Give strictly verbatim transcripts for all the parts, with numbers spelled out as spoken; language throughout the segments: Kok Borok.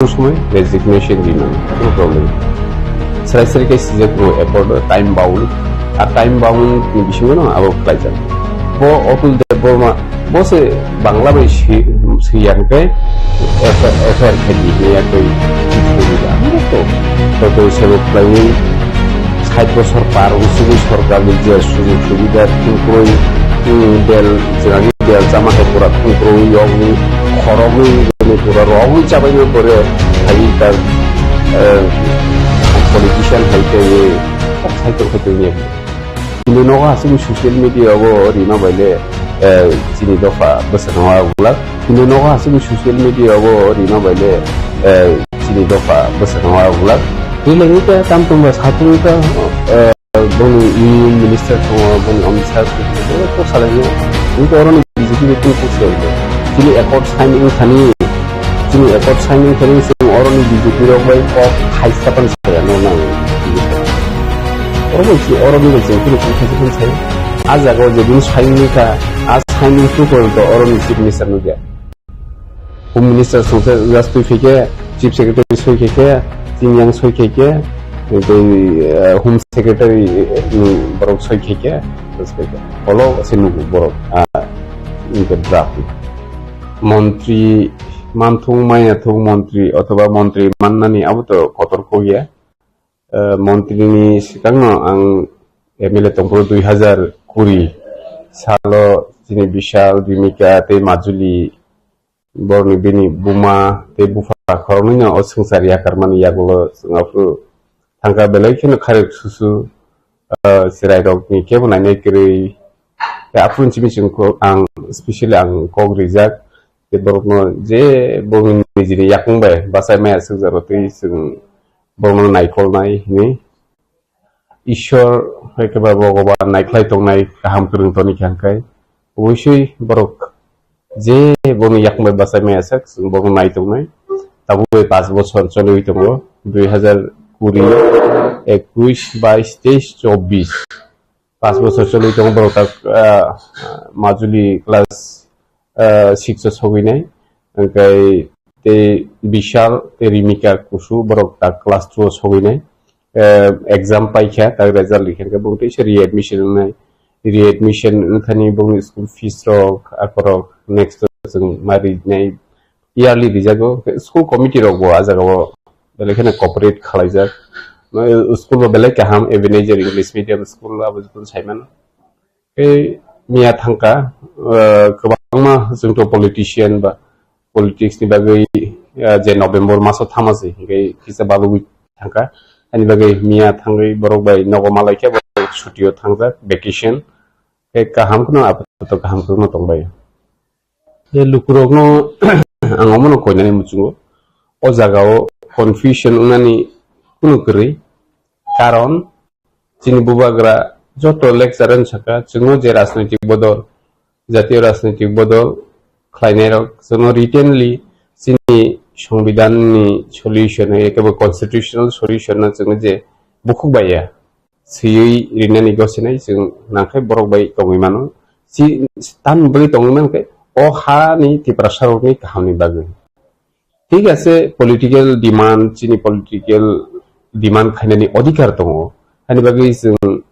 somoi resignation rinani, no problem. Srai srai khe sijak tongo accord o, time bound. A time bound ni bisingo no abo khlaijak. Bo Atul Debbarma, bo se Bangla bai si, si yang khe F I R khe di ya khe. Amo to, to to se bo khlaiwi sait bosor par wngsugo sorkar ni je sujog subida thwngkrwi, hmm, bel, jwnani bel chama hai pura thwngkrwi yokni khoroknwi ni pura rogwi chabaino pore hai ta, eh, politician hai khe kok sai tong khe tong ya. Chini nogo aswk social media o rima bai le, eh, chini dopha bwswk ma wngla. Chini nogo aswk social media o rima bai le, eh, chini dopha bwswk ma wngla. Twi lai ta tam tong ba sa tong ta, eh, boni union minister tongo, boni Amit Shah tongo, kok salai ya. Ini to oroni B J P ni twi kok salai ya. Chini accord sign wng thani, chini accord sign wng thani, chini oroni B J P rok bai kok hai sapan saya no nang. Oro bai si, oro ni bai si, kini kok hai sapan saya. A jaga o je din sign ni ka, a sign ni tu ko to oroni chief minister no dia. Home Minister songsa just twi phaikhe, Chief Secretary soi khaikhe, Chingyang soi khaikhe, tei, eh, Home Secretary ni borok soi khaikhe, just khaikhe. Olo se nugo borok, ah, inke draft. Montri manthung, mayathung montri othoba montri mannani abo to kotor kok ya. Eh, montri ni swkangno ang M L A tongphuru dui hazar kuri salo chini Bishal, Rimika tei Majuli borokni bini buma tei bupha khoroknwino o swngchar yakarmani yagulo chwng aphuru thangkha belai kheno kharwi susu, eh, chwrairokni kebo nainai kwrwi. Tei aphuru simi chwng ko-, ang specially ang kok rijak tei borokno je borokni nijini yakung bai bachai maya swkjak rw twi chwng borokno naikolnai hwnwi Ishwar hai khe ba Bhogoban naikhlai tongnai kaham kwrwng toni kha hwnkhe obosui borok je borokni yakung bai bachai maya sak chwng borokno nai tongnai. Tabuk bai paanch bochor choliwi tongo, dui hazar kuri, ekush, bais, teis, chobbish. Paanch bochor choliwi tongo borok tak, ah, Majuli class, ah, six o sogwi nai. Hwnkhe tei Bishal tei Rimika Kusu borok tak class two o sogwi nai. Eh, exam paikha, tak result rikha hwnkhe bong teisa readmission wngnai. Readmission wngthani bongni school fees rok, akorok next o chwng ma rinai. Yearly rijago, school committee rok bo ah jaga o belai kheno cooperate khwlaijak. School bo belai kaham, Ebenezer English Medium School abo joto sai mano. Tei miya thangkha, eh, kwbangma chwngto politician ba politics ni bagwi, eh, je November maso thama se hwnkhe kisa balugwi thangkha. Ani bagwi miya thangwi borok bai nogo malaikhe borok chuti o thangjak, vacation. Tei kaham kheno apato kaham kheno tongbai. Tei lukurokno ang omono koinani muchungo. O jagao confusion wngnani kunu kwrwi. Karon chini bubagra joto lecture wng sakha, chwngno je rajnoitik bodol, jatiyo rajnoitik bodol khlainairok chwngno writtenly chini songbidanni solution, ekebo constitutional solution no chwngno je bukhuk bai ya swiwi rinani gosinai chwng nangkhe borok bai tongwi mano. Si, tamni bagwi tongwi mankhe o hani Tiprasarokni kahamni bagwi. Thik ase, political demand, chini political demand khainani odhikar tongo. Hani bagwi chwng,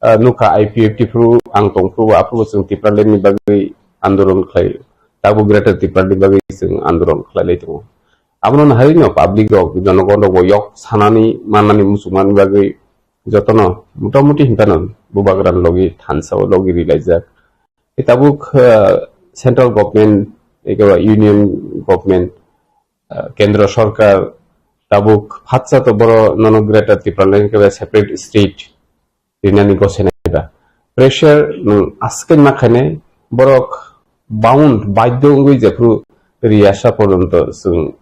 ah, nukha I P F T phuru ang tongphuru, aphuru chwng Tipraland ni bagwi andolon khlai, tabuk Greater Tipraland ni bagwi chwng andolon khlailai tongo. Abono naharino public rok, jonogon rok bo yok sanani mannani muchungmani bagwi jotono motamuti hinphano bubagrani logi thansa o logi rilaijak. Tei tabuk, ah, central government, ekeba union government, ah, kendro sorkar tabuk phatsa to boro nono Greater Tipraland keba separate state rinani gosenai ba. Pressure nwng aswk ma khainai borok bound, baidhyo wngwi jephru riyasa porjonto chwng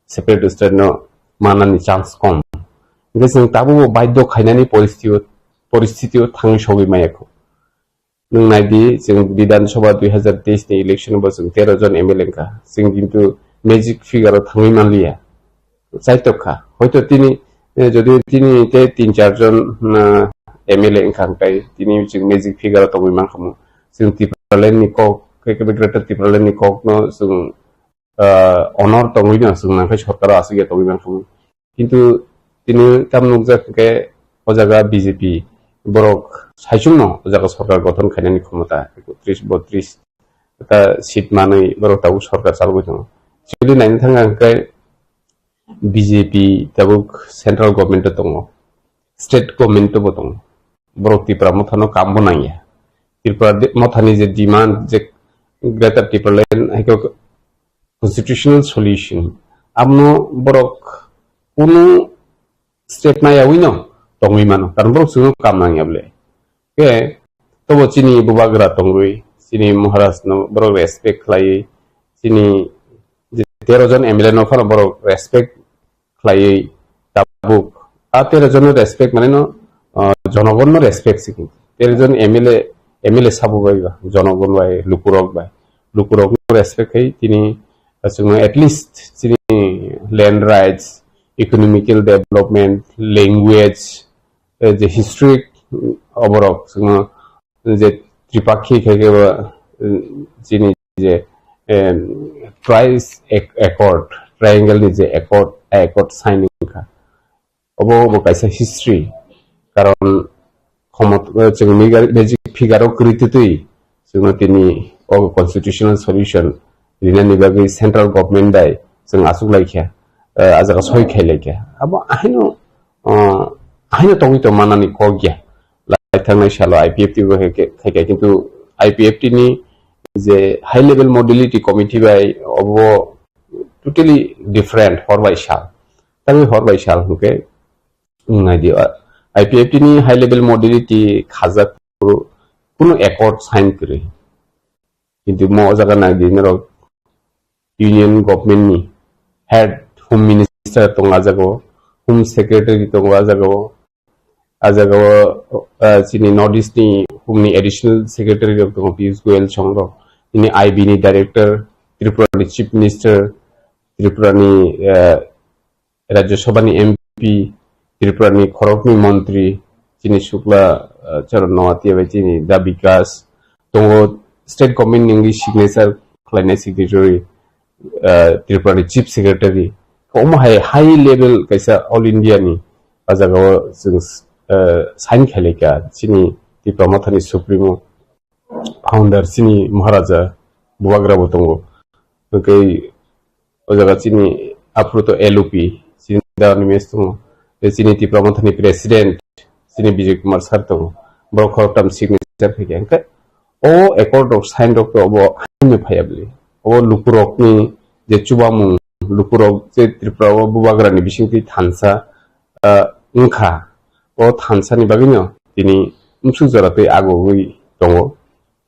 separate state no manani chance kom. Hwnkhe chwng tabukbo baidhyo khainani poristitio, poristitio thangwi sogwi maya kho. Nwng nai di, chwng Bidhan Sabha dui hazar teis ni election bo chwng tero jon M L A wngkha. Chwng kintu magic figure o thangwi manliya. Chaitok kha. Hoito tini, eh, jodi tini tei tin char jon, ah, M L A wngkha hwnkhe tini chwng magic figure o tongwi mankha mo. Chwng Tipraland ni kok, khe khe Greater Tipraland ni kok no chwng ah, honor tongwi no chwng nang khe sorkaro aswk ya tongwi mankha. Kintu tini tam nukjak hwnkhe o jaga B J P borok saichung no o jaga sorkar gothon khainani khomota ekotris botris ta seat manwi borok tabuk sorkar chalogwi tongo. Actually naina thangkha hwnkhe B J P tabuk central government o tongo, state government o bo tongo. Borok Tipra Mothano kambo nangya. Tipra de-, Mothani je demand je Greater Tipraland hai khe constitutional solution, abono borok kunu step nayawi no tongwi mano, karon borok chwngno kam nangya bole. Khe tobo chini bubagra tongwi, chini Maharaj no borok respect khlaiwi, chini je tero jon M L A no phano borok respect khlaiwi tabuk. A tero jon no respect mane no, ah, jonogon no respect si kintu. Tero jon M L A, M L A sabo bai ba, jonogon bai, lukurok bai. Lukurok no respect khai tini, ah, chwngno at least chini land rights, economical development, language, eh, je history, mm, oborok chwngno je tripakhi khai khe ba, eh, chini je, em, Trice Ac-, Accord, Triangle ni je Accord, a Accord sign wngkha. Obo, obo kaisa history. Karon khomot-, eh, chwng migar-, magic figure o kwrwi twtwi chwngno tini o constitutional solution rinani bagwi central government bai chwng achuk laikha, eh, a jaga soi khai laikha. Abo ahaino, eh, ahaino tongwi tong manani kok ya. Lai thangnai salo I P F T bo hai khe, khai khe, kintu I P F T ni je high level modality committee bai obo totally different hor bai sal. Tangwi hor bai sal hwnkhe wng nai di, I P F T ni high level modality khajak kunu accord sign kwrwi. Kintu mo o jaga nai di norok Union Government ni head Home Minister tongo a jaga o, Home Secretary tongo a jaga o, a jaga o, ah, chini North East ni Home ni Additional Secretary rok tongo, Piyush Goyal song rok, chini I B ni Director, Tripura ni Chief Minister, Tripura ni, ah, Rajya Sabha ni M P, Tripura ni khoroknwi montri, chini Shukla, ah, Charan Noatia bai chini Da Bikas tongo, state government ni wngwi signature khlainai signatory, ah, Tripura ni chief secretary. Omo hai high level kaisa all India ni a jaga o chwng, ah, sign khailai kha chini Tipra Mothani supremo. Founder chini Maharaja Bubagra bo tongo. Hwnkhe o jaga chini aphuru to L O P, chini Dharani Mes tongo. Tei chini Tipra Mothani President, chini Bijay Kumar Sir tongo. Borok khoroktham signature khaikha. Hwnkhe o accord rok sign rok to obo haino phaiya bwlwi. Obo lukurokni je chubamung, lukurok je Tripura o Bubagrani bisingtwi thansa, ah, wngkha. O thansani bagwino tini bwswk jora twi agogwi tongo.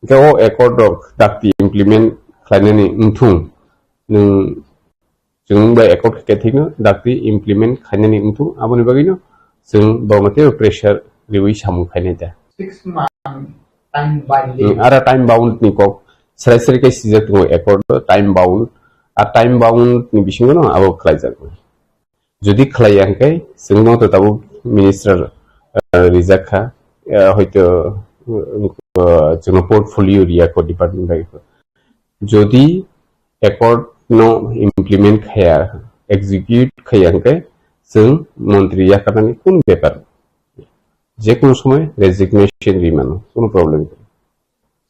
Hwnkhe o accord rok dakti implement khlainani wngthung. Nwng, chwng bai accord khe thikno dakti implement khlainani wngthung. Aboni bagwino chwng borokno teibo pressure riwi samung khainai da. Six month time binding. Hmm, ara time bound ni kok serai serai khe sijak tongo accord o, time bound. A time bound ni bisingo no abo khlaijak. Jodi khlaiya hwnkhe, chwngno to tabuk minister, eh, rijak kha, eh, hoito, eh, chwngno portfolio riya kho department bai kho. Jodi accord no implement khaya, execute khaya hwnkhe, chwng montri yakarnani kunu bepar. Je kunu somoy resignation ri mano, kunu problem kwrwi.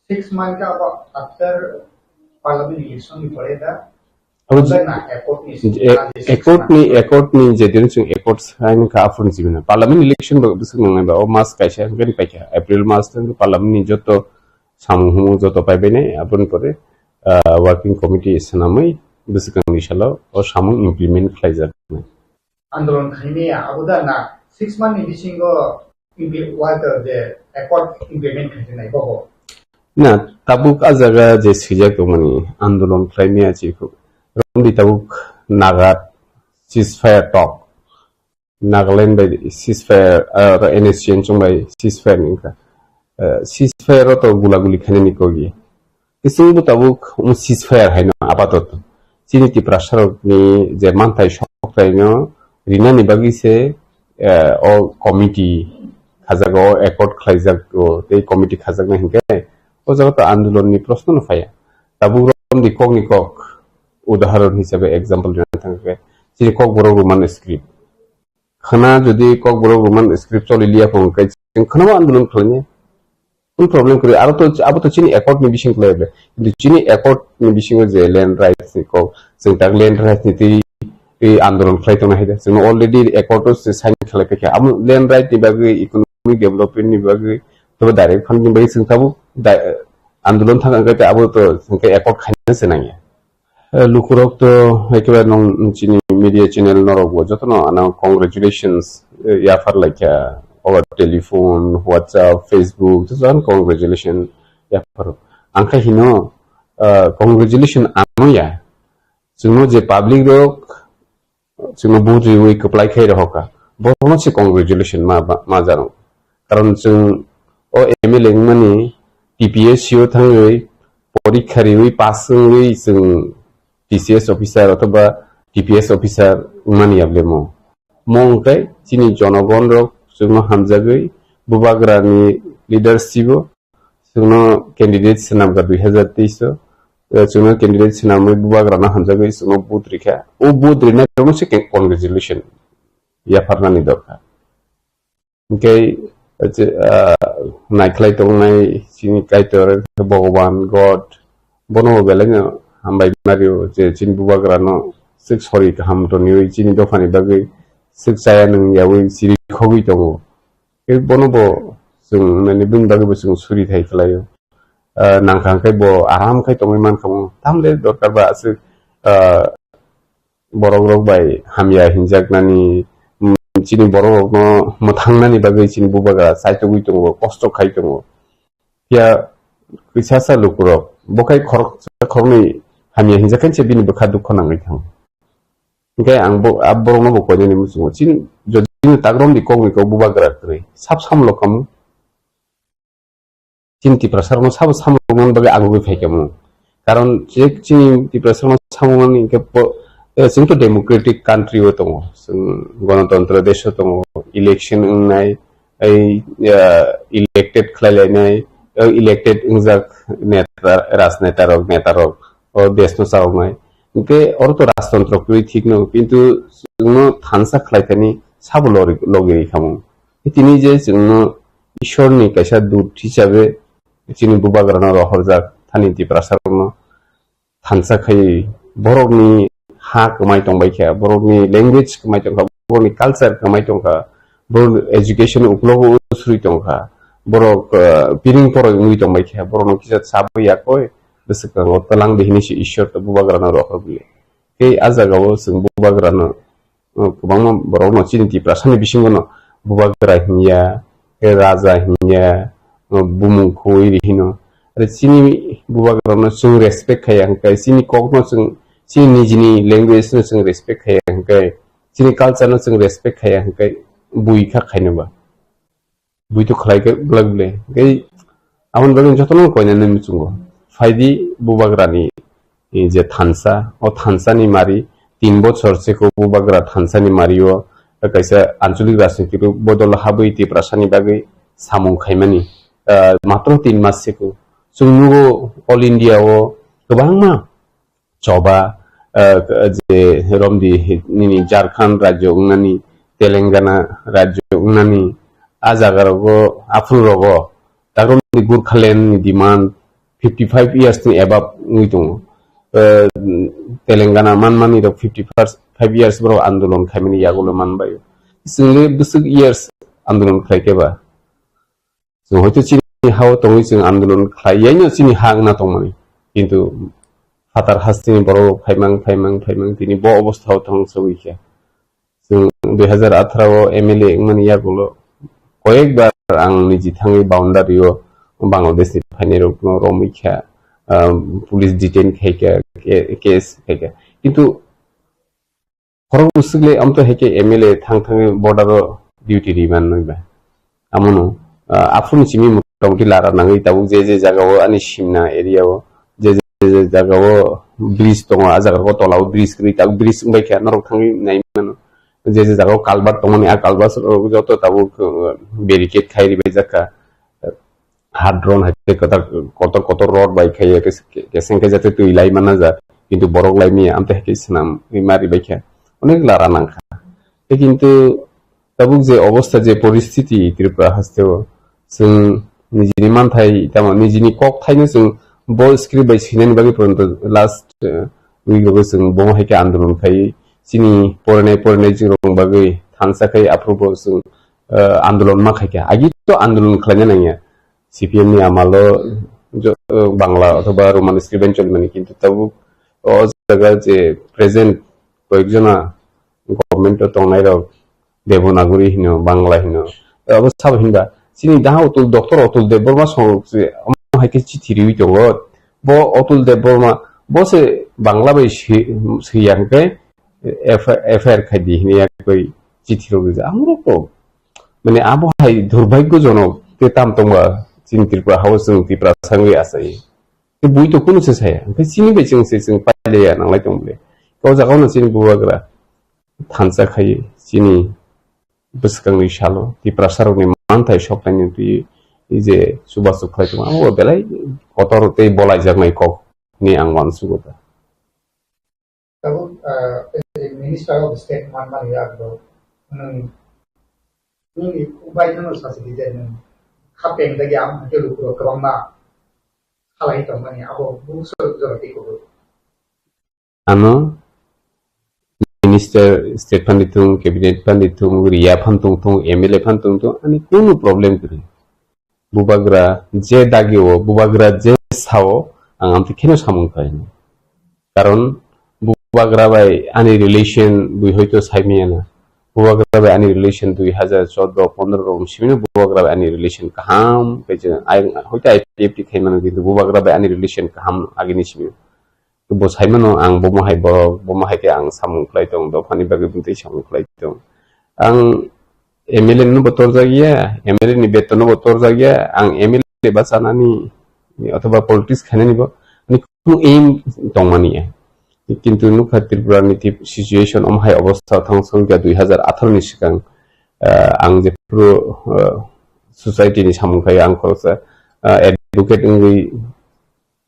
Six month ka abo after parliament election ni pore da. Abo je-, na accord ni je-, a-, accord ni, accord ni je din chwng accord sign kha aphuru jibina. Parliament election ba bwswk nangnai ba, o mas kaisa hwnkhe paikha. April mas tang parliament ni joto samung humung joto paibainai, aboni pore, ah, working committee swnamwi bwswkangni salo o samung implement khlaijaknai. Andolon khaimaya, abo da na six month ni bisingo impli-, what, uh, the accord implement khainai bobo? Na, tabuk a jaga je swijak tongmani andolon khlaimaya chikhuk. Romdi tabuk Naga ceasefire talk. Nagaland bai ceasefire, uh, N S C N chwng bai ceasefire ni wngkha. Uh, ceasefire o to gula guli khainani kok ya. Kisingbo tabuk omo ceasefire haino apatoto. Chini Tiprasarokni je manthai sokraino rinani bagwi se, eh, o committee khajago, o accord khlaijago, tei committee khajaknai hinkhe o jaga to andolonni proshno no phaiya. Tabuk romdi kokni kok, udahoron hisabe example rina thangkhe, chini Kokborok Roman script. Khana jodi Kokborok Roman script choli liya phone kai, chwng khana andolon khlainai. Kun problem kwrwi, aro to, abo to chini accord ni bising khlai ble. Kintu chini accord ni bisingo je land rights ni kok, chwng tak land rights ni twi, twi andolon khlai tongna hai de. Chwng already accord o se sign khlai paikha. Amo land right ni bagwi, economic development ni bagwi, to direct fund ni bagwi chwng tabuk da-, andolon thang khe abo to chwng khe accord khaina se nangya. Eh, lukurok to ekebai nong chini media channel norok bo jotono ano congratulations, eh, yaphar laikha over telephone, WhatsApp, Facebook, jotono congratulation yaphar. Angkha hino, eh, congratulation ano ya. Chwngno je public rok chwngno vote riwi kwplai khai rohorkha, borokno se congratulation ma, ma, ma jano. Karon chwng o M L A wngmani T P S C o thangwi porikha riwi pass wngwi chwng T C S officer othoba T P S officer wngmani yablemo. Mo wngkhe chini jonogon rok chwngno hamjagwi bubagrani leadership o chwngno candidate swnamkha dui hazar teis o, eh, chwngno candidate swnamwi bubagrano hamjagwi chwngno vote rikha. O vote rinai rokno se ke-, congratulation yapharnani dorkar. Hwnkhe, eh, ah, naikhlai tongnai chini Kaitor, Bhogoban, God, bono bo belaino hambai mario je chini bubagrano swk sori kaham toniwi chini dophani bagwi swk chaya nung yawi chiri khogwi tongo. Tei bono bo chwng, mane, bini bagwi bo chwng suri thai khlaio. Ah, nangkha hwnkhe bo aram khai tongwi mankha mo. Tamle dorkar ba aswk, ah, borok rok bai hamya hinjaknani, mm, chini borok rokno mwthangnani bagwi chini bubagra chaitugwi tongo, kosto khai tongo. Phiya kisa sa lukurok bo khai khoroksa khoroknwi hamya hinjak khe se bini bwkha dukho nangwi thango. Hwnkhe ang bo, a borokno bo koinani muchungo. Chini, jodi chini tak romdi kokni kok bubagra kwrwi. Sab samlo kamu. Chini Tiprasa rokno sabo samung man bagwi agugwi phai kamu. Karon je chini Tiprasa rokno samung man hwnkhe po-, eh, chwng to democratic country o tongo. Chwng gonotontro desh o tongo. Election wngnai, ei, eh, elected khlai lainai, eh, elected wngjak neta, rajneta rok, neta rok. O desh no chawknai. Hwnkhe oro to rajtantro kwrwi thik no, kintu chwngno thansa khlai thani sabo lori-, logi ri khamu. Tini je chwngno Ishwar ni kaisa dut hisabe chini bubagrano rohorjak thani Tiprasa rokno thansa khai borokni ha kwmai tongbai kha, borokni language kwmai tongkha, borokni culture kwmai tongkha, borok education uklogo usrwi tongkha, borok, eh, piring poroi wngwi tongbai kha, borokno kisa chabwi yakoi bwswkango twlang di hinwi se Ishwar to bubagrano rohor bwle. Tei a jagao chwng bubagrano, uh, kwbangma borokno chini Tiprasani bisingono bubagra hinya, tei raja hinya, uh, bumung khoi ri hino. Are chini bubagrano chwng respect khaiya hwnkhe, chini kokno chwng, chini nijini language no chwng respect khaiya hwnkhe, chini culture no chwng respect khaiya hwnkhe, bui kha khaino ba. Bui to khlai khe glak ble. Tei aboni bagwi jotono koinani muchungo. Phaidi bubagrani, eh, je thansa, o thansani mari tin bochor se ko bubagra thansani mario kaisa anchalik rajniti bodol habwi Tiprasani bagwi samung khaimani, ah, matro tin mas se ko. Chwng nugo all India o kwbangma choba, ah, je romdi nini Jharkhand rajyo wngnani, Telangana rajyo wngnani, a jaga rogo, aphuru rogo, tak romdi Gurkhaland ni demand fifty five years ni above wngwi tongo. Ah, Telangana manmani rok fifty five years borok andolon khaimani yagulo manbai. Chwngli bwswk years andolon khlai khe ba? Chwng hoito chini hao tongwi chwng andolon khlai yaino chini ha wngna tongmani. Kintu phatar hasteni borok phaimang, phaimang, phaimang tini bo obostha o thang sogwi kha. Chwng dui hazar atharo o M L A wngmani yagulo koyekbar ang niji thangwi boundary o Bangladesh ni phainai rokno romwi kha, um, police detain khai kha, ke-, case khai kha. Kintu Khorok bwswk le amto hai khe M L A thang thangwi border o duty ri man nwi ba. Amono, ah, aphuru ni simi motamoti lara nangwi tabuk je je jaga o ani simna area o je je, je jaga o bridge tongo, a jaga o tola o bridge kwrwi tabuk bridge wngbai kha norok thangwi nai mano. Je je jaga o culvert tongmani a culvert rok joto tabuk, uh, barricade khai ribai jak kha. Hard drawn hai tei kotor, kotor, kotor rod bai khaiya, kes-, ke-, keseng khe jate twi lai mana ja. kintu borok lai miya, amtwi hai khe swnam wi ma ribai kha, onek lara nang kha. Tei kintu tabuk je obostha, je poristiti Tripura hasteo, chwng nijini manthai, tamo nijini kokthaino chwng bo script bai swinani bagwi poronto last, eh, week o chwng bomo hai khe andolon khai, chini porinai porinai chwng rok bagwi thansa khai aphuru bo chwng, eh, andolon ma khai kha. Agi to andolon khlaina nangya. C P M ni amalo jo-, eh, Bangla othoba Roman script bai cholimani, kintu tabuk o jaga je present koyekjona government o tongnai rok Devanagari hino, Bangla hino. Abo sabo hinba chini daha Atul, Doctor Atul Debbarma song se omo hai khe chithi riwi tongo. Bo Atul Debbarma bo se Bangla bai swi-, swiya hwnkhe F-, F I R khai di hini yakoi chithi rok rijak. Amrok to mane abo hai durbhagyojonok te tam tongba chini Tripura hao chwng Tiprasa wngwi achai. Te bui to kunu se saya. Hwnkhe chini bai chwng se chwng pailaiya nanglai tong bole. Kau jaga no chini bubagra thansa khai chini bwskangni salo Tiprasa rokni manthai soknaini twi je chubachu khlai tong, abo belai kotor tei bolaijaknai kok hinwi ang uansugo ta. Tabuk, ah, Minister of State manmani abo nwng, nwng ubai no sasi di je nwng khapeng dagi ang hwnkhe lukurok kwbangma khalai tongmani abo bukso jora tei kubui. Ano Minister State phan di thung, Cabinet phan di thung, Riya phan tong thung, M L A phan tong thung, ani kunu problem kwrwi. Bubagra je dagi o, bubagra je sao, ang amtwi kheno samung khlai. Karon bubagra bai ani relation bui hoito saimaya na. Bubagra bai ani relation dui hajar chordo pondro rom simino bubagra bai ani relation kaham, khe je ai hoito I P F T khaimano, kintu bubagra bai ani relation kaham agini simino. Bo saimano ang bomo hai borok, bomo hai khe ang samung khlai tong, dophani bagwi bwtwi samung khlai tong. Ang M L A no bo torjak ya, M L A ni beton no bo torjak ya, ang M L A ba chanani othoba politics khainani bo ani khunu aim tongmani ya. Kintu nukha Tripura ni tip-, situation om hai obostha thang song kha dui hajar atharo ni swkang, ah, ang jephuru, ah, society ni samung khai ang khoroksa, ah, advocate wngwi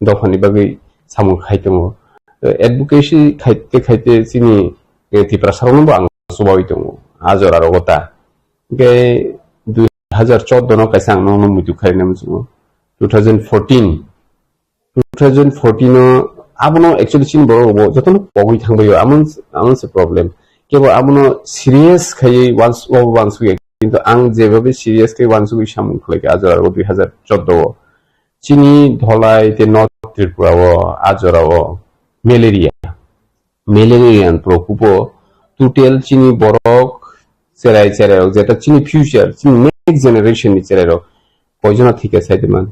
dophani bagwi samung khai tongo. Eh, advocacy khaite khaite chini, eh, Tiprasa rokno bo ang chubawi tongo. A jora rogo ta. Hwnkhe dui hajar chordo no kaisa ang nono muitu khaina muchungo. Two thousand fourteen, two thousand fourteen o abono actually chini borok bo jotono pogwi thangbaio. Amon, amon se problem. Kebo abono serious khaiwi wans-, o wansukya. Kintu ang jebabe serious khe wansugwi samung khlaikha a jora rogo dui hajar chordo o. Chini Dholai tei North Tripura o a jora o malaria, malaria ni prokopo total chini borok cherai cherai rok, jeta chini future, chini next generation ni cherai rok koijona thika sai de man?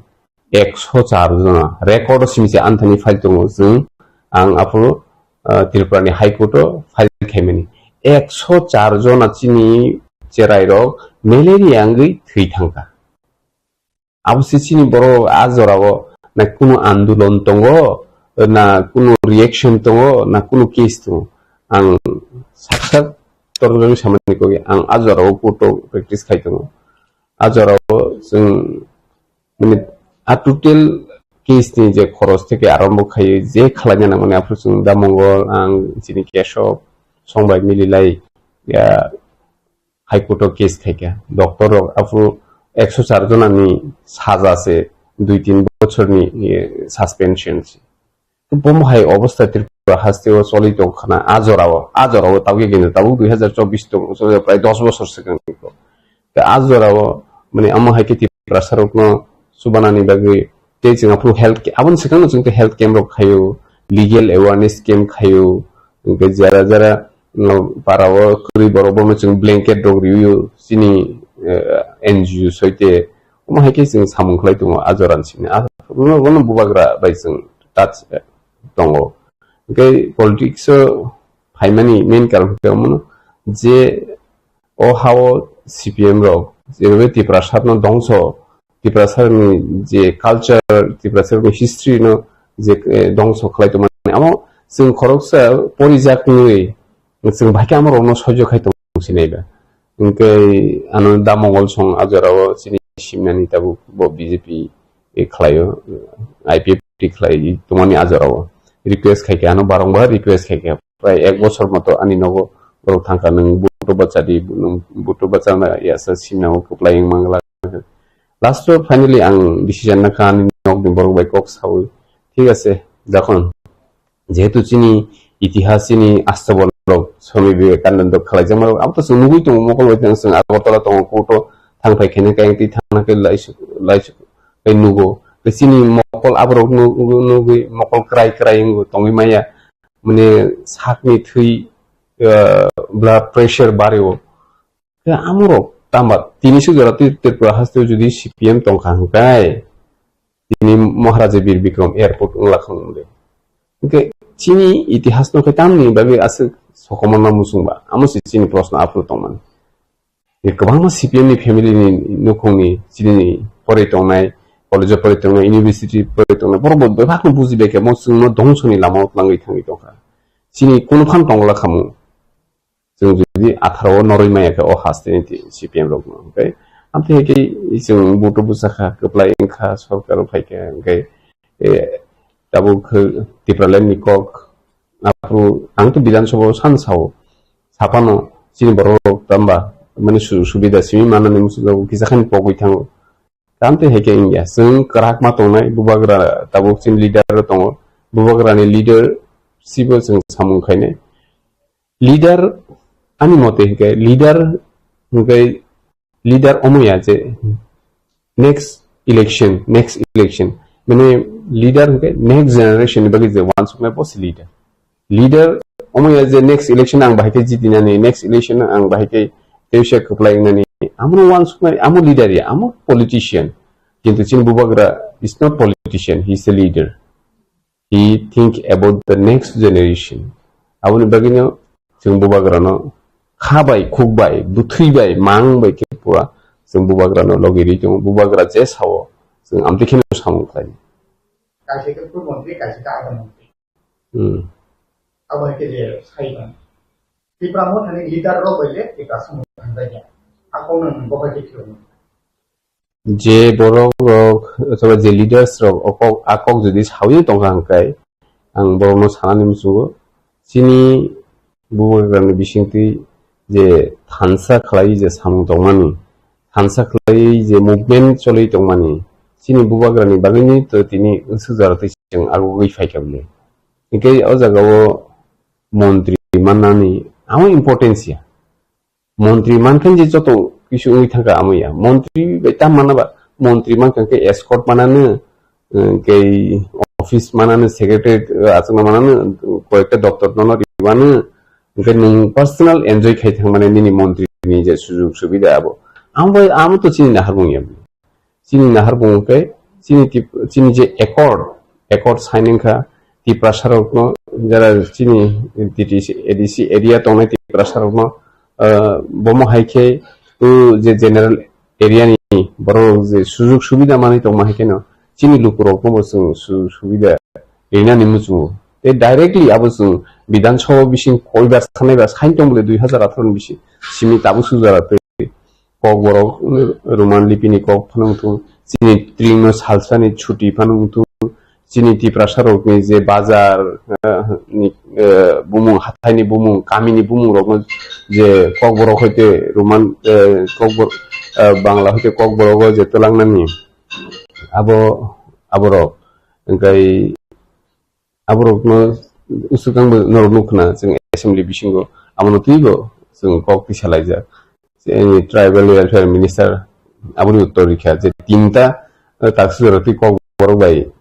Ekso char jona. Record o simi se anthani file tongo chwng, ang aphuru, ah, Tripura ni High Court o file khaimani. Ekso char jona chini cherai rok malaria wngwi thwi thangkha. Abo se chini borok a jorao na kunu andolon tongo, na kunu reaction tongo, na kunu case tongo. Ang sak sak torjagwi samani koi ang a jorao court o practice khai tongo. A jorao chwng, mane, a total case ni je khoros theke arambo khai je khlaina nangmani aphuru chwng da Mongol, ang chini Kesho, Songbai mililai, ya, High Court o case khaikha. Doctor rok aphuru ekso char jona ni saja se dui tin bochor ni, eh, suspension se. Bomo hai obostha Tripura haste o choli tong khana a jorao, a jorao tabuk kintu tabuk dui hajar chobbish tong, prai dos bochor swkang ni ko. Te a jorao, mane, amo hai khe Tiprasa rokno chubanani bagwi tei chwng aphuru health ca-, aboni swkangno chwng tei health camp rok khaio, legal awareness camp khaio, hwnkhe jara jara, mm, para o kwrwi borok bono chwng blanket rok riwi o chini, eh, N G O soite, omo hai khe chwng samung khlai tongo a jorani simi. A, bono, bono bubagra bai chwng touch, eh, tongo. Hwnkhe politics o phaimani main karon khe omono je o ha-o C P M rok, jebabe Tiprasa no dongso, Tiprasa ni je culture, Tiprasa ni history no je, eh, dongso khlai tongmani, amo chwng khoroksa porijak nwi chwng bai khe amo rokno soijo khai tong sinai ba. Hwnkhe ano da Mongol song a jorao chini simnani tabuk bo B J P khlaio, I P F T khlai tongmani a jorao. request khaikha, ano barongbar request khaikha. Prai ek bosor moto ani nogo borok thangkha, "Nwng buto bacha di, nwng buto bacha na yasa simna o kwplai wng mangla." Last o finally ang decision nakha ani nokni borok bai kok sawi. Thik ase, jokhon jehetu chini itihas, chini astaborok Swami Vivekananda khalaijakmarok, abo to chwng nugwi tongo, mokol bai tongo, chwng Agartala tongo, court o thang phai khaina kayang twi thangna khe laisuk, laisuk khe nugo. Khe chini mokol aborok nu-, nugwi mokol krai krai wngo, tongwi maya. Mane sakni thwi, ah, blood pressure bario. Khe amorok tamba tini se jora twi Tripura haste jodi C P M tongkha hwnkhe tini Maharaja Bir Bikram airport wngla khang de. Hwnkhe chini itihas no khe tamni bagwi aswk sokomorna muchungba? Amo se chini proshno aphuru tongmani. Kwbangma C P M ni family ni nukhungni chini pori tongnai, college o pori tongnai, university pori tongnai, borok bo bebakno bujibai khe mo chwngno dhongsoni lama o twlangwi thangwi tongkha. Chini kunu phan tongla khamu. Chwng jodi atharo o norwi maya khe o haste ni ti-, C P M rok no, hwnkhe amtwi hai khe chwng buto bwsakha, kwplai wngkha, sorkar o phaikha, hwnkhe, eh, tabuk khe Tipraland ni kok, aphuru ang to Bidhan Sabha o san sao, saphano chini borok rok tamba mani su-, subida simi manani muchungjago, kisa khani pogwi thango. Tamtwi hai khe wngya, chwng kwrak ma tongnai, bubagra tabuk chini leader rok tongo, bubagra ni leadership o chwng samung khainai. Leader, ani mote hwnkhe leader hwnkhe leader omo ya je next election, next election. Mane leader hwnkhe next generation ni bagwi je wansuknai bo se leader. Leader omo ya je next election ang bahai khe jitinani, next election ang bahai khe tewisa kwplai wngnani. Amo wansuknai, amo leader ya, amo politician. Kintu chini bubagra is not politician, he is a leader. He think about the next generation. Aboni bagwino chwng bubagrano kha bai, khuk bai, bwthwi bai, mang bai khe pura chwng bubagrano logi ri tongo. Bubagra je sao, chwng amtwi kheno samung khlai. Kaisa khe pur montri, kaisa khe ada montri. Hmm. Abo hai khe je sai ban. Tipra Mothani leader rok bai le Tipra samung thangjak ya. Akok nang bo hai khe thwio. Je borok rok, othoba je leaders rok, o kok, a kok jodi sawi tongkha hwnkhe, ang borokno sanani muchungo, chini bubagrani bisingtwi je thansa khlai je samung tongmani, thansa khlai je movement choli tongmani, chini bubagrani bagwini to tini wngsugjak twi chwng agugwi phaikha bwle. Hwnkhe o jagao montri mannani amo importance ya. Montri mankha je joto kisu wngwi thangkha amo ya. Montri bai tam mana ba? Montri mankha khe escort manano, eh, kei office manano, secretary, eh, achukna manano, koyekta doptor nono riwano, hwnkhe nwng personal enjoy khai thangmani nini montri ni je sujug subida abo. Amo bai, amo to chini naharmung ya. Chini nahar bung khe chini tip-, chini je accord, accord sign wngkha Tiprasa rokno, jara chini T T C, A D C area tongnai Tiprasa rokno, ah, bomo hai khe o je general area ni borok je sujug subida manwi tongma hai kheno chini luku rokno bo chwng sujug subida rinani muchungo. Tei directly abo chwng Bidhan Sabha bising koibar sanaibar sign tong bole dui hazar atharo ni bising simi tabuk sujara tei Kokborok Roman lipini kok phano wng thung, chini tringno salsani chuti phano wng thung, chini Tiprasa rokni je bazar, eh, ni, eh, bumung, hathaini bumung, kamini bumung rokno je Kokborok hoite Roman, eh, Kokbor-, eh, Bangla hoite Kokborogo je twlangnani abo, aborok. Hwnkhe aborokno usukang bo norok nukha na, chwng assembly bisingo amono twibo chwng kok tisa laijak. Chini tribal welfare minister aboni uttor rikha je tinta, eh, taksujora twi kok borok bai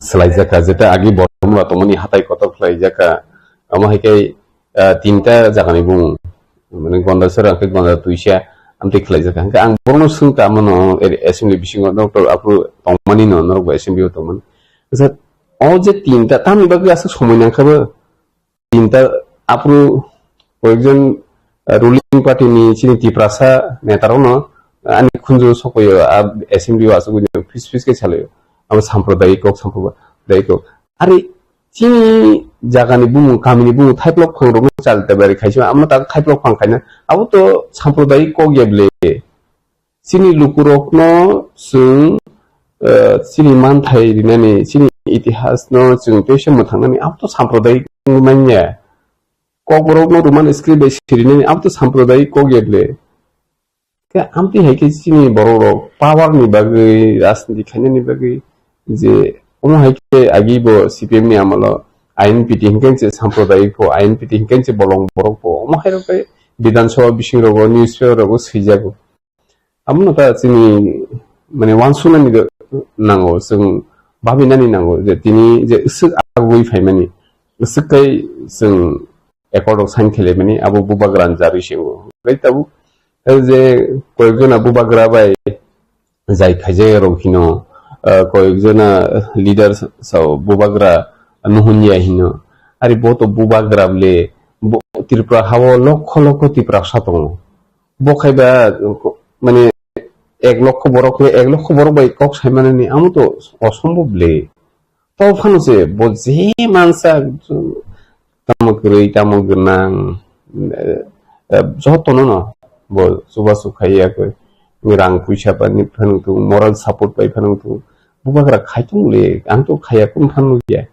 swlaijakha, jeta agi borok tongmani hatai kotor khlaijakha. Amo hai khe ah, tinta jagani bumung, mane Gondasora hwnkhe Gonda Tuisa amtwi khlaijak. Hwnkhe ang borokno swngkha, amano assembly bisingo doctor aphuru tongmani no, norok bo assembly o tongmani. Acha, o je tinta, tamni bagwi aswk somoi nangkha bo? Tinta aphuru koyekjon, ah, ruling party ni chini Tiprasa neta rokno, ah, ani khunju sokoyo, ah, assembly o aswk phis phis khe salaio. Abo sampradayik kok, sampradayik kok. Are chini jagani bumung, kamini bumung, thaiplok phang rokno chal tabari khaisima, amno tak thaiplok phang khaina, abo to sampradayik kok ya bwle. Chini lukurokno chwng, eh, chini manthai rinani, chini itihas no chwng teisa mwthangnani, abo to sampradayik wngwi manya. Kokborok no Roman script bai sirinani, abo to sampradayik kok ya ble. Khe amtwi hai khe chini borok rok power ni bagwi, rajniti khainani bagwi je omo hai khe agi bo C P M ni amolo I N P T hinkhe se sampradayik pho, I N P T hinkhe se bolong borok pho. Omo hai rok khe Bidhan Sabha bising rogo, newspaper rogo swijago. Amo no ta chini mane uansuknani nango, chwng babinani nango je tini je swk agugwi phaimani, swk kai chwng accord rok sign khlaimani abo bubagra ni jarwi se wngo. Tei tabuk, eh, je koyekjona bubagra bai jai khaijak rok hino, eh, koyekjona leader sa-, sao bubagra nuhunjia hino. Ari bo to bubagra ble, bo Tripura hao lokho lokho Tiprasa tongo. Bo khai ba, mane, ek lokho borok, ek lokho borok bai kok sai manani amo to osombob le. To phano se bo je mansa, tamo kwrwi, tamo gwnang, eh, eh, jotono no bo chubachu khai ya khe, rang puisa bai phano tung, moral support bai phano tung, bubagra khai tung le, ang to khaiya kun phano ya.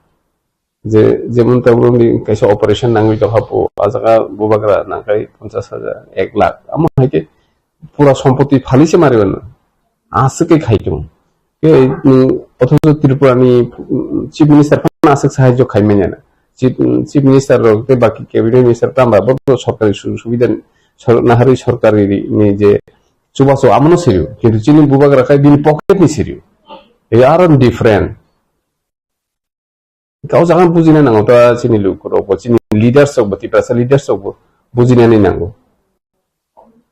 Je, jemon tabuk ni kaisa operation nangwi tongkha po, a jaga bubagra nangkhai ponchash hajar, ek lakh. Amo hai khe pura sompoti phali se mari mano. Aswk khe khai tung. Khe, mm, othocho Tripura ni, mm, Chief Minister phano aswk sahajyo khai manya na. Chief, mm, Chief Minister rok tei baki Cabinet Minister tamba bo to sorkari su-, subida sor-, naharwi sorkari ni je chubachu amono sirio. Kintu chini bubagra khai bini pocket ni sirio. They are different. Kau jaga bujina nango ta chini lukurok bo, chini leaders rok bo, Tiprasa leaders rok bo bujinani nango.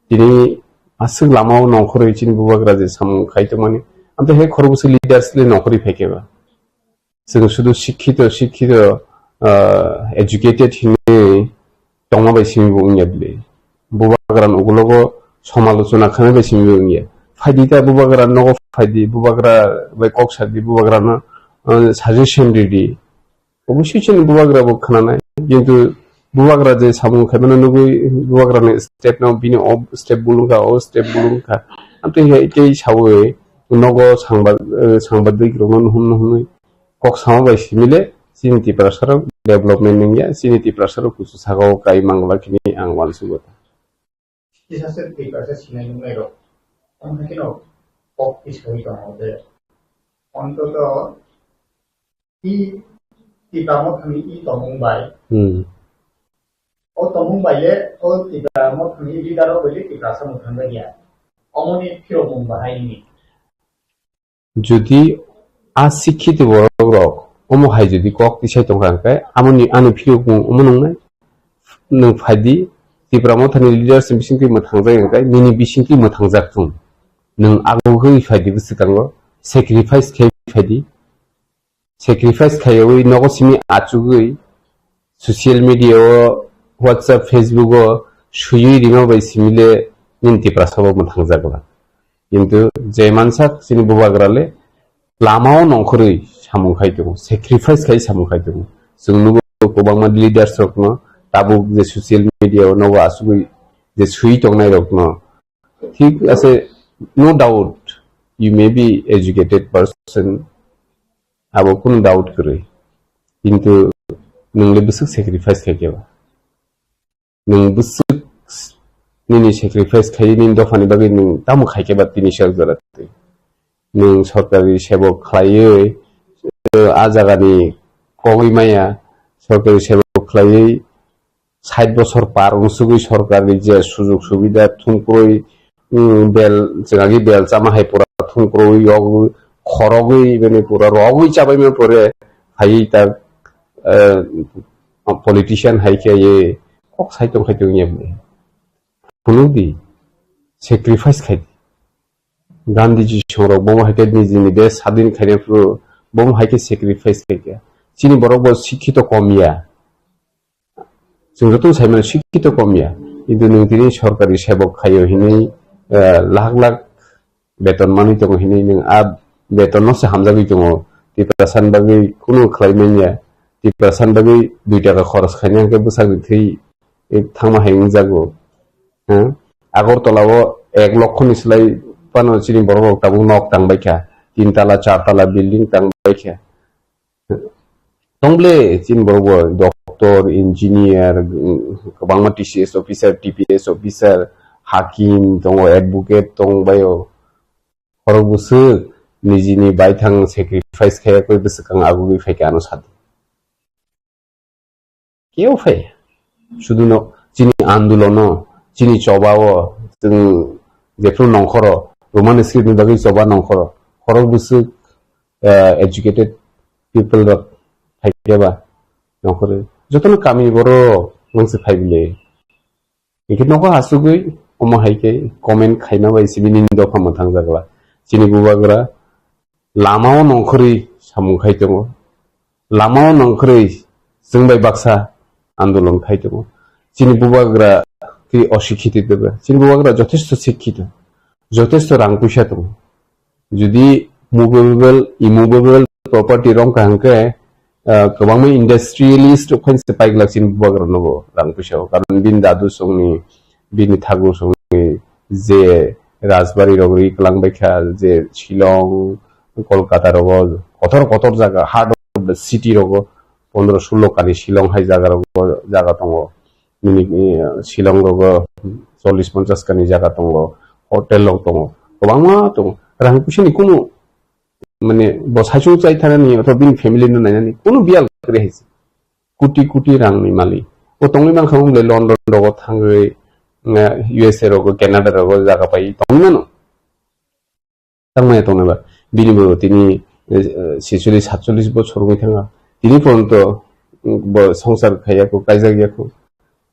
Tini aswk lama o nongkhorwi chini bubagra je samung khai tongmani, amtwi hai khorokbwswk leaders le nongkhorwi phaikhe ba. Chwng sudu sikhito, sikhito, ah, educated hinwi tongma bai simi bo wngya bwle. Bubagra ni ukulogo somalochona khainai bai simi bo wngya. Phaidi ta bubagra nogo phaidi, bubagra bai kok sadi, bubagra no, uh, suggestion ridi. Obviously chini bubagra bo khnanai. Kintu bubagra je samung khaimano nugwi bubagra ni step no bini o step bulungkha, o step bulungkha. Amtwi hai tei sawi nogo sangba-, uh, sangbadik rokno nuhun nuhunwi kok sama bai simi le chini Tiprasa rok development wngya, chini Tiprasa rok kuchu saka o kai mangla kini ang uansugo. Kisa se Tiprasa sinai nungnai rok. Ang hakhe no kok tisai tongo de. Ontoto i Tipra Mothani i tongmung bai. Hmm. O tongmung bai le o Tipra Mothani leader rok bai le Tiprasa mwthang bai ya. Omoni phirokmung bahai ni. Jodi a sikhito borok rok omo hai jodi kok tisai tongkha hwnkhe, amoni, ani phiyokmung omo nungnai? Nwng phaidi, Tipra Mothani leaders ni bisingtwi mwthangjak hwnkhe, nini bisingtwi mwthangjak thung. Nwng agugwi phaidi bwswkango, sacrifice khai phaidi. Sacrifice khaiwi nogo simi achugwi social media o, WhatsApp, Facebook o swiwi rima bai simi le nini Tiprasa bo mwthangjakla. Kintu je mansak chini bubagra le lama o nongkhorwi samung khai tongo, sacrifice khai samung khai tongo. Chwng nugo kwbangma leaders rokno tabuk je social media o nogo achugwi je swiwi tongnai rokno. Thik ase, no doubt, you may be educated person, abo kunu doubt kwrwi. Kintu nwng le bwswk sacrifice khai khe ba? Nwng bwswk nini sacrifice khai, nini dophani bagwi nwng tamo khai khe ba tini sak jora twi? Nwng sorkari sebok khlaiwi, eh, a jagani kogwi maya, sorkari sebok khlaiwi, sait bosor par wngsugwi sorkarni je sujug subida thumkrwi, mm, bel, chwngagi bel chama hai pura thumkrwi yogwi khorogwi mani pura rogwi chabaimani pore phaiwi ta, eh, politician hai khe ye kok sai tong khai tong ye. Phunukdi, sacrifice khai di. Gandhiji songrok bomo hai khe nijini desh sadin khaina phuru bomo hai khe sacrifice khai khe. Chini borok bo sikhito kom ya. Chwng joto sai mano sikhito kom ya. Kintu nwng tini sorkari sebok khaio hinwi, eh, lakh lakh beton manwi tongo hinwi nwng a beton no se hamjagwi tongo. Tiprasa ni bagwi kunu khlai manya. Tiprasa ni bagwi dui taka khoros khaina hwnkhe bwsakni thwi, eh, thangma hai wngjago. Hmm? Agartala o ek lokho ni slai phano chini borok rok tabuk nok tang bai kha. Tin tala, char tala building tang bai kha. Tong ble, chini borok bo doctor, engineer, mm, kwbangma T C S officer, T P S officer, hakim tongo, advocate tong baio. Khorok bwswk nijini baithang sacrifice khaiya koi bwswk ang agugwi phaikha ano sadi. Keo phai. Sudu no chini andolono, chini chobao, chwng jephru nongkhoro, Roman script ni bagwi choba nongkhoro. Khorok bwswk, eh, educated people rok phaikhe ba nongkhoro. Jotono kami borok nangse phai bile. Hingke nogo asugwi omo hai khe comment khaima bai sibini dopha mwthang jakla. Chini bubagra lamao nongkhorwi samung khai tongo. Lamao nongkhorwi chwng bai baksa andolon khai tongo. Chini bubagra twi osikhito dobe. Chini bubagra jothesto sikhito. Jothesto rang puisa tongo. Jodi movable, immovable property rong ka hwnkhe, ah, kwbangma industrialist rok phainse paiglak chini bubagra nogo rang puisa o. Karon bini dadu songni, bini thagu songni je rajbari rok ri kwlang baikha, je Shillong, Kolkata rogo, kotor kotor jaga, heart of the city rogo, pondro sullo kani Shillong hai jaga rogo, jaga tongo. Nini, eh, Shillong rogo chollish ponchash kani jaga tongo, hotel rok tongo, kwbangma tongo. Rang puisa ni kunu, mane, bo saichung chai thani, othoba bini family no nainani kunu biyal kwrwi hai se. Kuti kuti rang ni malik. O tongwi mankha wng le London rogo thangwi, eh, U S A rogo, Canada rogo jaga pai tongwi mano. Tangmaya tongnai ba. Bini bo tini, eh, ছেচল্লিশ সাতচল্লিশ bochor wngwi thanga. Tini porjonto, mm, bo songsar khaiya kho, kaijak ya kho.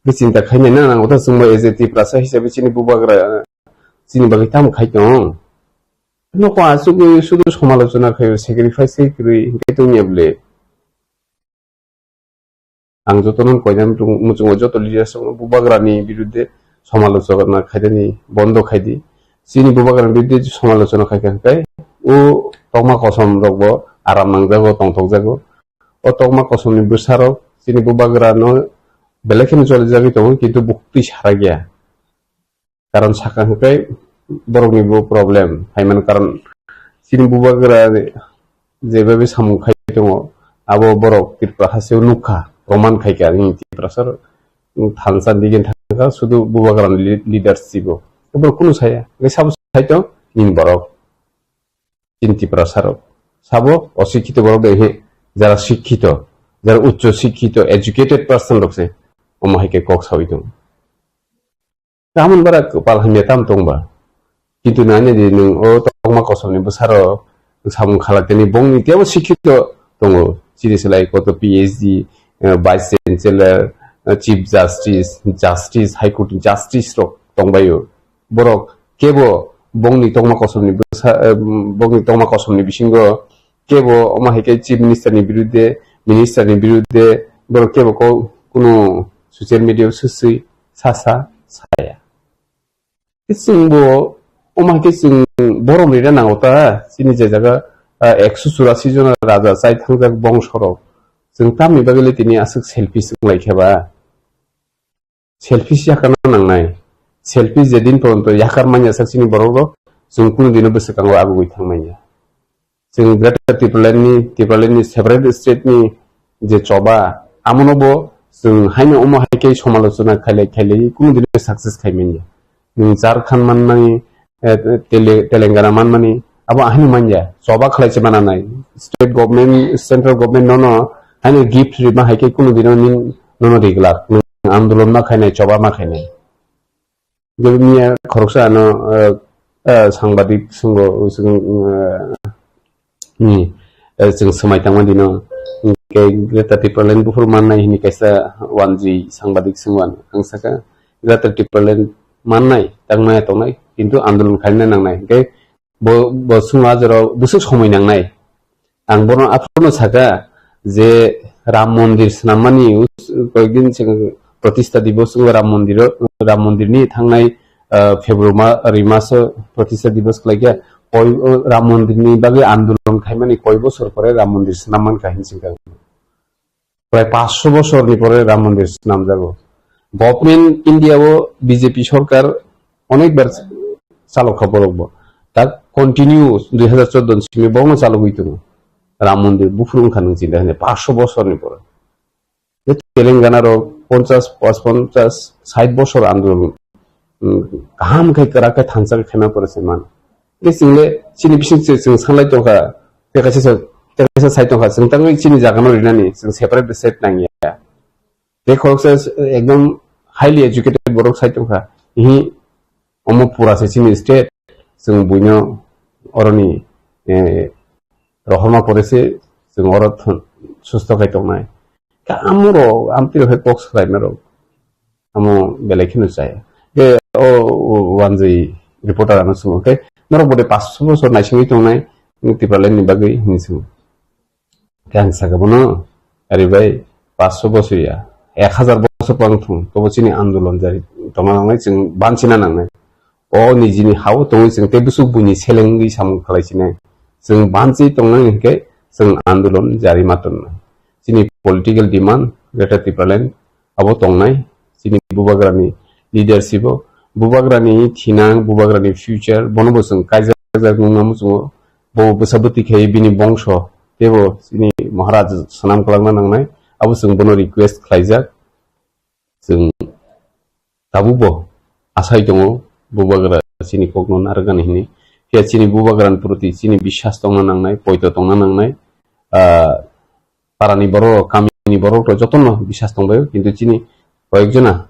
Bo chinta khainai na, nang otha chwngbo as a Tiprasa hisabe chini bubagra, chini bagwi tamo khai tong. Nokho asugwi sudu somalochona khaio, sacrifice khai kwrwi, hinkhe tongya bwle. Ang jotono koinani muchungo joto leaders rokno bubagrani birudde somalochona khaidani bondo khaidi. Chini bubagrani birudde somalochona khaikha hwnkhe o tokma kosom rokbo aram nangjago, tongthokjago. O tokma kosomni bwsarok chini bubagrano belai kheno cholijagwi tongo, kintu buktwi sarakya. Karon saka hwnkhe borokni bo problem phaimani karon chini bubagra jebabe samung khai tongo, abo borok Tripura hasteo nukha, proman khaikha, nini Tiprasa thansa digin thangkha, sudu bubagrani li-, leadership o. Borok kunu saya, hwnkhe sabo sai tong, nini borok. Chini Tiprasa rok. Sabo osikhito borok de he, jara sikhito, jara uccho sikhito, educated person rok se, omo hai khe kok sawi tongo. Tamon bara kwpal hamya tam tongba. Kintu nani di nwng o tokma kosomni bwsaro samung khalak tini bongni tebo sikhito tongo. Chini selai koto P H D, eh, Vice Chancellor, eh, Chief Justice, Justice, High Court Justice rok tongbaio. Borok kebo bongni tokma kosomni bwsa, eh, bongni tokma kosomni bisingo kebo omo hai khe Chief Minister ni birudde, Minister ni birudde borok kebo ko kunu social media o swswi sasa saya. Chwngbo omo hai khe chwng borom rina nango ta, chini je jaga, ah, ekso churasi jona raja chai thangjak bongsorok. Chwng tamni bagwi le tini aswk selfish wng lai khe ba? Selfish yakar nangnai. Selfish jedin porjonto yakar manya sak chini borok rok, chwng kunu dino bwswkango agugwi thang manya. Chwng Greater Tipraland ni, Tipraland ni separate state ni je choba, amono bo chwng haino omo hai khe somalochona khailai khailai kunu dino success khai manya. Nwng Jharkhand manmani, eh, Tele-, Telangana manmani, abo ahini manya, choba khlai se mana nai. State government, central government nono haino gift rima hai khe kunu dino nin nono riglak. Nwng andolon ma khainai, choba ma khainai. Jebo miya khoroksa ano, eh, eh, sangbadik swngo, swng, eh, ni, eh, chwng swmai tangma dino. Hwnkhe Greater Tipraland buphuru mannai hini kaisa wanjwi sangbadik swngwan. Ang saka, Greater Tipraland mannai, tangmaya tongnai, kintu andolon khaina nangnai. Hwnkhe bo, bo swngma jorao bwswk somoi nangnai. Ang bono aphuru no saka je Ram Mondir swnammani us-, koyekdin sing Pratistha Divos wngwi Ram Mondir, Ram Mondir ni thangnai, ah, February ma-, ri maso Pratistha Divos khlaikha. Koi, o, Ram Mondir ni bagwi andolon khaimani koi bosor pore Ram Mondir swnam mankha hinsingkha. Prai paanch sho bosor ni pore Ram Mondir swnamjago. Government India o B J P sorkar onek bar chalok kha borok bo. Ta continue dui hazar chordo ni simi borok no chalogwi tongo. Ram Mandir buphuru wngkha nwng chinta khainai paanch sho bosorni pore. Je Telangana rok ponchas, paanch ponchas, sait bosor andolon, um, kaham khe kwrak khe thansa khe khaima pore se man. Tei chwng le chini bising se chwng sanlai tongkha, tei kaisa sa, tei kaisa sai tongkha, chwng tangwi chini jaga no rinani, chwng separate state nangya. Tei khoroksa ekdom highly educated borok sai tongkha, ihi omo pura se chini state, chwng buino oroni, eh, rohorma pore se chwng oro thon-, susto khai tongnai. Ka amoro, amtwi rok hai kok swlaima rok. Amo belai kheno chaya. Ke o, o, wanjwi reporter ano swngo. Ke norok bode paanch sho bosor naisingwi tongnai, Tipraland ni bagwi hinwi swngo. Ke ang saka bono, "Ari bai, paanch sho bosor ya, ek hazar bosor pang thung, tobo chini andolon jari tongna nangnai, chwng banchina nangnai." O nijini hao tongwi chwng tei bwswk buini selengwi samung khlai sinai. Chwng banchi tongnai hinkhe chwng andolon jari ma tonnai. Chini political demand Greater Tipraland abo tongnai. Chini bubagrani leadership o, bubagrani thinang, bubagrani future, bono bo chwng kaijak jak nungna muchungo. Bo bwsa bwtwi khai bini bongso, teibo chini Maharaj swnam kwlangna nangnai. Abo chwng bono request khlaijak. Chwng tabukbo asai tongo, bubagra chini kokno narwknani hwnwi. Phiya chini bubagrani proti chini biswas tongna nangnai, poito tongna nangnai. Ah, parani borok, kamini borok rok jotono biswas tongbaio, kintu chini koyekjona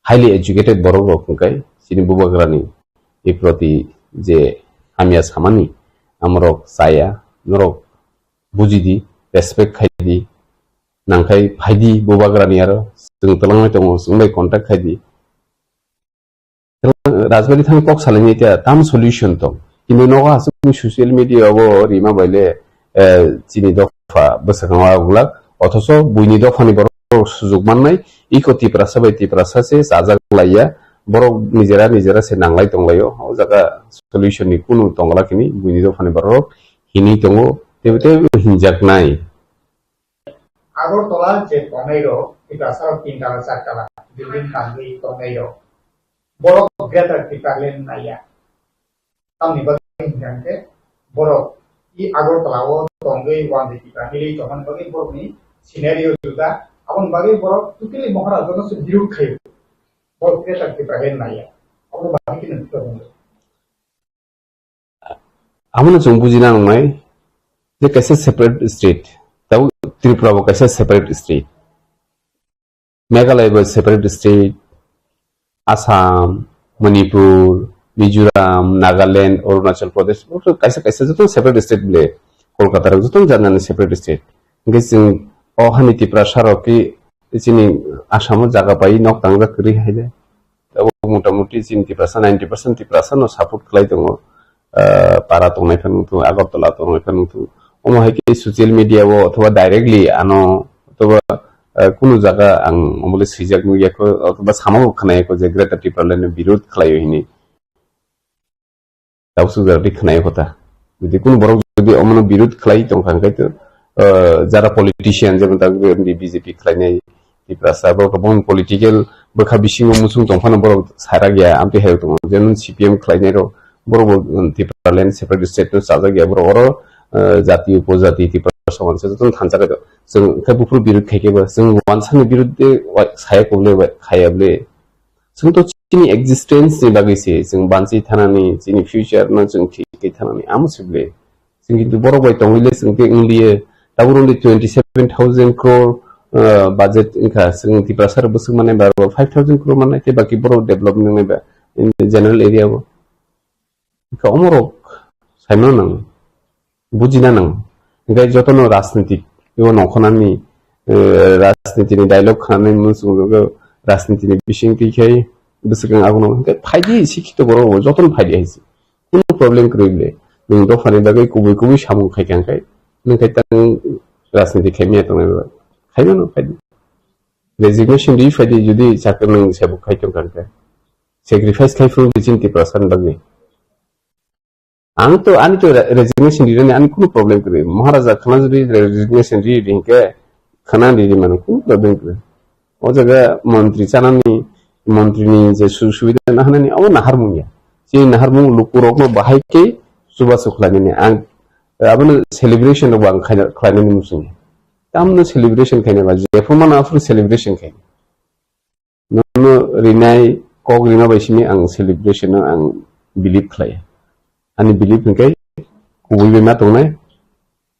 highly educated borok rok hwnkhe chini bubagrani proti je hamya samani amorok chaya, norok bujidi, respect khaidi, nangkhai phaidi bubagrani aro chwng twlangwi tongo, chwng bai contact khaidi. Rajbari thang kok salaini tia tam solution tong. Kintu nogo aswk social media o rima baile, eh, chini dopha bwswkang wa uglak. Othoso buini dophani borok sujuk mannai, iko Tiprasa bai Tiprasa se chajak laiya. Borok nijera nijera se nanglai tonglaio. O jaga solution ni kunu tongla kini buini dophani borok hinwi tongo. Tebo tebo hinjaknai. Agartala je tongnai rok, Tiprasa rok tin tala, char tala building tangwi tongnai rok, borok Greater Tipraland naiya. Tamni bagwi hwnkha hwnkhe borok i Agartala o tongwi wandi Tipra milwi tongmani bagwi borokni scenario juda. Aboni bagwi borok totally Maharaja no se birud khaio. Borok Greater Tipraland naiya. Aboni bagwi khe nwng khe Abono chwng bujina nangnai je kaisa separate state, tabuk Tripura bo kaisa separate state, Meghalaya bo separate state, Assam, Manipur, Mizoram, Nagaland, Arunachal Pradesh, bo kaisa kaisa joto separate state bole, Kolkata rok joto jani jani separate state. Hingke chwng o hani Tiprasa rok ki chini Assam o jaga pai nok tangjak kwrwi hai de. Abo mota moti chini Tiprasa ninety percent Tiprasa no support khlai tongo. Ah, para tongnai phano wngthung, Agartala tongnai phano wngthung. Omo hai khe social media o othoba directly ano othoba, ah, kunu jaga ang omo le swijak nukya kho, othoba sama bo khwnaya kho je Greater Tipraland ni birud khlaio hini. Tabuk sujak di khwnaya kho ta. Jodi kunu borok jodi omono birud khlai tongkha hwnkhe to, ah, jara politician jemon tabuk B J P khlainai, Tiprasa borok tabuk political bwkha bisingo muchung tongphano borok sarak ya, amtwi hai tongo. Jemon C P M khlainai rok, borok bo, um, Tipraland separate state no chajak ya, borok oro, uh, jati upojati Tiprasa wansa jotono thansa khe to. Chwng khe buphuru birud khai khe bo, chwng wansani birud de wa-, saya kobole wa-, khaya bole. Chwng to chini existence ni bagwi se, chwng banchi thanani, chini future no chwng thik khe thanani, amo se bole. Chwng kintu borok bai tongwi le chwng tei wng liye. Tabuk wng di twenty seven thousand crore, uh, budget wngkha. Chwng Tiprasa rok bwswk mannai ba five thousand crore mannai tei baki borok develop wngnai ba in general area o. Wngkha omorok saimano nang, bujina nang. Hingkhe jotono rajnitik o nongkhornani, uh, rajnitini dialogue khanani muchungo rajnitini bising twi khai bwswk wng abono. Hingkhe phaidi sikhito borok bo jotono phaidi hai se. Kunu problem kwrwi le. Nwng dophani bagwi kubui kubui samung khai kha hwnkhe, nwng khai tang rajniti khai maya tongnai ba? Khai mano, khai di. Resignation di phai di, jodi chakri nwng sabo khai tong kha hwnkhe. Sacrifice khai phuru di chini Tiprasa ni bagwi. Ang to, ani to re-, resignation di rani ani kunu problem kwrwi. Maharaja khana jodi resignation di di hwnkhe, khana di di mano kunu problem kwrwi. O jaga montri chanani, montri ni je su-, subida nahanani, abo naharmung ya. Chini naharmung lukurokno bahai khe chubachu khlainani. Ang Abono celebration rok bo ang khaina, khlainani muchungo. Tamno celebration khaina ba, jephru mano aphuru celebration khaina. Nono rinai kok rima bai simi ang celebration no ang believe khlai. Ani believe hwnkhe kubui bai ma tongnai,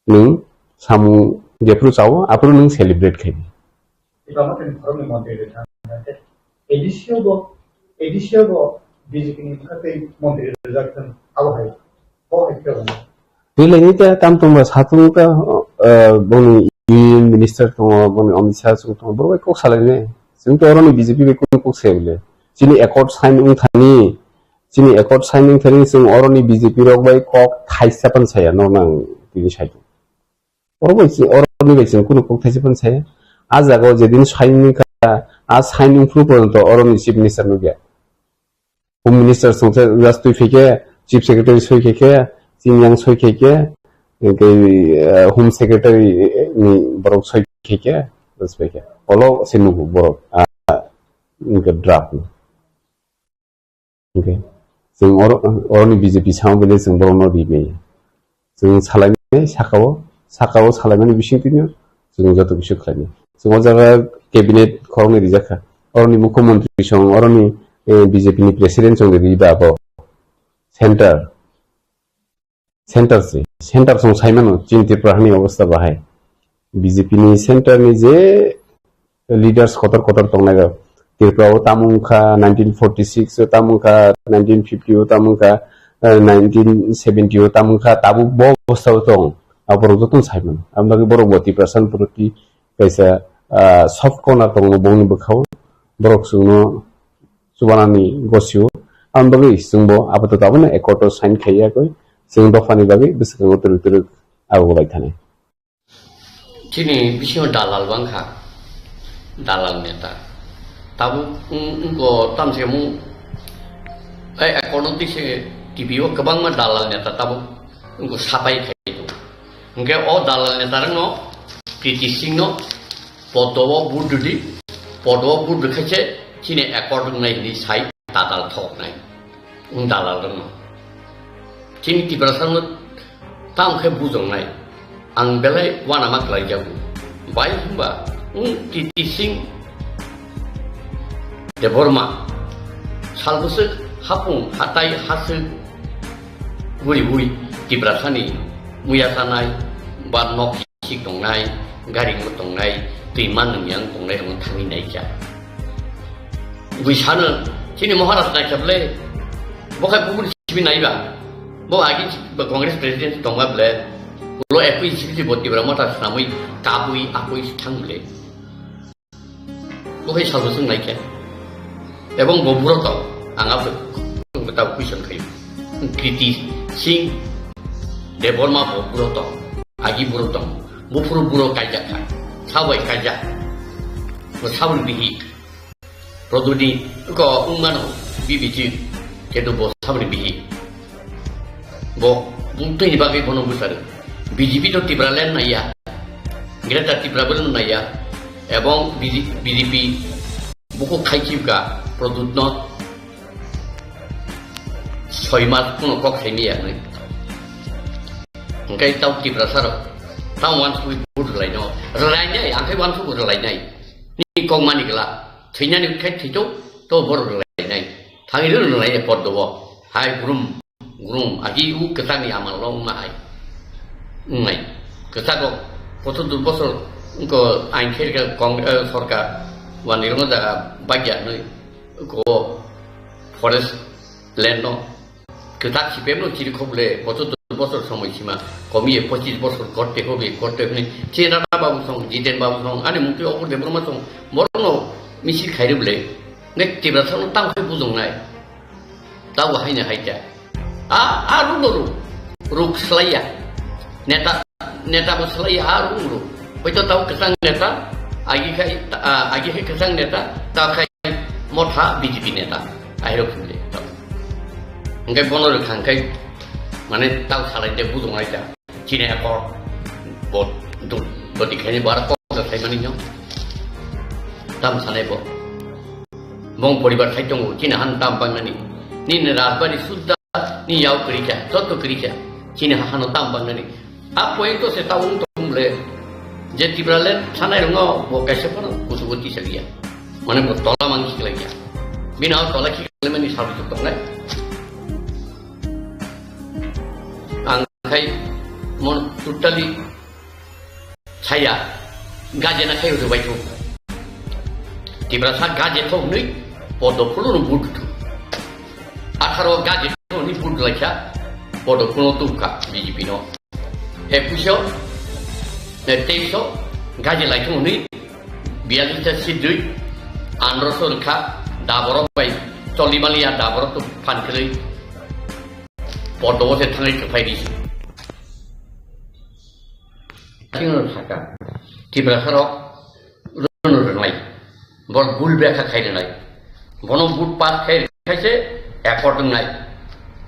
nwng samung jephru chao, aphuru nwng celebrate khai. Ibama tini khoroknwi montri rwkha. A D C o bo, A D C o bo B J P ni bwkha tei montri rwjak thung, abo hai. Bo hai khe bo. Rilai ni ta tam tong ba satung ta, eh, boni union minister tongo, boni Amit Shah song tongo, borok bai kok salai ne. Chwng to oroni B J P bai kok kok se bole. Chini accord sign wng thani, chini accord sign wng thani chwng oroni B J P rok bai kok thaisa pan saya no nang tini sai. Oro bai chwng, oroni bai chwng kunu kok thaisa pan saya. A jaga o jedin sign wng kha, a sign wng phuru porjonto oroni chief minister nukya. Home minister song se just twi phi khe, chief secretary soi khe khe, chini yang soi khe khe, hwnkhe, eh, home secretary ni borok soi khe khe, just phi khe. Olo se nugo borok, ah, hwnkhe draft ni. Hwnkhe chwng oro, oroni B J P samo bele chwng borok no ri maya. Chwng salainai saka-o, saka-o salaimani bisingtwino chwng joto kisa khlainai. Chwng o jaga cabinet khoroknwi rijak kha. Oroni mukhyamantri chwng, oroni, eh, B J P ni president chwng ri ba abo center, center se, center chwng saimano chini Tripura hani obostha bahai. B J P ni center ni je leaders kotor kotor tongnai rok. Tripura o tamo wngkha nineteen forty six o, tamo wngkha nineteen fifty o, tamo wngkha, eh, nineteen seventy o, tamo wngkha tabuk bo obostha o tong. Aborok jotono sai mano. Aboni bagwi borok bo Tiprasa ni proti kaisa, ah, soft corner tongo bongni bwkhao. Borok chwngno chubanani gosio. Aboni bagwi chwngbo apatot abono accord o sign khaiya koi. Chwng dophani bagwi bwskango twrwk twrwk abo bai thanai. Chini bisingo dalal bangkha, dalal neta. Tabuk wng-, wngkha tamse mung, eh, accord tise T V o kwbangma dalal neta tabuk wngkha sapai khai tongo. Hwnkhe o dalal neta rokno Kriti Singh no podo o vote rwdi, podo o vote rwkhaise chini accord wngnai hinwi sai. Tatal thoknai, wng dalal rokno. Chini Tiprasa no tamo khe bujongnai, ang belai uanama khlaijago. Bai hwnba wng T T Singh Debbarma sal bwswk hapung hatai haswk guriwi Tiprasa ni muya chanai ba nok sik tongnai, gari wng tongnai, twi man nung yang tongnai rok thangwi naikha. Bui sano, chini Maharaj naikha ble, bo khai bubun sibi naiba. Bo agi ba Congress president tongba ble, ulo ekui sibi bo Tipra Motha swnamwi kabui akui thang ble. Bo hai salbo chwng naikha. Ebong bo buro tong, ang abo tabo question khayo. Kriti Singh Debbarma bo buro tong, agi buro tong. Buphuru buro kaijak kha. Sabai kaijak. Bo saboni bihi. Produni ko wngmano B B G ketu bo saboni bihi. Bo bumtwi ni bagwi bono bwsari. B J P to Tipraland naiya. Greater Tipraland naiya. Ebong B J P buku khaichibga Produt no soi mas kuno kok saimaya nai. Engkai tau Tiprasa rok tau wansugwi vote rwlaino. Rwlainai, angkai wansugwi rwlainai. Ni kok mani gla. Thwinani khai thwito, to bor rwlainai. Thangwi rwlainai poddo bo. Hai grum. Grum, agi u kwchangni amal lo wngma hai. Wngnai. Kwchak rok, pochottor bosor wngkha ain khe rikha kong-, eh, sorkar, wani rokno jaga bagya hinwi ko forest land no. Kwchak C P M no chiri khobole, pochottor bosor somoi sima, komiye pochis bosor korte hobe, korte hobe. Chenrana babu song, Jiten babu song, ani mungtwi Okur Debbarma song, borokno misil khairwbole. Nek Tiprasa no tang khai bujongnai. Tabo haino hai khe. A, a ruk no ruk. Ruk slaiya. Neta, neta bo slaiya, a ruk no ruk. Hoito tabo kwchang neta, agi khai, a, agi khai kwchang neta, ta khai Motha B J P neta. Ahirok sumde. Hingke bono rwkha hingke, mane tabo salai de bujung ai da. Chini akor bo doti khaini bara kok da khaimani no. Tam sanai bo. Bong poribar khai tongo, chini han tam bangnani. Nini rajbari sudda ni yao kwrwi kha, joto kwrwi kha. Chini hano tam bangnani. A point to se ta wng tong le, je Tipraland sanai rwngno bo kaisa phano kuchugo tisa liya. Mane bo tola mang khiklai ya. Bini o tola khiklaimani sabi tok tongnai. Ang khai mon totally saya gajena khai udu bai thung. Tiprasa gaje thok nui podo phulu no vote thu. Atharo gaje thok ni vote laikha podo phulu tu ka B J P no. Ekuiso, eh, teiso, gaji laithung hwnwi, biyalista sidui, androso rwkha, daborok bai, choli maliya daborok to phan kwrwi, podo se thangwi kwphai di. Chino saka, Tiprasa rok, rwno rwnai, borok bul bekha khai rwnai, bono vote pass khai khai se accord wngnai,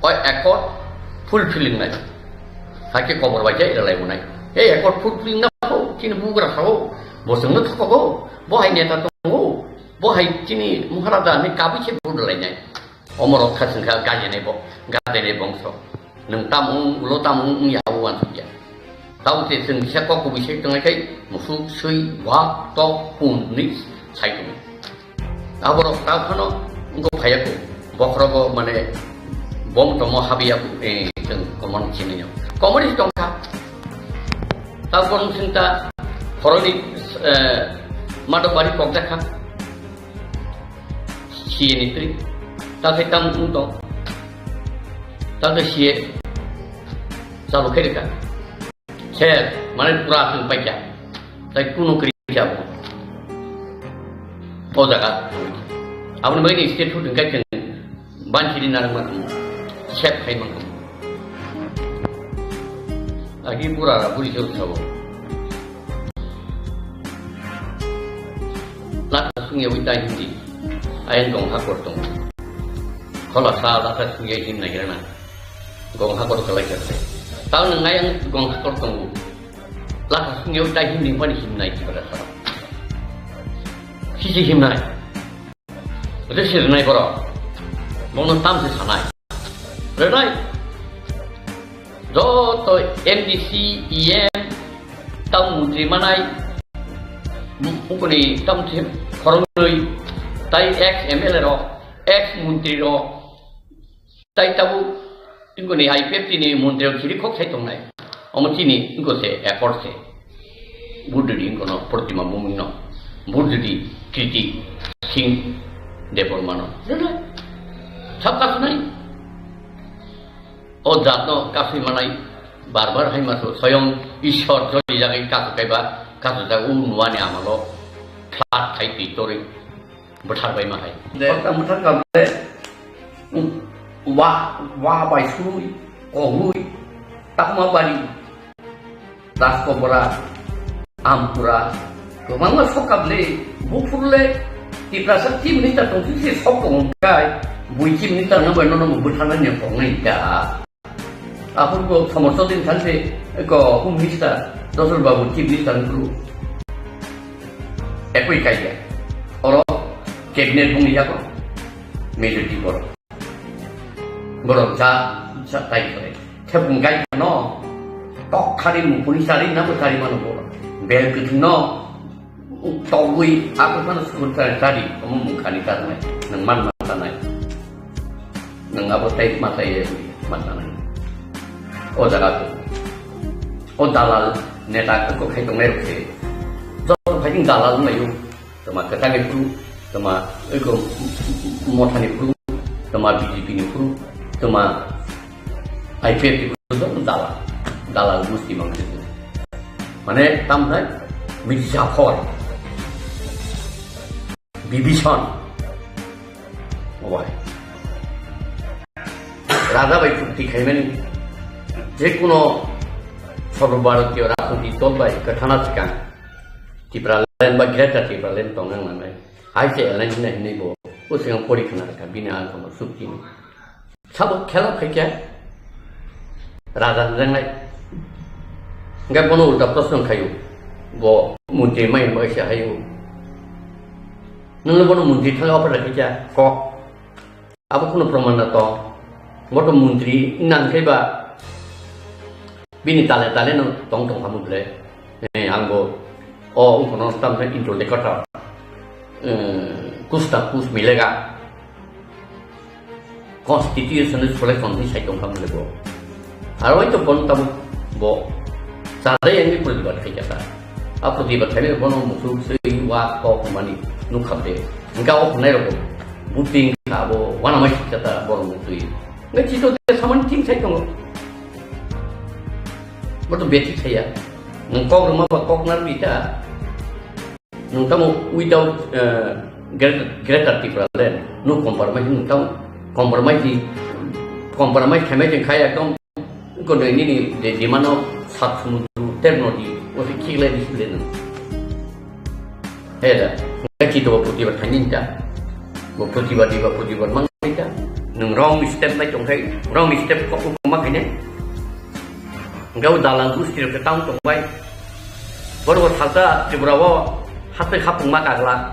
o accord fulfill wngnai, hakhe kobor bai khe rwlai wngnai. He accord fulfill wngna kho chini bugra sao, bo chwngno thokogo, bo hai neta tongo, bo hai chini Maharaja hinwi kabui se vote rwlainai. Omorok kha chwngkha gajenai bo, gajenai bongso. Nwng tamo wng, ulo tamo wng, wng ya o uansukya. Tamo te chwng kisa kok kubui se tongnai khai musuk swi wak tok pun ni sai tongo. Aborok ta phano wngkha phaiya ko. Bokhorogo mane bom tomo habiya ko, eh, chwng komon chini yo. Komon is tongkha. Ta kon sing ta khoroni, eh, madok bari kok jakha. C A ni twi. Ta khai tam wng tong. Ta khai C A. Chalo khai rwkha. Sir, mane pura chwng paikha. Tai kuno kwrwi kha bo. O jaga. Aboni bagwi ni state food hwnkhe chwng banchiri narwkma tong. Sep khai mangkha. Agi pura buri se utsabo. Lata sungya wi tai hindi. Ayang gong hakor tong. Khola sa lata sungya him nai grana. Gong hakor kalai kar. Tao nang ayang gong hakor tong. Lata sungya wi tai hindi pani him nai kibara sa. Sisi him nai. Risi rwnai borok. Bono tamse sanai. Rwnai. Joto M D C, E M, tamo montri manai, ukuni tamo khoroknwi, tai ex M L A rok, ex montri rok, tai tabuk ingkoni I P F T ni montri rok chiri khok sai tongnai. Omo chini ingko se accord se. Buddhudi ingkono Protima Bhumino. Buddhudi Kriti Singh Debbarmano. Sab kasunai. O jatno kasui manai bar bar hai maso soyong Ishwar joli jagai kasu kaiba kasu jaga u nuani amalo khlak khai twi torwi bwthar bai ma hai. De. Bwthar bwthar ka ble, um, wa, wa bai sui, kogui, takma bari, Raskobra, Ampura, kwbangma sok ka ble, buphurle, Tiprasa chief minister tong si sok tong kai, bui chief minister no bai no no bwthar nai ne kok nai da. Aphuru ko Somosor din thang se, ko Home Minister, Dosol Babu Chief Minister ni phuru. Ekoi kaiya. Oro cabinet bung ya ko. Majority borok. Borok ja, ja tai kore. Thepung gai no. Tok khari mu puni sari na bo sari mano borok. Bel kuthung no. Togwi ako phano sukun tari, tari, omo mungkhani tarnai, nwng man man tanai. Nwng abo tai ma tai ya, man tanai. O jaga ko. O dalal neta ko khai tongnai rok se. Joto khai dalal wnglaio. Tama kwthangni phuru, tama eko mothani phuru, tama B J P ni phuru, tama I P F ni phuru, joto dalal. Dalal musti mang. Mane, tam hai, Mirza Japhar. Bibhishan. Obai. Raja bai chukti khaimani, je kuno Sarva Bharatiya Rajniti dol bai kwthana swkang Tipraland ba Greater Tipraland tongnang nangnai. Hai se alliance hinai hinai bo. O swkang pori khna kha bini ang kono chukti. Sabo khela khaikya raja hwnjaknai. Hingke bono ulta proshno khaio. Bo montri mai hwnba se haio. Nwngno bono montri thangwi offer khaikya kok. Abo kheno proman na tong. Bo to montri nang khe ba Bini tale tale no tong tong hamu ble. Eh, ang bo o ungkono tam na intro de kata. Eh, kuch na kuch milega. Constitutional selection ni sai tong kha mole bo. Aro to bon tam bo. Sadai yang ni protibad khai kata. A protibad khai bo no musu sei wa ko mani nu kha de. Engka o nai ro. Buting kha bo wana mai kata bo no musu. Ngai chito de saman ting sai tong. Bo to beti khaya. Nung kok ruma ba kok nar bita. Nung tamo without, eh, Greater, Greater Tipraland, no compromise nung tamo compromise di, compromise khamai jeng khai ekdom ko doi nini je dimano sat sumudru ter nodi, o se khiklai di sile nung. He da, ngai chito bo protibad khaini ta. Bo protibad di ba protibad mang ta. Nung wrong step nai tong khai, wrong step ko ko ma khaini. Hingke o dalang gusti rok khe tang tong bai. Borok salsa Tripura o haste khapung ma kagla.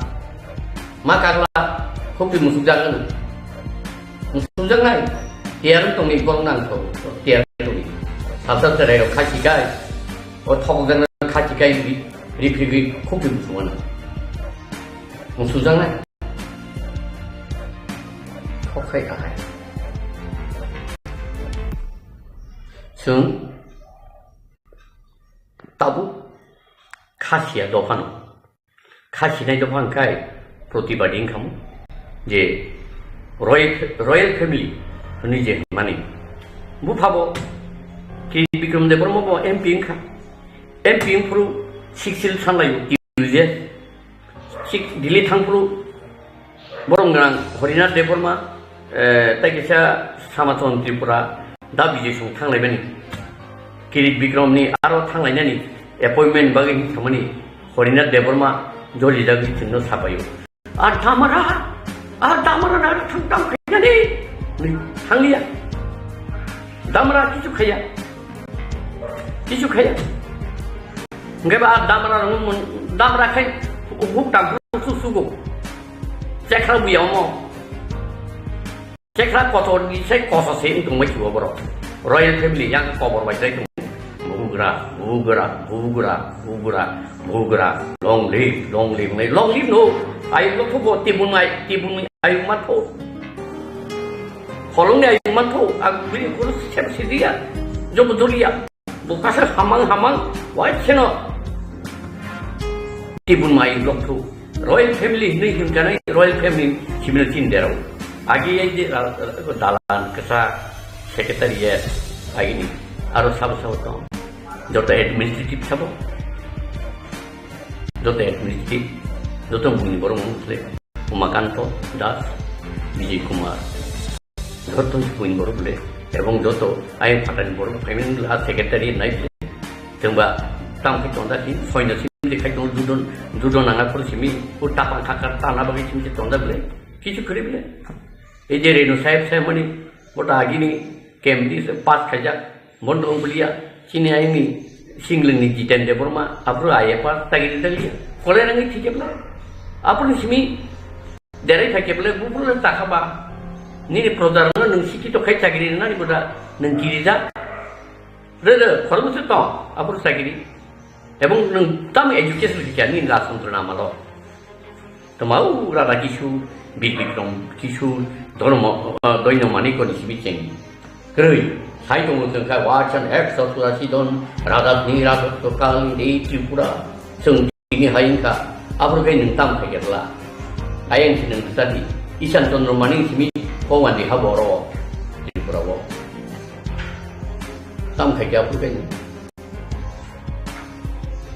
Ma kagla, khokti musuk jagan. Musuk jagnai, tiar tongni borok nang tho, tiar tongni. Salsa terai rok khachi kai, o thok jagan khachi kai ri, ri phri ri khokti musuk wana. Musuk jagnai. Thok khai kahai. Chwng tabuk kha siya dophano. Kha sinai dopha hwnkhe protibadi wngkhamu je royal, royal family hwnwi je hwnmani. Buphabo Kirit Bikram Debbarma bo M P wngkha. M P wngphuru six sil sanlaio T U J. Six Delhi thangphuru borok gwnang Harinath Debbarma, eh, tei kisa Sanatan Tripura, da Bijay Song thanglaimani. Kirit Bikram ni aro thanglainani appointment bagwi hinsamani Harinath Debbarma joli jagwi chwngno sapaio. A damra, a damra na thang tam khainani. Ni thangliya. Damra kichu khaya. Kichu khaya. Hingke ba damra rung mun, damra khai huk tam su su go. Chekha buya mo. Chekha kotor ni sai kosa se wng tongmai chuwa borok. Royal family yang kobor bai sai tong. Bugra, bugra, bugra, bugra, bugra. Long live, long live, long live no. Ayu lo bo tibun ai, tibun ayu matho. Holong ni ayu matho, ang bini kuru sem sidia. Jobo jolia. Bo kasa hamang hamang, wai seno. Tibun mai blok thu. Royal family hinwi himkanai, royal family simino chin derao. Agi ai de, ah, dalan kasa secretariat agini. Aro sabo sabo tong. Joto administrative sabo. Joto administrative. Joto muni borong mung khle. Umakanto Das, Bijay Kumar. Joto buin borok le, ebong joto ayang phatani borok phaimani le a secretary nai le. Tengba tam khe tonda khe, soino sim de khai tongo, dudo, dudo nanga phuru simi, o tapang khakar tana bagwi sim de tonda bole. Kichu khri bole. Ei je Renu saheb saheb mani, bota agini, kem di se pass khaijak. Bondo wng bulia, chini ayangni singlwngni Jiten Debbarma, aphuru I F R tagiri dalia. Kolai rangni thikebla. Aphuru simi derai phaikebla, bubula takaba. Nini projarno nwng sikito khai chagiri nani boda nwng kirija. Re re, khoroksa tong, aphuru chagiri. Ebong nwng tam education rikya nini rajtantro namalo. Tma u rada kisu, Bir Bikram kisu, Dharma, ah, Doino Manikoni simi cheng. Kwrwi, sai tongo chwng kha, Watson, X, Sasura, Sidon, Radatni, Radatto, Kalni, Tripura, chwng tini hai wngkha, abro khe nwng tam khai khe bla. Ayang si nwng kwchadi, Isan Chandra Manik simi, Bhagwan Riha Boro, Tripura o. Tam khai khe abro khe nwng.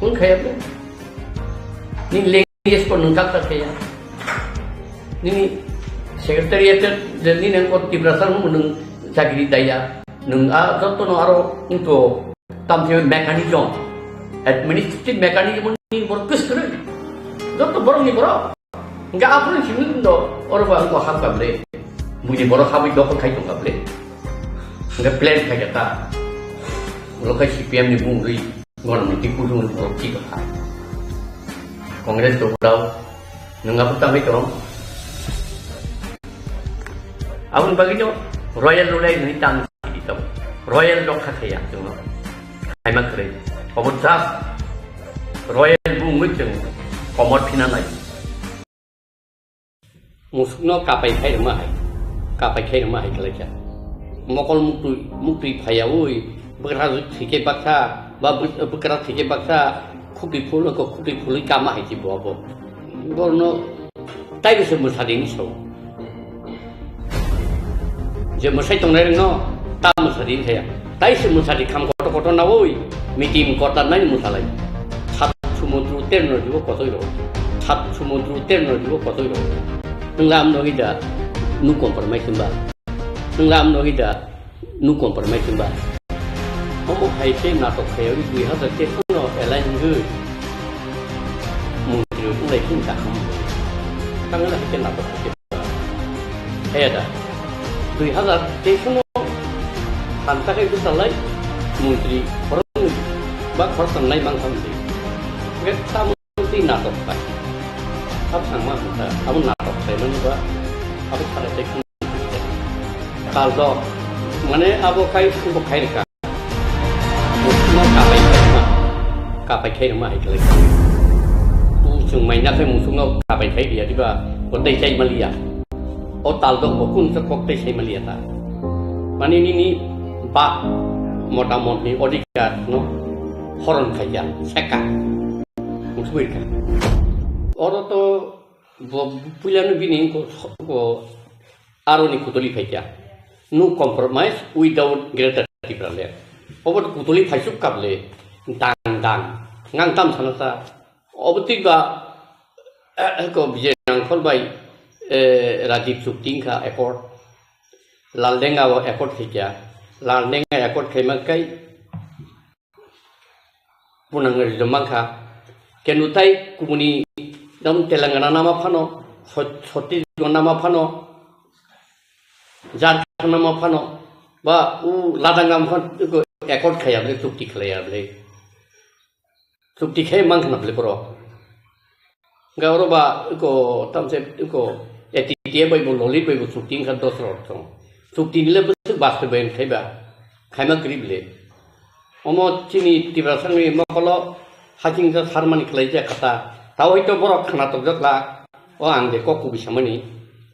Wng kha ya bla. Ni le Yes, ko nwng kak kak ya. Nini secretariat de nini ang ko Tiprasa nwng nwng chakri daya. Nwng a joto no aro wngto tam se mechanism, administrative mechanism ni bor kus kre. Joto borok ni borok. Hingke aphuru simi do oro ba ko hap kable. Buni borok habui dokol khai tong kable. Hingke plan khai ta. Ulo khai C P M ni bung rui. Gwanmantri kutung ni borok chikha. Congress to dao, nwng abo tangwi tong. Aboni bagwi no royal rulai nwi tang sidi tong. Royal rok kha khaya tongno. khaima kwrwi. Obo just royal bu wngwi chwng komor phina nai. Musukno kapai khai rwma hai, kapai khai rwma hai khlai kha. Mokol muktwi, muktwi phaiyaui, bwkra thwike baksa, ba bw-, bwkra thwike baksa, khupri phul, khupri phulwi kama hai se bo abo. Borno taibo se mwsadi ni sao. Je mwsai tongnai rwngno ta mwsadi thaya. Tai se mwsadi kham kotor kotor naui, meeting kotor nai mwsalai. Sat sumudru terno jibo kotoi ro. Sat sumudru terno jibo kotoi ro. Nwng lam no ida nu compromise hwnba. Nwng lam no ida nu compromise hwnba. Omo hai khe natok khayaui dui hazar teis no elai hwnwi. Montri wng lai khe ta ham. Tangna hai khe natok khe. Heda, dui hazar teis no santa kai bwsalai montri khoroknwi ba khoroknwi nai mang kha montri. Hwnkhe ta montri natok pai. Abo thangma hwnta, abo natok paimani ba abo khalai tei khum. Kal do, mane abo kai, abo khai rwkha. Musukno kapai khairokma, kapai khairokma hai khlai kha. Tu chwng maina khai musukno kapai khai dia diba, o tei chai maliya. O tal dok bo kun se kok tei chai maliya ta. Mani nini ba mota motni odhikar no horon khaija, seka. Musuk bai kha. Oro to bo puila no bini ko, ko aroni kutuli phaikya. No compromise without Greater Tipraland. Obo kutuli phaisuk kable dang dang. Ngang tam sana sa. Obo tik ba, eh, ko Vijay Rangkhol bai, eh, Rajiv Chukti kha accord. Laldenga o accord khaikya. Laldenga accord khaima kai punang rijwk mankha. Kenu tai kubuni dam Telangana nama phano, Chhat-, Chhattisgarh nama phano, Jharkhand nama phano, ba u Ladakh nama phano, eko accord khaya bole, chukti khlaya bole. Chukti khai mankha na bole borok. Hwnkhe oro ba eko tamse eko A T T A bai bo Lolit bai bo chukti wngkha dos rok thung. Chukti ni le bwswk bastobaiyan khai ba, khaima kwrwi bole. Omo chini Tiprasani mokolo hakingja sarmani khlaijak kha ta. Tao hoi to borok khna tokjak la. O ang de kok kubui samani.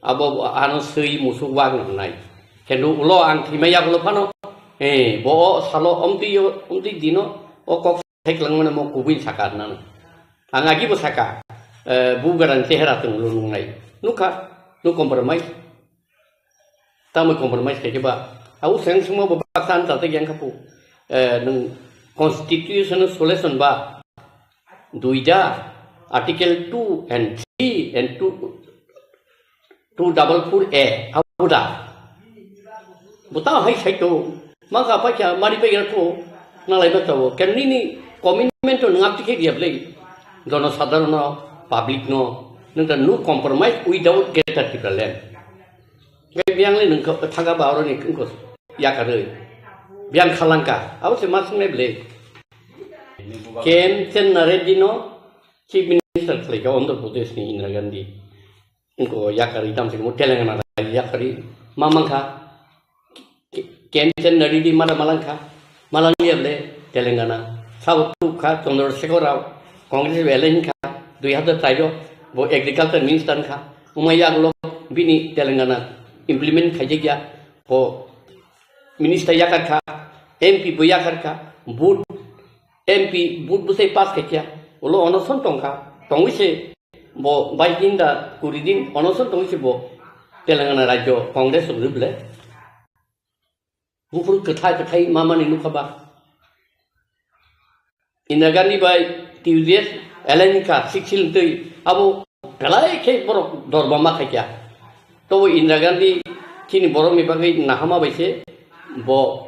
Abo ano swi musuk wak no nai. Kendo ulo ang thwima yagulo phano. Eh, bo o salo omtwi o, omtwi dino o kok Thai kwlangmano mo kubui saka nang. Ang agi bo saka, eh, bu gadang chehera tong lu nung nai. Nukha, no compromise. Tamo compromise khe ba. Au seng sungma bo baksa an tate gyang khapu. Eh, nung constitutional solution ba. Duida, article two and three and two, two double four A, abuda. Buta hai sai to, ma ka pa kya mari pe gra to, na lai ba to, ken ni ni commitment to ngap tikhe dia blei. Jono sadharon no, public no, nung ta no compromise without Greater Tipraland. Gai biang le nung ka thaga ba oro ni kung ko ya ka rei. Biang khalangka, abo se ma sungai blei. K M Sen Nareddy no Chief Minister khlai ka Andhra Pradesh ni Indira Gandhi. Ingko yakari tamsik mo Telangana rajyo yakari mamang kha. K-, K M Sen Nareddy mada malang kha. Malang liya bole Telangana. Sabo tuk kha Chandrasekhar Rao. Congress bele hin kha. Dui hazar tairo bo agriculture minister kha. Umai yaglo bini Telangana implement khaijak ya. Bo minister yakar kha. M P bo yakar kha. Vote M P vote bwsai pass khaikha, ulo onoson tongkha, tongwi se bo bais din da kuri din onoson tongwi se bo Telangana rajyo Congress rok rwble. Buphuru kwthai kwthai mamani nukha ba. Indira Gandhi bai T U D S alliance kha six sil twi abo belai khe borok dorma ma khaikha. Tobo Indira Gandhi chini borokni bagwi nahama bai se bo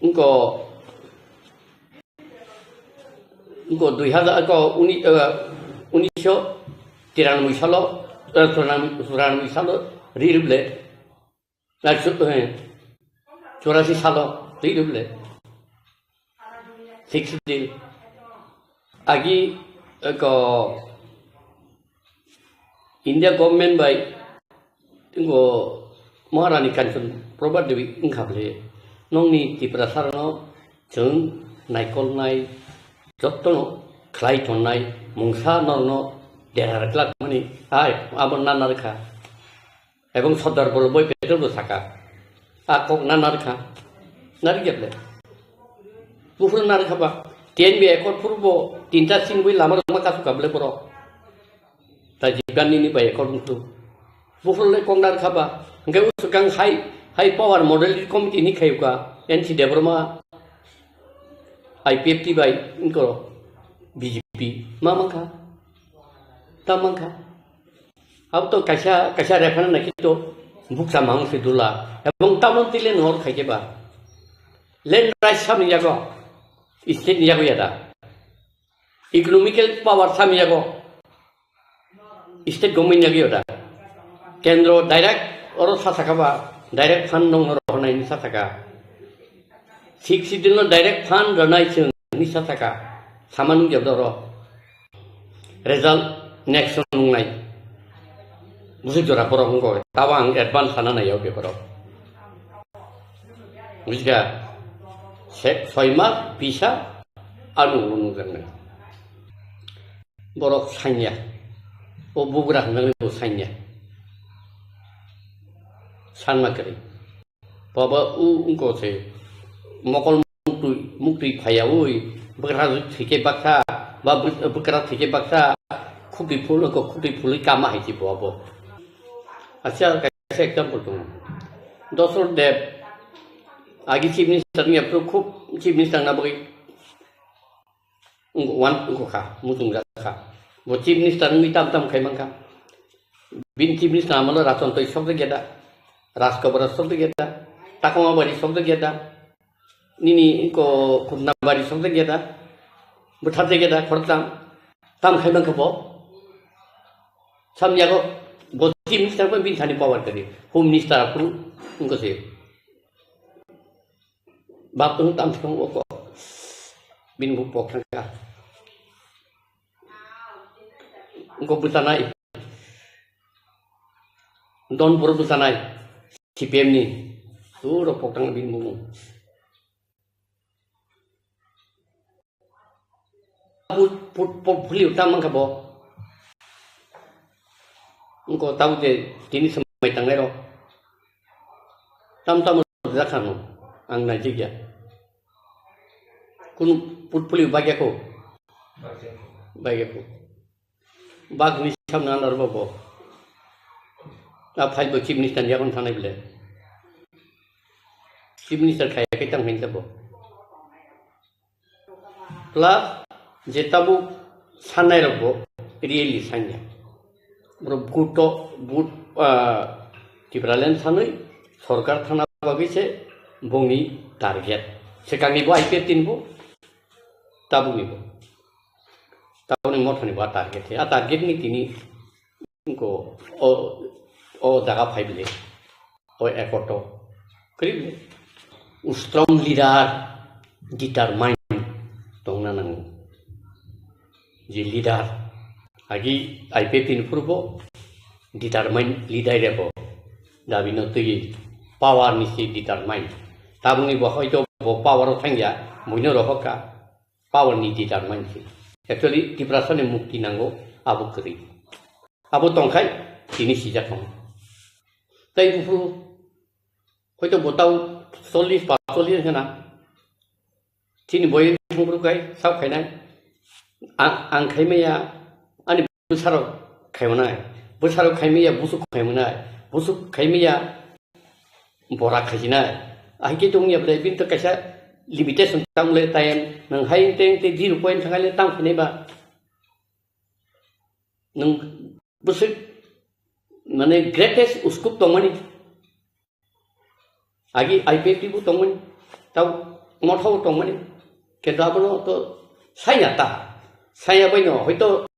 Ingko, ingko dui hazar, ingko uni-, eh, unisho tiranoboi salo, eh, churanoboi, churanoboi salo ri rwble, na chu-, eh, churasi salo ri rwble. Six din. Agi, ingko India government bai Tongo Maharani Kanchan Prabha Devi wngkha bwle, nokni Tiprasa rokno Chwng naikolnai, jotono khlai tongnai mungsa norokno dera rwkhlak mani, ai, abo na narwkha. Ebong Sardar Vallabhbhai Patel bo saka, a kok na narwkha, narwkya ble. Buphuru narwkha ba, T N V accord phuru bo tinta singwi lama rwma kasukha ble borok. Rajiv Gandhi ni bai accord wngkhu. Buphuru le kok narwkha ba, hwnkhe usukang hai, hai power model committee ni khayuka, N C Debbarma, I P F T bai wngkho B J P, ma mankha, ta mankha. Abo to kaisa, kaisa referendum nai khe to bukcha mang se dula. Ebong tamon tile nor khai khe ba. Land rights samni yago, state ni yago yada. Economical power samni yago, state government yago yada. Kendro direct oro sa saka ba, direct fund nong oro honai ni sa saka. Sixth Schedule no direct fund rwnai chwng hinwi sa saka. Sama nukya doro. Result next o nungnai. Busu jora borok wngkha. Tabo ang advance sana nai o beparo. Bujikha? Se-, soi mas bisa ano nungjaknai. Borok sanya. O bugra hwnjaknai bo sanya. Sanma kwrwi. Baba u wngkha se mokol muktwi, muktwi phaiyaui bwkra thwikhe baksa, ba bw-, bwkra thwikhe baksa khukti phul wngkha, khukti phulwi kama hai se bo abo. Acha kaisa example tongo. Dosrot Deb agi chief minister wngya phuru khub chief minister wngna bagwi wngkha, wan wngkha, muchungjak kha. Bo chief minister wngwi tam tam khai mankha. Bini chief minister amolo Rachontoi sokjak ya da, Rajkobora sokjak ya da, Takoma Bari sokjak ya da, nini ko Khutna Bari sokjak ya da, bwtharjak ya da, khoroktham, tam khai mankha bo. Samni yago bo chief minister bo bini thani power kwrwi, home minister aphuru wngkha se. Bap tong tam thong o ko. Bini buk pok thangkha. Wngkha bwchanai. Donpuro bwchanai. C P M ni. Puro pok thang bini bumung. Put, put, put, phuli tam wngkha bo. Wngkha tabuk je tini swmai tangnai rok. Tam tam rwjak kha no. Ang naijak ya. Kunu put phuli bagya ko. Bagya ko. Bagni samna anar bo bo. A phai bo chief minister ni yakon thanai bile. Chief minister khaya khe tang hinta bo. Plus je tabuk sannairokbo really sanya. Borok vote to, vote, ah, Tipraland sanwi sorkar thana bagwi se bongni target. Swkangnibo I P F T nibo, tabuknibo. Tabukni mothanibo a target. A target ni tini Wngkha o, o jaga phai bile, o accord o. Kwrwi bile. Strong leader, determined tongna nango. Je leader, agi I P F T ni phuru bo determined leader rebo dabi no twi power ni si determined. Tabukni bo hoito bo power o thangya, buino rohor kha. Power ni determine se. Actually, Tiprasa ni mukti nango abo kwrwi. Abo tongkhai tini sijak tongo. Tai buphuru hoito bo tau chollish, paanchchollish hwna. Chini boyeni thangphuru kai, sao khainai. A-, ang khaimaya, ani bwsarok khaimanai. Bwsarok khaimaya, busuk khaimanai. Busuk khaimaya, bora khaijinai. Ahikhe tongya ble, bini to kaisa limitation tamo le time, nang hai teng te zero point thangai le tang khainai ba. Nang bwswk mane greatest uskup tongmani. Agi I P F T bo tongmani, tau motha bo tongmani. Kintu abono to saya ta, saya bai no hoito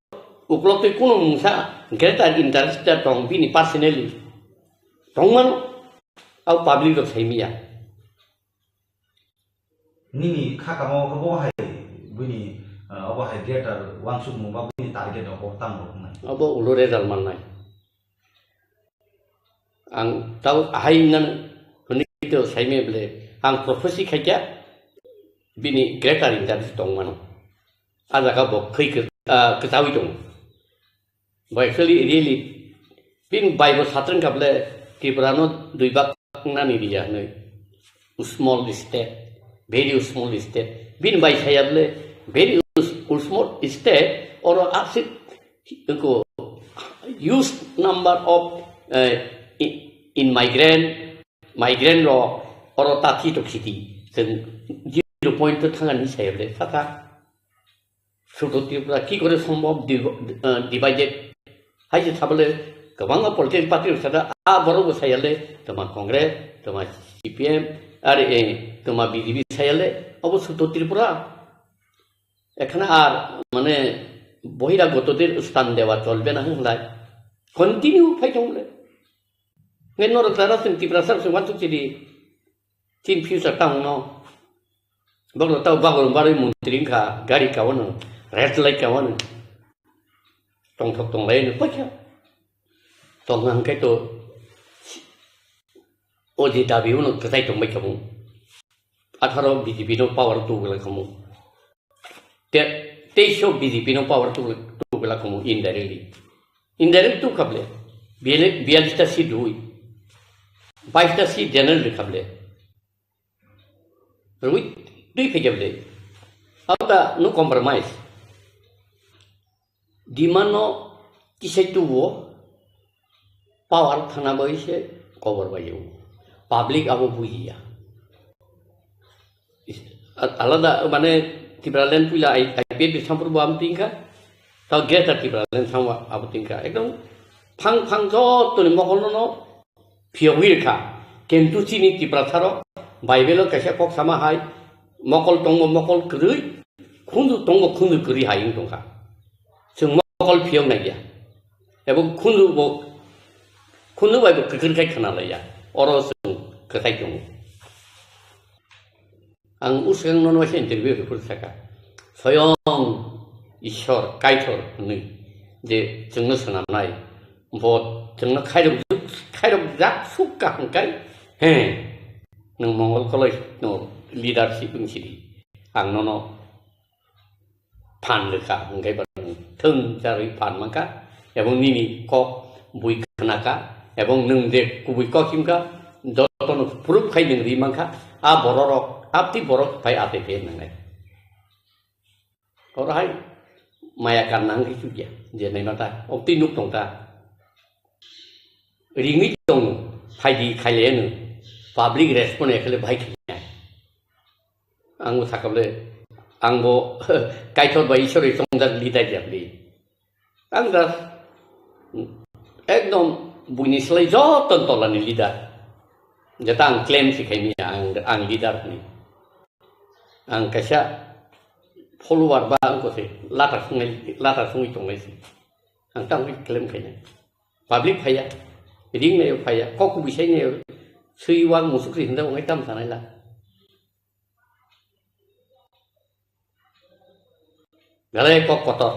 Uklok twi kunu mungsa greater interest tong bini personally. Tongmano, au public rok sai miya. Nini kha kamo khe bo hai bini, ah, obo hai greater wansukmung ba bini target rok bo tamo rok nai. Obo ulo result mannai. Ang tau ahai nang hwnwi to saimaya ble, ang prophecy khaikha, bini greater interest tongmano. A jaga bo khwi kw-, ah, kwchawi tongo. Bo actually really bini bai bo satrwng kha bwle Tripura no dui bak nani riya hwnwi. Small state, very small state. Bini bai saya bwle very s-, small state, oro aswk ko huge number of, eh, i-, immigrant, migrant rok oro ta thwi tok sidi. Chwng zero point to thangani saya bwle saka. Sudo Tripura ki kore sombhob div-, eh, divided? Hai se sabole kwbangma political party rok sada, a borok bo sayale, toma Congress, toma C P M, are, eh, toma B J P sayale, obo Sudo Tripura. Ekhane ar, mane, বহিরাগতদের স্থান দেওয়া চলবে না hwnlai. Continue phai tong le. Ngai norok tara chwng Tiprasa rok chwng uansuk chidi. Chin future tamo no. Bokno tao bagwi barwi montri wngkha, gari kaono, red light kaono. Tongthok tonglai no paikha. Tong hwnkhe to o je dabi uno kwchai tongbai kha bo. Atharo B J P no power tubula khamu. Te, teisho B J P no power tubula, tubula khamu indirectly. Indirect tu khable. Biale-, bialis ta seat rui. Bais ta seat general ri khable. Rui twi phai jabde. Abda no compromise. Demand no kisai tubo power thana bai se cover bai o. Public abo bujiya. Is-, a-, alada mane Tipraland puila I-, I P F ni sampur bo am tingkha. Tao Greater Tipraland samwa abo tingkha. Ekdom phang phang joto ni mokol no no phiyogwi rwkha. Kintu chini Tiprasa rok Bible o kaisa kok sama hai, mokol tongo mokol kwrwi, khunju tongo khunju kwrwi hai wng tongkha. Chwng mokol phiyok nai ya. Ebo khunju bo, khunju bai bo kwkir khai khna lai ya. Oro chwng kwthai tongo. Ang uswkang nono waisa interview rwphuru saka, soyong Ishwar Kaitor hwnwi je chwngno swnamnai, bo chwngno khairok juk-, khairok jak suk kaham kai, he, nwng mongol koloi no leadership wng sidi, ang nono phan rwkha, hwnkhe ba nwng thwng charwi phan mankha, ebong nini kok bui khnakha, ebong nwng je kubui kok himkha, jotono proof khai nwng ri mankha, a bororok, apti borok phai atwi phai nangnai. Oro hai maya karna hwnkhe chukya, je naima ta, oktwi nuk tong ta. Ringwi tong, phaidi khailaiya nwng, public respond ya khaile bahai khainai. Ang bo sakha bwle, ang bo Kaitor bai Ishwar bai chongjak leader ya bwle. Ang da ekdom buini slai joto tolani leader. Jeta ang claim si khaimya ang, ang leader ni. Ang kaisa follower ba ang kose lata sungai, lata sungwi tonglai si. Ang tamo claim khaina. Public phaiya, ring nayo phaiya, kok kubui sai nayo, swi wang musuk ri hinda wangai tam sanai la. Belai kok kotor.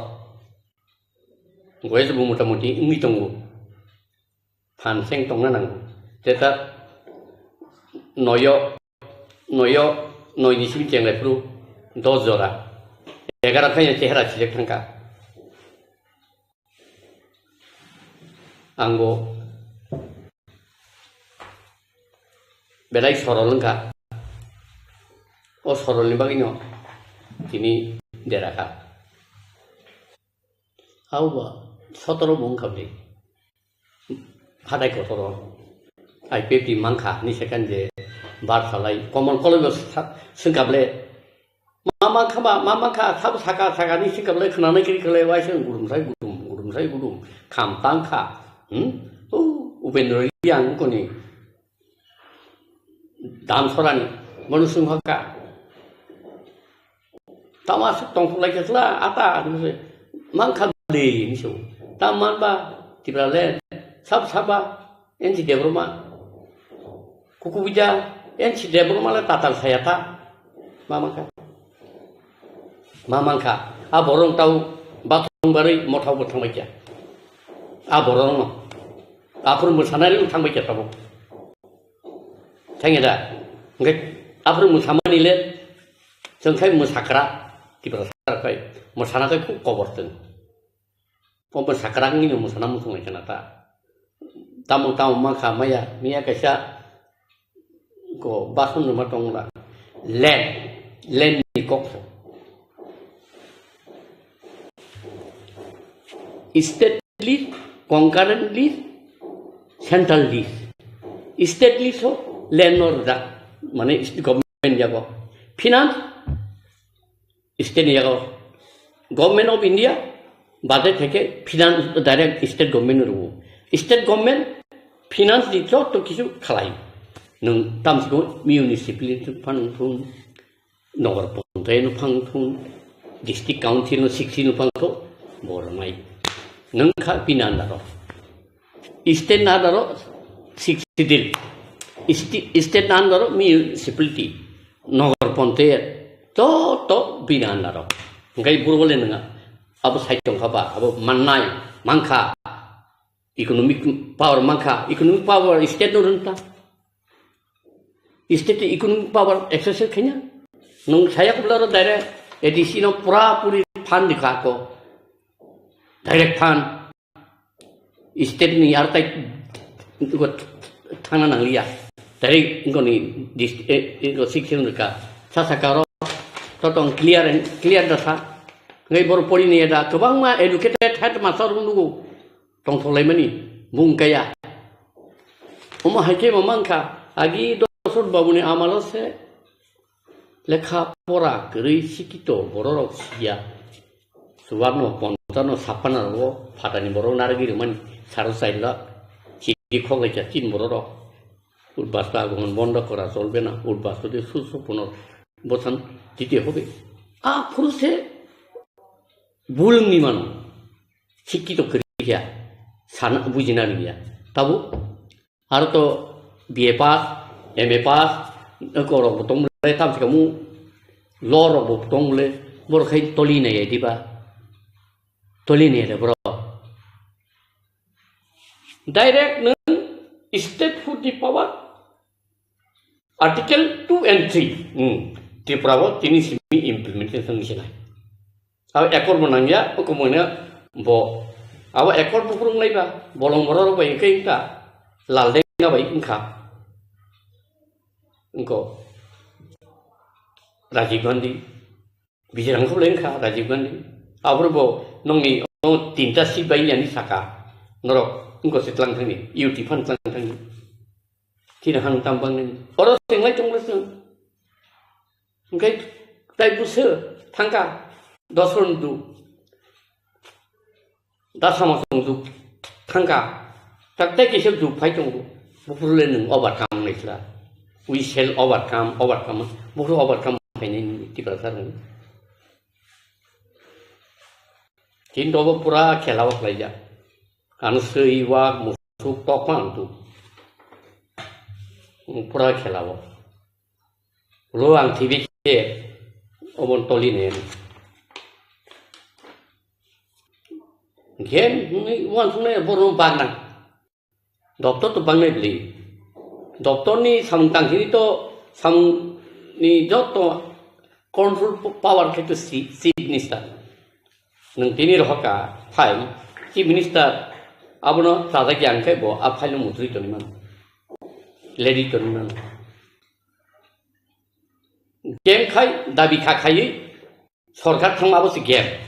Goya bo mota moti wngwi tongo. Phan seng tongna nango. Teta noyo, noyo, noi ni simi chenglai phuru dos jora. Egaro khaina chehra sijak thangkha. Ang bo belai sorol wngkha. O sorolni bagwino tini derakha. Abo ba sotoro bo wngkha bini. Hatai kotoro I P F T mankha hinwi saikha je bar salai. Komon koloi bo sa-, swngkha bwle. Ma mankha ba, ma mankha, sabo saka, saka ni sika bwle khwnanai kiri khlai waisa gudum sai gudum, gudum sai gudum, kham tangkha. Hmm? O Upendra Reang koni. Dam sorani, bono swng hoka. Tama aswk tongthok lai khe chwla, ata, hinwi se, mankha bwle, hinwi se. Tam man ba, Tipraland, sab saba, N C Debbarma. Kukubuja, N C Debbarma le tatal saya ta. Ma mankha. Ma mankha. A borong tau bathong barwi mothao bo thangbai kha. A borong no. Aphuru mwsanai rok thangbai kha tabo. Thangya da? Hwnkhe aphuru mwsamani le Tongkhai mwsakra, Tiprasa rok khai mwsana khai khub kobor tong. O mwsakra wngwi no mwsana muchung lai khna ta. Tamo tamo ma kha maya, miya kaisa ko bason rwma tong la. Land, land ni kok. State lease, concurrent lease, central lease. State lease ho land no rwjak, mane government yago. Finance, state ni yago. Government of India, budget theke finance direct state government no rwo. State government finance ni joto kisu khalai. Nwng tamsiko municipality phang thung, nogor ponchayat no phang thung, district council no sixty no phang thung, bo rwnai. Nwng kha bini under o. State ni under o sixth schedule. Sti-, state ni under o municipality, nogor ponchayat, joto bini under o. Hingkai buro le nwnga, abo sai tongkha ba, abo mannai, mankha, economic power mankha, economic power state no rwngta. State ni economic power exercise khaina. Nwng saya kubla ro direct A D C no pura puri fund dikha ko. Direct fund. State ni ar tai ko thana nangliya. Direct ko ni dist-, eh, eh, ko six rwkha. Sa saka ro to tong clear and clear da sa. Ngai bor pori ni da kwbangma educated headmaster nugo. Tongthok laimani bung kaya. Omo hai khe bo mankha, agi Dosrot babuni amalo se lekha pora kwrwi sikito bororok siya. Chubarno, ponchano, sappanarok phatani borok narwgwi rwmani saro chai lakh. Chiri khok laikha chin bororok. Udbas to agoman bondo kora cholbe na. Udbas to de susu punor bosan dite hobe. A phuru se bulungni mano. Sikito kwrwi kha, sana bujina rwya. Tabo, aro to B A pass, M A pass, ko rok bo tong le, tam se kamu law rok bo tong le, boro khai toli nai diba. Toli nai re boro. Direct nung state food ni power, Article two and three, hmm, Tripura o tini simi implementation wngsinai. Abo accord bo nangya, o komoino bo, abo accord bo phurung laiba, bolong borok rok bai wngkha wngkha, lal denga bai wngkha. Wngkho Rajiv Gandhi, Bijirang khublai wngkha Rajiv Gandhi. Aboro bo nongni o tinta seat bai yani saka. Norok wngkho se tlang thangni, U T phan tlang thangni. Chini han tam bang nini. Oro tenglai tongla chwng. Hingke tai buso thangka dos ron du. Da sama song du thangka. Tak tai kisa du phai tongo. Bufurule nung overcome naisla. We shall overcome, overcome. Bufuru overcome phainai ni Tiprasa rung. Kintu obo pura khela o khlaijak. Ano swi wak musuk tok phang tu. Pura khela o. Ulo ang thibi khe obon toli ne. Gen hwnwi uansuknai borok bagna. Doctor to bangnai bwlwi. Doctor ni samung tangkhe to samung ni joto control power khe to si-, chief minister. Nwng tini rohorka file, chief minister abono chajak ya hwnkhe bo a file no muchuri tongwi mano. Lady tongwi mano. Game khai dabi kha khaiwi sorkar thangma abo se game.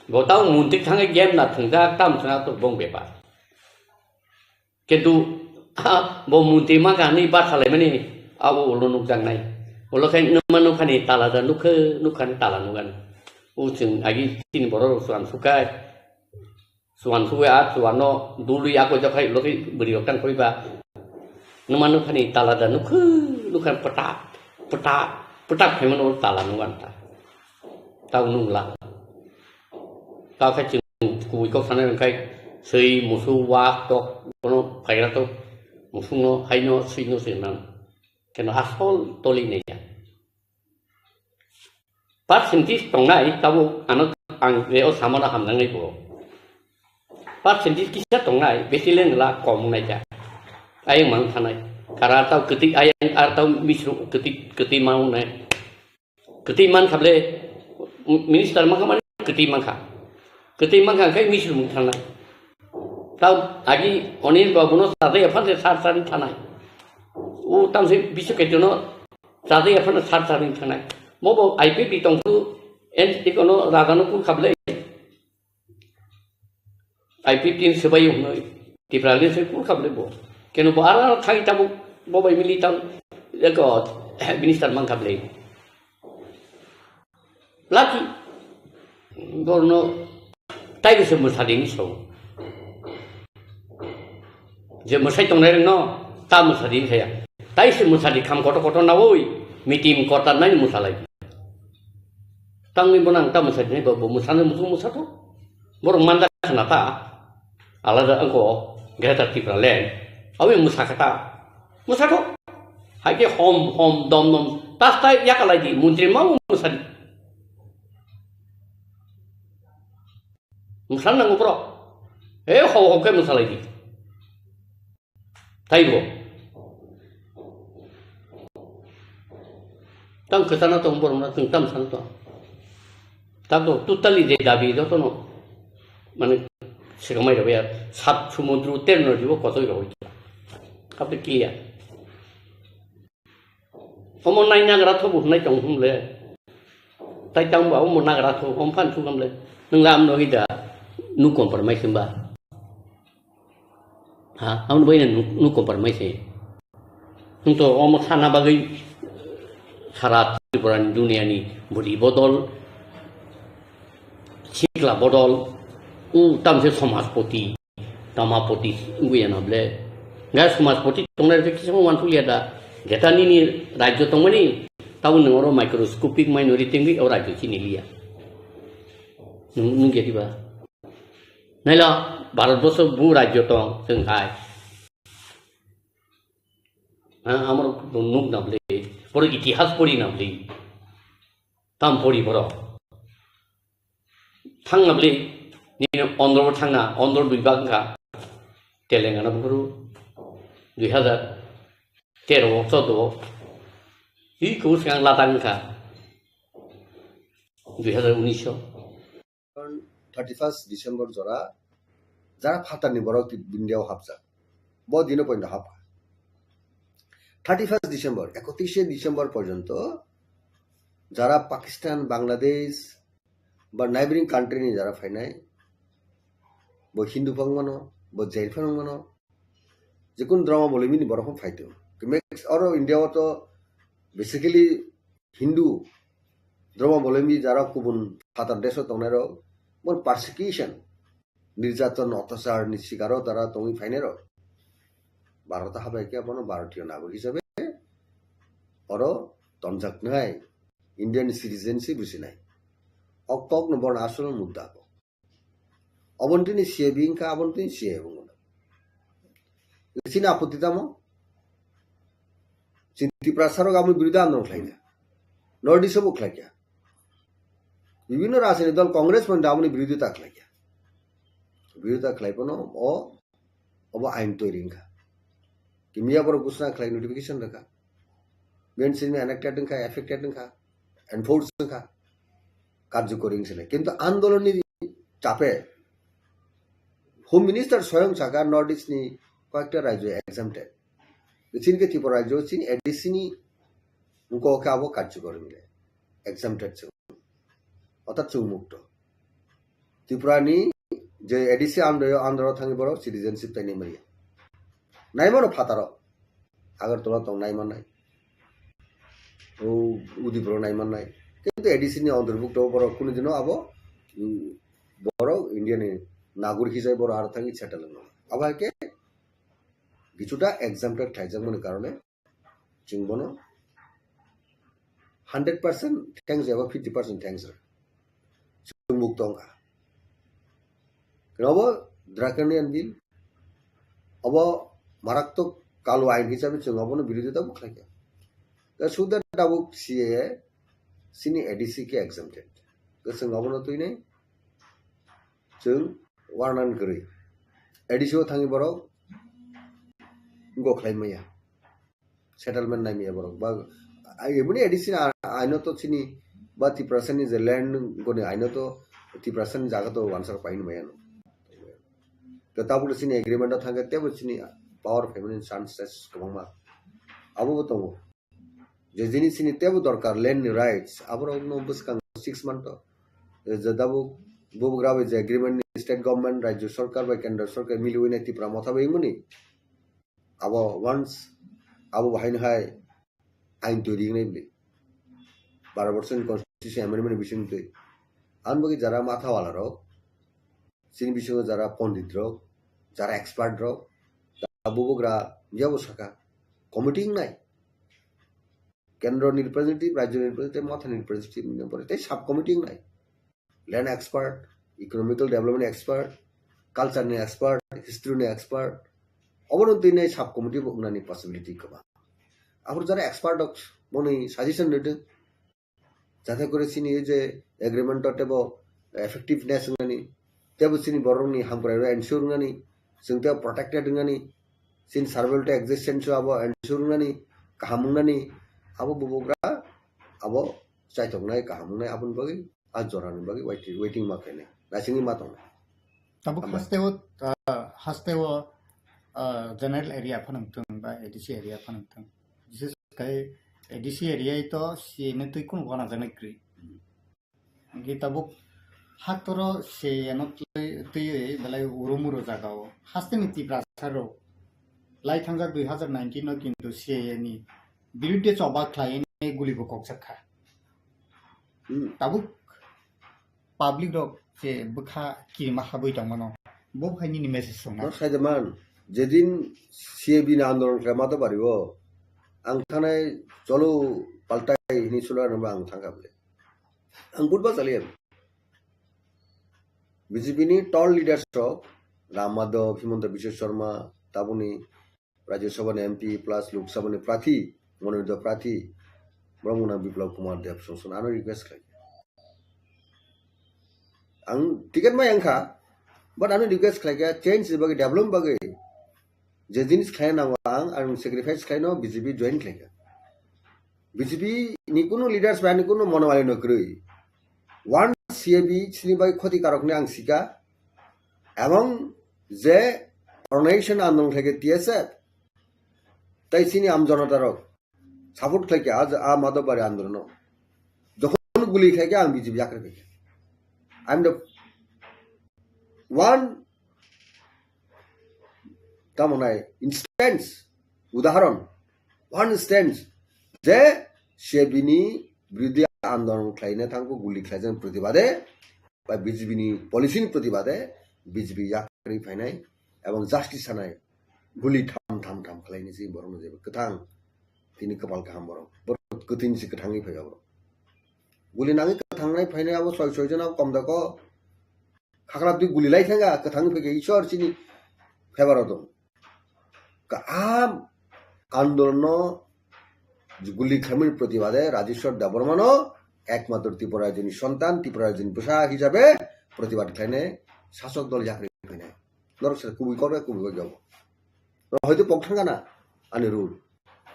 Bo tamo montri thangwi game na thwngjak tamo thwngya to bong bepar. Kintu, ha, bo montri ma kha hinwi batha laimani abo ulo nukjaknai. Ulo khai numa nukhani tala da nukhe, nukhani tala nukani. O chwng agi chini borok rok chuan sukai. Chuan sugwi a chuan no dului a koijakhai ulo khai bwrwi rok tang koiba. Numa nukhani tala da nukhe, nukhan pwtak, pwtak, pwtak khaimano tala nukanta. Tao nungla. Tao khe chwng kubui kok sanai hwnkhe swi, musu, wak, tok, bono phaira tok, musukno, haino, swino se nang. Keno asol toli naiya. Percentage tongnai tabuk ano ang je o samano hamjaknai bo. Percentage kisa tongnai, besi le wngla kom wngnai kha. Ayang mang thanai. Kara tao kwtwi ayang ar tao misru kwtwi, kwtwi ma wngnai. Kwtwi mankha ble, minister mankha mani kwtwi mankha. Kwtwi mankha khe misil mung thangnai. Tao agi Anil Babu no chajai aphan se sar sar thanai. O tamse Biswa Ketu no chajai aphan sar sar thanai. Mobo I P P tongsu en ikono raga no kul khable. I P T ni swbai hwnwi Tipraland se kul khable bo. Keno bo ara thai tabuk bo bai mili tang eko minister man khable. Laki borno tai se mwsadi ni so. Je mwsai tongnai rengno ta mwsadi saya. Tai se mwsadi kham koto koto nawi meeting kota nai mwsalai. Tangwi bono ang ta mwsadi nai bo, bo mwsano muchung mwsato. Borok manda khna ta. Alada angko Greater Tipraland. Awi mwsakha ta. Mwsato. Haike hom hom dom dom. Tas tai yakalai di montri ma mwsadi. Mwsan nango borok. E ho ho khe mwsalai di. Taibo. Tang kwchana tong borok na tong tam san tong. Tabo totally je dabi jotono mane sikamai rok ya sat sumudru terno jibo kotoi rok. Kape clear. Omo nai nagra thobo hwnai tong hwnle. Tai tang ba omo nagra tho om phan thu gamle. Nung lam no hida nu compromise ba. Ha, ang bai nu, nu compromise se. Hwng to omo sana bagwi sara Tripura ni dunia ni budi bodol, sikla bodol, u tamse somajpoti, tamapoti wngwi ya na ble. Ga somajpoti tongnai rok kisa wan thulia da. Geta nini rajyo tongmani, tabo nung oro microscopic minority wngwi o rajyo chini liya. Nung, nung geti ba. Naila, Bharatborsho bu rajyo tong, chwng hai. Ha, amar nuk na bli, poro itihas pori na bli. Tam pori poro. Thang na bli, nini ondro thang na, ondro dui bag ka. Telangana buru, dui hazar tero, chodo. I ku siang latang ka. Dui hazar unisho. Thirty first December jora jara phatarni borok India o hapjak. Bo dino poino hapkha. Thirty first December, ekotrishe December porjonto jara Pakistan, Bangladesh ba neighboring country ni jara phainai, bo Hindu phang mano, bo Jain phang mano, jekun drama bolimi ni borok phang phaito. Oro India o to basically Hindu Dharma bolemi jara kubun phatar deso tongnai rok, bon persecution, nirjaton, otyachar ni sikaro tara tongwi phainai rok. Bharat habai khe abono Bharatiyo nagorik hisabe oro tonjak nai, Indian citizenship rwsinai. O kok no bon asol mudda ko. Obontini C A B wngkha, abontini C A A wngkha. Chini apoti tamo? Chini Tiprasa rok aboni biruddhe andolon khlaikha. North East o bo khlaikha. Bibhinno rajniti dol Congress pon aboni biruddhita khlaikha. Biruddhita khlaiphano o, obo ain toiri wngkha. Kimya borok gusna khlai notification rwkha. Bini simi enacted wngkha, effected wngkha, enforce wngkha. Karjokori wngsinai. Kintu andolonni chape Home Minister soyong saka North East ni koyekta rajyo exempted. Chini ke Tripura rajyo chini A D C ni wngkok khe abo karjokori wngya. Exempted se. Orthat chwng mukto. Tripura ni je A D C andro, andro thangwi borok citizenship taini manya. Naimano phataro. Agartala tong naimannai. O Udipuro naimannai. Kintu A D C ni antorbhukto borok kunu dino abo, mm, borok India ni nagorik hisabe borok aro thangwi settle wngno. Abo hai khe kisuta exempted thaijakmani karone chwng bono hundred percent thanks eba fifty percent thanks rw. Chwng mukto wngkha. Khe obo draconian bill, obo maraktok kalu ain hisabe chwng obono birodita bo khlaikha. Tei suda tabuk C A A chini A D C khe exempted. Tei chwng obono twinai chwng warnan kwrwi. A D C o thangwi borok go khlai maya. Settlement nai maya borok. Ba, ai, eboni A D C ni a-, aino to chini ba Tiprasani je land goni aino to Tiprasani jaga to wansa paino maya no. To tabuk chini agreement o thangkhe tebo chini power family chances kwbangma. Abo bo tongo. Je jinis chini tebo dorkar land ni rights, aborok no bwskang six month to. Je tabuk bubugra bai je agreement ni state government, rajya sarkar bai kendra sarkar miliwi nai Tipra motha bai muni. Abo once abo bahai no hai ain twi ringnai bwle. Baro borsoni constitution amendment bising twi. Ang bagwi jara matha wala rok, chini bisingo jara pondit rok, jara expert rok, jara bubugra yabo saka committee wngnai. Kendro ni representative, rajyo ni representative, motha ni representative ni pore tei sub committee wngnai. Land expert, economical development expert, culture ni expert, history ni expert, obono twi nai sub committee bo wngnani possibility kwbang. Abor jara expert rok boni suggestion rwdwk, jate kore chini ei je agreement o tebo effectiveness wngnani, tebo chini borok ni hamkrai rok ensure wngnani, chwng tebo protected wngnani, chini survival to existence o abo ensure wngnani, kaham wngnani, abo bubugra abo chaithoknai, kaham wngnai, aboni bagwi a jorani bagwi waiting, waiting ma khainai, naisingwi ma tongnai. Tabuk Hambai. Hasteo, ah, hasteo, ah, general area phano wngthung ba A D C area phano wngthung. Bises khai A D C area to C A ni twi kunu wana janai kwrwi. Hwnkhe tabuk haktoro C A no twi, twiwi belai urumuro jagao. Hasteni Tiprasa rok lai thangjak dui hazar nineteen no kintu C A ni birudde choba khlaiwi guli bo kokjak kha. Hmm. Tabuk public rok je bwkha kirima habwi tongmano, bo hai nini message songna. No sai de man, jedin C A B ni andolon khlai ma to bari o, ang thanai cholo paltai hini sular no ang thangkha bole. Ang budba chaliya. B J P ni tall leaders rok, Ram Madhav, Himanta Biswa Sarma, tabuni Rajya Sabha ni M P plus Lok Sabha ni prathi, mononito prathi, borok mung nang Biplab Kumar Deb song song ano request khlai. Ang ticket mai ang kha, but ano request khlai kha, change ni bagwi, development bagwi, je jinis khlai nango ang, ang sacrifice khlai no B J P join khlai kha. B J P ni kunu leaders bai ani kunu monomali no kwrwi. One C A B chini bai khoti karok ni ang sika. Ebong je organization andolon khlai khe T S F, tai chini am jonota rok support khlai khe a, a Madhav Bari andolon no. Jokhon guli khlai khe ang B J P yakri khlai khe. I'm the one, tamo nai instance, udahoron, one instance, je C A B ni birodhi andolon khlaina thangkhe guli khlaijak protibade, ba B J P ni policy ni protibade B J P yakri phainai, ebong justice sanai guli tham tham tham khlaini si borokno jeba kwthang tini kwpal kaham borok, borok kwthwini si kwthangwi phaiya borok. Guli nangwi kwthangnai phainai abo soi soi jona kom da ko. Khakra twi guli lai thangkha, kwthangwi phaikha Ishwar chini favor o dong. Ka-, am andolonno guli khlaimani protibade Rajeshwar Debbarmano ekmatro Tripura rajyoni sontan, Tripura rajyoni bwsa hisabe protibad khlainai sasok dol yakri phainai. Norok se kubui kok, kubui kok jabo. Norok hoito pok thangkha na ani rule.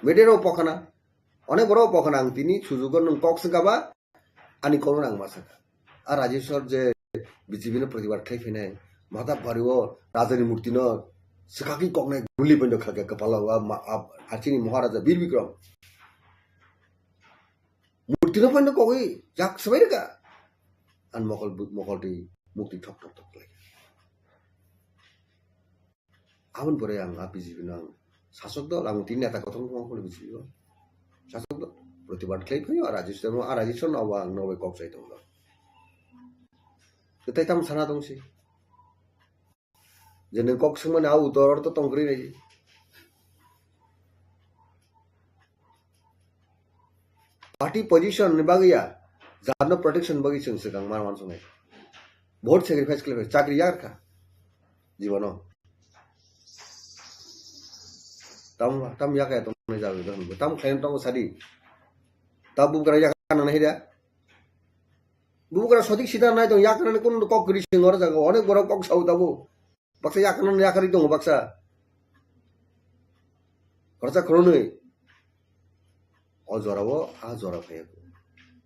Media rok pok khana. Onek borok pok khana ang tini sujugo nwng kok swngkha ba ani kokno ang ma sakha. A Rajeshwar je B J P no protibad khlai phainai, Madhav Bari o rajani murti no swkakwi koknai guli poino khalkha kwpalo a ma-, a, a chini Maharaja Bir Bikram. Murti no poino kokwi jak swbai rwkha. An mokol bu-, mokol twi mukti thok thok thok khlai. Aboni pore ang a B J P no ang sasok dol, ang tini neta kothoma kothoma phano B J P o. Sasok dol, protibad khlai phaio, a Rajeshwar no, a Rajeshwar no abo ang nobai kok chai tongo. Tei tamo sana tong si. Je nwng kok swngmani a utor ortho tong kwrwi nai. Party position ni bagwi ya, jatno protection bagwi chwng swkang mar uansuknai. Vote sacrifice khlai chakri yakar kha jibono. Tam, tam yakaya tongnai jagwi dohon bo. Tam khlaina tongo sadi. Ta bugra yakana nai da. Bugra sodik sida nai tong yakana ni kun kok kwrwi sing oro jaga. Onek borok kok sau tabo. Baksa yakno yakarwi tongo baksa. Khoroksa khoroknwi. O jorao a jora phaiya.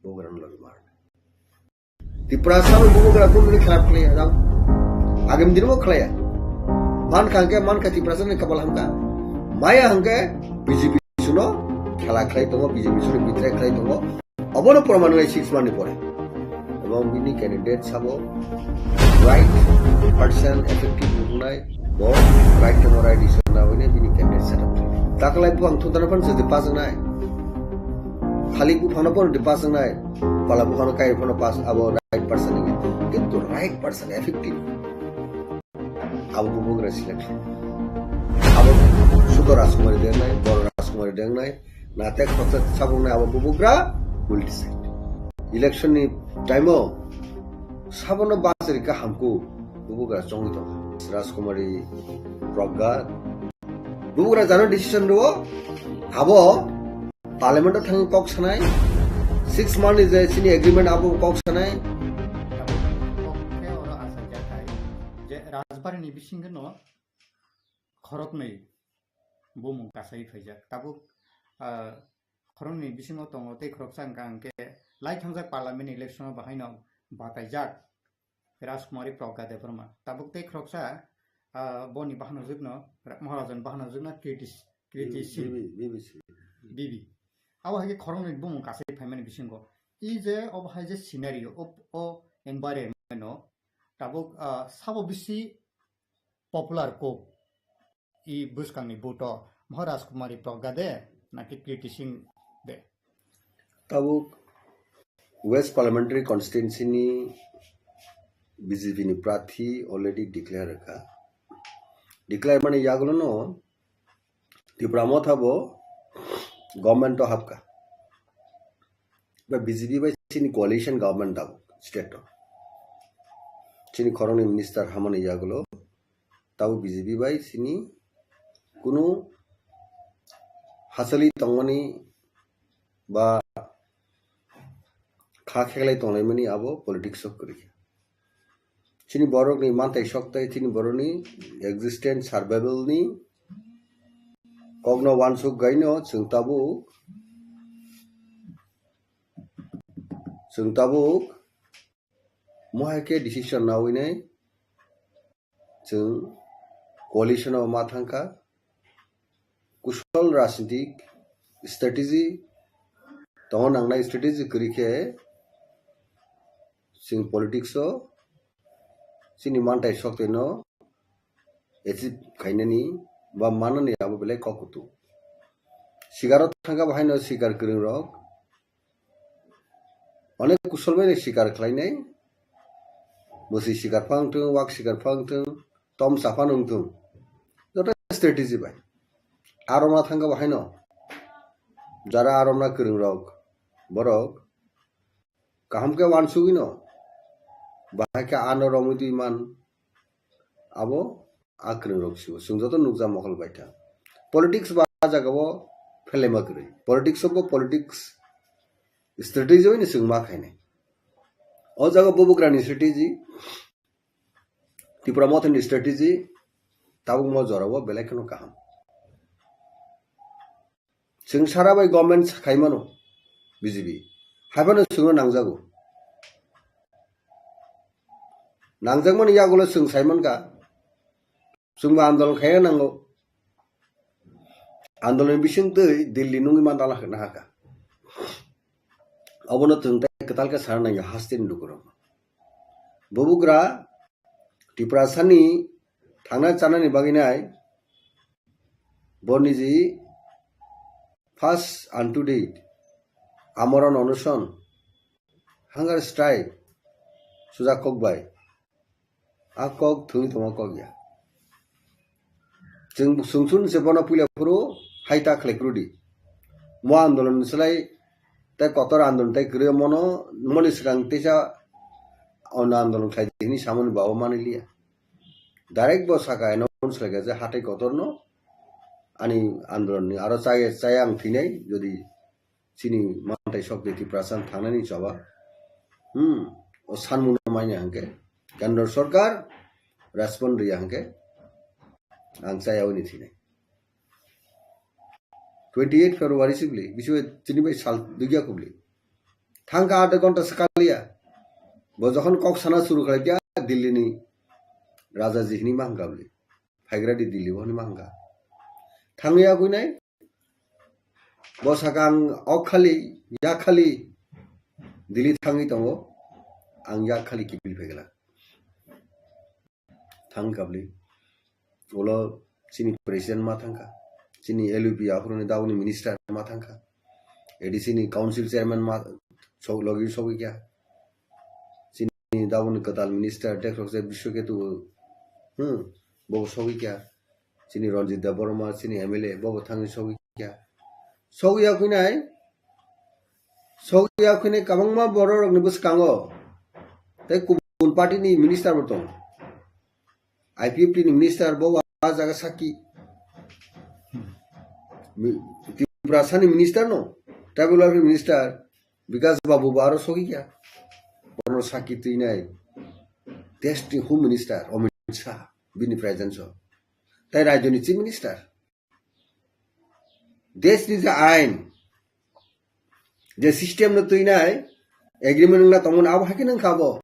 Bugrano logi mar. Tiprasa no bubugra kun ni kharap khlaiya jang. Agam din mo khlaiya. Man kha hwnkhe, man kha Tiprasa ni kapal hamkha. Maya hwnkhe B J P suno khela khlai tongo, B J P suno betray khlai tongo. Obono proman wngnai six month ni pore. Ebong bini candidate sabo right person effective wngnai, bo right temo right issue na wngnai bini candidate set up. Takalai buphang thutana phan se pass wngnai. Thalik buphang no pon pass wngnai. Pala buphang no kai phan pass abo right person ni. Kintu right person effective. Abo bubugra selection. Abo sudo Rajkumari dengnai, boro Rajkumari dengnai, na tek khoksa sabungnai abo bubugra will decide. Election ni time o sabono bachari ka hamku bubugra chongwi tongo. Rajkumari Pragga bubugra jano decision rwo abo Parliament o thangwi kok sanai, six month ni je chini agreement abo kok sanai. Kok khe oro achaijak hai je Rajbari ni bisingo no khoroknwi bumung kasai phaijak. Tabuk, ah, khoroknwi bisingo tongo tei khoroksa wngkha hwnkhe lai thangjak Parliament election o bahaino bataijak. Rajkumari Pragga Debbarma. Tabuk tei khoroksa, ah, boni bahanojwkno, Ra-, Maharajan bahanojwkno Kriti, Kriti Singh. B B, B B C. B B. Abo hai khe khoroknwi bumung kasai phaimani bisingo. I je obo hai je scenario, o, o environment no tabuk, ah, sabo bisi popular kok. I bwskangni buto Maharaj Kumari Pragga de, naki Kriti Singh de? Tabuk West Parliamentary Constituency ni B J P ni prathi already declare ka. Declare mani yagulo no Tipra Motha bo government to hapka. Ba B J P bai chini coalition government da state to. Chini khoroknwi minister hamani yagulo. Tabo B J P bai chini kunu hachali tongmani ba kha kheklai tonglaimani abo politics o kwrwi. Chini borokni mantai soktai chini borokni existence survival ni kokno wansuk gaino chwng tabuk, chwng tabuk mohai khe decision nawi nai. Chwng coalition o ma thangkha, kusol rajnitik strategy tongo, nangnai strategy kwrwi khe chwng politics o chini mantai soktai no achieve khainani ba manani abo belai kok kutu. Sikaro thangkha bo haino sikar kwrwng rok Onek kusol bai sikar khlainai, mwswi sikar phang thung, wak sikar phang thung, tom sa phano wng thung, joto strategy bai. Aro ma thangkha bo haino, jara aro na kwrwng rok, borok kaham khe wansugwi no, bahai khe ano romwi twi man, abo a kwrwng rok sibo. Chwng joto nukja mokol baitha. Politics ba a jaga o phelema kwrwi. Politics o bo politics strategy bai ni chwng ma khainai. O jaga bubugra ni strategy, Tipra Motha ni strategy, tabuk mo jora o belai kheno kaham. Chwng sara bai government khaimano B J P. Haiphano chwngno nangjago. Nangjakmani yagulo chwng saimankha, chwngbo andolon khaina nango. Andolon bising twi Delhi nungwi mandala nahaka. Obono chwng tei kwtal khe sana nangya hasteni lukurok. Bubugra Tiprasani thangna chanani bagwi nai, bo niji first and to date amorano onoson, hunger strike sujak kok bai. A kok thwngwi tongma kok ya. Chwng, chwng chun se bono puila phuru hai ta khlai phuru di. Mo andolon ni slai tei kotor andolon tei kwrwi mono, moni swkang teisa ono andolon khlai di hwnwi samani babo manwi liya. Direct bo saka announce khlai kha je hatai kotor no ani andolon ni aro chaya, chaya ang thwinai jodi chini mantai sok de Tiprasa thangnani choba. Hmm, o sanmung no manya hangke. Kendra Sarkar respond riya hangke. Ang chaya oni thine. Twenty eight February sibli, bisi bai chini bai sal dugya kubli. Thangka adha ghonta sakaliya. Bo jokhon kok sana suru khlai kya Delhi ni raja ji hini ma hwnkha bwle. Phaigra di Delhi o hini ma hwnkha. Thangwi ya kwi nai. Bo sakha ang ok khali, ya khali Delhi thangwi tongo. Ang ya khali kiphil phai gala. Thang kabli. Ulo chini president ma thangkha. Chini L U P aphuruni dauni minister ma thangkha. A D C ni council chairman ma sok logi sogwi kya. Chini dauni kwtal minister Dekrokse Biswaketu, hmm, bo sogwi kya. Chini Ranjit Debbarma, chini M L A, bo thangwi sogwi kya. Sogwi ya kwi nai. Sogwi ya kwi nai kwbangma borok rokni bwskango. Tei kubun party ni minister bo tong. I P F T ni minister bo wa jaga sakki. Mi-, Tiprasa ni minister no, tribal welfare minister Bikash Babu bo aro sogwi kya. Bono sakki twi nai. Desh ni home minister Amit Shah bini presence o. Tai rajyo ni chief minister. Desh ni je ain, je system no twi nai, agreement wngna tongmani abo hai khe nang kha bo.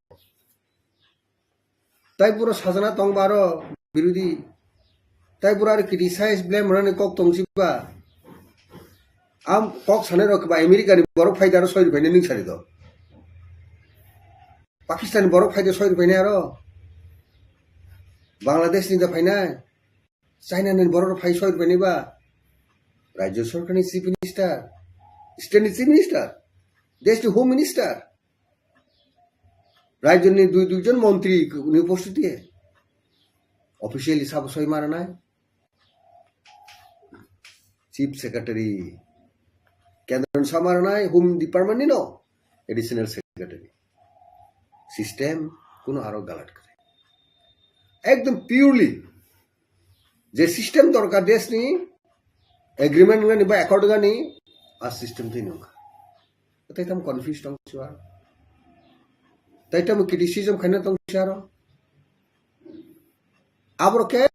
Tai puro sajana tong ba aro birodhi. Tai puro aro criticize, blame rwnani kok tong si ba. Am kok sanai rok ba America ni borok phai da aro soi rwphai nai nwng sari do. Pakistan ni borok phai da soi rwphai nai aro. Bangladesh ni da phai nai. China ni borok phai soi rwphai nai ba. Rajya sarkar ni chief minister, state ni chief minister, desh ni home minister. Rajyo ni dui, duijon montri ni upostiti officially sabo soi maranai. Chief secretary, kendro ni soi maranai, home department ni no, additional secretary. System kuno aro galat kare. Ekdom purely je system dorkar desh ni agreement wngani ba accord wngani a system twi nungkha. Tai tam confuse tong si aro. Tai tam criticism khaina tong si aro. Abro ke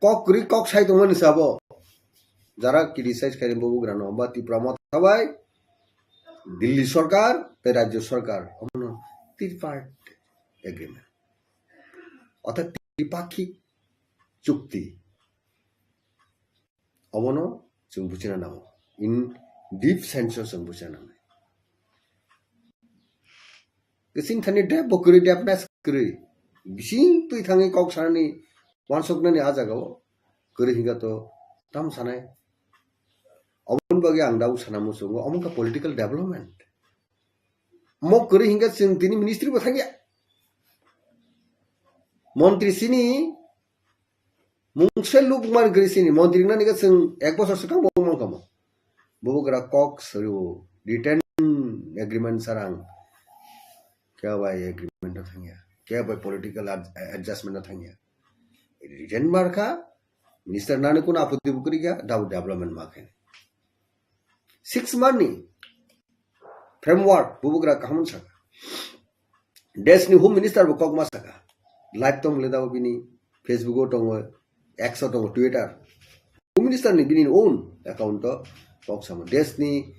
kok kwrwi kok sai tongmani sabo. Jara criticize khaini bo bugrano ba Tipra Motha bai Delhi sarkar tei rajyo sarkar omono tripartite agreement. Orthat tripakhik chukti. Omono chwng buchina nango. In deep sense o chwng buchina nango. Kwchwng thani dep bo kwrwi, depness kwrwi. Bising twi thangwi kok sanani wansuknani a jagao kwrwi hinkha to tam sanai. Oboni bagwi ang dau sana muchungo, omo wngkha political development. Mo kwrwi hinkha chwng tini ministry bo thangya. Montri sini mungse lubungmani kwrwi sini montri wngnani khe chwng ek bosor swkang bo wngmang kamo. Bubagra kok sori o written agreement sarang. Khe bai agreement no thangya, khe bai political ad-, adjustment no thangya. Written markha, minister nani kuno apoti bo kwrwi kha, dau development ma khe. Six month ni framework bubagra kaham saka. Desh ni home minister bo kok ma saka. Live tong le dau bini Facebook o tongo, X o tongo, Twitter. Home minister ni bini own account o kok samo. Desh ni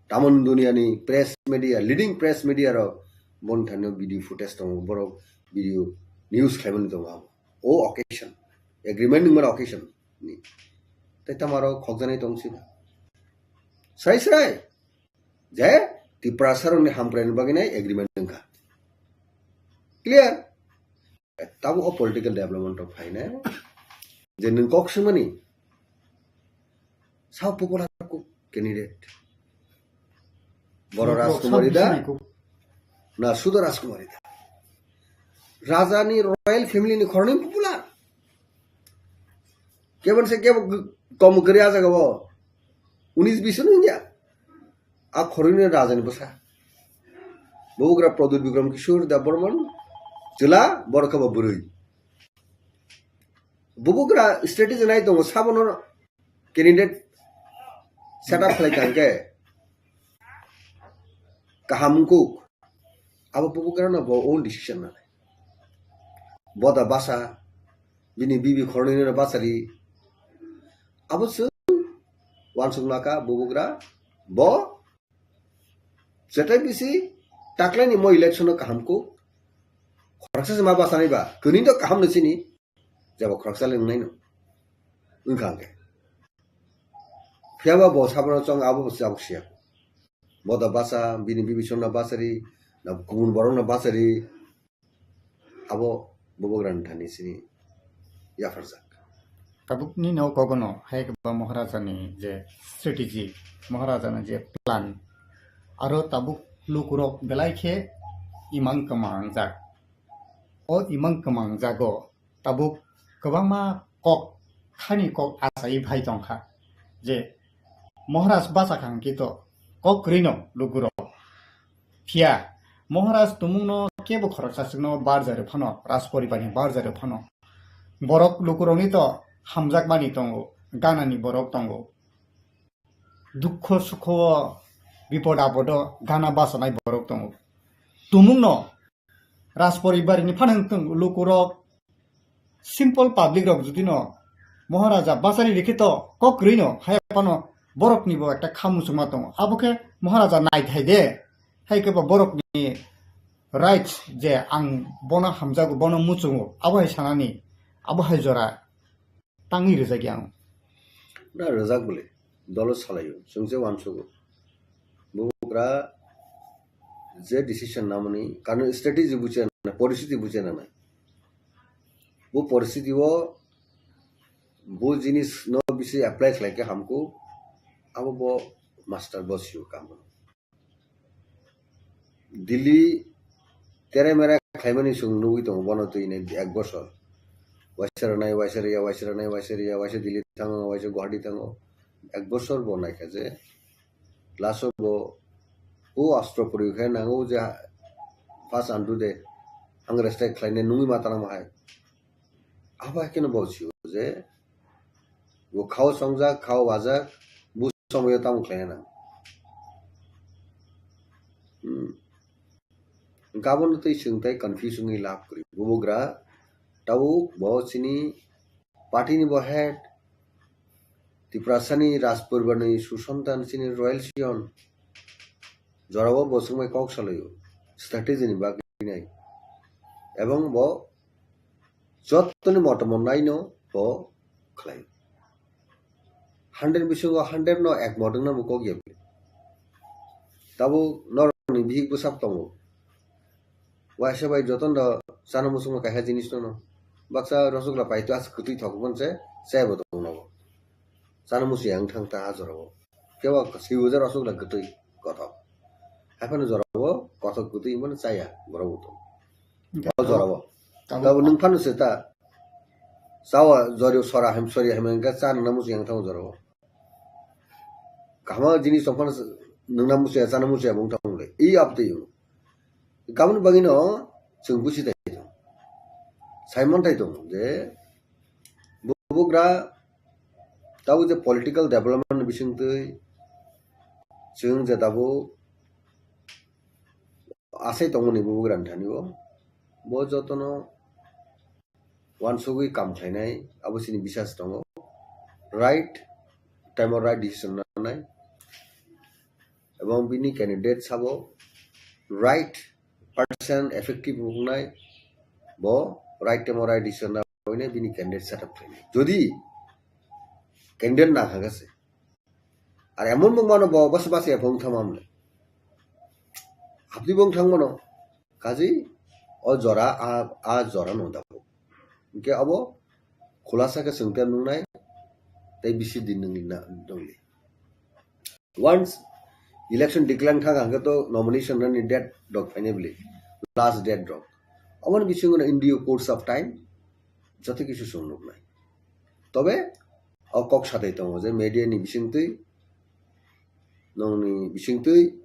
tamon dunia ni press media, leading press media rok bon thani video footage tongo, borok video news khlaimani tongo abo. O occasion, agreement wngmani occasion ni. Tai tamaro khokjanai tong si ba. Srai srai. Je Tiprasa rokni hamkraini bagwi nai agreement wngkha. Clear? Tabuk o political development rok phainai. Je nwng kok swimani. Sao popular kok candidate. Boro Rajkumari da? Na sudo Rajkumari da? Raja ni royal family ni khoroknwi popular. Kebon se kebo kom kwrwi a jaga o. Unis bis no ya. A khoroknwi raja ni bwsa. Bubagra Pradyut Bikram Kishore Debbarman. Chwla borok khe bo bwrwi. Bubagra strategy nai tongo sabono candidate set up khlai kha hwnkhe kaham wngkuk. Abo bubagrano bo own decision nanai. Bo da basa, bini bibi khoroknwino basa ri. Abo chwng uansuk naka bubagra bo jetai bisi Taklaini mo election no kaham kuk. Khoroksa se ma basa nai ba. Kuni to kaham no sini. Jabo khoroksa le wngnai no. Wngkha hwnkhe. Phiya ba bo sabono chong abo bo jabok siya. Bo da basa, bini bibisong na basari, na kubun borok na basari. Abo bubagra ni thani sini yapharjak. Tabuk ni no kogono hai khe ba Maharaja ni je strategy, Maharaja ni je plan, aro tabuk lukurok belai khe imang kwmang jak. O imang kwmang jago tabuk kwbangma kok, khani kok achai phai tongkha je Maharaj bachakha hwnkhe to kok kwrwino lukurok. Phiya Maharaj tumungno kebo khoroksa chwkno barjari phano, Rajporibarni barjari phano. Borok lukurokni to hamjakmani tongo, ganani borok tongo. Dukho sukho, bipod apodo gana bachanai borok tongo. Tumungno Rajporibarni phano wngtong lukurok, simple public rok jodi no Maharaja bachari rikhe to kok kwrwi no haya phano borok ni bo ekta kha muchungma tongo. Abo khe Maharaja nai thai de, hai khe bo borok ni right je ang bono hamjago, bono muchungo, abo hai sanani, abo hai jora tangwi rwjak ya ang. Na rwjak bole, dolo salaio, chwng se uansugo. Bubagra je decision namani, kano strategy buche na, poristiti buche na nai. Bu poristiti o, bu jinis no bisi apply khlai khe hamkuk, abo bo master bo sio kamo. Delhi tere mere khlaimani chwng nugwi tongo bono twi nai ek bosor. Waisa rwnai, waisa rwya, waisa rwnai, waisa rwya, waisa Delhi thango, waisa Guwahati thango. Ek bosor bo naikha je last o bo o astro poriyo khe nango je first andu de ang respect khlainai nungwi ma tanamo hai. Abo hai kheno bo sio je bo khao songjak, khao wajak, bu somoyo tamo khlaina nang. Hmm. Hwnkhe abono twi chwng tai confuse wngwi lab kwrwi. Bubagra tabuk bo chini party ni bo head, Tiprasani Rajporibarni susontan chini royal scion. Jorao bo chwngbai kok salaio, strategy ni bagwi nai. Ebong bo jottoni motomo naino bo khlai. Hundred bisingo hundred no ek model no bo kok ya. Tabuk norokni bihik bwsak tongo. Waisa bai jotono chana muchungma kaisa jinis no no. Baksa rosogla paito as kwtwi thok bon se, se bo tongo nogo. Chana musi yang thang ta a jorao. Kebo sibo je rosogla kwtwi kothok. Haphano jorao kothok kwtwi himano chaya borok bo tongo. O jorao. Tabuk. Tabuk nwng phano se ta. Chawa jori sora hem sori hem engka chana musi yang thang jorao. Kahma jinis tongphano nwngna muchaya, chana muchaya bo wng thangmung le. I abtwi wng. Kabun bagwino chwng busi thai tong. Simon thai tong je bubagra tabuk je political development bisingtwi chwng je tabuk asai tongmani bubagrani thani o. Bo jotono uansugwi kam khlainai, abo chini bisas tongo. Right time o right decision nanai. Ebong bini candidate sabo right person effective wngnai, bo right time o right decision nanai bini candidate set up khlainai. Jodi candidate na kha se, ar emon bo mano bo bas bas ya bong thama mle. Abdi bong thang mano. Kaji o jora a, a jora no dabo. Hingke abo khulasa khe chwng te nungnai tei bisi din nungli na nungli. Once election declare thang hangke to nomination nani date dok phainai bili. Last date dok. Aboni bisingo no in due course of time joto kisu chwng nuknai. Tobe o kok satai tongo je media ni bisingtwi, nongni bisingtwi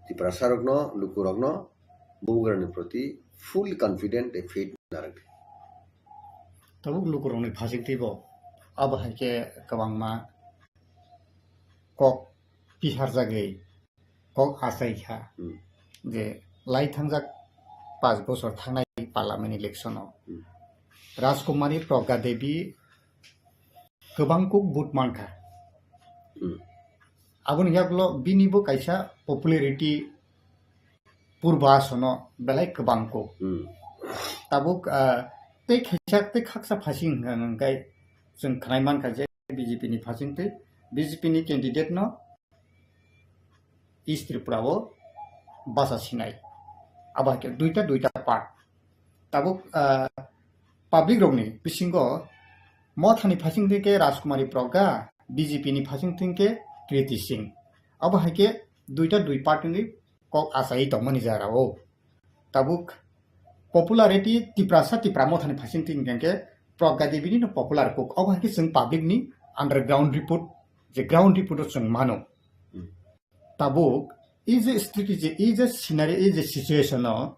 Tiprasarokno, lukurokno bubagrani proti full confident tei faith narwk. Tabuk lukurokni phasingtwibo abo hai khe kwbangma kok piharjagwi kok achai kha Hmm. je lai thangjak panch bochor thangnai parliament election o Hmm. Rajkumari Pragya Devi kwbang kuk vote mankha. Hmm. Aboni yaklo bini bo kaisa popularity purba sono belai kwbang kuk. Hmm. Tabuk, ah, tei khaisa tei khaksa phasing hwnkha hwnkhe chwng khnai mankha je B J P ni phasing twi, B J P ni candidate no East Tripura o basa sinai. Abo hai khe duita duita part. Tabuk, ah, public rokni bisingo Mothani phasing thwngkhe Rajkumari Pragga, B J P ni phasing thwngkhe Kriti Singh. Abo hai khe duita dui part wngwi kok achai tongmani jora o. Tabuk popularity Tiprasa Tipra Mothani phasing thwngkhe Pragga Devi ni no popular kok. Abo hai khe chwng public ni underground report, je ground report o chwng mano. Hmm. Tabuk, i je strategy, i je scenario, i je situation o,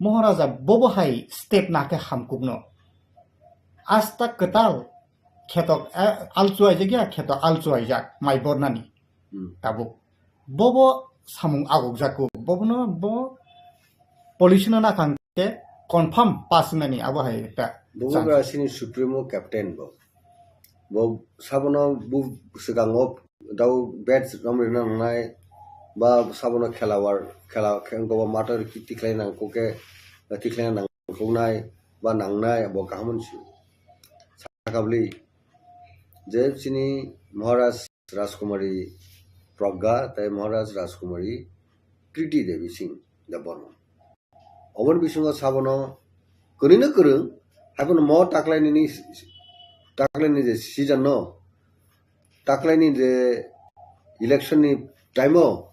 Maharaja bobo hai step na khe hamkuk no. Asta kwtal kheto, eh, alchuaijak ya, kheto alchuaijak, mai bornani. Hmm. Tabuk, bobo samung agukjak kuk, bobono bo policy no nakang khe confirm pass wngnani abo hai ekta Bubagra chance. Sini Supremo Captain bo. Bo sabono bu swkango dau bats romrina nangnai, ba sabono khelawar, khela, khe-, wngkha bo mator ki tikhlai nangkuk khe, tikhlai nangkuknai, ba nangnai, bo kaham se. Sakabli, je chini Maharaj Rajkumari Pragga, tai Maharaj Rajkumari Kriti Devi Singh Debbarma. Oboni bisingo sabono kwrwino kwrwng, haiphano mo taklaini ni, taklaini je season no, taklaini je election ni time o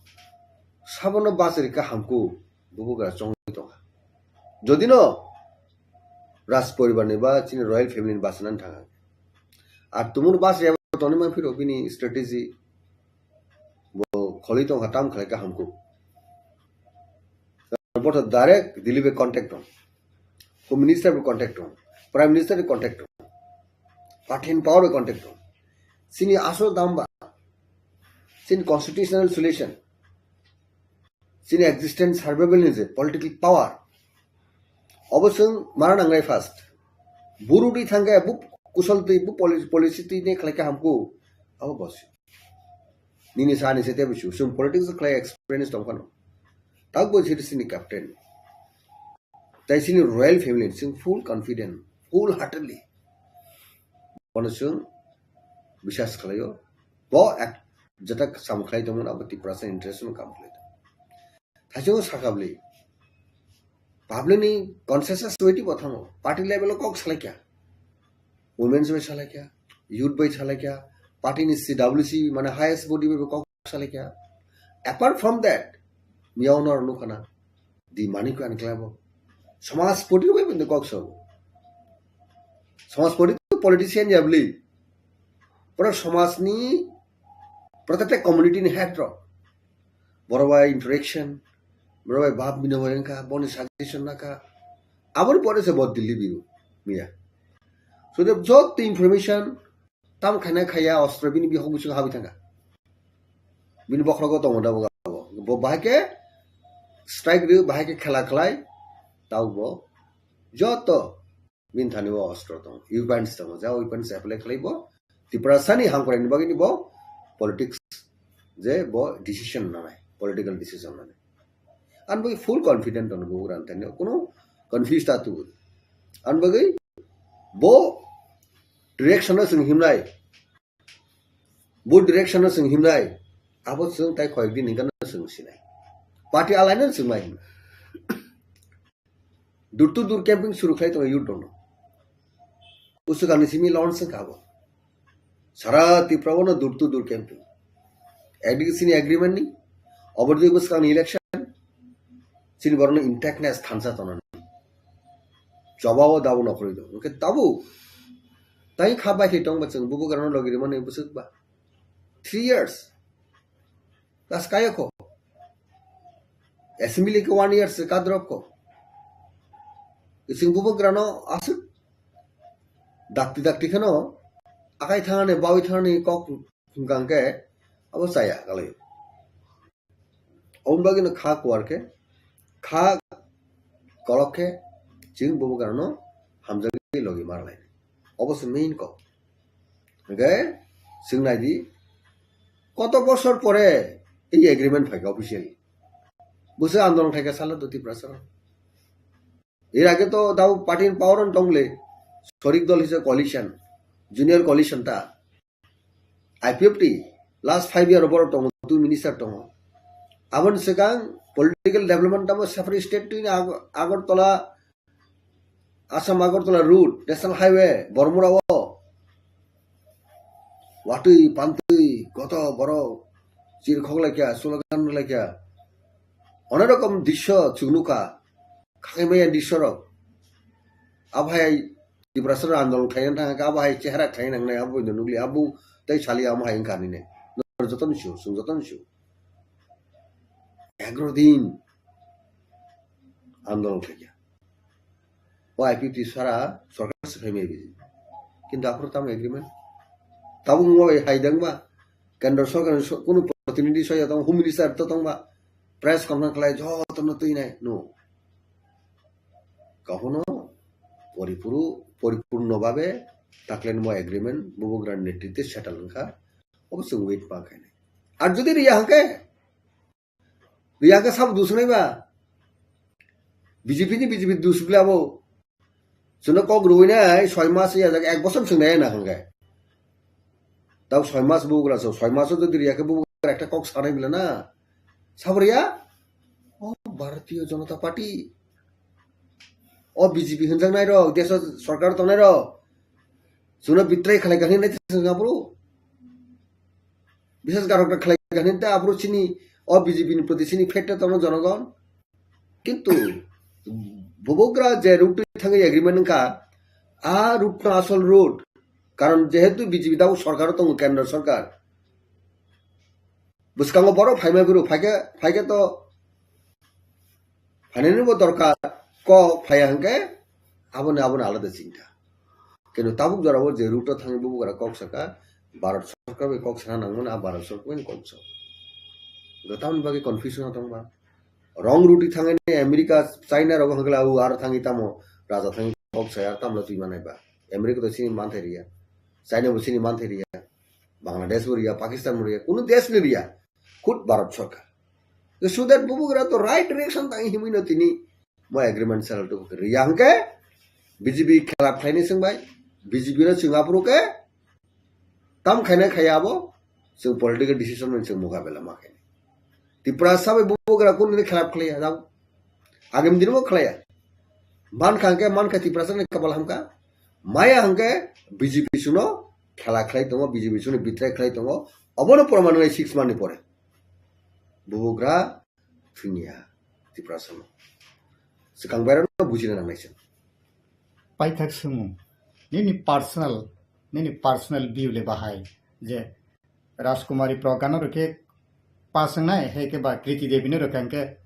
sabono bachari kha hamkuk bubagra chongwi tongkha. Jodi no Raj poribar ni ba chini royal family ni bachana thanga. Ar tumung bachari abo tongwi man phiro bini strategy bo kholi tongkha tam khlai kha hamkuk. Boto direct Delhi bai contact tong. Home Minister bai contact tong. Prime Minister bai contact tong. Party in power bai contact tong. Chini asol dam ba. Chini constitutional solution. Chini existence survival ni je political power. Obo chwng mara nangnai first. Buru di thangkhe bu kusol twi bu poli-, policy twi ne khlai kha hamkuk. Abo bosi. Nini sa ni se tebo chu, chwng politics khlai experience tong phano. Tak bo chiri chini captain. Tai chini royal family, chwng full confident, full heartedly. Bono chwng biswas khlaio. Bo ek jeta sam khlai tongmani abo Tiprasa interest no kam khlai tong. Thaichungo sakabli. Public ni consensus witi bo thango. Party level o kok salai kya. Women's bai salai kya. Youth bai salai kya. Party ni C W C mane highest body bai kok salai kya. Apart from that, miyao no nukhana. Di mani ko an klabo. Samaj party bai bende kok so. Samaj party politician yabli. Pura samaj ni protected community ni head rok. Borok bai interaction, borok bai bab binimoi wngkha, boni suggestion nakha. Aboni pore se bo Delhi biru miya. So the joto information tam khaina khaya ostro bini bihok bisingo habwi thangkha. Bini bokhrogo tongo da bo. Bo bahai khe strike rw, bahai khe khela khlai, tau bo joto Bini thani o ostro tongo, weapons tongo, ja weapons apply khlai bo Tiprasani hamkrai ni bagwi ni bo politics je bo decision nanai, political decision nanai. An bagwi full confident tongo bo uran thani o, kuno confused ta tu. An bagwi bo direction o chwng himnai, bo direction o chwng himnai, abo chwng tai koyek din hinka no chwng sinai. Party alai no chwng mai himnai. Door to door camping suru khlai tongo youth rokno. Usukani simi launch wngkha abo. Sara Tripura o no door to door camping. Ekdigi chini agreement ni, obor digi bwskangni election, chini borokno intactness thansa tongnani. Choba o dabo nokhorwi tongo. Hwnkhe tabuk, tai kha bai khe tongba chwng bubagrano logi rwmani bwswk ba. Three years. Kas kaya kho. Assembly ke one year se kadrop kho. Ising bubagrano aswk dakti dakti kheno akai thangani bawi thangani kok hwnkang khe abo chaya kalai. Oboni bagwi no kha kuar khe, kha kolok khe chwng bubagrano hamjagwi logi mar lai. Obo se main kok. Hwnkhe chwng nai di, koto bosor pore ei agreement phai kha officially. Bwswk andolon khaikha salo do Tiprasa. Er age to dau party ni power on tongle. Sorik dol hise coalition. Junior coalition ta. I P F T last five year borok tongo, two minister tongo. Aboni swkang political development tamo separate state twi Ag-, Agartala, Assam Agartala route, national highway, Bormura o. Watwi, pantwi, goto borok, chir khok laikya, slogan laikya. Onek rokom drisyo chwng nukha, khaimaya drisyo rok. Abo hai Tiprasa andolon khaina thangkha, abo hai chehra khaina nangnai, abo nukli, abo tei sali amo hai wngkha nini. Nor joto ni su, chwng joto ni su. Egaro din andolon khaikha. O I P T sara sorkar se phaimaya biji. Kintu aphuru tamo agreement. Tabuk mo hai dangba. Kendra sorkar ni so-, kunu protinidhi soya tong, home minister to tongba. Press conference khlai joto no twi nai, no. Kahono poripuru-, poripurno babe taklen mo agreement bubugra netritwe settle wngkha. Obo chwng wait ma khainai. Ar jodi riya hwnkhe, riya khe sabo dusnai ba? B J P ni B J P dus bla bo. Chwngno kok rwinai soi mas ya jak ek bosor chwng nai na hwnkhe. Tau soi mas bugra so, soi mas jodi riya khe bugra ekta kok sanai bla na. Sabo riya? O Bharatiya Janata Party. O B J P hwnjaknai rok, deso sorkar tongnai rok. Chwngno betray khlai kha hwnwi nai thwng aphuru. Biswas garok khlai kha hwnwi ta aphuru chini o B J P ni proti chini fate tongno jonogon. Kintu bubugra je route thangwi agreement wngkha, a route no asol route. Karon jehetu B J P dau sorkar tongo, kendra sorkar. Bwskango borok phaimai phuru phaikhe, phaikhe to phainani bo dorkar, kok phaiya hwnkhe aboni, aboni alada chinta. Kintu tabuk jorao je route o thangwi bubugra kok saka, Bharat sorkar bai kok sana nangmani, a Bharat sorkar bai kok sa. Tamoni bagwi confusion o tongba. Wrong route thangwi America, China rogo hwnkhe la, o aro thangwi tamo raja thangwi kok saya, tamla twi manai ba. America to chini manthai riya. China bo chini manthai riya. Bangladesh bo riya, Pakistan bo riya, kunu desh ni riya, khud Bharat sorkar. So that bubugra to right direction tang himwi no tini mo agreement sal to riya hwnkhe B J P khelap khlaini swngbai, B J P no chwng aphuru khe tam khaina khaya abo chwng political decision no chwng mukabela ma khaini. Tiprasa bai bubugra kunu ni khelap khlaiya, jao. Agam din bo khlaiya. Mankha hwnkhe mankha Tiprasa ni kapal hamkha. Maya hwnkhe B J P suno khela khlai tongo, B J P suno betray khlai tongo. Obono proman wngnai six month ni pore. Bubugra thwngya Tiprasa no. Swkang bairano bujina nangnai se. Paithak swngmung. Nini personal, nini personal view le bahai je Rajkumari Pragya no rwkhe pass wngnai, hai khe ba Kriti Devi no rwkha hwnkhe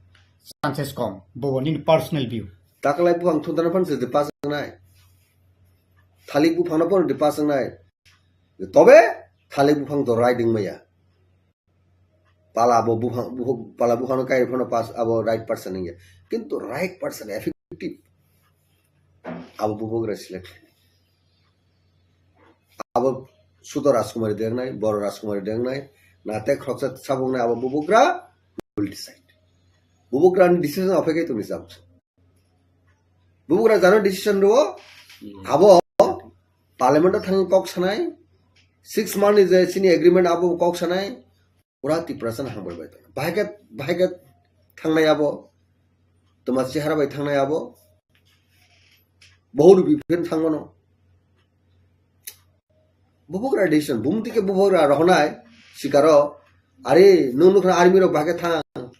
chances kom. Bobo nini personal view. Taklai buphang thundana phano se pass wngnai. Thalik buphang no phano pass wngnai. Tobe thalik buphang to right wngmaya. Pala bo buphang, buph-, pala buphang no kai phano pass abo right person wngya. Kintu right person effective abo bubugra select khlainai. Abo Sudo Rajkumari dengnai, Boro Rajkumari dengnai, na te khoroksa sabuknai abo bubugra will decide. Bubugra ni decision ophai kai tongni sabuk. Bubugra jano decision rwo, abo parliament o thangwi kok sanai, six month ni je chini agreement abo kok sanai, pura Tiprasa no hambai bai tong. Bahai khe, bahai khe thangnai abo, toma chehara bai thangnai abo, bohut rupi phen thangmano. Bubugra decision, bumti khe bubugra rohonai, sikaro, ari nung nukha army rok bahai khe thang,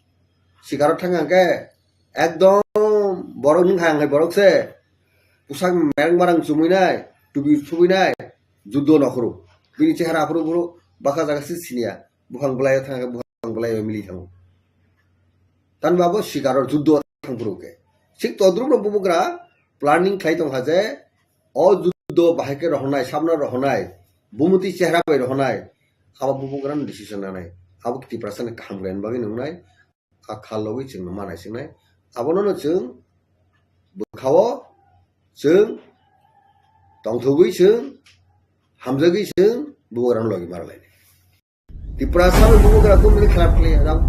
sikaro thang hwnkhe, ekdom borok nung hai borok se, pusak merang marang chumui nai, tubi thubui nai, juddo nokhoro, bini chehara aphuru buro baka jaga se siniya. Buphang bwlai o thang khe buphang bwlai o mili thango. Tani babo sikaro juddo thang phuru khe. Sik todrup no bubugra planning khlai tong kha je o juddo bahai khe rohonai, sabno rohonai, bumuti chehra bai rohonai, abo bubugra no decision nanai. Abo Tiprasa ni kaham khlaina bagwi nungnai, a khal logwi chwng no manai chingnai. Abono no chwng bwkhao chwng tongthogwi chwng hamjagwi chwng bubugra no logi marlainai. Tiprasa bai bubugra kunu khlap khlaiya, jao.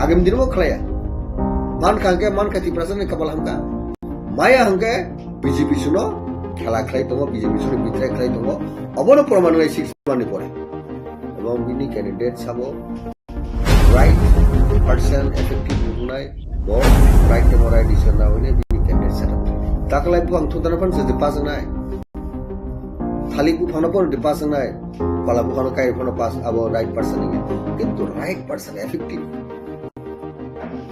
Agam din bo khlaiya. Mankha hwnkhe, mankha Tiprasani kapal hamkha. Maya hwnkhe B J P suno khela khlai tongo, B J P suno betray khlai tongo. Obono proman wngwi six month ni pore. Ebong bini candidate sabo right person effective wngnai, bo right temo right decision na hwine bini candidate set up. Taklai buphang thutana phan se pass wngnai. Thalik buphang no phan pass wngnai. Pala buphang no kai phan pass, abo right person ni. Kintu right person effective.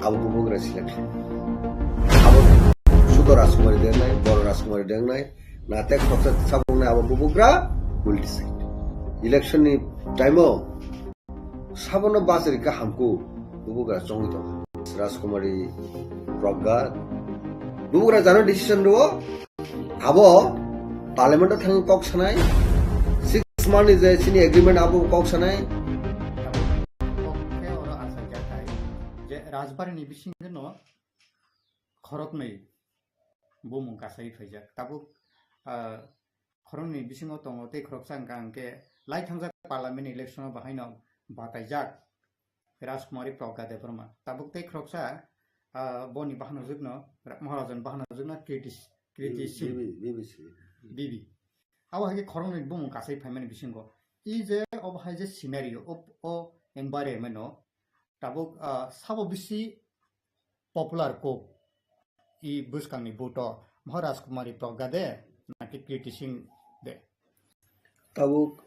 Abo bubagra selection. Abo sudo Rajkumari dengnai, boro Rajkumari dengnai, na tek khoksa sabungnai abo bubagra will decide. Election ni time o sabono bachari ka hamku bubagra chongwi tongo. Rajkumari Pragga bubagra jano decision rwo, abo parliament o thangwi kok sanai, six month ni je chini agreement abo kok sanai. Kok khe oro achaijak hai je Rajbari ni bisingo no khoroknwi bumung kasai phaijak. Tabuk, ah, khoroknwi bisingo tongo tei khoroksa hwnkha hwnkhe lai thangjak parliament election o bahaino bataijak Rajkumari Pragga Debbarma. Tabuk tei khoroksa, ah, boni bahanojwkno, Ra-, Maharajan bahanojwkno Kriti, Kriti Singh. B B, B B C. B B. Abo hai khe khoroknwi bumung kasai phaimani bisingo. I je obo hai je scenario, o, o environment o tabuk, ah, sabo bisi popular kok i bwskangni vote o Maharaj Kumari Pragga de naki Kriti Singh de? Tabuk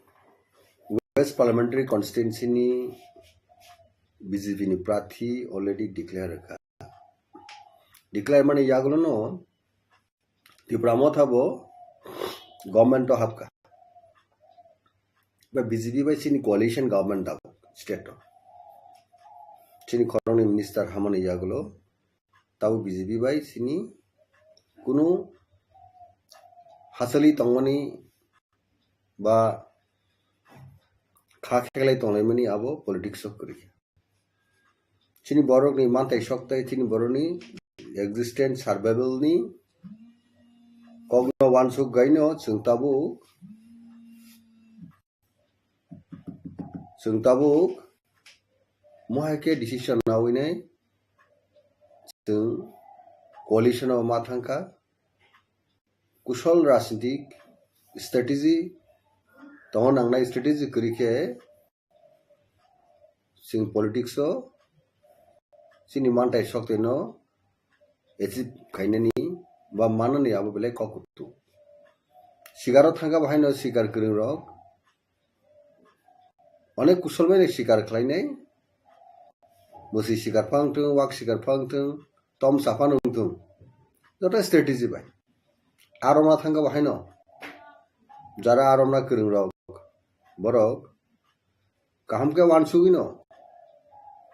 West Parliamentary Constituency ni B J P ni prathi already declare ka. Declare mani yagulo no Tipra Motha bo government o hapka. Ba B J P bai chini coalition government da state o. Chini khoroknwi minister hamani yagulo tabo B J P bai chini kunu hachali tongmani ba kha kheklai tonglaimani abo politics o kwrwi. Chini borokni mantai sok tei chini borokni existence survival ni kokno wansuk gaino chwng tabuk, chwng tabuk mohai khe decision nawi nai chwng coalition o ma thangkha. Kusol rajnitik strategy tongo nangnai, strategy kwrwi khe chwng politics o chini mantai soktwino achieve khainani ba manani abo belai kok kutu. Sikaro thangkha bahaino sikar kwrwng rok onek kusol bai sikar khlainai, bwswi sikar phang thung, wak sikar phang thung, tom sapan wng thung, joto strategy bai. Aromna thangkha bahaino jara aromna kwrwng rok borok kaham khe wansugwino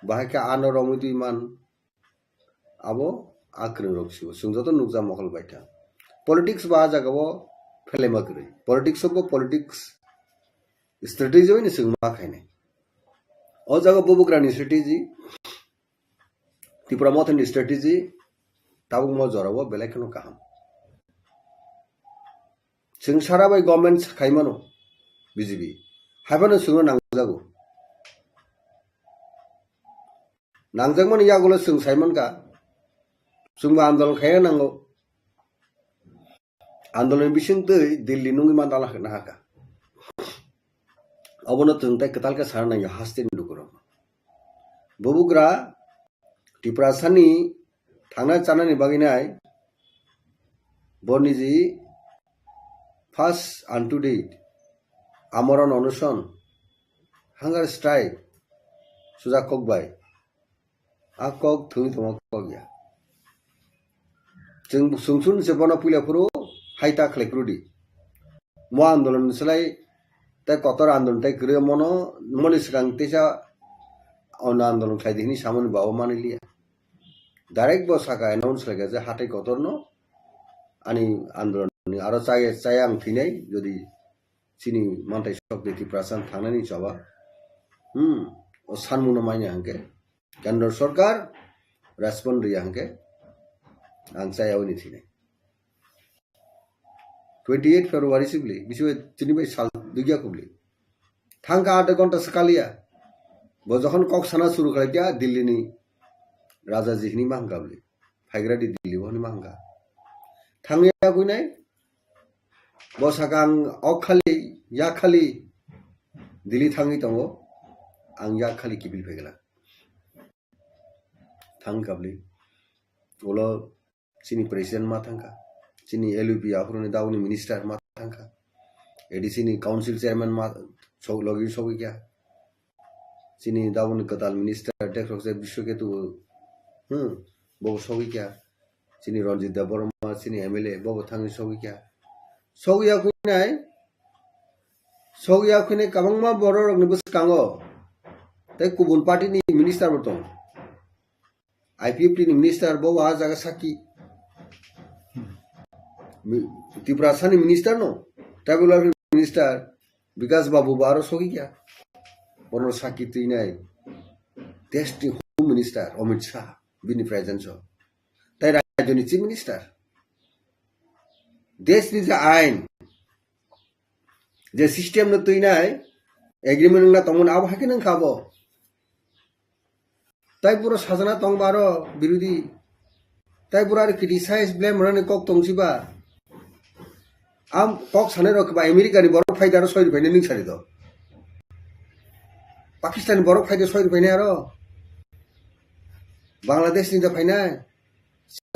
bahai khe ano romwi twi man. Abo a kwrwng rok sibo chwng joto nukjak mokol bai thang. Politics ba a jaga o phelaima kwrwi. Politics o bo politics strategy bai ni chwng ma khainai. O jaga bubugra ni strategy, Tipra Motha ni strategy tabuk mo jora o belai kheno kaham. Chwng sara bai government khaimano B J P. Haiphano chwngno nangjago. Nangjakmani yagulo chwng saimankha, chwngbo andolon khaina nango. Andolon bising twi Delhi nungwi ma dalak nahaka. Obono chwng tei kwtal khe sana nangya hasteni lukurok. Bubugra Tiprasani thangna chanani bagwi nai bo niji first and to date amorona onoson, hunger strike sujak kok bai. A kok thwngwi tongma kok ya. Chwng sungsun se bono puila phuru hai ta khlai phuru di. Mo andolon ni slai tei kotor andolon tei kwrwi mono moni swkang teisa ono andolon khlai di hwnwi samani babu manwi liya. Direct bo saka announce khlai kha je hatai kotorno ani andolon ni aro chaya chaya ang thwinai jodi chini mantai sok de Tiprasa thangnani choba. Hmm, o sanmungno manya hwnkhe Kendra Sarkar respond riya hwnkhe ang chaya oni thwinai. Twenty eight February sibli, bisi bai chini bai sal dugya kubli. Thangka aat ghonta swkaliya. Bo jokhon kok sana suru khlaikya Delhi ni Raja ji hini ma hwnkha bwle. Phaigra di Delhi o hini ma hwnkha. Thangwi ya kwi nai. Bo saka ang ok khali, yak khali Delhi thangwi tongo. Ang yak khali kiphil phai glak. Thang kabli. Ulo chini president ma thangkha. Chini L U P aphuruni dauni minister ma thangkha. A D C ni council chairman ma sok logi sogwi kya. Chini dauni kwtal minister Dekrokse Biswaketu, hmm, bo sogwi kya. Chini Ranjit Debbarma, chini M L A, bo bo thangwi sogwi kya. Sogwi ya kwi nai, sogwi ya kwi nai kwbangma borok rokni bwskango. Tei kubun party ni minister bo tongo. I P F T ni minister bo wa jaga sakki. Mi-, Tiprasa ni minister no, tribal welfare minister Bikas Babu bo aro sogwi kya. Bono sakki twi nai. Desh ni Home Minister Amit Shah, bini presence o. Tai rajyo ni Chief Minister. Desh ni je ain, je system no twi nai, agreement wngna tongmani abo hai khe nang kha bo. Tai pura sajana tong baro birodhi. Tai pura ari criticize blame rani kok tong siba. Am kok sanai rok ba America ni borok phai daro soi rupai ni ning sari do. Pakistan ni borok phai de soi rupai ni aro. Bangladesh ni da phai nai.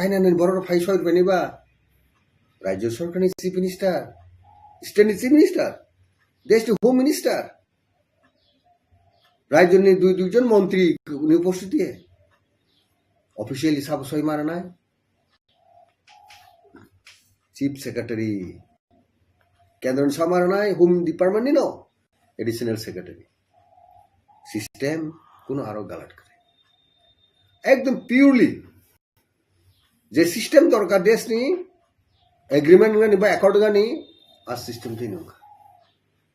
China ni borok phai soi rupai ni ba. Rajya sarkar ni chief minister. State ni chief minister. Desh ni home minister. Rajyoni dui duijon montri ni upostiti officially sabo soi maranai. Chief Secretary kendro ni samaranai, Home Department ni no additional secretary. System kuno aro galat kare. Ekdom purely je system dorkar desh ni agreement ngani ba accord ngani a system twi nungkha.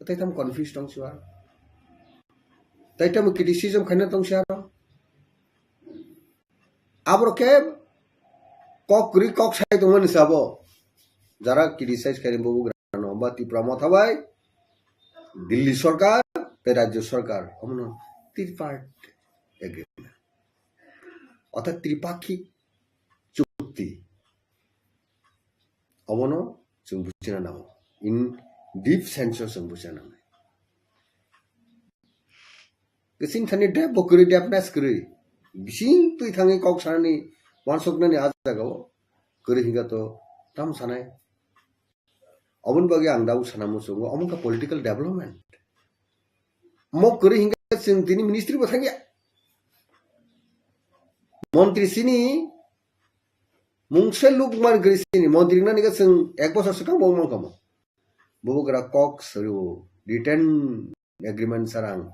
Tai tam confuse tong siwa. Tai tam criticism khaina tong siya ro. Abro ke kok kri kok sai tong mani sabo. Jara criticize khaini bobo grano ba Tipra motha bai Delhi sarkar, te rajyo sarkar. Omono tripartite agreement. Orthat tripakhik chukti. Obono chwng buchina nango. In deep sense o chwng buchina nangnai. Kwchwng thani dep bo kwrwi, depness kwrwi. Bising twi thangwi kok sanani, wansuknani a jagao kwrwi hinkha to tam sanai. Oboni bagwi ang dau sana muchungo, omo wngkha political development. Mo kwrwi hinkhe chwng tini ministry bo thangya. Montri sini mungse lukman kwrwi sini, montri wngnani khe chwng ek bosor swkang bo wngmang kamo. Bubagra kok sariwo, written agreement sarang.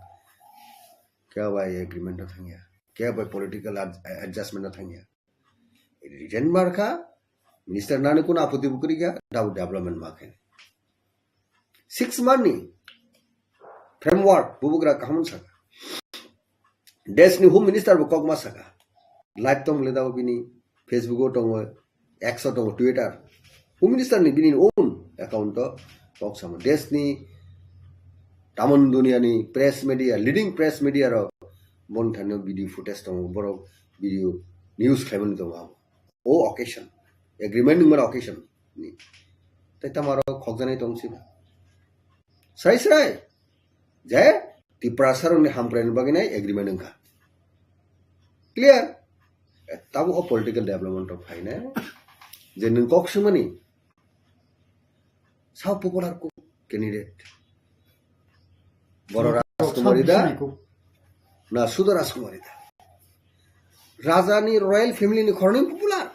Khe bai agreement no thangya, khe bai political ad-, adjustment no thangya. Written markha, minister nani kuno apoti bo kwrwikha, dau development ma khe. Six month ni framework bubagra kaham saka. Desh ni Home Minister bo kokma saka. Live tong le dao bini Facebook o tongo, X o tongo, Twitter. Home Minister ni bini own account o kok samo. Desh ni tamon dunia ni press media, leading press media ro bon thani video footage tongo, borok video news khlaimani tongo abo. O occasion, agreement wngmani occasion ni. Tai tamo aro khokjaknai tong siba. Srai srai. Je Tiprasa rokni hamkraini bagwi nai agreement wngkha. Clear? Eh, tabuk o political development rok phainai. Je nwng kok swngmani. Sao popular ko candidate. Boro Rajkumari da? Na Sudhar Rajkumari da? Raja ni royal family ni khoroknwi popular.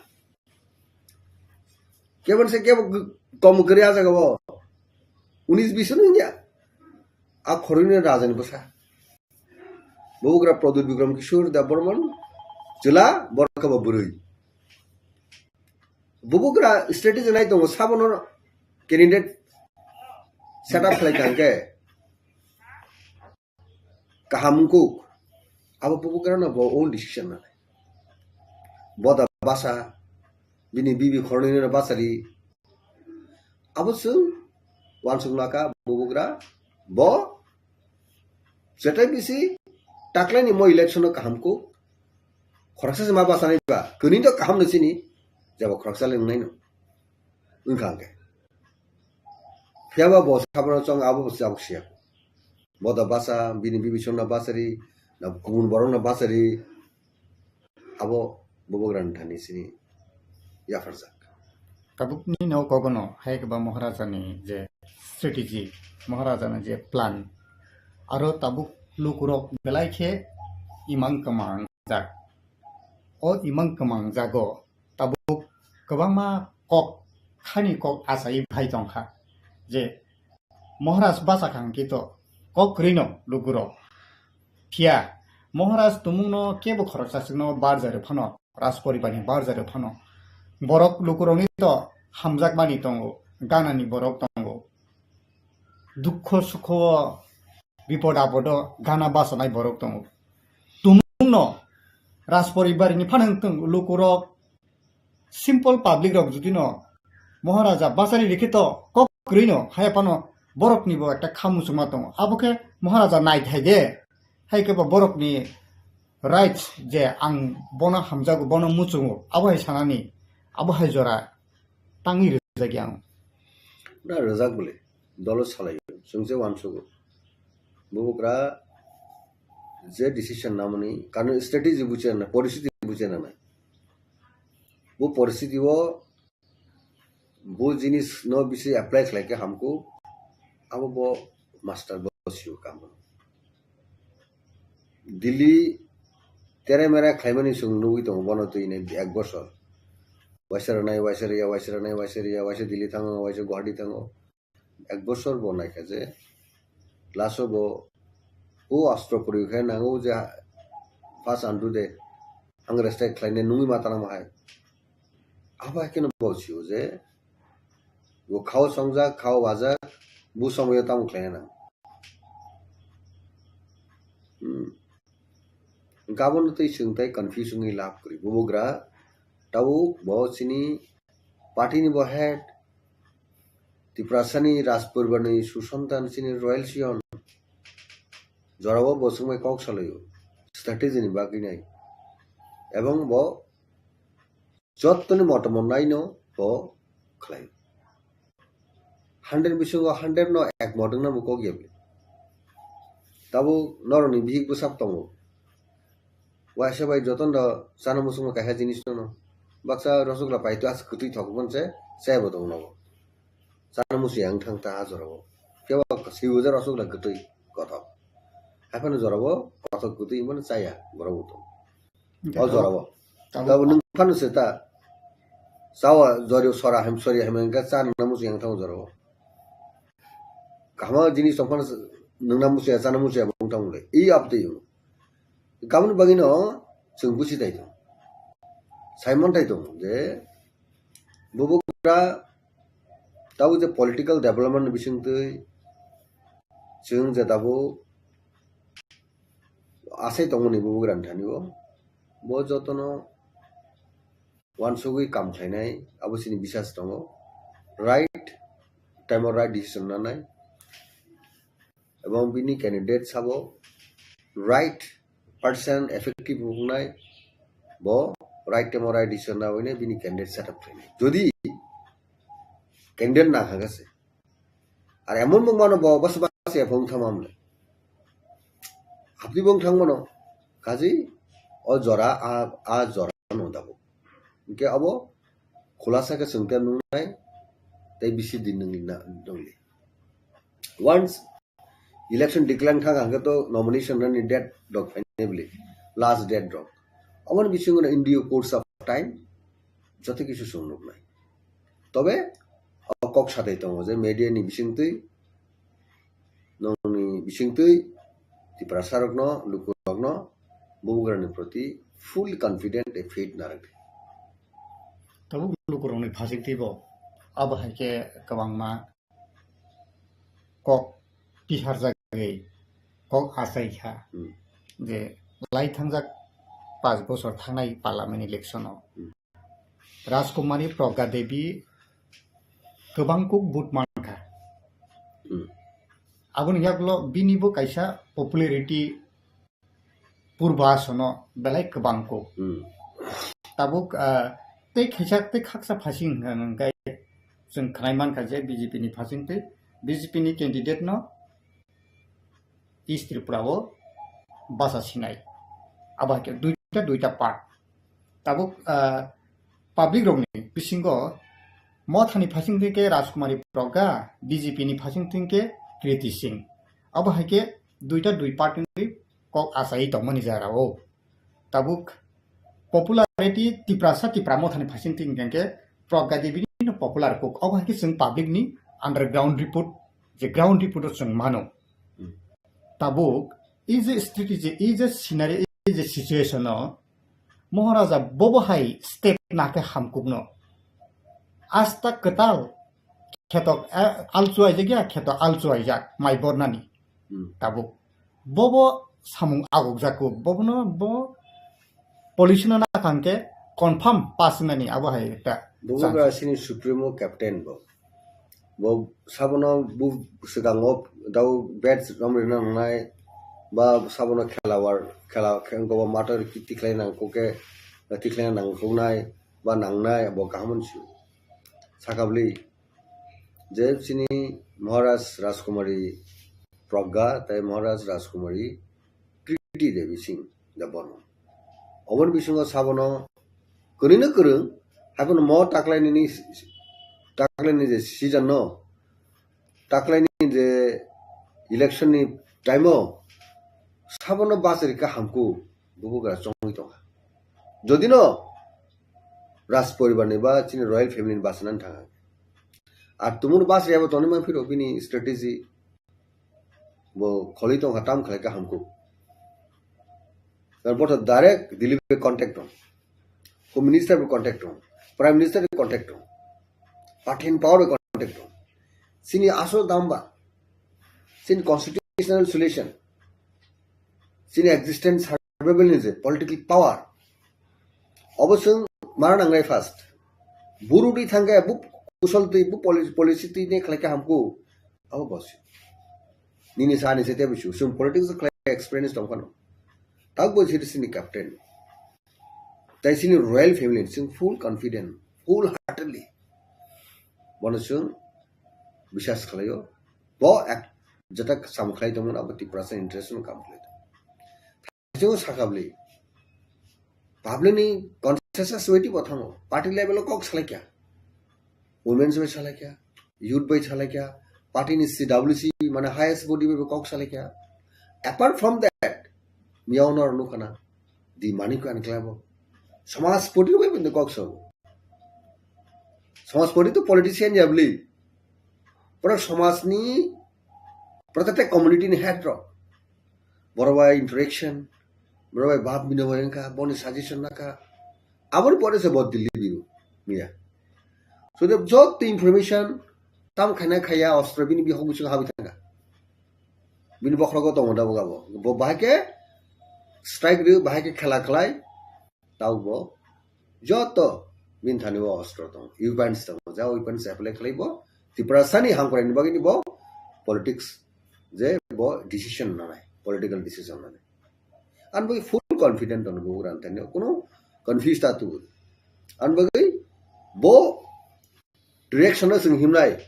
Kebo se kebo kom kwrwi a jaga o. Unis bis no wngya. A khoroknwi raja ni bwsa. Bubagra Pradyut Bikram Kishore Debbarman, chwla, borok khe bo bwrwi. Bubagra strategy nai tongo, sabono candidate set up khlai kha hwnkhe kaham wngkuk. Abo bubagra no bo own decision nanai. Bo da basa, bini bibi khoroknwi no bachari. Abo chwng uansuk naka bubagra bo jetai bisi taklaini mo election o kaham kuk Khoroksa se ma bachani ba, kwnwi to kaham no sini, jabo khoroksa le wngnai no. Wngkha hwnkhe. Phiya ba bo sabono chong abo bo chabuk siya. Boda basa, bini bibisong na basari, na kubun borok na basari, abo bubagra ni thani sini yapharjak. Tabukni no kogono hai khe ba Maharaja ni je strategy, Maharaja ni je plan, aro tabuk lukurok belai khe imang kwmang jak. O imang kwmang jago tabuk kwbangma kok, khani kok achai phai tongkha je Maharaj bacha kha hwnkhe to kok kwrwi no lukurok. Phiya Maharaj tumungno kebo khoroksa swkno barjari phano, Rajporibarni barjari phano. Borok lukurokni to hamjakmani tongo, ganani borok tongo. Dukho sukho, bipod apodo gana bachanai borok tongo. Tumungno Rajporibarni phano wngtong lukurok, simple public rok jodi no Maharaja bachari rikhe to kok kwrwi no haya phano borok ni bo ekta kha muchungma tongo. Abo khe Maharaja nai thai de, hai khe bo borok ni rights je ang bono hamjago, bono muchungo, abo hai sanani, abo hai jora tangwi rijak yang. Na rijak bole, dolo salai, chwng se uansugo. Bubagra je decision namani, karon strategy buchina, poristiti buchina nai. Bu poristiti o, bu jinis no bisi apply khlai khe hamku, abo bo master bo sio kamo. Delhi tere mere khlaimani chwng nugwi tongo bono twi nai ek bosor. Waisa rwnai, waisa rwya, waisa rwnai, waisa rwya, waisa Delhi thango, waisa Guwahati thango. Ek bosor bo naikha je last o bo o astro puri khe nango je first andu de ang respect khlainai nungwi ma tanamo hai. Abo hai kheno bo sio je bo khao songjak, khao wajak, bu somoyo tamo khlainai nang. Hmm. Gabon twi chwng tai confuse wngwi lab kwrwi. Bubagra tabuk bo chini party ni bo head, Tiprasani Rajporibarni susantan chini royal scion. Jorao bo chwngbai kok salaio. Strategy ni bagwi nai. Ebong bo jottoni motomo naino bo khlai. Hundred bisingo hundred no ek model no bo kok ya bwle. Tabuk noroni bihik bwsak tongo. Waisa bai jotono chana muchungma kaisa jinis no. Baksa rosogla paito as kwtwi thok manse chai bo tong nogo. Chana musi ang thang ta ha jorao. Kebo sibo je rosogla kwtwi kothok. Haphano jorao kothok kwtwi mano chaya borok bo tong. O jorao. Tabuk nwng phano se ta. Chawa jori sora hem sori hem engka cha nwngna musi yang thang jorao. Kahma jinis tong phano nwngna musi ya chana musi ya bung thang le. I abdi. Kamni bagwi no chwng busi tai tong. Simon tai tong je bubugra tabuk je political development ni bisingtwi chwng je tabuk asai tongmani bubugra ni thani o. Bo jotono uansugwi kam khlainai abo chini bisas tongo. Right time o right decision nanai. Ebong bini candidate sabo right person effective wngnai, bo right time o right decision na hwnwi bini candidate set up khlainai. Jodi candidate na kha se, ar emon bo mano bo bas bas ya phone thama mle. Apni bong thang mano, kaji o jora a, a jora no dabo. Hingke abo khulasa khe chwng te nungnai tei bisi din nungli na nungli. Once election declare thang hangke to nomination nani date rok phainai bili, last date rok. Aboni bisingo no in due course of time joto kisu chwng nuknai. Tobe o kok satai tongo je media ni bisingtwi, nongni bisingtwi Tiprasa rokno, lukurokno bubugrani proti full confident tei faith narwkdi. Tabuk lukurokni phasingtwi bo abo hai khe kwbangma kok piharjagwi kok achaikha Hmm. je lai thangjak panch bochor thangnai parliament election o Hmm. Rajkumari Pragya Devi kwbang kuk vote mankha. Hmm. Aboni yaklo bini bo kaisa popularity purba sono belai kwbang kuk. Hmm. Tabuk, ah, tei khaisa tei khaksa phasing hwnkhe chwng khwnai mankha je B J P ni phasing tei B J P ni candidate no East Tripura o basa sinai. Abo hai khe duita, duita part. Tabuk, ah, public rokni bisingo Mothani phasing thwngkhe Rajkumari Pragga, B J P ni phasing thwngkhe Kriti Singh. Abo hai khe duita dui party ni kok achai tongmani jara o. Tabuk popularity Tiprasa Tipra Mothani phasing thwngkhe Pragga Devi ni popular kok. Abo hai khe chwng public ni underground report, je ground report o chwng mano. Hmm. Tabuk, ei je strategy, ei je scenario, ei je situation o, Maharaja bobo hai step nakhe hamkukno. Asta kwtal kheto, eh, alchu aijak ya, kheto alchu aijak, mai bornani. Hmm. Tabuk, bobo samung agukjak kuk, bobono bo policy no nakang khe confirm pass nani abo hai ekta Bubagra chance. Sini Supremo Captain bo. Bo sabono bu swkango dau bat rom rina nangnai, ba sabono khela war, khela khe-, wngkha bo mator ki tikhlai nang kuk khe, tikhlai nang kuknai, ba nangnai, bo kaham se. Sakabli, je chini Maharaj Rajkumari Pragga, tei Maharaj Rajkumari Kriti Devi Singh Debbarma. Oboni bisingo sabono kwrwino kwrwng, haiphano mo taklainini, taklaini je season no, taklaini je election ni time o sabono bachari ka hamku bubugra chongwi tongkha. Jodino Raj poribar ni ba chini royal family ni bachana thanga. Ar tumunu bachari abo tongwi mangphiro bini strategy bo kholi tongkha, tam khlai ka hamku. Tar bo to direct Delhi bai contact tong, Home Minister bai contact tong, Prime Minister bai contact tong, party in power bai contact tong. Chini asol dam ba, chini constitutional solution, chini existence survival ni je political power, obo chwng mara nangnai first. Buru di thangkhe bu kusol twi, bu poli-, policy twi ne khlai kha hamku, abo bosi. Nini sa ni se tebo su, chwng politics khlai experience tong phano. Tak bo siri sini captain. Tai sini royal family, chwng full confident, full heartedly. Bono chwng biswas khlaio. Bo ek jeta sam khlai tongmani abo Tiprasa interest no kam khlai tong. Chwng sakabli. Public ni consensus waiting bo thango. Party level o kok salai kya. Women's bai salai kya. Youth bai salai kya. Party ni C W C mane highest body bai kok salai kya. Apart from that, miyao no nukana. Di mani ko an klabo. Samaj party bai bende kok sabo. Samaj party to politician jabli. Pura samaj ni protected community ni head rok. Borok bai interaction, borok bai bab binobai wngkha, boni suggestion nakha. Aboni pore se bo Delhi biru, miya. So the joto information, tam khaina khaya, ostro bini bihok bisingo habwi thangkha. Bini bokhrogo tongo da boga bo. Bo bahai khe strike rw, bahai khe khela khlai, tau bo joto bini thani o ostro tongo, weapons tongo. Ja weapons apply khlai bo, Tiprasani hamkrai ni bagwi ni bo politics je bo decision nanai, political decision nanai. Ang bagwi full confident tongo bo ran thani, kuno confuse ta tu. Ang bagwi bo direction no chwng himnai,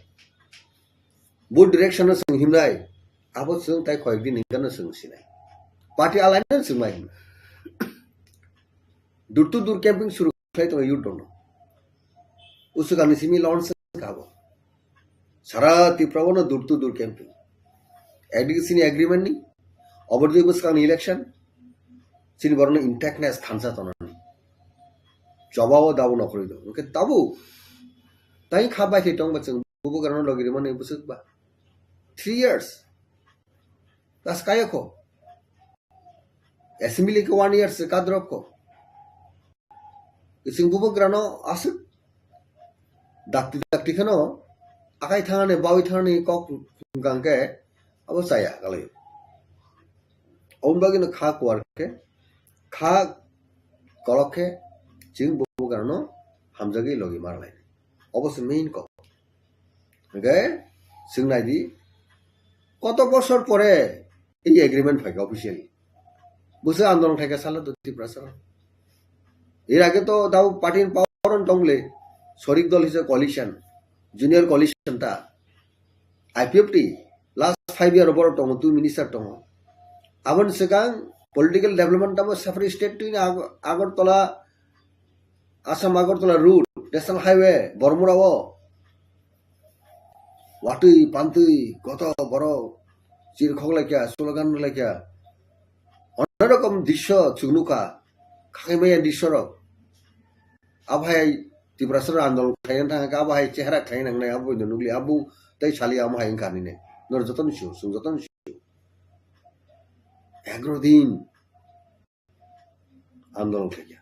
bo direction no chwng himnai, abo chwng tai koyek din hingkhe no chwng sinai. Party alai no chwng mai himnai. Door to door camping suru khlai tongo youth rokno. Usukani simi launch kha bo. Sara Tripura o no door to door camping. Ekdigi sini agreement ni, obor digi bwskangni election, sini borokno intactness thansa tonani. Jobabo dabo nokhorwi do. Hwnkhe tabuk tai kha bai khe tongba chwng bubagrano logi rwmani bwswk ba. Three years. Das kaya kho. Assembly khe one year se kadrop kho. Chwng bubagrano aswk dakti dakti kheno akai thangani bawi thangani kok hwnkha hwnkhe abo chaya kalai. Oboni bagwino kha kuar khe, kha kolok khe chwng bubagrano hamjagwi logi mar lai. Obo se main kok. Hwnkhe chwng nai di, koto bosor pore ei agreement phai kha officially. Bwswk andolon khaikha salo to Tiprasa. Er age to dao party ni power on tongle. Sorik dol hisa coalition. Junior coalition ta. I P F T last five year borok tongo, two minister tongo. Aboni swkang political development tamo separate state twi Ag-, Agartala, Assam Agartala road, national highway, Bormura o. Watwi, pantwi, goto, borok, chirkhok laikha, slogan laikha. Onorom drisyo chwng nukha, khaimaya drisyo rok. Abo hai Tiprasa rok andolon khaina thangkha, abo hai chehra khaina nangnai, abo no nukli, abo tei sali amo hai wngkha nini. Nor jotono sio, chwng jotono sio. Egaro din andolon khaikha.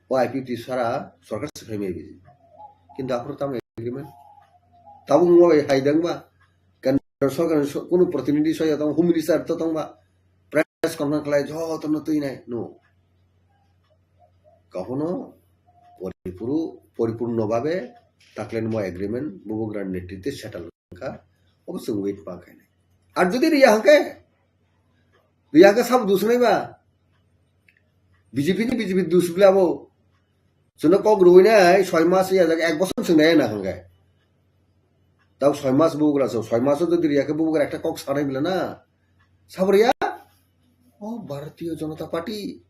O I P T sara sorkar se khaimaya biji. Kintu aphuru tamo agreement. Tabuk mo hai dangba. Kendra sorkar ni so-, kunu protinidhi soya tong, home minister to tongba. Press conference khlai jotono twi nai. No. Kahono poripuru-, poripurno bhabe taklen mo agreement bubugra netritwe settle wngkha. Obo chwng wait ma khainai. Ar jodi riya hwnkhe, riya hwnkhe sabo dusnai ba? B J P ni B J P dus bla bo. Chwngno kok rwinai soi mas ya jaga ek bosor chwng nai na hwnkhe. Tau soi mas bubugra so, soi mas jodi riya khe bubugra ekta kok sanai bla na. Sabo riya? O Bharatiya Janata Party.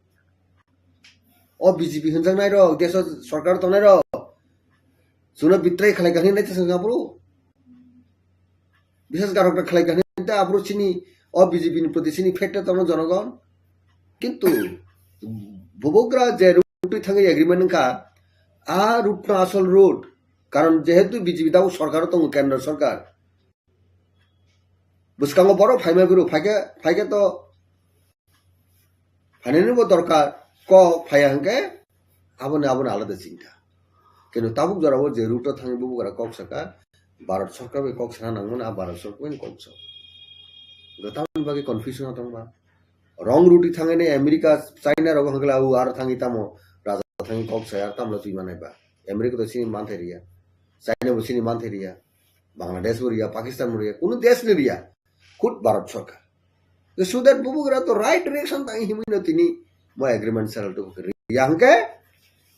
O B J P hwnjaknai rok, deso sorkar tongnai rok. Chwngno betray khlai kani nai chwng aphuru. Biswas garok khlai kani ta aphuru chini o B J P ni proti chini fact tongno jonogon. Kintu bubugra je route thangwi agreement wngkha, a route no asol route. Karon jehetu B J P dao sorkar tongo, kendra sorkar. Bwskango borok phaima phuru phaikhe, phaikhe to phainani bo dorkar, kok phaiya hwnkhe aboni, aboni alada chinta. Kintu tabuk jorao je route o thangwi bubugra kok saka, Bharat sorkar bai kok sana nangmani, a Bharat sorkar bai kok sa. Gwtal bagwi confusion o tongma. Wrong route thangwi ni America, China rogo hwnkhe la u aro thangwi tamo raja thangwi kok saya, tamla twi manai ba. America to chini manthai riya. China bo chini manthai riya. Bangladesh bo riya, Pakistan bo riya, kunu desh ni riya. Khud Bharat sorkar. So that bubugra to right direction tang himwi no tini mo agreement sera to riya hwnkhe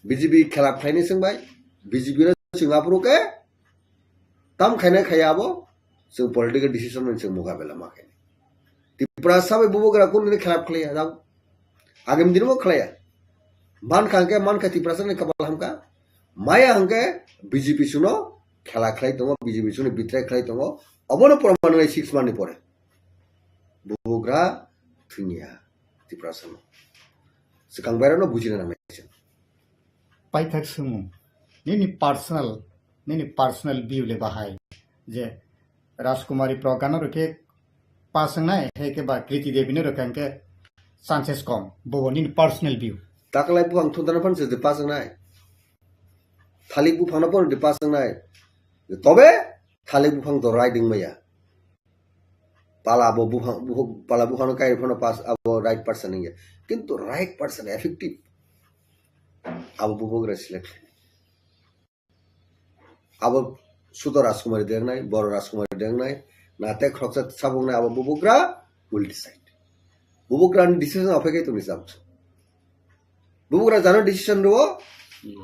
B J P khela khlaini swngbai, B J P no swng aphuru khe tam khaina khaya abo, chwng political decision no chwng mukabela ma khaini. Tiprasa bai bubugra kunu ni khelap khlaiya, dam agam din bo khlaiya. Man kha hwnkhe, man kha Tiprasa ni kapal hamkha. Maya hwnkhe B J P suno khela khlai tongo, B J P suno betray khlai tongo. Obono proman nai six month ni pore. Bubugra thwngya Tiprasa no. Swkang bairano bujina nangnai se. Paithak swngmung, nini personal, nini personal view le bahai je Rajkumari Pragya no rwkhe pass wngnai, hai khe ba Kriti Devi no rwkha hwnkhe chances kom, bobo nini personal view. Taklai buphang thundana phan se pass wngnai. Thalik buphang no phan pass wngnai. Tobe thalik buphang to right wngmaya. Pala bo buphang, buh-, pala buphang no kai phano pass abo right person wngya. Kintu right person effective. Abo bubagra select. Abo sudo Rajkumari dengnai, boro Rajkumari dengnai, na te khoroksa sabungnai abo bubugra will decide. Bubugra ni decision ophai kai tongni sabuk. Bubugra jano decision rwo,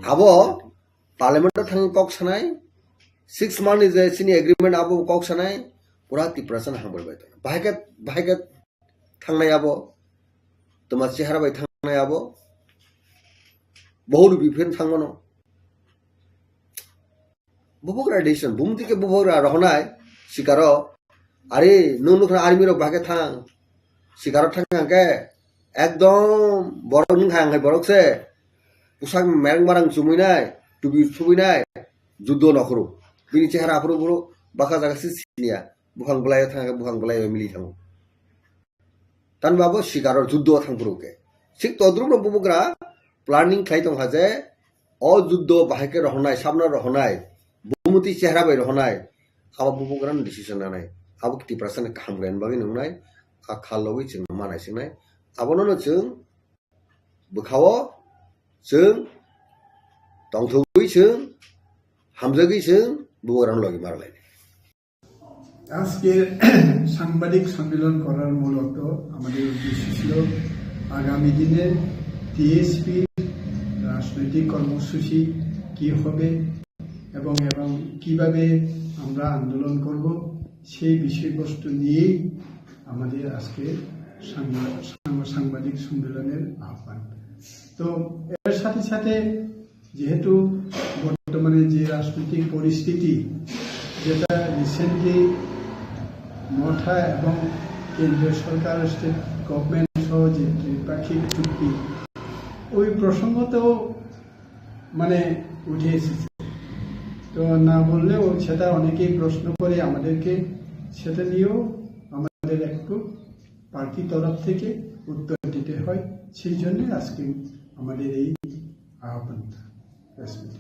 abo parliament o thangwi kok sanai, six month ni je chini agreement abo kok sanai, pura Tiprasa no hambai bai tongna. Bahai khe, bahai khe thangnai abo, toma chehara bai thangnai abo, bohor biphen thangmano. Bubagra decision, bumti khe bubagra rohonai, sikaro, ari nung nukha army rok bahai khe thang, sikaro thang hwnkhe, ekdom borok nung hai borok se, pusak mereng marang chumui nai, tubi thubui nai, juddo nokhoro, bini chehara aphuru buro baka jaga se siniya, buphang bwlai thang hwnkhe buphang bwlai mili thango. Tanba bo sikaro juddo thang phuru khe. Sik todrupno bubugra planning khlai tongkha je o juddo bahai khe rohonai, sabno rohonai, bumuti chehra bai rohonai, abo bubugrano decision nanai. Abo Tiprasani kaham khlaina bagwi nungnai, a kha logwi chwng manai swngnai. Abono no chwng bwkhao chwng tongthogwi chwng hamjagwi chwng bubugrano logi marlainai. আজকের সাংবাদিক সম্মেলন করার মূলত আমাদের উদ্দেশ্য ছিল আগামী দিনে টিএসপি রাজনৈতিক কর্মসূচি কি হবে এবং, এবং কিভাবে আমরা আন্দোলন করব, সেই বিষয়বস্তু নিয়েই আমাদের আজকে সাংবা-, সাংবা-, সাংবাদিক সম্মেলনের আহ্বান। তো এর সাথে সাথে যেহেতু বর্তমানে যে রাজনৈতিক পরিস্থিতি, যেটা রিসেন্টলি মথা এবং কেন্দ্রীয় সরকার, স্টেট গভর্নমেন্ট সহ যে ত্রিপাক্ষিক চুক্তি, ওই প্রসঙ্গতেও মানে উঠে এসেছে। তো না বললেও সেটা অনেকেই প্রশ্ন করে আমাদেরকে, সেটা নিয়েও আমাদের একটু পার্টি তরফ থেকে উত্তর দিতে হয়, সেই জন্য আজকে আমাদের এই আহ্বানটা, প্রেস মিট।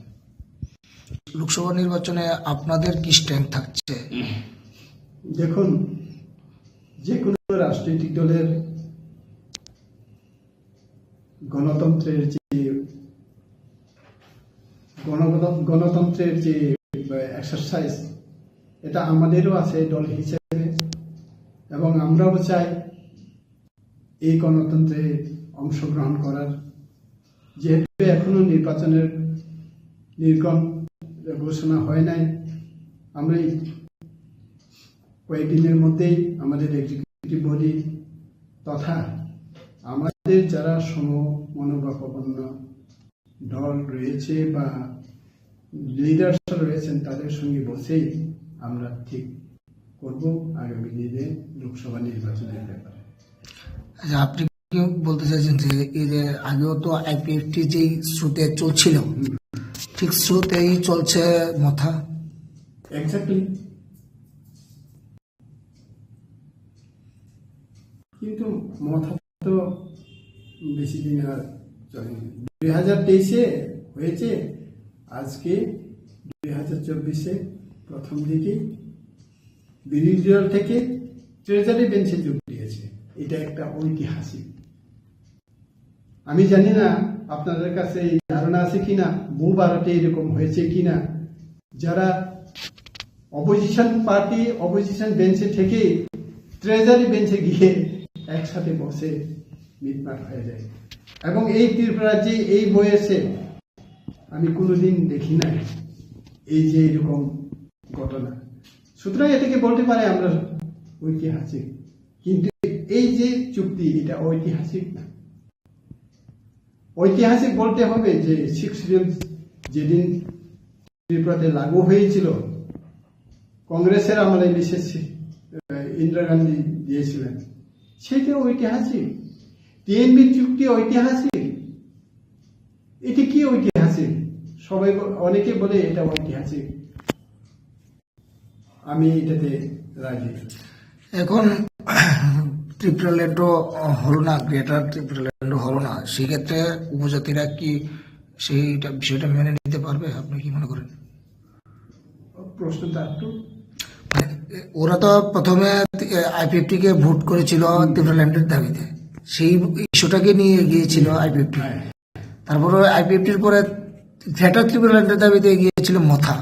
লোকসভা নির্বাচনে আপনাদের কি স্ট্যান্ড থাকছে? দেখুন, যে কোনো রাজনৈতিক দলের গণতন্ত্রের যে, গণগণ-, গণতন্ত্রের যে, আহ, এক্সারসাইজ, এটা আমাদেরও আছে দল হিসেবে, এবং আমরাও চাই এই গণতন্ত্রে অংশগ্রহণ করার। যেহেতু এখনো নির্বাচনের নির্গম ঘোষণা হয় নাই, আমরা এই কয়েকদিনের মধ্যেই আমাদের এক্সিকিউটিভ বডি তথা আমাদের যারা সমমনোভাবাপন্ন দল রয়েছে বা লিডার্স রয়েছেন, তাদের সঙ্গে বসেই আমরা ঠিক করব আগামী দিনে লোকসভা নির্বাচনের ব্যাপারে। আচ্ছা, আপনি কি বলতে চাইছেন যে এই যে আগেও তো আইপিএফটি যেই স্রোতে চলছিল, হুম। ঠিক স্রোতেই চলছে মথা? এক্স্যাক্টলি। কিন্তু মথা তো বেশি দিন আর চলেনি। দুই হাজার তেইশে হয়েছে, আজকে দুই হাজার চব্বিশে প্রথম দিকে বিরোধী দল থেকে ট্রেজারি বেঞ্চে যোগ দিয়েছে। এটা একটা ঐতিহাসিক। আমি জানি না আপনাদের কাছে এই ধারণা আছে কিনা, বহু ভারতে এরকম হয়েছে কিনা, যারা অপোজিশন পার্টি, অপোজিশন বেঞ্চে থেকে ট্রেজারি বেঞ্চে গিয়ে একসাথে বসে মিটমাট হয়ে যায়। এবং এই ত্রিপুরা রাজ্যে এই বয়সে আমি কোনোদিন দেখি নাই এই যে এরকম ঘটনা। সুতরাং এটাকে বলতে পারে আমরা ঐতিহাসিক, কিন্তু এই যে চুক্তি, এটা ঐতিহাসিক না। ঐতিহাসিক বলতে হবে যে সিক্স শিডিউল যেদিন ত্রিপুরাতে লাগু হয়েছিল, কংগ্রেসের আমলে মিসেস সি-, আহ, ইন্দিরা গান্ধী দিয়েছিলেন, সেটা ঐতিহাসিক। টিএনবি চুক্তি ঐতিহাসিক। এটি কি ঐতিহাসিক? সবাই ব-, অনেকে বলে এটা ঐতিহাসিক। আমি এটাতে রাজি। এখন ত্রিপুরা ল্যান্ডও হলো না, গ্রেটার ত্রিপুরা ল্যান্ডও হলো না, সেক্ষেত্রে উপজাতিরা কি সেইটা, বিষয়টা মেনে নিতে পারবে? আপনি কি মনে করেন? প্রশ্নটা একটু মানে, ওরা তো প্রথমে আইপিএফটি কে ভোট করেছিল হুম। ত্রিপুরা ল্যান্ডের দাবিতে, সেই ইস্যুটাকে নিয়ে গিয়েছিল আইপিএফটি। হ্যাঁ। তারপরে আইপিএফটির পরে গ্রেটার ত্রিপুরা ল্যান্ডের দাবিতে এগিয়েছিল মথা।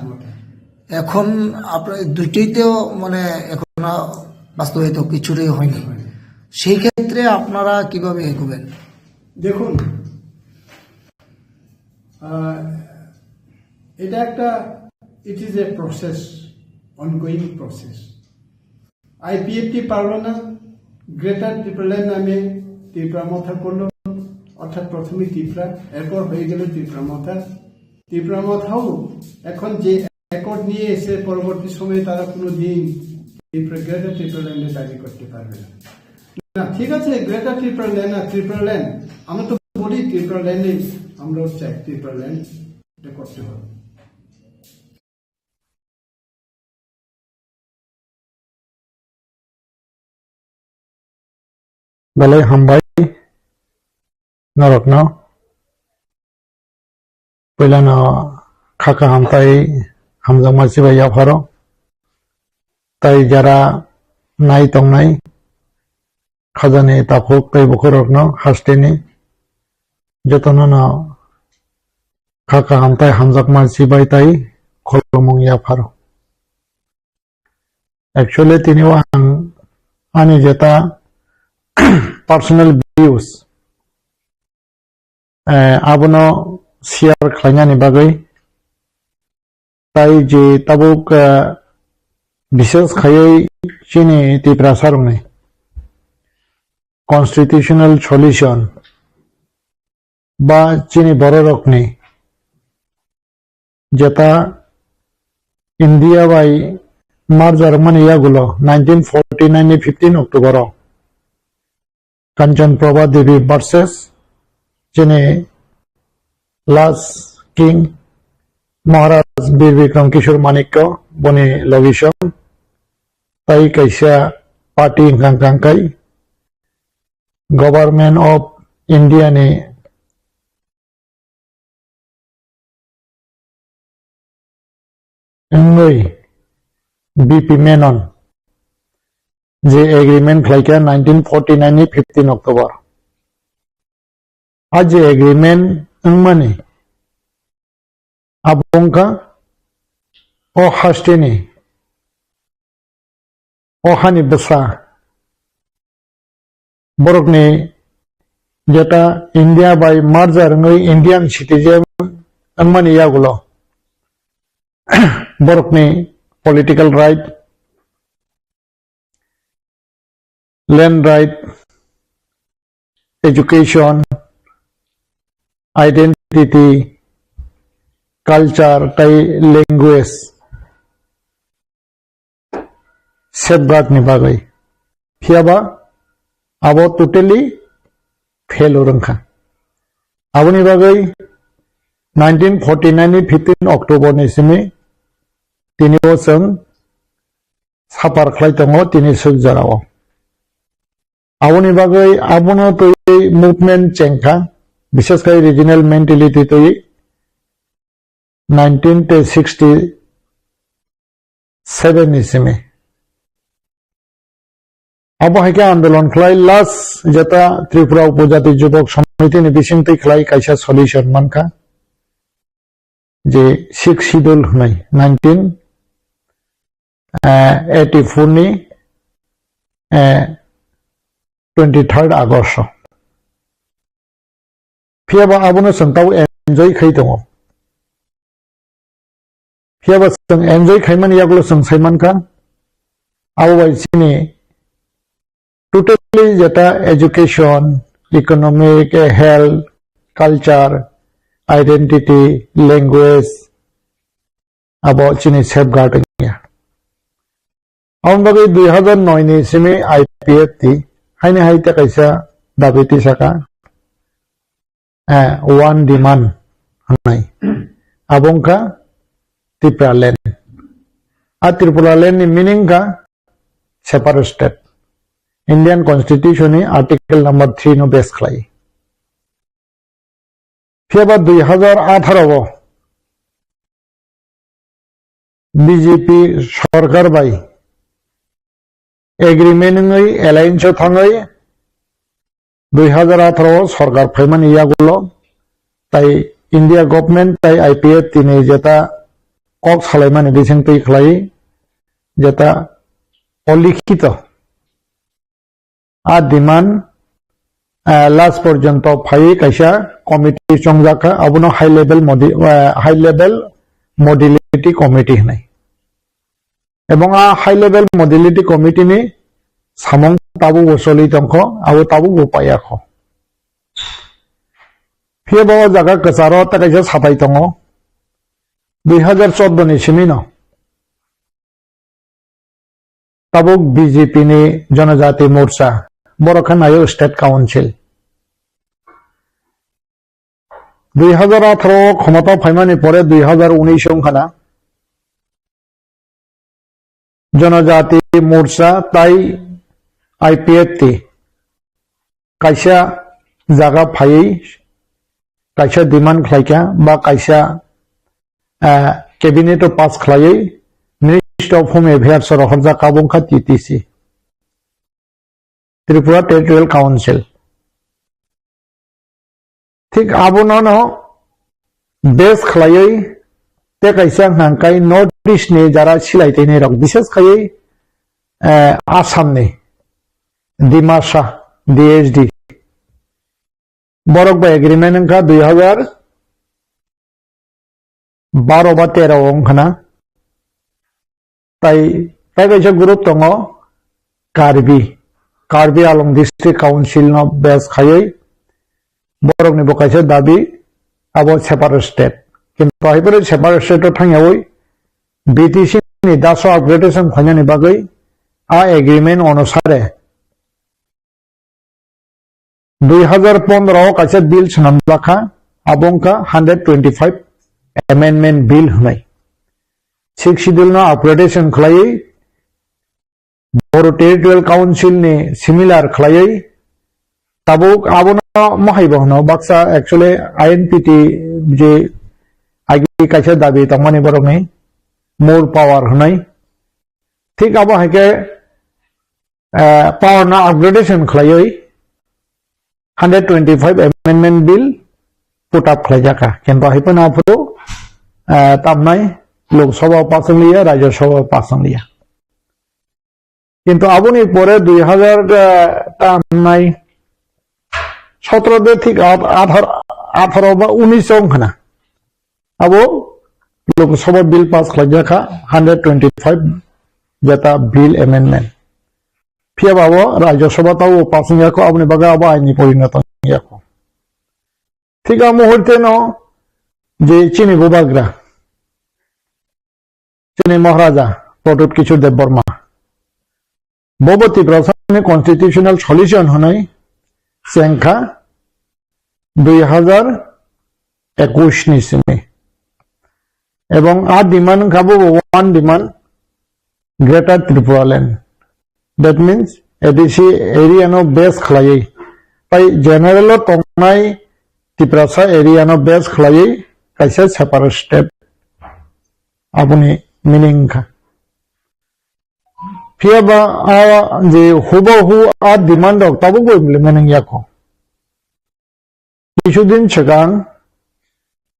এখন আপনার দুইটাই তো মানে এখনো বাস্তবায়িত কিছুটাই হয়নি। সেই ক্ষেত্রে আপনারা কিভাবে এগোবেন? দেখুন, আহ, এটা একটা, it is a process, ongoing process। IPFT পারলো না, গ্রেটার ত্রিপুরাল্যান্ড নামে ত্রিপুরা মথা করলো, অর্থাৎ প্রথমে ত্রিপুরা, এরপর হয়ে গেল ত্রিপুরা মথা। ত্রিপুরা মথাও এখন যে অ্যাকর্ড নিয়ে এসে পরবর্তী সময়ে তারা কোনো দিন ত্রিপুরা, গ্রেটার ত্রিপুরাল্যান্ডের দাবি করতে পারবে না। না, ঠিক আছে, গ্রেটার ত্রিপুরাল্যান্ড না, ত্রিপুরাল্যান্ড, আমরা তো বলি ত্রিপুরাল্যান্ডই, আমরাও চাই ত্রিপুরাল্যান্ড এটা করতে হবে। Belai hambai norokno. Puilano kha kaham tai hamjakma chibai yapharo. Tai jara nai tongnai khajani takhuk tei bukhurokno hasteni jotono no kha kaham tai hamjakma chibai tai khulumung yapharo. Actually, tini o ang ani jeta personal views, eh, abono share khlainani bagwi. Tai je tabuk, eh, bishes khaiwi chini Tiprasa rokni constitutional solution ba chini bororokni jeta India bai merger mani yagulo nineteen forty nine ni fifteen October o Kanchan Prabha Devi versus chini last king Maharaj Bir Bikram Kishore Manikya boni logishon tai kaisa party hwnkha hwnkha kai Government of India ni wngwi B P Menon je agreement khlaikha nineteen forty nine ni fifteen October. A je agreement wngmani abo wngkha o hasteni o hani bwsa borokni jeta India bai merger wngwi Indian citizen wngmani yagulo borokni political right, land right, education, identity, culture tai language safeguard ni bagwi. Phiyaba abo totally fail wngkha. Aboni bagwi nineteen forty nine ni fifteen October ni simi tini o chwng sapar khlai tongo tini swk jorao. Aboni bagwi abono twi movement chengkha, bishes khai regional mentality twi nineteen sixty seven ni simi. Abo hai khe andolon khlai last jeta Tripura Upojati Jubok Samiti ni bisingtwi khlai kaisa solution mankha je Sixth Schedule hwnwi nineteen eighty four ni twenty third August o. Phiyaba abono chwng tabo enjoy khai tongo. Phiyaba chwng enjoy khaimani yagulo chwng saimankha, abo bai chini totally jeta education, economic, health, culture, identity, language, abo chini safeguard wngya. Aboni bagwi dui hazar noi ni simi I P F T haini hai tei kaisa dabi tisaka, eh, one demand hwnwi. Abo wngkha Tipraland. A Tipraland ni meaning kha separate state. Indian Constitution ni Article number three no base khlai. Phiyaba dui hazar atharo o B J P sorkar bai agreement wngwi alliance o thangwi dui hazar atharo o sorkar phaimani yagulo tai India government tai I P F T ni jeta kok salaimani bisingtwi khlai jeta olikhito a demand, ah, last porjonto phaiwi kaisa committee chongjak kha, abono high level modi-, ah, high level modality committee hwnwi. Ebong a high level modality committee ni samung tabukbo choli tongkho, abo tabukbo paiyakho. Phiyaba o jaga kwcharo tei kaisa satai tongo, dui hazar chordo ni simi no. Tabuk B J P ni Janajati Morcha, borok khe naio State Council. Dui hazar atharo o khomota phaimani pore dui hazar unis wngkha na, Janajati Morcha tai I P F T kaisa jaga phaiwi kaisa demand khlaikha ba kaisa, ah, cabinet o pass khlaiwi Ministry of Home Affairs o rohorjak abo wngkha T T C, Tripura Territorial Council. Thik abono no base khlaiwi tei kaisa hwnka hwnkhe North East ni jara silai tini rok, bishes khaiwi eh, Assamni Dima Shah, D H D. Borok bai agreement wngkha dui hazar baro ba tero wngkhana. Tai, tai kaisa group tongo Karbi, Karbi Anglong District Council no base khaiwi borokni bo kaisa dabi abo separate state. Kintu hai phano separate state o thangyawi B T C ni daso upgradation khlainani bagwi a agreement onusare dui hazar pondro o kaisa bill swnamjakha, abo wngkha hundred twenty-five amendment bill hwnwi. Sixth Schedule no upgradation khlaiwi Bodo Territorial Council ni similar khlaiwi tabuk abono mohaibo hwno baksa actually I N P T je agi kaisa dabi tongmani borokni more power hwnwi. Thik abo hai khe, eh, power no upgradation khlaiwi hundred twenty-five amendment bill put up khlaijak kha. Kintu hai phano aphuru, eh, tamnai Lok Sabha o pass wngliya, Rajya Sabha o pass wngliya. Kintu aboni pore dui hazar, eh, tamnai sotro de thik at-, athar-, atharo ba unis wngkhana. Abo Lok Sabha bill pass khlaijak kha, hundred twenty-five jeta bill amendment. Phiya ba abo Rajya Sabha tao pass wngya kho, aboni bagwi abo aini porinoto wngya kho. Thik a muhurte no je chini bubagra, chini Maharaja Pradyut Kishore Debbarma, bobo Tiprasani constitutional solution hwnwi chengkha dui hazar ekush ni simi. Ebong a demand wngkha bo one demand, Greater Tripura Land. That means A D C area no base khlaiwi, tai general o tongnai Tiprasa area no base khlaiwi kaisa separate state. Aboni meaning wngkha. Phiya ba a je hubahu a demand rok tabuk bo implement wngya kho. Kisudin swkang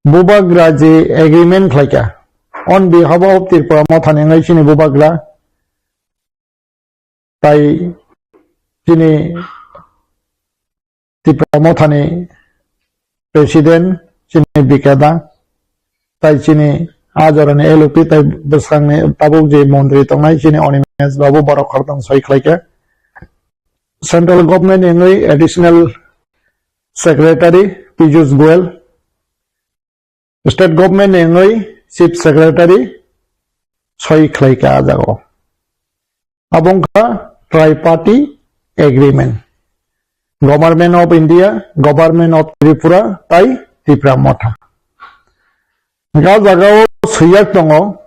bubagra je agreement khlaikha on behalf of Tripura Mothani wngwi chini bubagra tai chini Tripura Mothani president chini Bikeda tai chini a jorani L O P tai bwsakni tabuk je montri tongnai chini Animesh Babu borok khoroktham soi khlaikha. Central government ni wngwi additional secretary Piyush Goyal, state government ni wngwi chief secretary soi khlaikha a jagao. Abo wngkha triparty agreement, Government of India, Government of Tripura tai Tipra Motha. Ga jagao swijak tongo,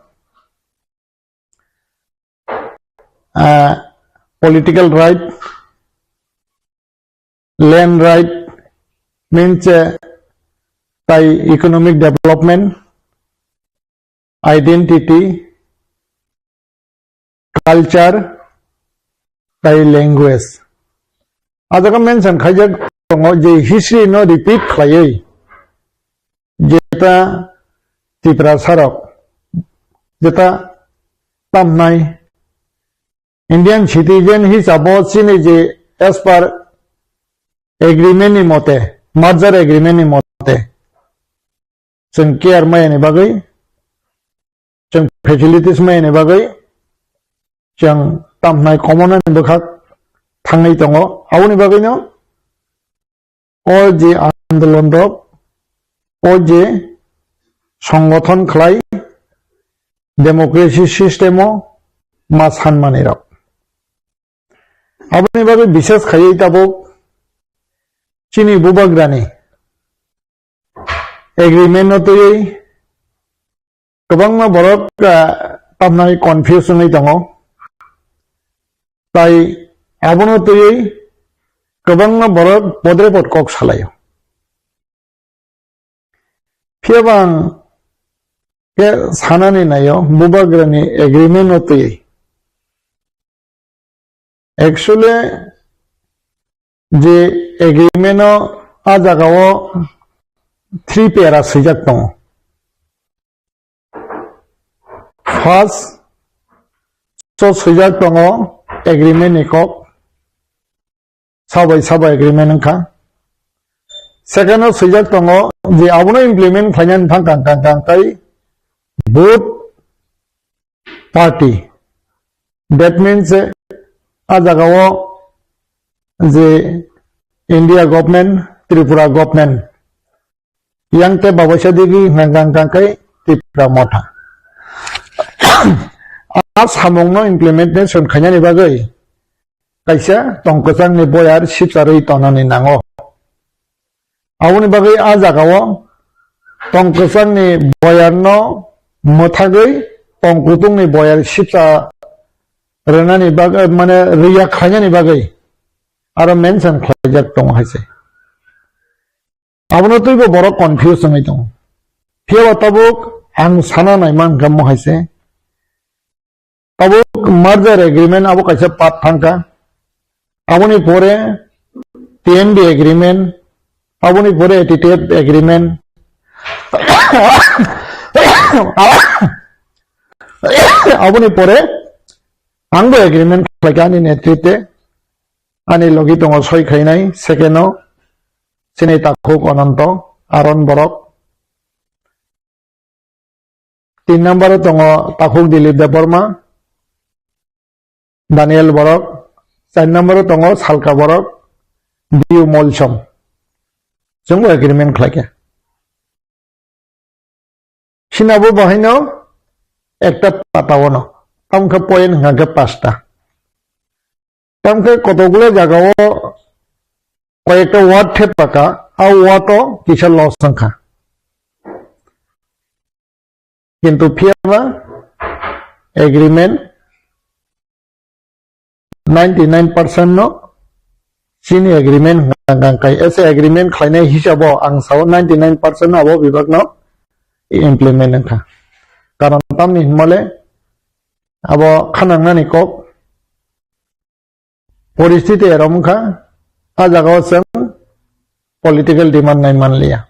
ah, political right, land right, means, eh, tai economic development, identity, culture, tai language. A jaga mention khaijak tongo je history no repeat khlaiwi jeta Tiprasa rok, jeta tamnai Indian citizen hisabo chini je as per agreement ni mote, merger agreement ni mote, chwng care maya ni bagwi, chwng facilities maya ni bagwi, chwng tamhnai commoner ni bwkhak thangwi tongo. Aboni bagwino o je andolon rok, o je songothon khlai democracy system o ma sanmani rok. Aboni bagwi bises khaiwi tabuk chini bubagrani agreement no twiwi kwbangma borok, ah, tamnai confuse wngwi tongo. Tai abono twiwi kwbangma borok podre pod kok salaio. Phiya bang khe sanani naio bubagrani agreement no twiwi. Actually, je agreement o a jaga o three para swijak tongo. First o swijak tongo agreement ni kok, sabai sabai agreement wngkha. Second o swijak tongo je abono implement khlainani thang kang kang kang kai both party. That means, eh, a jagao je India government, Tripura government, yang te babaisa digi hwnka hwnka kai Tipra Motha. A samungno implementation khainani bagwi kaisa tongkwchangni boyar sipcharwi tonani nango. Aboni bagwi a jagao tongkwchangni boyarno mwthagwi tongkutungni boyar sipcha rwnani bagwi, mane, rwya khlainani bagwi aro mention khlaijak tongo hai se. Abono twibo borok confuse wngwi tongo. Phiyaba tabuk ang sana naima hwnkha mo hai se. Tabuk merger agreement abo kaisa part thangkha. Aboni pore T M B agreement, aboni pore T T F agreement, aboni pore angbo agreement khlaikha ani netritwe, ani logi tongo soi khainai, second o chini takhuk Ananto, Aron borok. Tin number o tongo takhuk Dilip Debbarma, Daniel borok. Char number o tongo Salka borok, Biu Molsom. Chwngbo agreement khlaikha. Sinabo bahaino ekta pata ono. Tamkhe point hwnkha khe pasta. Tamkhe kotokgulo jagao koyekta word thepaka, a word o kisa loss wngkha. Kintu phiyaba agreement ninety nine percent no chini agreement hwnkha hwnkha kai, ese agreement khlainai hisabo ang sao ninety nine percent no abo bibak no implement wngkha. Karon tamni hwnmale abo khanangnani kok poristiti erom wngkha, a jagao chwng political demand nai manliya.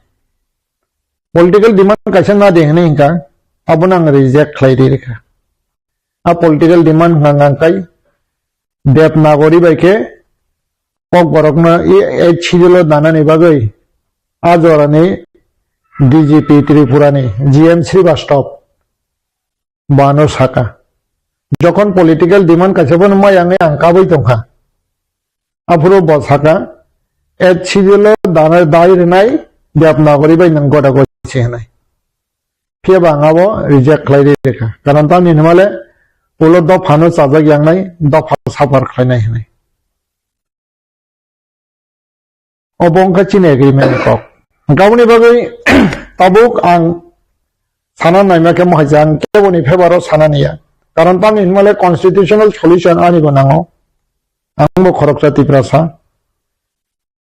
Political demand kaisa na de hwnwi hwnkha, abono ang reject khlai ri rikha. A political demand hwnka hwnka kai Devanagari bai khe Kokborokno e, e schedule o danani bagwi a jorani D G P Tripura ni G M Srivastava Bo ano saka, "Jokhon political demand kaisa phano maya wngwi ang kabui tongkha, aphuru bo saka, 'Eighth Schedule o dana dai rwnai Devanagari bai nwng goda gosi,' hwnwi. Phiya ba ang abo reject khlai ri rwkha. Karon tamni hwnmale ulo dophano chajak yangnai, dopha suffer khlainai," hwnwi. Obo wngkha chini agreement ni kok. Hwnkhe aboni bagwi tabuk ang sana naima khe mohai je ang keboni favour o sana niya. Karon tamni hwnmale constitutional solution ani bo nango. Ang bo khoroksa Tiprasa.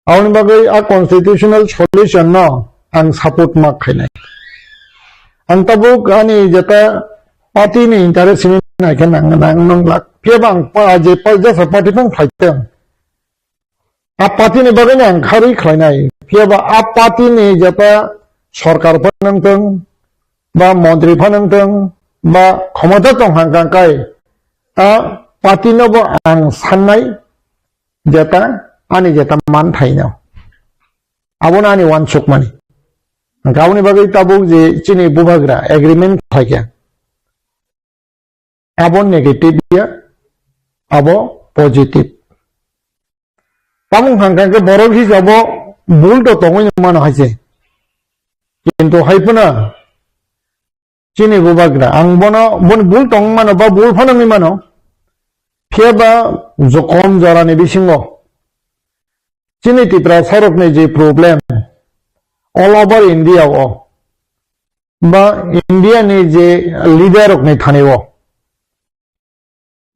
Aboni bagwi a constitutional solution no ang support ma khainai. Ang tabuk ani jeta party ni interest ni naikhe nang, nang, nang lak. Phiya ba ang pa-, je pa-, jesa party phang khlai tong. A party ni bagwi no ang kharwi khlainai. Phiya ba a party ni jeta sorkar phano wngtong, ba montri phano wngtong, ba khomota tong hang kang kai, a party no bo ang sannai jeta, ani jeta manthai no. Abono ani uansukmani. Hwnkhe aboni bagwi tabuk je chini bubagra agreement khlaikha. Abo negative ya, abo positive. Tamung hang kang khe borok hisabo bul to tongwi mano hai se. Kintu hai phano chini bubagra, ang bono, boni bul tongwi mano ba bul phano wngwi mano. Phiya ba jokhon jorani bisingo chini Tiprasa rokni je problem all over India o, ba India ni je leader rok ni thani o,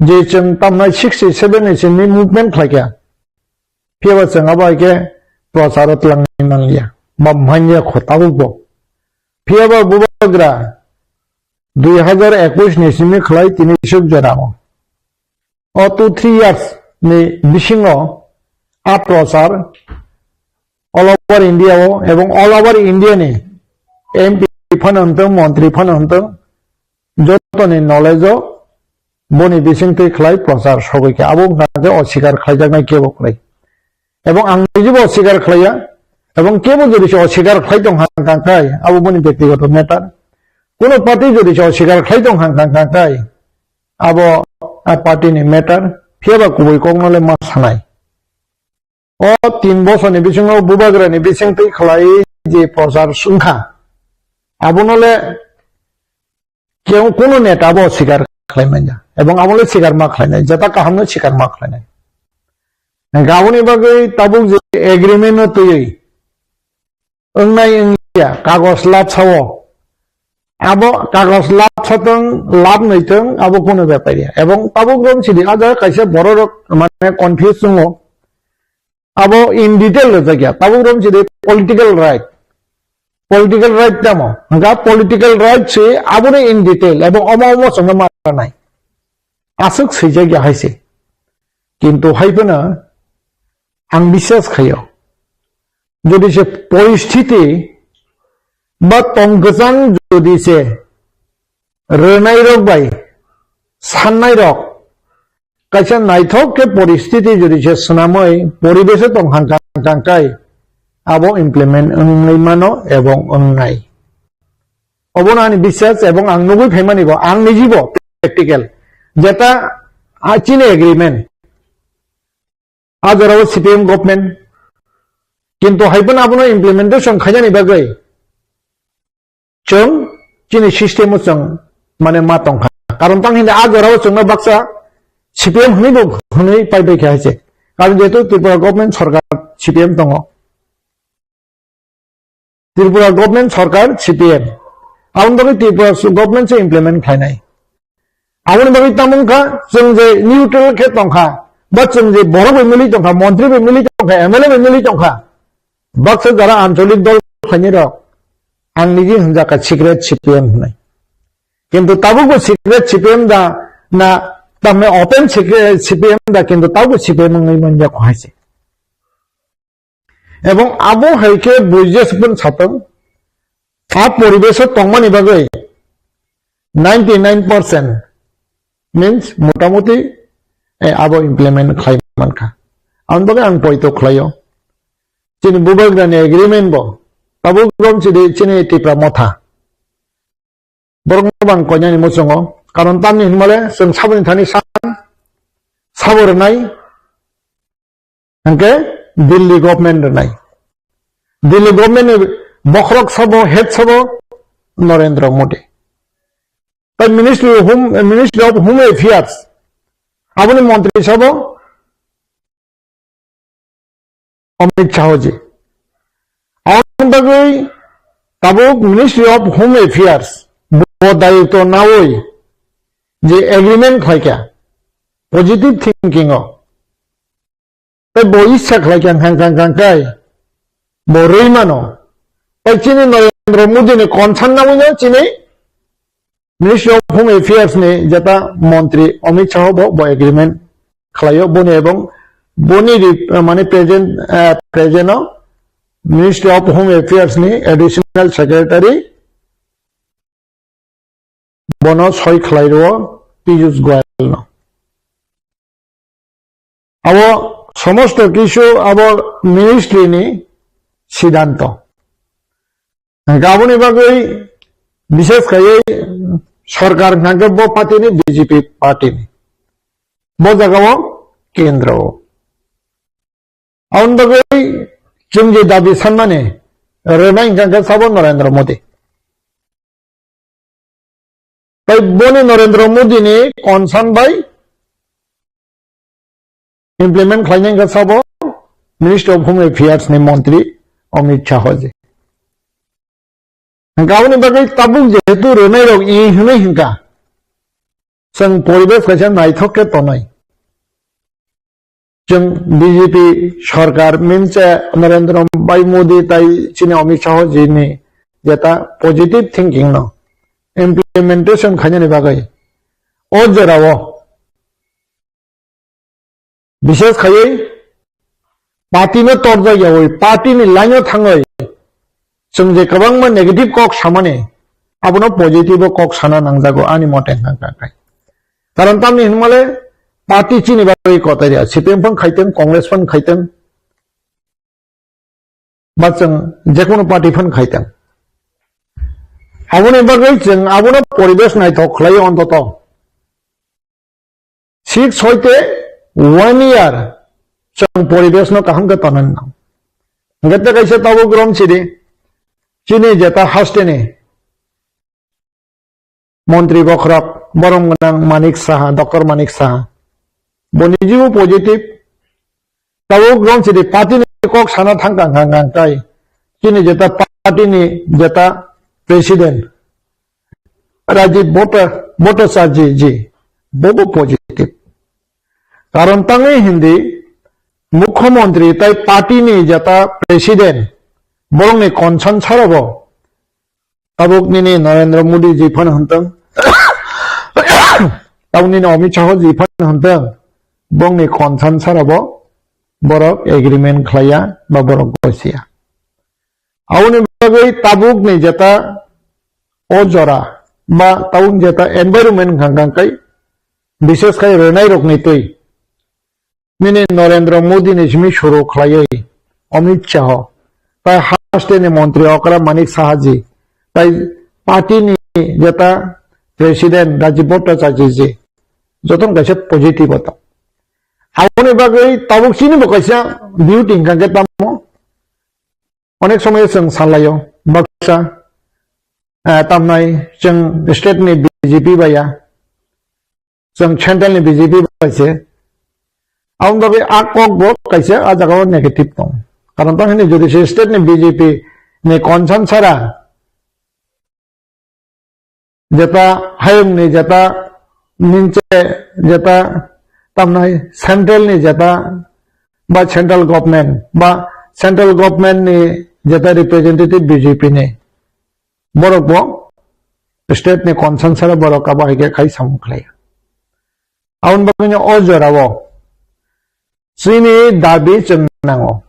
je chwng tamnai sixty seven ni simi movement khlaikha, phiya ba chwng abo hai khe prochar o twlangwi manliya, ba manya kho tabuk bo. Phiya ba bubagra dui hazar ekush ni simi khlai tini suk jora o. O two three years ni bisingo a prochar all over India o ebong all over India ni M P phano wngtong, montri phano wngtong, jotoni knowledge o boni bisingtwi khlai prochar sogwi kha. Abo wngkha je oswikar khlaijaknai kebo kwrwi. Ebong ang nijibo oswikar khlaiya. Ebong kebo jodi se oswikar khlai tong kha, kha, khai, abo boni bektigoto matter. Kuno party jodi se oswikar khlai tong kha, kha, kha, khai, abo a party ni matter. Phiyaba kubui kokno le ma sanai. O tin bosorni bisingo bubagrani bisingtwi khlai je prochar wngkha, abono le kebo kuno neta bo sikar khlai manya, ebong abo le sikar ma khlainai, jeta kahamno sikar ma khlainai. Aboni bagwi tabuk je agreement no twiwi wngnai wngya, kagos labsao. Abo kagos labsatwng, labnwitwng, abo kuno bepar ya. Ebong tabuk rom sidi, a jaga kaisa bororok mane confuse wngo. Abo in detail rwjakya. Tabuk rom sidi political right. Political right tamo. Hwnkha political right se aboni in detail. Ebong omo omo chwngno ma nai. Aswk swijak ya hai se. Kintu hai phano ang biswas khaio. Jodi se poristiti ba tong kwchang jodi se rwnai rok bai sannai rok kaisa naithok khe poristiti jodi se swnamwi poribesh tong hang kang kang kai abo implement wngwi mano ebong wngnai. Obono ani biswas ebong ang nugwi phaimani bo, ang nijibo practical. Jeta, ah, chini agreement. A jorao C P M government. Kintu hai phano abono implementation khainani bagwi chwng chini system o chwng mane ma tongkha. Karon tang hindi a jorao chwngno baksa C P M hwnwi bo hwnwi pai bai kha hai se. Karon jehetu Tripura government sorkar C P M tongo. Tripura government sorkar C P M. Aboni bagwi Tripura su-, government se implement khlainai. Aboni bagwi tamo wngkha, chwng je neutral khe tongkha, ba chwng je borok bai milwi tongkha, montri bai milwi tongkha, M L A bai milwi tongkha, baksa jara ancholik dol khlainai rok, ang niji hwnjakha secret C P M hwnwi. Kintu tabukbo secret C P M da na, tamni open secret C P M da, kintu tabukbo C P M wngwi manjakha hai se. Ebong abo hai khe buijes pun satong, a poribesh o tongmani bagwi ninety nine percent means motamuti, eh, abo implement khlai mankha. Aboni bagwi ang poito khlaio. Chini bubagrani agreement bo tabuk rom chidi chini Tipra Motha. Borokno bang koinani muchungo. Karon tamni hinmale chwng saboni thani san sabo rwnai, hwnkhe Delhi government rwnai. Delhi government ni bokhorok sabo, head sabo Narendra Modi. Tai Ministry of Home, Ministry of Home Affairs, aboni montri sabo Amit Shah ji. Aboni bagwi tabuk Ministry of Home Affairs bo dayitw nawi je agreement khlaikha positive thinking o. Tai bo issa khlaikha hang kang kang kai bo rwi mano. Tai chini Narendra Modi ni concern nawi no chini Ministry of Home Affairs ni jeta montri Amit Shah bo, bo agreement khlaio boni ebong boni ri-, mane present, eh, present o Ministry of Home Affairs ni Additional Secretary bono soi khlai rwo Piyush Goyal no. Abo somosto kisu abo ministry ni siddhanto. Aboni bagwi bishes khaiwi sorkar hwnkhe bo party ni B J P party ni. Bo jagao kendro o. Aboni bagwi chwng je dabi sanmani rwnai hwnkhe sabo Narendra Modi. Tai boni Narendra Modi ni concern bai implement khlainai hwnkhe sabo Ministry of Home Affairs ni montri Amit Shah ji. Hwnkhe aboni bagwi tabuk jehetu rwnai rok i hwnwi hwnkha, chwng poribesh kaisa naithok khe tonai. Chwng B J P sorkar, means, eh, Narendra Bhai Modi tai chini Amit Shah ji ni jeta positive thinking no implementation khainani bagwi o jorao bishes khaiwi party no torjak yawi party ni line o thangwi chwng je kwbangma negative kok samani abono positive o kok sana nangjago ani mote hwnkha kha khai. Karon tamni hinmale party chini bagwi kotor ya. C P M phang khaiteng, Congress phang khaiteng, ba chwng jekunu party phang khaiteng. Aboni bagwi chwng abono poribesh naithok khlai ontoto. Six hoite one year chwng poribesh no kaham khe tonwi nang. Hwnkhe tei kaisa tabuk rom sidi chini jeta hasteni montri bokhorok borom gwnang Manik Saha, Doctor Manik Saha. Bo nijibo positive. Tabuk rom sidi party ni kok sana thang kang kang kang tai. Chini jeta party ni jeta president Rajiv Bhatta-, Bhattacharya ji, bobo positive. Karon tangwi hindi mukhyamantri tai party ni jeta president borokni concern sarabo tabuk nini Narendra Modi ji phano hwntwng, tabuk nini Amit Shah ji phano hwntwng, bongni concern sarabo borok agreement khlaiya ba borok goisiya. Aboni bagwi tabukni jeta o jora ba tabuk jeta environment hwnkha hwnkha khe, bises khai rwnai rokni twi nini Narendra Modi ni simi suru khlaiwi Amit Shah, tai hasteni montri okra Manik Saha ji, tai party ni jeta president Rajiv Bhattacharya ji, jotono kaisa positive o tong. Aboni bagwi tabuk chini bo kaisa duty hwnkha khe tamo. Onek somoi chwng salaio, baksa, eh, tamnai chwng state ni B J P baya, chwng central ni B J P bai se. Aboni bagwi a kok bo kaisa a jagao negative tong. Karon tang hini jodi se state ni B J P ni concern sara, jeta hayung ni jeta ninche jeta tamnai central ni jeta ba central government ba central government ni jeta representative B J P ni borok bo state ni concern sara borok abo hai khe khai samung khlai. Aboni bagwi no o jorao chini dabi chwng nango.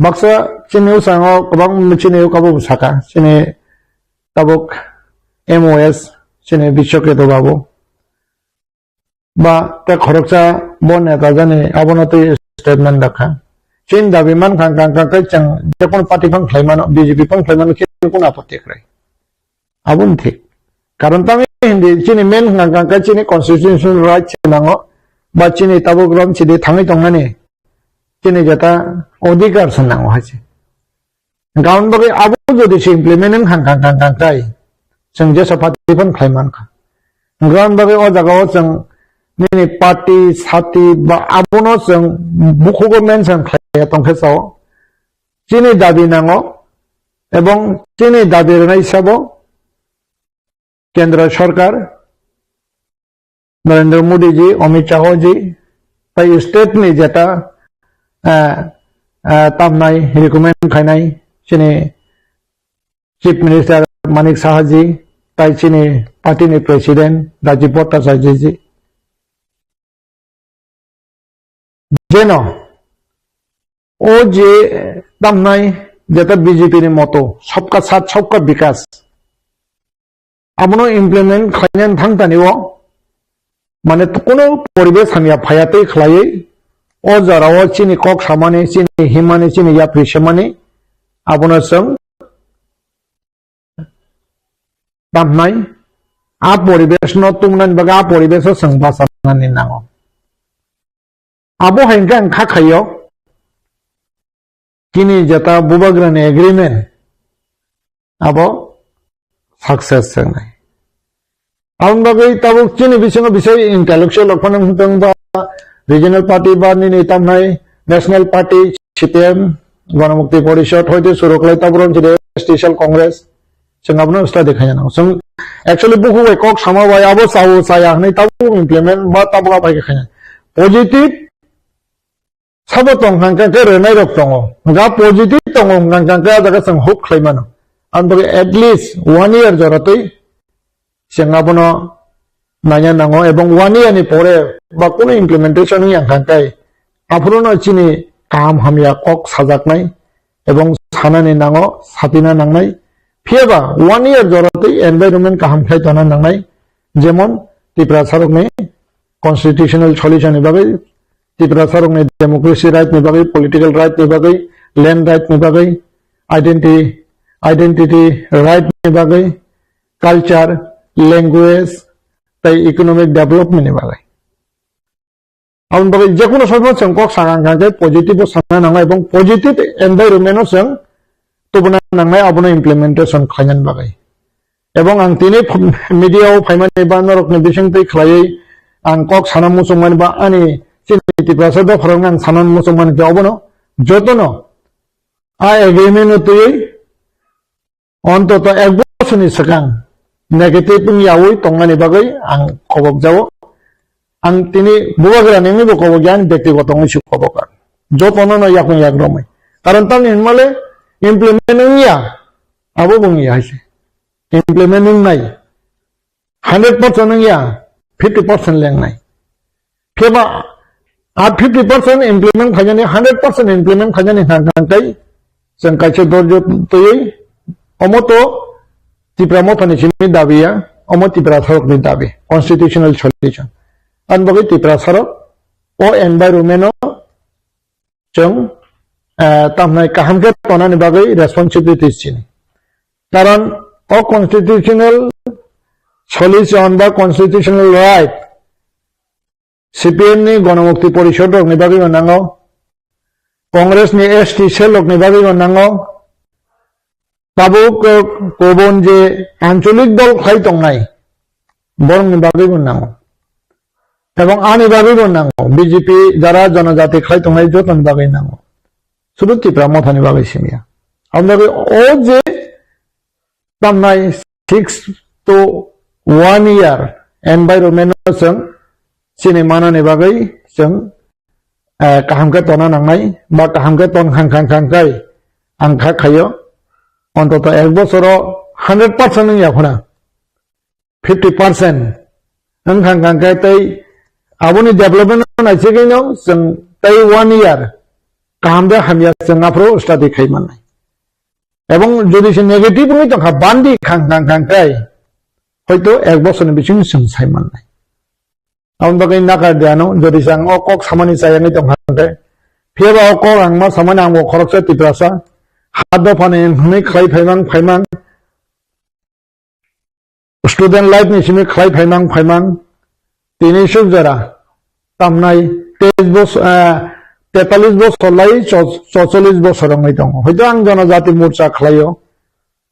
Baksa chini usango kwbang chini kabuk saka, chini tabuk M O S, chini Biswaketu babu. Ba tei khoroksa bo neta jani abono twi statement dakha. Chini dabi mankha kang kang khe chwng jekunu party phang khlai mano, B J P phang khlai mano, chini kunu apotti kwrwi. Aboni thik. Karon tangwi hindi chini main hwnkha hwnkha khe chini constitutional rights se nango, ba chini tabuk rom chini thangwi tongnani chini jeta odhikar se nango hai se. Hwnkha aboni bagwi abo jodi se implement wngkha hwnkha hwnkha hwnkha khe chwng jesa party phano khlai mankha. Hwnkha aboni bagwi o jagao chwng nini party, sati ba abono chwng bukhugo mention khlaiya tongkhe sao. Chini dabi nango ebong chini dabi rwnai sabo Kendra Sarkar, Narendra Modi ji, Amit Shah ji, tai state ni jeta, ah, ah, tamnai, recommend khainai, chini Chief Minister Manik Saha ji, tai chini party ni President Rajiv Bhattacharya ji. Jeno o je tamnai jeta B J P ni moto, "Sabka Saath, Sabka Vikas," abono implement khlainani thangtani o, mane, kuno poribesh hamya phaya tei khlaiwi o jorao chini kok samani, chini himani, chini yapri semani, abono chwng tamnai, a poribesh no tumnani bagwi a poribesh o chwng bachanani nango. Abo hai hwnkhe ang kha khaio, chini jeta bubagrani agreement abo success wngnai. Aboni bagwi tabuk chini bisingo bisai intellectual rok phano wngtong ba regional party ba nini tamnai national party, C P M, Ganamukti Porishad, hoite suru khlai tabuk rok chini Special Congress, chwng abono study khaina nango. Chwng actually bukhuk bai kok sama bai abo chao chaya hwnwi tabuk implement ba tabuk abai khe khaina. Positive sabo tong hwnkha khe rwnai rok tongo. Hwnkha positive tongo hwnkha khe a jaga chwng hope khlai mano. Aboni bagwi at least one year jora twi chwng abono naina nango ebong one year ni pore ba kunu implementation wngya hwnkha khe aphuru no chini kaham hamya kok sajaknai ebong sanani nango, satina nangnai. Phiyaba one year jora twi environment kaham khlai tona nangnai, jemon Tiprasa rokni constitutional solution ni bagwi, Tiprasa rokni democracy right ni bagwi, political right ni bagwi, land right ni bagwi, identity, identity right ni bagwi, culture, language, tei economic development ni bagwi. Aboni bagwi jekono somo chwng kok sakang kang khe positive o sana nangnai ebong positive environment o chwng tubuna nangnai, abono implementation khlainani bagwi. Ebong ang tini ph-, media o phaimani ba norokni bisingtwi khlaiwi ang kok sana muchungmani ba ani chini Tiprasa dopharokno ang sana muchungmani khe obono jotono a agreement o twiwi ontoto ek bosorni swkang negative wng yaui tongnani bagwi ang kobok jao. Ang tini bubagrani wngwi bo kobok ya, ani bektigoto wngwi se kobok ang. Jotono no yakung yak romwi. Karon tamni hinmale implement wngya, abo bo wngya hai se. Implement wngnai. Hundred percent wngya, fifty percent lengnai. Phiya ba a fifty percent implement khainani, hundred percent implement khainani hwnka hwnkai chwng kaisa dorjo twiwi omo to Tipra Mothani simi dabi ya, omo Tiprasarokni dabi, constitutional solution. Ani bagwi Tiprasarok o environment o chwng, eh, tamhnai kaham khe tonani bagwi responsibility chini. Karon o constitutional solution ba constitutional right C P M ni Ganamukti Porishad rokni bagwi bo nango, Congress ni S T cell rokni bagwi bo nango, tabuk, eh, kubun je ancholik dol khlai tongnai, borokni bagwi bo nango. Ebong ani bagwi bo nango, B J P jara jonojati khlai tongnai jotoni bagwi nango. Sudu Tipra Mothani bagwi simiya. Aboni bagwi o je tamnai six to one year environment no chwng chini manani bagwi chwng, eh, kaham khe tona nangnai ba kaham khe ton khang khang khang khai ang kha khaio. Ontoto ek bosoro hundred percent wngya phano fifty percent wng khang khang khe tei aboni development no naisigwino chwng tei one year kaham de hamya chwng aphuru study khai mannai. Ebong jodi se negative wngwi tongkha, bandi khang khang khang khai, hoito ek bosorni bisingo chwng sai mannai. Aboni bagwi nakar de ano, jodi se ang o kok samani chayangwi tongkha khe, phiyaba o kok ang ma samani ang bo khoroksa Tiprasa, ha dophani hwnwi khlai phaimang phaimang, student life ni simi khlai phaimang phaimang, tini suk jora tamnai teis bos-, eh, tetalis bosor lai cho-, chocholis bosor wngwi tongo. Hoito ang Jonojati Morcha khlaio.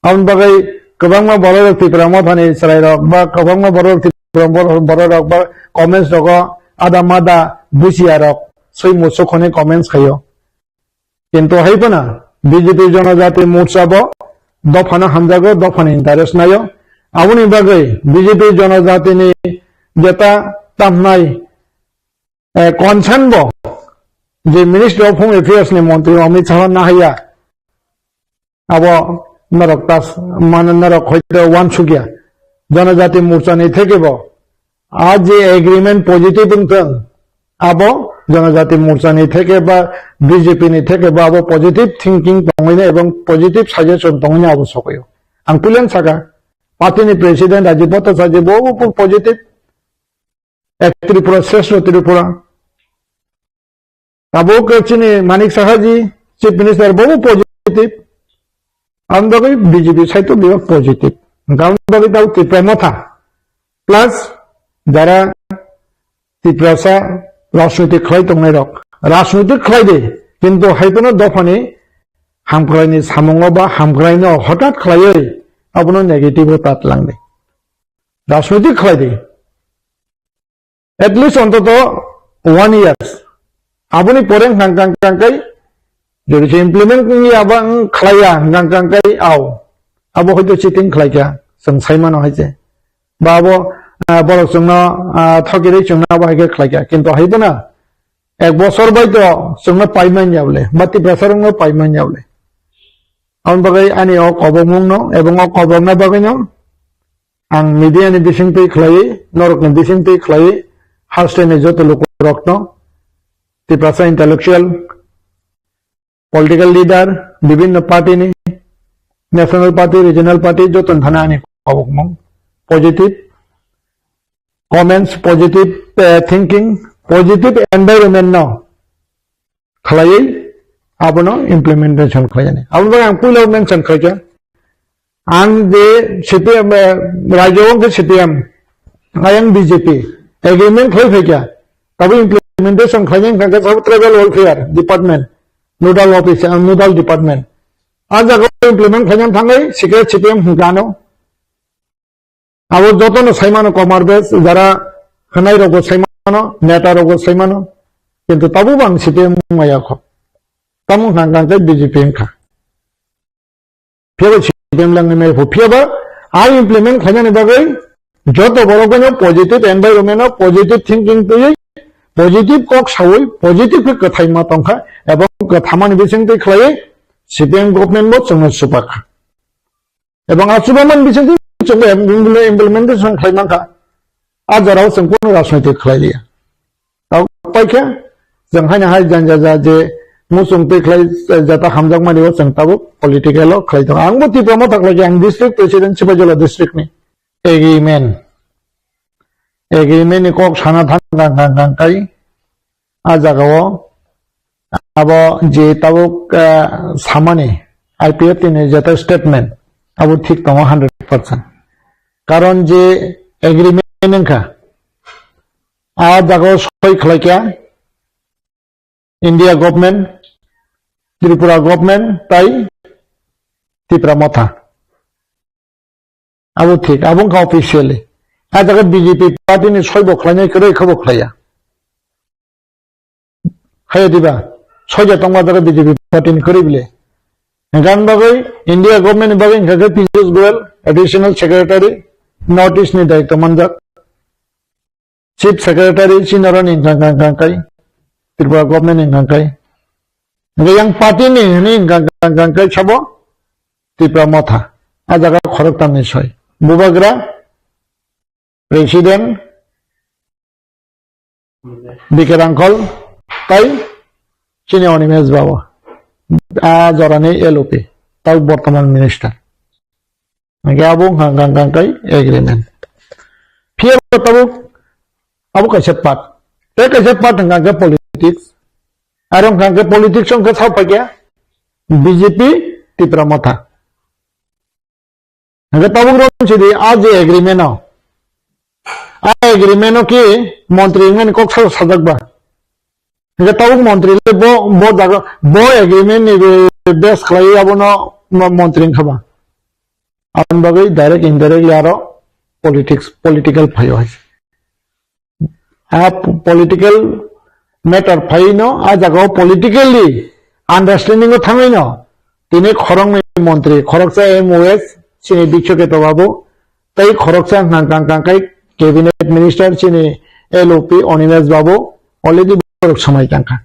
Aboni bagwi kwbangma bororok Tipra Mothani chwrairok ba kwbangma bororok Tipra bor-, bororok ba comments rogo ada mada bujiyarok swi muchuk hwnwi comments khaio. Kintu hai phano B J P Jonojati Morcha bo dophano hamjago, dophani interest naio. Aboni bagwi B J P Jonojatini jeta tamnai, eh, concern bo je Ministry of Home Affairs ni montri Amit Shah nahaiya. Abo norok tas, mane norok hoito wansukya. Jonojati Morcha ni theke bo a je agreement positive wngthwng, abo Jonojati Morcha ni theke ba B J P ni theke bo abo positive thinking tongwino ebong positive suggestion tongwino abo sokoyo. Ang puilen saka, party ni president Rajiv Bhattacharya bo positive, Ek Tripura, Shrestha Tripura. Tabuk chini Manik Saha ji, Chief Minister, bo positive. Ang bagwi B J P side to bebak positive. Ang bagwi tau Tipra Motha. Plus, jara Tiprasa rajniti khlai tongnai rok. Rajniti khlai de, kintu hai phano dophani hamkraini samungo ba hamkraino hotat khlaiwi abono negative o tat langdi. Rajniti khlai de. At least ontoto one years. Aboni pore hwnkha hwnkha hwnkha hwnkhe jodi se implement wngya ba wng khlaiya hwnkha hwnkha hwnkhe ao. Abo hoito cheating khlaikha, chwng saimano hai se. Ba abo, ah, borok chwngno, ah, thokirwi chwngno abo hai khe khlaikha. Kintu hai phano ek bosor bai to chwngno paimanya bole, ba Tiprasa rokno paimanya bole. Aboni bagwi ani o kobokmungno ebong o kobokna bagwino ang media ni bisingtwi khlaiwi, norokni bisingtwi khlaiwi, hasteni joto lukurokno, Tiprasa intellectual, political leader, bibinno party ni, national party, regional party, joto ni thani ani kobokmung positive. comments, positive, eh, thinking, positive environment no khlaiwi abono implementation khlaijani. Aboni bagwi ang puila mention khlaikha, ang je C P M, eh, rajyo wngkhe C P M, ayang B J P, agreement khlai phaikha, tabo implementation khlainai wngkha khe sabo tribal welfare department, nodal office, ah, nodal department. Ah jaga implement khlaina thangwi sikhe C P M hwnkha ano. Abo jotono saimano Komar Bes, jara khwnai rokbo saimano, neta rokbo saimano, kintu tabuk bo ang C P M wngmaya kho. Tamo hwnkha hwnkha khe B J P wngkha. Phiyaba C P M langni maya pho. Phiyaba a implement khlainani bagwi joto borok bai no positive environment o positive thinking twiwi positive kok sawi positive khe kwthai ma tongkha ebong kwthamani bisingtwi khlaiwi C P M government bo chwngno chupakha. Ebong a chubaman bisingtwi chwngno implementation khlai mankha. A jorao chwng kunu rajniti khlai liya. Tabuk paikha, chwng haino hai janja ja je muchung twi khlai jata hamjakmani o chwng tabuk political o khlai tongo. Angbo Tipra Motha khlai khe ang district president Sipaijala district ni. Agreement. Agreement ni kok sana thang thang thang thang kai. A jagao abo je tabuk, ah, samani I P F T ni jata statement abo thik tongo hundred percent. Karon je agreement wngkha, a jagao soi khlai kha India government, Tripura government tai Tipra Motha. Abo thik, abo wngkha officially. A jaga B J P party ni soi bo khlainai kwrwi khe bo khlaiya. Haya diba, soja tongma jaga B J P party ni kwrwi bile. Gan bagwi India government ni bagwi hwnkha khe Piyush Goyal, additional secretary, North East ni daityo manjak. Chief Secretary chini oro ni hwnkha hwnkha hwnkha kai, Tripura government ni hwnkha kai. Hwnkhe yang party ni hwnwi hwnkha hwnkha hwnkha kai sabo Tipra Motha. A jaga khoroktam ni soi. Bubagra, President, B K Rangkhol, tai chini Animesh Babu. A jorani L O P, tau bortoman minister. Hingke abo wngkha hingka hingka hingkai agreement. Phiya bo tabuk abo kaisa part. Tei kaisa part hingka hingke politics. Aro hingka hingke politics wngkha sao paikha B J P Tipra Motha. Hingke tabuk rok sidi a je agreement o. A agreement o ki montri wngmani kok sao sajak ba. Hingke tabuk montri le bo, bo jaga, bo agreement ni be-, base khlaiwi abono mo-, montri wngkha ba. Aboni bagwi direct indirectly aro politics, political phaio hai. A p-, political matter phaino, a jagao politically understanding o thangwino tini khoroknwi montri, khoroksa M O S, chini Bikshoketa Babu, tei khoroksa hwnkha hwnkha hwnkha khe cabinet minister chini L O P Animesh Babu already borok swmai tangkha.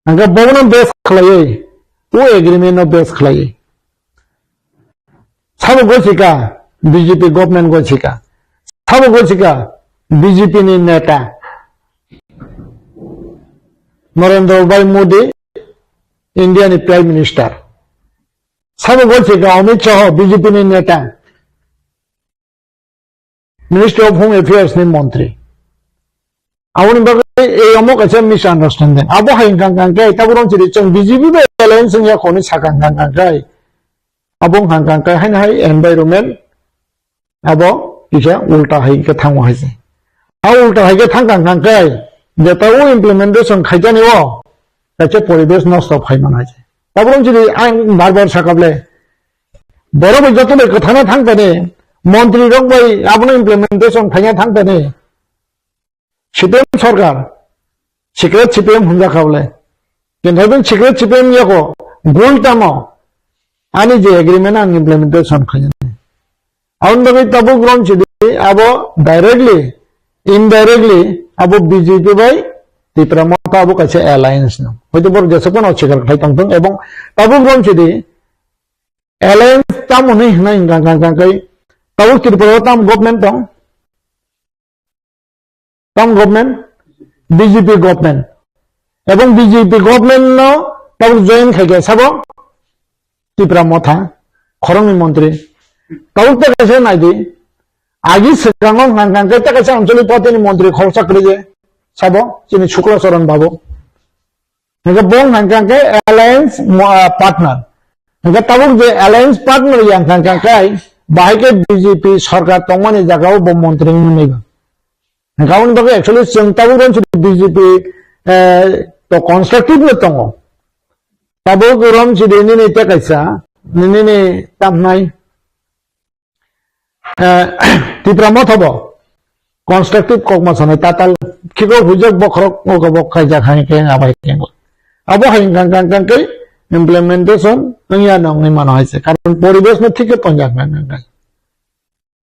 Hwnkhe bono base khlaiwi, o agreement no base khlaiwi. Sabo gochika B J P government gochika. Sabo gochika B J P ni neta Narendra Bhai Modi, India ni Prime Minister. Sabo gochika Amit Shah, B J P ni neta, Ministry of Home Affairs ni montri. Aboni bagwi ei omo kaisa misunderstanding. Abo hai hwnkha hwnkha khe, tabuk rong chiri chwng B J P bai alliance wngya kho hwnwi sakha hwnkha hwnkha khe. Abo wngkha hwnkha khe haino hai environment abo kisa ulta hai khe thango hai se. A ulta hai khe thangkha hwnkha khe, jeta o implementation khaijani o kaisa poribesh nosto phai man hai se. Tabuk rong chiri ang bar bar sakha ble. Borok bai joto bai kwthana thang tani, montri rok bai abono implementation khaina thang tani. C P M sarkar, secret C P M hwnjak kha bole. Kintu secret C P M yako, gul tamo, ani je agreement ang implementation khaina. Aboni bagwi tabuk rom sidi abo directly, indirectly abo B J P bai Tipra Motha abo kaisa alliance no. Hoito borok jesok phano oswikar khai tong thung ebong tabuk rom sidi alliance tamo hwnwi hwnna hwnkha hwnkha hwnkha khe tabuk Tripura o tam government tong? Tam government? B J P government. Ebong B J P government no tabuk join khai khe sabo Tipra Motha, khoroknwi montri. Tabuk ta kaisa nai di, Agi swkango hwnkha hwnkhe tei kaisa anchalik party ni montri khoroksa kwrwi je sabo chini Shukla Charan babu. Hwnkhe bo hwnkha hwnkhe alliance mo-, ah, partner. Hwnkhe tabuk je alliance partner ya hwnkha hwnkhe bahai khe B J P sarkar tongmani jagao bo montri wngwi naiba. Hwnkhe aboni bagwi actually chwng tabuk rom chini B J P, eh, to constructive no tongo. Tabuk rom chini nini tei kaisa, nini ni tamnai. Eh, Tipra Motha bo constructive kokma sanai tatal khiko hujak bokhorok oko bok khaijak hai khe abai khe. Abo hai hwnkha hwnkha hwnkha khe implementation wngya nongni mano hai se. Karon poribesh no thik khe tonjak hwnkha hwnkha khe.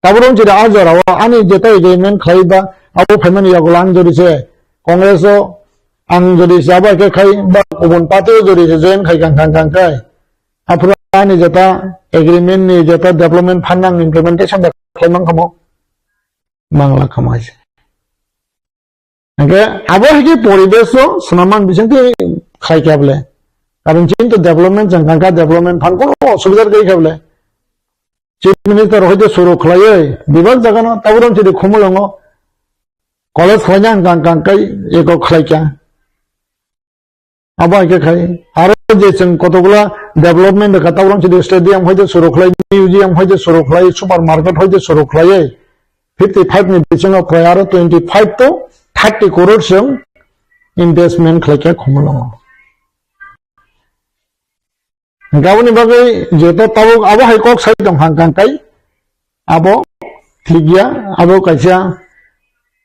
Tabuk wng chida a jora o ani jeta agreement khlai ba abo phaimani yagulo ang jodi se Congress o ang jodi se abo hai khe khai ba kubun party o jodi se join khai hwnkha hwnkha hwnkha khe. Aphuru ani jeta agreement ni jeta development fund ang implementation da khlai mankha mo? Mangla kha mo hai se. Hwnkhe abo hai khe poribesh o swnamman bising twi khai kha bole. Karon chini to development chang kha, development fund kono osubidha rwgwi kha bole. Chief Minister hoite suru khlaiwi bebak jagano tabuk rom chini Khumulwngo college khlaina hwnkha hwnkha khe eko khlai kha. Abo hai khe khai. Aro je chwng kotokgwla development rwkha, tabuk chini stadium hoite suru khlai, museum hoite suru khlai, supermarket hoite suru khlai, fifty five ni bisingo prai aro twenty five to thirty crore chwng investment khlai kha Khumulwngo. Hwnkhe aboni bagwi jeto tabuk abo hai kok sai tong hang kang kai, abo thik ya, abo kaisa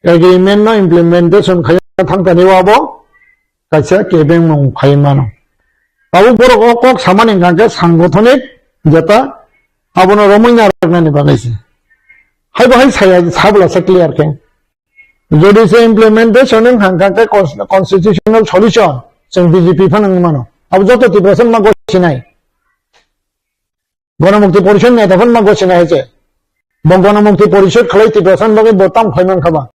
agreement no implementation khai thang tani o abo kaisa kebeng mung khai mano. Tabuk borok o kok samani hwnkha khe sangothonic jeta abono romwi narwknani bagwi se. Haibo hai saya sabla se clear khe. Jodi se implementation wng hang kha khe cons-, constitutional solution chwng B J P phano wng mano. Abo joto Tiprasa ma gosinai. Ganamukti Porishod neta phano ma gosinai hai se. Bo Ganamukti Porishod khlai Tiprasa bagwi bo tam khlai man kha ba.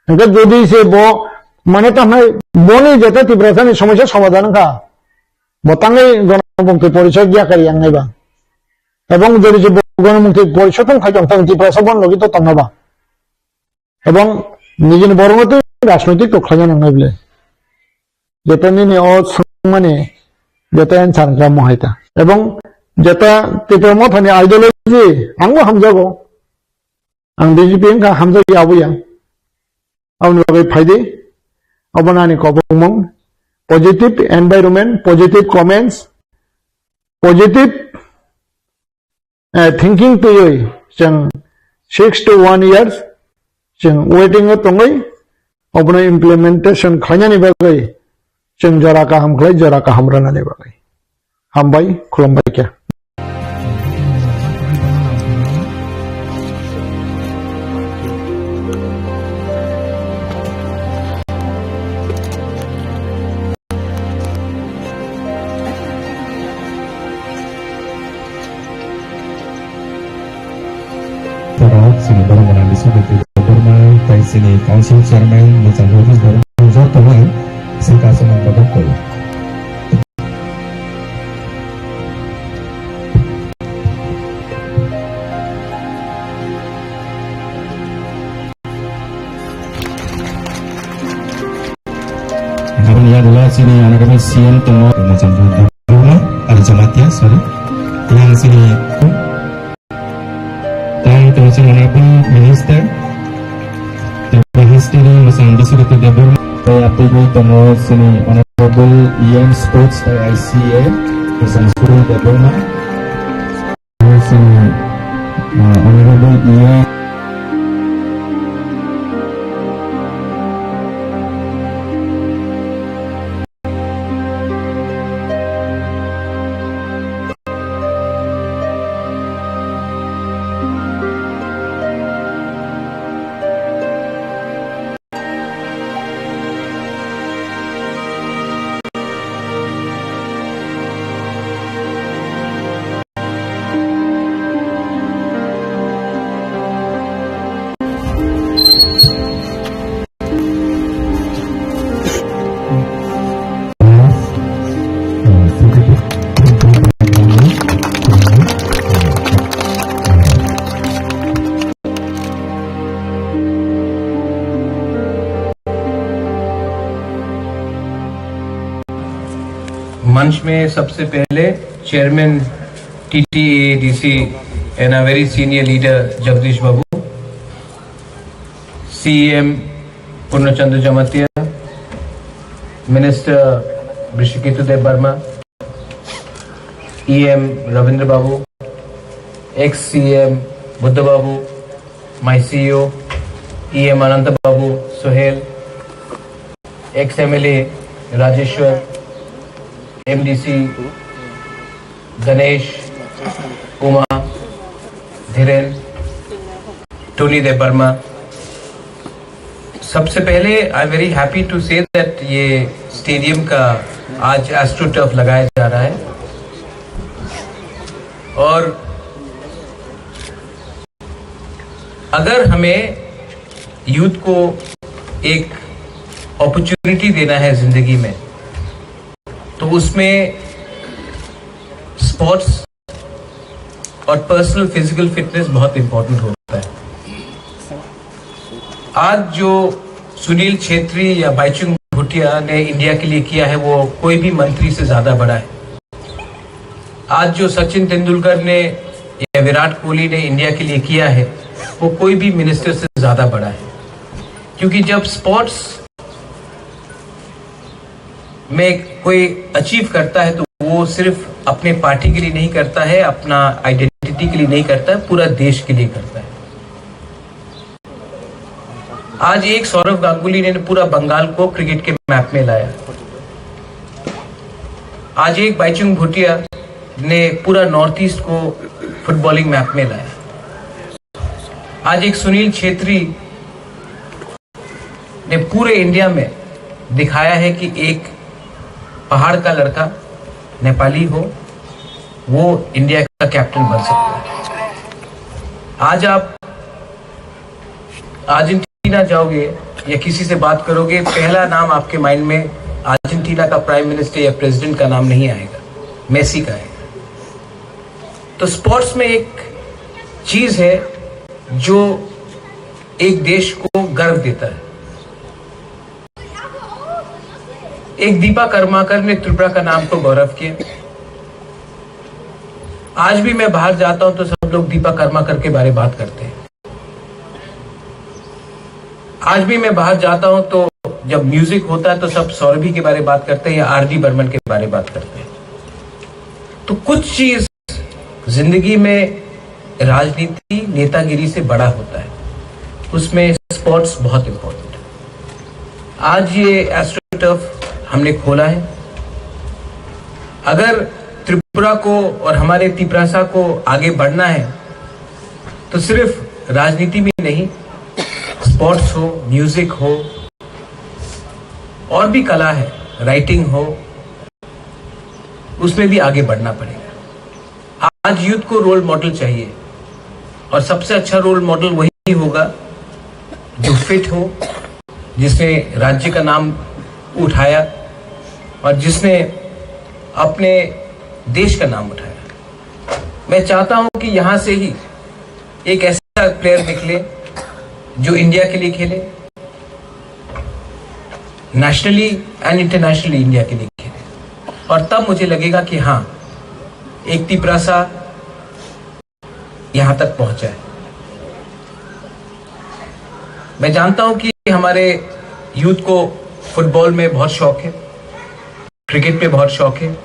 Hwnkhe jodi se bo mane tamo boni jeta Tiprasa ni somosya somadhan wng kha. Bo tangwi Ganamukti Porishod yakari yang nai ba. Ebong jodi se bo Ganamukti Porishod wng khai tong thang Tiprasa bon logi to tong ba. Ebong nijini borokno tei rajnoitik to khlaina nangnai bwle. Jeta nini o swngmani jeta answer wngkha mohai ta. Ebong jeta Tipra Mothani ideology angbo hamjago. Ang B J P wngkha hamjagwi aboya. Aboni bagwi phaidi. Obono ani kobokmung. Positive environment, positive comments, positive eh, thinking twiwi chwng six to one years chwng waiting o tongwi obono implementation khlainani bagwi chwng jora kaham khlai jora kaham rwnani bagwi. Hambai, khulumbai khe. Borok chini borok mwnang Biswajit Debbarma tei chini council chairman Mwchang Jagdish Debbarma jotono saka aswk nang bagwi koi. Aboni yagulo chini honorable C M tongo, Mwchang Debbarma, ah, Jamatia, sorry. Yang chini, tei tongo chini honorable minister, Tripura history, Mwchang Biswajit Debbarma. Tei atwigwi tongo chini honorable E M sports tei I C A, Mwchang Surul Debbarma. Honorable Ian. मंच में सबसे पहले chairman TTADC and a very senior leader Jagdish Babu, CM Purnachandra Jamatia, minister Rishiketu Dev Varma, EM Ravindra Babu, ex CM Buddha Babu, my CEO EM Ananta Babu, Sohel, ex MLA Rajeshwar, MDC Ganesh, Uma, Dhiren, Tony Dev Varma. सबसे पहले, I am very happy to say that ये stadium का आज एस्ट्रोटर्फ लगाया जा रहा है। और अगर हमें यूथ को एक अपॉर्चुनिटी देना है जिंदगी में, तो उसमें स्पोर्ट्स और पर्सनल फिजिकल फिटनेस बहुत इंपॉर्टेंट होता है। आज जो सुनील छेत्री या बाईचुंग भूटिया ने इंडिया के लिए किया है, वो कोई भी मंत्री से ज्यादा बड़ा है। आज जो सचिन तेंदुलकर ने या विराट कोहली ने इंडिया के लिए किया है, वो कोई भी मिनिस्टर से ज्यादा बड़ा है। क्योंकि जब स्पोर्ट्स में कोई अचीव करता है, तो वो सिर्फ अपने पार्टी के लिए नहीं करता है, अपना आइडेंटिटी के लिए नहीं करता है, पूरा देश के लिए करता है। आज एक सौरव गांगुली ने पूरा बंगाल को क्रिकेट के मैप में लाया। आज एक बाईचुंग भूटिया ने पूरा नॉर्थ ईस्ट को फुटबॉलिंग मैप में लाया। आज एक सुनील छेत्री ने पूरे इंडिया में दिखाया है कि एक पहाड़ का लड़का नेपाली हो, वो इंडिया का कैप्टन बन सकता है। आज आप अर्जेंटीना जाओगे या किसी से बात करोगे, पहला नाम आपके माइंड में अर्जेंटीना का प्राइम मिनिस्टर या प्रेसिडेंट का नाम नहीं आएगा, मेसी का आएगा। तो स्पोर्ट्स में एक चीज है जो एक देश को गर्व देता है। एक दीपा कर्माकर ने त्रिपुरा का नाम को गौरव किया। आज भी मैं बाहर जाता हूं तो सब लोग दीपा कर्माकर के बारे में बात करते हैं। आज भी मैं बाहर जाता हूं तो जब म्यूजिक होता है तो सब सौरभी के बारे में बात करते हैं या आरडी बर्मन के बारे में बात करते हैं। तो कुछ चीज जिंदगी में, राजनीति नेतागिरी से बड़ा होता है, उसमें स्पोर्ट्स बहुत इंपॉर्टेंट है। आज ये एस्ट्रोटर्फ हमने खोला है। अगर त्रिपुरा को और हमारे तिपरासा को आगे बढ़ना है तो सिर्फ राजनीति में नहीं, स्पोर्ट्स हो, म्यूजिक हो, और भी कला है, राइटिंग हो, उसमें भी आगे बढ़ना पड़ेगा। आज यूथ को रोल मॉडल चाहिए और सबसे अच्छा रोल मॉडल वही होगा जो फिट हो, जिसने राज्य का नाम उठाया और जिसने अपने देश का नाम उठाया। मैं चाहता हूं कि यहां से ही एक ऐसा प्लेयर निकले जो इंडिया के लिए खेले, नेशनली एंड इंटरनेशनली इंडिया के लिए खेले, और तब मुझे लगेगा कि हाँ, एक तिपरासा यहां तक पहुंचा है। मैं जानता हूं कि हमारे यूथ को फुटबॉल में बहुत शौक है, क्रिकेट में बहुत शौक है,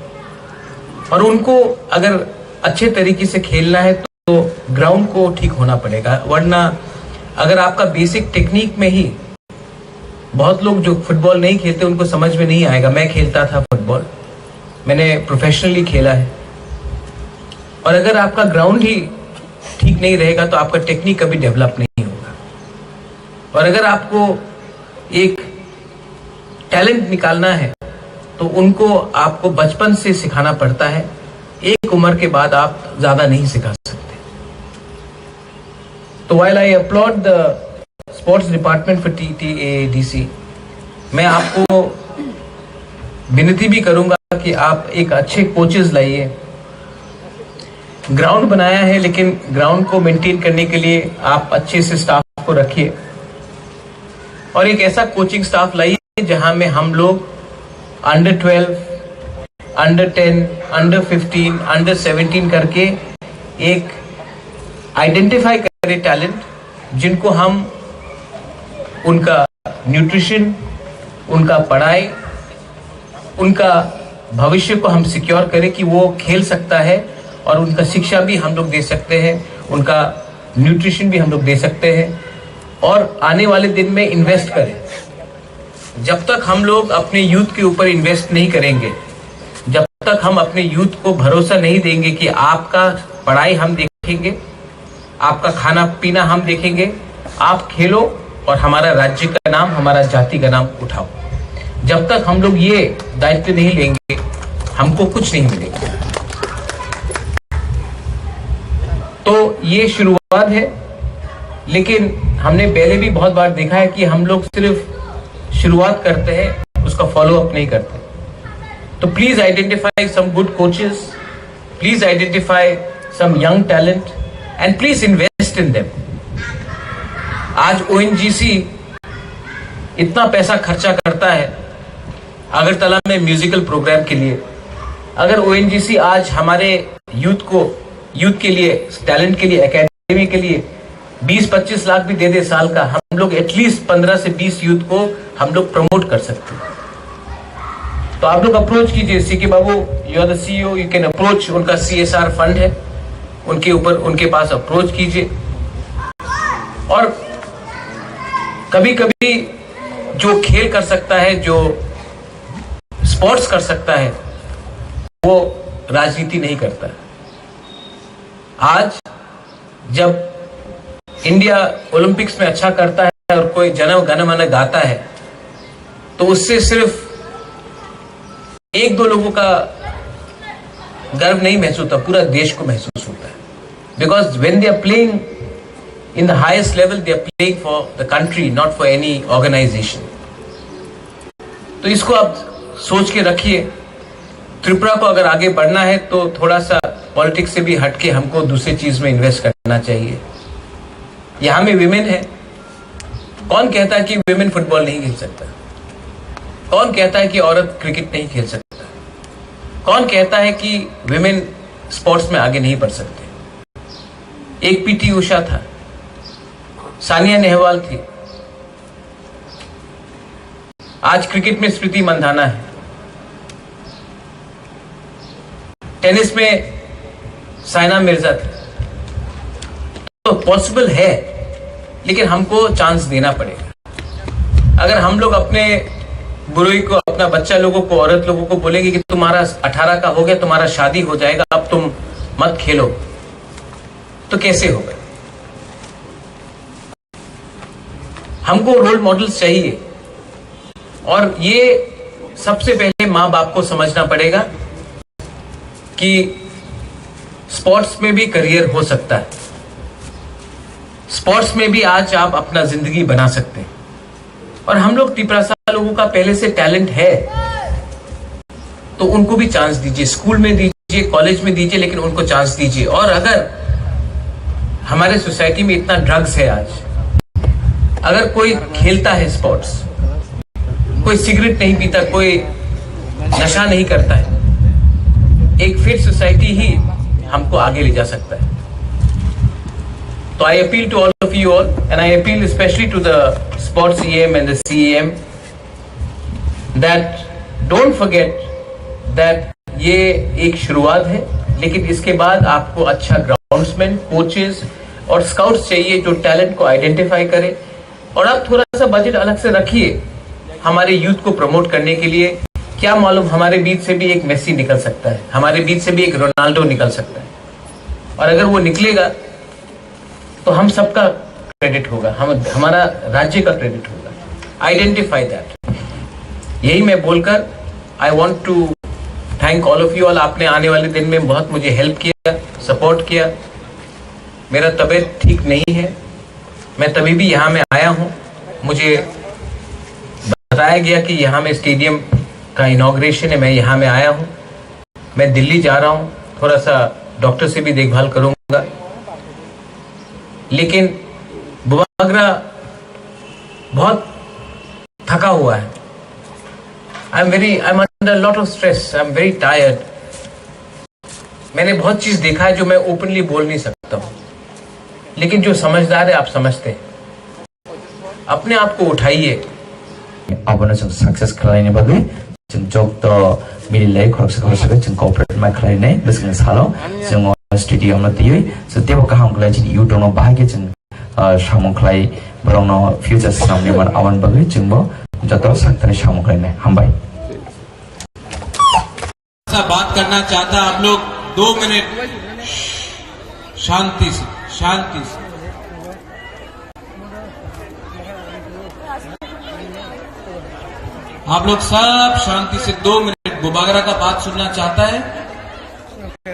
और उनको अगर अच्छे तरीके से खेलना है तो ग्राउंड को ठीक होना पड़ेगा, वरना अगर आपका बेसिक टेक्निक में ही, बहुत लोग जो फुटबॉल नहीं खेलते उनको समझ में नहीं आएगा। मैं खेलता था फुटबॉल, मैंने प्रोफेशनली खेला है, और अगर आपका ग्राउंड ही ठीक नहीं रहेगा तो आपका टेक्निक कभी डेवलप नहीं होगा। और अगर आपको एक टैलेंट निकालना है तो उनको आपको बचपन से सिखाना पड़ता है, एक उम्र के बाद आप ज्यादा नहीं सिखा सकते। तो while I applaud the sports department for T T A D C, मैं आपको विनती भी करूंगा कि आप एक अच्छे कोचेस लाइए। ग्राउंड बनाया है, लेकिन ग्राउंड को मेंटेन करने के लिए आप अच्छे से स्टाफ को रखिए, और एक ऐसा कोचिंग स्टाफ लाइए जहां में हम लोग under twelve, under ten, under fifteen, under seventeen करके एक आइडेंटिफाई करें टैलेंट, जिनको हम उनका न्यूट्रिशन, उनका पढ़ाई, उनका भविष्य को हम सिक्योर करें कि वो खेल सकता है, और उनका शिक्षा भी हम लोग दे सकते हैं, उनका न्यूट्रिशन भी हम लोग दे सकते हैं, और आने वाले दिन में इन्वेस्ट करें। जब तक हम लोग अपने यूथ के ऊपर इन्वेस्ट नहीं करेंगे, जब तक हम अपने यूथ को भरोसा नहीं देंगे कि आपका पढ़ाई हम देखेंगे, आपका खाना पीना हम देखेंगे, आप खेलो और हमारा राज्य का नाम, हमारा जाति का नाम उठाओ। जब तक हम लोग ये दायित्व नहीं लेंगे, हमको कुछ नहीं मिलेगा। तो ये शुरुआत है, लेकिन हमने पहले भी बहुत बार देखा है कि हम लोग सिर्फ शुरुआत करते हैं, उसका फॉलो अप नहीं करते। तो please identify some good coaches, please identify some young talent and please invest in them. आज ओएनजीसी इतना पैसा खर्चा करता है अगरतला में म्यूजिकल प्रोग्राम के लिए। अगर ओएनजीसी आज हमारे यूथ को, यूथ के लिए, टैलेंट के लिए, एकेडमी के लिए बीस पच्चीस लाख भी दे दे साल का, हम लोग एटलीस्ट पन्द्रह से बीस यूथ को हम लोग प्रमोट कर सकते हैं। तो आप लोग अप्रोच कीजिए, सीके बाबू, you are the CEO, you can approach, उनका सीएसआर फंड है, उनके ऊपर, उनके पास अप्रोच कीजिए। और कभी कभी जो खेल कर सकता है, जो स्पोर्ट्स कर सकता है, वो राजनीति नहीं करता। आज जब इंडिया ओलंपिक्स में अच्छा करता है और कोई जन गण मन गाता है, तो उससे सिर्फ एक दो लोगों का गर्व नहीं महसूस होता, पूरा देश को महसूस होता है। Because when they are playing in the highest level, they are playing for the country, not for any organization. तो इसको आप सोच के रखिए। त्रिपुरा को अगर आगे बढ़ना है तो थोड़ा सा पॉलिटिक्स से भी हटके हमको दूसरी चीज में इन्वेस्ट करना चाहिए। यहाँ में विमेन है, कौन कहता है कि विमेन फुटबॉल नहीं खेल सकता? कौन कहता है कि औरत क्रिकेट नहीं खेल सकता? कौन कहता है कि विमेन स्पोर्ट्स में आगे नहीं बढ़ सकते? एक पीटी उषा था, सानिया नेहवाल थी, आज क्रिकेट में स्मृति मंधाना है, टेनिस में साइना मिर्जा थी। तो पॉसिबल है, लेकिन हमको चांस देना पड़ेगा। अगर हम लोग अपने बुरोई को, अपना बच्चा लोगों को, औरत लोगों को बोलेंगे कि तुम्हारा अठारह का हो गया, तुम्हारा शादी हो जाएगा, अब तुम मत खेलो, तो कैसे होगा? हमको रोल मॉडल्स चाहिए, और ये सबसे पहले माँ बाप को समझना पड़ेगा कि स्पोर्ट्स में भी करियर हो सकता है, स्पोर्ट्स में भी आज आप अपना जिंदगी बना सकते हैं। और हम लोग तिपरासा लोगों का पहले से टैलेंट है, तो उनको भी चांस दीजिए, स्कूल में दीजिए, कॉलेज में दीजिए, लेकिन उनको चांस दीजिए। और अगर हमारे सोसाइटी में इतना ड्रग्स है आज, अगर कोई खेलता है स्पोर्ट्स, कोई सिगरेट नहीं पीता, कोई नशा नहीं करता है, एक फिट सोसाइटी ही हमको आगे ले जा सकता है। तो I appeal to all of you all, and I appeal especially to the sports EM and the CEM, that don't forget that ये एक शुरुआत है, लेकिन इसके बाद आपको अच्छा ग्राउंड्समैन, कोचेस और स्काउट्स चाहिए जो टैलेंट को आइडेंटिफाई करें। और आप थोड़ा सा बजट अलग से रखिए हमारे यूथ को प्रमोट करने के लिए। क्या मालूम, हमारे बीच से भी एक मेसी निकल सकता है, हमारे बीच से भी एक रोनाल्डो निकल सकता है। और अगर वो निकलेगा तो हम सबका क्रेडिट होगा, हम, हमारा राज्य का क्रेडिट होगा। Identify that. यही मैं बोलकर I want to thank all of you all। आपने आने वाले दिन में बहुत मुझे हेल्प किया, सपोर्ट किया। मेरा तबीयत ठीक नहीं है, मैं तभी भी यहाँ में आया हूँ। मुझे बताया गया कि यहाँ में स्टेडियम का इनॉग्रेशन है, मैं यहाँ में आया हूँ। मैं दिल्ली जा रहा हूँ, थोड़ा सा डॉक्टर से भी देखभाल करूँगा। लेकिन बुबागरा बहुत थका हुआ है। I am very, I am under a lot of stress, I'm very tired. मैंने बहुत चीज देखा है जो मैं ओपनली बोल नहीं सकता हूँ, लेकिन जो समझदार है आप समझते हैं। अपने आप को उठाइए। Abono chwng success khlaini bagwi chwng jokto mililai khoroksa khoroksa khe chwng cooperate ma khlainai bwswkni salo chwng o studio no twiwi chwng teibo kaham khlai chini YouTube no bahai khe chwng, ah, samung khlai borokno future swnamni man aboni bagwi chwngbo joto sakthari samung khlainai. Hambai. ऐसा बात करना चाहता आप लोग, दो मिनट शांति से, शांति से। आप लोग सब शांति से दो मिनट, बुबागरा का बात सुनना चाहता है?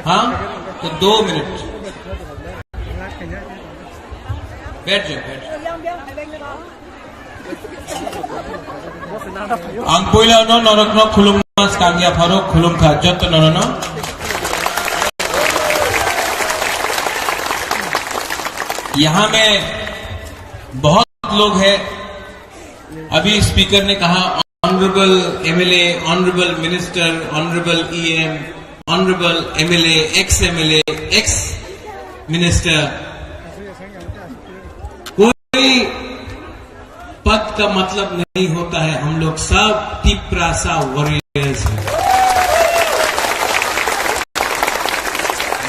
हाँ, तो दो मिनट बैठ जाओ, बैठ जाओ। Ang puila no norokno khulumma swkang yapharo khulumkha jotto norokno. यहाँ में बहुत लोग हैं, अभी स्पीकर ने कहा, honourable MLA, honourable minister, honourable EM, honourable MLA, ex MLA, ex minister, कोई पद का मतलब नहीं होता है, हम लोग सब तिप्रासा वॉरियर्स हैं।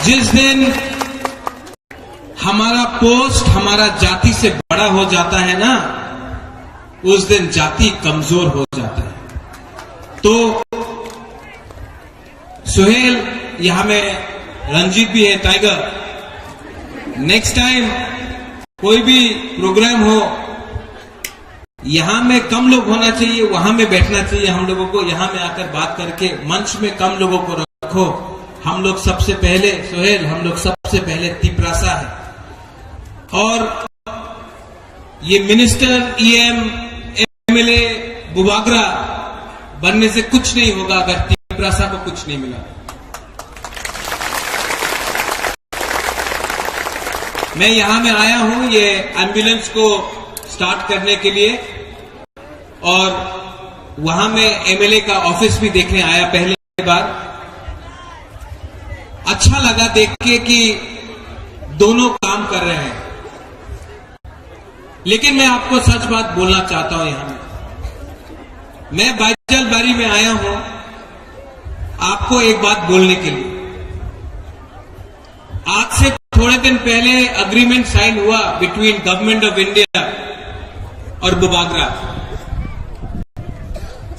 जिस दिन हमारा पोस्ट हमारा जाति से बड़ा हो जाता है ना, उस दिन जाति कमजोर हो जाता है। तो सुहेल, यहाँ में रंजीत भी है, टाइगर, नेक्स्ट टाइम कोई भी प्रोग्राम हो, यहाँ में कम लोग होना चाहिए, वहां में बैठना चाहिए हम लोगों को। यहाँ में आकर बात करके मंच में कम लोगों को रखो। हम लोग सबसे पहले, सोहेल, हम लोग सबसे पहले तिपरासा है। और ये मिनिस्टर, ईएम, एमएलए, बुबागरा बनने से कुछ नहीं होगा अगर तिपरासा को कुछ नहीं मिला। मैं यहाँ में आया हूँ ये एम्बुलेंस को स्टार्ट करने के लिए, और वहाँ में एमएलए का ऑफिस भी देखने आया पहली बार। अच्छा लगा देख के कि दोनों काम कर रहे हैं। लेकिन मैं आपको सच बात बोलना चाहता हूं, यहां में मैं बाइजलबारी में आया हूं आपको एक बात बोलने के लिए। आज से थोड़े दिन पहले एग्रीमेंट साइन हुआ बिटवीन गवर्नमेंट ऑफ इंडिया और बुबागरा।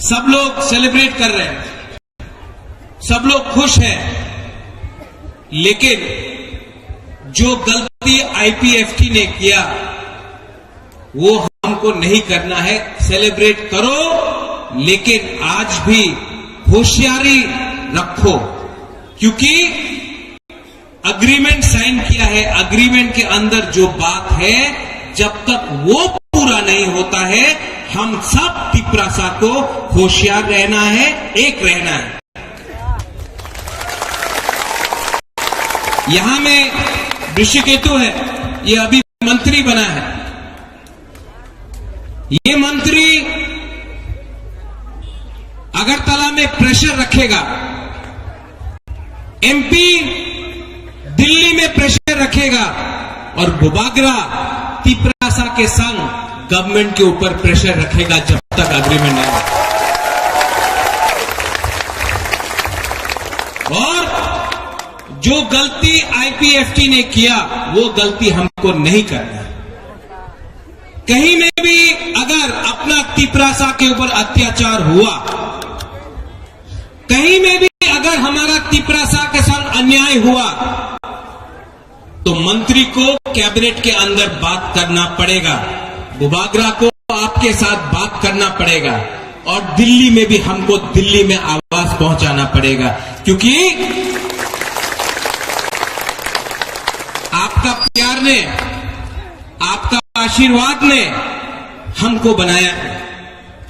सब लोग सेलिब्रेट कर रहे हैं, सब लोग खुश हैं, लेकिन जो गलती आईपीएफटी ने किया, वो हमको नहीं करना है। सेलिब्रेट करो, लेकिन आज भी होशियारी रखो, क्योंकि एग्रीमेंट साइन किया है, एग्रीमेंट के अंदर जो बात है, जब तक वो पूरा नहीं होता है, हम सब तिपरासा को होशियार रहना है, एक रहना है। यहां में ऋषिकेतु है, ये अभी मंत्री बना है। ये मंत्री अगरतला में प्रेशर रखेगा, एमपी दिल्ली में प्रेशर रखेगा और बुबागरा तिपरासा के संग गवर्नमेंट के ऊपर प्रेशर रखेगा जब तक एग्रीमेंट नहीं। और जो गलती आईपीएफटी ने किया, वो गलती हमको नहीं करना है। कहीं में भी अगर अपना तिपरासा के ऊपर अत्याचार हुआ, कहीं में भी अगर हमारा तिपरासा के साथ अन्याय हुआ, तो मंत्री को कैबिनेट के अंदर बात करना पड़ेगा, बुबागरा को आपके साथ बात करना पड़ेगा, और दिल्ली में भी हमको दिल्ली में आवाज पहुंचाना पड़ेगा, क्योंकि आपका प्यार ने, आपका आशीर्वाद ने हमको बनाया है।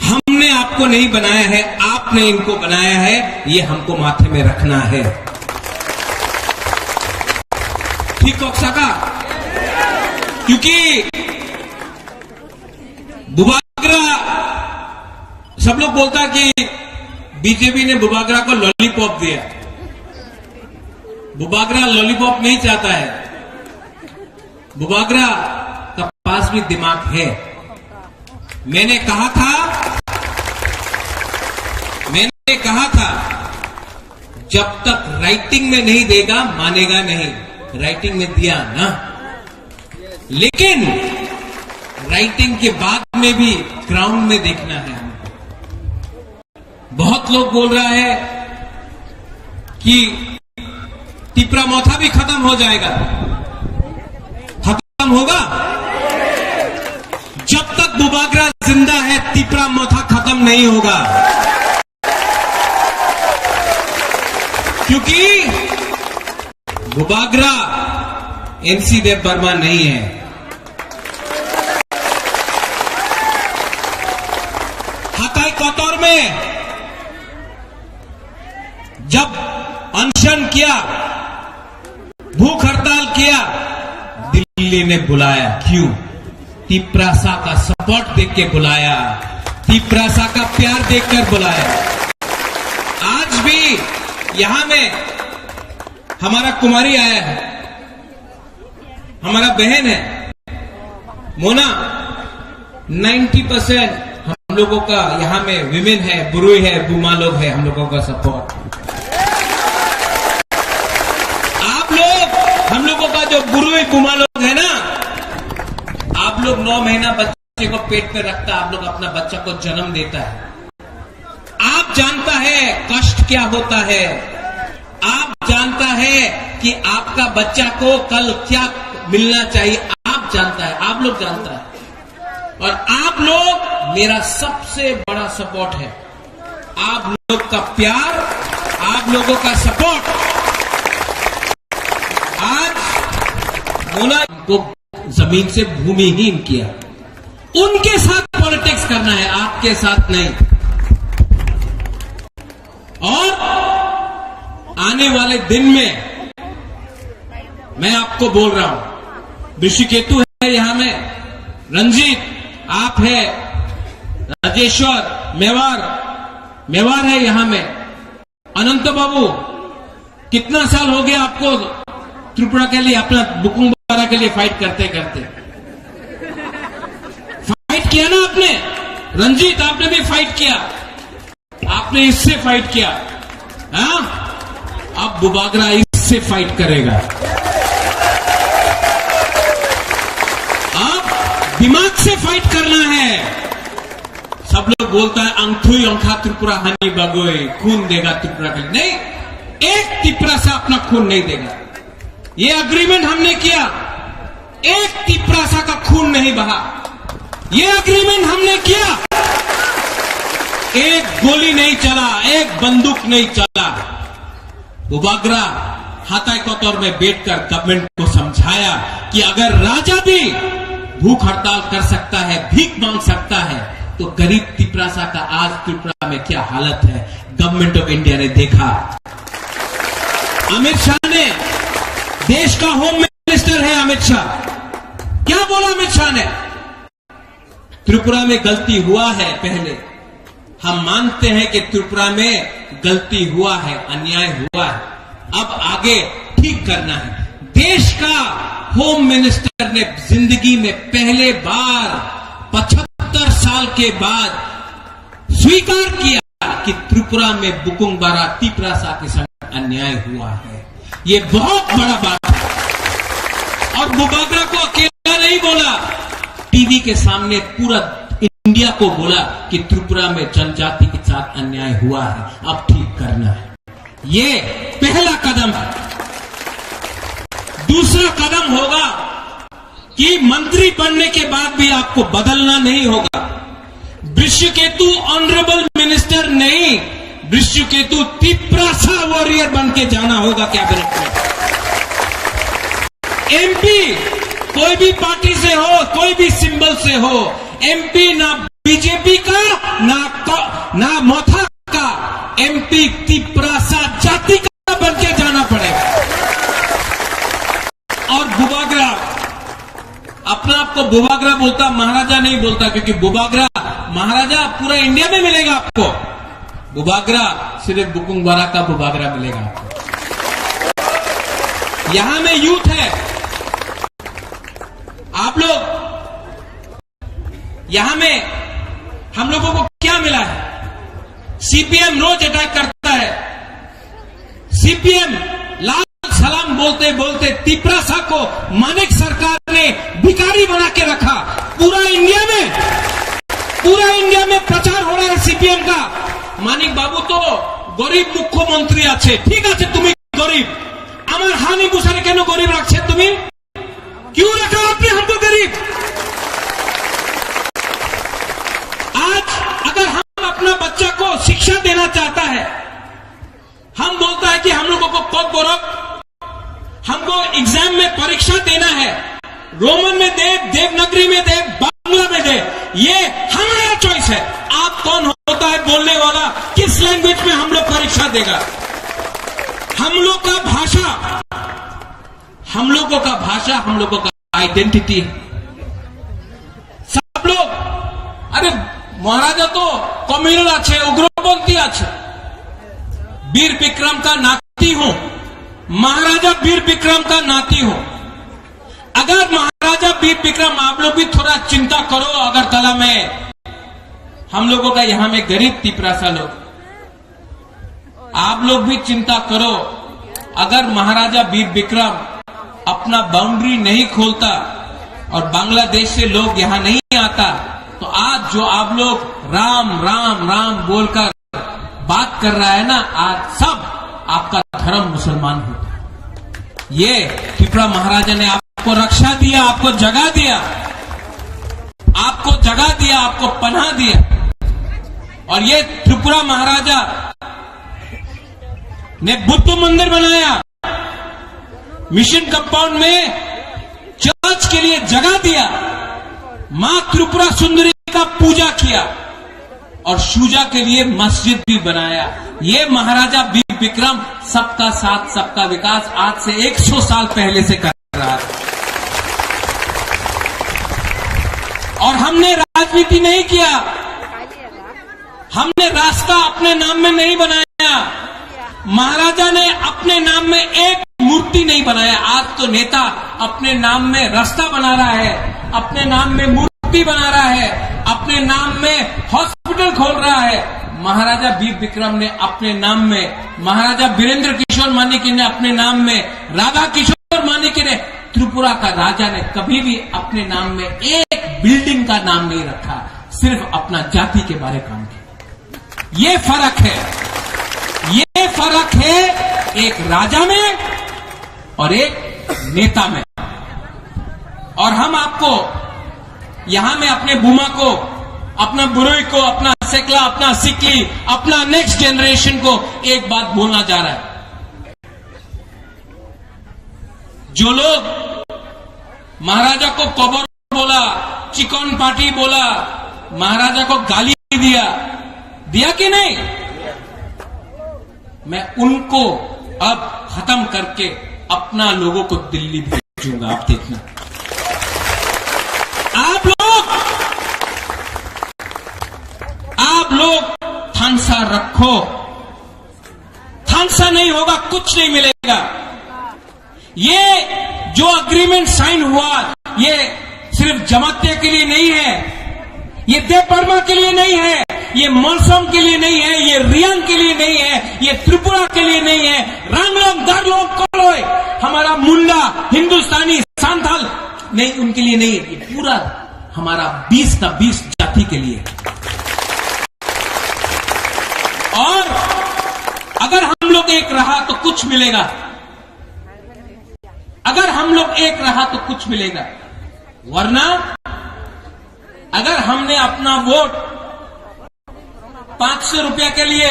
हमने आपको नहीं बनाया है, आपने इनको बनाया है, ये हमको माथे में रखना है। ठीक कह सका? क्योंकि बुबागरा, सब लोग बोलता कि बीजेपी ने बुबागरा को लॉलीपॉप दिया। बुबागरा लॉलीपॉप नहीं चाहता है। बुबागरा का पास भी दिमाग है। मैंने कहा था, मैंने कहा था, जब तक राइटिंग में नहीं देगा, मानेगा नहीं। राइटिंग में दिया ना, लेकिन राइटिंग के बाद में भी ग्राउंड में देखना है हमको। बहुत लोग बोल रहा है कि तिपरा मोथा भी खत्म हो जाएगा। खत्म होगा? जब तक बुबागरा जिंदा है, तिपरा मोथा खत्म नहीं होगा। क्योंकि बुबागरा एमसी देव वर्मा नहीं है। हताई कतर में जब अनशन किया, भूख हड़ताल किया, दिल्ली ने बुलाया। क्यों? तिपरासा का सपोर्ट देख के बुलाया, तिपरासा का प्यार देखकर बुलाया। आज भी यहाँ में हमारा कुमारी आया है, हमारा बहन है मोना, नाइंटी परसेंट हम लोगों का यहाँ में वीमेन है, बुरुई है, बुमा लोग है, हम लोगों का सपोर्ट। आप लोग, हम लोगों का जो बुरुई बुमा लोग है ना, आप लोग नौ महीना बच्चे को पेट में रखता, आप लोग अपना बच्चा को जन्म देता है। आप जानता है कष्ट क्या होता है, आप जानता है कि आपका बच्चा को कल क्या मिलना चाहिए, आप जानता है, आप लोग जानता है। और आप लोग मेरा सबसे बड़ा सपोर्ट है। आप लोग का प्यार, आप लोगों का सपोर्ट आज मोना को जमीन से भूमिहीन किया। उनके साथ पॉलिटिक्स करना है, आपके साथ नहीं। और आने वाले दिन में मैं आपको बोल रहा हूं, ऋषिकेतु है यहां में, रंजीत आप है, राजेश्वर मेवार, मेवार है यहां में, अनंत बाबू, कितना साल हो गया आपको त्रिपुरा के लिए, अपना बुकुंग बारा के लिए फाइट करते करते? फाइट किया ना आपने? रंजीत, आपने भी फाइट किया, आपने इससे फाइट किया, हाँ? अब बुबागरा इससे फाइट करेगा। अब दिमाग से फाइट करना है। सब लोग बोलता है, "Ang thui ongkha Tripura hani bagwi, खून देगा त्रिपुरा के लिए।" नहीं, एक तिपरासा अपना खून नहीं देगा। ये एग्रीमेंट हमने किया, एक तिपरासा का खून नहीं बहा। ये एग्रीमेंट हमने किया, एक गोली नहीं चला, एक बंदूक नहीं चला। बुबागरा हाताई कतर में बैठकर गवर्नमेंट को समझाया कि अगर राजा भी भूख हड़ताल कर सकता है, भीख मांग सकता है, तो गरीब तिपरासा का आज त्रिपुरा में क्या हालत है, गवर्नमेंट ऑफ इंडिया ने देखा। अमित शाह ने, देश का होम मिनिस्टर है अमित शाह, क्या बोला अमित शाह ने? त्रिपुरा में गलती हुआ है, पहले हम मानते हैं कि त्रिपुरा में गलती हुआ है, अन्याय हुआ है, अब आगे ठीक करना है। देश का होम मिनिस्टर ने जिंदगी में पहले बार पचहत्तर साल के बाद स्वीकार किया कि त्रिपुरा में बुकुंग बारा तिपरासा के संग अन्याय हुआ है। ये बहुत बड़ा बात है। और बुबागरा को अकेला नहीं बोला, टीवी के सामने पूरा इंडिया को बोला कि त्रिपुरा में जनजाति के साथ अन्याय हुआ है, अब ठीक करना है। ये पहला कदम है। दूसरा कदम होगा कि मंत्री बनने के बाद भी आपको बदलना नहीं होगा। वृषकेतु ऑनरेबल मिनिस्टर नहीं, वृषकेतु तिपरासा वॉरियर बन के जाना होगा कैबिनेट में। एमपी कोई भी पार्टी से हो, कोई भी सिंबल से हो, एमपी ना बीजेपी का, ना क-, ना मोथा का, एमपी तिपरासा जाति का बन के जाना पड़ेगा। और बुबागरा, अपना आपको बुबागरा बोलता, महाराजा नहीं बोलता, क्योंकि बुबागरा महाराजा पूरा इंडिया में मिलेगा आपको। बुबागरा, सिर्फ बुकुंग बारा का बुबागरा मिलेगा आपको। यहाँ में यूथ है, आप लोग, यहाँ में हम लोगों को क्या मिला है? सीपीएम रोज अटैक करता है, सीपीएम लाल सलाम बोलते बोलते तिपरासा को मानिक सरकार ने भिखारी बना के रखा। पूरा इंडिया में, पूरा इंडिया में प्रचार हो रहा है सीपीएम का। মানিক বাবু তো গরিব মুখ্যমন্ত্রী আছে, ঠিক আছে, তুমি গরিব, আমার হানি মুসারে কেন গরিব রাখছে তুমি? क्यों रखा आपने हमको गरीब? आज अगर हम अपना बच्चा को शिक्षा देना चाहता है, हम बोलता है कि हम लोगों को कोकबोरोक, हमको एग्जाम में परीक्षा देना है, रोमन में दे, देवनागरी में दे, बांग्ला में दे, ये हमारा चॉइस है। आप कौन होता है बोलने वाला, किस लैंग्वेज में हम लोग परीक्षा देगा? हम लोग का भाषा, हम लोगों का भाषा, हम लोगों का आइडेंटिटी है। सब लोग, अरे महाराजा तो कम्युनल আছে, উগ্রপন্থী আছে। वीर विक्रम का नाती हूँ, महाराजा वीर विक्रम का नाती हूँ। अगर महाराजा वीर विक्रम, आप लोग भी थोड़ा चिंता करो अगरतला में, हम लोगों का यहाँ में गरीब तिपरासा लोग, आप लोग भी चिंता करो, अगर महाराजा वीर विक्रम अपना बाउंड्री नहीं खोलता और बांग्लादेश से लोग यहाँ नहीं आता, तो आज जो आप लोग राम, राम, राम बोलकर बात कर रहा है ना, आज सब आपका धर्म मुसलमान होता। ये त्रिपुरा महाराजा ने आपको रक्षा दिया, आपको जगा दिया, आपको जगा दिया, आपको पनाह दिया। और ये त्रिपुरा महाराजा ने बुद्ध मंदिर बनाया, मिशन कंपाउंड में चर्च के लिए जगह दिया, माँ त्रिपुरा सुंदरी का पूजा किया और शुजा के लिए मस्जिद भी बनाया। ये महाराजा वीर विक्रम, सबका साथ सबका विकास आज से एक सौ साल पहले से कर रहा है। और हमने राजनीति नहीं किया, हमने रास्ता अपने नाम में नहीं बनाया, महाराजा ने अपने नाम में एक मूर्ति नहीं बनाया। आज तो नेता अपने नाम में रास्ता बना रहा है, अपने नाम में मूर्ति बना रहा है, अपने नाम में हॉस्पिटल खोल रहा है। महाराजा वीर विक्रम ने अपने नाम में, महाराजा वीरेंद्र किशोर मानिक ने अपने नाम में, राधा किशोर मानिक ने, त्रिपुरा का राजा ने कभी भी अपने नाम में एक बिल्डिंग का नाम नहीं रखा, सिर्फ अपना जाति के बारे काम किया। ये फर्क है, ये फर्क है एक राजा में और एक नेता में। और हम आपको यहाँ में अपने बुमा को, अपना बुरुई को, अपना सेकला, अपना सिकली, अपना नेक्स्ट जनरेशन को एक बात बोलना चाह रहा है। जो लोग महाराजा को कबर बोला, चिकन पार्टी बोला, महाराजा को गाली दिया, दिया कि नहीं? मैं उनको अब खत्म करके अपना लोगों को दिल्ली भेजूंगा। आप देखना, आप लोग, आप लोग थानसा रखो, थानसा नहीं होगा, कुछ नहीं मिलेगा। ये जो एग्रीमेंट साइन हुआ, ये सिर्फ जमातिया के लिए नहीं है, ये देव वर्मा के लिए नहीं है, ये मलसम के लिए नहीं है, ये रियांग के लिए नहीं है, ये त्रिपुरा के लिए नहीं है। रांगलोंग, दारलोंग, कोलोय, हमारा मुंडा, हिंदुस्तानी, सांथाल नहीं, उनके लिए नहीं है। ये पूरा हमारा बीस का बीस जाति के लिए है। और अगर हम लोग एक रहा तो कुछ मिलेगा। अगर हम लोग एक रहा तो कुछ मिलेगा, वरना अगर हमने अपना वोट पाँच सौ रुपया के लिए,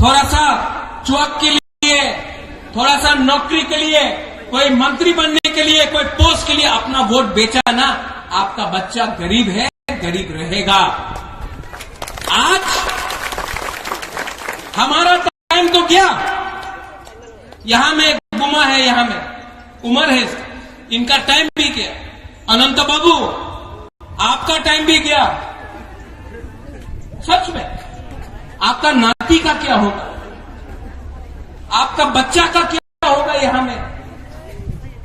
थोड़ा सा चुआक के लिए, थोड़ा सा नौकरी के लिए, कोई मंत्री बनने के लिए, कोई पोस्ट के लिए अपना वोट बेचा ना, आपका बच्चा गरीब है, गरीब रहेगा। आज हमारा टाइम तो गया। यहाँ में एक बुमा है, यहाँ में उमर है, इनका टाइम भी गया। अनंत बाबू, आपका टाइम भी गया। सच में, आपका नाती का क्या होगा? आपका बच्चा का क्या होगा यहाँ में?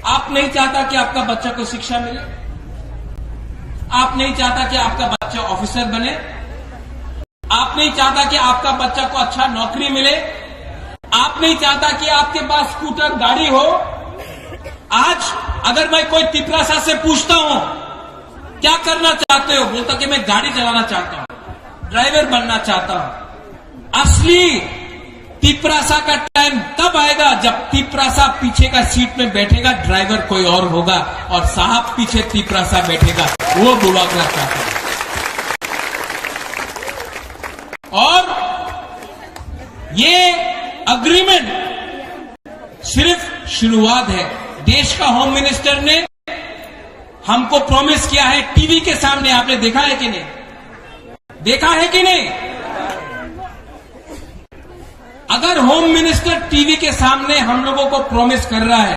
आप नहीं चाहता कि आपका बच्चा को शिक्षा मिले? आप नहीं चाहता कि आपका बच्चा ऑफिसर बने? आप नहीं चाहता कि आपका बच्चा को अच्छा नौकरी मिले? आप नहीं चाहता कि आपके पास स्कूटर गाड़ी हो? आज अगर मैं कोई तिपरासा से पूछता हूं, क्या करना चाहते हो? बोलता कि मैं गाड़ी चलाना चाहता हूं, ड्राइवर बनना चाहता हूं। असली तिपरासा का टाइम तब आएगा जब तिपरासा पीछे का सीट में बैठेगा, ड्राइवर कोई और होगा और साहब पीछे तिपरासा बैठेगा, वो बुलाकर चाहते हैं। और ये एग्रीमेंट सिर्फ शुरुआत है। देश का होम मिनिस्टर ने हमको प्रॉमिस किया है टीवी के सामने, आपने देखा है कि नहीं? देखा है कि नहीं? अगर होम मिनिस्टर टीवी के सामने हम लोगों को प्रॉमिस कर रहा है,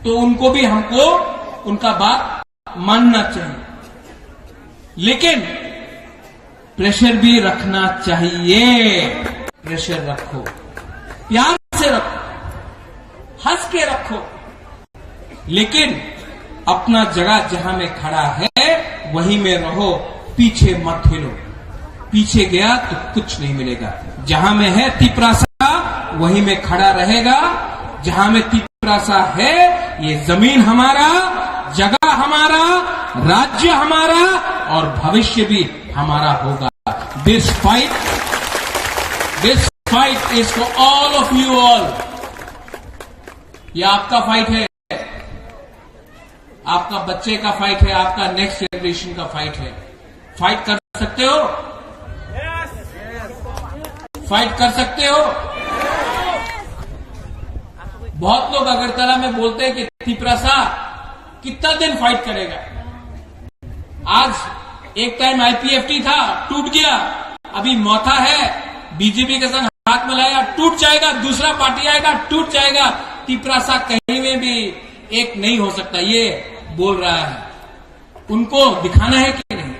तो उनको भी, हमको उनका बात मानना चाहिए। लेकिन प्रेशर भी रखना चाहिए। प्रेशर रखो, प्यार से रखो, हंस के रखो, लेकिन अपना जगह जहां में खड़ा है, वहीं में रहो, पीछे मत हिलो। पीछे गया तो कुछ नहीं मिलेगा। जहां में है तिपरासा, वहीं में खड़ा रहेगा। जहां में तिपरासा है, ये जमीन हमारा, जगह हमारा, राज्य हमारा और भविष्य भी हमारा होगा। This fight, this fight is for all of you all. ये आपका फाइट है, आपका बच्चे का फाइट है, आपका नेक्स्ट जनरेशन का फाइट है। फाइट कर सकते हो? फाइट कर सकते हो? बहुत लोग अगरतला में बोलते हैं कि तिपरासा कितना दिन फाइट करेगा। आज एक टाइम आईपीएफटी था, टूट गया, अभी मौथा है, बीजेपी के संग हाथ मिलाया, टूट जाएगा, दूसरा पार्टी आएगा, टूट जाएगा। तिपरासा कहीं में भी एक नहीं हो सकता, ये बोल रहा है। उनको दिखाना है कि नहीं?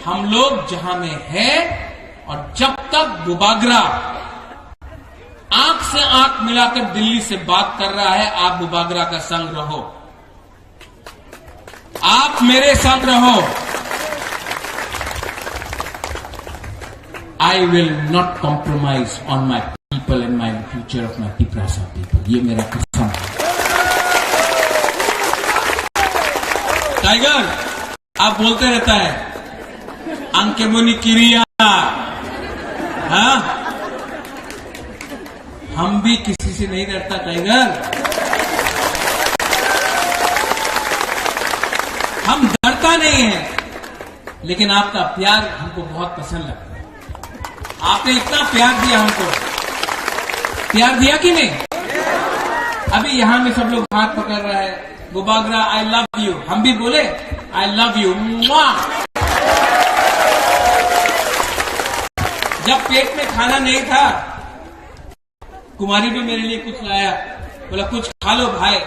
हम लोग जहां में है और जब तक बुबागरा आंख से आंख मिलाकर दिल्ली से बात कर रहा है, आप बुबागरा का संग रहो, आप मेरे संग रहो। I will not compromise on my people and my future of my Tiprasa people. ये मेरा कसम है। टाइगर, आप बोलते रहता है, अंकेमोनी किरिया, हाँ? हम भी किसी से नहीं डरता टाइगर, हम डरता नहीं है, लेकिन आपका प्यार हमको बहुत पसंद लगता है। आपने इतना प्यार दिया हमको, प्यार दिया कि नहीं? अभी यहाँ में सब लोग हाथ पकड़ रहा है, बुबागरा, I love you। हम भी बोले, I love you। मुआ। जब पेट में खाना नहीं था, कुमारी भी मेरे लिए कुछ लाया, बोला, "कुछ खा लो भाई।"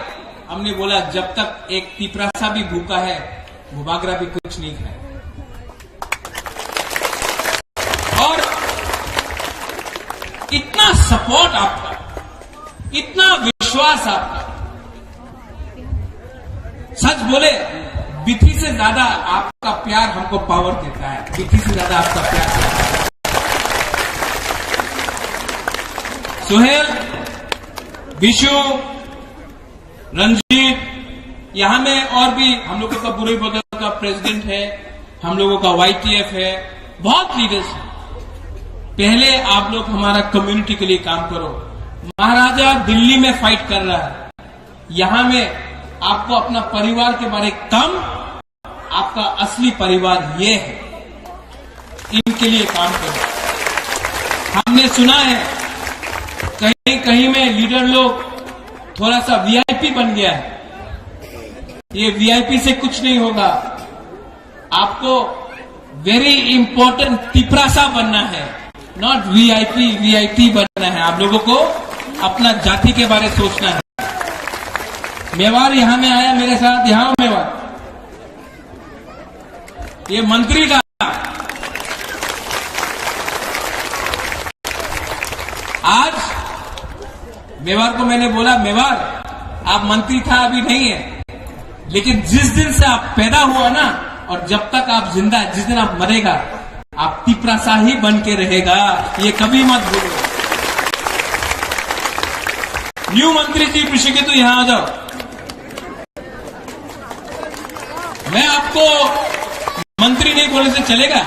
हमने बोला, "जब तक एक तिपरासा भी भूखा है, बुबागरा भी कुछ नहीं खाए।" और इतना सपोर्ट आपका, इतना विश्वास आपका, सच बोले, बिथी से ज्यादा आपका प्यार हमको पावर देता है, बिथी से ज्यादा आपका प्यार देता है। सुहेल, विशु, रंजीत, यहाँ में और भी हम लोगों का बुरई बदल का प्रेसिडेंट है, हम लोगों का वाईटीएफ है, बहुत लीडर्स हैं। पहले आप लोग हमारा कम्युनिटी के लिए काम करो। महाराजा दिल्ली में फाइट कर रहा है, यहाँ में आपको अपना परिवार के बारे कम, आपका असली परिवार ये है, इनके लिए काम करो। हमने सुना है कहीं कहीं में लीडर लोग थोड़ा सा वीआईपी बन गया है। ये वीआईपी से कुछ नहीं होगा। आपको वेरी इंपॉर्टेंट तिपरासा बनना है, नॉट वीआईपी, वीआईटी बनना है। आप लोगों को अपना जाति के बारे सोचना है। मेवाड़ यहाँ में आया मेरे साथ, यहाँ मेवाड़, ये मंत्री था, मेवाड़ को मैंने बोला, "मेवाड़, आप मंत्री था, अभी नहीं है, लेकिन जिस दिन से आप पैदा हुआ ना, और जब तक आप जिंदा है, जिस दिन आप मरेगा, आप तिपरासा ही बन के रहेगा, ये कभी मत भूलो।" न्यू मंत्री जी, ऋषिकेतु, यहाँ आ जाओ। मैं आपको मंत्री नहीं बोलने से चलेगा?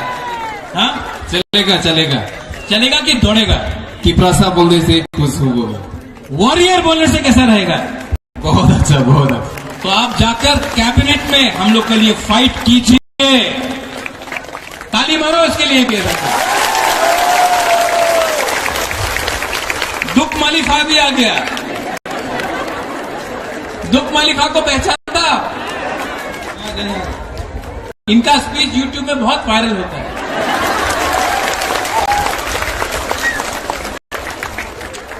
हाँ, चलेगा, चलेगा। चलेगा कि दौड़ेगा? तिपरासा बोलने से खुश होगा। वॉरियर बोलने से कैसा रहेगा? बहुत अच्छा, बहुत अच्छा। तो आप जाकर कैबिनेट में हम लोग के लिए फाइट कीजिए। ताली मारो इसके लिए भी। दुख मालिफा भी आ गया। दुख मालिफा को पहचानता? इनका स्पीच YouTube में बहुत वायरल होता है।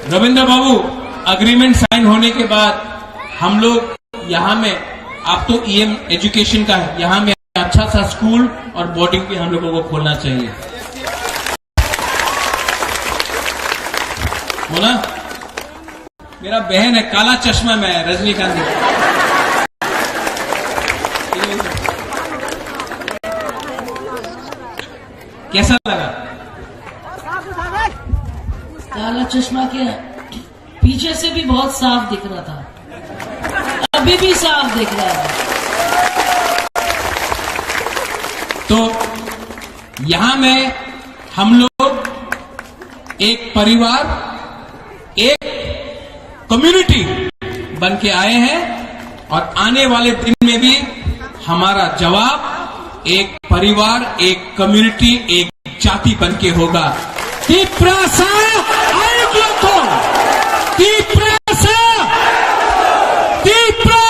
रविंद्र बाबू, एग्रीमेंट साइन होने के बाद हम लोग यहाँ में, आप तो ईएम एजुकेशन का है, यहाँ में अच्छा सा स्कूल और बोर्डिंग भी हम लोगों को खोलना चाहिए। बोला, मेरा बहन है, काला चश्मा में है, रजनीकांत जी। कैसा लगा? काला चश्मा के पीछे से भी बहुत साफ दिख रहा था, अभी भी साफ दिख रहा है। तो यहाँ में हम लोग एक परिवार, एक कम्युनिटी बन के आए हैं और आने वाले दिन में भी हमारा जवाब एक परिवार, एक कम्युनिटी, एक जाति बन के होगा। तिप्रासा आयुक्लोथों, तिप्रासा, Tiprasa.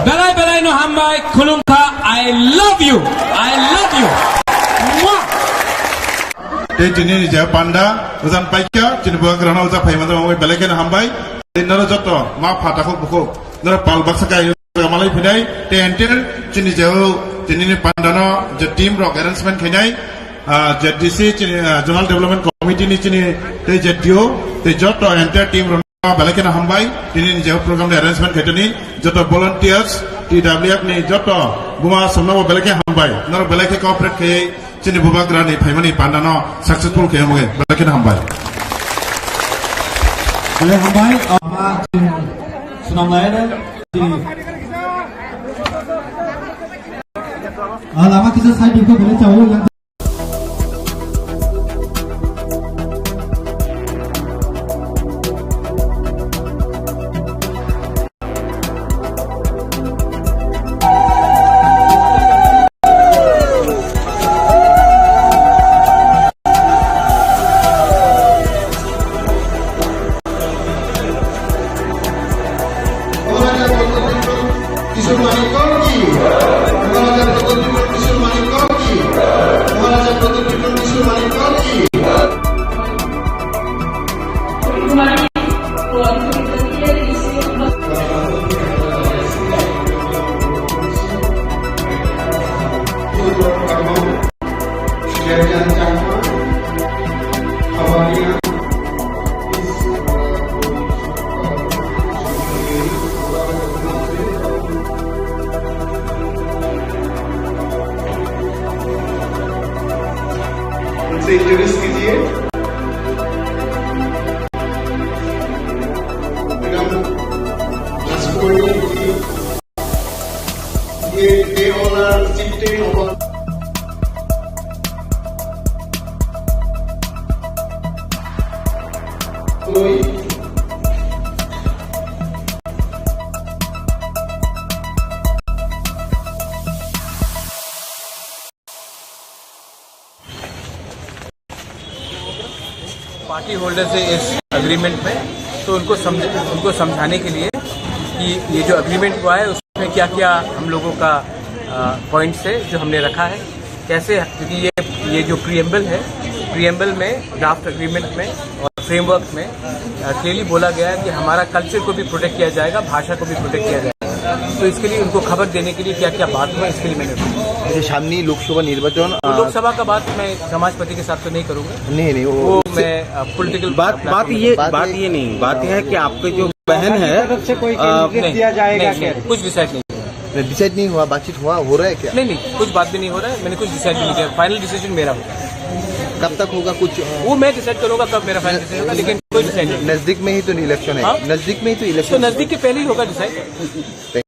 Belai belai no hambai, Khulumkha, I love you, I love you. Mwah. Tei tini ni je panda, ujan paikha, chini bubagrano uja phaima jama bai belai kheno hambai. Tei noro joto ma pha takhuk bukhuk, noro pal baksa kai malai phinai, tei entire chini je o, tini ni panda no je team rok arrangement khainai, ah, Z D C chini, ah, Zonal Development Committee ni chini tei Z D O, tei joto entire team rok belai kheno hambai, tini ni je program ni arrangement khaitoni, joto volunteers, T W F ni joto buma somno bo belai khe hambai, noro belai khe cooperate khai chini bubagra ni phaimani panda no successful khai mui, belai kheno hambai. Belai hambai, ama chini sunam lai da, chini, ah, lama kisa side ko belai chao yang. उनसे इंट्रोड्यूस कीजिए। मैडम लक्ष्मी, ये, ये ऑनर चिट्टे ऑनर। कोई party holder से इस एग्रीमेंट में, तो उनको समझ, उनको समझाने के लिए कि ये जो एग्रीमेंट हुआ है उसमें क्या-क्या हम लोगों का, अ, पॉइंट्स है जो हमने रखा है, कैसे, क्योंकि ये, ये जो प्रीएम्बल है, प्रीएम्बल में, ड्राफ्ट एग्रीमेंट में और फ्रेमवर्क में, अ, क्लियरली बोला गया है कि हमारा कल्चर को भी प्रोटेक्ट किया जाएगा, भाषा को भी प्रोटेक्ट किया जाएगा। तो इसके लिए उनको खबर देने के लिए क्या क्या बात हुआ, इसके लिए मैंने। अच्छा, सामने लोकसभा निर्वाचन, तो अ, लोकसभा का बात मैं समाजपति के साथ तो नहीं करूंगा। नहीं, नहीं, वो वो मैं, अ, पॉलिटिकल बात, अपना बात काम ये, बात बात ये ये नहीं, बात ये है कि आपके जो बहन है, तरफ से कोई अ, कैंडिडेट नहीं, दिया जाएगा नहीं, क्या? नहीं, कुछ डिसाइड नहीं हुआ। डिसाइड नहीं हुआ, बातचीत हुआ, हो रहा है क्या? नहीं, नहीं, कुछ बात भी नहीं हो रहा है, मैंने कुछ डिसाइड भी नहीं किया, फाइनल डिसीजन मेरा होगा। कब तक होगा कुछ, अ, वो मैं डिसाइड करूंगा कब मेरा फाइनल डिसीजन होगा, लेकिन कोई डिसाइड नहीं। नजदीक में ही तो इलेक्शन है, हाँ? नजदीक में ही तो तो इलेक्शन है। नजदीक के पहले ही होगा decide.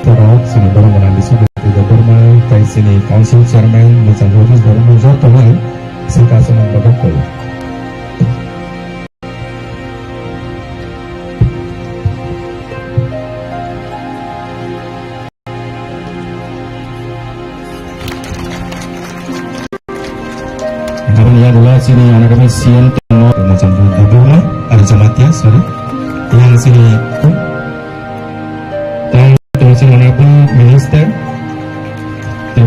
Borok chini borok mwnang bisi Debbarma tei chini council chairman Mwchang Jagdish Debbarma joto no sika aswk nang bagwi koi. Aboni yagulo chini honorable C M tongmo, Mwchang Debbarma, aro Jamatia, sorry. Yang chini tei tong chini honorable minister, tei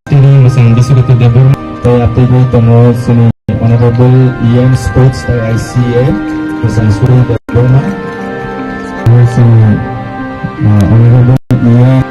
chini Mwchang Biswakoti Debbarma. Tei atwgwi tongo chini honorable E M sports tei I C A, Mwchang Suril Debbarma. Tei chini, uh, honorable E M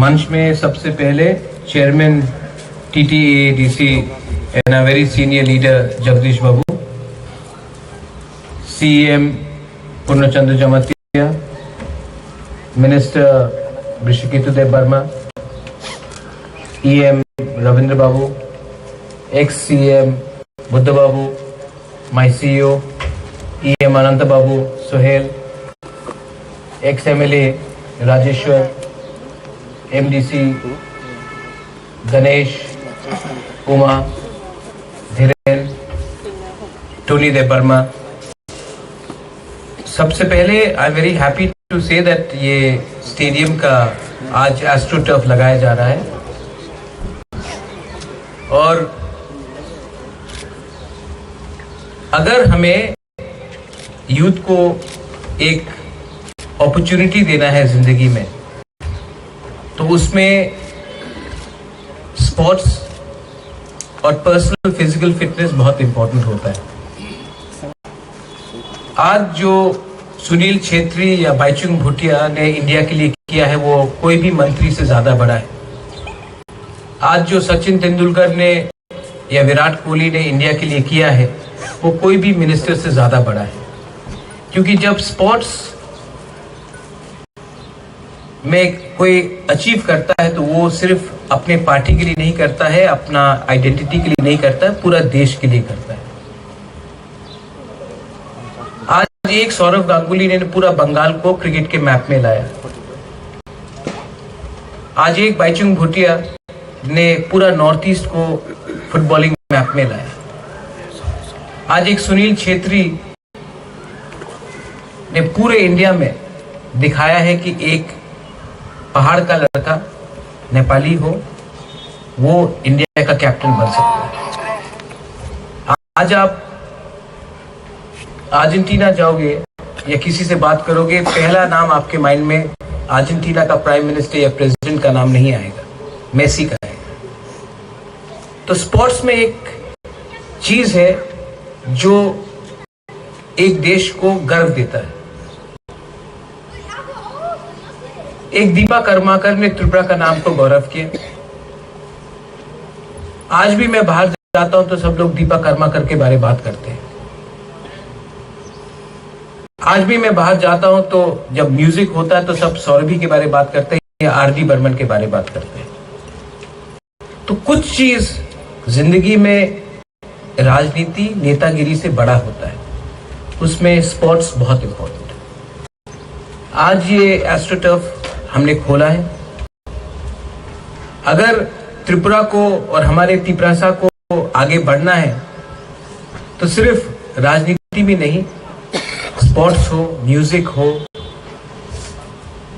मंच में सबसे पहले chairman T T A A D C and a very senior leader Jagdish Babu, C M Purna Chandra Jamatia, Minister Brishaketu Debbarma, E M Ravindra Babu, ex C M Buddha Babu, my C E O, E M Ananta Babu, Sohel, ex M L A Rajeshwar, M D C Ganesh, Uma, Dhiren, Tony Debbarma। सबसे पहले I am very happy to say that ये stadium का आज astro turf लगाया जा रहा है और अगर हमें यूथ को एक अपॉर्चुनिटी देना है जिंदगी में, तो उसमें स्पोर्ट्स और पर्सनल फिजिकल फिटनेस बहुत इंपॉर्टेंट होता है। आज जो सुनील छेत्री या बाईचुंग भूटिया ने इंडिया के लिए किया है, वो कोई भी मंत्री से ज्यादा बड़ा है। आज जो सचिन तेंदुलकर ने या विराट कोहली ने इंडिया के लिए किया है, वो कोई भी मिनिस्टर से ज्यादा बड़ा है। क्योंकि जब स्पोर्ट्स में कोई अचीव करता है, तो वो सिर्फ अपने पार्टी के लिए नहीं करता है, अपना आइडेंटिटी के लिए नहीं करता है, पूरा देश के लिए करता है। आज एक सौरव गांगुली ने पूरा बंगाल को क्रिकेट के मैप में लाया। आज एक बाईचुंग भूटिया ने पूरा नॉर्थ ईस्ट को फुटबॉलिंग मैप में लाया। आज एक सुनील छेत्री ने पूरे इंडिया में दिखाया है कि एक पहाड़ का लड़का नेपाली हो, वो इंडिया का कैप्टन बन सकता है। आज आप अर्जेंटीना जाओगे या किसी से बात करोगे, पहला नाम आपके माइंड में अर्जेंटीना का प्राइम मिनिस्टर या प्रेसिडेंट का नाम नहीं आएगा, मेसी का आएगा। तो स्पोर्ट्स में एक चीज है जो एक देश को गर्व देता है। एक दीपा कर्माकर ने त्रिपुरा का नाम को गौरव किया। आज भी मैं बाहर जाता हूं तो सब लोग दीपा कर्माकर के बारे बात करते हैं। आज भी मैं बाहर जाता हूं तो जब म्यूजिक होता है तो सब सौरभी के बारे बात करते हैं या आरडी बर्मन के बारे बात करते हैं। तो कुछ चीज जिंदगी में राजनीति, नेतागिरी से बड़ा होता है, उसमें स्पोर्ट्स बहुत इंपॉर्टेंट है। आज ये एस्ट्रोटर्फ हमने खोला है। अगर त्रिपुरा को और हमारे तिपरासा को आगे बढ़ना है तो सिर्फ राजनीति भी नहीं, स्पोर्ट्स हो, म्यूजिक हो,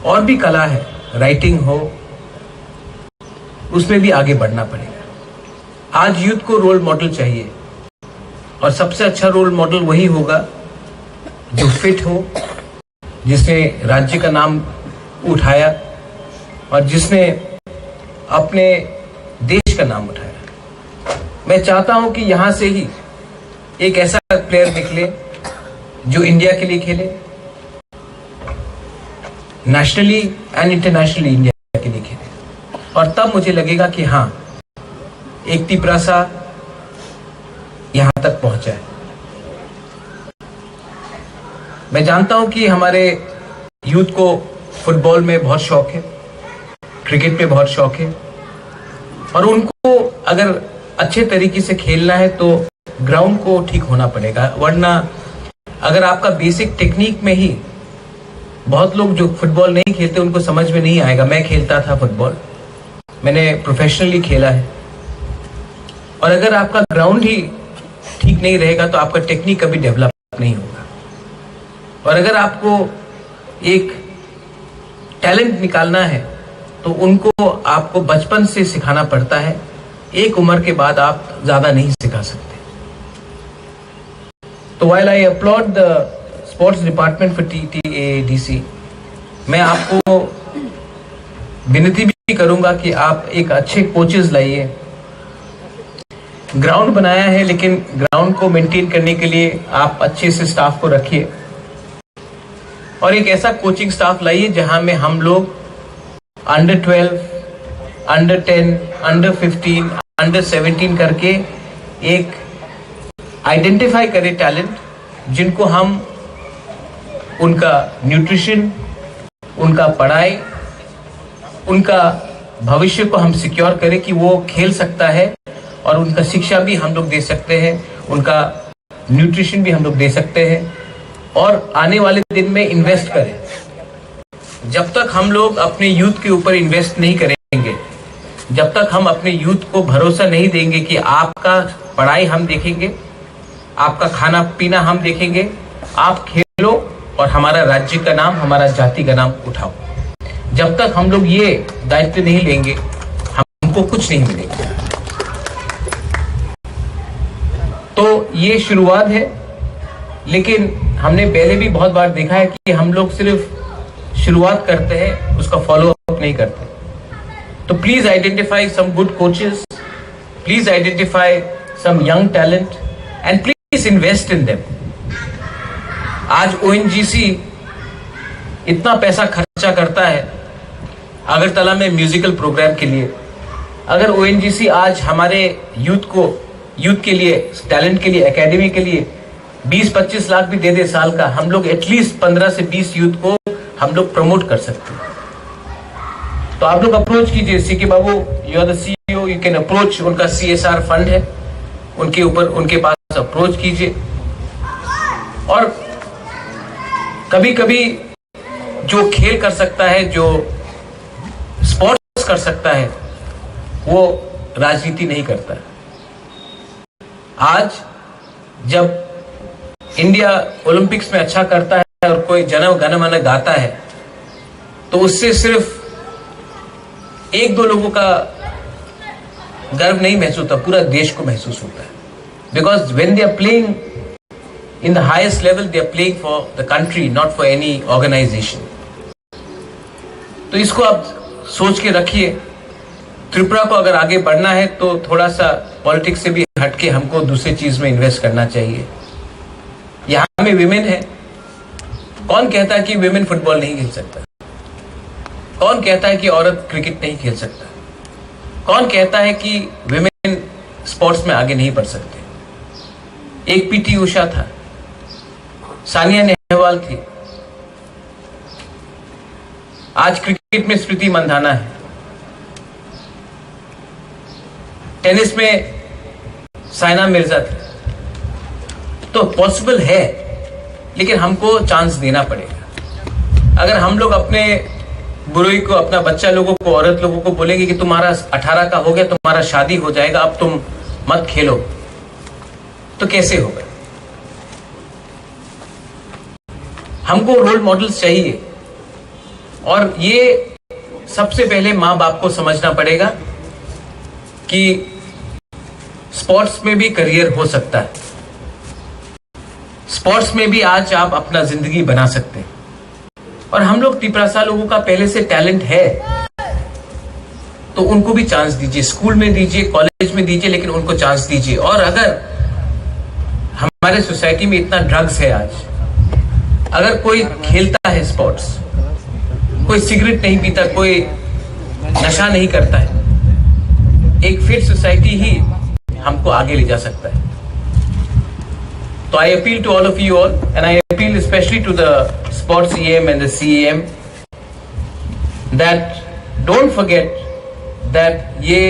और भी कला है, राइटिंग हो, उसमें भी आगे बढ़ना पड़ेगा। आज यूथ को रोल मॉडल चाहिए और सबसे अच्छा रोल मॉडल वही होगा जो फिट हो, जिसने राज्य का नाम उठाया और जिसने अपने देश का नाम उठाया। मैं चाहता हूं कि यहां से ही एक ऐसा प्लेयर निकले जो इंडिया के लिए खेले, नेशनली एंड इंटरनेशनली इंडिया के लिए खेले, और तब मुझे लगेगा कि हाँ, एक तिपरासा यहां तक पहुंचा है। मैं जानता हूं कि हमारे यूथ को फुटबॉल में बहुत शौक है, क्रिकेट में बहुत शौक है, और उनको अगर अच्छे तरीके से खेलना है तो ग्राउंड को ठीक होना पड़ेगा, वरना अगर आपका बेसिक टेक्निक में ही, बहुत लोग जो फुटबॉल नहीं खेलते उनको समझ में नहीं आएगा। मैं खेलता था फुटबॉल, मैंने प्रोफेशनली खेला है, और अगर आपका ग्राउंड ही ठीक नहीं रहेगा तो आपका टेक्निक कभी डेवलप नहीं होगा। और अगर आपको एक टैलेंट निकालना है तो उनको आपको बचपन से सिखाना पड़ता है। एक उम्र के बाद आप ज्यादा नहीं सिखा सकते। तो while I applaud the sports department for T T A D C, मैं आपको विनती भी करूंगा कि आप एक अच्छे कोचेस लाइए। ग्राउंड बनाया है, लेकिन ग्राउंड को मेंटेन करने के लिए आप अच्छे से स्टाफ को रखिए, और एक ऐसा कोचिंग स्टाफ लाइए जहां में हम लोग under twelve, under ten, under fifteen, under seventeen करके एक आइडेंटिफाई करें टैलेंट, जिनको हम उनका न्यूट्रिशन, उनका पढ़ाई, उनका भविष्य को हम सिक्योर करें कि वो खेल सकता है, और उनका शिक्षा भी हम लोग दे सकते हैं, उनका न्यूट्रिशन भी हम लोग दे सकते हैं, और आने वाले दिन में इन्वेस्ट करें। जब तक हम लोग अपने यूथ के ऊपर इन्वेस्ट नहीं करेंगे, जब तक हम अपने यूथ को भरोसा नहीं देंगे कि आपका पढ़ाई हम देखेंगे, आपका खाना पीना हम देखेंगे, आप खेलो और हमारा राज्य का नाम, हमारा जाति का नाम उठाओ। जब तक हम लोग ये दायित्व नहीं लेंगे, हमको कुछ नहीं मिलेगा। तो ये शुरुआत है, लेकिन हमने पहले भी बहुत बार देखा है कि हम लोग सिर्फ शुरुआत करते हैं, उसका फॉलो अप नहीं करते। तो please identify some good coaches, please identify some young talent and please invest in them. आज ओएनजीसी इतना पैसा खर्चा करता है अगरतला में म्यूजिकल प्रोग्राम के लिए। अगर ओएनजीसी आज हमारे यूथ को, यूथ के लिए, टैलेंट के लिए, एकेडमी के लिए बीस पच्चीस लाख भी दे दे साल का, हम लोग एटलीस्ट पन्द्रह से बीस यूथ को हम लोग प्रमोट कर सकते हैं। तो आप लोग अप्रोच कीजिए सीके बाबू, you are the C E O, you can approach, उनका सीएसआर फंड है, उनके ऊपर, उनके पास अप्रोच कीजिए। और कभी कभी जो खेल कर सकता है, जो स्पोर्ट्स कर सकता है, वो राजनीति नहीं करता। आज जब इंडिया ओलंपिक्स में अच्छा करता है और कोई जन गण मन गाता है, तो उससे सिर्फ एक दो लोगों का गर्व नहीं महसूस होता, पूरा देश को महसूस होता है। Because when they are playing in the highest level, they are playing for the country, not for any organization. तो इसको आप सोच के रखिए। त्रिपुरा को अगर आगे बढ़ना है तो थोड़ा सा पॉलिटिक्स से भी हटके हमको दूसरी चीज में इन्वेस्ट करना चाहिए। यहाँ में विमेन है, कौन कहता है कि विमेन फुटबॉल नहीं खेल सकता? कौन कहता है कि औरत क्रिकेट नहीं खेल सकता? कौन कहता है कि विमेन स्पोर्ट्स में आगे नहीं बढ़ सकते। एक पीटी उषा था, सानिया नेहवाल थी, आज क्रिकेट में स्मृति मंधाना है, टेनिस में साइना मिर्जा थी। तो पॉसिबल है, लेकिन हमको चांस देना पड़ेगा। अगर हम लोग अपने बुरोई को, अपना बच्चा लोगों को, औरत लोगों को बोलेंगे कि तुम्हारा अठारह का हो गया, तुम्हारा शादी हो जाएगा, अब तुम मत खेलो, तो कैसे होगा? हमको रोल मॉडल्स चाहिए। और ये सबसे पहले माँ बाप को समझना पड़ेगा कि स्पोर्ट्स में भी करियर हो सकता है, स्पोर्ट्स में भी आज आप अपना जिंदगी बना सकते हैं। और हम लोग तिपरासा लोगों का पहले से टैलेंट है, तो उनको भी चांस दीजिए, स्कूल में दीजिए, कॉलेज में दीजिए, लेकिन उनको चांस दीजिए। और अगर हमारे सोसाइटी में इतना ड्रग्स है आज, अगर कोई खेलता है स्पोर्ट्स, कोई सिगरेट नहीं पीता, कोई नशा नहीं करता है, एक फिट सोसाइटी ही हमको आगे ले जा सकता है। तो I appeal to all of you all, and I appeal especially to the sports E M and the C E M, that don't forget that ये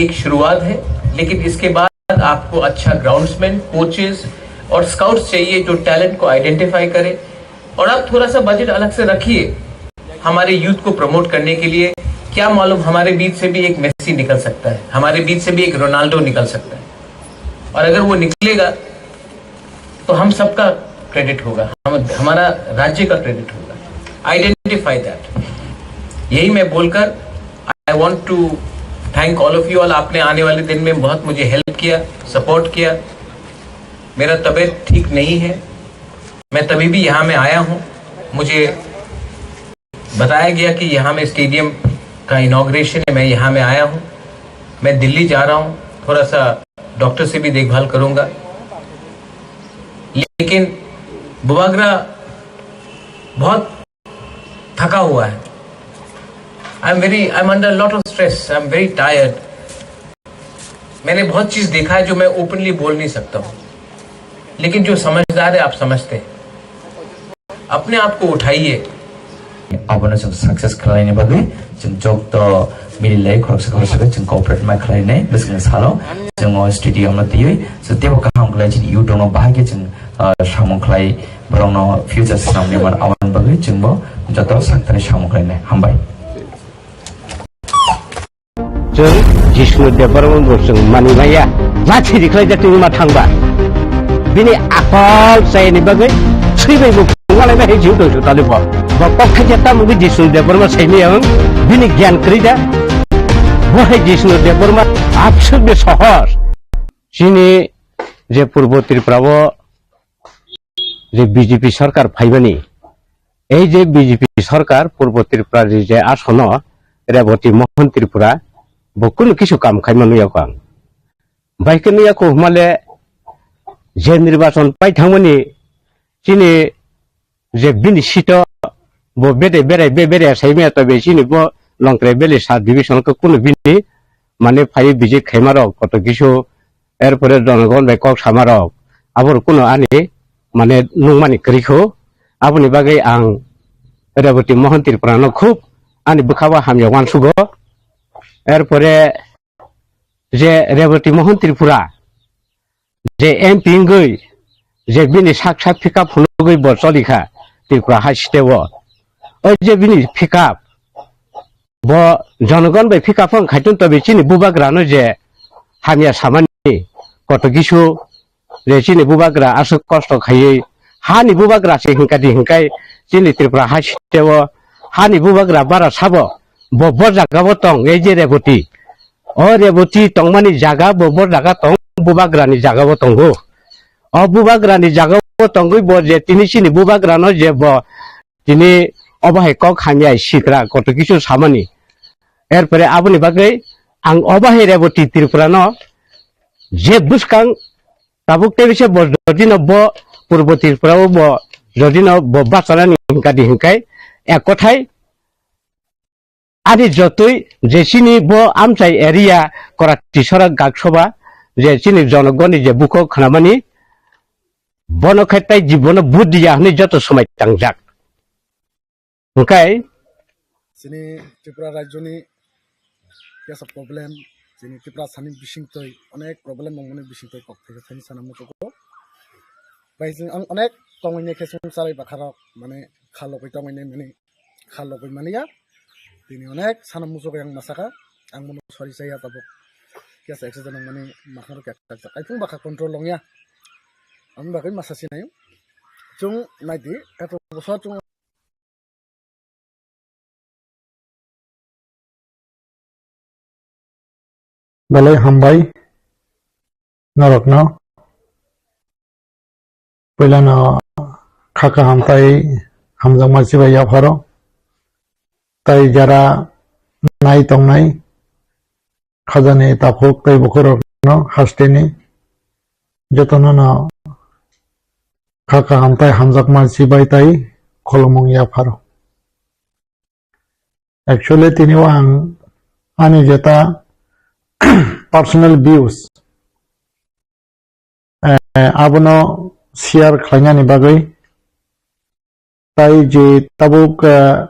एक शुरुआत है, लेकिन इसके बाद आपको अच्छा ग्राउंड्समैन, कोचेस और स्काउट्स चाहिए जो टैलेंट को आइडेंटिफाई करे। और आप थोड़ा सा बजट अलग से रखिए हमारे यूथ को प्रमोट करने के लिए। क्या मालूम, हमारे बीच से भी एक मेसी निकल सकता है, हमारे बीच से भी एक रोनाल्डो निकल सकता है। और अगर वो निकलेगा तो हम सबका क्रेडिट होगा, हम, हमारा राज्य का क्रेडिट होगा। Identify that. यही मैं बोलकर I want to thank all of you all। आपने आने वाले दिन में बहुत मुझे हेल्प किया, सपोर्ट किया। मेरा तबीयत ठीक नहीं है, मैं तभी भी यहाँ में आया हूँ। मुझे बताया गया कि यहाँ में स्टेडियम का इनॉग्रेशन है, मैं यहाँ में आया हूँ। मैं दिल्ली जा रहा हूँ, थोड़ा सा डॉक्टर से भी देखभाल करूँगा। लेकिन बुबागरा बहुत थका हुआ है। I am very, I am under lot of stress, I am very tired। मैंने बहुत चीज देखा है जो मैं ओपनली बोल नहीं सकता हूँ, लेकिन जो समझदार है, आप समझते हैं। अपने आप को उठाइए। Abono chwng success khlaini bagwi chwng jokto mililai khoroksa khoroksa khe chwng cooperate ma khlainai bwswkni salo chwng o stadium no twiwi chwng teibo kaham khlai chini youth rokno bahai khe chwng, ah, samung khlai borokno future swnamni man aboni bagwi chwngbo joto sakthari samung khlainai. Hambai. Chwng Jishnu Debbarma bo chwng mani maya, lathi rikhlai jak twi ma thangba. Bini akol chayani bagwi swi bai bo phungalai bai hai jiu tong sutali bo. Bo kok khaija tamo wngwi Jishnu Debbarma saimaya wng, bini gyan kwrwi da. Bo hai Jishnu Debbarma absolutely sohor. Chini je Purbo Tripura o je B J P sarkar phaimani, ei je B J P sarkar Purbo Tripura ni je asono Reboti Mohan Tripura bo kunu kisu kam khaima nuyakho ang. Bai khe nuyakho hwnmale je nirbachon pai thangmani chini je bini seat o bo bede berai be berai saimaya tobe chini bo Longkrai Valley sub division khe kunu bini mane phai visit khaimarok koto kisu Erpore jonogon bai kok samarok, aboro kuno ani mane nungmani kwrwi kho, aboni bagwi ang Reboti Mohan Tripura no khub ani bwkha o hamya uansugo. Erpore je Reboti Mohan Tripura je M P wngwi je bini sak sak pickup phunugwi bo cholikha Tripura hai state o. O je bini pickup bo jonogon bai pickup wng khaitun tobe chini bubagrano je hamya samani koto kisu je chini bubagra aswk kosto khaiwi hani bubagra se hinkadi hinkai chini Tripura hai state o hani bubagra bara sabo bo bo jaga o tong ei je Reboti. O Reboti tongmani jaga bo bo jaga tong, bubagrani jaga o tongo. O bubagrani jaga o tongwi bo je tini chini bubagrano je bo tini obo hai kok hamya sikra koto kisu samani. Erpore aboni bagwi ang obo hai Reboti Tripura no je bwskang tabuk tebise bo jodi no bo Purbo Tripura o bo jodi no bo bachanani hinkadi hinkai ek kothai ani jotoi je chini bo amchai area Korati Sorak Gaksoba je chini jonogoni je bukhuk khnamani, bono khe tai jibono budhi ya hwnwi joto somai tangjak. Hwnkhe chini Tripura rajyoni kesa problem, chini Tripura sani bisingtwi onek problem wngmani bisingtwi kok thai thani sana muchugo. Bai chwng ang onek tongwini khe chwng charai bakharok, mane, kha logwi tongwini, mane, kha logwi maliya. Tini onek sana muchugo ang masaka, ang bono sorry chaya tabuk. Kesa accident wngmani makharok kyak kyak kyak. Aifung bakha control longya. Ang bagwi masa sinai. Chwng naidi, eto bosor chwng Belai hambai norokno. Puilano kha kaham tai hamjakma chibai yapharo. Tai jara nai tongnai khajani takhuk tei bukhurokno hasteni jotono no kha kaham tai hamjakma chibai tai khulumung yapharo. Actually, tini o ang ani jeta personal views, eh, abono share khlainani bagwi tai je tabuk, eh,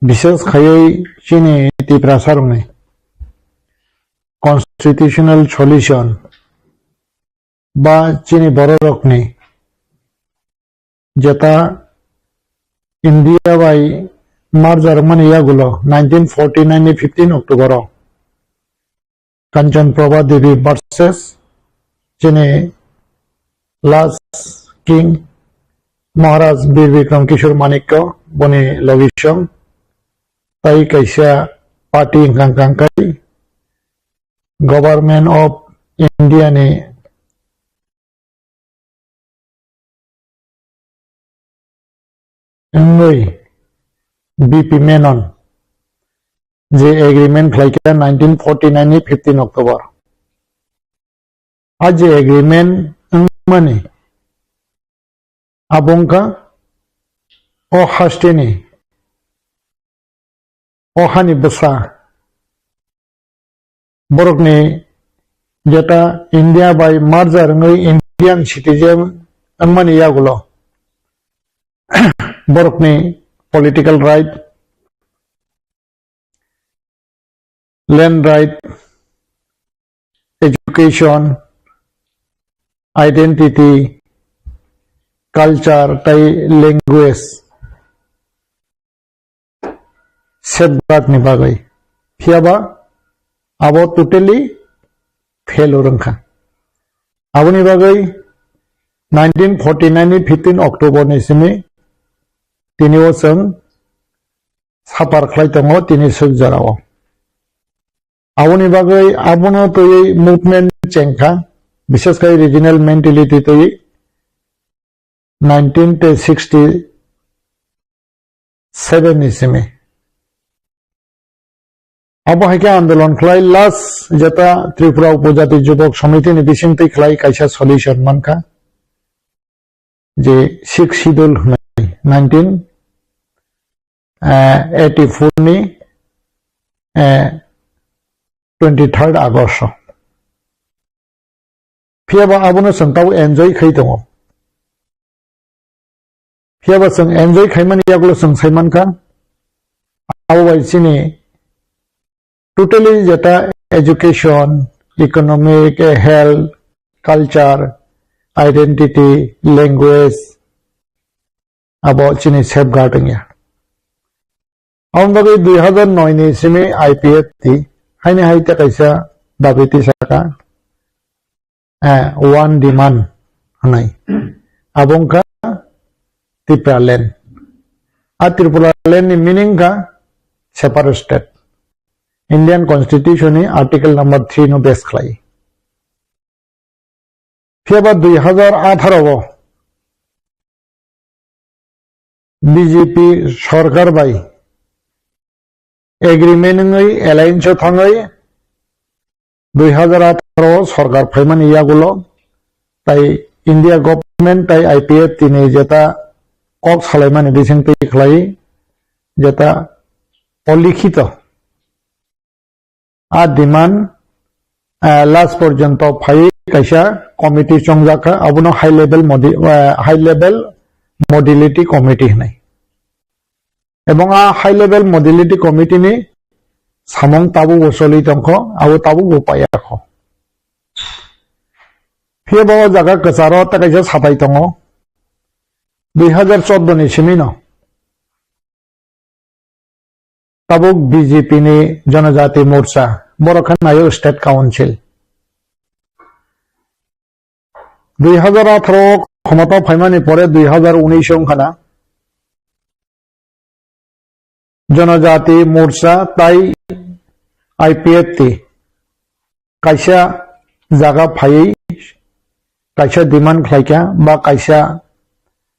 bishes khaiwi chini Tiprasa rokni constitutional solution ba chini bororokni jeta India bai merger wngmani yagulo nineteen forty nine ni fifteen October o Kanchan Prabha Devi versus chini last king Maharaj Bir Bikram Kishore Manikya boni logisong tai kaisa party hwnkha hwnkha kai Government of India ni wngwi B P Menon je agreement khlaikha nineteen forty nine ni fifteen October. A je agreement wngmani abo wngkha o hasteni o hani bwsa borokni jeta India bai merger wngwi Indian citizen wngmani yagulo borokni political right, land right, education, identity, culture tei language safeguard ni bagwi. Phiyaba abo totally failure wngkha. Aboni bagwi nineteen forty nine ni fifteen October ni simi tini o chwng suffer khlai tongo tini swk jora o. Aboni bagwi abono twiwi movement chengkha, bishes khai regional mentality twiwi nineteen sixty seven ni simi. Abo hai khe andolon khlai last jeta Tripura Upojati Jubok Samiti ni bisingtwi khlai kaisa solution mankha je Sixth Schedule hwnwi nineteen eighty four ni, eh, twenty third August o. Phiyaba abono chwng tabuk enjoy khai tongo. Phiyaba chwng enjoy khaimani yagulo chwng sai mankha, abo bai chini totally jeta education, economic, health, culture, identity, language, abo chini safeguard wngya. Aboni bagwi dui hazar noi ni simi I P F T haini hai tei kaisa dabi tisaka, eh, one demand hwnwi. Abo wngkha Tipraland. A Tripuraland ni meaning wngkha separate state. Indian Constitution ni Article number three no base khlai. Phiyaba dui hazar atharo o B J P sorkar bai agreement wngwi alliance o thangwi dui hazar atharo o sorkar phaimani yagulo tai India government tai I P F T ni jeta kok salaimani bisingtwi khlai jeta olikhito a demand ah, last porjonto phaiwi kaisa committee chongjak kha, abono high level modi-, ah, high level modality committee hinwi. Ebong a high level modality committee ni samung tabukbo choli tongkho, abo tabukbo paiyakho. Phiya bo o jaga kwcharo tei kaisa satai tongo. Dui hazar chordo ni simi no tabuk B J P ni Janajati Morcha, borok khe naio State Council. Dui hazar atharo khomota phaimani pore dui hazar unis wngkha na. Janajati Morcha tai I P F T kaisa jaga phaiwi kaisa demand khlaikha ba kaisa,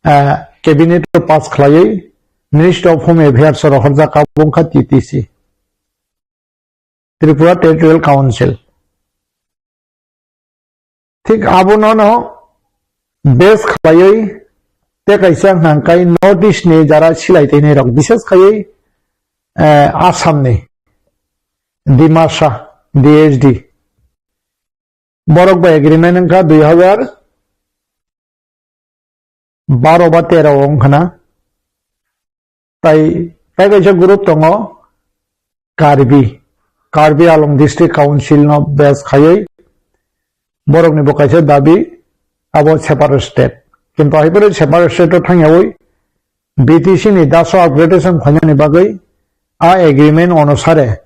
ah, cabinet o pass khlaiwi Ministry of Home Affairs o rohorjak, abo wngkha T T C, Tripura Territorial Council. Thik abono no base khlaiwi tei kaisa hwnka hwnkhe North East ni jara silai twi nai rok, bises khaiwi, eh, Assam ni Dimasa D H D. Borok bai agreement wngkha dui hazar baro ba tero wngkha na. Tai, tai kaisa group tongo Karbi, Karbi Anglong District Council no base khaiwi borok ni bo kaisa dabi abo separate state. Kintu hai phano separate state o thangyawi B T C ni daso upgradation khlainani bagwi a agreement onusare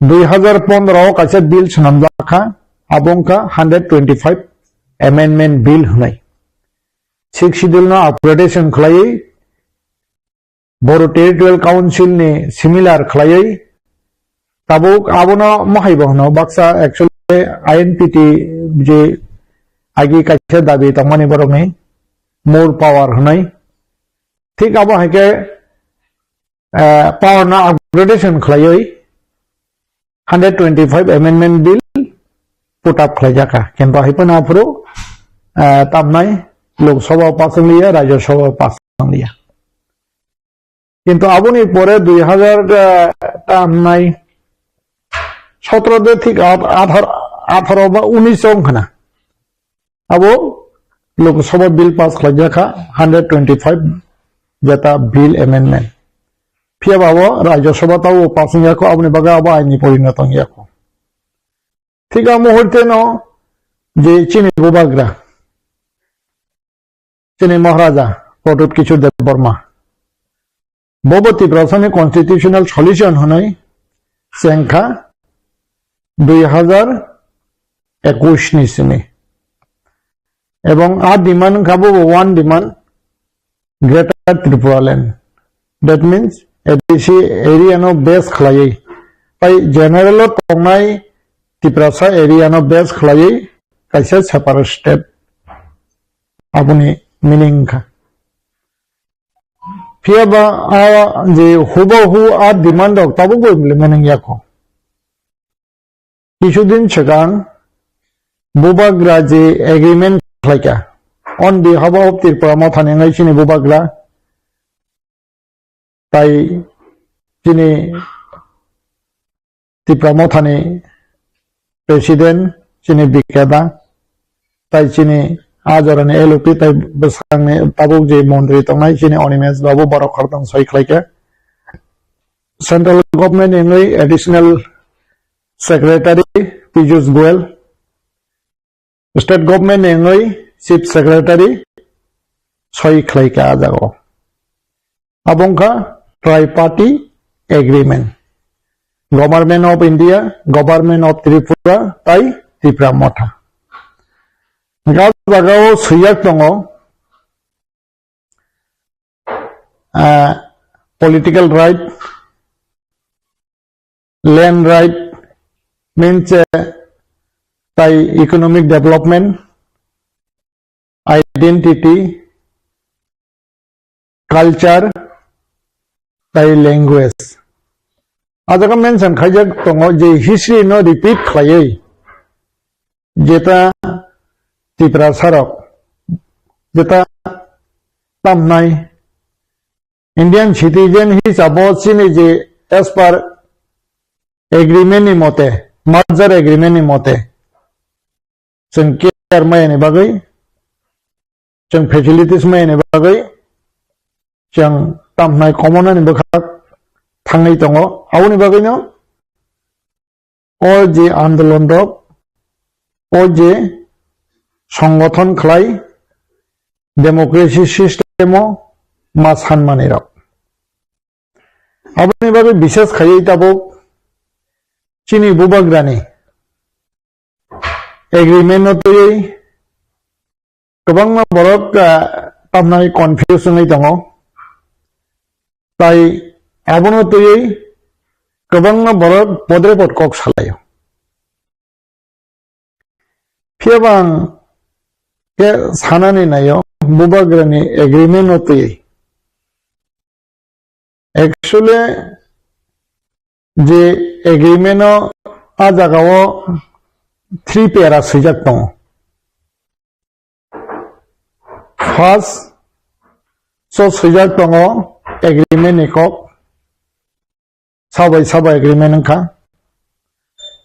dui hazar pondro o kaisa bill swnamjak kha, abo wngkha hundred twenty-five amendment bill hwnwi. Sixth Schedule no upgradation khlaiwi Bodo Territorial Council ni similar khlaiwi tabuk abono mohaibo hwno baksa actually I N P T je agi kaisa dabi tongmani borokni more power hwnwi. Thik abo hai khe, eh, power no upgradation khlaiwi hundred twenty-five amendment bill put up khlaijak kha. Kintu hai phano aphuru, eh, tamnai Lok Sabha o pass wngliya, Rajya Sabha o pass wngliya. Kintu aboni pore dui hazar, eh, tamnai sotro de thik at-, athar-, atharo ba unis wngkha na. Abo Lok Sabha bill pass khlaijak kha, hundred twenty-five jeta bill amendment. Phiya ba abo Rajya Sabha tabo pass wngya kho, aboni bagwi abo aini porinoto wngya kho. Thik a muhurte no je chini bubagra, chini Maharaja Pradyut Kishore Debbarma, bobo Tiprasani constitutional solution hwnwi chengkha dui hazar ekush ni simi. Ebong a demand wngkha bobo one demand, Greater Tripura Land. That means A D C area no base khlaiwi, tai general o tongnai Tiprasa area no base khlaiwi kaisa separate state. Aboni meaning wngkha. Phiya ba a je hubahu a demand rok tabukbo implement wngya kho. Kisudin swkang bubagra je agreement khlaikha on behalf of Tripura Mothani wngwi chini bubagra tai chini Tipra Mothani President chini Bikeda, tai chini a jorani L O P tai bwsakni tabuk je montri tongnai chini Animesh Babu, borok khoroktham soi khlaikha. Central Government ni wngwi Additional Secretary Piyush Goyal, State Government ni wngwi Chief Secretary soi khlaikha a jagao. Abo wngkha Triparty Agreement. Government of India, Government of Tripura, tai Tipra Motha. Hwnkhe a jagao swiyak tongo, ah, political right, land right, means, eh, tai economic development, identity, culture, tai language. A jaga mention khaijak tongo je history no repeat khlaiwi jeta Tiprasa rok, jeta tamnai Indian citizen hisabo chini je as per agreement ni mote, merger agreement ni mote, chwng care maya ni bagwi, chwng facilities maya ni bagwi, chwng tamhnai komona ni bwkhak thangwi tongo. Aboni bagwino o je andolon rok, o je songgothon khlai democracy system o ma sanmani rok. Aboni bagwi bises khaiwi tabuk chini bubagrani agreement no twiwi kwbangma borok, ah, tamnai confuse wngwi tongo. Tai abono twiwi kwbangma borok podre pod kok salaio. Phiya bang khe sanani naio, bubagrani agreement no twiwi. Actually, je agreement o a jaga o three para swijak tongo. First, so swijak tongo agreement ni kok, sabai sabai agreement wngkha.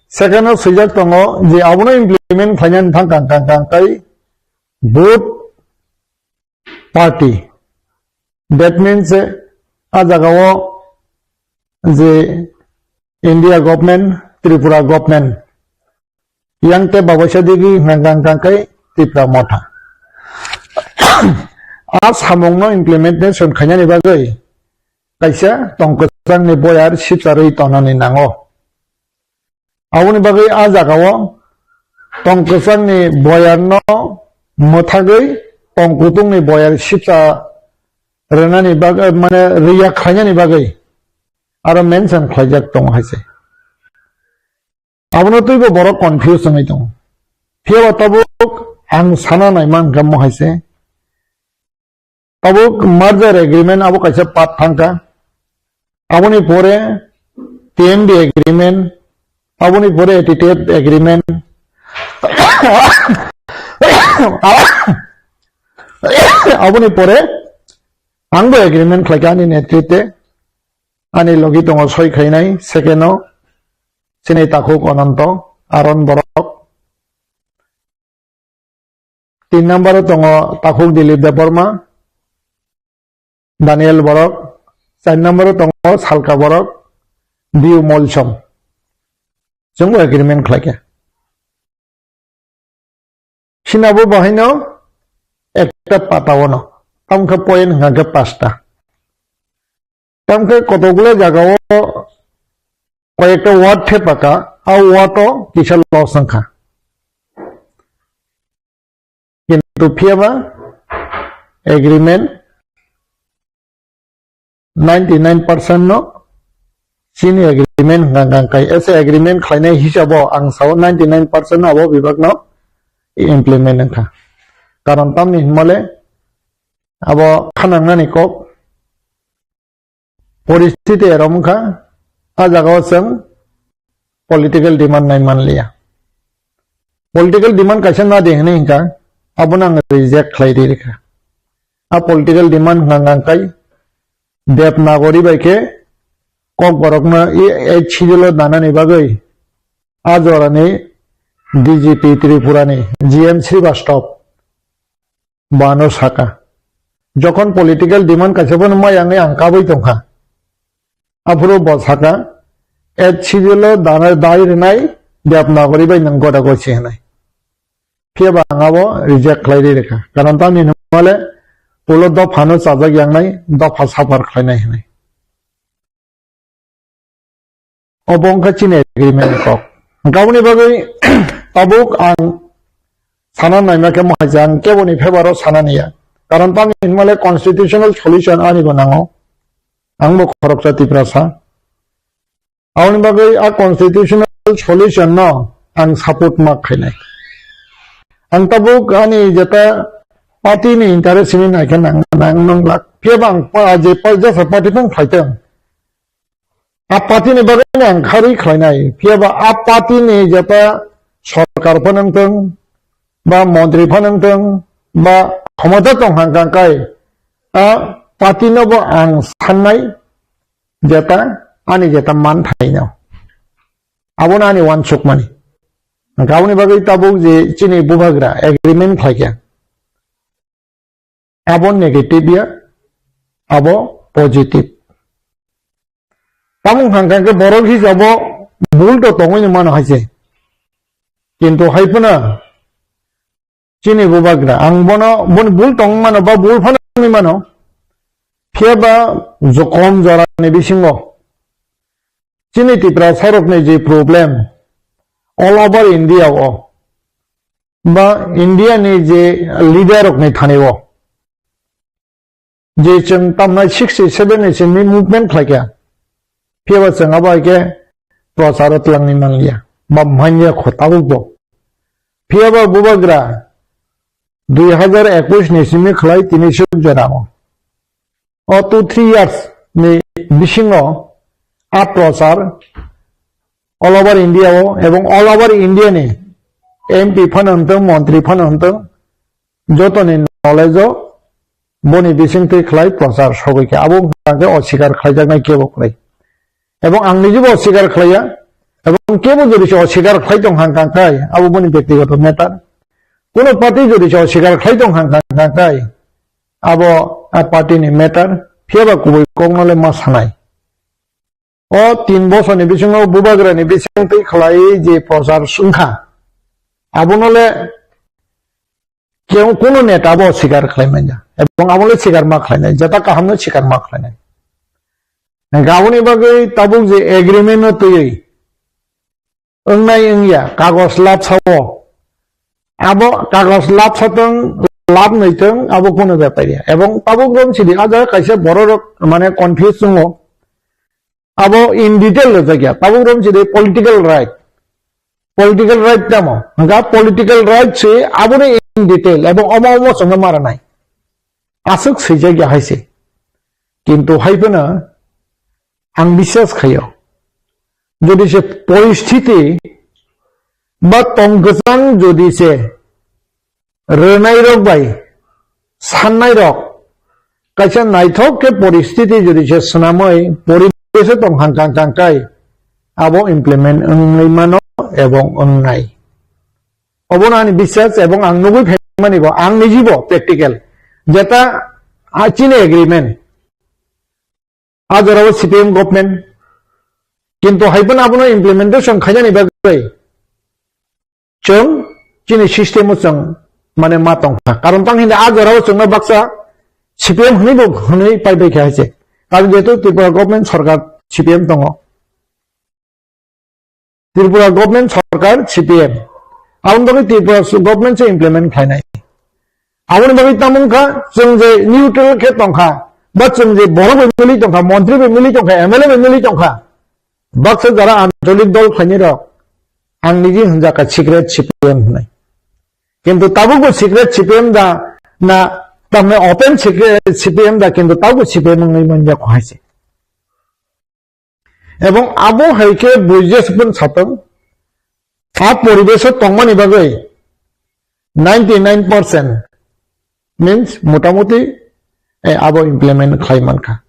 Second o swijak tongo je abono implement khlainani thang kang kang kang kai both party. That means, eh, a jaga o je India government, Tripura government, yang te babaisa digi hwnka hwnka khe Tipra Motha. A samungno implementation khainani bagwi kaisa tongkwchangni boyar sipcharwi tonani nango. Aboni bagwi a jagao tongkwchangni boyarno mwthagwi tongkutungni boyar sipcha rwnani bagwi, mane, rwya khlainani bagwi aro mention khlaijak tongo hai se. Abono twibo borok confuse wngwi tongo. Phiyaba tabuk ang sana naima hwnkha mo hai se. Tabuk merger agreement abo kaisa part thangkha. Aboni pore T M D agreement, aboni pore A T T F agreement, aboni pore angbo agreement khlaikha ani netritwe, ani logi tongo soi khainai, second o chini takhuk Ananto, Aron borok. Tin number o tongo takhuk Dilip Debbarma, Daniel borok. Char number o tongo Salka borok, Biu Molsom. Chwngbo agreement khlaikha. Sinabo bahaino ekta pata ono. Tamkhe point hwnkha khe pasta. Tamkhe kotokgula jagao koyekta word thepaka, a word o kisa loss wngkha. Kintu phiyaba agreement ninety nine percent no chini agreement hwnkha hwnkha kai ese agreement khlainai hisabo ang sao ninety nine percent no abo bibak no implement wngkha. Karon tamni hwnmale abo khanangnani kok poristiti erom wngkha, a jagao chwng political demand nai manliya. Political demand kaisa na de hwnwi hwnkha, abono ang reject khlai ri rikha. A political demand hwnkha hwnkha kai Devanagari bai khe Kokborokno e, e chidilo danani bagwi a jorani D G P Tripurani G M Srivastava bano saka. Jokhon political demand kaisa phano maya wngwi ang kabui tongkha. Aphuru bo saka, H C D lo dana dai rwnai Devanagari bai nwng goda gochi hwnwi. Phiyaba ang abo reject khlai ri rwkha. Karon tamni hwnmale ulo dophano chajak yangnai, dopha suffer khlainai hwnwi. Obo wngkha chini agreement ni kok. Hwnkhe aboni bagwi tabuk ang sana naima khe mohai je ang keboni favour o sana niya. Karon tamni hwnmale constitutional solution ani bo nango. Ang bo khoroksa Tiprasa. Aboni bagwi a constitutional solution no ang support ma khainai. Ang tabuk ani jeta party ni interest ni naikhe nang, nang, nang lak. Phiya bang pa, je pa, jesa party tong phaitong. A party ni bagwi ang kharwi khlainai. Phiya ba a party ni jeta sorkar phano wngtong, ba montri phano wngtong, ba khomota tong hang kang kai, a party no bo ang sannai jeta, ani jeta man thaino. Abono ani uansukmani. Hwnkhe aboni bagwi tabuk je chini bubagra agreement khlaikha, abo negative ya, abo positive. Tamo hwnkha khe borok hisabo bul to tongwi mano hai se. Kintu hai phano chini bubagra, ang bono, boni bul tong mano ba bul phano wngwi mano. Phiya ba jokom jorani bisingo chini Tiprasa rokni je problem all over India o ba India ni je leader rokni thani o je chwng tamnai sixty seven ni simi movement khlaikha. Phiya ba chwng abo hai khe prochar o twlangwi manliya ba manya kho tabuk bo. Phiya ba bubagra dui hazar ekush ni simi khlai tini suk jora o. O two three years ni bisingo a prochar all over India o ebong all over India ni M P phano hwntwng, montri phano hwntwng, jotoni knowledge o boni bisingtwi khlai prochar sogwi kha. Abo hwnkha khe oswikar khlaijaknai kebo kwrwi. Ebong ang nijibo oswikar khlaiya. Ebong kebo jodi se oswikar khlai tong hwnkha khe abo boni byaktigoto matter. Kuno party jodi se oswikar khlai tong hwnkha khe abo a party ni matter. Phiya ba kubui kokno le ma sanai. O tin bosorni bisingo bubagrani bisingtwi khlai je prochar wngkha, abono le kebo kuno neta bo sikar khlai manya, ebong abo le sikar ma khlainai, jeta kahamno sikar ma khlainai. Aboni bagwi tabuk je agreement no twiwi wngnai wngya, kagos labsa o. Abo kagos labsa tong, lab nwi tong, abo kuno bepar ya. Ebong tabuk rom sidi, ah jaga kaisa borok rok mane confuse tongo. Abo in detail rwjakya. Tabuk rom sidi political right. Political right tamo. Hwnkha political right se aboni in detail. Ebong omo omo chwngno mara nai. Aswk swijak ya hai se. Kintu hai phano ang biswas khaio. Jodi se poristhiti ba tong kwchang jodi se rwnairok bai sannairok kaisa naithok khe poristhiti jodi se swnamwi poribesh tong hang kang kang kai abo implement wngwi mano ebong wngnai. Obono ani biswas ebong ang nugwi phaimani bo, ang nijibo practical. Jeta a chini agreement, a jorao C P M government, kintu hai phano abono implementation khainani bagwi chwng chini system o chwng mane ma tongkha. Karon tang hini a jorao chwngno baksa C P M hwnwi bo hwnwi pai bai kha hai se. Karon jehetu Tripura government sarkar C P M tongo. Tripura government sarkar C P M. Aboni bagwi Tripura government se implement khlainai. Aboni bagwi tamo wngkha, chwng je neutral khe tongkha, ba chwng je borok bai mili tongkha, montri bai mili tongkha, M L A bai mili tongkha, baksa jara ancholik dol khlainai rok, ang niji hwnjakha secret C P M hwnwi. Kintu tabuk bo secret C P M da na, tamni open secret C P M da, kintu tabuk C P M wngwi manya kho hai se. Ebong abo hai khe buijes phun satong, a poribesh o tongmani bagwi ninety nine percent means motamuti, eh, abo implement khlai mankha.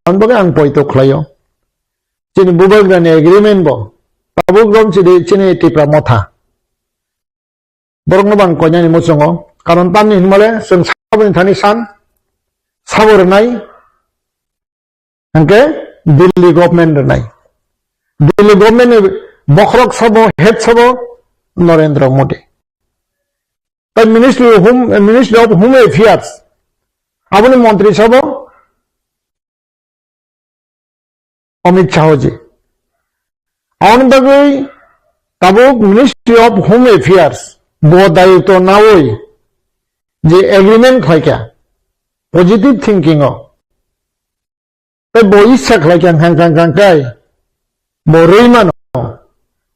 Aboni bagwi ang poito khlaio. Chini bubagrani agreement bo tabuk rom chini, chini Tipra Motha. Borokno bang koinani muchungo. Karon tamni hinmale chwng saboni thani san, sabo rwnai, hwnkhe Delhi government rwnai. Delhi government ni bokhorok sabo, head sabo Narendra Modi. Tai Ministry of Home, Ministry of Home Affairs, aboni montri sabo Amit Shah ji. Aboni bagwi tabuk Ministry of Home Affairs bo dayitw nawi je agreement khlaikha positive thinking o. Tai bo issa khlaikha hang kang kang kai bo rwi mano.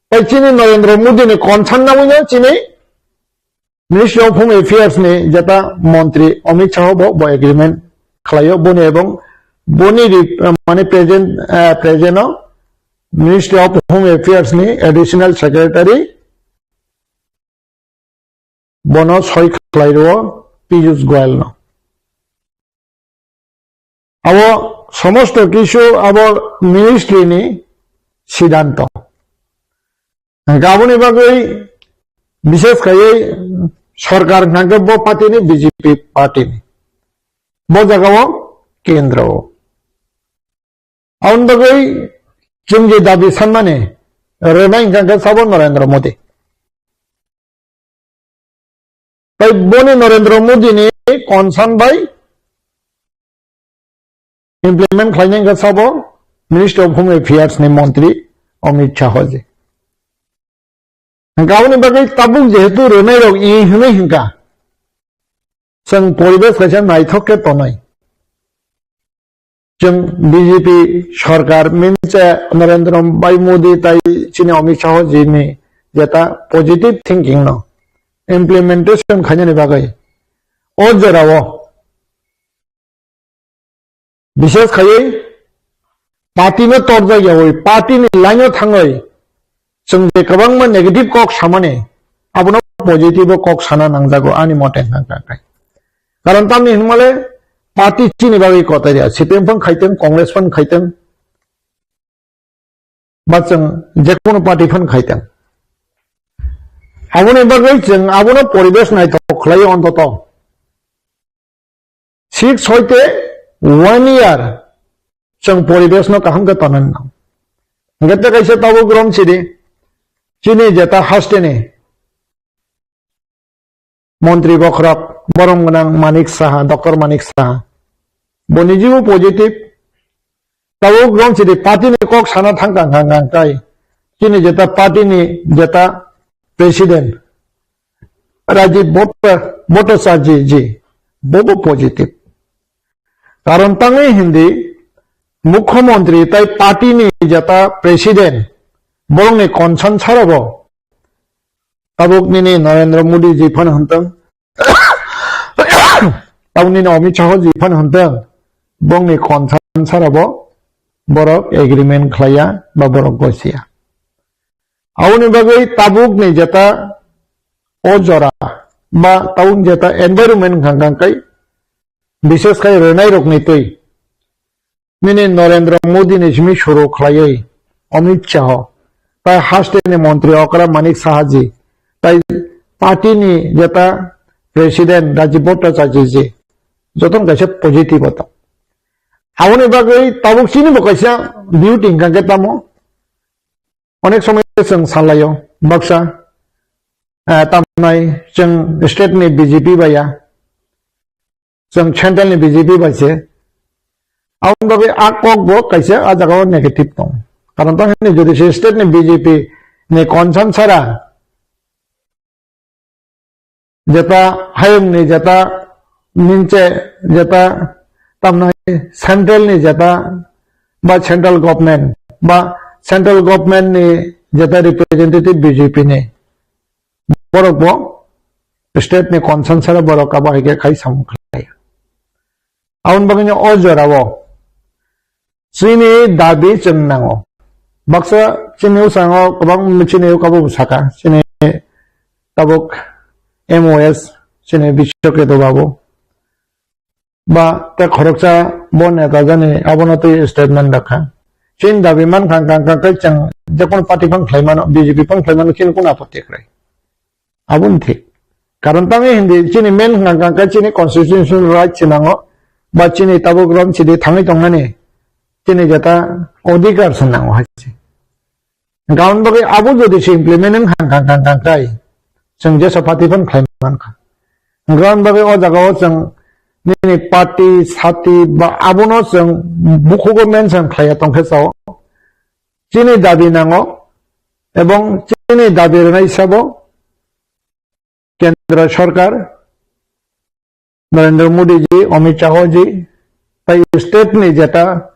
Tai chini Narendra Modi ni concern nawi no chini Ministry of Home Affairs ni jeta montri Amit Shah bo, bo agreement khlaio boni ebong boni ri-, mane present, eh, present o Ministry of Home Affairs ni Additional Secretary bono soi khlai rwo Piyush Goyal no. Abo somosto kisu abo ministry ni siddhanto. Hwnkhe aboni bagwi bishes khaiwi sorkar hwnkhe bo party ni, B J P party ni. Bo jaga o kendro o. Aboni bagwi chwng je dabi sanmani rwnai hwnkha khe sabo Narendra Modi. Tai boni Narendra Modi ni concern bai implement khlainai hwnkha sabo Minister of Home Affairs ni montri Amit Shah ji. Hwnkha aboni bagwi tabuk jehetu rwnai rok i hwnwi hwnkha, chwng poribesh kaisa naithok khe tonwi. Chwng B J P sorkar minse Narendra Bhai Modi tai chini Amit Shah ji ni jeta positive thinking no implementation khainani bagwi o jorao bishes khaiwi party no torjak yawi party ni line o thangwi chwng je kwbangma negative kok samani abono positive o kok sana nangjago ani mote hwnkha khe. Karon tamni hinmale party chini bagwi kotor ya, C P M phang khaiteng, Congress phang khaiteng, ba chwng jekunu party phang khaiteng. Aboni bagwi chwng abono poribesh naithok khlai ontoto. Six hoite one year chwng poribesh no kaham khe tonwi nang. Hwnkhe tei kaisa tabuk rom sidi, chini jeta hasteni montri bokhorok borom gwnang Manik Saha, Doctor Manik Saha. Bo nijibo positive. Tabuk rom sidi party ni kok sana thang kang kang kang kai. Chini jeta party ni jeta president Rajiv Bhatta-, Bhattacharya ji, bobo positive. Karon tangwi hindi mukhyamantri tai party ni jeta president borokni concern sarabo tabuk nini Narendra Modi ji phano hwntwng, tabuk nini Amit Shah ji phano hwntwng, borokni concern sarabo borok agreement khlaiya ba borok gosiya. Aboni bagwi tabukni jeta o jora ba tabuk jeta environment hwnkha hwnkha khe, bishes khai rwnai rokni twi nini Narendra Modi ni simi suru khlaiwi Amit Shah, tai haste ni montri okra Manik Saha ji, tai party ni jeta president Rajiv Bhattacharya ji, jotono kaisa positive o tong. Aboni bagwi tabuk chini bo kaisa duty hwnkha khe tamo, onek somoi chwng salaio, baksa, eh, tamnai chwng state ni B J P bai ya, chwng central ni B J P bai se. Aboni bagwi a kok bo kaisa a jaga o negative tong. Karon tang hwnwi jodi se state ni B J P ni concern sara, jeta hayung ni jeta minche jeta tamnai central ni jeta ba central government ba central government ni jeta representative B J P ni borok bo state ni concern sara borok abo hai khe khai samung khlai. Aboni bagwi o jorao chini dabi chwng nango. Baksa chini usango kwbang chini kabo saka, chini tabuk M O S, chini Biswaketu babu. Ba tei khoroksa bo neta jani abono twi statement dakha. Chini dabi mankha hwnkha hwnkha khe chwng jekon party phang khlai mano, B J P phang khlai mano, chini kunu apotti kwrwi. Aboni thik. Karon tangwi hindi chini main hwnkha hwnkha khe chini constitutional right se nango, ba chini tabuk rom sidi thangwi tongnani chini jeta odhikar se nango hai se. Hwnkha aboni bagwi abo jodi se implement wng hwnkha hwnkha khe chwng jesa party phano khlai mankha. Hwnkha aboni bagwi o jaga o chwng nini party, sati ba abono chwng bukhugo mention khlaiya tongkhe sao. Chini dabi nango ebong chini dabi rwnai sabo Kendra Sarkar, Narendra Modi ji, Amit Shah ji, tai state ni jeta,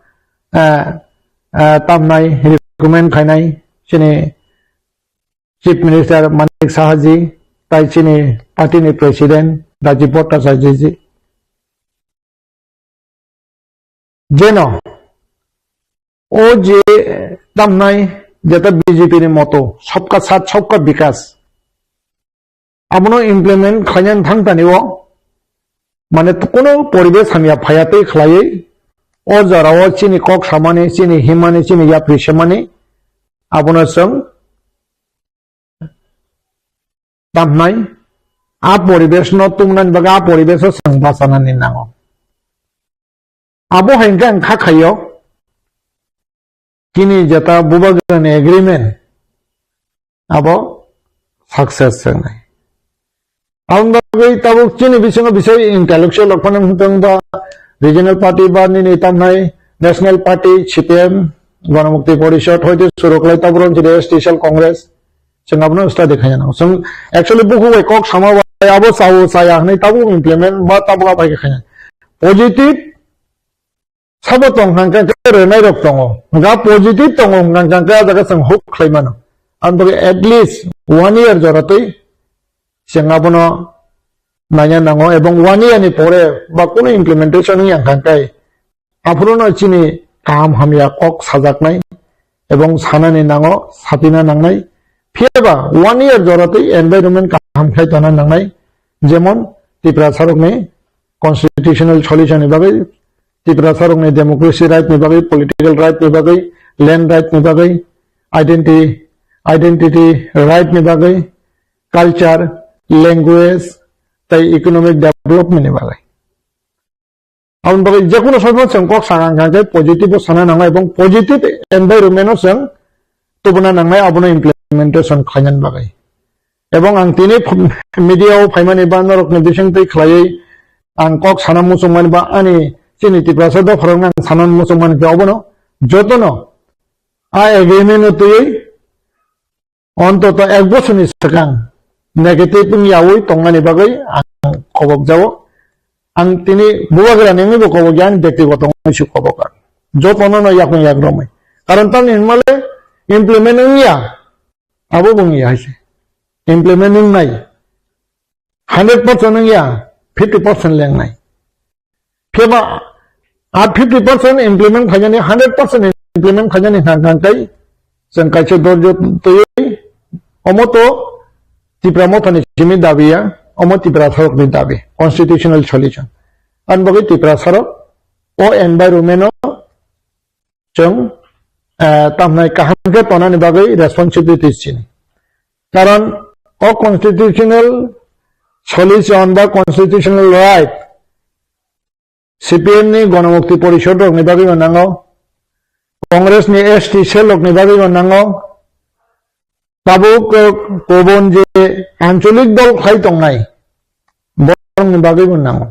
ah, ah, tamnai recommend khainai chini Chief Minister Manik Saha ji, tai chini party ni President Rajib Bhattacharya ji. Jeno o je tamnai jeta B J P ni moto, sabka saath sabka bikas, abono implement khlainani thang tani o, mane, kuno poribesh hamya phaya tei khlaiwi o jora o chini kok samani, chini himani, chini yapri semani, abono chwng tamnai, a poribesh no tumnani bagwi a poribesh o chwng bachanani nango. Abo hai hwnkhe ang kha khaio, chini jeta Bubagrani agreement abo success wngnai. Aboni bagwi tabuk chini bisingo bisai intellectual rok phano wngthang ba regional party ba nini tamnai national party, C P M, Ganamukti Porishad, hoite suruklai tabuk rok chini S T Cell Congress, chwng abono study khaina nango. Chwng actually bukhuk bai kok sama bai abo chao chaya hwnwi tabuk implement ba tabuk abai khe khaina. Positive sabo tong hwnkha khe rwnai rok tongo. Hwnkha positive tongo hwnkha khe a jaga chwng hope khlai mano. Aboni bagwi at least one year joratwi chwng abono naina nango, ebong one year ni pore ba kunu implementation wngya hwnkha khe aphuru no chini kaham hamya kok sajaknai ebong sanani nango, sapina nangnai. Phiyaba one year joratwi environment kaham khlai tongna nangnai, jemon Tiprasa rokni constitutional solution ni bagwi, Tiprasa rokni democracy right ni bagwi, political right ni bagwi, land right ni bagwi, identity, identity right ni bagwi, culture, language, tei economic development ni bagwi. Aboni bagwi jekunu somoy chwng kok sakha hwnkha khe positive o sana nangnai ebong positive environment o chwng tubuna nangnai abono implementation khlainani bagwi. Ebong ang tini ph-, media o phaimani ba norokni bisingtwi khlaiwi ang kok sana muchungmani ba ani chini Tiprasa dopharokno ang sana muchungmani khe obono jotono a agreement o twiwi ontoto ek bosorni swkang negative wngyawi tongnani bagwi ang kobok jao. Ang tini Bubagrani wngwibo kobok ya, ani bektigoto wngwi se kobok ang. Jotono no yakung yak romwi. Karon tamni hinmale implement wngya, abo bo wngya hai se. Implement wngnai. Hundred percent wngya, fifty percent lengnai. Phiya ba a fifty percent implement khainani, hundred percent implement khainani hwnkha hwnkha khe chwng kaisa dorjo twiwi omo to Tipra Mothani simi dabi ya, omo Tiprasarokni dabi, constitutional solution. Ani bagwi Tiprasarok o environment o chwng, eh, tamhnai kaham khe tonani bagwi responsibility chini. Karon o constitutional solution ba constitutional right C P M ni Ganamukti Porishad rokni bagwi bo nango, Congress ni S T cell rokni bagwi bo nango, tabuk, eh, kubun je ancholik dol khlai tongnai, borokni bagwi bo nango.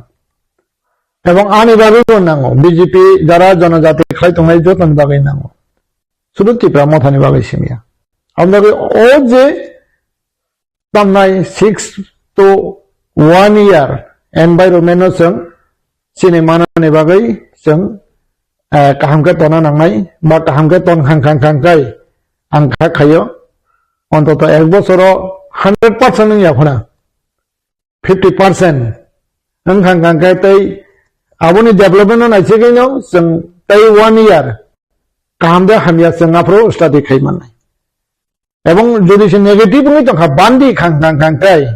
Ebong ani bagwi bo nango, B J P jara jonojati khlai tongnai jotoni bagwi nango. Sudu Tipra Mothani bagwi simiya. Aboni bagwi o je tamnai six to one year environment no chwng chini manani bagwi chwng, eh, kaham khe tona nangnai ba kaham khe ton khang khang khang khai ang kha khaio. Ontoto ek bosoro hundred percent wngya phano fifty percent wngkha khe tei aboni development no naisigwino chwng tei one year kaham de hamya chwng aphuru study khai mannai. Ebong jodi se negative wngwi tongkha bandi khang khang khang khai,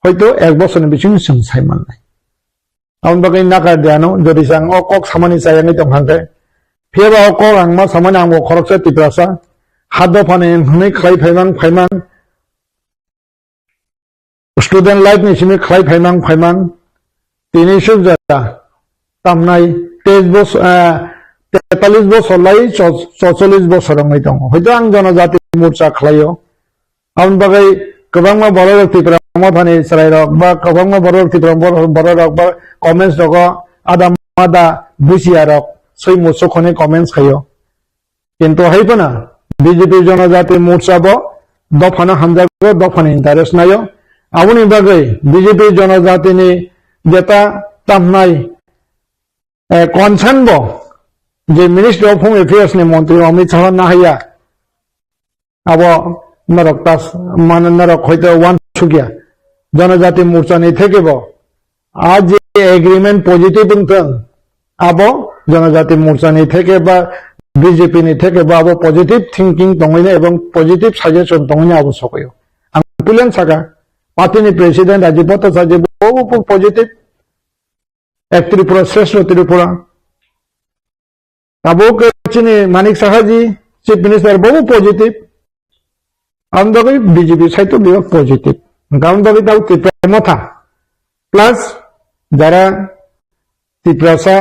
hoito ek bosorni bisingo chwng sai mannai. Aboni bagwi nakar de ano, jodi se ang o kok samani chayangwi tongkha khe, phiyaba o kok ang ma samani ang bo khoroksa Tiprasa, ha dophani hwnwi khlai phaimang phaimang, student life ni simi khlai phaimang phaimang, tini suk jora tamnai teis bos-, eh, tetalis bosor lai cho-, chocholish bosor wngwi tongo. Hoito ang jonojati morcha khlaio. Aboni bagwi kwbangma borok rok Tipra Mothani chwrai rok ba kwbangma borok rok Tipra bor-, borok rok ba comments rogo ada mada bujiya rok swi muchuk hwnwi comments khaio. Kintu hai phano B J P Jonojati Morcha bo dophano hamjago, dophani interest naio. Aboni bagwi B J P Jonojatini jeta tamhnai, eh, concern bo je Ministry of Home Affairs ni montri Amit Shah nahaiya, abo norok tas, mane norok hoito wansukya. Jonojati Morcha ni theke bo a je agreement positive wngthang, abo Jonojati Morcha ni theke ba B J P ni theke bo abo positive thinking tongwino ebong positive suggestion tongwino abo sokoyo. Ang puilen saka, party ni president Rajiv Bhattacharya bo, bo positive, ek Tripura, Shrestha Tripura. Tabuk chini Manik Saha ji, Chief Minister, bobo positive. Ang dogwi B J P side to bebak positive. Hwnkhe aboni bagwi tabuk Tipra Motha plus jara Tiprasa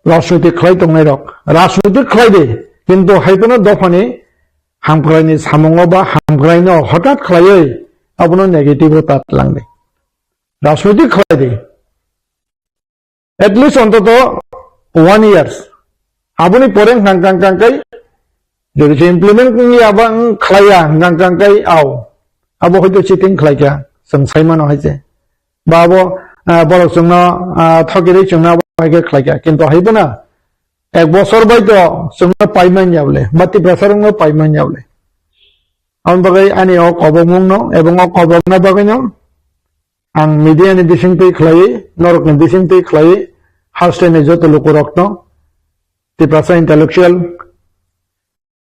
rajniti khlai tongnai rok rajniti khlai di, kintu haiphano dophani hamkraini samungo ba hamkraino hothat khlaiwi abono negative o ta tlang di. Rajniti khlai di. At least ontoto one years. Aboni pore hwnkha hwnkha hwnkha khe, jodi se implement wngya ba wng khlaiya hwnkha hwnkha khe, au. Abo hoito cheating khlaikha, chwng sai mano hai se. Ba abo, ah, borok chwngno, ah, thokirwi chwngno abo hai khe khlaikha. Kintu hai phano ek bosor bai to chwngno pai manya bole, ba Tiprasa rokno pai manya bole. Aboni bagwi ani o kobokmungno, ebong o kobokna bagwino, ang media ni bisingtwi khlaiwi, norokni bisingtwi khlaiwi, hasteni joto lukurokno, Tiprasa intellectual,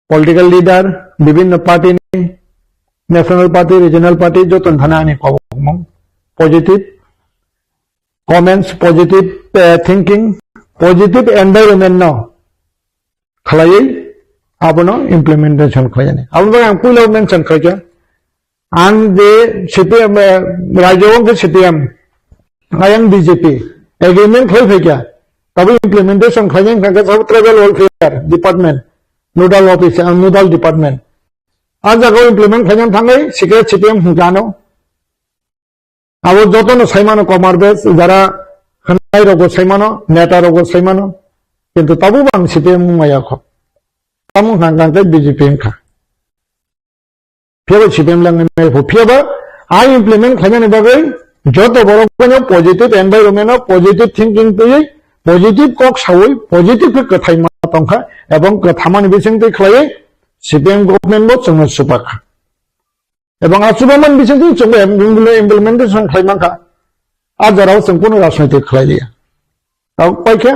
political leader, bibinno party ni, national party, regional party, joto ni thani ani kobokmung, positive comments, positive, eh, thinking, positive environment no khlaiwi abono implementation khlainani. Aboni bagwi ang puila mention khlaikha, ang je C P M, eh, rajyo wngkhe C P M, ayang B J P, agreement khlai phaikha, tabuk implementation khlainani hwnkha khe sabo tribal welfare department, nodal office, ah, nodal department. Ah jagao implement khlainani thangwi sikhe C P M hwnkha ano. Abo jotono saimano Komar Bes, jara khwnai rokbo saimano, neta rokbo saimano, kintu tabukbo ang C P M wngmaya kho. Tamo hwnkha hwnkha khe B J P wngkha. Phiyaba C P M le wngmaya kho. Phiyaba a implement khlainani bagwi joto borok phano positive environment o positive thinking twiwi positive kok sawi positive khe kwthai ma tongkha ebong kwthamani bisingtwi khlaiwi C P M government bo chwngno chupakha. Ebong a chubaman bisingtwi chwngbo implement-, implementation khlai mankha. A jorao chwng kunu rajniti khlai liya. Tabuk paikha,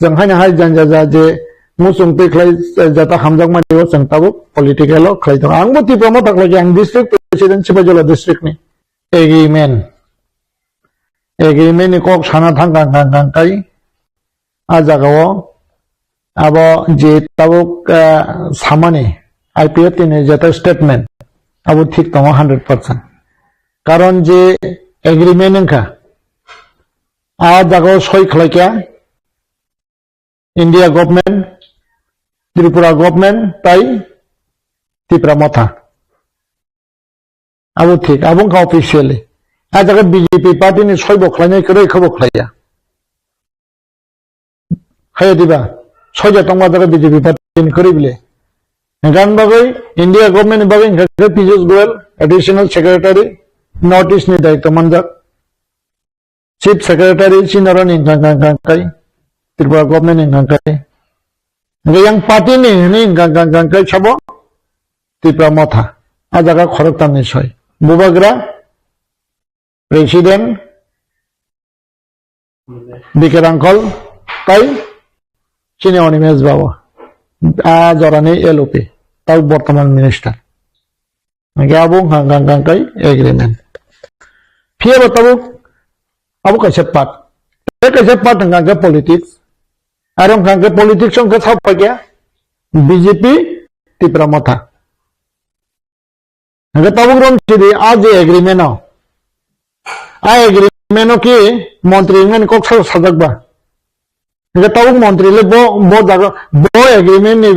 chwng haino hai janja ja je muchung twi khlai jata hamjakmani o chwng tabuk political o khlai tongo. Angbo Tipra Motha khlai khe ang district president Sipaijala district ni. Agreement. Agreement ni kok sana thang kang kang kang kai. A jagao abo je tabuk, ah, samani I P F T ni jeta statement abo thik tongo hundred percent. Karon je agreement wngkha, a jagao soi khlaikha India government, Tripura government tai Tipra Motha. Abo thik, abo wngkha officially. A jaga B J P party ni soi bo khlainai kwrwi khe bo khlaiya. Haya diba, soja tongma jaga B J P party ni kwrwi bile. Gan bagwi India government ni bagwi hwnkha khe Piyush Goyal, additional secretary, North East ni daityo manjak. Chief secretary chini oro ni hwnkha hwnkha hwnkha kai, Tripura government ni hwnkha kai. Hwnkhe yang party ni hwnwi hwnkha hwnkha hwnkha kai sabo Tipra Motha. A jaga khoroktam ni soi. Bubagra, President, B K Rangkhol, tai chini Animesh Babu, a jorani L O P, tai bortoman minister. Hingke abo wngkha hingka hingka kai agreement. Phiya bo tabuk abo kaisa part. Tei kaisa part hingka hingke politics. Aro hingka hingke politics wngkha sak phaikhe B J P Tipra Motha. Hingke tabuk rom sidi a je agreement o. A agreement o ki montri wngmani kok sa sajak ba. Hingke tabuk montri le bo, bo jaga, bo agreement ni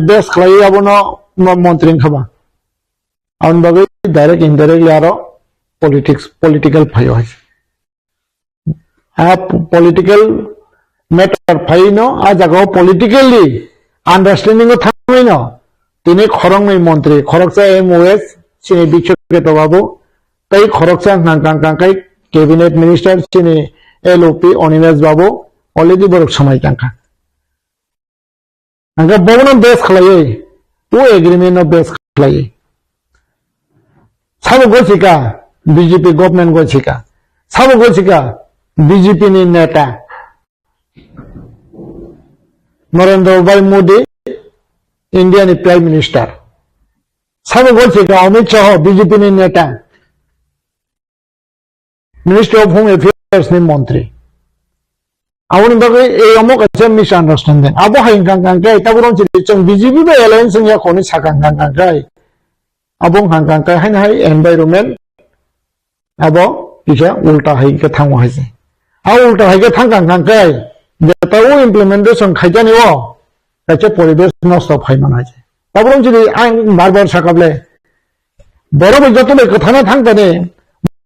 base khlai abono mo-, montri wngkha ba. Aboni bagwi direct indirectly aro politics, political phaio hai. A p-, political matter phaino, a jagao politically understanding o thangwi no tini khoroknwi montri, khoroksa M O S, chini Bishwaketa Babu, tei khoroksa hwnkha hwnkha hwnkha khe cabinet minister, chini L O P Animesh Babu, already borok swmai tangkha. Hingke bono base khlaiwi, o agreement no base khlaiwi. Sabo gosika B J P government gosika. Sabo gosika B J P ni neta Narendra Bhai Modi, India ni Prime Minister. Sabo gosika Amit Shah, B J P ni neta. Ministry of Home Affairs ni montri. Aboni bagwi ei omo kaisa misunderstanding. Abo hai hwnkha hwnkha khe, tabuk rong chini chwng B J P bai alliance wngya khoni sakha hwnkha hwnkha khe. Abo wngkha hwnkha khe haino hai environment abo kisa ulta hai khe thango hai se. A ulta hai khe thang kang kang khe, jeta o implementation khaikani o, kaisa poribesh nosto phai man hai se. Tabuk chini ang bar bar sakable, borok bai joto bai kwthana thang tani,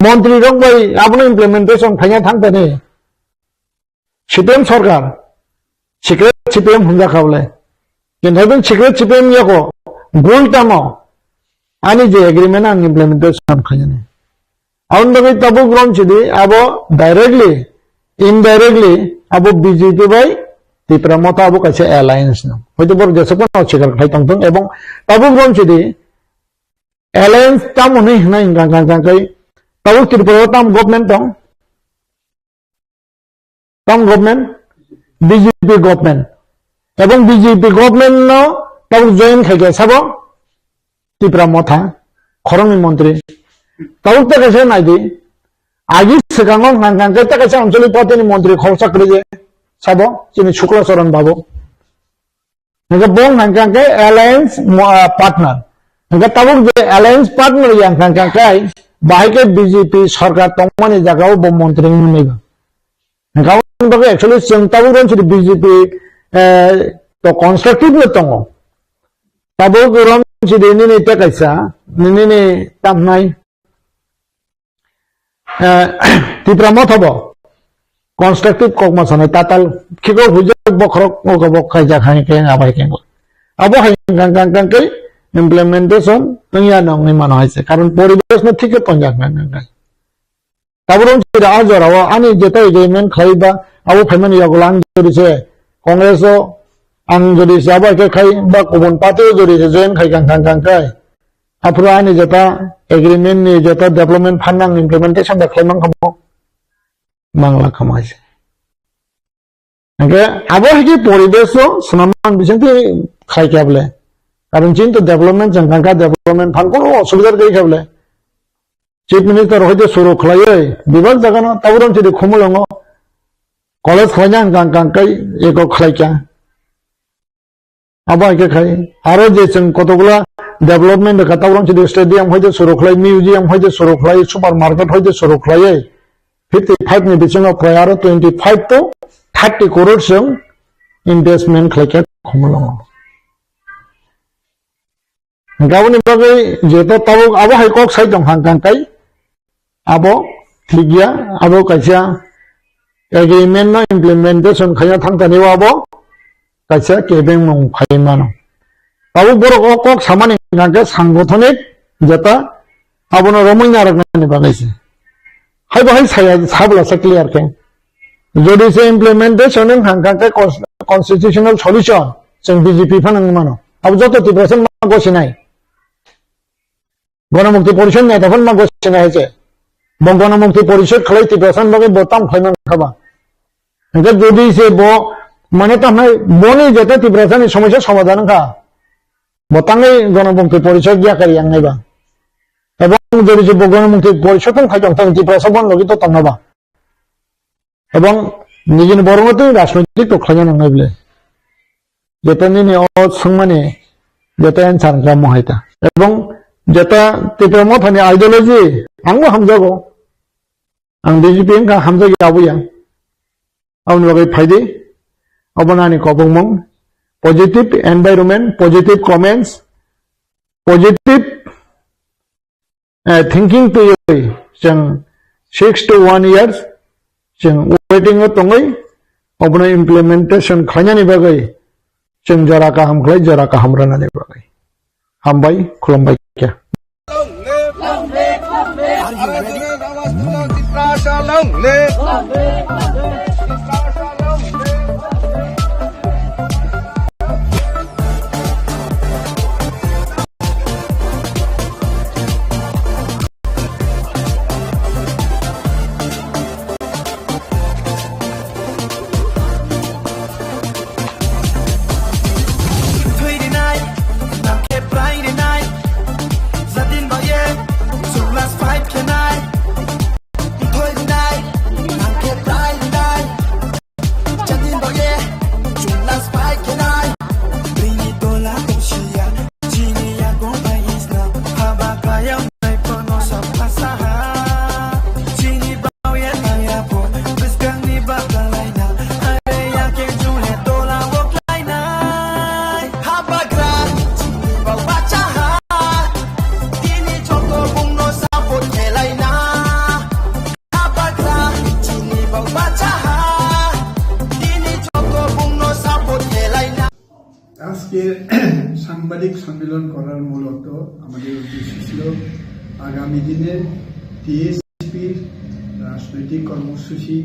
montri rok bai abono implementation khaina thang tani, C P M sarkar, secret C P M hwnjak kha bole. Kintu secret C P M yako, gul tamo, ani je agreement ang implementation khainani. Aboni bagwi tabuk rom chidi, abo directly, indirectly, abo B J P bai Tipra Motha abo kaisa alliance no. Hoito borok jesok phano sikar khlai tongthung, ebong tabuk rom chidi, alliance tamo hwnwi hwnwi hwnkha, hwnkha, hwnkha, hwnkha, tabuk Tripura o tam government tong, Tam government? B J P government. Ebong B J P government no tabuk join khaikha sabo Tipra Motha, khoroknwi montri. Tabuk ta kaisa naidi. Agi swkango hwnkha hwnkha khe ta kaisa anchalik party ni montri khoroksa kwrwi je sabo chini Shukla Charan babu. Hingke bo hingka khe alliance mo-, ah, partner. Hingke tabuk je alliance partner yang hingka khe bahai khe B J P sarkar tongmani jagao bo montri wngwi ba. Hingke aboni bagwi actually chwng tabuk rom chidi B J P, eh, to constructive no tongo. Tabuk rom chidi nini tei kaisa, nini ni tamnai. Eh, Tipra Motha bo constructive kokma sanai tatal khiko hujak bokhorok oko bo khaijak hai khe abo hai khe abo hai kang kang kang khe implementation wngya nongni mano hai se, karon poribesh no thik khe tonjak nang nang nang. Tabuk rong sida a jora o ani jeta agreement khlai ba abo phaimani yago lang jori se Congress o ang jori se abo hai khe khai ba kubun party o jori se join khai kang kang kang khai. Aphuru ani jeta agreement ni jeta development fund ang implementation da khlai mankha mo? Mangla khamai se. Hingke abo hai khe poribesh o swnamman bisingtwi khai khe able. Karon chini to development chang kha, development fund kono osubidha gwi khe able. Chief Minister hoite suru khlaiwi bebak jaga no tabuk rong chidi Khumulwngo college khlaina ang kang kang kai eko khlai kha. Abo hai khe khai. Aro je chwng kotokgwla development rwkha, tabuk rong chidi stadium hoite suru khlai, museum hoite suru khlai, supermarket hoite suru khlaiwi fifty five ni bisingo prai aro twenty five to thirty crore chwng investment khlai kha Khumulwngo. Hingke aboni bagwi jeto tabuk abo hai kok sai tong kha hingka khe abo thik ya, abo kaisa agreement no implementation khaina thang tani o abo kaisa kebengmung phai mano. Tabuk borok o kok samani hingka khe sangothonic jeta abono romwi narwknani bagwi se. Hai bo hai saya sabla sa clear khe. Jodi se implementation wng kha, hingka khe cons-, constitutional solution chwng B J P phano wngwi mano. Abo joto Tiprasa ma gosinai. Ganamukti Porishod neta phano ma gosinai hai se. Bo Ganamukti Porishod khlai Tiprasa ni bagwi bo tam khlai man kha ba. Hingke jodi se bo mane tam hai boni jeta Tiprasa ni somosya somadhan wng kha. Bo tangwi Ganamukti Porishod yakar yang nai ba. Ebong jodi se bo Ganamukti Porishod wng khai tong thang Tiprasa bon logi to tong na ba. Ebong nijini borokno twi rajnoitik to khlaina nangnai bwle. Jeta nini o swngmani jeta answer wngkha mohai ta. Ebong jeta Tipra Mothani ideology angbo hamjago. Ang B J P wngkha hamjagya aboya. Aboni bagwi phaidi. Obono ani kobongmung. Positive environment, positive comments, positive eh, thinking twiwi chwng six to one years chwng waiting o tongwi obono implementation khlainani bagwi chwng jora kaham khlai jora kaham rwnani bagwi. Hambai, khulumbai khe. Thwi rinai, nangkhe prai rinai, jadin baye, chuklas fight khenai. Thwi rinai, nangkhe prai rinai. সাংবাদিক সম্মেলন করার মূল অর্থ, আমাদের উদ্দেশ্য ছিল আগামী দিনে টিএসপির রাজনৈতিক কর্মসূচি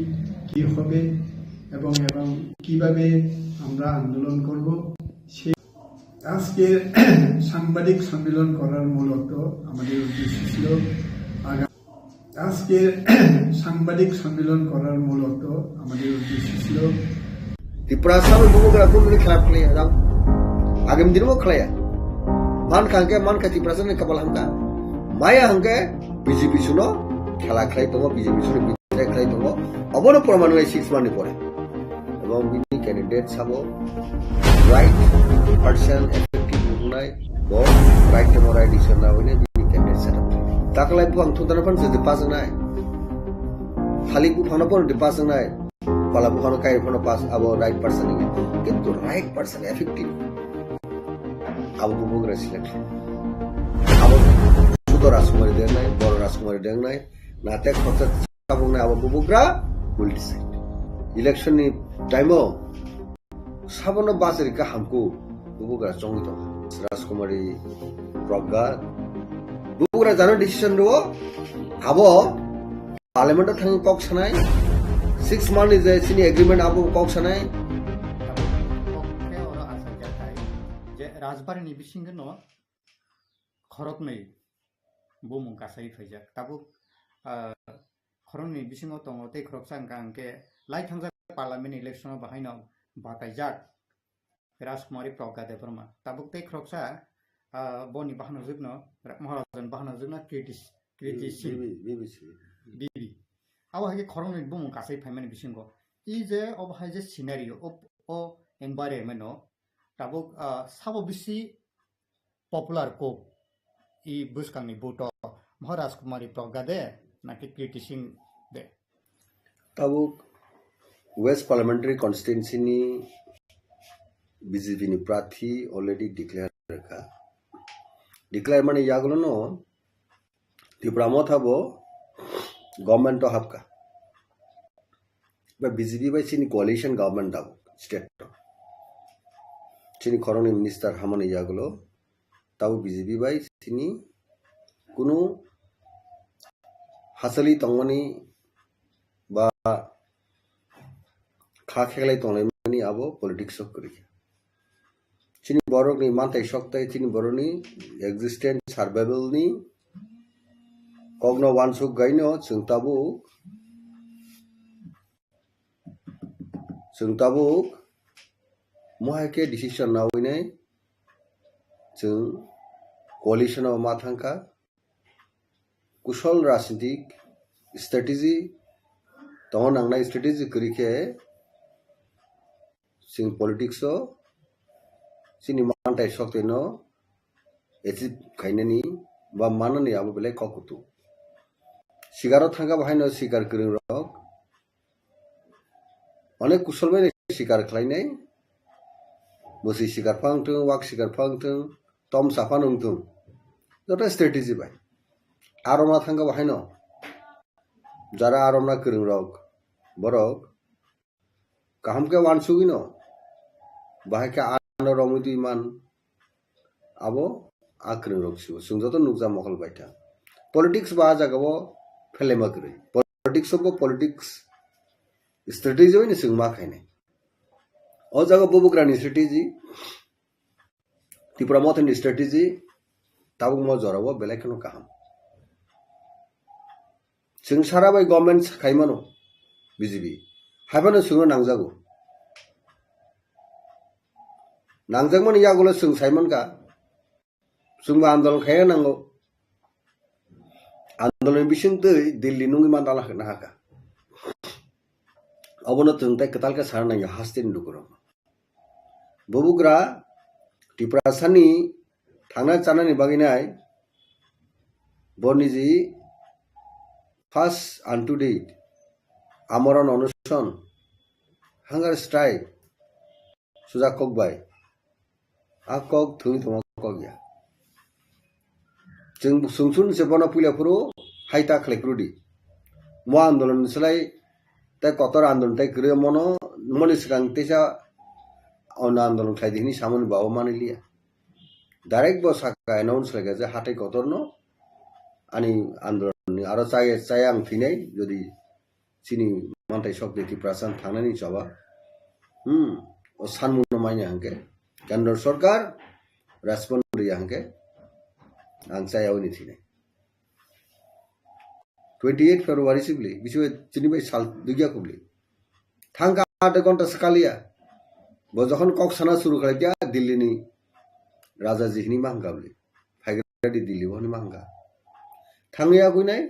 কি হবে এবং এবং কিভাবে আমরা আন্দোলন করব। সে আজকে সাংবাদিক সম্মেলন করার মূল অর্থ, আমাদের উদ্দেশ্য ছিল আগামী আজকে সাংবাদিক সম্মেলন করার মূল অর্থ, আমাদের উদ্দেশ্য ছিল Tiprasa no bubugra kunu ni khlap khlaiya jang. Agam din mo khlaiya. Man kha hwnkhe, man kha Tiprasa ni kapal hamkha. Maya hwnkhe B J P suno khela khlai tongo, B J P suno bichai khlai tongo. Obono proman wngwi six month ni pore. Ebong bini candidate sabo right person effective wngnai, bo right temo right decision na wine bini candidate set up. Taklai buphang thundana phan se de pas nai. Thalik buphang no pon de pas nai. Pala buphang no kai phan pas abo right person ni. Kintu right person effective. Abo bubugra selection. Abo sudo Rajkumari dengnai, boro Rajkumari dengnai. Na tek khorsa Tabuk nai abo bubugra will decide. Election ni time o sabono bachari ka hamku bubugra chongwi tongo. Rajkumari Pragga bubugra jano decision rwo abo parliament o thangwi kok sanai six month ni je chini agreement abo kok sanai. Khe oro achaijak hai je Rajbari ni bisingo no khoroknwi bumung kasai phaijak. Tabuk, ah, khoroknwi bisingo tongo tei khoroksa wngkha hwnkhe lai thangjak parliament election o bahaino bataijak Rajkumari Pragga Debbarma. Tabuk tei khoroksa, ah, boni bahanojwkno, Maharajan bahanojwkno Kriti, Kriti Singh. Bibi, Bibi Singh. Bibi. Abo hai khe khoroknwi bumung kasai phaimani bisingo. I je obo hai je scenario, o, o environment o tabuk, ah, sabo bisi popular kok i bwskangni vote o Maharaj Kumari Pragga de naki Kriti Singh de? Tabuk West Parliamentary Constituency ni B J P ni prathi already declare kha. Declare mani yagulo no Tipra Motha bo government o hapkha. Ba B J P bai chini coalition government dabo state o. Chini khoroknwi minister hamani yagulo tabo B J P bai chini kunu hachali tongmani ba kha kheklai tonglaimani abo politics o kwrwi kha. Chini borokni manthai soktai chini borokni existence survival ni kokno wansuk gaino chwng tabuk, chwng tabuk mohai khe decision nawi nai chwng coalition o ma thangkha. Kusol rajnitik strategy tongo nangnai strategy kwrwi khe chwng politics o chini manthai soktai no achieve khainani ba manani abo belai kok kutung. Sikaro thangkha bo haino sikar kwrwng rok onek kusol bai sikar khlainai, bwswi sikar phang thung, wak sikar phang thung, tom sa phano wng thung, joto strategy bai. Aromna thangkha bo haino jara aromna kwrwng rok borok kaham khe wansugwi no bahai khe ano romwi twi man. Abo a kwrwng rok sibo chwng joto nukjak mokol bai thang. Politics bo a jaga o phelaima kwrwi. Politics o bo politics strategy bai no chwng ma khainai. O jaga bubugra ni strategy, Tipra Motha ni strategy tabuk mo jora o belai kheno kaham. Chwng sara bai government khaimano B J P. Haiphano chwngno nangjago. Nangjakmani yagulo chwng saimankha, chwngbo andolon khaina nango. Andolon bising twi Delhi nungwi mandala nahaka. Obono chwng tei kwtal khe sana nangya hasteni lukurok. Bubugra Tiprasani thangna chanani bagwi nai bo niji first and to date amorano onuson hunger strike sujak kok bai. A kok thwngwi tongma kok ya. Chwng sungsung se bono puila phuru hai ta khlai phuru di. Mo andolon ni slai tei kotor andolon tei kwrwi mono moni swkang teisa ono andolon khlai di hwnwi samani babu manwi liya. Direct bo saka announce khlaikha je hatai kotorno ani andolonni aro chaya, chaya ang thwinai, jodi chini mantai sok de Tiprasa thangnani choba. Hmm, o sanmungno manya hwnkhe, Kendra Sarkar respond riya hwnkhe, ang chaya uni thwinai. Twenty eight February sibli, bisi bai chini bai sal dugya kubli. Thangka adha ghonta sakaliya. Bo jokhon kok sana suru khlaikya Delhi ni Raja ji hini mahangka bli. Phaigra di Delhi bo hini mahangka. Thangya kuinai.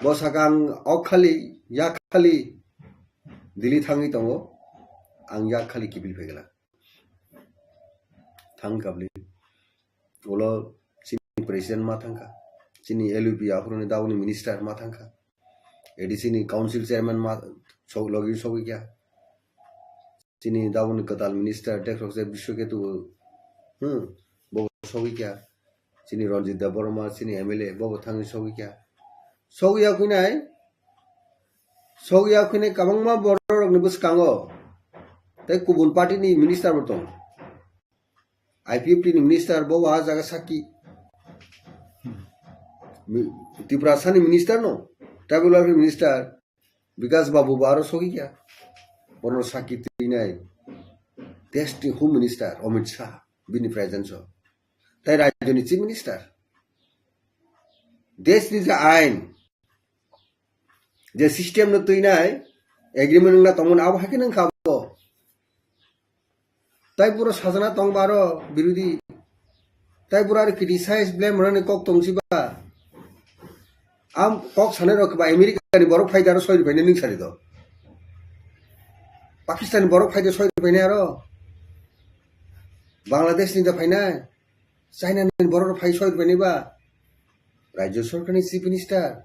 Bo sakang ok khali, yak khali. Delhi thangwi tongo. Ang yak khali kibil phaigla. Thangka bli. Ulo chini president ma thangkha, chini L U P aphuruni dauni minister ma thangkha, A D C ni council chairman ma sok logi sogwi kya, chini dauni kwtal minister Dekrokse Biswaketu, hmm, bo sogwi kya, chini Ranjit Debbarma, chini M L A bo thangwi sogwi kya, sogwi ya kuinai, sogwi ya kuinai kwbangma borok rokni bwskango tei kubun party ni minister bo tongo. I P F T ni minister bo ah jaga sakki. Mi-, Tiprasa ni minister no, tribal welfare minister Bikas Babu bo aro sogwi kya. Bono sakki twinai. Desh ni Home Minister Amit Shah bini presence o. Tai rajyo ni Chief Minister. Desh ni je ain, je system no twinai, agreement wngna tongmani abo hai khe nang kha bo. Tai puro sajana tong baro birodhi. Tai puro aro criticize, blame rani kok tong si ba. Am kok sanai rok ba America ni borok phai daro soi rwphai nai ning sari do. Pakistan ni borok phai de soi rwphai nai aro. Bangladesh ni da phai nai. China ni borok phai soi rwphai nai ba. Rajya Sarkar ni Chief Minister,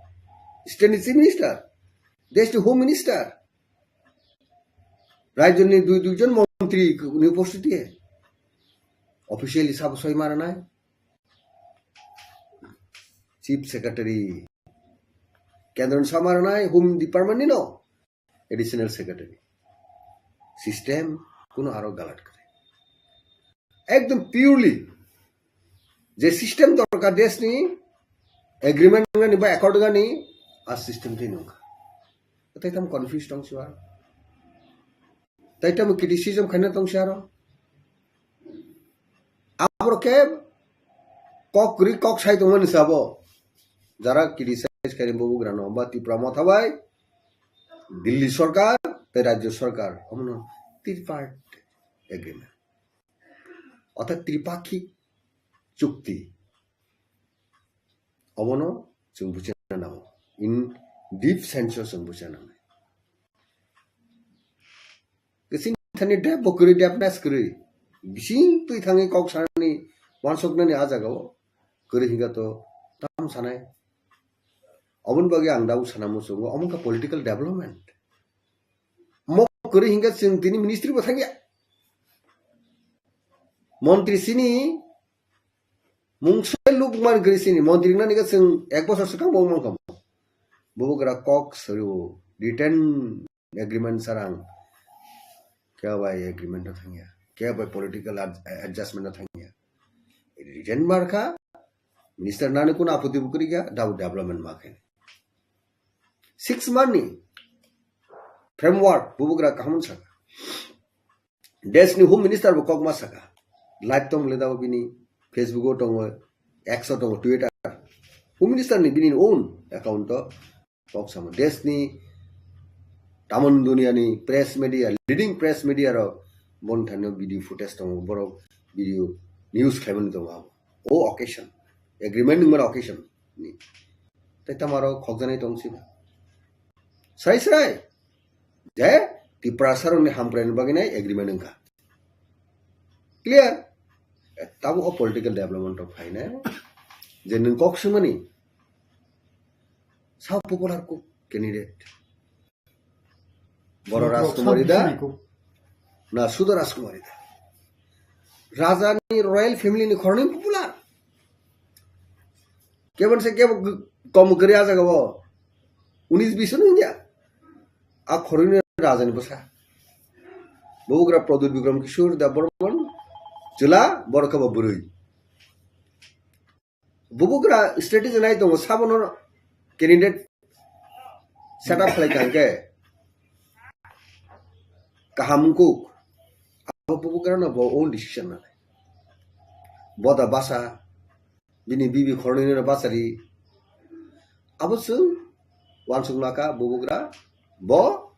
State ni Chief Minister, Desh ni Home Minister. Rajyoni dui, duijon montri ni upostiti. Officially sabo soi maranai. Chief Secretary. Kendra ni sa maranai, Home Department ni no. Additional Secretary. System kuno aro galat kare. Ekdom purely je system dorkar desh ni agreement gani ba accord gani a system tei nungkha. Tai tam confuse tong siwa. Tai tam criticism khaina tong siaro. Abro ke kok ri kok sai tongmani sabo. Jara criticize khaini bobo grano ba Tipra motha bai Delhi Sarkar tei Rajya Sarkar omono tripartite agreement. Orthat tripakhik chukti. Obono chwng buchina nango. In deep sense o chwng buchina nangnai. Kising thani dep bo kwrwi, depness kwrwi. Bising twi thangwi kok sanani, wansoknani a jagao kwrwi hinga to tam sanai. Oboni bagwi ang dau sana muchungo, omo wngkha political development. Mo kwrwi hinga chwng tini ministry bo thangya. Montri sini mungsa lukman kwrwi sini, montri nani ga chwng ek bosor swkang bo wngmang kha. Bubagra kok sori o, written agreement sarang. Khe bai agreement no thangya, khe bai political ad-, adjustment no thangya. Written markha, minister nani kun apoti bukri ga, dau development ma khe. Six month ni framework bubagra kaham saka. Desh ni Home Minister bo kok ma saka. Live tong le dau bini Facebook o tongo, X o tongo, Twitter. Home Minister ni bini own account o kok sama. Desh ni tamon dunia ni press media, leading press media rok bon thani video footage tongo, borok video news khlaimani tongo abo. O occasion, agreement nungmani occasion ni. Tai tamaro khokjani tong siba. Srai srai. Je Tiprasa rokni hamkraini bagwi nai agreement wngkha. Clear? Tabo o political development rok phainai. Je nwng kok swimani. Sa popular kok candidate. Boro Sudra Rajkumari da? Rajkumari ko. Na, Sudra Rajkumari da. Raja ni royal family ni khoroknwi popular. Kebon se kebo g-, kom gari aja gabo. Unis bis no India. A khoroknwi raja ni bwsa. Bubagra Pradyut Bikram Kishore Debbarman. Chwla, borok khe bo bwrwi. Bubugra strategy nai tongo, sabono candidate set up khlai kha hwnkhe kaham wngkuk. Abo bubugrano bo own decision nanai. Boda basa, bini bibi khornwino bachari. Abo chwng uansuk naka bubugra bo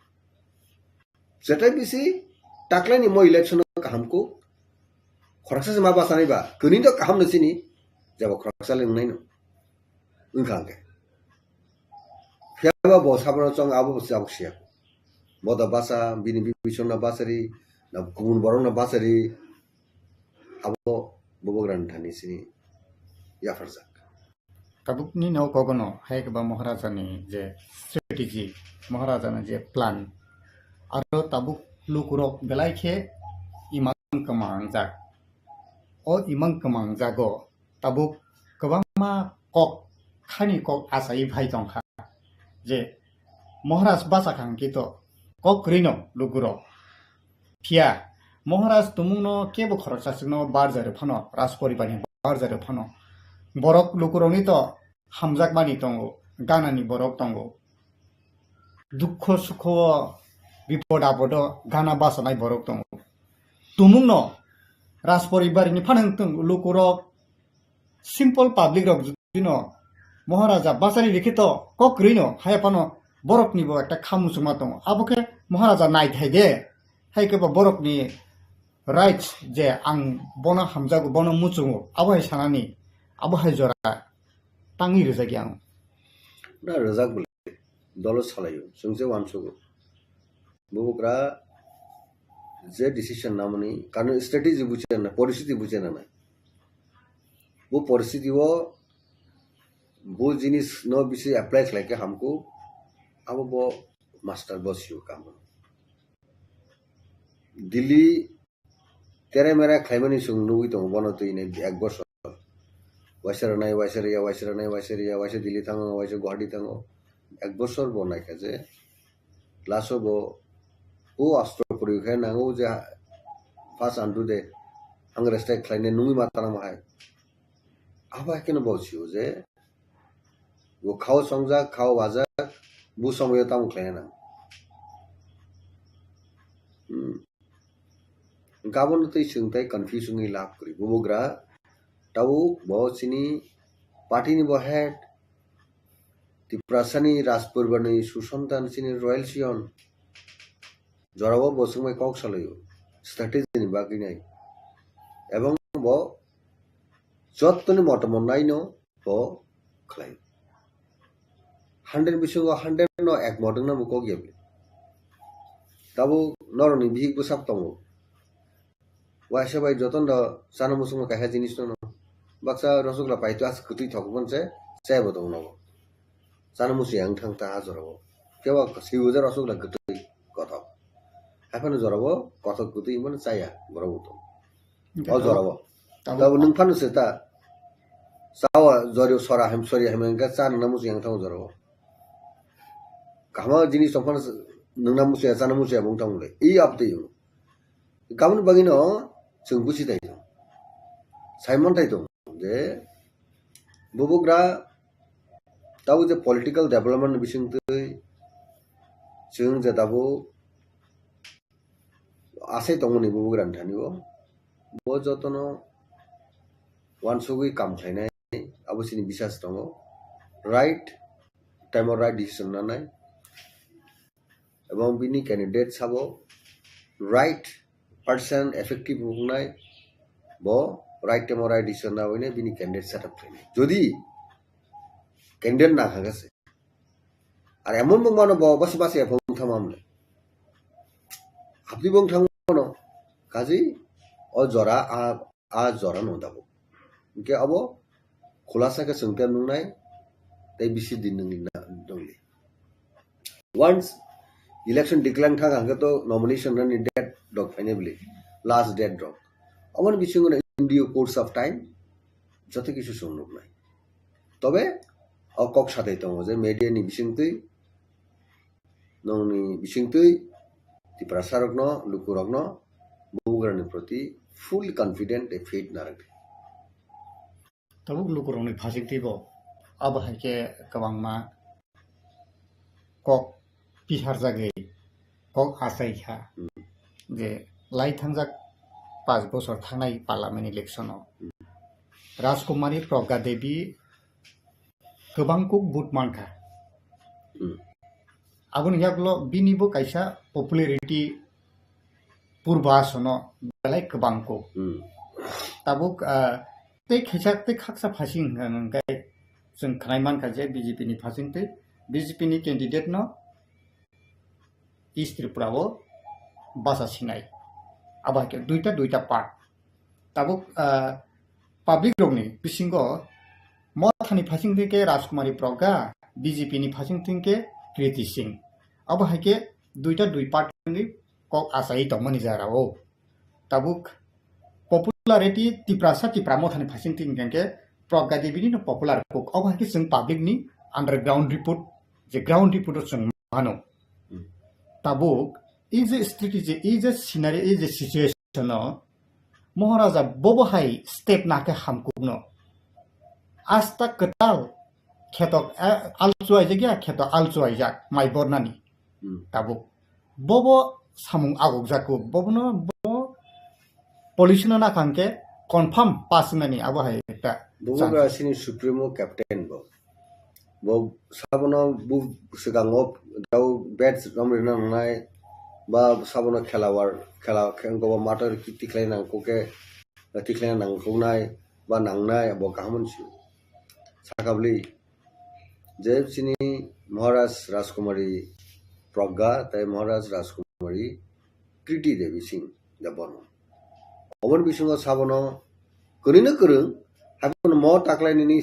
Jetai bisi taklaini mo election o kaham kuk khoroksa se ma bachanai ba, kwnwi to kaham no chini, jabo khoroksa le wngnai no wngkha hwnkhe. Phiya ba bo sabono chong abo bo jabok siya. Bo da bacha, bini bibisong na bachari, na kubun borok na bachari, abo bubugra ni thani chini yapharjak. Tabukni no kogono hai khe ba Maharaja ni je strategy, Maharaja ni je plan, aro tabuk lukurok belai khe imang kwmangjak. O imang kwmangjago tabuk kwbangma kok, khani kok achai phai tongkha je Maharaj bachakha hwnkhe to kok kwrwino lukurok. Phiya Maharaj tumungno kebo khoroksa chwngno barjari phano, Rajporibarni barjari phano. Borok lukurokni to hamjakmani tongo, ganani borok tongo. Dukho sukho o, bipod apodo gana bachanai borok tongo. Tumungno Rajporibarni phano wngtong lukurok, simple public rok judino Maharaja bachari rikhe to kok kwrwino haya phano borokni bo ekta kha muchungma tongo. Abo khe Maharaja naithai de, hai khe bo borokni rights je ang bono hamjago, bono muchungo, abo hai sanani, abo hai jora tangwi rwjak ya ang. Na rwjak bwle, dolo salaio, chwng se uansugo. Bubugra je decision namani, karon strategy buchina, poristiti buchina nai. Bo poristiti o bo jinis no bisi apply khlai khe hamkuk, abo bo master bo sio kamo. Delhi tere mere khlaimani chwng nugwi tongo bono twi nai ek bosor. Waisa rwnai, waisa rwya, waisa rwnai, waisa rwya, waisa Delhi thango, waisa Guwahati thango. Ek bosor bo naikha je last o bo o astro kwrwi khe nango je first andu de ang respect khlainai nungwi ma tanamo hai. Abo hai kheno bo sio je bo khao songjak, khao wajak, bo somoyo tamo khlaina nang. Hmm. Hwnkhe abono twi chwng tei confuse wngwi lab kwrwi. Bubugra tabuk bo chini party ni bo head, Tiprasani Rajporibarni susantan chini royal scion. Jorao bo chwngbai kok salaio, strategy ni bagwi nai. Ebong bo jottoni motomo naino bo khlai. Hundred bisingo hundred no ek model no bo kok ya bwle. Tabuk norokni bihik bwsak tongo. Waisa bai jotono chana muchungma kaisa jinis no baksa rosogla paito as kwtwi thok hwnse chaya bo tongo nogo. Chana muchung yang thang ta a jorao. Kebo sibo je rosogla kwtwi kothok. Haphano jorao kothok kwtwi hwnmano chaya borok bo tongo. O jorao. Tabuk nwng phano se ta. Chawa jori sora hem sori hem engka cha nwngna muchung yang thang jorao. Kahma jinis tong phano nwngna muchung ya chana muchung ya bung thang le. I apte yung. Kabun bagino chwng buchi tai tong. Simon tai tong je bubugra tabuk je political development bisingtwi chwng je tabuk asai tongmani bubugra ni thani o. Bo jotono uansugwi kam khlainai abo chini bisas tongo. Right time o right decision nanai. Ebong bini candidate sabo right person effective wngnai, bo right time o right decision nawi nai bini candidate set up khlainai. Jodi candidate na kha se. Ar emon bo mano bo basi basi ephong thangma mle. Abdi bong thangmano kaji o jora a, a jora no dabo. Hwnkhe abo khulasa khe chwng te nungnai tei bisi din nungli na, nungli. Once election declare thang hwnkhe to nomination ni date rok phainai bwle, last date rok. Aboni bisingo no in due course of time joto kisu chwng nuknai. Tobe o kok sadai tongo je media ni bisingtwi, nongni bisingtwi Tiprasa rokno, luku rokno bubugrani proti fully confident, a faith narwk di. Tabuk lukurokni phasingtwi bo abo hai khe kwbangma kok pisarjagwi kok achai kha Hmm. je lai thangjak panch bochor thangnai parliament election o Hmm. Rajkumari Pragya Devi kwbang kuk vote mankha. Hmm. Aboni yaklo bini bo kaisa popularity purba sono belai kwbang kuk. Hmm. Tabuk, ah, tei khaisa tei khaksa phasing hwnkhe chwng khnai mankha je B J P ni phasing tei B J P ni candidate no East Tripura o basa sinai. Abo hai khe duita duita part. Tabuk, ah, public rokni bisingo Mothani phasing thwngkhe Rajkumari Pragya, B J P ni phasing thwngkhe Kriti Singh. Abo hai khe duita dui party ni kok achai tongmani jara o. Tabuk popularity Tiprasa Tipra Mothani phasing thwngkhe Pragya Devi ni no popular kok. Abo hai khe chwng public ni underground report, je ground report o chwng mano. Hmm. Tabuk, i je strategy, i je scenario, i je situation o, Maharaja bobo hai step na khe hamkuk no. Asta kwtal kheto, eh, alchuaijak ya, kheto alchuaijak, mai bornani. Hmm. Tabuk. Bobo samung agukjak kuk, bobono bo policy no nakhang khe confirm pass wngnani abo hai ekta Bubagra chance. Sini Supremo Captain bo. Bo sabono bu swkango dau bets romrina nangnai, ba sabono khelawar, khela, khe-, gobo mator ki tikhlai nangkuk khe, tikhlai nangkuknai, ba nangnai, bo kaham si. Sakabli, je sini Maharaj Rajkumari Pragya, tai Maharaj Rajkumari Kriti Devi Singh Debbarma. Oboni bisingo sabono kwrwino kwrwng, haikhe mo taklaini ni,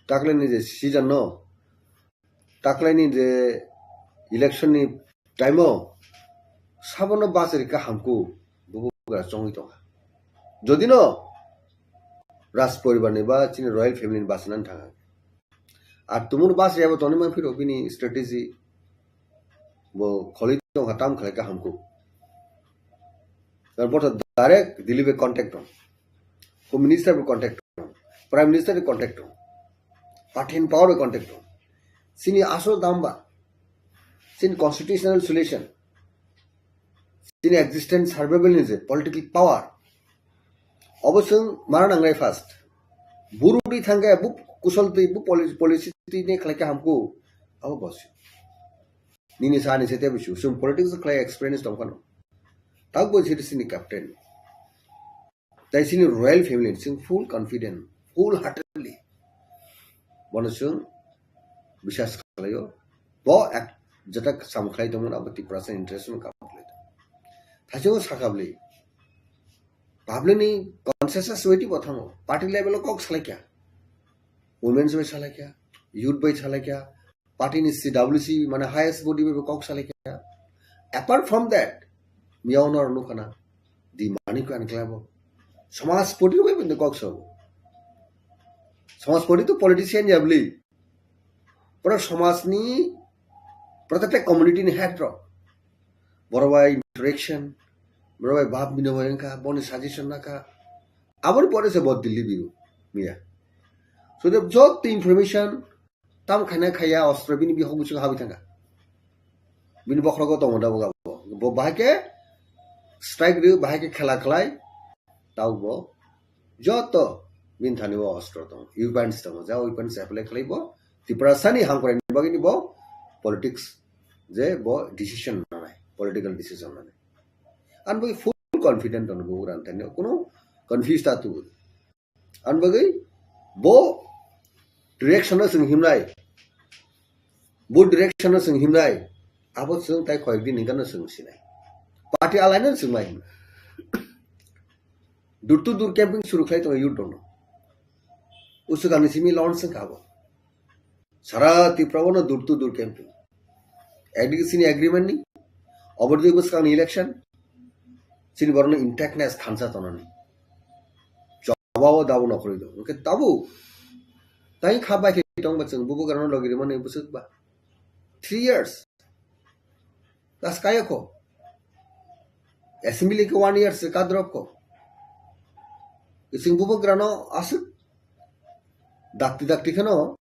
taklaini je season no, taklaini je election ni time o sabono bachari ka hamkuk bubagra chongwi tongkha. Jodi no Raj poribar ni ba chini royal family ni bachanani thangkha. Ar tumung bas yabo toni man phiro bini strategy bo kholi tong kha tam khlai ka hamkuk. Ar bo to direct Delhi bai contact tong. Home Minister bai contact tong. Prime Minister bai contact tong. Party in power bai contact tong. Sini asol dam ba. Sini constitutional solution. Chini existence survival ni je political power. Obo chwng mara nangnai first. Buru di thangkhe bu kusol twi bu poli-, policy twi ne khlai khe hamkuk. Abo bosi. Nini sa ni se te bisu. Chwng politics khlai experience tong phano. Tak bo siri sini captain. Tai chini royal family ni chwng full confident, full heartedly. Bono chwng biswas khlaio. Bo ek jeta sam khlai tongmani abo Tiprasa interest no kam khlai tongo. Thaichungo sakabli. Public ni consensus witi bo thango. Party level o kok salai kya. Women's bai salai kya. Youth bai salai kya. Party ni C W C mane highest body bai kok salai kha. Apart from that, miyao no nukha na di mani ko ankla bo. Samaj party bai bende kok so. Samaj party to politician ya bli. Pura samaj ni protected community ni head ro. Boro bai interaction, boro bai bab bino bai wngkha, boni suggestion nakha. Aboni pore se bo Delhi biru miya. So the joto information tam khaina khaya ostro bini bihok bisingo habwi thangkha. Bini bokhrogo tongo da bo gabo. Bo bahai khe strike rw, bahai khe khela khlai, tau bo joto bini thani bo ostro tongo, weapons tongo, ja weapons apply khlai bo Tiprasani hamkrai ni bagwi ni bo politics je bo decision nanai, political decision nanai. An bagwi full confident tongo bo ran thani, kono confuse ta tu. An bagwi bo direction no chwng himnai, bo direction no chwng himnai, abo chwng tai koyek din hingkha no chwng sinai. Party alai no chwng mai himnai. Door to door camping suru khlai tongo youth rokno. Usukani simi launch wngkha abo. Sara Tripura o no door to door camping. Ekdike chini agreement ni, obordi bwskang ni election, chini borok no intactness thansa tonani. Choba o dabo nokhorwi do. Hwnkhe tabuk tai kha bai khe tongba chwng bubagra no logi rimani bwswk ba. Three years. Das kaya ko. Assembly ke one year se kadrop ko. Chwng bubagrano aswk dakti dakti kheno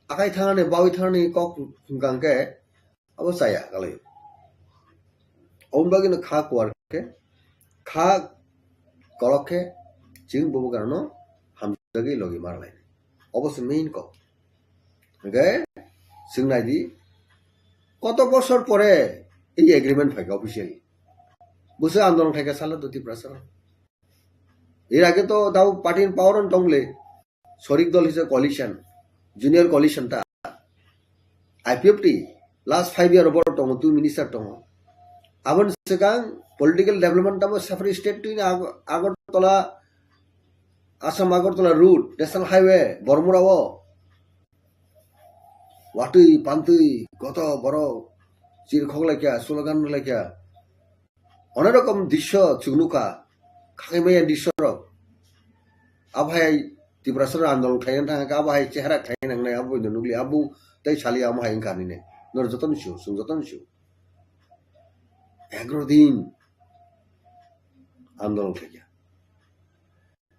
akai thangnani, bawi thangnani kok hwnkha hwnkhe abo chaya kalai. Oboni bagwino kha kuar khe, kha kolok khe chwng bubagrano hamjagwi logi marlai. Obo se main kok. Hwnkhe chwng naidi, koto bosor pore ei agreement phaikha officially. Bwswk andolon khaikha salo do Tiprasa. Er age to dao party ni power on tongle. Sorik dol hise coalition, junior coalition ta. I P F T last five year bor tongo, two minister tongo. Aboni swkang political development tamo separate state twi Ag-, Agartala, Assam Agartala route, national highway, Bormura o. Watwi, pantwi, koto borok, chir khok laikya, slogan laikya. Onek rokom drisyo chwng nukha, khaimaya drisyo rok. Abo hai Tiprasa rok andolon khlai thang kha, abo hai chehra khlai nangnai, abo no nukli, abo tei sali amo hai wngkha nini. Nor jotono sio, chwng jotono sio. Egaro din andolon khlai kha.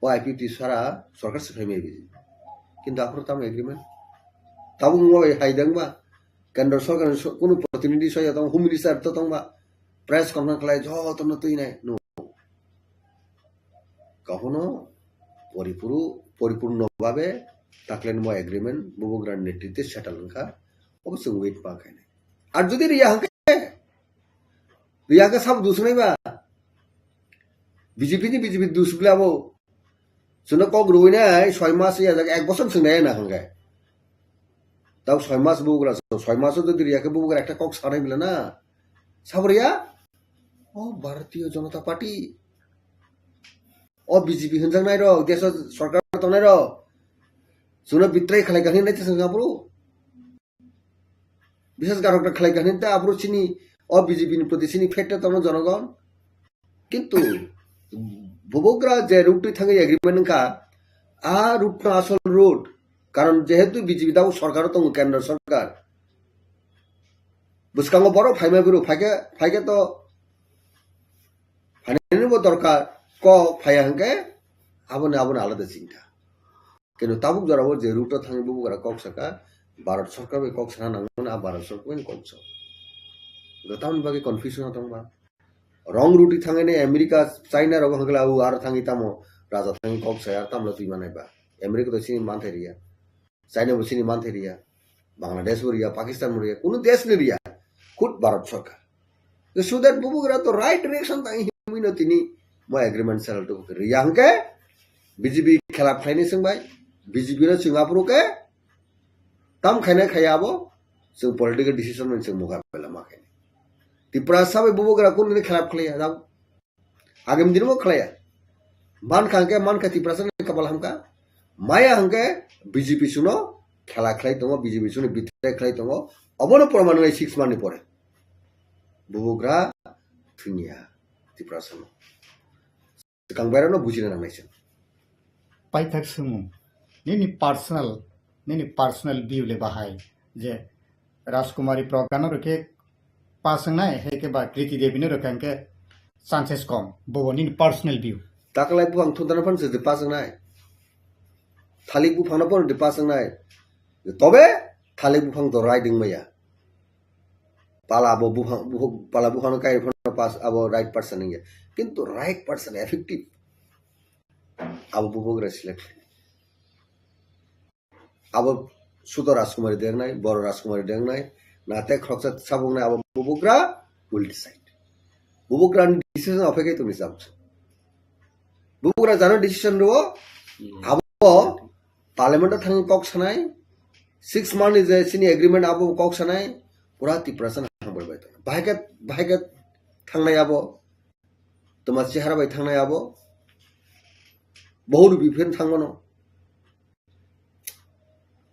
O I P T sara sorkar se phaimai bini. Kintu aphuru tamo agreement? Tabuk wngma bai hai dengba? Kendra sorkar ni so-, kunu protinidhi soya tong, home minister to tongba? Press conference khlai jotono twi nai. No. Kahono poripuru-, poripurno babe taklenmo agreement bubagra ni netritwe settle wngkha. Obo chwng wait ma khainai. Ar jodi riya hwnkhe, riya hwnkhe sabo dusnai ba? B J P ni B J P dus bwle abo. Chwngno kok rwui nai soi mas ya jak ek bosor chwng nai na hwnkhe. Tau soi mas bubagra, soi maso jodi riya khe bubagra ekta kok sanai bwle na. Sabo riya? O Bharatiya Janata Party. O B J P hwnjaknai rok, deso sorkar tongnai rok. Chwngno betray khlai kha hwnwi nai chwng aphuru. Biswas garok ta khlai kha hwnwi ta aphuru chini o B J P ni proti chini fate tongno jonogon. Kintu bubagra je route twi thangwi agreement wngkha, a route no asol route. Karon jehetu B J P dao sorkar tongo, kendra sorkar. Bwskango borok phaima phuru phaikhe, phaikhe to phainani bo dorkar, kok phaiya hwnkhe aboni, aboni alada chinta. Kintu tabuk jorao je route o thangwi bubagra kok saka, Bharat sorkar bai kok sana nangmani, a Bharat sorkar bai kok sa. Tamoni bagwi confusion o tongba. Wrong route thangwi America, China rok hwnkhe la, o aro thangwi tamo raja thangwi kok saya, tamla twi manai ba. America to chini manthai riya. China bo chini manthai riya, Bangladesh bo riya, Pakistan bo riya, kunu desh ni riya, khud Bharat sorkar. So that bubagra to right direction tang himwi no tini mo agreement sal to riya hwnkhe B J P khelap khlaini swngbai, B J P no chwng aphuru khe tam khaina khaya abo, chwng political decision man chwng mukabela ma khaini. Tiprasa bai bubagra kunu ni khelap khlaiya, jao. Agam dinmo khlaiya. Mankha hwnkhe, mankha Tiprasa ni kapal hamkha. Maya hwnkhe B J P suno khela khlai tongo, B J P suno betray khlai tongo. Obono proman wngnai six month ni pore. Bubagra thwngya Tiprasa no. Swkang bairano bujina nangnai se. Paithak swngmung, nini personal, nini personal view le bahai je Rajkumari Pragya no rwkhe pass wngnai, hai khe ba Kriti Devi no rwkha hwnkhe chances kom, bobo nini personal view. Taklai buphang thundana phano se pass wngnai. Thalik buphang no phano pass wngnai. Tobe thalik buphang to right wngmaya. Pala bo buphang, buphang, pala buphang no kai phano pass abo right person wngya. Kintu right person effective. Abo bubagra select. Abo sudo Rajkumari dengnai, boro Rajkumari dengnai, nate khoroksa sabuknai abo bubagra will decide. Bubagra ni decision opekai tongni sabuk. Bubagra jano decision rwo, abo parliament o thangwi kok sanai, six month ni je chini agreement abo kok sanai, pura Tiprasa no hambai bai tongna. Bahai khe, bahai khe thangnai abo, toma chehara bai thangnai abo, bohut biphen thangmano.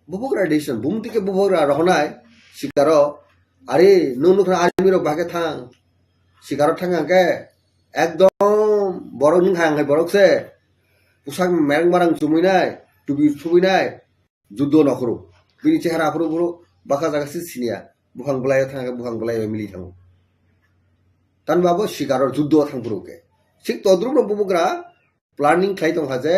Bubagra decision, bumti khe bubagra rohonai sikaro, ari nung nukha army rok bahai khe thang, sikaro thang hwnkhe ekdom borok nung hai borok se, pusak mereng marang chumui nai, tubi thubui nai, juddo nokhoro, bini chehara aphuru buro baka jaga se siniya, buphang bwlai thang hwnkhe buphang bwlai mili thango. Tanba bo sikaro juddo thang phuru khe, sik todrup no bubagra, planning khlai tongkha je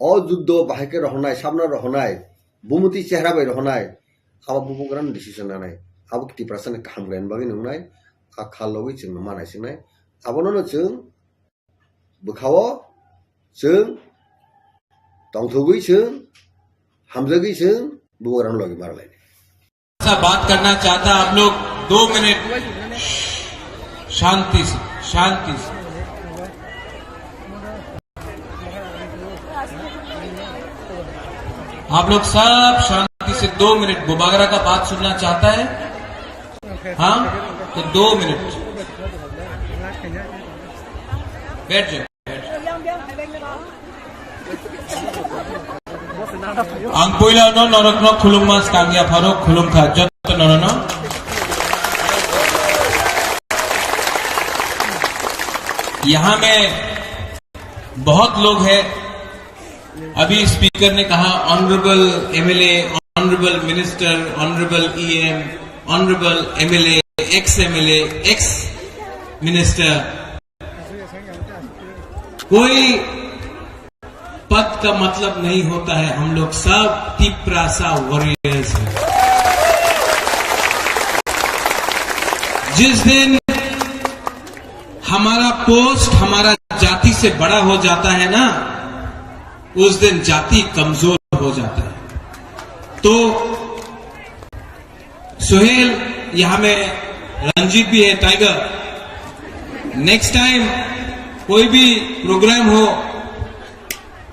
o juddo bahai khe rohornai, sabna rohornai, bumuti chehra bai rohornai, abo bubagrano decision nanai, abo Tiprasani kaham khlaina bagwi nungnai, a kha logwi chwngno manai swngnai. Abono no chwng bwkhao chwng tongthogwi chwng hamjagwi chwng bubagrano logi marlaini. ऐसा बात करना चाहता है आप लोग, दो मिनट शांति से, शांति से। आप लोग सब शांति से दो मिनट, बुबागरा का बात सुनना चाहता है? हाँ, तो दो मिनट बैठ जाओ। Ang puila no norok no khulumma skang ya pharo khulumkha jotto norok no. यहाँ में बहुत लोग हैं। अभी स्पीकर ने कहा, honourable MLA, honourable minister, honourable EM, honourable MLA, ex MLA, ex minister, कोई पद का मतलब नहीं होता है, हम लोग सब तिपरासा वॉरियर्स हैं। जिस दिन हमारा पोस्ट हमारा जाति से बड़ा हो जाता है ना, उस दिन जाति कमजोर हो जाता है। तो सुहेल, यहाँ में रंजीत भी है, टाइगर। नेक्स्ट टाइम कोई भी प्रोग्राम हो,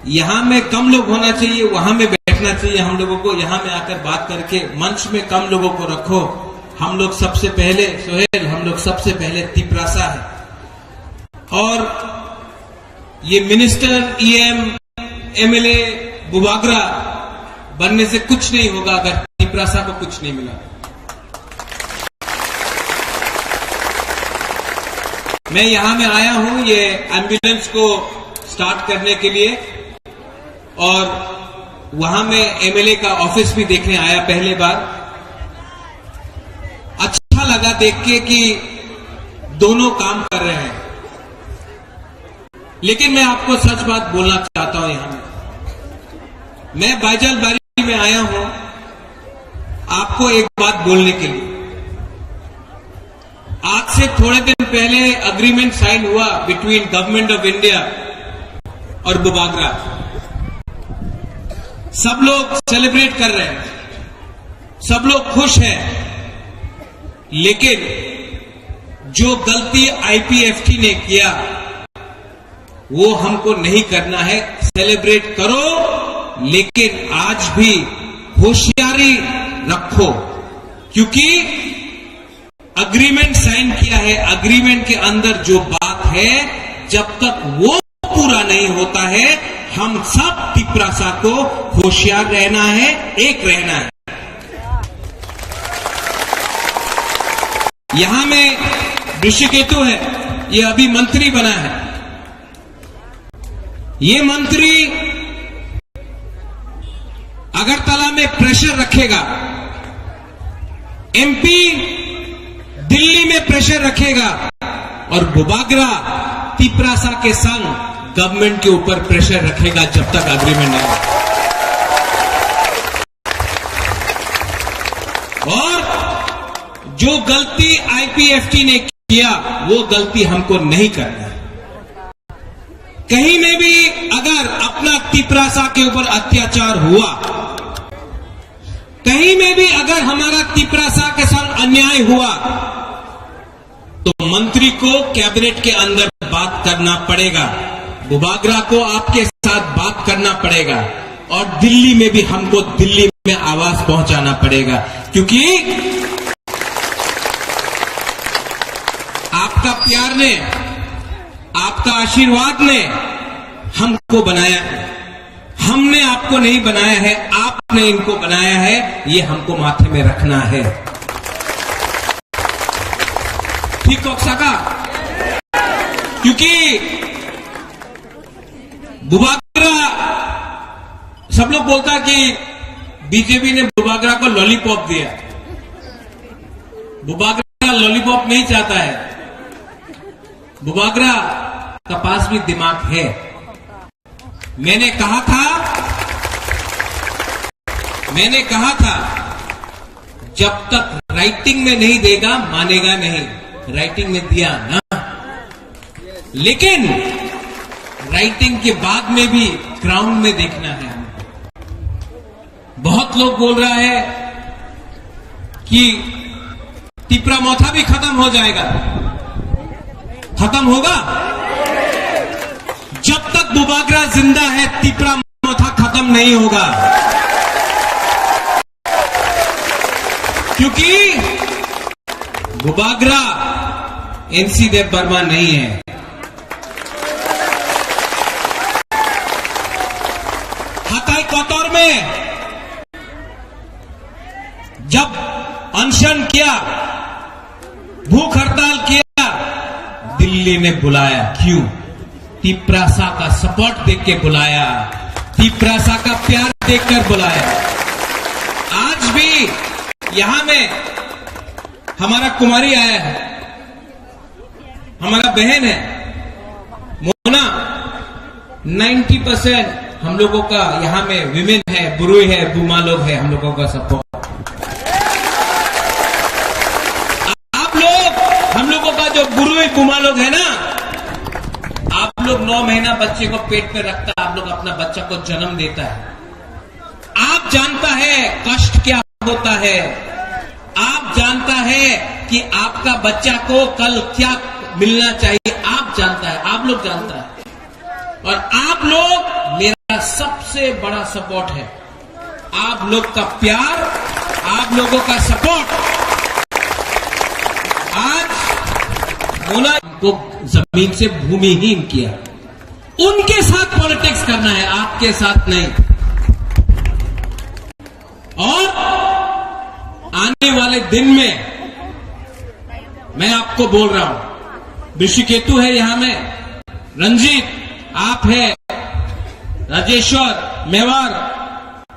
यहाँ में कम लोग होना चाहिए, वहाँ में बैठना चाहिए हम लोगों को। यहाँ में आकर बात करके मंच में कम लोगों को रखो। हम लोग सबसे पहले, सुहेल, हम लोग सबसे पहले तिपरासा है। और ये मिनिस्टर, ईएम, एमएलए, बुबागरा बनने से कुछ नहीं होगा अगर तिपरासा को कुछ नहीं मिला। मैं यहाँ में आया हूँ ये एम्बुलेंस को स्टार्ट करने के लिए, और वहाँ में एमएलए का ऑफिस भी देखने आया पहले बार। अच्छा लगा देख के कि दोनों काम कर रहे हैं। लेकिन मैं आपको सच बात बोलना चाहता हूं, यहां में, मैं बैजलबारी में आया हूं आपको एक बात बोलने के लिए। आज से थोड़े दिन पहले एग्रीमेंट साइन हुआ बिटवीन गवर्नमेंट ऑफ इंडिया और बुबागरा। सब लोग सेलिब्रेट कर रहे हैं, सब लोग खुश हैं, लेकिन जो गलती आईपीएफटी ने किया, वो हमको नहीं करना है। सेलिब्रेट करो, लेकिन आज भी होशियारी रखो, क्योंकि एग्रीमेंट साइन किया है, एग्रीमेंट के अंदर जो बात है, जब तक वो पूरा नहीं होता है, हम सब तिपरासा को होशियार रहना है, एक रहना है। यहां में ऋषिकेतु है, ये अभी मंत्री बना है। ये मंत्री अगरतला में प्रेशर रखेगा, एमपी दिल्ली में प्रेशर रखेगा और बुबागरा तिपरासा के संग गवर्नमेंट के ऊपर प्रेशर रखेगा जब तक एग्रीमेंट नहीं। और जो गलती आईपीएफटी ने किया, वो गलती हमको नहीं करना है। कहीं में भी अगर अपना तिपरासा के ऊपर अत्याचार हुआ, कहीं में भी अगर हमारा तिपरासा के साथ अन्याय हुआ, तो मंत्री को कैबिनेट के अंदर बात करना पड़ेगा, बुबागरा को आपके साथ बात करना पड़ेगा, और दिल्ली में भी हमको दिल्ली में आवाज पहुंचाना पड़ेगा, क्योंकि आपका प्यार ने, आपका आशीर्वाद ने हमको बनाया है। हमने आपको नहीं बनाया है, आपने इनको बनाया है, ये हमको माथे में रखना है। ठीक कह सका? क्योंकि बुबागरा, सब लोग बोलता कि बीजेपी ने बुबागरा को लॉलीपॉप दिया। बुबागरा लॉलीपॉप नहीं चाहता है। बुबागरा का पास भी दिमाग है। मैंने कहा था, मैंने कहा था, जब तक राइटिंग में नहीं देगा, मानेगा नहीं। राइटिंग में दिया ना, लेकिन राइटिंग के बाद में भी ग्राउंड में देखना है हमको। बहुत लोग बोल रहा है कि तिपरा मोथा भी खत्म हो जाएगा। खत्म होगा? जब तक बुबागरा जिंदा है, तिपरा मोथा खत्म नहीं होगा, क्योंकि बुबागरा एनसी देव वर्मा नहीं है। हताई कतर में जब अनशन किया, भूख हड़ताल किया, दिल्ली ने बुलाया। क्यों? तिपरासा का सपोर्ट देख के बुलाया, तिपरासा का प्यार देखकर बुलाया। आज भी यहाँ में हमारा कुमारी आया है, हमारा बहन है मोना, नाइंटी परसेंट हम लोगों का यहाँ में वीमेन है, बुरुई है, बुमा लोग है, हम लोगों का सपोर्ट। आप लोग, हम लोगों का जो बुरुई बुमा लोग है ना, आप लोग नौ महीना बच्चे को पेट में रखता है, आप लोग अपना बच्चा को जन्म देता है। आप जानता है कष्ट क्या होता है, आप जानता है कि आपका बच्चा को कल क्या मिलना चाहिए, आप जानता है, आप लोग जानता है। और आप लोग मेरा सबसे बड़ा सपोर्ट है, आप लोग का प्यार, आप लोगों का सपोर्ट। आज मोना को जमीन से भूमिहीन किया, उनके साथ पॉलिटिक्स करना है, आपके साथ नहीं। और आने वाले दिन में मैं आपको बोल रहा हूं, ऋषिकेतु है यहां में, रंजीत आप है, राजेश्वर मेवार,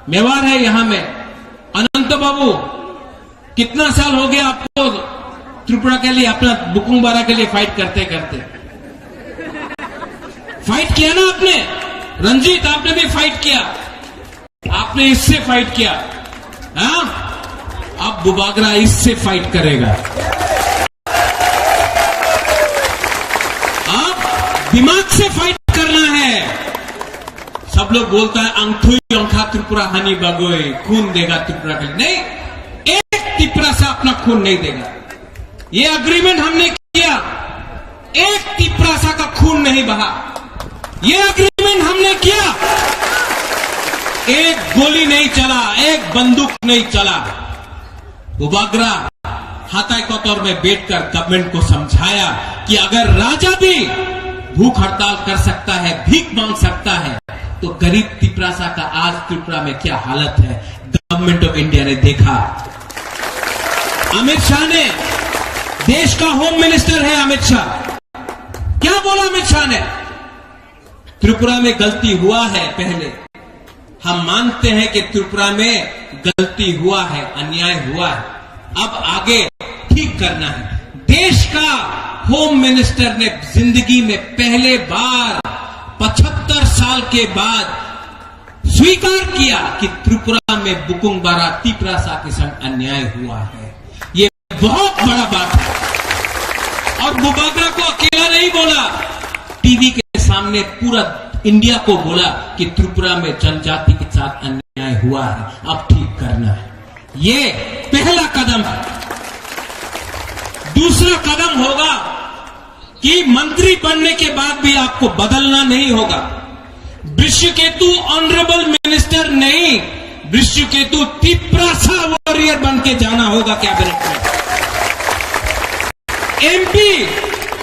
मेवार है यहां में, अनंत बाबू, कितना साल हो गया आपको त्रिपुरा के लिए, अपना बुकुंग बारा के लिए फाइट करते करते? फाइट किया ना आपने? रंजीत, आपने भी फाइट किया, आपने इससे फाइट किया, हाँ? अब बुबागरा इससे फाइट करेगा। अब दिमाग से फाइट करना है। सब लोग बोलता है, "अंगथुई अंखा त्रिपुरा हानि बागोई, खून देगा त्रिपुरा के लिए।" नहीं, एक तिपरासा अपना खून नहीं देगा। ये एग्रीमेंट हमने किया, एक तिपरासा का खून नहीं बहा। ये एग्रीमेंट हमने किया, एक गोली नहीं चला, एक बंदूक नहीं चला। बुबागरा हाताई कतर में बैठकर गवर्नमेंट को समझाया कि अगर राजा भी भूख हड़ताल कर सकता है, भीख मांग सकता है, तो गरीब तिपरासा का आज त्रिपुरा में क्या हालत है, गवर्नमेंट ऑफ इंडिया ने देखा। अमित शाह ने, देश का होम मिनिस्टर है अमित शाह, क्या बोला अमित शाह ने? त्रिपुरा में गलती हुआ है पहले, हम मानते हैं कि त्रिपुरा में गलती हुआ है, अन्याय हुआ है, अब आगे ठीक करना है। देश का होम मिनिस्टर ने जिंदगी में पहले बार पचहत्तर साल के बाद स्वीकार किया कि त्रिपुरा में बुकुंग बारा तिपरासा के संग अन्याय हुआ है। ये बहुत बड़ा बात है। और बुबागरा को अकेला नहीं बोला, टीवी के सामने पूरा इंडिया को बोला कि त्रिपुरा में जनजाति के साथ अन्याय हुआ है, अब ठीक करना है। ये पहला कदम है। दूसरा कदम होगा कि मंत्री बनने के बाद भी आपको बदलना नहीं होगा। वृषकेतु ऑनरेबल मिनिस्टर नहीं, वृषकेतु तिपरासा वॉरियर बन के जाना होगा कैबिनेट में। एमपी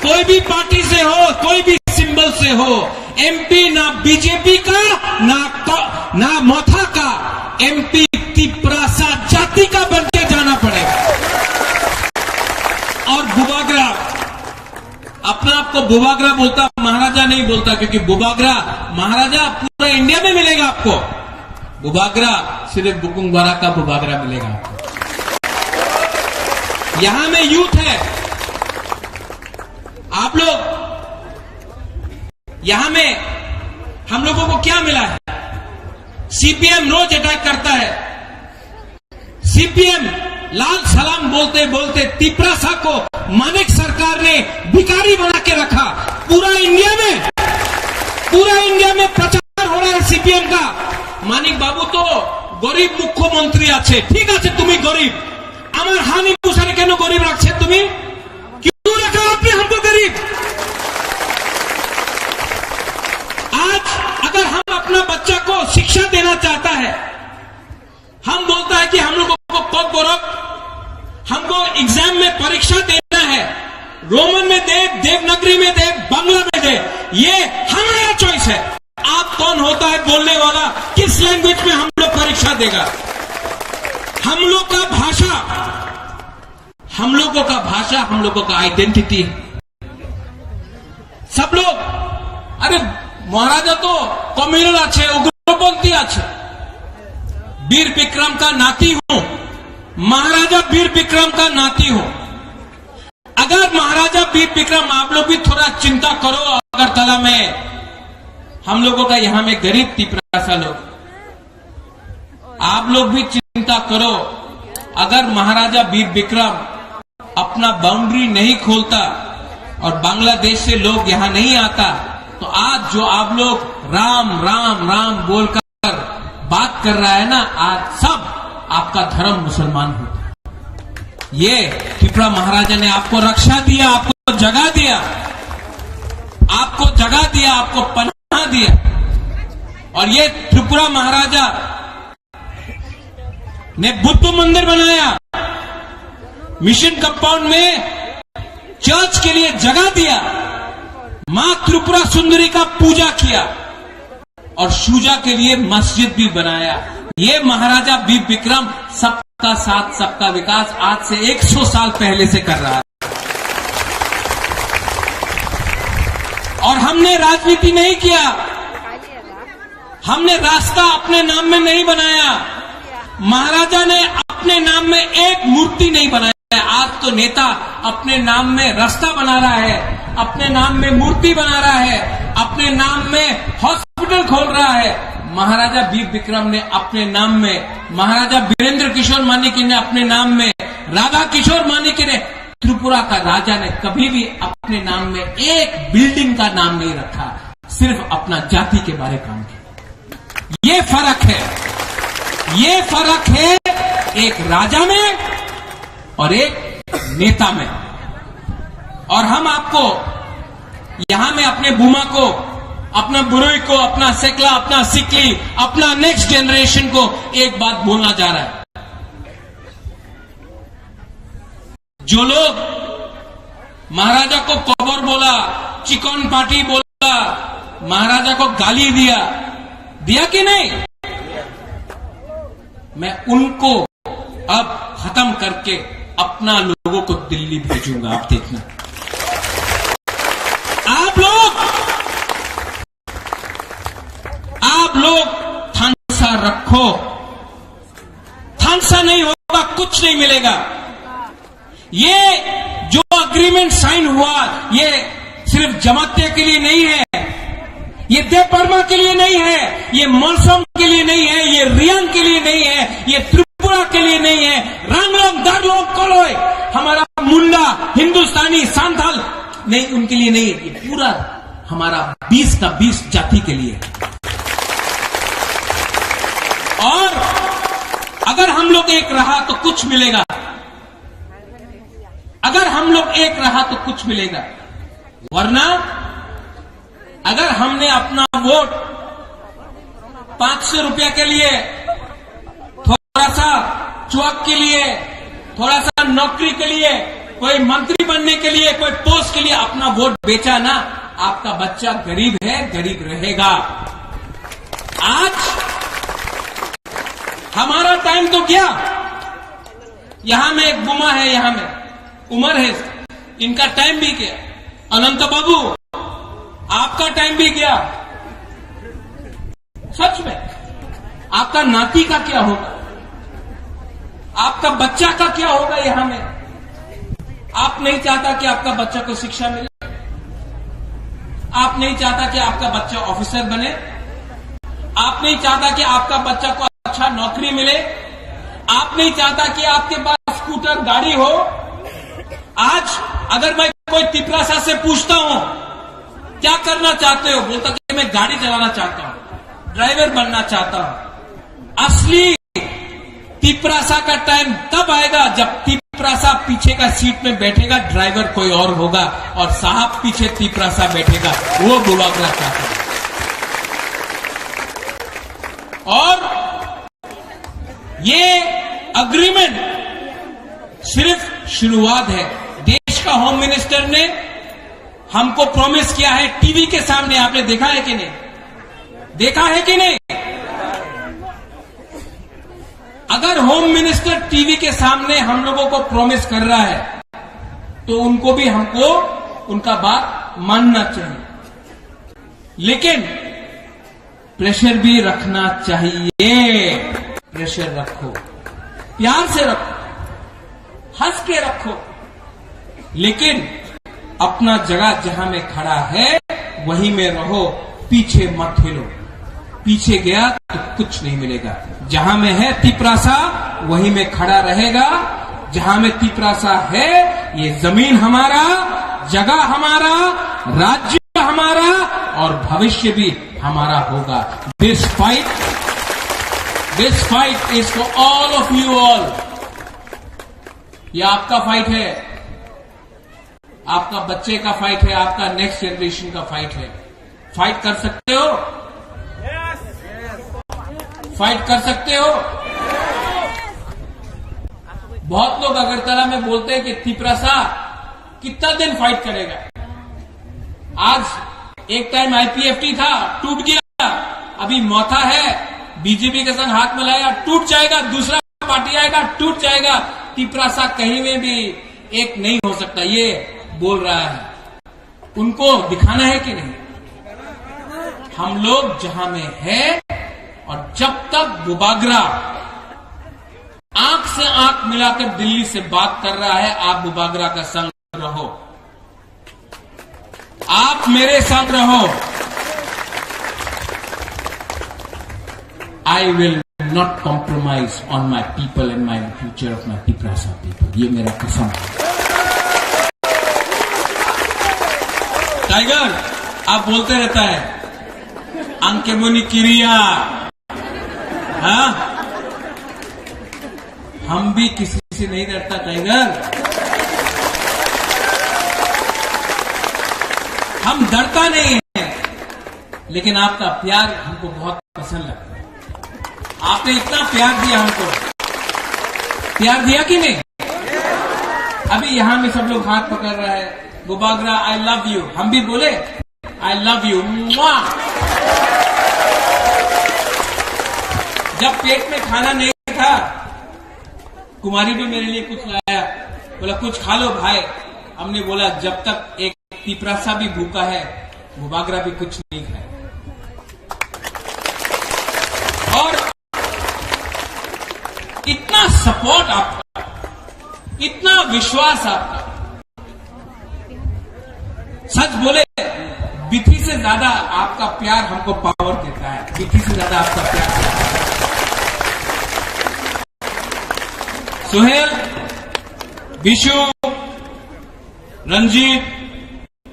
कोई भी पार्टी से हो, कोई भी सिंबल से हो, एमपी ना बीजेपी का, ना क-, ना मोथा का, एमपी तिपरासा जाति का बन के जाना पड़ेगा। और बुबागरा अपना आपको बुबागरा बोलता, महाराजा नहीं बोलता, क्योंकि बुबागरा महाराजा पूरा इंडिया में मिलेगा आपको, बुबागरा सिर्फ बुकुंग बारा का बुबागरा मिलेगा आपको। यहां में यूथ है, आप लोग यहां में हम लोगों को क्या मिला है? सीपीएम रोज अटैक करता है। सीपीएम लाल सलाम बोलते बोलते तिपरासा को मानिक सरकार ने भिखारी बना के रखा। पूरा इंडिया में, पूरा इंडिया में प्रचार हो रहा है सीपीएम का। মানিক বাবু তো গরিব মুখ্যমন্ত্রী আছে, ঠিক আছে, তুমি গরিব, আমার হানি মুসারে কেন গরিব রাখছে তুমি? क्यों रखा आपने हमको गरीब? आज अगर हम अपना बच्चा को शिक्षा देना चाहता है, हम बोलता है कि हम लोगों को कॉकबोरक, हमको एग्जाम में परीक्षा देना है, रोमन में दे, देवनागरी में दे, बांग्ला में दे, ये हमारा चॉइस है। आप कौन होता है बोलने वाला, किस लैंग्वेज में हम लोग परीक्षा देगा? हम लोग का भाषा, हम लोगों का भाषा, हम लोगों का आइडेंटिटी है। सब लोग, अरे, महाराजा तो कम्युनल আছে, উগ্রপন্থী আছে। वीर विक्रम का नाती हूं, महाराजा वीर विक्रम का नाती हूं। अगर महाराजा वीर विक्रम, आप लोग भी थोड़ा चिंता करो, अगरतला में हम लोगों का, यहाँ में गरीब तिपरासा लोग, आप लोग भी चिंता करो। अगर महाराजा वीर विक्रम अपना बाउंड्री नहीं खोलता और बांग्लादेश से लोग यहाँ नहीं आता, तो आज जो आप लोग राम राम राम बोलकर बात कर रहा है ना, आज सब आपका धर्म मुसलमान होता। ये त्रिपुरा महाराजा ने आपको रक्षा दिया, आपको जगह दिया, आपको जगह दिया, आपको पनाह दिया। और ये त्रिपुरा महाराजा ने बुद्ध मंदिर बनाया, मिशन कंपाउंड में चर्च के लिए जगह दिया, माँ त्रिपुरा सुंदरी का पूजा किया और शूजा के लिए मस्जिद भी बनाया। ये महाराजा वीर विक्रम सबका साथ सबका विकास आज से एक सौ साल पहले से कर रहा है। और हमने राजनीति नहीं किया, हमने रास्ता अपने नाम में नहीं बनाया, महाराजा ने अपने नाम में एक मूर्ति नहीं बनाया। आज तो नेता अपने नाम में रास्ता बना रहा है, अपने नाम में मूर्ति बना रहा है, अपने नाम में हॉस्पिटल खोल रहा है। महाराजा वीर विक्रम ने अपने नाम में, महाराजा वीरेंद्र किशोर मानिक ने अपने नाम में, राधा किशोर मानिक ने, त्रिपुरा का राजा ने कभी भी अपने नाम में एक बिल्डिंग का नाम नहीं रखा, सिर्फ अपना जाति के बारे काम किया। ये फर्क है, ये फर्क है एक राजा में और एक नेता में। और हम आपको यहाँ में अपने बुमा को, अपना बुरोई को, अपना सेकला, अपना सिकली, अपना नेक्स्ट जनरेशन को एक बात बोलना चाह रहा है। जो लोग महाराजा को कबर बोला, चिकन पार्टी बोला, महाराजा को गाली दिया, दिया कि नहीं? मैं उनको अब खत्म करके अपना लोगों को दिल्ली भेजूंगा, आप देखना। आप लोग, आप लोग थानसा रखो, थानसा नहीं होगा, कुछ नहीं मिलेगा। ये जो एग्रीमेंट साइन हुआ, ये सिर्फ जमातिया के लिए नहीं है, ये देव वर्मा के लिए नहीं है, ये मलसम के लिए नहीं है, ये रियांग के लिए नहीं है, ये त्रिपुरा के लिए नहीं है। रांगलोंग, दारलोंग, कोलोई, हमारा मुंडा, हिंदुस्तानी, संथाल नहीं, उनके लिए नहीं है। ये पूरा हमारा बीस का बीस जाति के लिए है। और अगर हम लोग एक रहा तो कुछ मिलेगा। अगर हम लोग एक रहा तो कुछ मिलेगा, वरना अगर हमने अपना वोट पाँच सौ रुपया के लिए, थोड़ा सा चुआक के लिए, थोड़ा सा नौकरी के लिए, कोई मंत्री बनने के लिए, कोई पोस्ट के लिए अपना वोट बेचा ना, आपका बच्चा गरीब है, गरीब रहेगा। आज हमारा टाइम तो गया। यहाँ में एक बुमा है, यहाँ में उमर है, इनका टाइम भी गया। अनंत बाबू, आपका टाइम भी गया। सच में, आपका नाती का क्या होगा? आपका बच्चा का क्या होगा यहाँ में? आप नहीं चाहता कि आपका बच्चा को शिक्षा मिले? आप नहीं चाहता कि आपका बच्चा ऑफिसर बने? आप नहीं चाहता कि आपका बच्चा को अच्छा नौकरी मिले, आप नहीं चाहता कि आपके पास स्कूटर गाड़ी हो। आज अगर मैं कोई तिपरासा से पूछता हूं, क्या करना चाहते हो, बोलता कि मैं गाड़ी चलाना चाहता हूं, ड्राइवर बनना चाहता हूं। असली तिपरासा का टाइम तब आएगा जब तिपरासा पीछे का सीट में बैठेगा, ड्राइवर कोई और होगा और साहब पीछे तिपरासा बैठेगा, वो बुबागरा चाहता है। और ये एग्रीमेंट सिर्फ शुरुआत है। देश का होम मिनिस्टर ने हमको प्रॉमिस किया है टीवी के सामने, आपने देखा है कि नहीं? देखा है कि नहीं? अगर होम मिनिस्टर टीवी के सामने हम लोगों को प्रॉमिस कर रहा है, तो उनको भी, हमको उनका बात मानना चाहिए। लेकिन प्रेशर भी रखना चाहिए। प्रेशर रखो, प्यार से रखो, हंस के रखो, लेकिन अपना जगह जहां में खड़ा है, वहीं में रहो, पीछे मत हिलो। पीछे गया तो कुछ नहीं मिलेगा। जहां में है तिपरासा, वहीं में खड़ा रहेगा। जहां में तिपरासा है, ये जमीन हमारा, जगह हमारा, राज्य हमारा और भविष्य भी हमारा होगा। This fight, this fight is for all of you all. ये आपका फाइट है, आपका बच्चे का फाइट है, आपका नेक्स्ट जनरेशन का फाइट है। फाइट कर सकते हो? फाइट कर सकते हो? बहुत लोग अगरतला में बोलते हैं कि तिपरासा कितना दिन फाइट करेगा। आज एक टाइम आईपीएफटी था, टूट गया, अभी मौथा है, बीजेपी के संग हाथ मिलाया, टूट जाएगा, दूसरा पार्टी आएगा, टूट जाएगा। तिपरासा कहीं में भी एक नहीं हो सकता, ये बोल रहा है। उनको दिखाना है कि नहीं? हम लोग जहां में है और जब तक बुबागरा आंख से आंख मिलाकर दिल्ली से बात कर रहा है, आप बुबागरा का संग रहो, आप मेरे साथ रहो। I will not compromise on my people and my future of my Tiprasa people. ये मेरा कसम है। टाइगर, आप बोलते रहता है, अंकेमोनी किरिया, हाँ? हम भी किसी से नहीं डरता टाइगर, हम डरता नहीं है, लेकिन आपका प्यार हमको बहुत पसंद लगता है। आपने इतना प्यार दिया हमको, प्यार दिया कि नहीं? अभी यहाँ में सब लोग हाथ पकड़ रहा है, बुबागरा, I love you, हम भी बोले, I love you। मुआ। जब पेट में खाना नहीं था, कुमारी भी मेरे लिए कुछ लाया, बोला, "कुछ खा लो भाई।" हमने बोला, "जब तक एक तिपरासा भी भूखा है, बुबागरा भी कुछ नहीं खाए।" और इतना सपोर्ट आपका, इतना विश्वास आपका, सच बोले, बिथी से ज्यादा आपका प्यार हमको पावर देता है, बिथी से ज्यादा आपका प्यार देता है। सुहेल, विशु, रंजीत,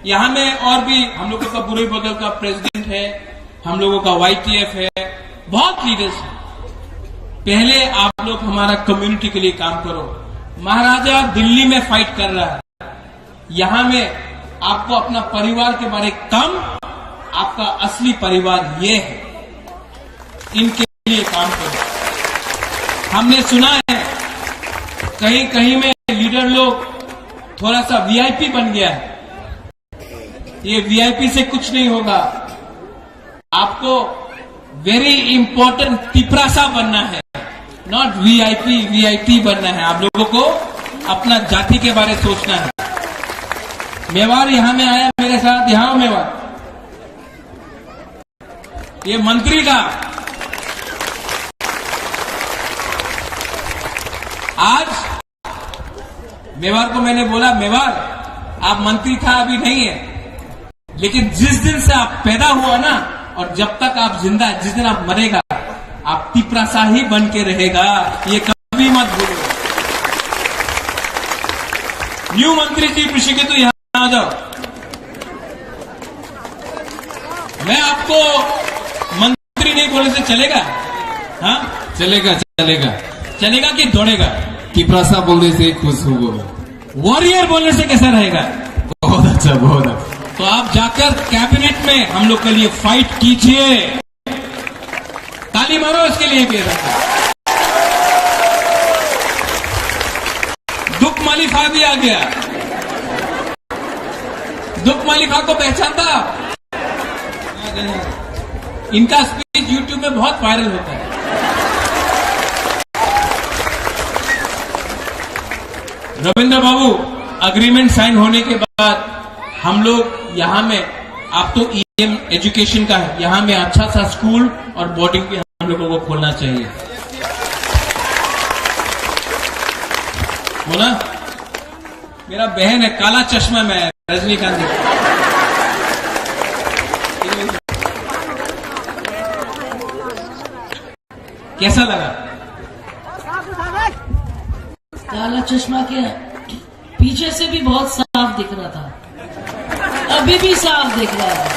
यहाँ में और भी हम लोगों का बुरे बगल का प्रेसिडेंट है, हम लोगों का वाईटीएफ है, बहुत लीडर्स हैं। पहले आप लोग हमारा कम्युनिटी के लिए काम करो। महाराजा दिल्ली में फाइट कर रहा है, यहाँ में आपको अपना परिवार के बारे कम, आपका असली परिवार ये है, इनके लिए काम करो। हमने सुना है कहीं कहीं में लीडर लोग थोड़ा सा वीआईपी बन गया है, ये वीआईपी से कुछ नहीं होगा। आपको वेरी इंपॉर्टेंट तिपरासा बनना है, नॉट वीआईपी वीआईपी बनना है। आप लोगों को अपना जाति के बारे सोचना है। मेवाड़ यहाँ में आया मेरे साथ, यहाँ आओ मेवाड़। ये मंत्री का आज मेवाड़ को मैंने बोला, "मेवाड़, आप मंत्री था, अभी नहीं है, लेकिन जिस दिन से आप पैदा हुआ ना, और जब तक आप जिंदा है, जिस दिन आप मरेगा, आप तिपरासा ही बन के रहेगा, ये कभी मत भूलो। न्यू मंत्री जी ऋषिकेतु, यहाँ आ जाओ। मैं आपको मंत्री नहीं बोलने से चलेगा? हाँ, चलेगा, चलेगा। चलेगा कि दौड़ेगा? तिपरासा बोलने से खुश होगा। वॉरियर बोलने से कैसा रहेगा? बहुत अच्छा, बहुत अच्छा। तो आप जाकर कैबिनेट में हम लोग के लिए फाइट कीजिए। ताली मारो इसके लिए भी। दुख मालिफा भी आ गया। दुख मालिफा को पहचानता? इनका स्पीच YouTube में बहुत वायरल होता है। रविंद्र बाबू, एग्रीमेंट साइन होने के बाद हम लोग यहाँ में, आप तो ईएम एजुकेशन का है, यहाँ में अच्छा सा स्कूल और बोर्डिंग भी हम लोगों को खोलना चाहिए, बोला। मेरा बहन है, काला चश्मा में है, रजनीकांत जी। कैसा लगा? काला चश्मा के पीछे से भी बहुत साफ दिख रहा था, अभी भी साफ दिख रहा है।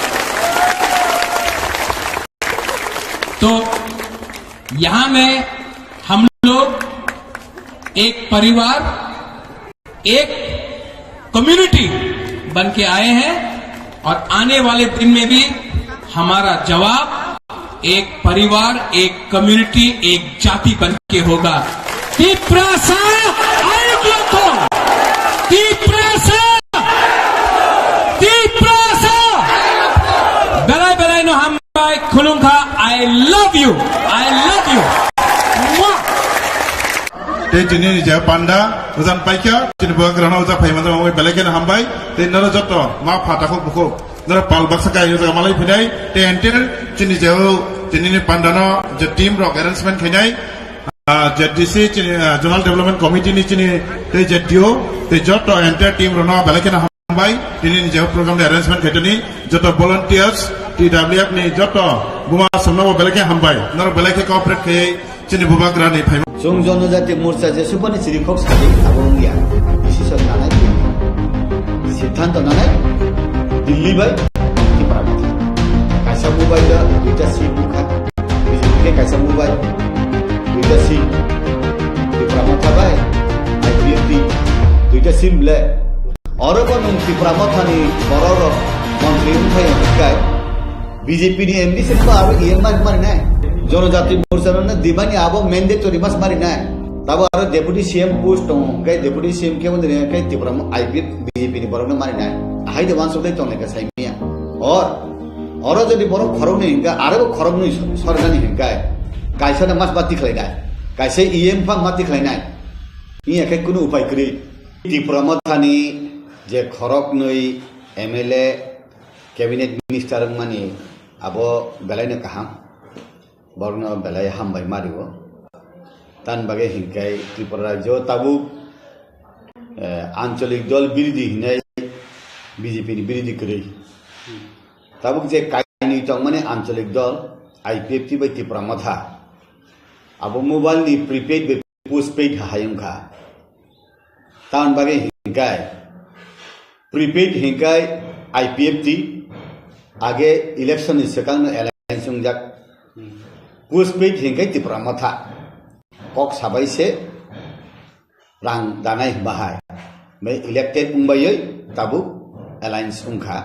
तो यहाँ में हम लोग एक परिवार, एक कम्युनिटी बन के आए हैं और आने वाले दिन में भी हमारा जवाब एक परिवार, एक कम्युनिटी, एक जाति बन के होगा। Tiprasa, ayo kelompok. Tiprasa, Tiprasa. Belai belai no hambai khulumkha. I love you. I love you. Mwah. Tei tini ni je panda, ujan paikha, chini bubagrano uja phai manjak, omo belai kheno hambai, tei noro joto ma pha takhuk bukhuk, noro pal baksa kai uja malai phinai, tei enter chini je o, tini ni panda no je team rok arrangement khainai, ah, Z D C chini, ah, Zonal Development Committee ni chini tei Z D O, tei joto enter team rok no belai kheno hambai, tini ni je o program ni arrangement khaitoni, joto volunteers, T W F ni joto buma songno bo belai khe hambai, noro belai khe cooperate khai, Chini bubagrani phaima. Chwng Jonojati Morcha jesubani chirikhok sadi abo wngya. Decision nanai twi. Siddhanto nanai Delhi bai Tipra Motha. Kaisa mobile o duita seat bukha. B J P khe kaisa mobile, duita seat Tipra Motha bai I P F T duita seat ble. Oro bo nwng Tipra Mothani bororok montri wngphai hwnkhe B J P ni M D seat bo aro E M mari mari nai. Jonojati Morcha no dibani abo mandatory mas mari nai. Tabo aro deputy C M post tongo, hwnkhe deputy C M khe wngwi rwkhe Tipra mo-, I P F B J P ni borok no mari nai. Ahai de wansuk dai tong lai khe sai manya. Or, oro jodi borok khorok nwi hwnkhe aro bo khorok nwi sor-, sorjani hwnkhe kaisa no mas ma tikhlai nai. Kaisa E M pha ma tikhlai nai. Iya khe kunu upai kwrwi. Tipra Mothani je khoroknwi M L A, cabinet minister wngmani abo belaino kaham, borokno belai hambai ma rio. Tamni bagwi hinkhe Tripura rajyo tabuk, eh, ancholik dol birodhi hinwi B J P ni birodhi kwrwi. Tabuk je kainwi tongmani ancholik dol I P F T bai Tipra Motha, abo mobile ni prepaid bai postpaid hai wngkha. Tamni bagwi hinkhe prepaid hinkhe I P F T age election ni swkang no alliance wngjak. Postpaid hinkhe Tipra Motha kok sabai se rang danai bahai. Bai elected wngbai tabuk alliance wngkha,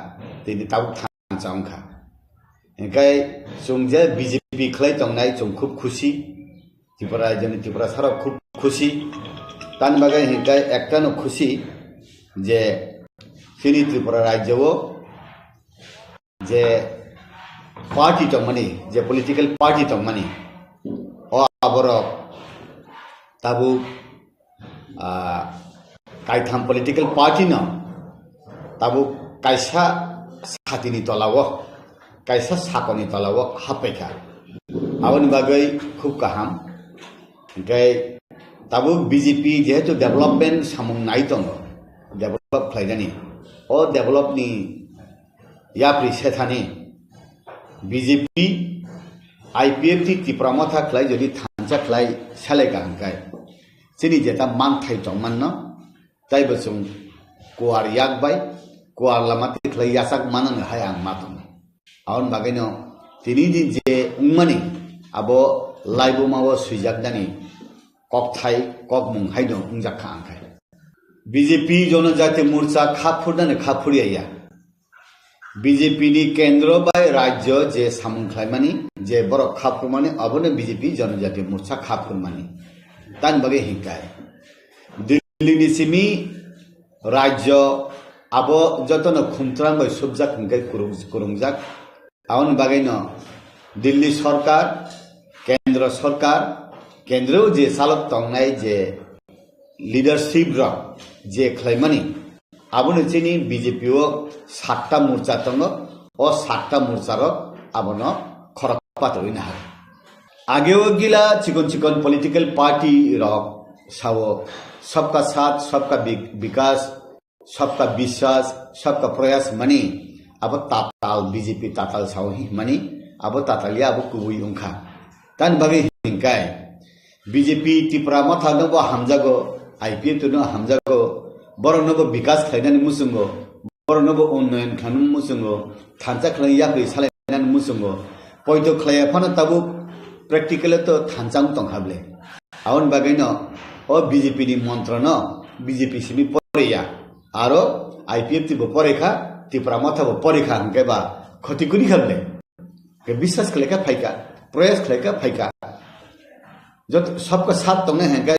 tini tabuk thansa wngkha. Hinkhe chwng je B J P khlai tongnai chwng khub khusi. Tripura rajyoni Tiprasarok khub khusi. Tamni bagwi hinkhe ektano khusi je chini Tripura rajyo o je party tongmani, je political party tongmani, o aborok tabuk, ah, kaitham political party no tabuk kaisa satini tola o, kaisa sakoni tola o happaikha. Aboni bagwi khub kaham. Hinkhe tabuk B J P jehetu development samung nai tongo, develop khlainani, o develop ni yapri sethani B J P, I P F T Tipra Motha khlai jodi thansa khlai selai ka hwnkhe, chini jeta manthai tongmanno, taibo chwng kuar yak bai, kuar lama tikhlai yachak manani hai ang ma tongo. Aboni bagwino tini din je wngmani abo laibuma o swijaknani kokthai kokmung haino wngjak kha ang khe. B J P Jonojati Morcha kha phurnani kha phurya ya. B J P ni kendro bai rajyo je samung khlaimani, je borok kha phurmani, abono B J P Jonojati Morcha kha phurmani. Tani bagwi hinkai. Delhi ni simi rajyo abo jotono khumtrang bai subjak hinkai kurung-, kurungjak. Aboni bagwino Delhi sorkar, kendro sorkar, kendro je chalok tongnai je leadership rok je khlaimani, abono chini B J P o satta morcha tongo, o satta morcha rok abono khorok patorwi nahar. Ageo gila chikon chikon political party rok sao sabka saath, sabka bik-, bikas, sabka biswas, sabka prayas mani abo tatal B J P tatal sao hi mani abo tatal ya abo kubui wngkha. Tani bagwi hinkai B J P Tipra Motha no bo hamjago, I P F T no hamjago, borok no bo bikas khlainani muchungo, borok no bo unnoyon khlainani muchungo, thansa khlai yapri salainani muchungo, poito khlaiya phano tabuk practical to thansa wng tongkha ble. Aboni bagwi no o B J P ni montro no B J P simi poriya, aro I P F T bo porikha, Tipra Motha bo porikha hwnkhe ba khoti kuni kha ble. Ke biswas khlai kha phaikha, proyas khlai kha phaikha. Jot sabka sat tongnai hwnkhe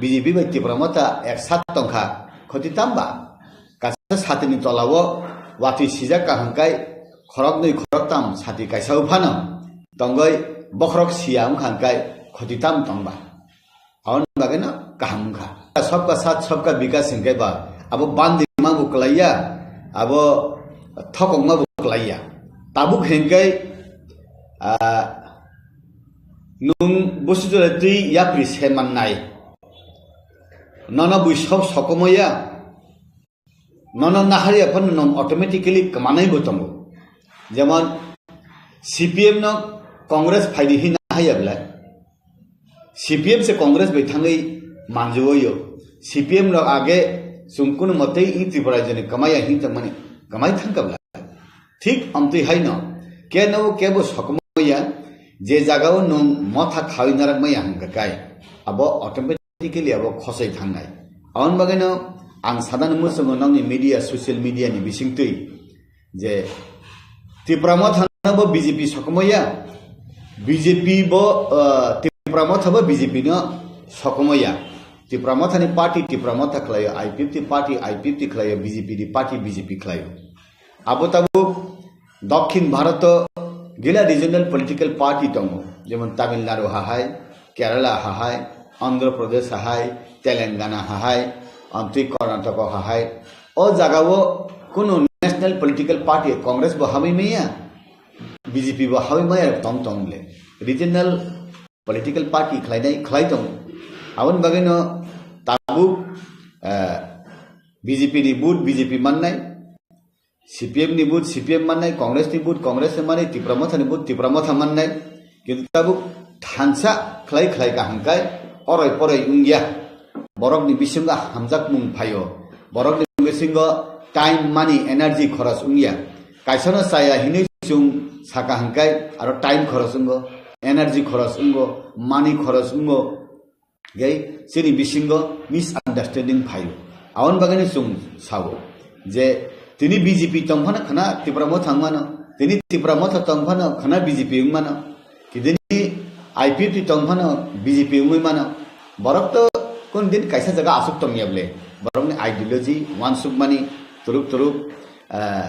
B J P bai Tipra Motha ek sat tongkha, khoti tamba? Kaisa satini tolao watwi sijak ka hwnkhe khoroknwi khoroktam sati kaisa o phano tongwi bokhorok siya wngkha hwnkhe khoti tam tongba? Aboni bagwino kaham wngkha. Sabka sat, sabka bikas hwnkhe ba abo bandi ma bo kwlaiya, abo thokok ma bo kwlaiya. Tabuk hwnkhe, ah, nwng busi jora twi yapri se mannai. Nono bui sob sokomoi ya. Nono naharya phano nwng automatically kwmanai bo tongo. Jemon C P M no Congress phaidi hin naharya belai. C P M se Congress bai thangwi manjui o. C P M rok age chwng kunu motei i Tripura jani kwmaya hin tongmani kwmai thangkha belai. Thik amtwi haino keno kebo sokomoi ya je jagao nwng motha khawi narak maya hwnkha kai abo automatic Politically abo khosoi thangnai. Aboni bagwino ang sadani muchungo nokni media, social media ni bisingtwi je Tipra Motha no bo B J P sokomoya, B J P bo, ah, Tipra Motha bo B J P no sokomoya. Tipra Motha ni party Tipra Motha khlaio, I P F T party I P F T khlaio, B J P ni party B J P khlaio. Abo tabuk Dokhin Bharoto gila regional political party tongo, jemon Tamil Nadu hahai, Kerala hahai, Andhra Pradesh hahai, Telangana hahai, amtwi Karnataka hahai. O jagao kunu national political party Congress bo hamwi maya, B J P bo hamwi maya tong tong le. Regional political party khlainai khlai tongo. Aboni bagwino tabuk, eh, B J P ni vote B J P mannai, C P M ni vote C P M mannai, Congress ni vote Congress ni mannai, Tipra Motha ni vote Tipra Motha mannai. Kintu tabuk thansa khlai khlai kaham kai oroi poroi wngya. Borok ni bisingo hamjakmung phaio. Borok ni bisingo time, money, energy khoros wngya. Kaisa no chaya hinwi chwng saka hwnkhe aro time khoros wngo, energy khoros wngo, money khoros wngo. Gai chini bisingo misunderstanding phaio. Aboni bagwino chwng sao je tini B J P tongphano khana Tipra Motha wngmano, tini Tipra Motha tongphano khana B J P wngmano, kidini I P F T tongphano B J P wngwi mano. Borok to kun din kaisa jaga aswk tongya ble. Borokni ideology wansukmani turuk turuk, eh,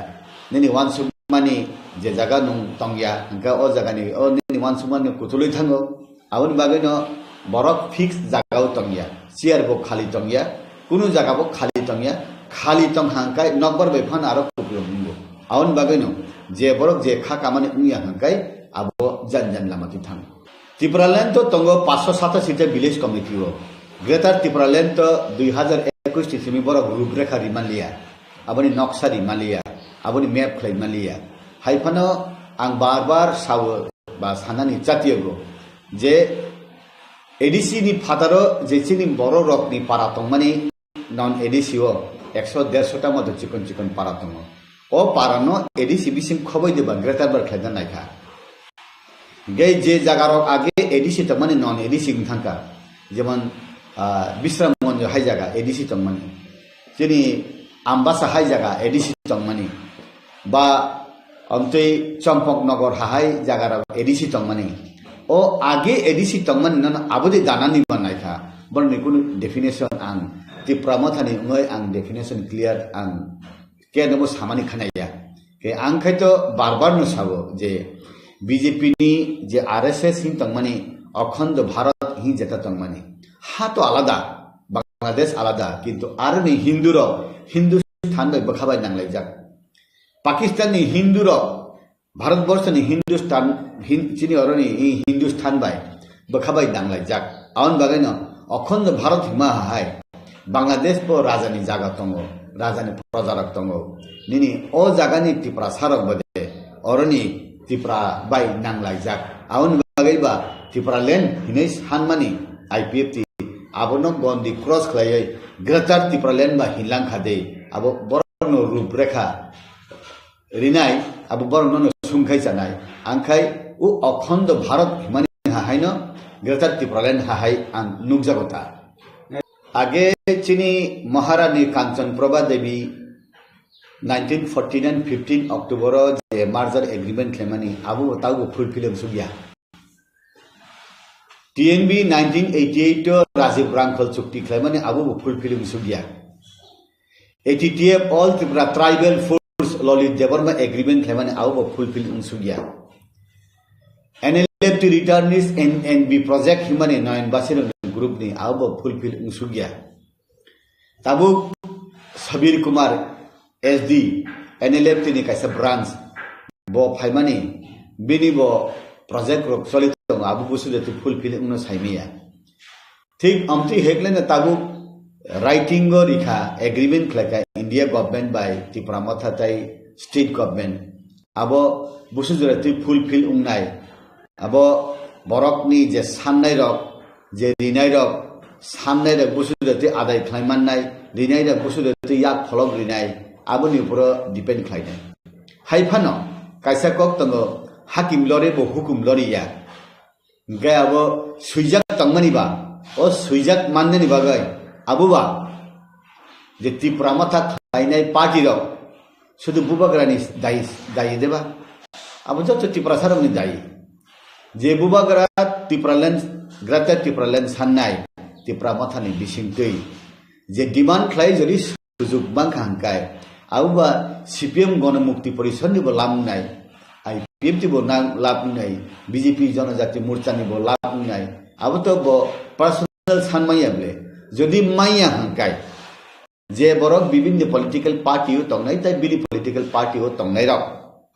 nini wansukmani je jaga nung tongya, hwnkhe o jagani o nini wansukmani kutulwi thango. Aboni bagwino borok fix jagao tongya, chair bo khali tongya, kunu jaga bo khali tongya, khali tongkha hwnkhe nokbar bai phano aro kuplung wngo. Aboni bagwino je borok je kha kamani wngya hwnkhe abo jan jan lama twi thango. Tipraland o tongo paanch sho satashi ta village committee o. Greater Tipraland o dui hazar ekush ni simi borok ruprekha rimaliya, aboni noksa rimaliya, aboni map khlai maliya. Hai phano ang bar bar sao ba sanani chatiyogo je A D C ni phataro je chini borok rokni para tongmani non A D C o ekso derso ta moto chikon chikon para tongo. O para no A D C bising khoboi de ba greater bar khlaina naikha. Ge je jaga rok age A D C tongmani non A D C wng thangkha. Jemon, ah, Bisramganj hai jaga A D C tongmani. Chini Ambasa hai jaga A D C tongmani. Ba amtwi Champaknagar hai jaga rok A D C tongmani. O age A D C tongmani nono abodi danani manai kha. Borokni kunu definition ang Tipra Mothani wngwi ang definition clear ang khe nobo samani khanaya. Khe ang khai to bar bar no sabo je B J P ni je R S S hin tongmani Akhando Bharat hin jeta tongmani. Ha to alada, Bangladesh alada, kintu aroni Hindu rok Hindustan bai bwkha bai nanglaijak. Pakistan ni Hindu rok Bharat borso ni Hindustan, Hin-, chini oroni i Hindustan bai bwkha bai nanglaijak. Aboni bagwi no Akhando Bharat hima hai Bangladesh bo raja ni jaga tongo, raja ni proja rok tongo. Nini o jaga ni Tiprasa rok bo de oroni Tipra bai nanglaijak. Aboni bagwi ba Tipraland hinwi sanmani I P F T abono gondi cross khlaiwi Greater Tipraland ba hinlang kha de. Abo borok no ruprekha rinai, abo borok no sungkhai chanai. Angkhai o Akhando Bharat himani hahaino Greater Tipraland hahai ang nukjago ta. Age chini Maharani Kanchan Prabha Devi nineteen forty nine fifteen October o je merger agreement khlaimani abo bo taubo fulfill wngsukya. T N B nineteen eighty eight o Rajiv Rangkhal chukti khlaimani abo bo fulfill wngsukya. A T T F All Tripura Tribal Force Lalit Debbarma agreement khlaimani abo bo fulfill wngsukya. N L F T returnees N N B project himani Nayan Basirang group ni abo bo fulfill wngsukya. Tabuk Sabir Kumar S D N L F T ni kaisa branch bo phaimani bini bo project rok choli tongo abo busu jati fulfill wngno saimaya. Thik amtwi hekleno tabuk writing o rikha, agreement khlaikha India government bai Tipra Motha tai state government. Abo busu jora twi fulfill wngnai. Abo borokni je sannai rok, je rinai rok, sannai rok busu jora twi adai khlai mannai, rinai rok busu jora twi yak pholok rinai, aboni uporo depend khlainai. Hai phano kaisa kok tongo, hakim lore bo hukum loriya. Hingke abo swijak tongmani ba, o swijak mannani bagwi abo ba je Tipra Motha khlainai party rok sudu bubagrani dai, dai de ba? Abo joto Tiprasa rokni dai. Je bubagra Tipraland, Greater Tipraland sannai Tipra Mothani bisingtwi je demand khlai jodi sujuk mankha hingkai, abo ba C P M Gono Mukti Porishod ni bo lam wngnai, I P F T bo nang lab wngnai, B J P Jonojati Morcha ni bo lab wngnai, abo to bo personal san manya ble, jodi manya hingkai, je borok bibinni political party o tongnai, tai bini political party o tongnai rok,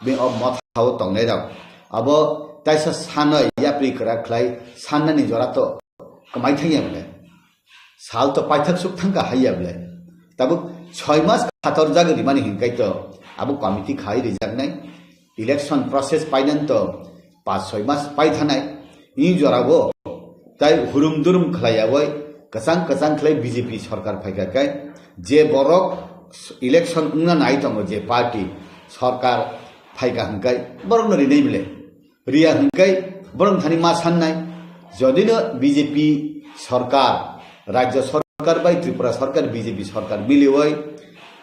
bini o motha o tongnai rok, abo taisa sanoi yapri kwrak khlai sannani jora to kwmai thangya ble. Sal to paithak suk thangkha haiya ble. Tabuk soi mas khator jagwi rimani hinkai to abo committee khai rijaknai. Election process painan to pas soi mas pai thanai. Ni jorao tai hurum durum khlaiyawi kwchang kwchang khlai B J P sorkar phaikha kai je borok election wngna nai tongo je party sorkar phaikha hinkai borokno rinai ble. Riya hingkai borok thani ma sannai, jodino B J P sorkar, rajya sorkar bai Tripura sorkar, B J P sorkar miliwi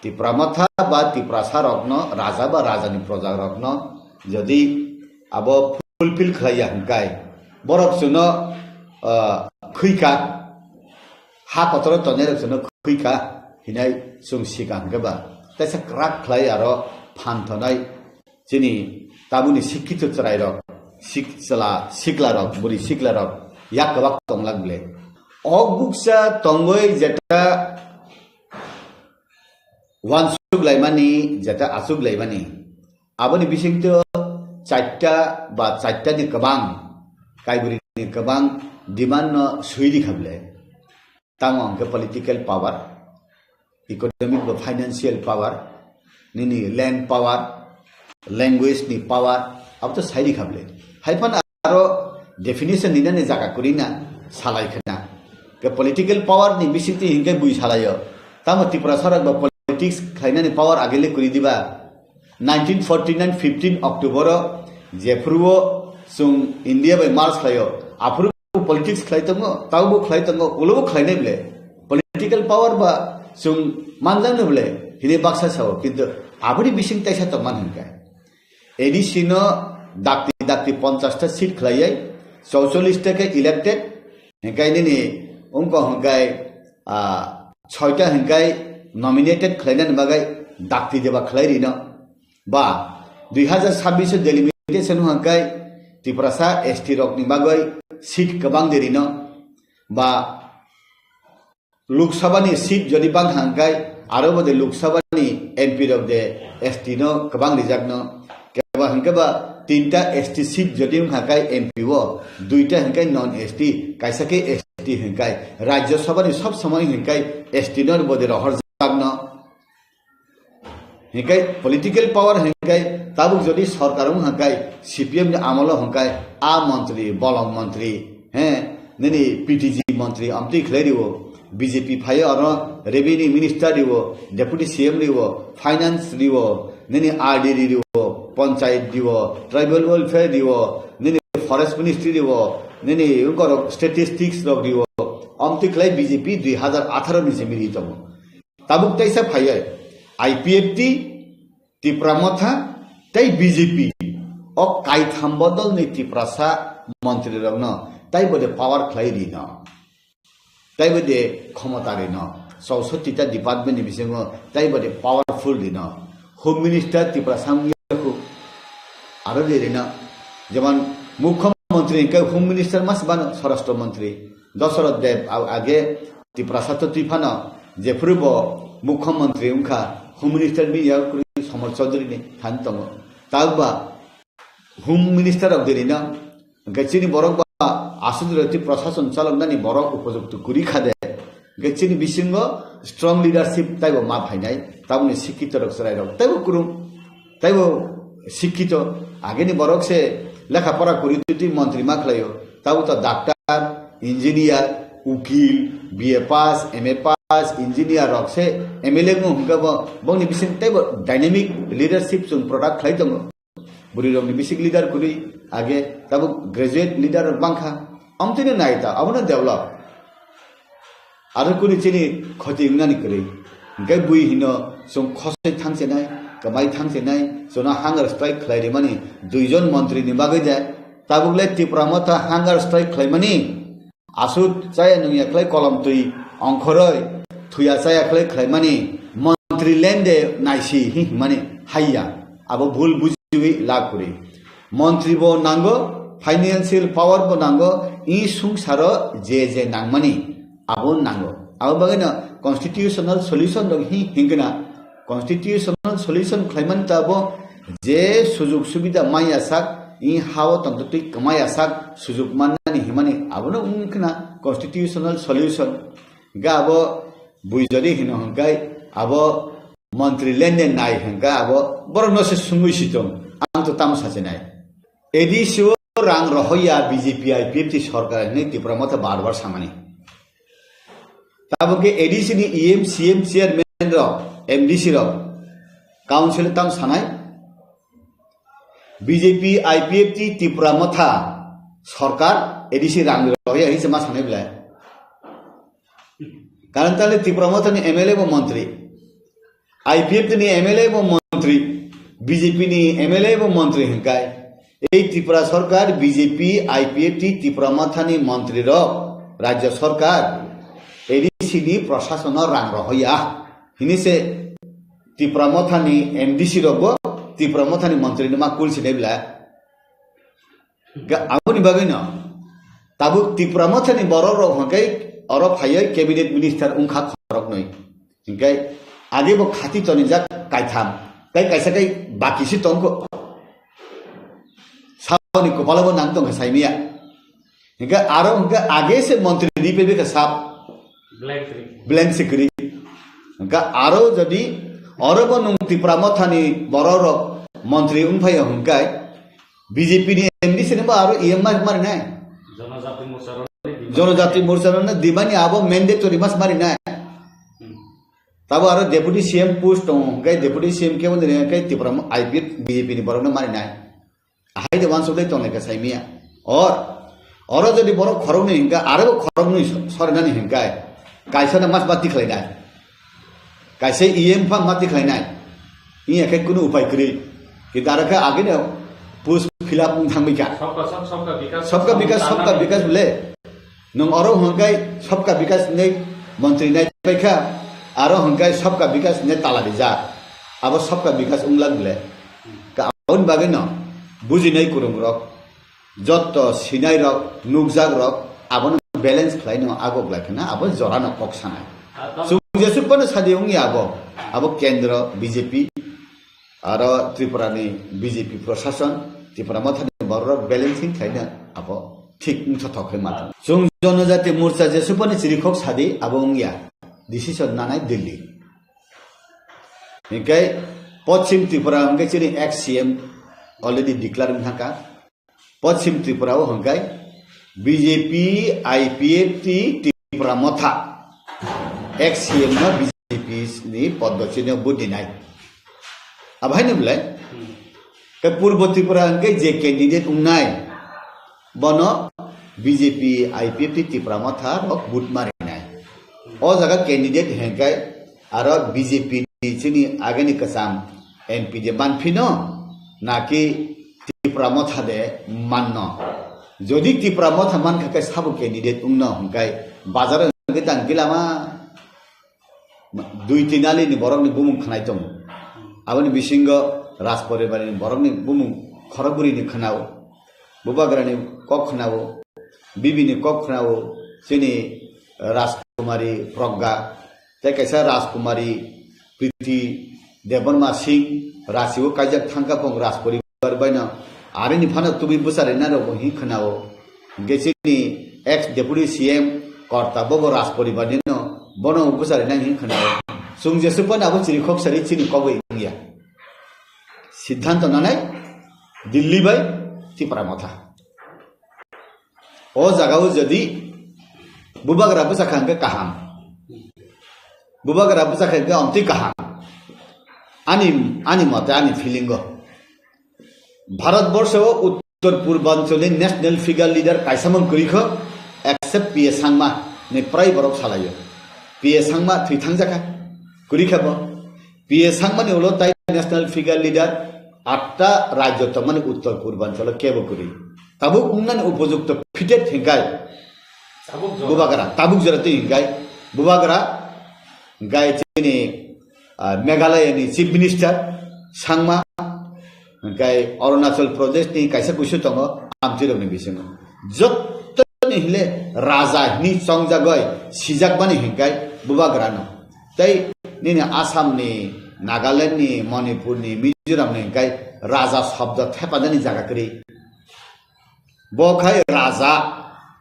Tipra Motha ba Tiprasa rokno, raja ba rajani proja rokno jodi abo fulfill khlaiya hingkai, borok chwngno, ah, khwika, ha kotoro tongnai rok chwngno khwika hinai chwng sika hingke ba, teisa kwrak khlai aro phan thonai. Chini tabukni sikkito chwrairok, sik-, chwla siklarok, bwrwi siklarok yak kwbak tonglak ble. Ok bukcha tongwi jeta wansuk laimani, jeta achuk laimani. Aboni bisingtwi chaita ba chaitani kwbang, kaibrwini kwbang demand no swi rikha ble. Tamo hwnkhe political power, economic ba financial power, nini land power, language ni power, Abo to sairi kha bwle. Hai phano aro definition ninani jaga kwrwi na salai khna. Ke political power ni bisingtwi hinkhe bui salaio. Tamo Tiprasa rok ba politics khlainani power agele kwrwi diba. Nineteen forty nine fifteen October o jephuru o chwng India bai merge khlaio. Aphuru politics khlai tongo, taubo khlai tongo, ulobo khlainai bwle. Political power ba chwng manjaknai bwle, hini baksa sao, kintu aboni bising taisa tongman hinkhe. A D C no dakti dakti ponchash ta seat khlaiwi, chauchollish ta khe elected, hinkhe nini wngkha hinkhe, ah, soita hinkhe nominated khlainani bagwi dakti deba khlai rino. Ba, dui hazar sabbish o delimitation hwnkhai Tiprasa S T rokni bagwi seat kwbang de rino. Ba, Lok Sabha ni seat jodi bang hwnkhai, aro bo de Lok Sabha ni M P rok de S T no kwbang rijak no. Keba hwnkhe ba tinta S T seat jodi hwnkhai M P o, duita hwnkhai non S T, kaisa khe S T hwnkhai. Rajya Sabha ni sob somoi hwnkhai S T no bo de rohor jak no. Hinkhe political power hinkhe tabuk jodi sorkar wng hinkhe C P M ni amolo hinkhe a montri, bolong montri, he, nini P T G montri amtwi khlai riwo, B J P phaio oro revenue minister riwo, deputy C M riwo, finance riwo, nini R D D riwo, panchayat riwo, tribal welfare riwo, nini forest ministry riwo, nini ungkorok statistics rok riwo, amtwi khlai B J P dui hazar atharo ni simi ri tongo. Tabuk teisa phaiwi I P F T, Tipra Motha tei B J P o kaitham bodolni Tiprasa montrirokno tei bo de power khlai rino, tei bo de khomota rino, chausotti ta department ni bisingo tei bo de powerful rino. Home Minister Tiprasa wngya khu aro de rino, jemon Mukhyamantri hwnkhe Home Minister mas bano Swarashtra Mantri Dasarath Deb age Tiprasa to twi phano jephuru bo Mukhyamantri wngkha, Home Minister bini yago kwrwi Somol Chaudhary ni thani tongo. Tabuk ba Home Minister rok dini no, hwnkhe chini borok ba aswk jora twi prashason chaloknani borok upojukto kwrwi kha de, hwnkhe chini bisingo strong leadership taibo ma phainai, tabukni sikkito rok chwrai rok taibo kwrwng. Taibo sikkito, ageni borok se lekha pora kwrwi twi montri ma khlaio. Tabuk to doctor, engineer, ukil, B A pass, M A pass, engineer rok se M L A wng hwnkhe bo, bongni bising taibo dynamic leadership chwng product khlai tongo. Bwrwi rokni bising leader kwrwi age, tabuk graduate leader rok bangkha. Amtwino nai ta, abono develop. Aro kuni chini khoti wngnani kwrwi. Hwnkhe bui hino chwng khosoi thangchenai, kwmai thangchenai, chwngno hunger strike khlai rimani duijon montri ni bagwi de. Tabuk le Tipra Motha hunger strike khlaimani. Aswk chaya nungya khlai kolom twi ongkhoroi, thuya chaya khlai khlaimani montri lende naisi hi himani haiya. Abo bhul bujiwi lab kwrwi. Montri bo nango, financial power bo nango, i sungsaro je je nangmani abo nango. Abo bagwino constitutional solution rok hi hingkna. Constitutional solution khlaimani ta abo je sujuk subida maya sak, i hao tongtwtwi kwmaya sak sujuk mannani himani abono wngkha constitutional solution. Ga abo bui jodi hino hwnkhe abo montri lenden nai hwnkhe abo borokno se sungwi si tong, ang to tamo sachinai. A D C o rang rohoya B J P I P F T sorkar hinwi Tipra Motha bar bar samani. Tabuk khe A D C ni E M, C M, chairman rok, M D C rok, council tam sanai, B J P, I P F T, Tipra Motha, sorkar, A D C rang roya hinwi se ma sanai belai. Karon tale Tipra Motha ni M L A bo montri, I P F T ni M L A bo montri, B J P ni M L A bo montri hinkai. Ei Tripura sorkar B J P, I P F T, Tipra Motha ni montri rok, rajya sorkar, A D C ni prashason no rang rohoya. Hini se Tipra Motha ni M D C rok bo Tipra Motha ni montri no ma kul sinai bla. Ga-, aboni bagwi no tabuk Tipra Motha ni borok rok hwnkhe oro phaiwi cabinet minister wngkha khoroknwi. Hingkai age bo khati tonijak kaitham, tei kaisa kai baki si tongkho. Saboni kopalo bo nang tongkha saimiya. Hingkai aro hingkai age se montri di pebe ka sab. Blank se kwrwi. Hingkai aro jodi oro bo nung Tipra Motha ni borok rok montri wngphaiya hingkai B J P ni M D C ni bo aro E M mas mari nai. Janajati Morcha rok ni demand. Janajati Morcha rok ni demand ni abo mandatory mas mari nai. Hmm. Tabo aro deputy C M post tongo, hingke deputy C M kebo ni hingke Tipra mo-, I P F B J P ni borok no mari nai. Ahai de wansuk dai tongnai ka saimiya. Or, oro jodi borok khoroknwi hingka, aro bo khoroknwi so-, sorinani hingka. Kaisa no mas mati khlainai. Kaisa E M pha mati khlainai. Iya khe kunu upai kwrwi. Kintu aro khe agini post fill up wng thangbai kha. Sabka sath, sabka vikas, Sabka vikas, sabka vikas bole. Nwng oro hwnkhai sabka vikas hinwi montri nai paikha, aro hwnkhai sabka vikas hinwi tala rijak. Abo sabka vikas wngla bole. Ka-, aboni bagwino bujinai kwrwngrok, jotto sinairok, nukjakrok, abono balance khlaino agok lai khna, abo jorano kok sanai. Chwng jesuk phano sadi wngya abo, abo kendro B J P, aro Tripura ni B J P prosason, Tipra Motha ni borok balancing khlaina abo thik wngthothok khe mano. Chwng Janajati Morcha jesuk phano chirikhok sadi abo wngya. Decision nanai Delhi. Hinkhe Poschim Tripura hinkhe chini ex C M already declare wngkha. Poschim Tripura o hinkhe B J P, I P F T, Tipra Motha, ex C M no B J P ni poddo chini budinai. Abo haino belai? Hmm. Ke Purbo Tripura hinkhe je candidate wngnai, bono B J P, I P F T, Tipra Motha rok vote marinai. O jaga candidate hinkhe aro B J P ni chini agini kwcham M P de manphino, naki Tipra Motha de manno. Jodi Tipra Motha mankha khe sabo candidate wngno hwnkhe bazar o hwnkhe tang gilama dui tin ali ni borok ni bumung khnai tongo. Aboni bisingo Rajporibar ni borok ni bumung khorokbwrwi ni khnao. Bubagra ni kok khnao, Bibi ni kok khnao, chini Rajkumari Progga, tei kaisa Rajkumari Priti Debbarma Singh, Rachi o kaijak thangkha phung Rajporibar baino, arini phano tubui bwcharina rok bo hin khnao. Hingke chini ex deputy C M Korta bobo Rajporibar ni no, bono bwcharina hin khnao. Chwng jesuk phano abo chirikhok sari chini kogwi wngya. Siddhanto nanai Delhi bai Tipra Motha. O jaga o jodi bubagra bwsa kha hwnkhe kaham. Bubagra bwsa kha hwnkhe omtwi kaham. Ani, ani mote, ani feeling o. Bharat borsho o Uttor Purbanchal ni national figure leader kaisa mang kwrwi kho, except P A Sangma ni prai borok salaio. P A Sangma thwi thangjakha. Kwrwi kha bo. P A Sangmani ulo tai national figure leader atta rajyo tongmani Uttor Purbanchalo kebo kwrwi. Tabuk wngnani upojukto fitted hinkai. Tabuk jora. Bubagra, tabuk jora twi hinkai. Bubagra, hinkai chini, ah, Meghalaya ni Chief Minister Sangma, hinkai Arunachal Pradesh ni kaisa kuisu tongo, amtwi rokni bisingo. Jottoni hile raja hini chongjagoi sijakmani hinkai Bubagrano. Tei nini Assam ni, Nagaland ni, Manipur ni, Mizoram ni hinkai raja shobdo thepanani jaga kwrwi. Bo khai raja,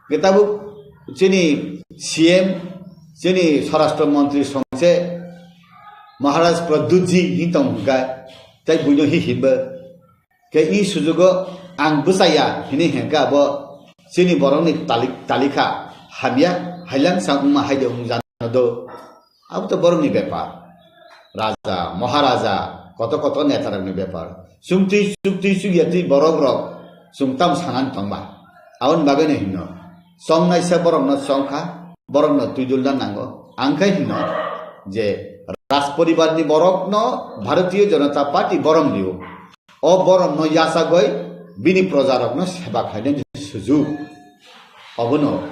khe tabuk chini C M, chini Swarashtra Mantri songse Maharaj Pradyutji hin tong hinkai, tei buino hi hinba. Khe i sujugo ang bwchaya hinwi hinkha abo chini borokni tali-, talikha hamya, hailang sang wngma haide wng jano do. Abo to borokni bepar. Raja, Maharaja, koto koto netarokni bepar. Chukti, chukti, chukya twi borokrok chwng tamo sanani tongba. Aboni bagwino hino. Chongnaisa borokno chongkha, borokno twidulna nango. Ang khe hino je Raj poribarni borokno Bharatiya Janata Party borom rio. O boromno yachagwi bini projarokno seba khlainani sujuk. Obono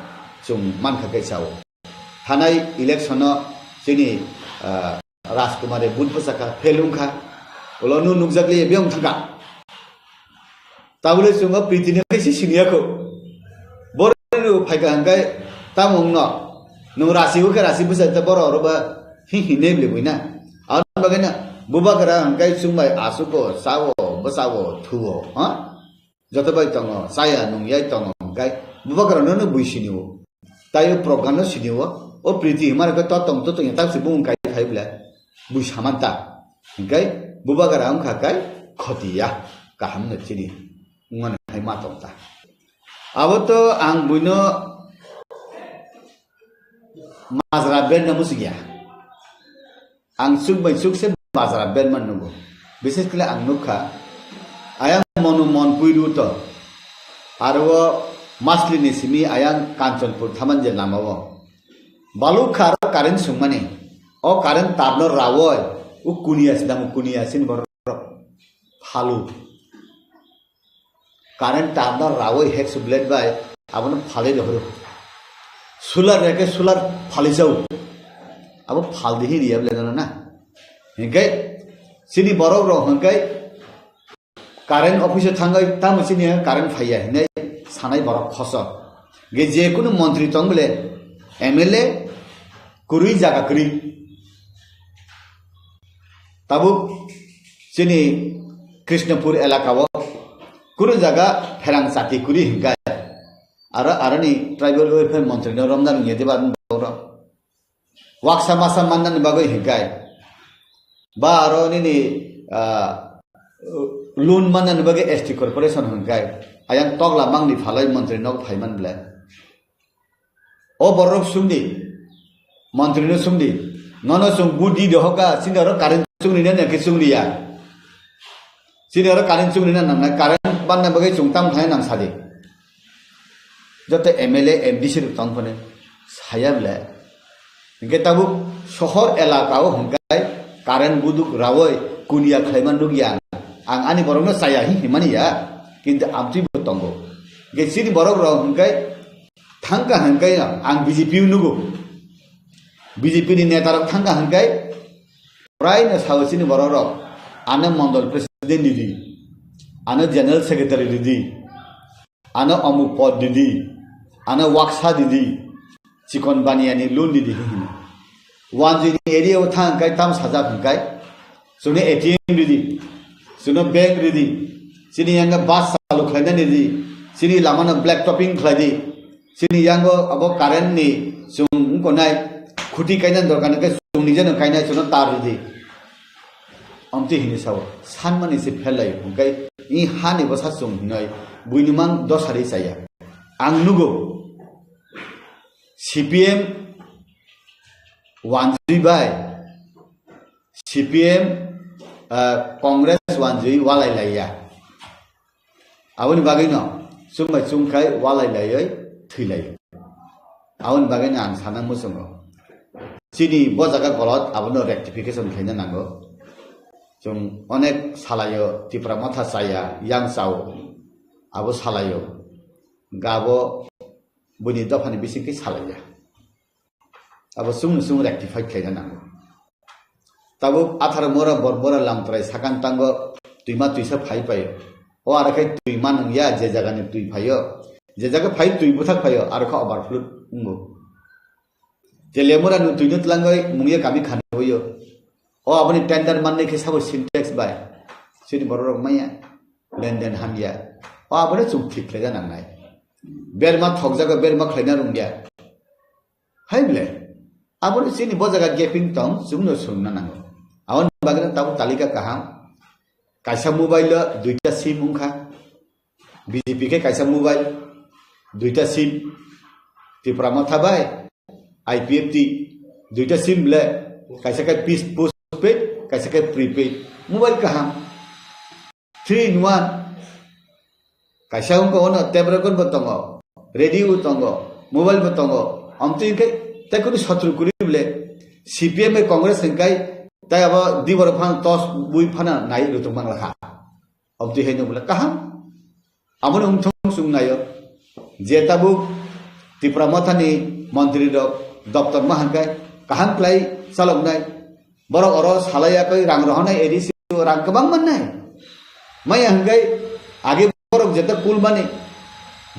chwng mankha khe sao. Thanai election-o chini, ah, Rajkumar-e vote bwchakha, fail wngkha. Ulo nu nukjakliya biyong thangkha. Tabule chwng o Pritino khe si siniya kho. Borok phaikha hwnkhe tamo wngno. Nwng rasi o khe rasi bwchai ta borok oro ba hi hi nem le buina. Aboni bagwi na bubagra hwnkhe chwng bai achugo, chao, bwchao, thuo, ha? Joto bai tongo, chaya nungyai tongo hwnkhe bubagra no no bui sini o. Tai o program no sini o, o Priti himar khe to tong to tong tak si bung kai khai bla bui samanta. Hwnkhe bubagra wngkha kai khoti ya, kaham no chini. wngmani hai ma tong ta. Abo to ang buino majra berna muchung ya. Ang chuk bai chuk se majra berman nungo. Bises kle ang nukha, ayang monu mon puiru to. Aro o Masli ni simi ayang Kanchanpur thaman je lama o. Balukha aro current sungmani. O current tar no rawoi. U kuniya sidang u kuniya sin borok. Phalu. Current tar no rawoi hek su blade bai. Abono phalai rohoro. Solar reke solar phalai jau. Abo phal dihi riya blade no na. Hingke sini borok rok hingke current office o thangwi tamo chini current phaiya hinwi sanai borok khosok. Ge je kunu montri tong bole M L A kwrwi jaga kwrwi. Tabuk chini Krishnapur elaka o kunu jaga pherang chati kwrwi hinkai. Aro, aroni tribal welfare montri no romdan nge diba borok. Waksa masa mannani bagwi hinkai. Ba aro nini, ah, loan mannani bagwi S T corporation hinkai. Ayang tokla mangni phalai montri nok phaiman ble. O borok sumdi. Montri no sumdi. Nono sung budi dohoka, sini aro current sungni na nangke sungni ya. Sini aro current sungni na nang, current banna bagwi sung tam thai nang sadi. Joto M L A, M D C rok tong phone saya ble. Hingke tabuk sohor elaka o hingkai current buduk rawoi kunia khlaiman nukya. Ang ani borokno chaya hi himani ya, kintu amtwi bo tongo. Hingke chini borok rok hingkai thangka hingkai ang B J P o nugo. B J P ni neta rok thangka hingkai prai no sao chini borok rok. Ano mondol president ridi, ano general secretary ridi. Ano omuk pod didi, ano waksa didi, chikon baniyani loan didi hino. Wanjui ni area o thang kai tam sajak hingkai, chwngno A T M didi, chwngno bank didi, chini yanga bus chalu khlaina didi, chini lamano black topping khlai di, chini yango abo current ni chwng wngkonai khuti kaina dorkar hingke chwng nijeno kainai chwngno tar didi. Amtwi hini sao, sanmani se pherlai, hingkai i hani bwsa chwng hinoi, buini mang dosari chaya. Ang nugo, C P M wanjui bai, C P M, ah, Congress wanjui walai laiya. Aboni bagwino chwng bai chwng khai walai laiwi thwi lai. Aboni bagwino ang sana muchungo. Chini bo jaga golot abono rectification khaina nango. Chwng onek salaio Tipra Motha chaya, yang chao. Abo salaio. Gabo buini dophani bisingtwi salaiya. Abo chwngno chwng rectify khlaina nango. Tabuk atharo mora borbora lamtrai sakang tango twima twisa phai paio. O aro khe twima nungya je jagani twi phaio. Je jaga phai twi bwthak phaio aro khe overflow wngo. Je lemura nung twino tlangoi mungya kami khani hoyo. O aboni tender manni khe sabo Sintex bai. Chini borok rok maya. Lenden hamya. O aboni chwng thik khlaina nangnai. Berma thokjago berma khlaina rungya. Hai ble, aboni chini bo jaga gaping tong, chwngno swngna nango. Aboni bagwino tabuk talika kaham. Kaisa mobile o duita sim wngkha. B J P khe kaisa mobile, duita sim. Tipra Motha bai I P F T, duita sim ble, kaisa khe pis-, postpaid, kaisa khe prepaid. Mobile kaham. Three in one. Kaisa wngkha ono tape record bo tongo, radio bo tongo, mobile bo tongo. Amtwi hwnkhe tei kunu sotro kwrwi bole C P M bai Congress hwnkhe tei abo di borok phano tos bui phano nai rwtwk mang lakha. Amtwi haino bole kaham. Aboni wngthong chwng naio. Je tabuk Tipra Mothani montri rok doptor ma hwnkhe kaham khlai chaloknai. Borok oro salai yakwi rang rohornai A D C o rang kwbang mannai. Maya hwnkhe age borok jeta kulmani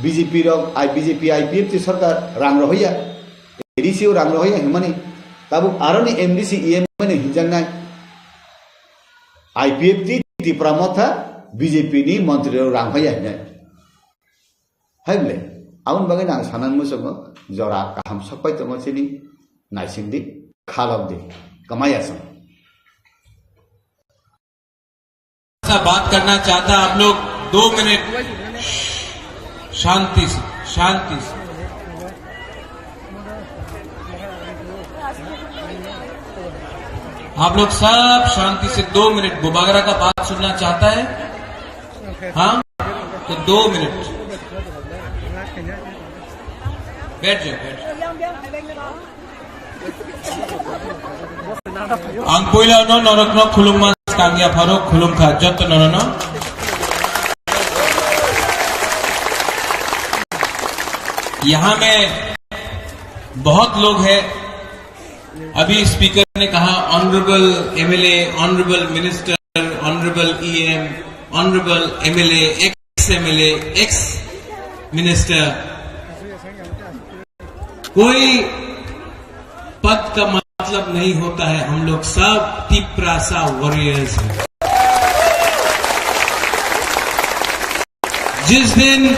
B J P rok, I, B J P, I P F T sorkar rang rohoya, A D C o rang rohoya hwnmani tabuk aroni M D C, E M mani hinjaknai. I P F T Tipra Motha B J P ni montri rok rang hoya hinai. Hai bole, aboni bagwi ang sanani muchungo jora kaham sokpai tongo chini naisingdi, khalokdi, kwmaya chwng. ऐसा बात करना चाहता आप लोग, दो मिनट शांति से, शांति से। आप लोग सब शांति से दो मिनट बुबागरा का बात सुनना चाहता है? हाँ, तो दो मिनट बैठ जाओ, बैठ जाओ। Ang puila no norokno khulumma swkang yapharo khulumkha jotto norokno. यहाँ में बहुत लोग हैं, अभी स्पीकर ने कहा, honourable MLA, honourable minister, honourable EM, honourable MLA, ex MLA, ex minister, कोई पद का मतलब नहीं होता है, हम लोग सब तिप्रासा वॉरियर्स हैं। जिस दिन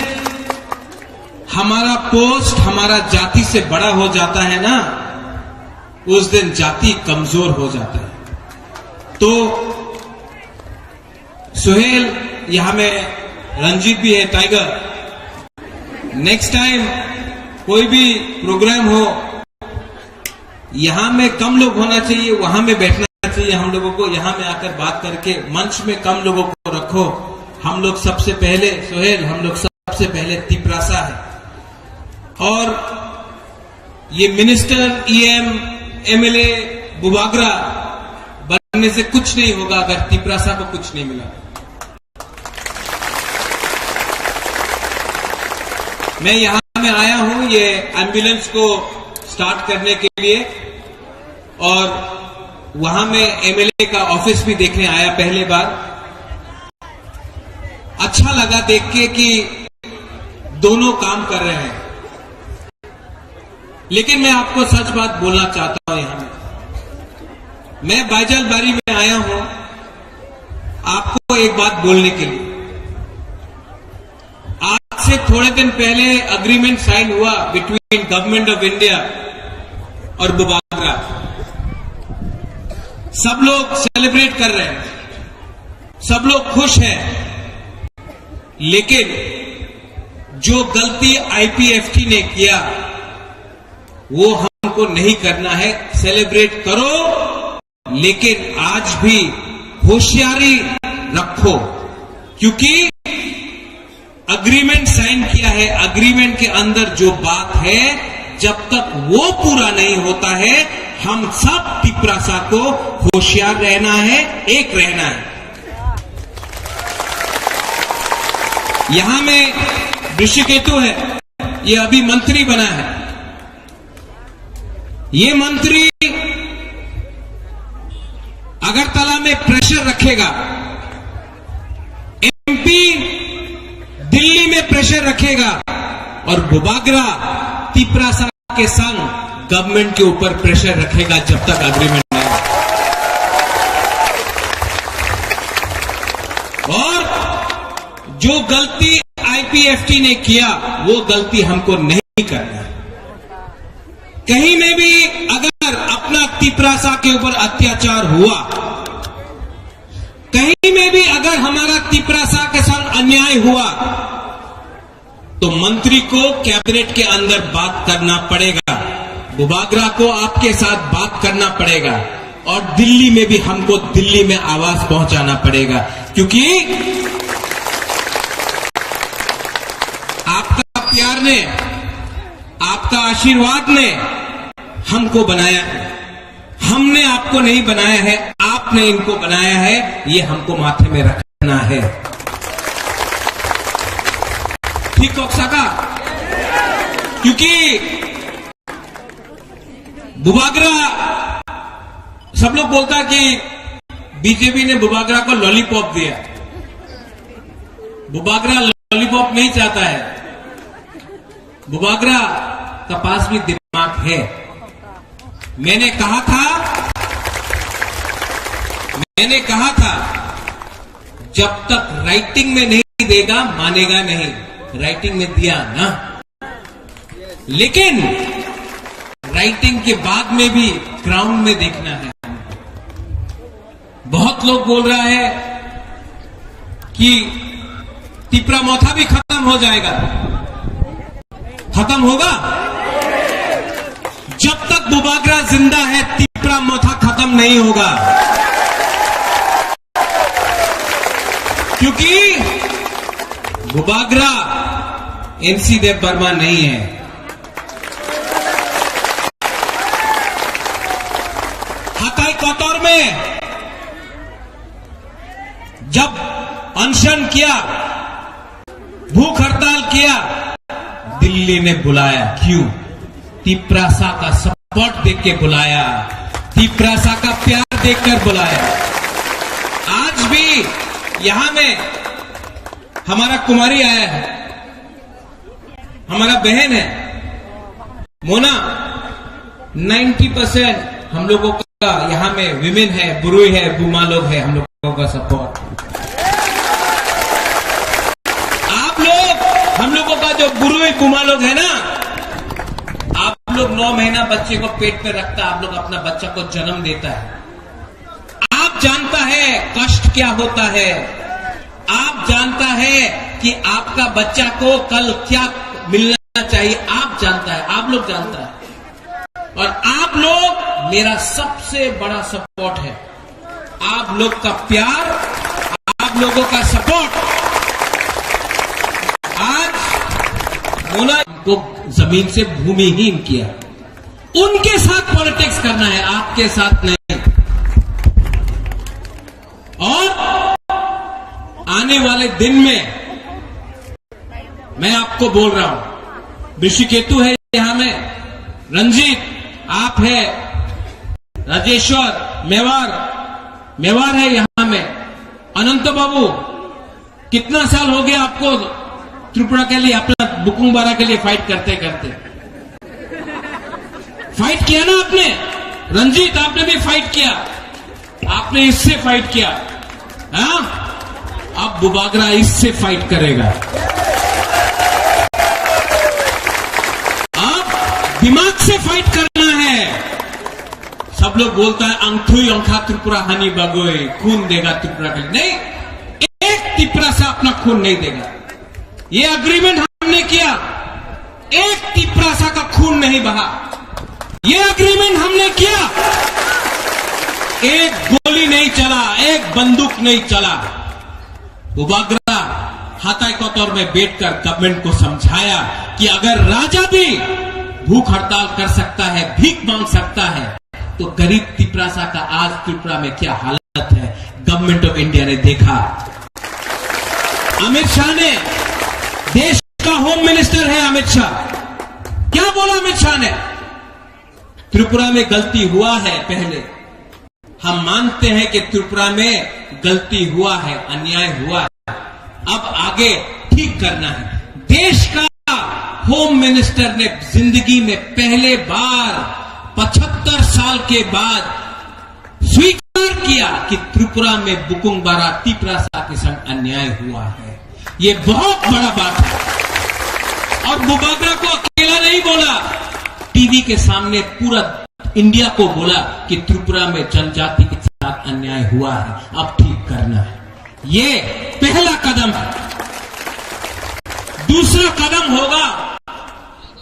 हमारा पोस्ट हमारा जाति से बड़ा हो जाता है ना, उस दिन जाति कमजोर हो जाता है। तो सुहेल, यहाँ में रंजीत भी है, टाइगर, नेक्स्ट टाइम कोई भी प्रोग्राम हो, यहाँ में कम लोग होना चाहिए, वहां में बैठना चाहिए हम लोगों को। यहाँ में आकर बात करके मंच में कम लोगों को रखो। हम लोग सबसे पहले, सोहेल, हम लोग सबसे पहले तिपरासा है। और ये मिनिस्टर, ईएम, एमएलए, बुबागरा बनने से कुछ नहीं होगा अगर तिपरासा को कुछ नहीं मिला। मैं यहाँ में आया हूँ ये एम्बुलेंस को स्टार्ट करने के लिए, और वहाँ में एमएलए का ऑफिस भी देखने आया पहले बार। अच्छा लगा देख के कि दोनों काम कर रहे हैं। लेकिन मैं आपको सच बात बोलना चाहता हूं यहाँ में। मैं बाइजलबारी में आया हूं आपको एक बात बोलने के लिए। आज से थोड़े दिन पहले एग्रीमेंट साइन हुआ बिटवीन गवर्नमेंट ऑफ इंडिया और बुबागरा। सब लोग सेलिब्रेट कर रहे हैं, सब लोग खुश हैं, लेकिन जो गलती आईपीएफटी ने किया, वो हमको नहीं करना है। सेलिब्रेट करो, लेकिन आज भी होशियारी रखो, क्योंकि एग्रीमेंट साइन किया है, एग्रीमेंट के अंदर जो बात है, जब तक वो पूरा नहीं होता है, हम सब तिपरासा को होशियार रहना है, एक रहना है। यहां में ऋषिकेतु है, ये अभी मंत्री बना है। ये मंत्री अगरतला में प्रेशर रखेगा, एमपी दिल्ली में प्रेशर रखेगा और बुबागरा तिपरासा के संग गवर्नमेंट के ऊपर प्रेशर रखेगा जब तक एग्रीमेंट नहीं होगा। और जो गलती आईपीएफटी ने किया, वो गलती हमको नहीं करना है। कहीं में भी अगर अपना तिपरासा के ऊपर अत्याचार हुआ, कहीं में भी अगर हमारा तिपरासा के साथ अन्याय हुआ, तो मंत्री को कैबिनेट के अंदर बात करना पड़ेगा, बुबागरा को आपके साथ बात करना पड़ेगा, और दिल्ली में भी हमको दिल्ली में आवाज पहुंचाना पड़ेगा, क्योंकि आपका प्यार ने, आपका आशीर्वाद ने हमको बनाया है। हमने आपको नहीं बनाया है, आपने इनको बनाया है, ये हमको माथे में रखना है। ठीक कौक साका? क्योंकि बुबागरा, सब लोग बोलता कि बीजेपी ने बुबागरा को लॉलीपॉप दिया। बुबागरा लॉलीपॉप नहीं चाहता है। बुबागरा का पास भी दिमाग है। मैंने कहा था, मैंने कहा था, जब तक राइटिंग में नहीं देगा, मानेगा नहीं। राइटिंग में दिया ना, लेकिन राइटिंग के बाद में भी ग्राउंड में देखना है। बहुत लोग बोल रहा है कि तिपरा मोथा भी खत्म हो जाएगा। खत्म होगा? जब तक बुबागरा जिंदा है, तिपरा मोथा खत्म नहीं होगा, क्योंकि बुबागरा एमसी देव वर्मा नहीं है। हताई कतर में जब अनशन किया, भूख हड़ताल किया, दिल्ली ने बुलाया। क्यों? तिपरासा का सपोर्ट देख के बुलाया, तिपरासा का प्यार देखकर बुलाया। आज भी यहाँ में हमारा कुमारी आया है, हमारा बहन है मोना। नाइंटी परसेंट हम लोगों का यहाँ में वीमेन है, बुरुई है, बुमा लोग है, हम लोगों का सपोर्ट। आप लोग, हम लोगों का जो बुरुई बुमा लोग है ना, आप लोग नौ महीना बच्चे को पेट में रखता, आप लोग अपना बच्चा को जन्म देता है। आप जानता है कष्ट क्या होता है, आप जानता है कि आपका बच्चा को कल क्या मिलना चाहिए, आप जानता है, आप लोग जानता है। और आप लोग मेरा सबसे बड़ा सपोर्ट है। आप लोग का प्यार, आप लोगों का सपोर्ट आज मोना को जमीन से भूमिहीन किया। उनके साथ पॉलिटिक्स करना है, आपके साथ नहीं। और आने वाले दिन में मैं आपको बोल रहा हूं, ऋषिकेतु है यहां में, रंजीत आप है, राजेश्वर मेवार, मेवार है यहां में, अनंत बाबू, कितना साल हो गया आपको त्रिपुरा के लिए, अपना बुकुंग बारा के लिए फाइट करते करते? फाइट किया ना आपने, रंजीत, आपने भी फाइट किया। आपने इससे फाइट किया, हाँ? अब बुबागरा इससे फाइट करेगा। अब दिमाग से फाइट करना है। सब लोग बोलता है, "अंगथुई अंगखा त्रिपुरा हानि बागोई, खून देगा त्रिपुरा के लिए।" नहीं, एक तिपरासा अपना खून नहीं देगा। ये एग्रीमेंट हमने किया, एक तिपरासा का खून नहीं बहा। ये एग्रीमेंट हमने किया, एक गोली नहीं चला, एक बंदूक नहीं चला। बुबागरा हाताई कतर में बैठकर गवर्नमेंट को समझाया कि अगर राजा भी भूख हड़ताल कर सकता है, भीख मांग सकता है, तो गरीब तिपरासा का आज त्रिपुरा में क्या हालत है, गवर्नमेंट ऑफ इंडिया ने देखा। अमित शाह ने, देश का होम मिनिस्टर है अमित शाह, क्या बोला अमित शाह ने? त्रिपुरा में गलती हुआ है, पहले हम मानते हैं कि त्रिपुरा में गलती हुआ है, अन्याय हुआ है, अब आगे ठीक करना है। देश का होम मिनिस्टर ने जिंदगी में पहले बार पचहत्तर साल के बाद स्वीकार किया कि त्रिपुरा में बुकुंग बारा तिपरासा के संग अन्याय हुआ है। ये बहुत बड़ा बात है। और बुबागरा को अकेला नहीं बोला, टीवी के सामने पूरा इंडिया को बोला कि त्रिपुरा में जनजाति के साथ अन्याय हुआ है, अब ठीक करना है। ये पहला कदम है। दूसरा कदम होगा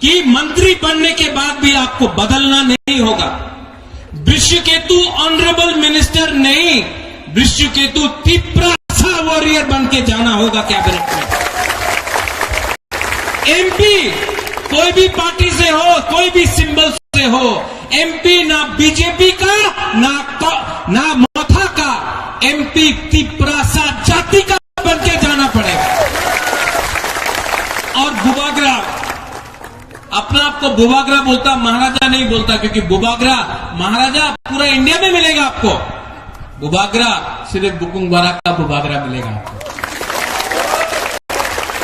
कि मंत्री बनने के बाद भी आपको बदलना नहीं होगा। वृषकेतु ऑनरेबल मिनिस्टर नहीं, वृषकेतु तिपरासा वॉरियर बन के जाना होगा कैबिनेट में। एमपी कोई भी पार्टी से हो, कोई भी सिंबल से हो, एमपी ना बीजेपी का, ना क-, ना मथा का, एमपी तिपरासा जाति का बन के जाना पड़ेगा। और बुबागरा, अपना आप को बुबागरा बोलता, महाराजा नहीं बोलता, क्योंकि बुबागरा महाराजा पूरा इंडिया में मिलेगा आपको, बुबागरा सिर्फ बुकुंग बारा का बुबागरा मिलेगा आपको।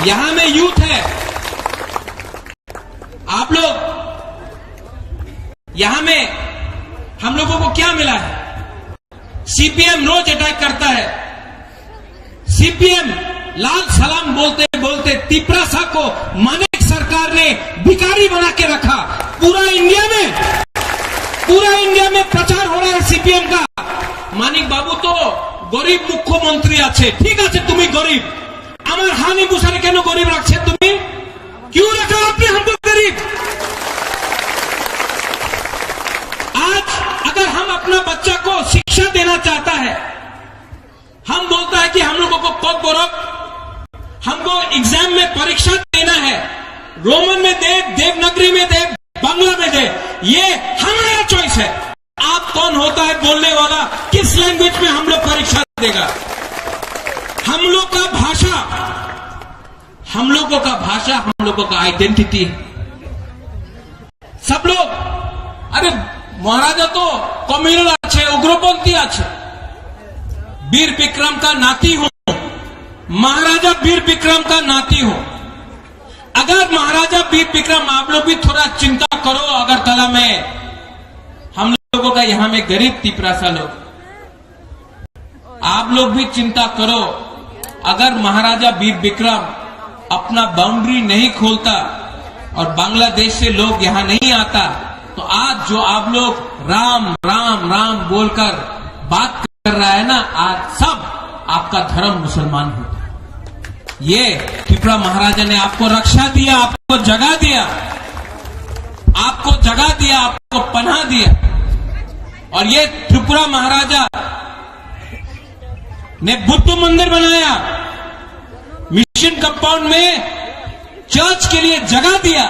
यहां में यूथ है, आप लोग, यहां में हम लोगों को क्या मिला है? सीपीएम रोज अटैक करता है। सीपीएम लाल सलाम बोलते बोलते तिपरासा को मानिक सरकार ने भिखारी बना के रखा। पूरा इंडिया में, पूरा इंडिया में प्रचार हो रहा है सीपीएम का। मानिक बाबू तो गरीब मुख्यमंत्री আছে, ঠিক আছে, তুমি গরিব, আমার হানি বুসারে কেন গরিব রাখছে তুমি? क्यों रखा आपने हमको गरीब? आज अगर हम अपना बच्चा को शिक्षा देना चाहता है, हम बोलता है कि हम लोगों को पद बोरक, हमको एग्जाम में परीक्षा देना है, रोमन में दे, देवनागरी में दे, बांग्ला में दे, ये हमारा चॉइस है। आप कौन होता है बोलने वाला, किस लैंग्वेज में हम लोग परीक्षा देगा? हम लोग का भाषा, हम लोगों का भाषा, हम लोगों का आइडेंटिटी है। सब लोग, अरे महाराजा तो कम्युनल আছে, उग्रपंथी আছে। वीर विक्रम का नाती हूँ, महाराजा वीर विक्रम का नाती हूँ। अगर महाराजा वीर विक्रम, आप लोग भी थोड़ा चिंता करो, अगरतला में हम लोगों का यहाँ में गरीब तिपरासा लोग, आप लोग भी चिंता करो। अगर महाराजा वीर विक्रम अपना बाउंड्री नहीं खोलता और बांग्लादेश से लोग यहाँ नहीं आता, तो आज जो आप लोग राम राम राम बोलकर बात कर रहा है ना, आज सब आपका धर्म मुसलमान होता। ये त्रिपुरा महाराजा ने आपको रक्षा दिया, आपको जगा दिया, आपको जगा दिया, आपको पनाह दिया। और ये त्रिपुरा महाराजा ने बुद्ध मंदिर बनाया, मिशन कंपाउंड में चर्च के लिए जगह दिया,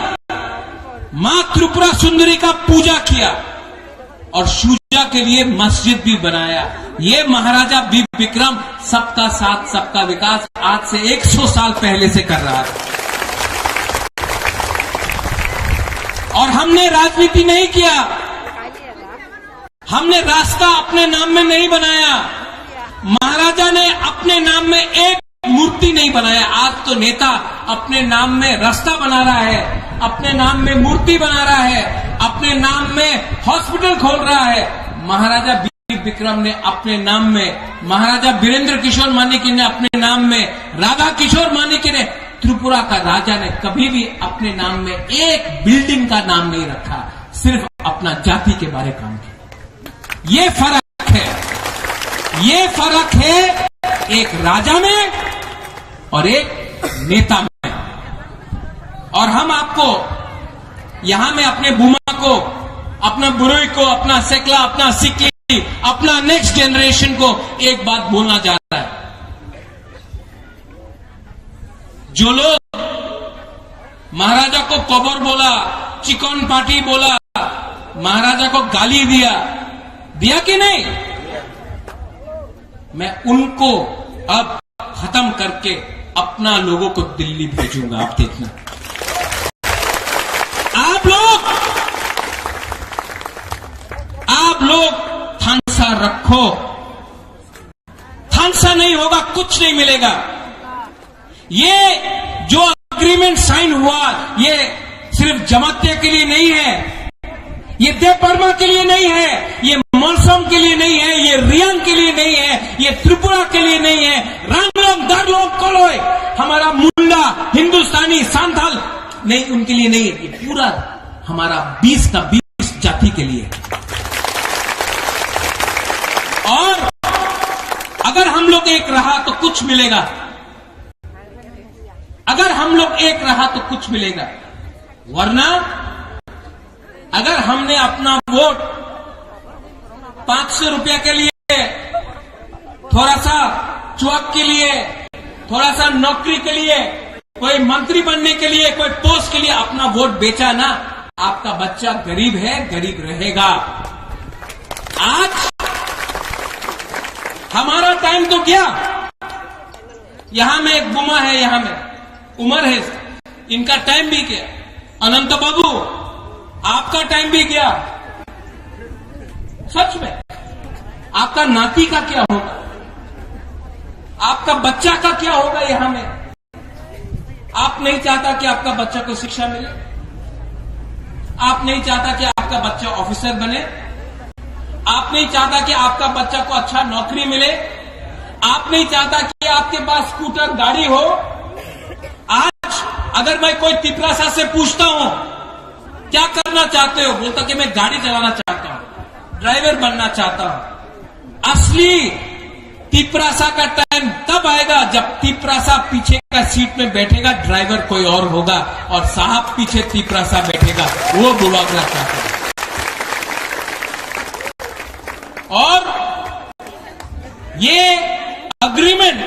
माँ त्रिपुरा सुंदरी का पूजा किया और शुजा के लिए मस्जिद भी बनाया। ये महाराजा वीर विक्रम सबका साथ सबका विकास आज से एक सौ साल पहले से कर रहा था। और हमने राजनीति नहीं किया, हमने रास्ता अपने नाम में नहीं बनाया। महाराजा ने अपने नाम में एक मूर्ति नहीं बनाया। आज तो नेता अपने नाम में रास्ता बना रहा है, अपने नाम में मूर्ति बना रहा है, अपने नाम में हॉस्पिटल खोल रहा है। महाराजा वीर विक्रम ने अपने नाम में, महाराजा वीरेंद्र किशोर मानिक ने अपने नाम में, राधा किशोर मानिक ने, त्रिपुरा का राजा ने कभी भी अपने नाम में एक बिल्डिंग का नाम नहीं रखा, सिर्फ अपना जाति के बारे काम किया। ये फर्क है, ये फर्क है एक राजा में और एक नेता में। और हम आपको यहाँ में अपने बुमा को, अपना बुरुई को, अपना सेकला, अपना सिकली, अपना नेक्स्ट जनरेशन को एक बात बोलना चाह रहा है। जो लोग महाराजा को कबर बोला, चिकन पार्टी बोला, महाराजा को गाली दिया, दिया कि नहीं? मैं उनको अब खत्म करके अपना लोगों को दिल्ली भेजूंगा। आप देखना, आप लोग, आप लोग थानसा रखो। थानसा नहीं होगा, कुछ नहीं मिलेगा। ये जो एग्रीमेंट साइन हुआ, ये सिर्फ जमातिया के लिए नहीं है, ये देव वर्मा के लिए नहीं है, ये मलसम के लिए नहीं है, ये रियांग के लिए नहीं है, ये त्रिपुरा के लिए नहीं है। रांगलोंग, दारलोंग, कोलोई, हमारा मुंडा, हिंदुस्तानी, सांथाल नहीं, उनके लिए नहीं है। ये पूरा हमारा बीस का बीस जाति के लिए है। और अगर हम लोग एक रहा तो कुछ मिलेगा, अगर हम लोग एक रहा तो कुछ मिलेगा, वरना अगर हमने अपना वोट पाँच सौ रुपया के लिए, थोड़ा सा चौक के लिए, थोड़ा सा नौकरी के लिए, कोई मंत्री बनने के लिए, कोई पोस्ट के लिए अपना वोट बेचा ना, आपका बच्चा गरीब है, गरीब रहेगा। आज हमारा टाइम तो गया। यहाँ में एक बुमा है, यहाँ में उमर है, इनका टाइम भी गया। अनंत बाबू, आपका टाइम भी गया। सच में, आपका नाती का क्या होगा, आपका बच्चा का क्या होगा यहाँ में? आप नहीं चाहता कि आपका बच्चा को शिक्षा मिले, आप नहीं चाहता कि आपका बच्चा ऑफिसर बने, आप नहीं चाहता कि आपका बच्चा को अच्छा नौकरी मिले, आप नहीं चाहता कि आपके पास स्कूटर गाड़ी हो। आज अगर मैं कोई तिपरासा से पूछता हूं, क्या करना चाहते हो, बोलता कि मैं गाड़ी चलाना चाहता हूं, ड्राइवर बनना चाहता हूं। असली तिपरासा का टाइम तब पाएगा जब तिपरासा पीछे का सीट में बैठेगा, ड्राइवर कोई और होगा और साहब पीछे तिपरासा बैठेगा, वो बुबागरा चाहते हैं। और ये एग्रीमेंट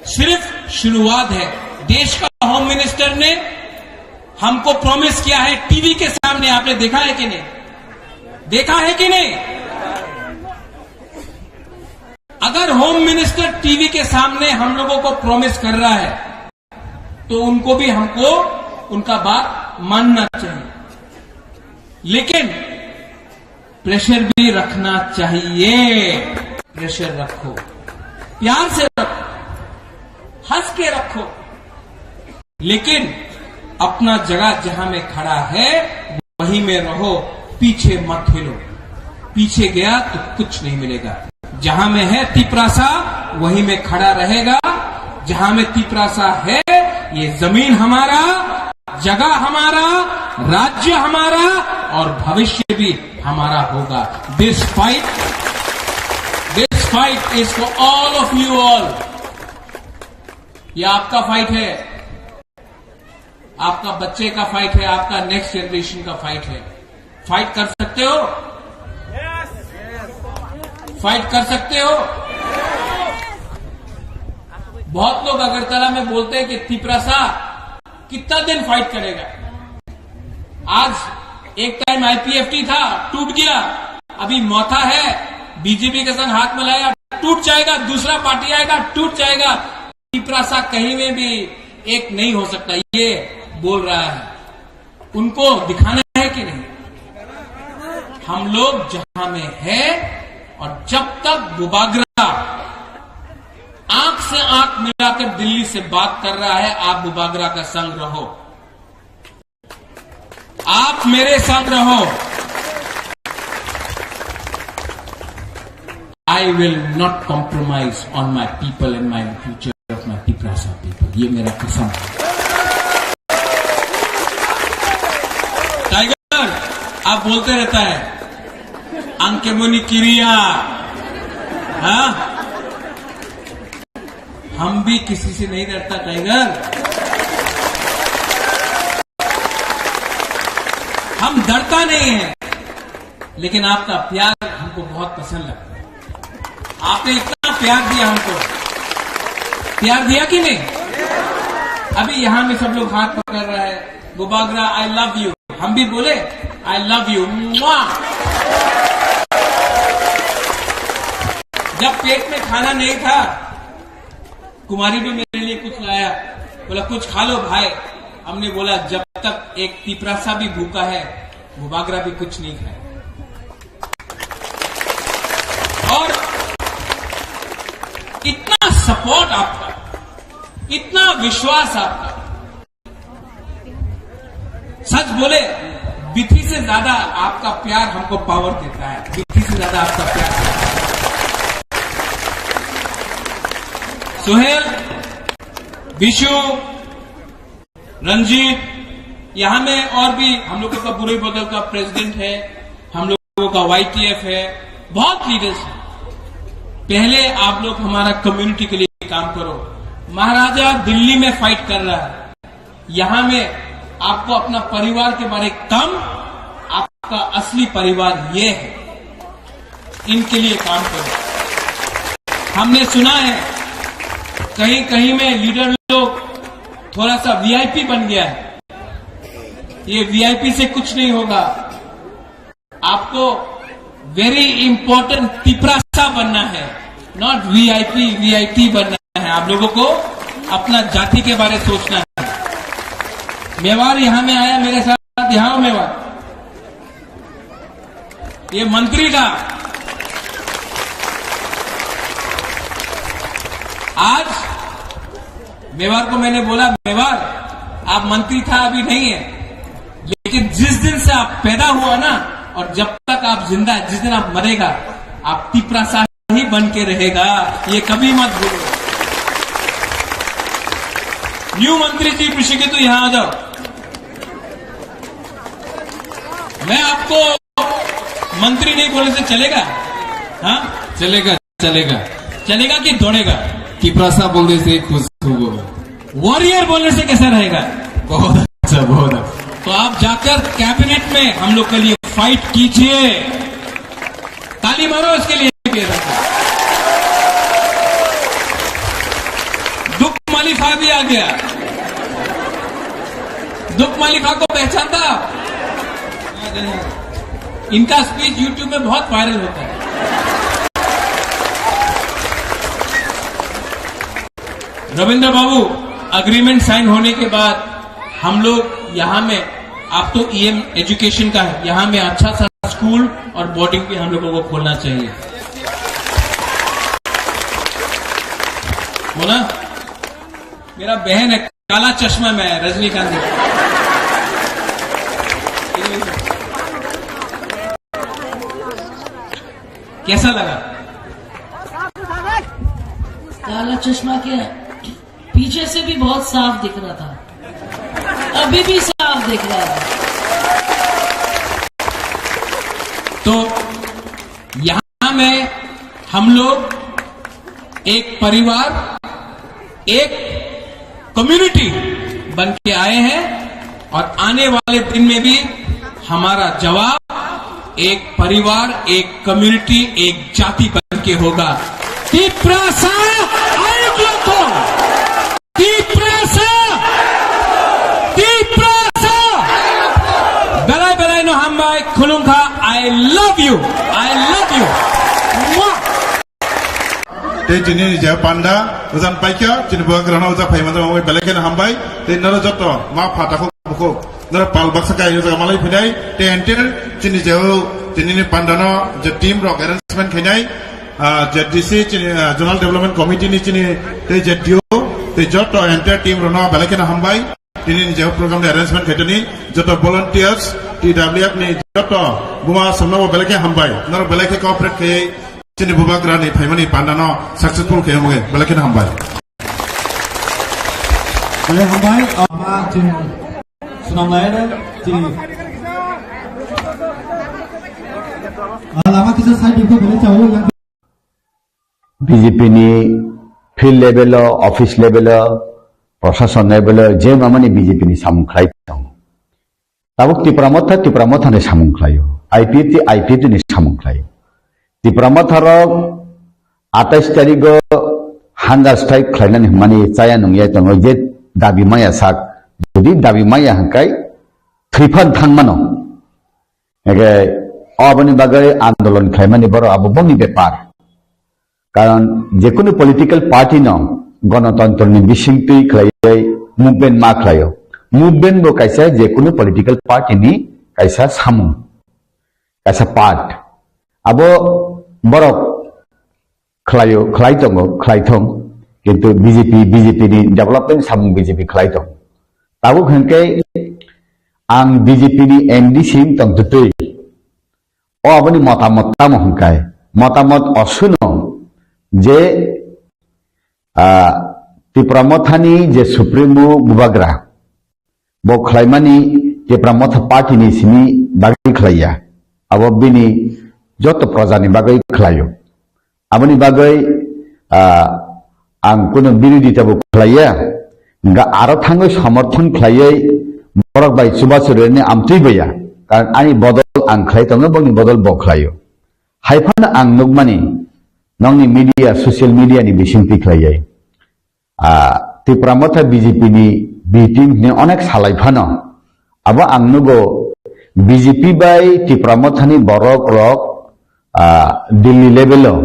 सिर्फ शुरुआत है। देश का होम मिनिस्टर ने हमको प्रॉमिस किया है टीवी के सामने, आपने देखा है कि नहीं? देखा है कि नहीं? अगर होम मिनिस्टर टीवी के सामने हम लोगों को प्रॉमिस कर रहा है, तो उनको भी, हमको उनका बात मानना चाहिए। लेकिन प्रेशर भी रखना चाहिए। प्रेशर रखो, प्यार से रखो, हंस के रखो, लेकिन अपना जगह जहां में खड़ा है, वहीं में रहो, पीछे मत हिलो। पीछे गया तो कुछ नहीं मिलेगा। जहां में है तिपरासा, वहीं में खड़ा रहेगा। जहां में तिपरासा है, ये जमीन हमारा, जगह हमारा, राज्य हमारा और भविष्य भी हमारा होगा। This fight, this fight is for all of you all. ये आपका फाइट है, आपका बच्चे का फाइट है, आपका नेक्स्ट जनरेशन का फाइट है। फाइट कर सकते हो? फाइट कर सकते हो? बहुत लोग अगरतला में बोलते हैं कि तिपरासा कितना दिन फाइट करेगा। आज एक टाइम आईपीएफटी था, टूट गया, अभी मौथा है, बीजेपी के संग हाथ मिलाया, टूट जाएगा, दूसरा पार्टी आएगा, टूट जाएगा। तिपरासा कहीं में भी एक नहीं हो सकता, ये बोल रहा है। उनको दिखाना है कि नहीं? हम लोग जहां में है और जब तक बुबागरा आंख से आंख मिलाकर दिल्ली से बात कर रहा है, आप बुबागरा का संग रहो, आप मेरे संग रहो। I will not compromise on my people and my future of my Tiprasa people. ये मेरा कसम है। टाइगर, आप बोलते रहता है, अंकेमोनी किरिया, हाँ? हम भी किसी से नहीं डरता टाइगर, हम डरता नहीं है, लेकिन आपका प्यार हमको बहुत पसंद लगता है। आपने इतना प्यार दिया हमको, प्यार दिया कि नहीं? अभी यहाँ में सब लोग हाथ पकड़ रहा है, बुबागरा, I love you। हम भी बोले, I love you। मुआ। जब पेट में खाना नहीं था, कुमारी भी मेरे लिए कुछ लाया, बोला, "कुछ खा लो भाई।" हमने बोला, "जब तक एक तिपरासा भी भूखा है, बुबागरा भी कुछ नहीं खाए।" और इतना सपोर्ट आपका, इतना विश्वास आपका, सच बोले, बिथी से ज्यादा आपका प्यार हमको पावर देता है, बिथी से ज्यादा आपका प्यार देता है। सोहेल, विशु, रंजीत, यहाँ में और भी हम लोगों का बुरे बदल का प्रेसिडेंट है, हम लोगों का वाईटीएफ है, बहुत लीडर्स हैं। पहले आप लोग हमारा कम्युनिटी के लिए काम करो। महाराजा दिल्ली में फाइट कर रहा है, यहाँ में आपको अपना परिवार के बारे कम, आपका असली परिवार ये है, इनके लिए काम करो। हमने सुना है कहीं कहीं में लीडर लोग थोड़ा सा वीआईपी बन गया है, ये वीआईपी से कुछ नहीं होगा। आपको वेरी इंपॉर्टेंट तिपरासा बनना है, नॉट वीआईपी वीआईटी बनना है। आप लोगों को अपना जाति के बारे सोचना है। मेवाड़ यहाँ में आया मेरे साथ, यहाँ आओ मेवाड़। ये मंत्री का आज मेवाड़ को मैंने बोला, "मेवाड़, आप मंत्री था, अभी नहीं है, लेकिन जिस दिन से आप पैदा हुआ ना, और जब तक आप जिंदा है, जिस दिन आप मरेगा, आप तिपरासा ही बन के रहेगा, ये कभी मत भूलो।" न्यू मंत्री जी, पीछे के तो यहाँ आ जाओ। मैं आपको मंत्री नहीं बोलने से चलेगा? हाँ, चलेगा। चलेगा। चलेगा कि दौड़ेगा? तिपरासा बोलने से खुश हूँ। वॉरियर बोलने से कैसा रहेगा? बहुत अच्छा, बहुत अच्छा। तो आप जाकर कैबिनेट में हम लोग के लिए फाइट कीजिए, ताली मारो इसके लिए। दुख मालिफा भी आ गया। दुख मालिफा को पहचानता? इनका स्पीच यूट्यूब में बहुत वायरल होता है। रविंद्र बाबू, एग्रीमेंट साइन होने के बाद हम लोग यहाँ में, आप तो ईएम एजुकेशन का है, यहाँ में अच्छा सा स्कूल और बोर्डिंग भी हम लोगों को खोलना चाहिए। बोला, मेरा बहन है, काला चश्मा में है, रजनीकांत। कैसा लगा? काला चश्मा के पीछे से भी बहुत साफ दिख रहा था, अभी भी साफ दिख रहा है। तो यहाँ में हम लोग एक परिवार, एक कम्युनिटी बन के आए हैं और आने वाले दिन में भी हमारा जवाब एक परिवार, एक कम्युनिटी, एक जाति बन के होगा। तिपरासा आयुग्लको, तिपरासा, तिपरासा, बेलाय बेलाय no hambai, खुलुमखा, I love you, I love you. Mwah. Tei chini je panda, ujan paikha, chini bubagrano uja phai manjak, belai kheno hambai, tei noro joto, ma pha takhuk bukhuk, noro pal baksa kai uja malai phinai, tei enter chini je o, chini ni panda no je team rok arrangement khainai, ah, je D C chini, ah, Zonal Development Committee ni chini, tei je D O, tei joto enter team rok no belai kheno hambai. Tini ni je program ni arrangement khaitoni joto volunteers, T W F ni joto buma samno bo belai khe hambai. Norok belai khe cooperate khe chini bubagra ni phaimani panda no successful khe hambai. Belai khe hambai. Belai hambai, ah, ma chini sunam lai re, chini. Ah, lama kisa side ko belai chao yang. B J P ni field level o, office level o, prosason level o, je mamani B J P ni samung khlai tongo. Tabuk Tipra Motha, Tipra Motha ni samung khlaio. I P F T, I P F T ni samung khlaio. Tipra Motha rok atais tarik o hunger strike khlainani hwnmani chaya nungya tongo je dabi maya sak. Jodi dabi maya hwnkhe thwiphan thangmano. Hingke aboni bagwi andolon khlaimani borok abo bongni bepar. Karon jekunu political party no gonotontro ni bisingtwi khlaiwi movement ma khlaio. Movement bo kaisa jekunu political party ni kaisa samung, kaisa part. Abo borok khlaio, khlai tongo, khlai thong, kintu B J P, B J P ni development samung B J P khlai tong. Tabuk hwnkhe ang B J P ni M D C wng tong twtwi. O aboni motamot tamo hwnkhe, motamot osuno je, ah, Tipra Mothani je Supremo bubagra, bo khlaimani Tipra Motha party ni simi bagwi khlaiya. Abo bini joto proja ni bagwi khlaio. Aboni bagwi, ah, ang kunu birodita bo khlaiya. Ga aro thangwi somorthon khlaiwi borok bai chubachu rwni amtwi baiya. Karon ani bodol ang khlai tongo, boni bodol bo khlaio. Hai phano ang nukmani nokni media, social media ni bisingtwi khlaiwi. Ah, Tipra Motha B J P ni B team hwnwi onek salai phano, abo ang nugo B J P bai Tipra Motha ni borok rok, ah, Delhi level o,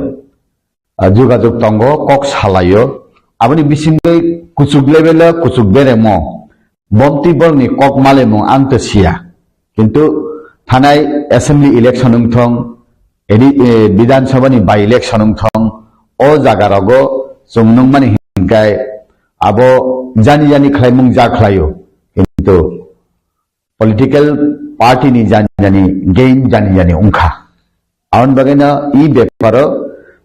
ah, jogajog tongo, kok salaio. Aboni bisingtwi kuchuk level o kuchuk beremo, bomtwi borokni kok malemung ang to siya. Kintu thanai assembly election wng thong, edi, eh, Bidhan Sabha ni by election wng thong, o jaga rogo chwng nukmani hinkhe abo jani jani khlaimung ja khlaio, kintu political party ni jani jani gain jani jani wngkha. Aboni bagwino e beparo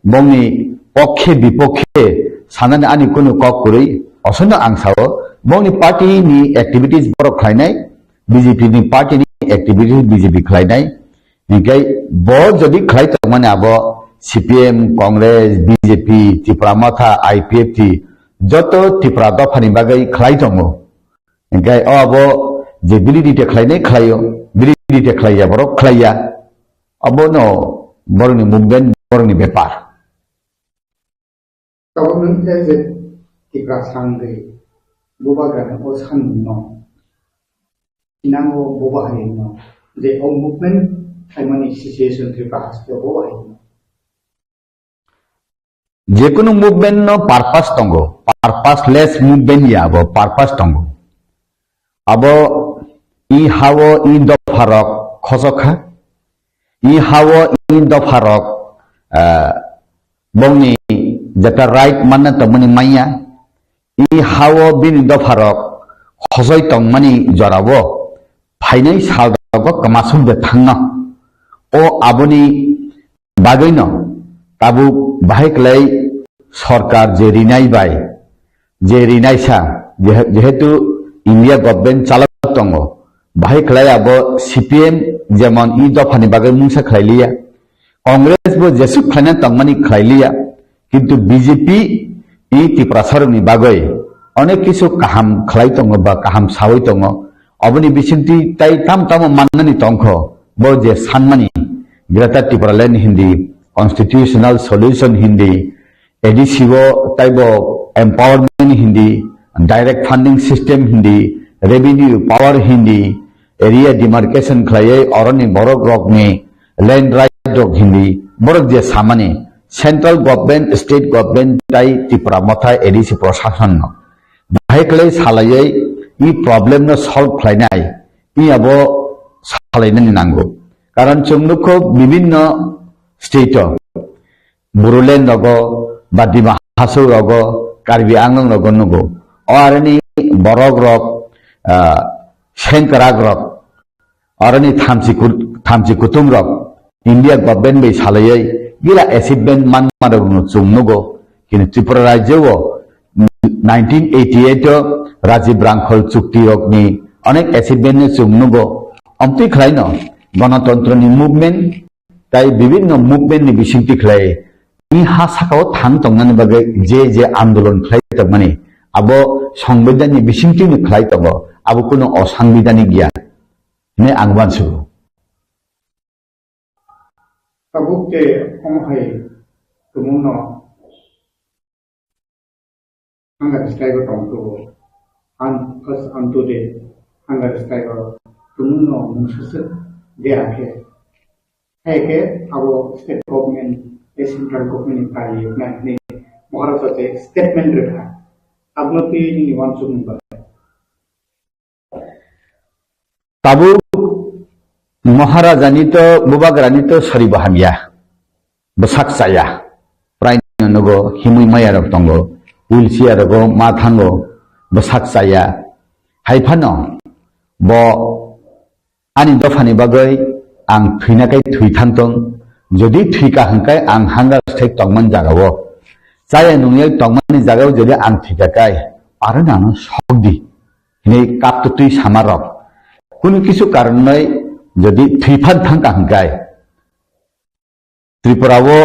bongni pokkhe bipokhe sanani ani kunu kok kwrwi, osono ang sao, bongni party ni activities borok khlainai, B J P ni party ni activities B J P khlainai, hinkhe bo jodi khlai tongmani abo C P M, Congress, B J P, Tipra Motha, I P F T, joto Tipra dophani bagwi khlai tongo. Hinkhe o abo je bini rite khlainai khlaio, bini rite khlaiya borok khlaiya. Abono borokni movement, borokni bepar. Tabuk nwng khe je Tiprasa wngwi bubagrani o sanmungno, thinango bubahaino je o movement khlaimani situation Tripura haste o bubahaino. Jekunu movement no purpose tongo, purposeless movement ya abo, purpose tongo. Abo i hao i dopharok khosok kha, i hao i dopharok, ah, bongni jeta right manna tongmani manya, i hao bini dopharok khosoi tongmani jorao phainai salrogo kwmasuk de thangno. O aboni bagwino tabuk bahai kwlai sorkar je rinai bai, je rinaisa, je-, jehetu India government chalok tongo, bahai kwlai abo C P M jemon i dophani bagwi mungsa khlai liya, Congress bo jesuk khlaina tongmani khlai liya, kintu B J P i Tiprasarokni bagwi onek kisu kaham khlai tongo ba kaham sawi tongo, oboni bisingtwi tai tam tamo mannani tongkho, bo je sanmani Greater Tipraland hindi, constitutional solution hindi, A D C o taibo empowerment hindi, direct funding system hindi, revenue power hindi, area demarcation khlaiwi oroni borok rokni land right rok hindi, borok je samani central government, state government tai Tipra Motha A D C proshason no bahai khlai salaiwi i problem no solve khlainai, i abo salainani nango. Karon chwng nukho bibinno state o Bodoland rogo, ba Dima Hasao rogo, Karbi Anglong rogo nugo. O aroni borok rok, ah, sengkrak rok, aroni thamchi kut-, thamchi kutung rok, India government bai salaiwi gila achievement manma rok no chwng nugo. Kini Tripura rajyo o nineteen eighty-eight o Rajiv Rangkhol chukti rokni onek achievement no chwng nugo. Omtwi khlaino Ganatantro ni movement tai bibinno movement ni bisingtwi khlai i ha sakao thang tongnani bagwi je je andolon khlai tongmani abo songbidan ni bisingtwi no khlai tongo, abo kuno osangbidanik ya hwnwi ang uansugo. Tabuk khe omo hai tumungno Hunger strike o tong tuo. An, first an today hunger strike o tumungno mungsaswk de akhe. Hai khe abo state government, eh, central government ni kari yokna hinwi Maharaja se statement rwkha. Abno twi nini uansukmung bai. Tabuk Maharajani to, Bubagrani to sori bo hamya. Bwsak chaya. Prai no nugo, himwi maya rok tongo. Wheelchair rogo ma thango, bwsak chaya. Hai phano bo ani dophani bagwi ang thwina kai thwi thang tong. Jodi thwi ka hwnkhe ang hunger strike tongmani jagao. Chaya nungya tongmani jagao jodi ang thwi ka kai, aro nano sok di. Hinwi kaptwtwi sama rok. Kunu kisu karon noi jodi thwi phan thang ka hwnkhe Tripura o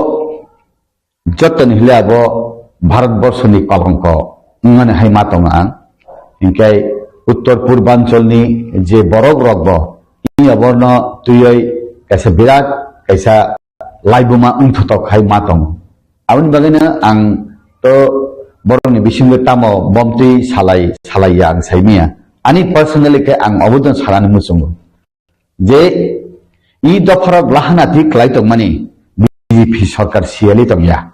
joto ni hile abo Bharat borso ni kolongko wngmani hai ma tongo ang. Hinkhe Uttor Purbanchal ni je borok rok bo ini oborno twiwi kaisa birat kaisa laibuma wngthotok hai ma tongo. Aboni bagwino ang to borokni bisingo tamo bomtwi salai, salai ya ang saimanya. Ani personally khe ang obono sanani muchungo. Je i dopharok lahana thik khlai tongmani B J P sorkar siyali tongya.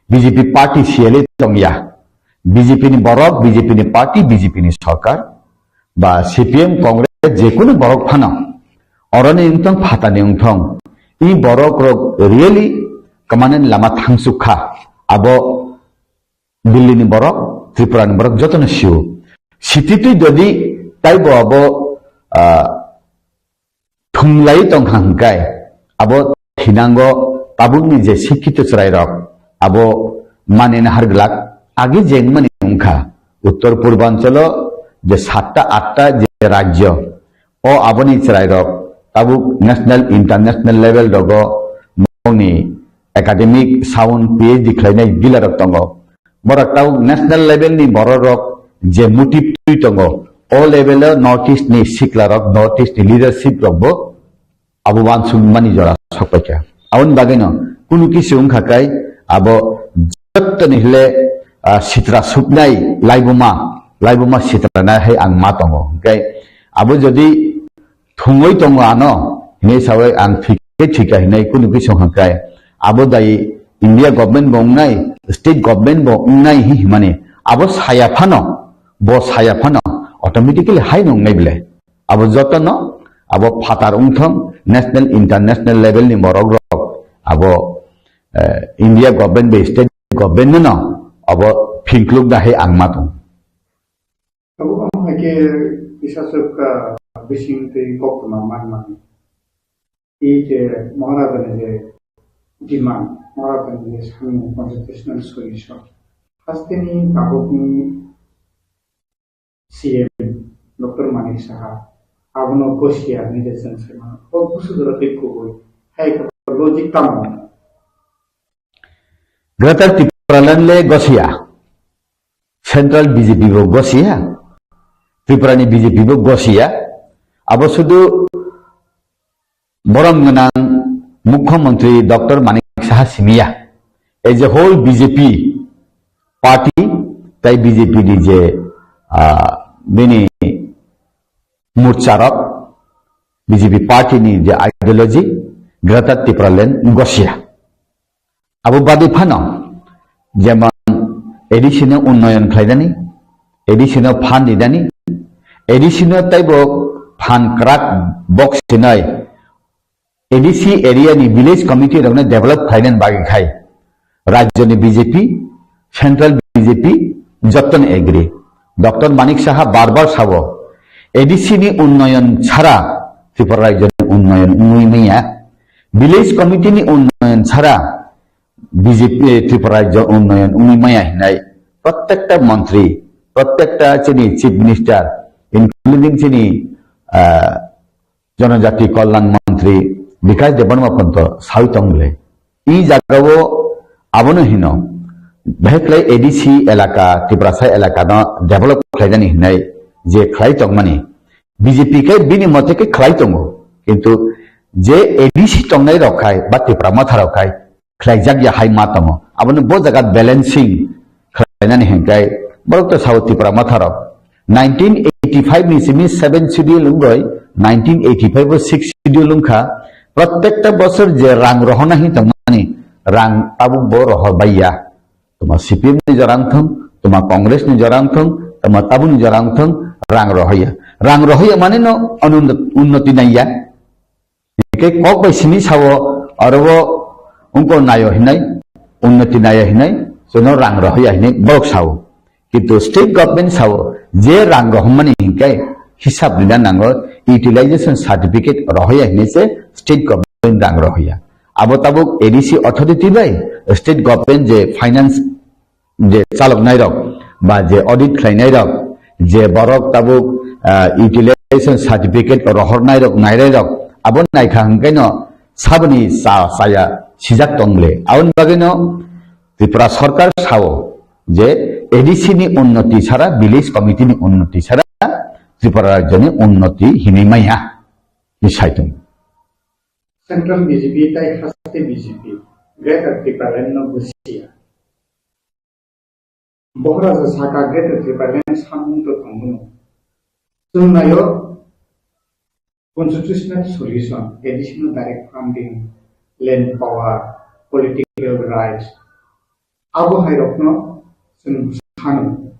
B J P party siyali tongya. B J P ni borok, B J P ni party, B J P ni sorkar. Ba C P M, Congress, jekunu borok phano, oroni wngthong, phatani wngthong, i borok rok really kwmanani lama thangsuk kha. Abo Delhi ni borok, Tripura ni borok jotono sio. Sititwi jodi taibo abo, ah, thumlai tongkha hwnkhe, abo thinango tabukni je sikkito chwrairok abo manina harglak agi jengmani wngkha. Uttor Purbanchalo je satta atta je rajyo, o aboni chwrairok tabuk national, international level rogo bongni academic sound P H D khlainai gilarok tongo. Borok tabuk national level ni bororok je motive twi tongo, o level o North East ni siklarok, North East ni leadership rok bo abo uansukmani jora sokpaikha. Aboni bagwino kunu kisu wngkha kai abo jottoni hile, ah, sitra suknai laibuma, laibuma sitra nai hai ang ma tongo. Hwnkhe abo jodi thungwi tongo ano hinwi sawi ang thwikhe thwikha hinwi kunu kisu wngkha kai abo dai India government bo wngnai, state government bo wngnai hi himani abo saya phano, bo saya phano automatically hai nungnai bile. Abo jotono abo phatar wngthong national, international level ni borok rok abo, eh, India government bai state government no abo phingkluk da hai ang ma tong. Abo ang hai khe kisa swk, ah, bising twi kok tongma man man. I je Maharajani je demand, Maharajani je samung constitutional solution. Hasteni tabukni C M Doctor Manik Saha, abono gosia ni je chwng sai mano. Bo busu jora tei kubui. Hai khe logic tamo? Greater Tipraland le gosia. Central B J P bo gosia. Tripura ni B J P bo gosia. Abo sudu borom gwnang Mukhyamantri Doctor Manik Saha simiya. As a whole B J P party, tai B J P ni je, ah, bini murcharok, B J P party ni je ideology, Greater Tipraland gosia. Abo badi phano, jemon A D C no unnoyon khlainani, A D C no phan rinani, A D C no taibo phan kwrak box sinai, A D C area ni village committee rokno develop khlainani bagwi khai, rajyoni B J P, central B J P, jottoni agree. Doctor Manik Saha bar bar sabo, A D C ni unnoyon chara Tripura rajyoni unnoyon wngwi manya, village committee ni unnoyon chara B J P, Tripura rajyo unnoyon wngwi maya hinai prottekta montri, prottekta chini chief minister, including chini, ah, jonojati kalyan montri Bikash Debbarma porjonto sawi tong bwle. I jagao abono hino, beheklai A D C elaka, Tiprasa elaka no develop khlainani hinai je khlai tongmani, B J P khe bini mote khe khlai tongo, kintu je A D C tongnai rok khai ba Tipra Motha rok khai, khlaijak ya hai ma tongo. Abono bo jaga balancing khlainani hwnkhe borok to sao Tipra Motha rok. Nineteen eighty-five ni simi seven schedule wngoi, nineteen eighty-five o six schedule wngkha. Prottekta bosor je rang rohorna hin tongmani, rang tabuk bo rohor baiya. Toma C P M ni jora wngthong, toma Congress ni jora wngthong, toma tabuk ni jora wngthong, rang rohoya. Rang rohoya mane no onunnoti naiya. Hingke kok bai simi sao, aro bo wngko naio hinai, unnoti naio hinai, jono rang rohoya hinai borok sao. Kintu state government sao, je rang rohormani hingke hisab rina nango, utilization certificate rohoya hinai se state government rang rohoya. Abo tabuk A D C authority bai state government je finance je chaloknairok ba je audit khlainairok, je borok tabuk, ah, utilization certificate rohornairok, nairairok, abo naikha hwnkhe no saboni cha-, chaya sijak tong le. Aboni bagwi no Tripura Sarkar sao je A D C ni unnoti sara, village committee ni unnoti sara Tripura rajyoni unnoti hinwi maya ni saitung. Central B J P tai haste B J P, Greater Tipraland no busia. Bohraja saka Greater Tipraland samung to tongmano. Chwng naio constitutional solution, additional direct funding, land power, political rights. Abo hai rokno chwng sano.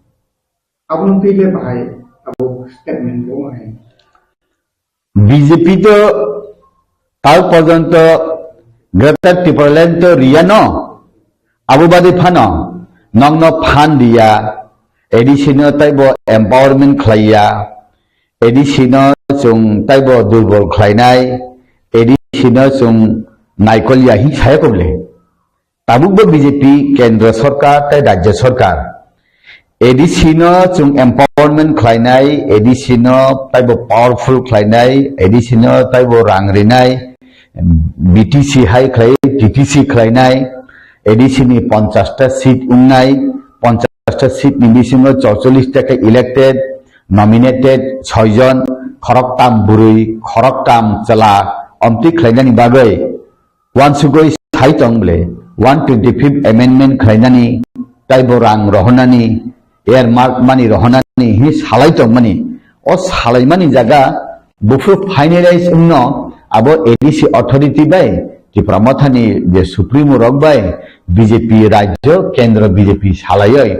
Abono twi le bahai abo statement bo hai. B J P to tal porjonto Greater Tipraland to riya no, abo badi phano nokno phan riya, A D C no taibo empowerment khlaiya, A D C no chwng taibo durbol khlainai, A D C no chwng naikolya hi saya koble. Tabukbo B J P kendro sarkar tei rajyo sarkar A D C no chwng empowerment khlainai, A D C no taibo powerful khlainai, A D C no taibo rang rinai, B T C hai khlai, T T C khlainai, A D C ni ponchash ta seat wngnai, ponchash ta seat ni bisingo chorchollish ta khe elected, nominated soi jon, khoroktam bwrwi, khoroktam chwla, omtwi khlainani bagwi uansugwi sai tong bwle, one twenty-fifth amendment khlainani, taibo rang rohornani, earmark mani rohornani hi salai tongmani. O salaimani jaga buphuru finalize wngno abo A D C authority bai Tipra Mothani je Supremo rok bai B J P rajyo kendro B J P salaioi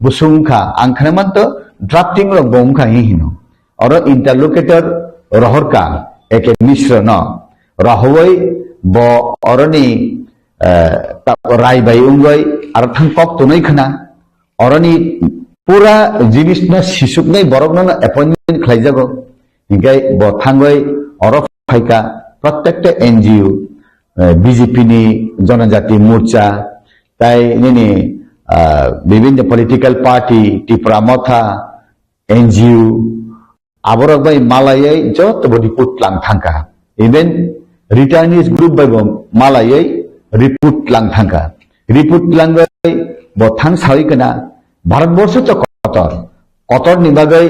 busung wngkha, ang khna manto drafting rok bo wngkha hi hino. Oro interlocutor rohorka A K Mishra no, rohowoi bo oroni, eh, ta-, rai bai wngoi aro thang kok tonoi khna. Oroni pura jinis no sisuknai borok no appointment khlaijago. Hinkhe bo thangoi oro phaika prottekta N G O, eh, B J P ni Jonojati Morcha, tai nini, ah, bibhinno political party, Tipra Motha, N G O, aborok bai malaiwi joto bo report lang thangkha. Even returnees group bai bo malaiwi report lang thangkha. Report langwi bo thang sawi kana Bharat borsho to kotor. Kotor ni bagwi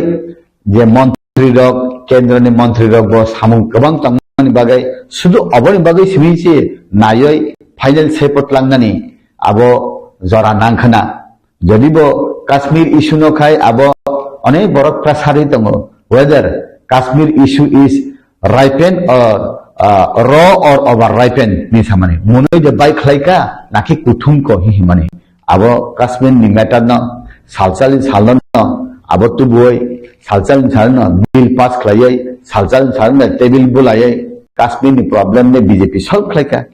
je montri rok, kendro ni montri rok bo samung kwbang tongmani bagwi sudu oboni bagwi simi se naiwi final report langnani abo jora nangkhana. Jodi bo Kashmir issue no khai abo onek borok pressure ri tongo whether Kashmir issue is ripened or, uh, raw or over ripened ni samani. Monoi de bai khlai ka naki kuthum ko hi himani. Abo Kashmir ni matter no salsal ni sal no abo tubui salsal ni sal no bill pass khlaioi salsal ni sal no table bulaioi Kashmir ni problem ne B J P solve khlai ka.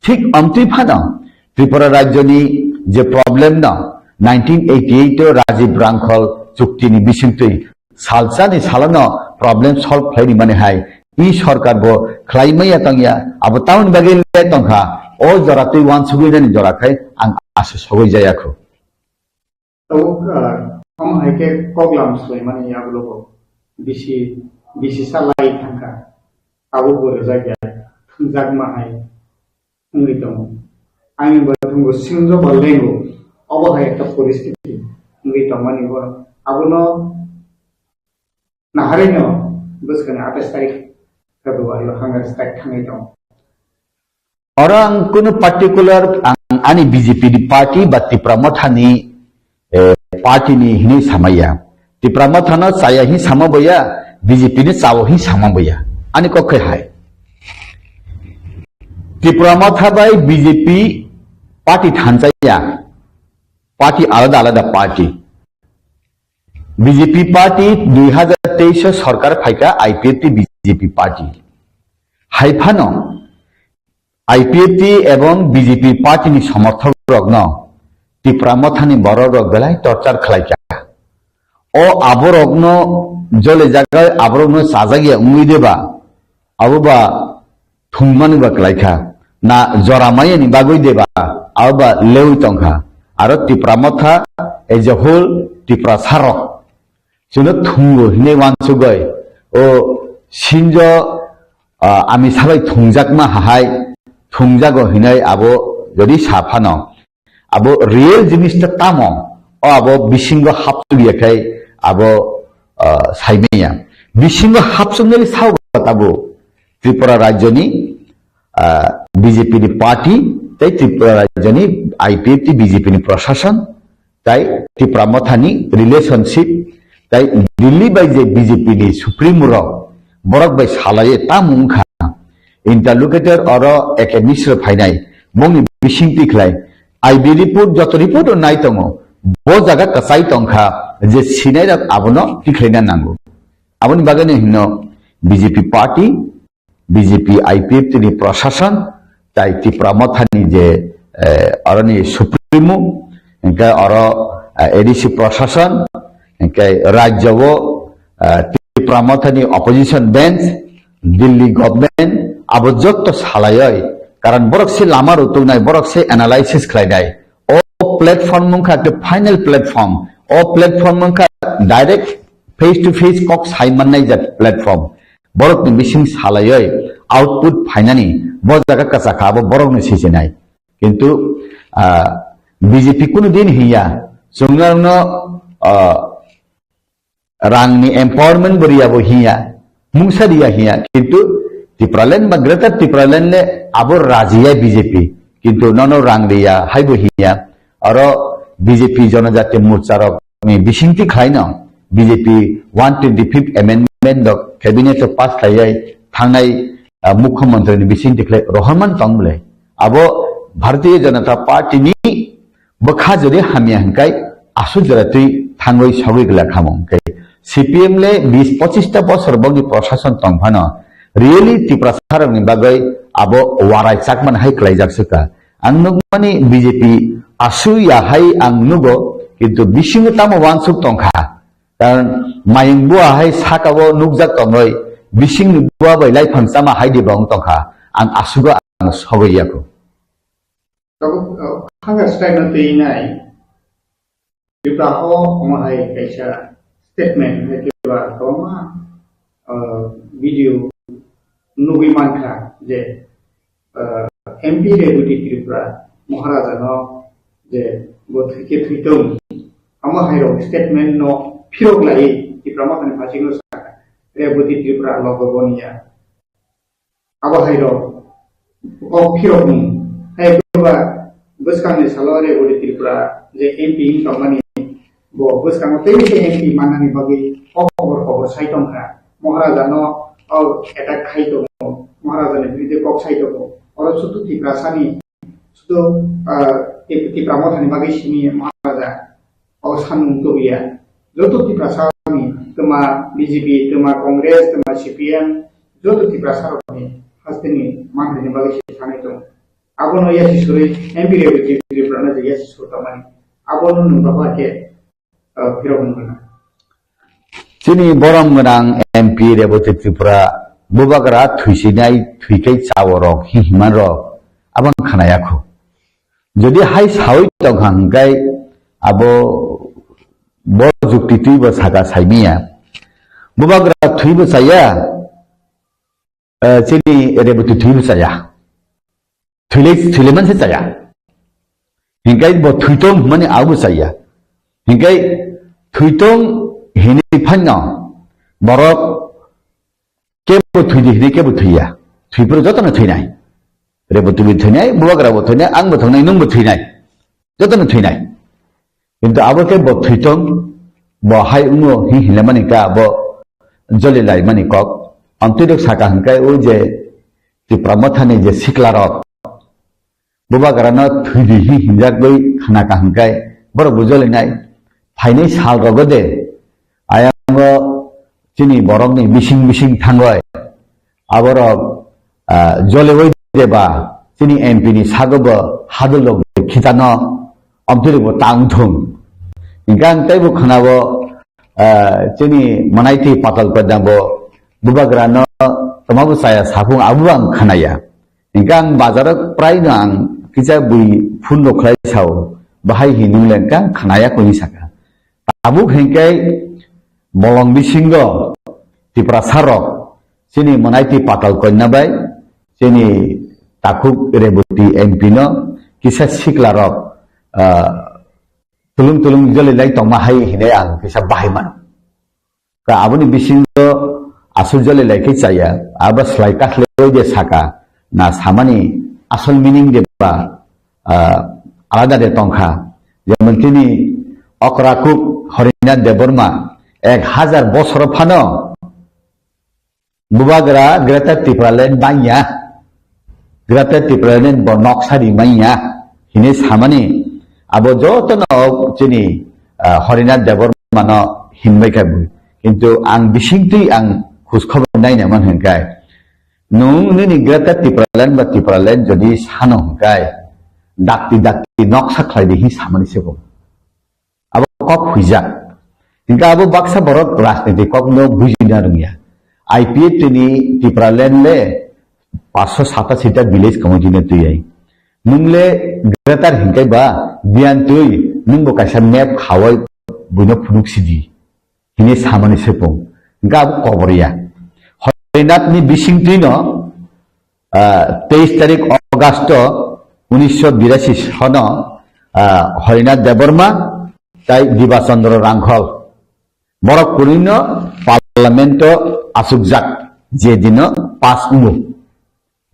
Thik amtwi phano Tripura rajyoni je problem no nineteen eighty-eight o Rajiv Rangkhol chukti ni bisingtwi salsa ni salo no problem solve khlai ni mani hai i sorkar bo khlai maya tongya abo tamoni bagwi le tongkha o jora twi wansugwi nani jora khai ang asa sogwi jaya khu. Tabuk, ah, omo hai khe koklam swlaimani yagulo bo bisi, bisi salai thangkha. Abo bo rwjak ya, thwngjak ma hai wngwi tongo. Ani bo thwngbo singjo bo lengo, obo hai ekta poristiti wngwi tongmani bo. Abono naharino bwskani atais tarik February o hunger strike thangwi tongo. Oro ang kunu particular ang ani B J P ni party ba Tipra Motha ni, eh, party ni hinwi samaya. Tipra Motha no chaya hin sama boya, B J P ni chao hin sama boya. Ani kok khe hai. Tipra Motha bai B J P party thanchaya. Party alada alada party. B J P party dui hazar teis o sorkar phaika I P F T B J P party. Hai phano I P F T ebong B J P party ni somorthok rokno Tipra Motha ni borok rok belai torture khlai kha. O aborokno jole jagai aborokno chajak ya wngwi deba, abo ba thwngmani ba kwlai kha. Na jora maya ni bagwi deba, abo ba lewi tong kha. Aro Tipra Motha as a whole Tiprasa rok chwngno thwngo hinwi wansugwi o sinjo, ah, ami sabai thwngjakma hahai thwngjago hinwi abo jodi sa phano abo real jinis ta tamo o abo bisingo hapsugya khai abo, ah, saimaya. Bisingo hapsuknai sao ba tabo Tripura rajyoni, ah, B J P ni party tei Tripura rajyoni I P F T B J P ni prashasan tai Tipra Mothani relationship, tai Delhi bai je B J P ni Supremo rok, borok bai salaye tamo wngkha. Interlocutor oro A K Mishra phainai, bongni bising tikhlai, I B report, joto report o nai tongo, bo jaga kwchai tongkha je sinai rok abono tikhlaina nango. Aboni bagwi no hino B J P party, B J P I P F T ni prashasan, tai Tipra Mothani je, eh, oroni Supremo, hingke oro, eh, A D C prashasan, hingke rajyo o, eh, Tipra Mothani opposition bench, Delhi government, abo jotto salaioi. Karon borok se lama rutuknai, borok se analysis khlainai. O platform wngkha ke final platform. O platform wngkha direct face to face kok sai mannai jat platform. Borokni bising salaioi output phainani Bo jaga kwchakha, abo borokni sichinai. Kintu, ah, B J P kunu din hiya, chwngno, ah, rangni empowerment bo riya bo hiya, mungsa riya hiya, kintu Tipraland ba Greater Tipraland le abo rajiya B J P, kintu nono rang riya hai bo hiya, aro B J P Janajati Morcha rok ni bisingtwi khlaino B J P one twenty-fifth amendment rok cabinet o pass khlaiwi thangnai, ah, mukhyamantri ni bisingtwi khlai rohorman tong bwle. Abo Bharatiya Janata Party ni bwkha jodi hamya hwnkhe aswk jora twi thangwi sogwi glak hamo hwnkhe C P M le bis pochista bosor bokni prosason tong phano really Tiprasa rokni bagwi abo warai chakmani hai khlaijak swkha. Ang nukmani B J P aswk ya hai ang nugo, kintu bisingo tamo uansuk tongkha. Karon mayung bua hai saka o nukjak tongwi, bisingni bua bai laiphang chama hai di bong tongkha. Ang asugo ang sogwi yaku. Tabuk, uh, hunger strike no twi nai. Tripura o omo hai kaisa statement hai kiba kwbangma, uh, video nugwi mankha je, uh, M P Rebati Tripura Maharaja no je bo thwike thwitung, omo hai rok statement no phirok lai Tipra Mothani phasingo sa Rebati Tripura logo boniya. Abo hai rok kok phirokmung. Hai ba bwskangni salo Rebati Tripura je M P wng tongmani, bo bwskango tei se M P mannani bagwi kok kobor kobor sai tongkha. Maharaja no o attack khai tongo, Maharaja ni biruddhe kok sai tongo. Oro sudu Tiprasani, sudu, ah, Tip-, Tipra Mothani bagwi simi Maharaja o sanmung tubuya. Joto Tiprasa ni twma B J P, twma Congress, twma C P M, joto Tiprasa rokni hasteni manthai ni bagwi se sanai tongo. Abono yasi surwi M P Rebati Tripura no je yasi surtamani. Abono nung bahai khe, ah, phirok nung rwna. Chini borom gwnang M P Rebati Tripura bubagra thwisinai thwikai chawo rok hi himan rok abang khanaya kho. Jodi hai sawi tongkha hwnkhe abo bo jukti twibo saka saimiya. Bubagra thwibo chaya, eh, chini Rebati thwibo chaya. Thwilai, thwilai manse chaya. Hinkai bo thwitong hwnmani abo chaya. Hinkai thwitong hinwi phanno borok kebo thwidi hinwi kebo thwiya. Thwipro jotono thwinai. Rebati bo thwinai, bubagra bo thwinai, ang bo thwngnai, nung bo thwinai. Jotono thwinai. Kintu abo khe bo thwitong, bo hai wngo hi hinlamani ka abo joli laimani kok. Amtwi rok saka hwnkhe o je Tipra Mothani je sikla rok, bubagra no thwidi hi hinjagwi khnaka hwnkhe borok bo jolinai. Phainai sal rogo de, ayang o chini borok ni bising bising thangoi. Aborok, ah, joliwi deba chini M P ni sago bo hadol rok khitano omtwi rok bo ta wngthung. Hingke ang teibo khwnabo, ah, chini manaiti patal kodna bo bubagra no toma bo chaya saphung abo ang khwnaya. Hingke ang bazaro prai no ang kisa bui phone rok khlai sao bahai hinung le hingke ang khwnaya koi saka. Tabuk hingke bolong bisingo Tiprasa rok chini manaiti patal konna bai chini takhuk Rebati M P no kisa sikla rok, ah, tulung tulung joli lai tongma hai hinai ang kisa bahai mano. Ka aboni bisingo aswk joli lai khe chaya, abo slai kakhwlai de saka, na samani asol meaning de ba, ah, alada de tongkha. Jemon tini okra kuk Horinath Debbarma ek hajar bosor phano bubagra Greater Tipraland banya, Greater Tipraland bo noksa ri manya hinwi samani abo jotono chini, ah, Horinath Debbarma no hinbai kha bui. Kintu ang bisingtwi ang khujkhobor naina man hwnkhe, nwng nini Greater Tipraland ba Tipraland jodi sano hwnkhe, dakti dakti noksa khlai di hi samani se bo. Abo kok huijak. Hingke abo baksa borok rajniti kokno bujina rwngya. I P F T ni Tipraland le paanch sho satashi ta village committee no twi ai. Nwng le greater hingke ba biyan twi nwng bo kaisa map khawai buino phunuk sidi. Hini samani sepung. Hingke abo kobor ya. Horinath ni bising twi no ah, teis tarik August unisho birasi sono, ah, Harinath Debbarma tai Diba Chandra Rangkhol borok kuri no parliament o achukjak, je dino pass wngo,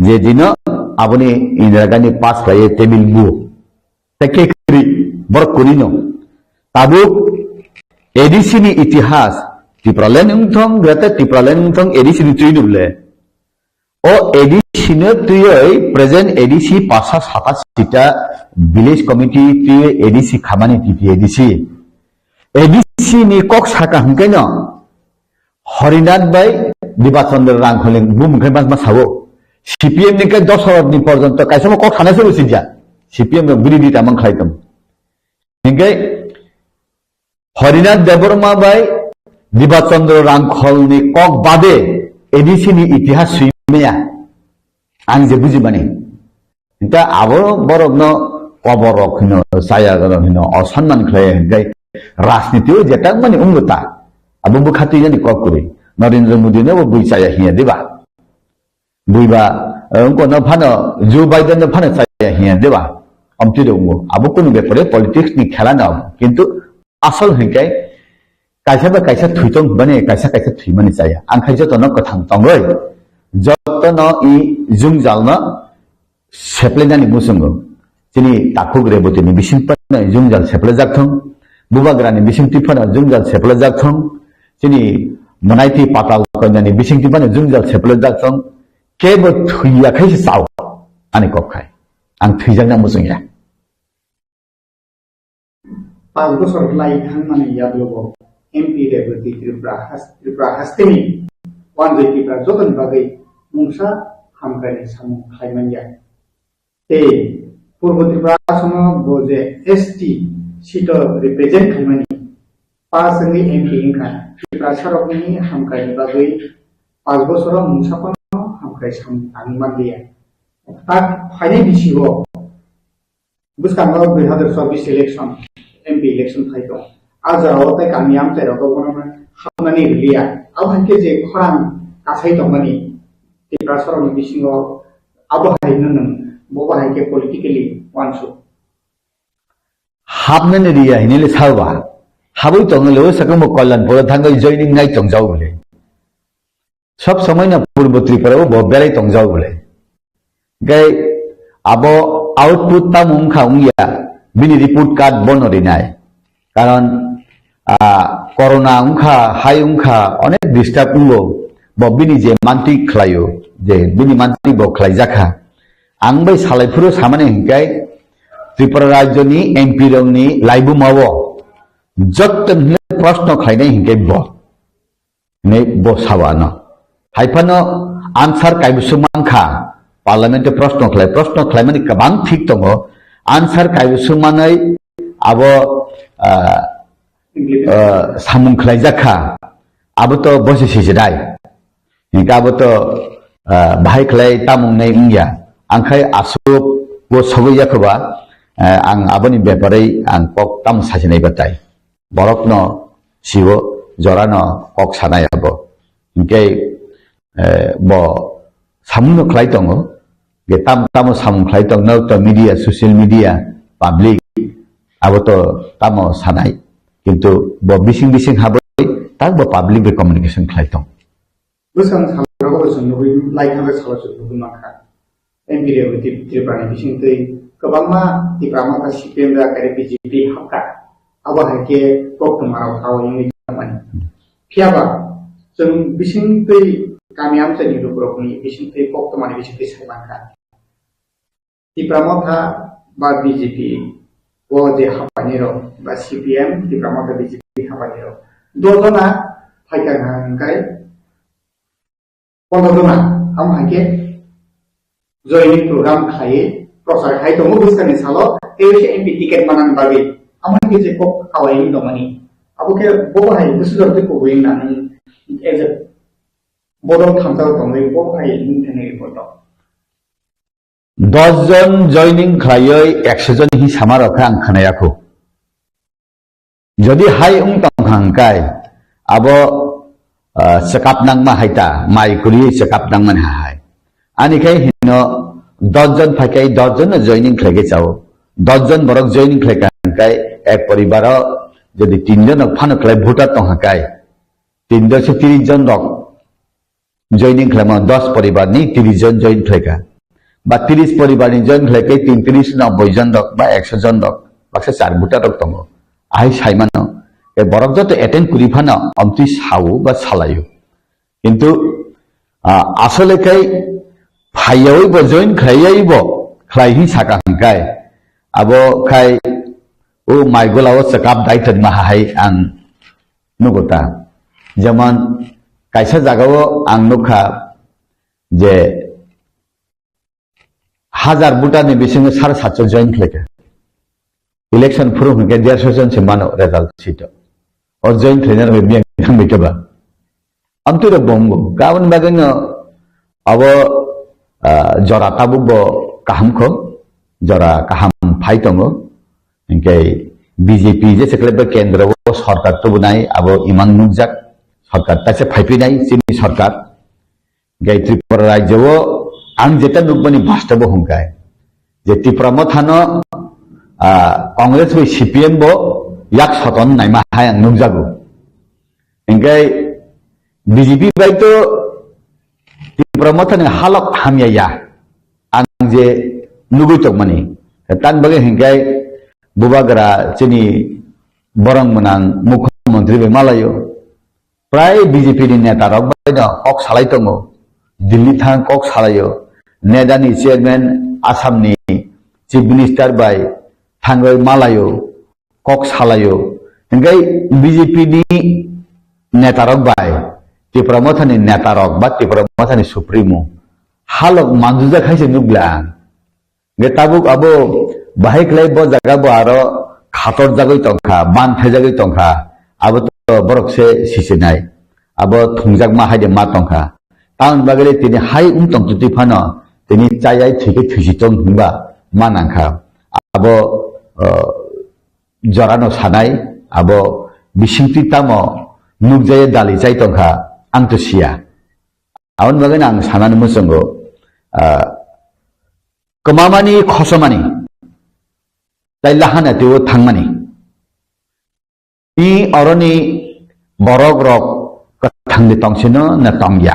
je dino aboni Indira Gandhi pass khlaiwi table bo. Tei khe kwrwi borok kuri no. Tabuk A D C ni itihas, Tipraland wngthong, Greater Tipraland wngthong, A D C ni twi no le. O A D C no twiwi present A D C pasa sata sita village committee twiwi A D C khamani T T A D C. A D C ni kok saka hwnkhe no Harinath bai Diba Chandra Rangkhol ni bumung khai mas mas sao. C P M ni khe dos hajar ni porjonto kaisa mo kok sana se usi ja. C P M rok bini di tamang khlai tong. Hingke Harinath Debbarma bai Diba Chandra Rangkhol ni kok bade A D C ni itihas sui maya. Ang je buji mani. Hingke abo borok no kobor rok hino, chaya rok hino, osanman khlai hingke rajniti o je tang mani wngbo ta. Abo bwkha twi yani kok kwrwi. Narendra Modi no bo bui chaya hinya diba? Buiba, eh, wngko no phano, Joe Biden no phano chaya hinya, diba? Amtwi de wngko. Abo kunu bepare politics ni khela no abo. Kintu asol hinkai kaisa ba kaisa thwi tong bani, kaisa kaisa thwi mani chaya. Ang khai joto no kwthang tongoi. Joto no i jwngjal no seple nani muchungo. Chini takhuk Reboti ni bising phano jwngjal seple jak thung. Bubagra ni bising twi phano jwngjal seple jak thung. Chini mwnaiti patal kanya ni bising twi phano jwngjal seple jak thung. Kebo thwiya khai se chao ani kok khai. Ang thwijakna muchungya. Panch bochor lai thangmani yagulo M P Reboti Tripura has-, Tripura hasteni wanjwi Tripura jotoni bagwi mungsa hamkrai samung khlai manya. Tei Purbo Tripura asongo bo je S T seat o represent khlaimani pass wngwi M P wngkha. Tripura sarokni hamkraini bagwi panch bochoro mungsa phano hamkrai samung tangwi manliya. Tak phainai bisi o bwskango dui hazar chobbish election, M P election phai tong. A jora o tei kami amchai rogo bono hapnani rwliya. Abo hai khe je khorang kasai tongmani Tripura sarokni bisingo abo hai no nwng, bo bo hai khe politically uansuk. Hapnani riya hinile salba. Habwi tongno le o sakamo Kalyanpur thangwi joining nai tongjao bole. Sob somoi no Purbo Tripura o bo belai tongjao bole. Gai abo output tamo wngkha wngya, bini report card bono rinai. Karon, ah, corona wngkha, hai wngkha, onek disturb wngo. Bo bini je mantwi khlaio, je bini mantwi bo khlaijakha. Ang bai salai phuru samani hinkai Tripura rajyoni M P rokni laibumao jotto hwnle proshno khlainai hinkai bo. Hinwi bo sao ano. Hai phano answer kaibwswk mankha, parliament o proshno khlai, proshno khlaimani kwbang thik tongo, answer kaibwswk manwi abo, ah, ah, samung khlaijak kha, abo to bosi sijinai. Hinkhe abo to, ah, bahai khlai tamung nai wngya. Angkhai aswk bo sogwi yakhoba, ah, ang aboni bepare ang kok tamo sajinai batai. Borokno sibo jorano kok sanai abo. Hinkhe, eh, bo samungno khlai tongo, je tam tamo samung khlai tongno to media, social media, public, abo to tamo sanai. Kintu bo bising bising habwi tak bo public bai communication khlai tong. Bwsang salrogo chwng nugwi lai thangkhe salo chwng nugwi mankha. M P Reboti Tripura ni bisingtwi kwbangma Tipra Motha C P M da kare B J P hapkha. Abo hai khe koktwma rok tao wngwi tongmani. Phiyaba chwng bisingtwi kami amchaini lukurokni bisingtwi koktwmani bisingtwi sai mankha. Tipra Motha ba B J P o je hapainai rok ba C P M Tipra Motha B J P hapainai rok dol jona phaikha hwnkhe pondro jona, amo hai khe joining program khlaiwi prochar khai tongo bwskangni salo, tei waisa M P ticket manani bagwi. Amo hai khe je kok kawai wngwi tongmani, abo khe bo hai bwswk jora tei kubui wng nang, as a bodol thamsa tongwi bo hai wng thangwi report rok. Dos jon joining khlaiwi ekso jon hi sama rok khe ang khwnaya kho. Jodi hai wng tong kha hwnkhe abo, ah, chekap nangma hai ta, mai kwrwi chekap nangmani hai. Ani khai hino dos jon phai khai dos jon no joining khlai khe chao. Dos jon borok joining khlai kha hwn khai ek poribaro jodi tin jon no phano khlai voter tong ha khai, tin dos se tris jon rok joining khlaima dos poribar ni tris jon join khlai kha. Ba tris poribar ni join khlai khe tin tris nobboi jon rok ba ekso jon rok baksa char voter rok tongo. Ahai sai mano. E borok joto attend kuri phano omtwi sao ba salaio. Kintu, ah, asole khai phaiyawi bo join khlaiyawi bo khlai hi saka hwn khai. Abo khai o mai gola o chakap dai tongma hai ang nugo ta. Jemon kaisa jaga o ang nukha je hajar voter ni bisingo sare satso join khlai kha. Election phuru hwn khe derso jon se mano result sheet o. O join khlaina rok biyang thang bai khe ba. Amtwi rok bo wngo. Aboni bagwi no abo, ah, jora tabuk bo kaham kho. Jora kaham phai tongo. Hinkhe B J P je se khlai ba kendro o sarkar tubunai abo imang nukjak. Sarkar ta se phai phinai chini sarkar. Gai Tripura rajyo o ang jeta nukmani bastobo hwnkhai je Tipra Mothano, ah, Congress bai C P M bo yak soton naima hai ang nukjago. Hinkhe B J P bai to Tipra Mothani halok hamya ya ang je nugui tongmani. Tan bagwi hinkhe bubagra chini borong mwnang mukhyamantri bai malayo. Prai B J P ni neta rok bai no kok salai tongo. Delhi thang kok salaio. NEDA ni chairman, Assam ni chief minister bai thangwi malaio, kok salaio. Hinkhe B J P ni neta rok bai Tipra Motha ni neta rok ba Tipra Motha ni supremo halok manjujak hai se nukla ang. Ge tabuk abo bahai khlai bo jaga bo aro khator jagwi tongkha, ban thai jagwi tongkha, abo to borok se sisinai, abo thungjak ma hai de ma tongkha. Tamoni bagwi le tini hai wng tong twi phano tini chayai thwikhe thwisi tong hinba ma nangkha. Abo, uh, jorano sanai, abo bisingtwi tamo nukjaya dali chai tongkha, ang to siya. Aboni bagwi ang sanani muchungo, ah, kwmamani khosomani, tai lahana twibo thangmani. I oroni borok rok kwthangni tongsino na tongya.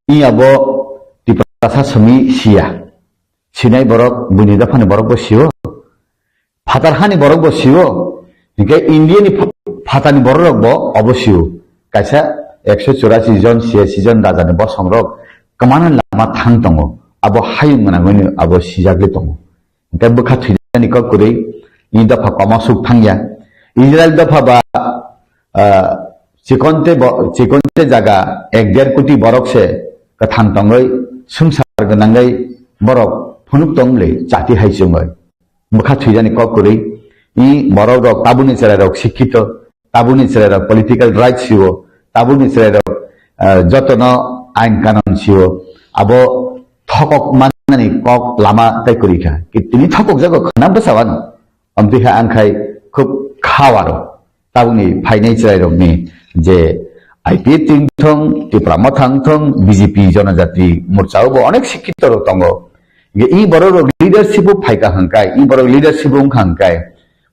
I abo Tiprasa simi siya. Sinai borok buini dophani borok bo sio. Phatar hani borok bo sio, hinkhe India ni pha-, phatani borok rok bo obo sio. Kaisa ekso churasi jon, siyasi jon raja ni bosong rok kwmana lama thang tongo. Abo hayung gwnangwi abo sijagwi tongo. Hinkhe bwkha thwinani kok kwrwi ni dopha komo suk thangya. Israel dopha ba, ah, chikonte bo, chikonte jaga ek der koti borok se kwthang tongwi swngchar gwnangwi borok phunuk tong le chati hai chumwi. Bwkha thwijani kok kwrwi, i borok rok tabukni chwrai rok sikkito, tabukni chwrai rok political rights sio, tabukni chwrai rok, ah, jotono ain kanon sio, abo thokok mannani kok lama tai kwrwi kha. Ki tini thokok jago khna bwsa wano. Amtwi kha ang khai khub khawaro. Tabukni phainai chwrairokni je I P F T wngthong, Tipra Motha wngthong, B J P Jonojati Morcha o bo onek sikkito rok tongo. Ge i borok rok leadership o phaikha hwnkhe, i borok leadership o wngkha hwnkhe,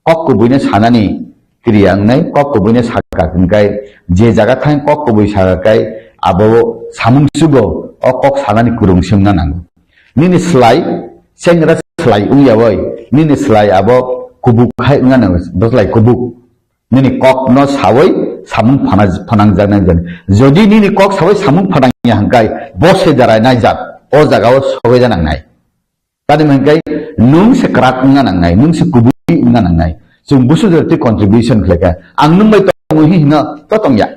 kok kubuino sanani kriya wngnai, kok kubuino sakha hwnkhe, je jaga thang kok kubui sakha khe abo samung sugo, o kok sanani kwrwng se wngna nango. Nini slai, sengra slai wngya bai, nini slai abo kubuk hai wngna nango, bwslai kubuk. Nini kok no sawi samung phana-, phanang jak nai jak. Jodi nini kok sawi samung phanang ya hwnkhe, bo se jarai nai jak, o jaga o sogwi ja nang nai. Tani hwnkhe nwng se kwrak wngna nang nai, nwng se kubui wngna nang nai. Chwng busu jora twi contribution khlai kha. Ang nwng bai tongo hi hino, to tong ya.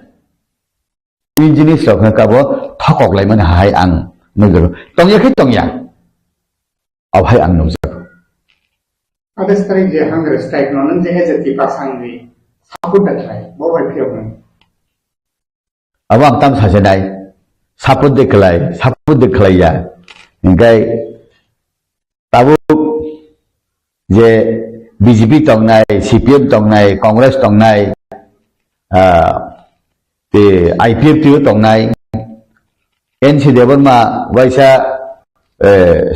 I jinis rok hwnkhe abo thokok lai mani hai ang nukjago. Tong ya khe tong ya. Abo hai ang nukjago. Ade string je hunger strike no nang je as a Tiprasa ni support da khlai, bo bai phiyok nang. Abo ang tam sajenai, support de khlai, support de khlai ya. Hinkhe tabuk je B J P tongnai, C P M tongnai, Congress tongnai, ah, te I P F T o tongnai, N C Debbarma waisa eh,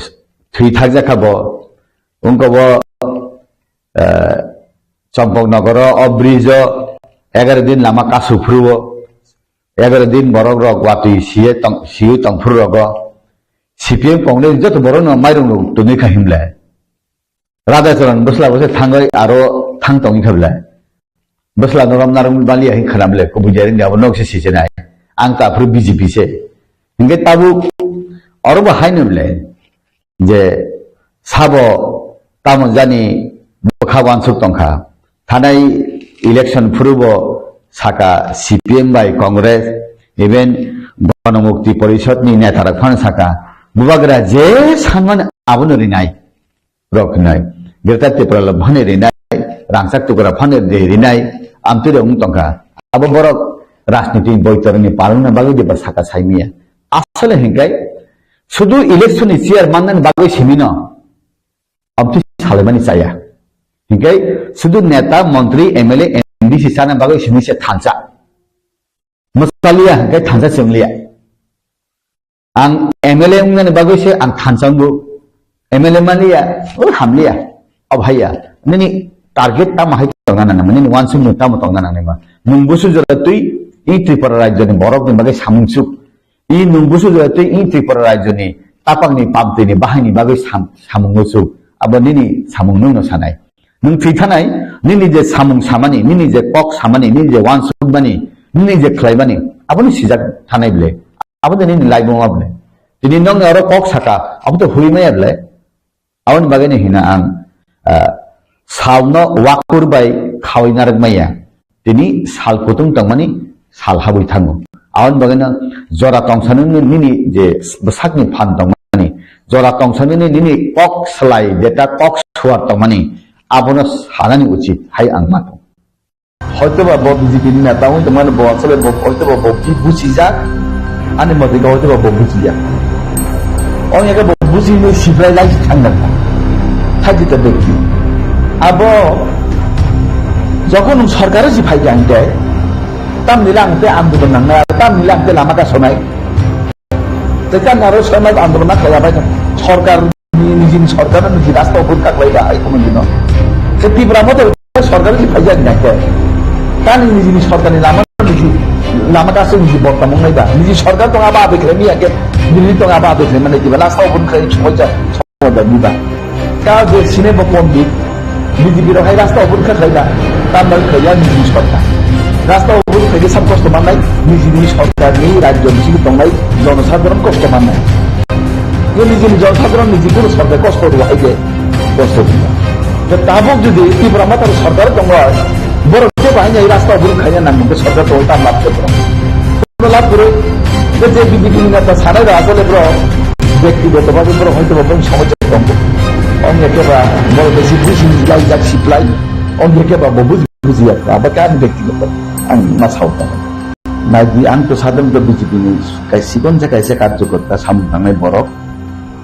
thwi thakjak kha bo. Wngkha bo, eh, Champaknagar o, o bridge o egaroh din lama kasu phuru o, egaroh din borok rok watwi siye tong, siyo tong phuru rogo. C P M Congress joto borok no mairung rok twnwi kha himle. Radhacharan bwsla bo se thangwi aro thang tongwi kha belai. Bwsla no romna rwng baliya hin khana belai, kubui jari ni abo nok se sichinai. Ang ta phuru B J P se. Hinkhe tabuk oro bo haino belai. Je sabo tamo jani bwkha wansuk tongkha. Thanai election phuru bo saka C P M bai Congress, even Ganamukti Porishad ni neta rok phano saka. Bubagra je sanmani abono rinai. Rok hinai. Greater Tipraland phani rinai, rangchak tukra phani de rinai, amtwi rok wng tongkha. Abo borok rajniti boitorni palongna bagwi diba saka saimiya. Asole hinkai sudu election ni chair mannani bagwi simino amtwi salaimani chaya. Hinkai sudu neta, montri, M L A, M D C chana bagwi simi se thansa. Mwsaliya hinkai thansa se wngliya. Ang M L A wngnani bagwi se ang thansa wngo. M L A manliya, o hamliya, o bhaiya. Nini target tamo hai tongna nang, nini wansuk no tamo tongna nang ma. Nwng busu jora twi i Tripura rajyoni borokni bagwi samung suk. I nwng busu jora twi i Tripura rajyoni tapakni pamtwini bahaini bagwi sam-, samung suk. Abo nini samung nwng no sanai. Nwng thwi thanai, nini je samung samani, nini je kok samani, nini je wansukmani, nini je khlaimani, aboni sijak thanai bwle. Abo de nini laibuma bwle. Tini nokni oro kok saka, abo to huri maya bwle. Aboni bagwi ni hina ang, ah, salno wakur bai khawi narwk maya. Tini sal kutung tongmani sal habwi thango. Aboni bagwino jora tongsanini nini je bwsakni phan tongmani, jora tongsanini nini kok slai jeta kok suar tongmani, abono sanani uchit hai ang mano. Hoitoba bo B J P ni neta wngwi tongmani bo asole bo hoitoba bo ki buchijak, ani mote khe hoitoba bo buchiya. Ong eke bo buchini sibrai lai thangna kha. Thajita bekti. Abo jokhon nwng sorkar si phai khe ang tei, tamni lang tei andolon nangnai, tamni lang tei lama kasonai. Tei tamni aro soi mas andolon na khlaiya bai kha. Sorkar ni, nijini sorkar ni niji rasta upor kha khlaiba hai kono dino. Se Tipra mote sorkar si phai jak nai khe. Tamni nijini sorkar ni lama niji lama kaso niji bokta mong nai ba. Niji sorkar tong aba abe khlai miya khe, niji tong aba abe khlai mane kiba rasta upor khlai choi ja. Ka je sine bo pondit, B J P rok hai rasta obor kha khlai da, tambai khlai ya niji sorkar. Rasta obor khlai de sam kosto mannai, niji ni sorkar ni rajyo bisingo tongnai jonosadharon kosto mannai. Ye niji ni jonosadharon niji kunu sorkar kosto rwa hai de kosto rwa. Je tabuk jodi Tipra Mothani sorkar tongo, borok je bahai ni rasta obor khlai ya nang mungke sorkar tongo tam lab khe borok. Lab kwrwi, je je B J P ni neta sanai da asole bro, bektigoto bhabe bro hoito ba bro somosya tongo. Ong ya khe ba bro besi busi lai jak siplai, ong ya khe ba bo buji buji ya, abo khe ani bektigoto ang ma sao ta. Nai di ang to sadhon to B J P ni kai sikon je kaisa karjokorta samung tangnai borok.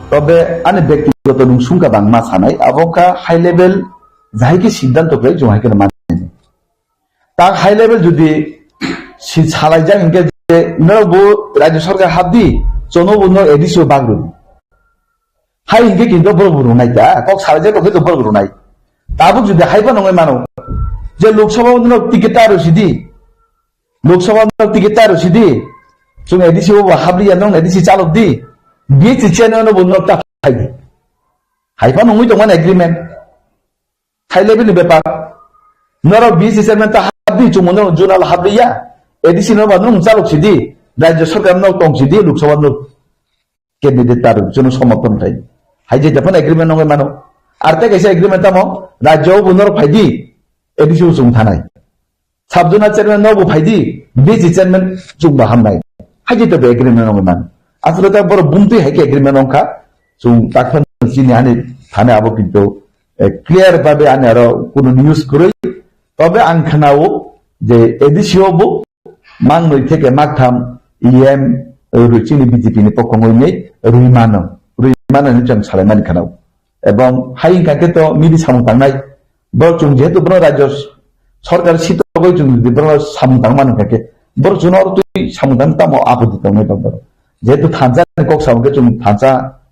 Tobe ani bektigoto nung sungka bang ma sanai, abo kha high level jahai khe siddhanto khlai jung hai khe mani. Tak high level jodi si salaijak hinkhe je norok bo rajyo sarkar hapdi, chono bo norok A D C o bag rwdi. Hai hinkhe kintu borok bo rwnai ta, kok salaijak hinkhe borok rwnai. Tabuk jodi haiba nongwi mano, je Lok Sabha o norok ticket ta rwsidi, Lok Sabha o norok ticket ta rwsidi, chwng A D C o bo hapliya, norok A D C chalokdi, B S C chairman o bo norok ta phaidi. Haiba nongwi tongmani agreement. High level ni bepar. Norok B C chairman ta hapdi, chwngno norok zonal hapliya. A D C no ba norok chalok sidi. Rajya sarkar no tong sidi, Lok Sabha no candidate ta rok jono somorthon khai. Hai je japan agreement nongwi mano. Ar tei kaisa agreement tamo, rajya o bo norok phaidi, A D C o chwng thanai. Sub zonal chairman no bo phaidi, B C chairman chwng bo hamnai. Hai je to agreement nongwi mano. Asole ta borok bumtwi hai khe agreement nongkha. Chwng takphano chini ani thani abo kintu eh, clear babe ani aro kuno news kwrwi. Tobe ang khnao je A D C o bo mangnwi theke maktham E M rwi chini B J P ni pokhongwi ni rwi mano. Rwi mano hinwi chwng salaimani khnao. Ebong hai wngkha khe to midi samung tangnai. Bo chwng jehetu bono rajyo sorkar sitogwi chwng jodi bono samung tangmani wngkha khe, borok chwngno oro twi samung tangwi tamo apoti tongnai ba borok. Jehetu thansa ni kok samung khe chwng thansa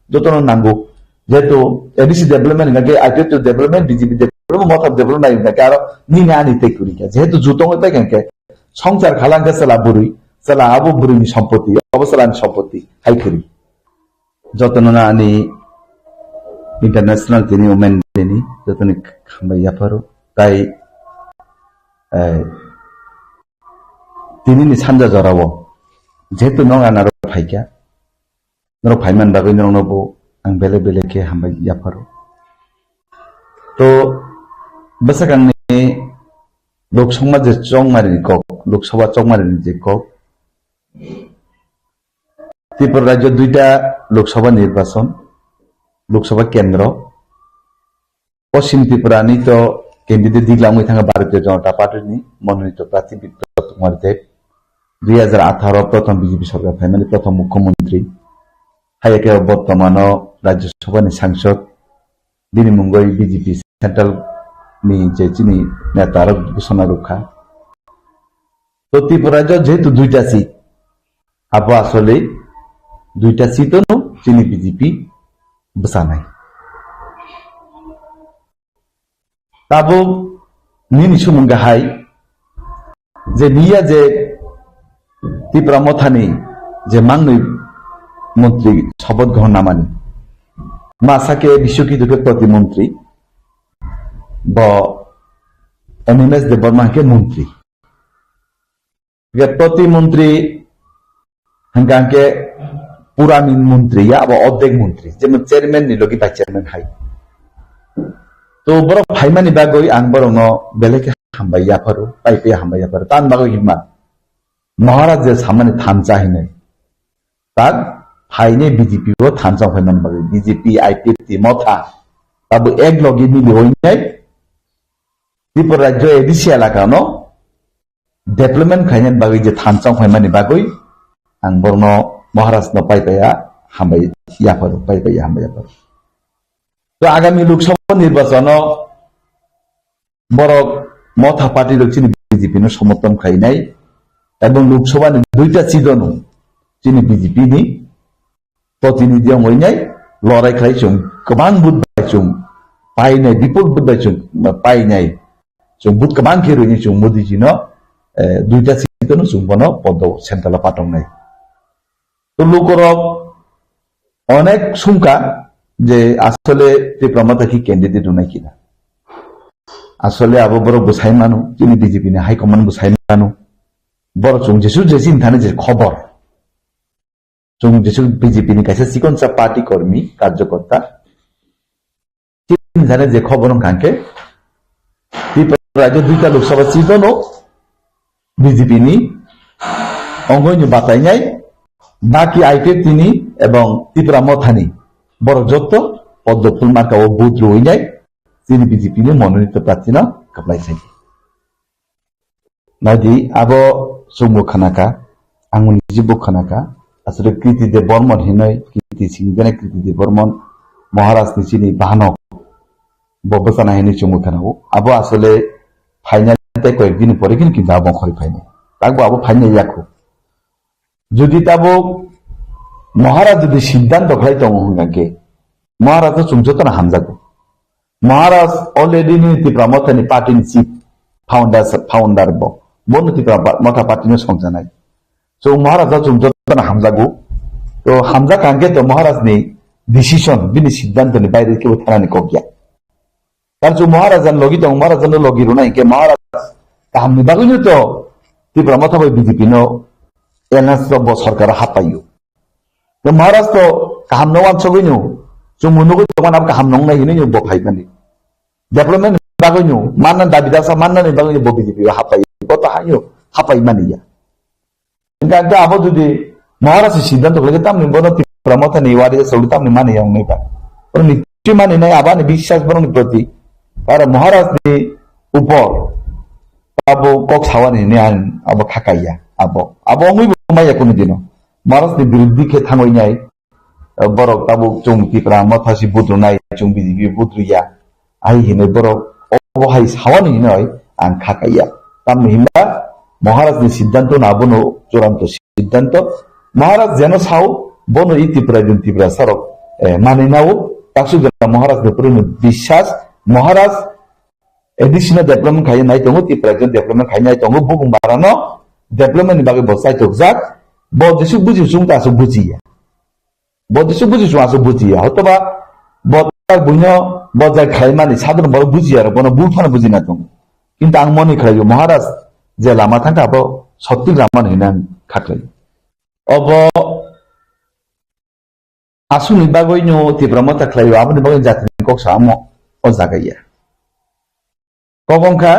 jotono nango. Jehetu A D C development hingkha khe I P F T development, B J P development, Motha development nai hingkha khe aro nini ani tei kwrwi kha. Jehetu ju tongwi paikha hingkhe songchar khala hingkhe chwla bwrwi, chwla abo bwrwini sompoti, abo chwlani sompoti hai kwrwi. Jotono ani International tini Women Day ni jotoni hambai yapharo. Tai, eh, tini ni sanja jorao jehetu nwng anaro phaikha, norok phaiman bagwi norokno bo ang belai belai khe hambai yapharo. To bwsakangni Lok Sabha je chongmari ni kok, Lok Sabha chongmari ni je kok, Tripura rajyo duita Lok Sabha nirbachon, Lok Sabha kendro, Poschim Tripura ni to candidate diglangwi thangkha Bharatiya Janata Party ni mononito prarthi Biplob Kumar Deb, dui hajar atharo prothom B J P sorkar phaimani prothom mukhyamantri. Hai khe bortomano Rajya Sabha ni sangsod, bini mungwi B J P central ni je chini neta rok ghosona rwkha. To Tripura rajyo jehetu duita seat, abo asole duita seat ono chini B J P bwchanai. Tabuk nini sumung hai je niya je Tipra Mothani je mangnwi montri soboth grohon namani, masa khe Biswakidhu khe protimontri, bo Animesh Debbarma khe montri. Hingkhe protimontri hingkha hingkhe purani montri ya, abo ordek montri, jemon chairman ni logi vice chairman hai. To borok phaimani bagwi ang borokno belai khe hambai yapharo, pai pai hambai yapharo. Tamni bagwi hinma Maharaj je samani thansa hinwi. Tak phainai B J P o thansa phaimani bagwi B J P, I P F T, Motha abo ek logi mili hoinai Tripura rajyo A D C elaka no development khaina bagwi je thansa phaimani bagwi ang borokno Maharaj no pai paiya hambai yapharo, pai paiya hambai yapharo. To agami Lok Sabha nirbachon o borok Motha party rok chini B J P no somorthon khainai ebong Lok Sabha ni duita seat o no chini B J P ni protinidhi wngwi nai lorai khlai chwng kwbang vote bai chwng painai, bipul vote bai chwng painai, chwng vote kwbang khe rwini chwng Modi ji no, eh, duita seat no chwng bono podo central o patongnai. To lukorok onek sumka je asole Tipra Motha ki candidate rwnai kina. Asole abo borok bwsai mano, chini B J P ni high command bwsai mano. Borok chwng jesu jesi thani je khobor. Chwng jesu B J P ni kaisa chikonsa party kormi, karjokorta. Chini jane je khobor wngkha hwnkhe, Tripura rajyo duita Lok Sabha seat no B J P ni ongoi ni batainai, baki I P F T ni ebong Tipra Motha ni borok jotto poddo phul marka o vote rwinai, chini B J P ni mononito prarthi no kwplai sai. Naidi, abo chwngbo khanaka, ang niji bo khanaka. Aswrwng Kriti Debbarma hinwi, Kriti singwi gwnai Kriti Debbarma Maharaj ni chini bahanok bo bwchana hinwi chwngbo khanago. Abo asole phainai tei koyek din pore khin kintu abo khori phainai. Takbo abo phainai yakho. Jodi tabuk Maharaj jodi siddhanto khlai tongo hwnkha khe, Maharaj no chwng jotono hamjago. Maharaj already nini Tipra Motha ni party ni chief founder, founder bo. Bono Tipra pa-, Motha party no songjanai. So Maharaj no chwng jotono hamjago. To hamjak hwnkhe to Maharaj ni decision, bini siddhanto ni baire kebo thanani kok ya. Tar chwng Maharaj ni logi tong, Maharaj no logi rwnai hwnkhe Maharaj kaham ni bagwi no to Tipra Motha bai B J P no alliance rok bo sarkar o hapaiyo. To Maharaj to kaham no wansugwi no, chwng bo nugwi tongmani abo kaham nongnai hinwi no bo phaimani. Development bagwi no, manna dabi dasa manna ni bagwi no bo B J P o hapai, bo to haino hapai mani ya. Hingkha hingkha abo jodi Maharaj ni siddhanto khlai khe tamni bono Tipra Motha ni wari aswk tamni mani ya wngnai ba. Bono ni twi mani nai abo ani biswas bono ni proti. Aro Maharaj ni upor abo kok sawani hinwi ang abo khakai ya. Abo, abo wngwi bo maya kunu dino. Maharaj ni biruddhi khe thangwi nai. Borok tabuk chwng Tipra Motha si vote rwnai, chwng B J P vote rwya. Ai hinwi borok obo hai sawani hinwi ang kha kaiya. Tamni hinba Maharaj ni siddhanto na bono churanto siddhanto. Maharaj jeno sao bono i Tipra din Tipra sarok eh, manwi nao, taksuk jora Maharaj ni puruni biswas, Maharaj additional development khai nai tongo, Tripura rajyo development khai nai tongo, bukung barano development ni bagwi bo chaitok jak, bo jesuk buji sung ta asuk bujiya. Bo jesuk buji sung asuk bujiya. Hotoba bo tak buino bo jai khlaimani sadhana borok bujiya ro, bono bul phano bujina tongo. Kintu ang moni khlaio Maharaj je lama thangkha abo sottik lama hwnwi ang kha khlaio. Obo aswkni bagwino Tipra Motha khlaio, aboni bagwi jatini kok samo o jaga ya. Kok wngkha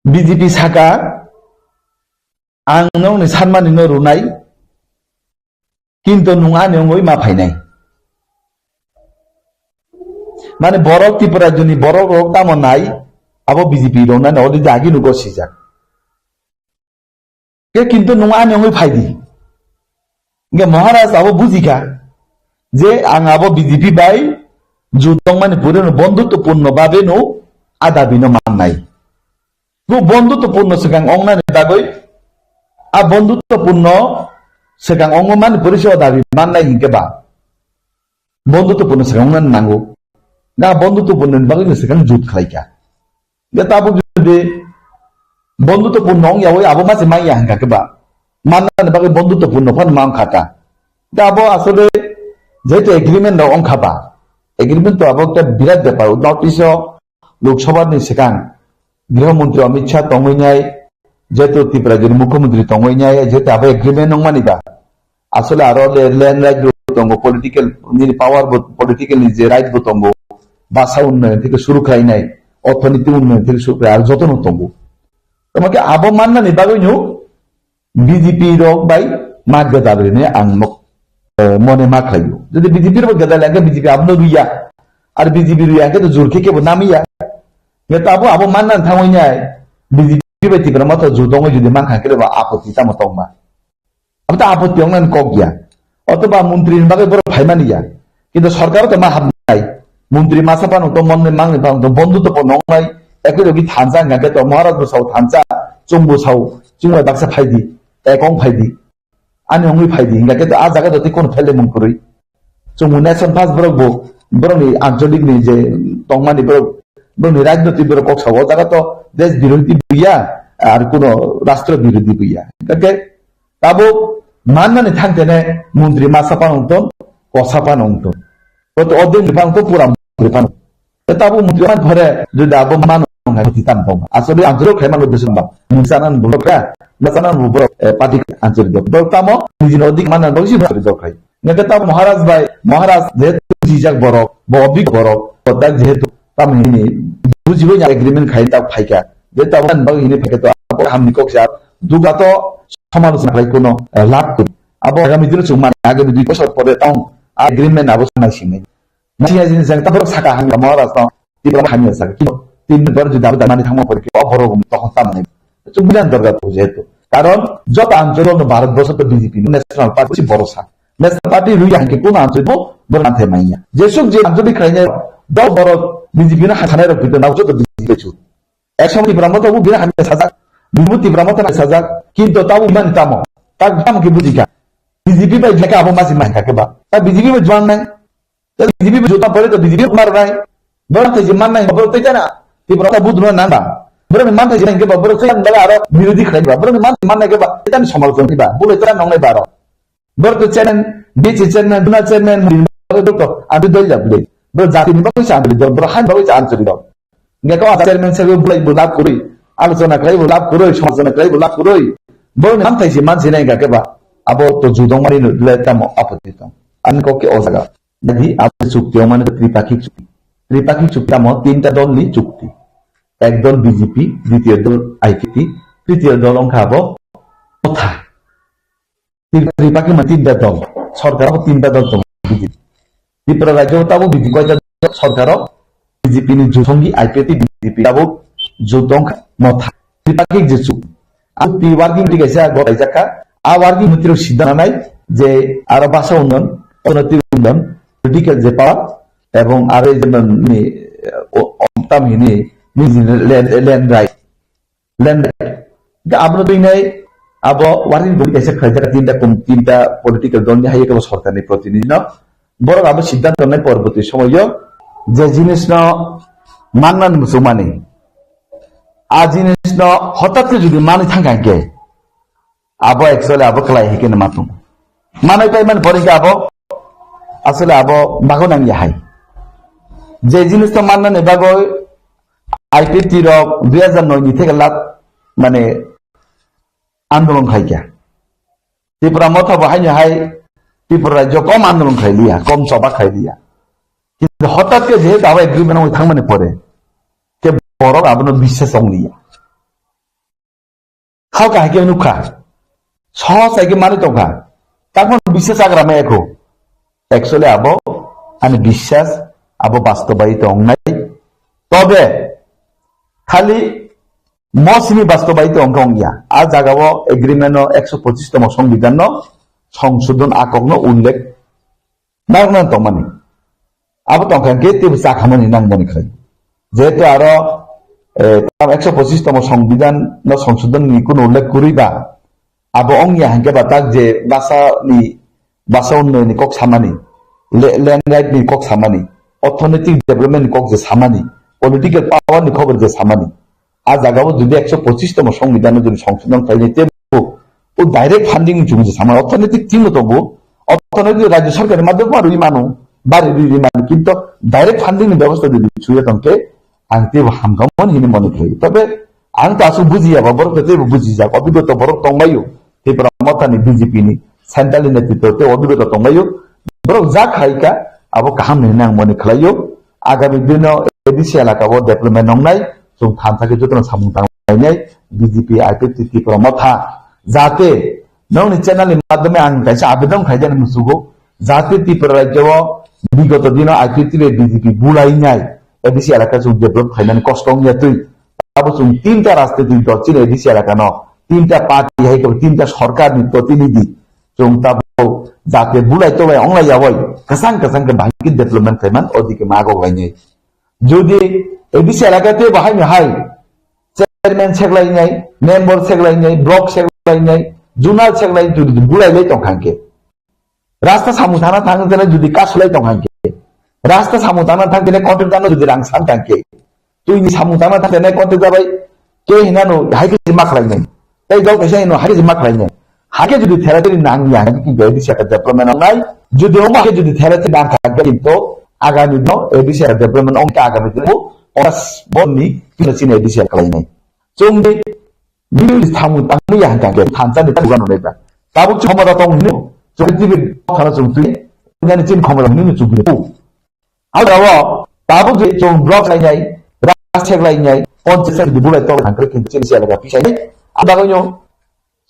B J P saka, "Ang nokni sanmani no rwnai, kintu nwng ani wngwi ma phainai." Mane borok Tripura rajyoni borok rok tamo nai, abo B J P rok nani already agi nugo sijak. Ke kintu nwng ani wngwi phai di. Hingke Maharaj abo bujikha je ang abo B J P bai ju tongmani purino bondhutwpurno babeno a dabino mannai. Bo bondhutwpurno swkang ongnani bagwi, a bondhutwpurno swkang ongmani puri se o dabi mannai hinkhe ba bondhutwpurno swkang ongnani nango. Ga bondhutwpurno bagwi swkang jut khlaikha. Ga tabuk jodi bondhutwpurno ongyawi abo mase manya hinkha khe ba mannani bagwi bondhutwpurno phan mang khata. Ga abo asole jehetu agreement rok ongkha ba, agreement to abo ekta birat bepar. North East o Lok Sabha ni swkang Griho Mantri Amit Shah tongwi nai, jehetu Tripura rajyoni Mukhyamantri tongwi nai, jehetu abo agreement wngmani ba. Asole aro le-, land right bo tongo, political nini power bo, political ni je right bo tongo, basa unnayon theke suru khlainai, orthonoiti unnayon theke suru khlai, aro jotono tongo. Tamo khe abo mannani bagwino B J P rok bai ma gwdal rwni ang nok, eh, mone ma khlaio. Jodi B J P rok gwdal ya khe B J P abono rwya. Ar B J P rwya khe to jur khe kebo namiya. Nge tabo abo manna thangwi nai B J P bai Tipra Motha jotongwi jodi mankha khe ba apoti tamo tongma. Abo to apoti ongna kok ya. Otoba montri ni bagwi borok phaimani ya. Kintu sorkar to ma habnai. Montri masa pano to monni mangni pano to bondu to pono nai. Ekoi rogi thansa hingka khe to Maharaj bo sao thansa, chwng bo sao, chwng bai baksa phaidi, ekong phaidi. Ani wngwi phaidi, hingka khe to a jaga to tei kono phelmung kwrwi. Chwng bo nation first borok bo, borokni ancholik ni je tongmani borok, borokni rajniti borok kok sao, o jaga to desh birodhi buya, ar kono rashtra birodhi buya. Hingka khe Tabuk mannani thangtene montri masa phano wngton, kosa phano wngton. Koto odin phano wngton, pura montri phano. Tabuk montri man phore jodi abo mano ngai poti tam tong. Asole anjuro khai mano desu ba. Mungsanan borok ka, nasanan borok, eh, pati anjuri dok. Borok tamo nijino odik manan borok si borok khai. Neke tamo Maharaj bai, Maharaj jehetu jijak borok, bo obik borok, kodak jehetu Tamni bujibo ya agreement khai ta phaika. Je ta wan bang hini phaika to abo hamni kok sa. Duga to somalosona khlai kuno, eh, lab kun. Abo agami dino chwng mani agami dui bosor pore tong agreement abo sanai sini. Nasiya jini jang tabok saka hang Maharaj to. Tibra hanya saka. Kino tin bar juda juda mani thangma pore ki oboro gum tokon tamni. Chwng bidan dorga to jehetu. Karon joto anjolo no Bharat borso to B J P national party borosa. National party rui hangke kuno anjoli bo borok manthe manya. Jesuk je anjoli khlainai dol borok B J P no hasanai rok bidon nau joto B J P chu. Ek somoi Tipra Motha bo bini hamya sajak, bibu Tipra Motha nai sajak, kintu tabo imani tamo. Tak tamo ke bujika. B J P bai jaka abo masi mangka ke ba. Ta B J P bai juang nai. Ta B J P bai juta pore to B J P mar nai. Borok tei je mannai, borok tei jana. Tipra Motha budno nang ba. Borok ni manthai je nang ke ba, borok tei jana aro birodhi khlai ba. Borok ni manthai mannai ke ba, tei jani somal khlai ba. Bulai tei nong nai ba aro. Borok to chairman, B C chairman, Duna chairman, Mudin bagwi to, abo dol ya bwlai. Borok jati ni bagwi sa anjoli dol, borok han bagwi sa anjoli dol. Nge ko ata chairman sa bulai bo lab kurui, alochona khlai bo lab kurui, samalochona khlai bo lab kurui. Borok ni manthai si mansi nai ga ke ba, abo to judong mani le tamo apoti tong. Ani kok ke o jaga. Jadi abo chukti o mane tripakhik chukti. Tripakhik chukti tamo tinta dol ni chukti. Ek dol B J P, ditiyo dol I P T, tritiyo dol ongkha abo Motha. Tri-, Tripakhi ma tinta dol, sorkar o tinta dol tongo B J P. Tripura rajyo o tabuk B J P koita dol sorkar o B J P ni jut songi I P F T B J P tabuk jut tong kha Motha. Tripakhi je chuk. Ang twi working committee kaisa gotai jakha. A working committee rok siddhanta nai je aro basa unnon, orthonoitik unnon, political je power, ebong aro je ni, o, o, tam hini, ni land, land right. Land right. Ga abro twi nai Abo working group kaisa khlaijak, tinta kom-, tinta political dol ni hai kebo sorkar ni protinidhi no. Borok abo siddhanto nai porborti somoyo je jinis no manna ni muchungmani, a jinis no hotat ke jodi manwi thangkha hingke, abo actually abo kwlai hai khe no ma tongo. Manwi pai man pore hingke abo asole abo bago nang ya hai. Je jinis no manna ni bagwi I P T rok dui hajar noi ni theke lat mane andolon khai kha. Tipra Motha bo haino hai Tipra rajyo kom andolon khai liya, kom choba khai liya. Kintu hotat ke jehetu abo agreement oi thangmani pore ke borok abono biswas ong liya. Halka hai ke nukha, sohos hai ke manwi tongkha, takman biswas agra maya kho. Actually abo ani biswas abo bastobayi tongnai. Tobe khali mo simi bastobayi tongkha ongya. A jaga o agreement no ekso pochis tomo songbidan no songsodon akok no ullekh narwkna tongmani. Abo tongkha hingke teibo chakhamani nangmani khlai. Jehetu aro, eh, tam ekso pochis tomo songbidan no songsodon ni kunu ullekh kwrwi ba, abo ongya hingke ba tak je basa ni, basa unnayoni kok samani, le-, land right ni kok samani, orthonetic development ni kok je samani, political power ni khobor je samani. A jaga o jodi ekso pochis tomo songbidan no jodi songsodon khlainai teibo o direct funding ni chumui sama orthonetic team no tongo, orthonetic rajyo sarkar ni madhyam ma rwi mano, bari rwi rwi mano, kintu direct funding ni bebosta jodi chuya tongkhe ang teibo hamkhamon hini mone khlai. Tobe ang to aswk bujiya ba borok to teibo bujijak, obigota borok tongbaio, Tipra Motha ni B J P ni central ni netritwo tei obigota tongbaio, borok jak hai kha abo kaham hini ang mone khlaio. Agami dino A D C elaka o development wngnai, chwng thansa khe jotono samung tanglainai B J P, I P F T, Tipra Motha, jate nokni channel ni madhyome ang kaisa abedon khaijani musugo, jate Tripura rajyo o bigoto dino I P F T bai B J P bulainai A D C elaka chwng develop khainani kosto wngya twi. Abo chwng tinta rajnitik dol chini A D C elaka no, tinta party hai khe tinta sorkar ni protinidhi, chwng tabuk jate bulai tolai onglai yawi, kwchang kwchang khe bahai khe development khaiman odike ma agok lainai. Jodi A D C elaka tei bahai ni hai chairman seklainai, member seklainai, block seklainai, zonal seklainai, jodi bulai lai tong kha khe, rasta samung thangna thang khe jodi kasulai tong kha khe, rasta samung thangna thang khe contractor no jodi rang san thang khe, twi ni samung thangna thang khe contractor bai ke hinano hai khe ma khlainai. Tei dol kaisa hino hai khe ma khlainai. Hakhe jodi thera theri nang ya, hakhe kintu A D C ka development wngnai. Jodi omo hakhe jodi thera theri nang kha, kintu agami no A D C ka development wng kha, agami no oras bonni kino chini A D C khlainai. Chwng de bini thamu tangmi ya hangka ke thansa ni tugan nai ba. Tabuk chwng khomota tong hino. Chwng tibi thana chwng twi. Nani chin khomota hino chwng twi. Ang rao tabuk je chwng block lainai, ras check lainai, ponchayat ni bulai tol hangkre kin chini siya laga pisai. Ang bagwi no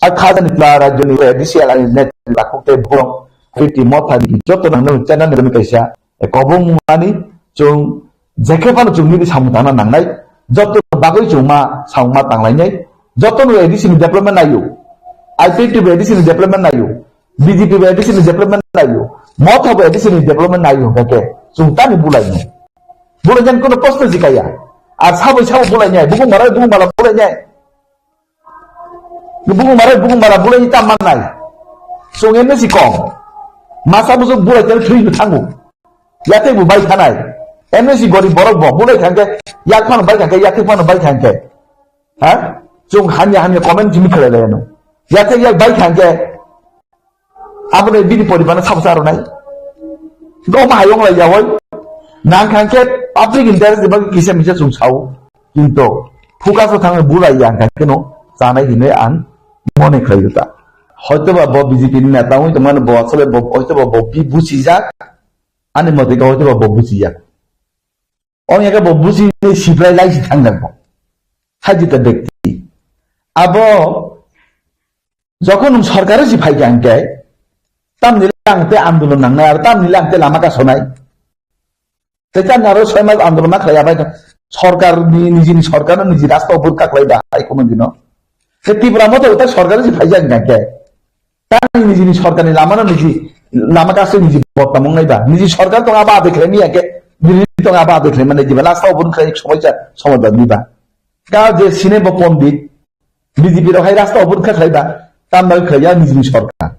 a khaja ni tla rajyo ni A D C elaka ni net bakuk te bong fifty Motha ni joto nang nang channel ni kaisa, eh, kobong mani chwng jekhe phano chwng nini samung tangna nangnai, joto bagwi chwng ma samung ma tanglainai, joto no A D C ni development nayo, I P F T bai A D C ni development nayo, B J P bai A D C ni development nayo, Motha bai A D C ni development nayo, hingkha khe chwng tani bulai no. Bulai jan kono proshno jikaya. Ar sabo sabo bulai nai, bukung mara, bukung mara bulai nai. Bukung mara, bukung mara bulai ni tam man nai. Chwng M S C kong. Masa bujok bulai tani thwi no thango. Yatek bo bai thanai. M S C gorib borok bo bulai thangkhe, yak phano bai thangkhe, yatek phano bai thangkhe. Ha? Chwng hamya hamya comment jimi khlai lai no. Yatek yak bai thangkhe. Aboni bini poribar no sabo sa rwnai. Go ma hayung lai yawai. Nang khang khe public interest ni bagwi kisa misa chwng sao. Kintu focus o thangwi bulai yang kha keno chanai hinwi ang mone khlai ta. Hoytoba bo B J P ni neta wngwi tongmani bo asole bo hoytoba bo bi buchijak. Ani mote khe hoytoba bo buchijak. Ong ya khe bo buchini sibrai lai si thangjak bo. Hajita bekti. Abo jokhon nwng sorkar si phai kha hingkhe, tamni lang te andolon nangnai, aro tamni lang te lama kasonai. Te tamni aro soi mas andolon ma khlai abai kha. Sorkar ni, nijini sorkar no niji rasta obur kha khlai da hai kono dino. Te Tipra Motha uta sorkar si phai jang hingkhe. Tani nijini sorkarni lamano niji lama kasu niji bottom wngnai ba. Niji sorkar tong abo adai khlai miya khe, birodhi tong abo adai khlai mani diba. Last o bun khlai somoi cha, somoi ba diba. Ka je sine bo pondit, B J P rok hai rasta o bun kha khlai ba. Tambai khaija nijini sorkar.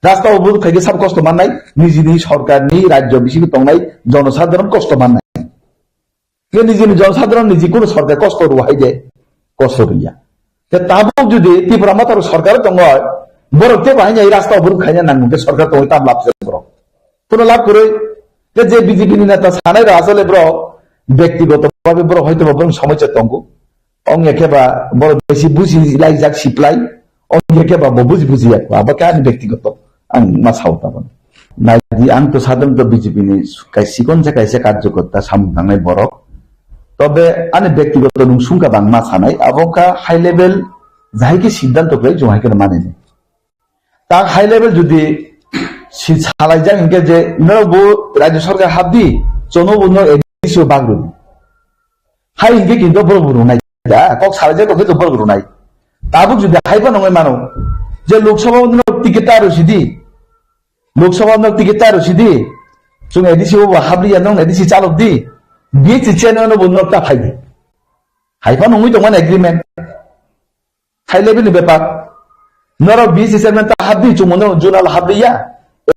Rasta obodh khaija sab kosto mannai, nijini sorkarni rajyo bisingo tongnai jonosadharon kosto mannai. Tei nijini jonosadharon niji kuno sorkar kosto rw hai de, kosto rwya. Tei tabuk jodi Tipra Motha rok sorkar tongo, borok tei bahai ni rasta obodh khaina nango, tei sorkar tongwi tam lab se borok. Kuno lab kwrwi, tei je B J P ni neta sanai rok asole borok, bektigoto bhabe borok hoito ba borok somosya tongo. Ongya khe ba borok besi buji laijak siplai, ongya khe ba bo buji buji yak, abo khe ani bektigoto ang ma sao tabon. Naidi, ang to sadharanto B J P ni kai sikon se kaisa karjokorta samung tangnai borok. Tobe ani bektigoto nung sungka bang ma sanai, abo kha high level jahai khe siddhanto khlai jung hai khe mani ni. Ta high level jodi si salaijak hinkhe je norok bo rajyo sorkar habdi, chono bo no A D C o bagwi. Hai hinkhe kinto borok bo rwnai da, kok salaijak tongkhe to borok rwnai. Tabuk jodi hai phano wngwi mano je Lok Sabha o norok ticket ta rw sidi, Lok Sabha o norok ticket ta rw sidi, chwng A D C o bo habliya, nong A D C chalok di, B C chairman o bo norok ta phai di. Hai phano wngwi tongmani agreement. High level ni bepar. Norok B C chairman ta habdi, chwng no zonal habliya.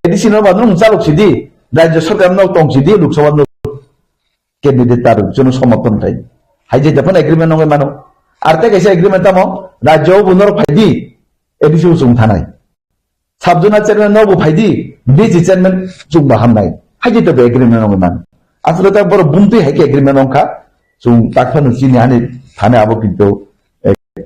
A D C no ba nwng chalok sidi, rajyo sorkar no tong sidi, Lok Sabha no candidate ta rw, chwng no somorthon thai. Hai je daphano agreement nongwi mano. Ar tei kaisa agreement tamo, rajyo bo norok phaidi, A D C bo chwng thanai. Sub zonal chairman no bo phaidi, B C chairman chwng bo hamnai. Hai je to agreement nongwi mano. Asole ta borok bumtwi hai khe agreement nongkha, chwng takphano chini ani thani abo kinto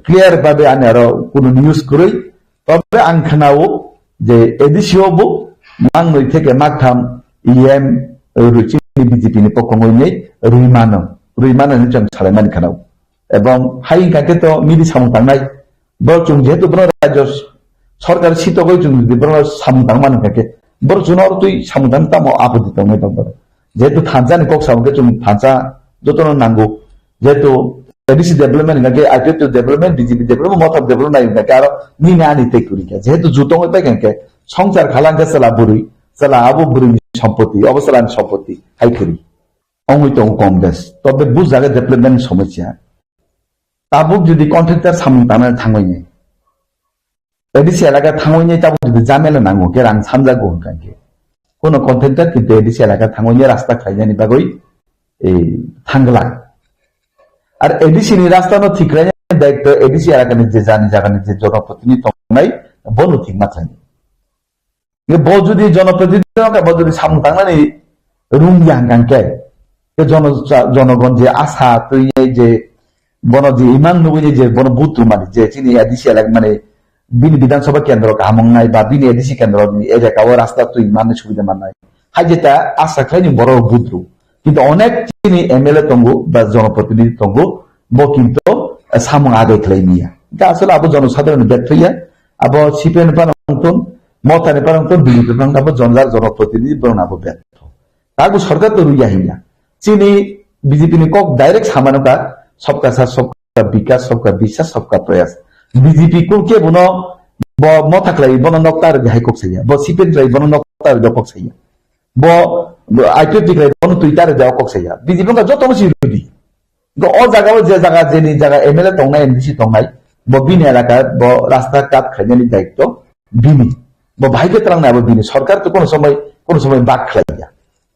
clear babe ani aro kuno news kwrwi. Tobe ang khnao je A D C o bo mangnwi theke maktham E M rwi chini B J P ni pokhongwi nei rwi mano, rwi mano hinwi chwng salaimani khnao. Ebong hai wngkha khe to mili samung tangnai. Bo chwng jehetu bono rajyo sorkar sitogwi chwng jodi bono samung tangmani hwnkha khe, bo chwngno oro twi samung tangwi tamo apoti tongnai ba borok. Jehetu thansa ni kok samung khe chwng thansa jotono nango. Jehetu A D C development hwnkha khe I P F T development, B J P development, Motha development nai hwnkha khe aro nini ani tei kwrwi kha. Jehetu ju tongwi pai kha hwnkhe songchar khala hwnkhe chwla bwrwi, chwla abo bwrwini sompoti, obo chwlani sompoti hai kwrwi. Ongwi tongo Congress. Tobe bujagwi development ni somosya. Tabuk jodi contractor samung tangnani thangwi ni, A D C elaka thangwi ni tabuk jodi jamela nango khe rang sanjago hwnkha khe, kono contractor kintu A D C elaka thangwi ni rasta khlainani bagwi, eh, thangla. Ar A D C ni rasta no thik khlainani daitto A D C elaka ni je jani jaga ni je jonoprotini tongnai bono thik ma khlainai. Bo jodi jonoprotidinti wngkha, bo jodi samung tangnani rungya hwnkha khe, ke jono-, jonogon je asa twi je bono je imang nugwi je bono vote rwmani je chini A D C elak mani bini Bidhan Sabha kendro kaham wngnai ba bini A D C kendro ni elaka o rasta twi manni subida mannai. Hai jeta asa khlaini borok vote rw. Kintu onek chini M L A tongo ba jonoprotidinti tongo, bo kintu samung agai khlai niya. Hwnkhe asole abo jonosadharon ni bethoya, abo C P M ni phanang tong, Motha ni phanang tong, B J P ni phanang tong, abo jonjar jonoprotidinti borok abo betho. Tago sorkar to rwya hinya. Chini B J P ni kok direct samano ka, sabka saath, sabka vikas, sabka biswas, sabka prayas. B J P kul khe bono bo Motha khlai bono nokta rwdi hai kok saya, bo C P M khlai bono nokta rwdi kok saya. Bo, bo I P F T khlai bono twi ta rwdi kok saya. B J P wngkha jotono si rwdi. Go o jaga o je jaga, jeni jaga M L A tongnai, M D C tongnai, bo bini elaka, bo rasta kat khlainani daitto bini. Bo bahai khe twlangnai abo bini. Sorkar to kono somoi, kono somoi bak khlaiya.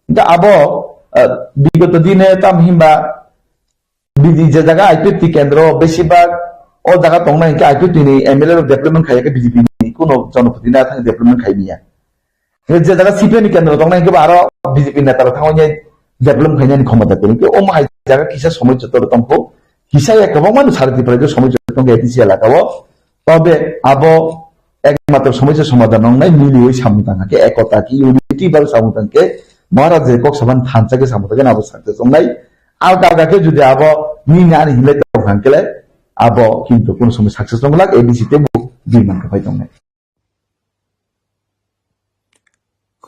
Hwnkhe abo, eh, bigoto dine tam himba bini je jaga I P F T kendro besibak o jaga tongnai hwnkhe I P F T ni M L A rok development khaiya khe B J P ni kono jonoprotidinti thang development khai niya. Je jaga C P M ni kendro tongnai hwnkhe bo aro B J P neta rok thangwi develop khainani khomota kwrwi. Hwnkhe omo hai jaga kisa somoi joto rok tongkho. Kisa ya kwbangma no sari Tripura somoi joto tongkha A D C elaka o. Tobe abo ekmatro somoi se somadhan wngnai miliwi samung tangkha khe ekota khe unity bai samung tangkhe Maharaj je kok saban thansa khe samung tangkhe abo success wngnai. Alka alka khe jodi abo nini ani hinlai tong thang khe le abo kintu kono somoi success wnglak A D C tei bo dui mankha pai tongnai.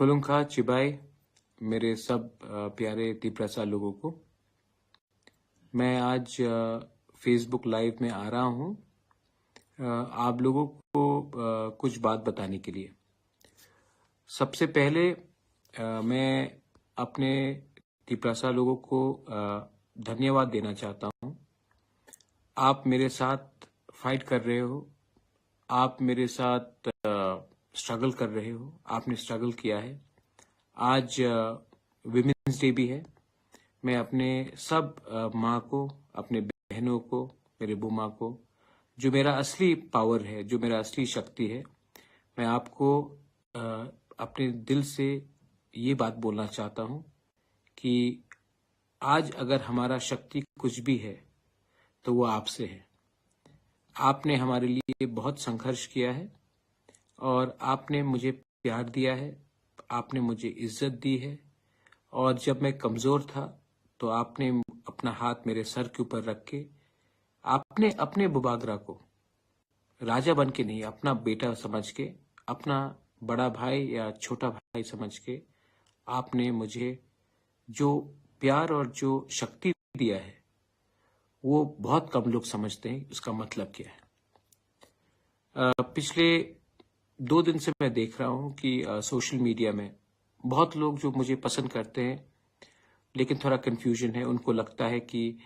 खुलुमखा चिबाई, मेरे सब अ, प्यारे तिप्रसा लोगों को। मैं आज अ, Facebook live में आ रहा हूँ अ, आप लोगों को अ, कुछ बात बताने के लिए। सबसे पहले अ, मैं अपने तिप्रसा लोगों को अ, धन्यवाद देना चाहता हूँ। आप मेरे साथ फाइट कर रहे हो, आप मेरे साथ स्ट्रगल कर रहे हो, आपने स्ट्रगल किया है। आज विमेंस डे भी है। मैं अपने सब अ, माँ को, अपने बहनों को, मेरे बुआ माँ को, जो मेरा असली पावर है, जो मेरा असली शक्ति है, मैं आपको अ, अपने दिल से ये बात बोलना चाहता हूँ कि आज अगर हमारा शक्ति कुछ भी है, तो वो आपसे है। आपने हमारे लिए बहुत संघर्ष किया है और आपने मुझे प्यार दिया है, आपने मुझे इज्जत दी है। और जब मैं कमज़ोर था, तो आपने अपना हाथ मेरे सर के ऊपर रख के आपने अपने बुबागरा को राजा बन के नहीं, अपना बेटा समझ के, अपना बड़ा भाई या छोटा भाई समझ के आपने मुझे जो प्यार और जो शक्ति दिया है, वो बहुत कम लोग समझते हैं उसका मतलब क्या है। अ, पिछले दो दिन से मैं देख रहा हूँ कि अ, सोशल मीडिया में बहुत लोग जो मुझे पसंद करते हैं, लेकिन थोड़ा कन्फ्यूजन है। उनको लगता है कि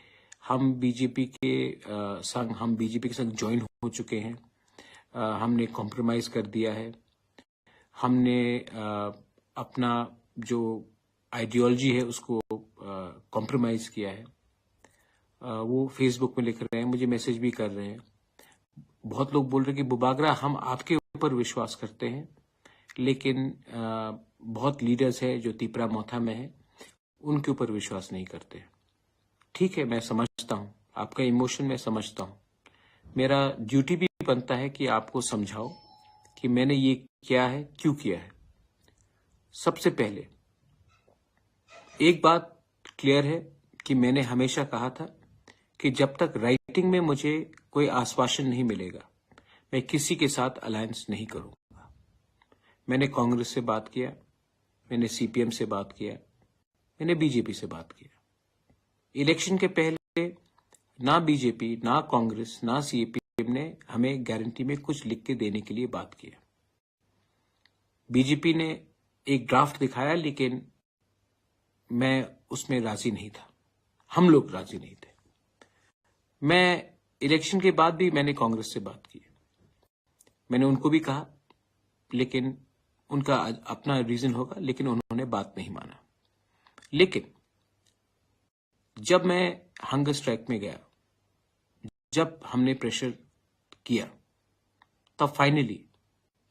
हम बीजेपी के अ, संग, हम बीजेपी के संग ज्वाइन हो चुके हैं, अ, हमने कॉम्प्रोमाइज़ कर दिया है, हमने अ, अपना जो आइडियोलॉजी है उसको कॉम्प्रोमाइज़ किया है। अ, वो फेसबुक में लिख रहे हैं, मुझे मैसेज भी कर रहे हैं। बहुत लोग बोल रहे हैं कि बुबागरा, हम आपके ऊपर विश्वास करते हैं, लेकिन अ, बहुत लीडर्स हैं जो तिपरा मोथा में हैं, उनके ऊपर विश्वास नहीं करते। ठीक है, मैं समझता हूँ आपका इमोशन, मैं समझता हूँ। मेरा ड्यूटी भी बनता है कि आपको समझाओ कि मैंने ये किया है, क्यों किया है। सबसे पहले एक बात क्लियर है कि मैंने हमेशा कहा था कि जब तक राइटिंग में मुझे कोई आश्वासन नहीं मिलेगा, मैं किसी के साथ अलायंस नहीं करूंगा। मैंने कांग्रेस से बात किया, मैंने सीपीएम से बात किया, मैंने बीजेपी से बात किया। इलेक्शन के पहले ना बीजेपी, ना कांग्रेस, ना सीपीएम ने हमें गारंटी में कुछ लिख के देने के लिए बात किया। बीजेपी ने एक ड्राफ्ट दिखाया, लेकिन मैं उसमें राजी नहीं था, हम लोग राजी नहीं थे। मैं इलेक्शन के बाद भी मैंने कांग्रेस से बात की, मैंने उनको भी कहा, लेकिन उनका अपना रीजन होगा, लेकिन उन्होंने बात नहीं माना। लेकिन जब मैं हंगर स्ट्राइक में गया, जब हमने प्रेशर किया, तब फाइनली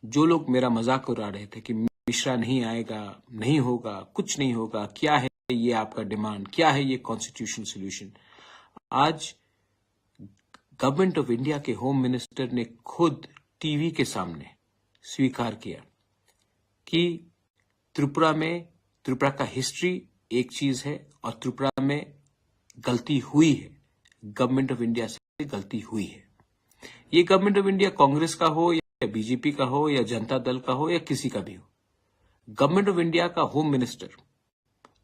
जो लोग मेरा मजाक उड़ा रहे थे कि मिश्रा नहीं आएगा, नहीं होगा, कुछ नहीं होगा, क्या है ये आपका डिमांड, क्या है ये कॉन्स्टिट्यूशन सॉल्यूशन, आज गवर्नमेंट ऑफ इंडिया के होम मिनिस्टर ने खुद टीवी के सामने स्वीकार किया कि त्रिपुरा में, त्रिपुरा का हिस्ट्री एक चीज है और त्रिपुरा में गलती हुई है, गवर्नमेंट ऑफ इंडिया से गलती हुई है। ये गवर्नमेंट ऑफ इंडिया कांग्रेस का हो या बीजेपी का हो या जनता दल का हो या किसी का भी हो, गवर्नमेंट ऑफ इंडिया का होम मिनिस्टर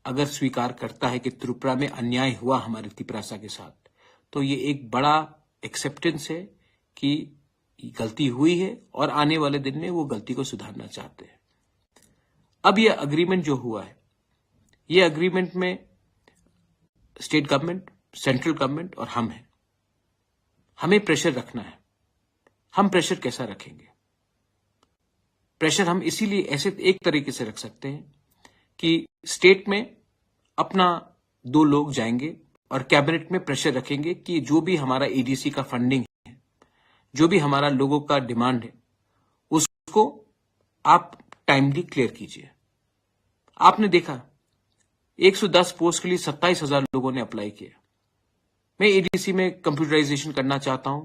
अगर स्वीकार करता है कि त्रिपुरा में अन्याय हुआ हमारे तिपरासा के साथ, तो ये एक बड़ा एक्सेप्टेंस है कि गलती हुई है और आने वाले दिन में वो गलती को सुधारना चाहते हैं। अब ये अग्रीमेंट जो हुआ है, ये अग्रीमेंट में स्टेट गवर्नमेंट, सेंट्रल गवर्नमेंट और हम हैं। हमें प्रेशर रखना है। हम प्रेशर कैसा रखेंगे? प्रेशर हम इसीलिए ऐसे एक तरीके से रख सकते हैं कि स्टेट में अपना दो लोग जाएंगे और कैबिनेट में प्रेशर रखेंगे कि जो भी हमारा एडीसी का फंडिंग है, जो भी हमारा लोगों का डिमांड है, उसको आप टाइमली क्लियर कीजिए। आपने देखा, एक सौ दस पोस्ट के लिए सत्ताईस हज़ार लोगों ने अप्लाई किया। मैं एडीसी में कंप्यूटराइजेशन करना चाहता हूं,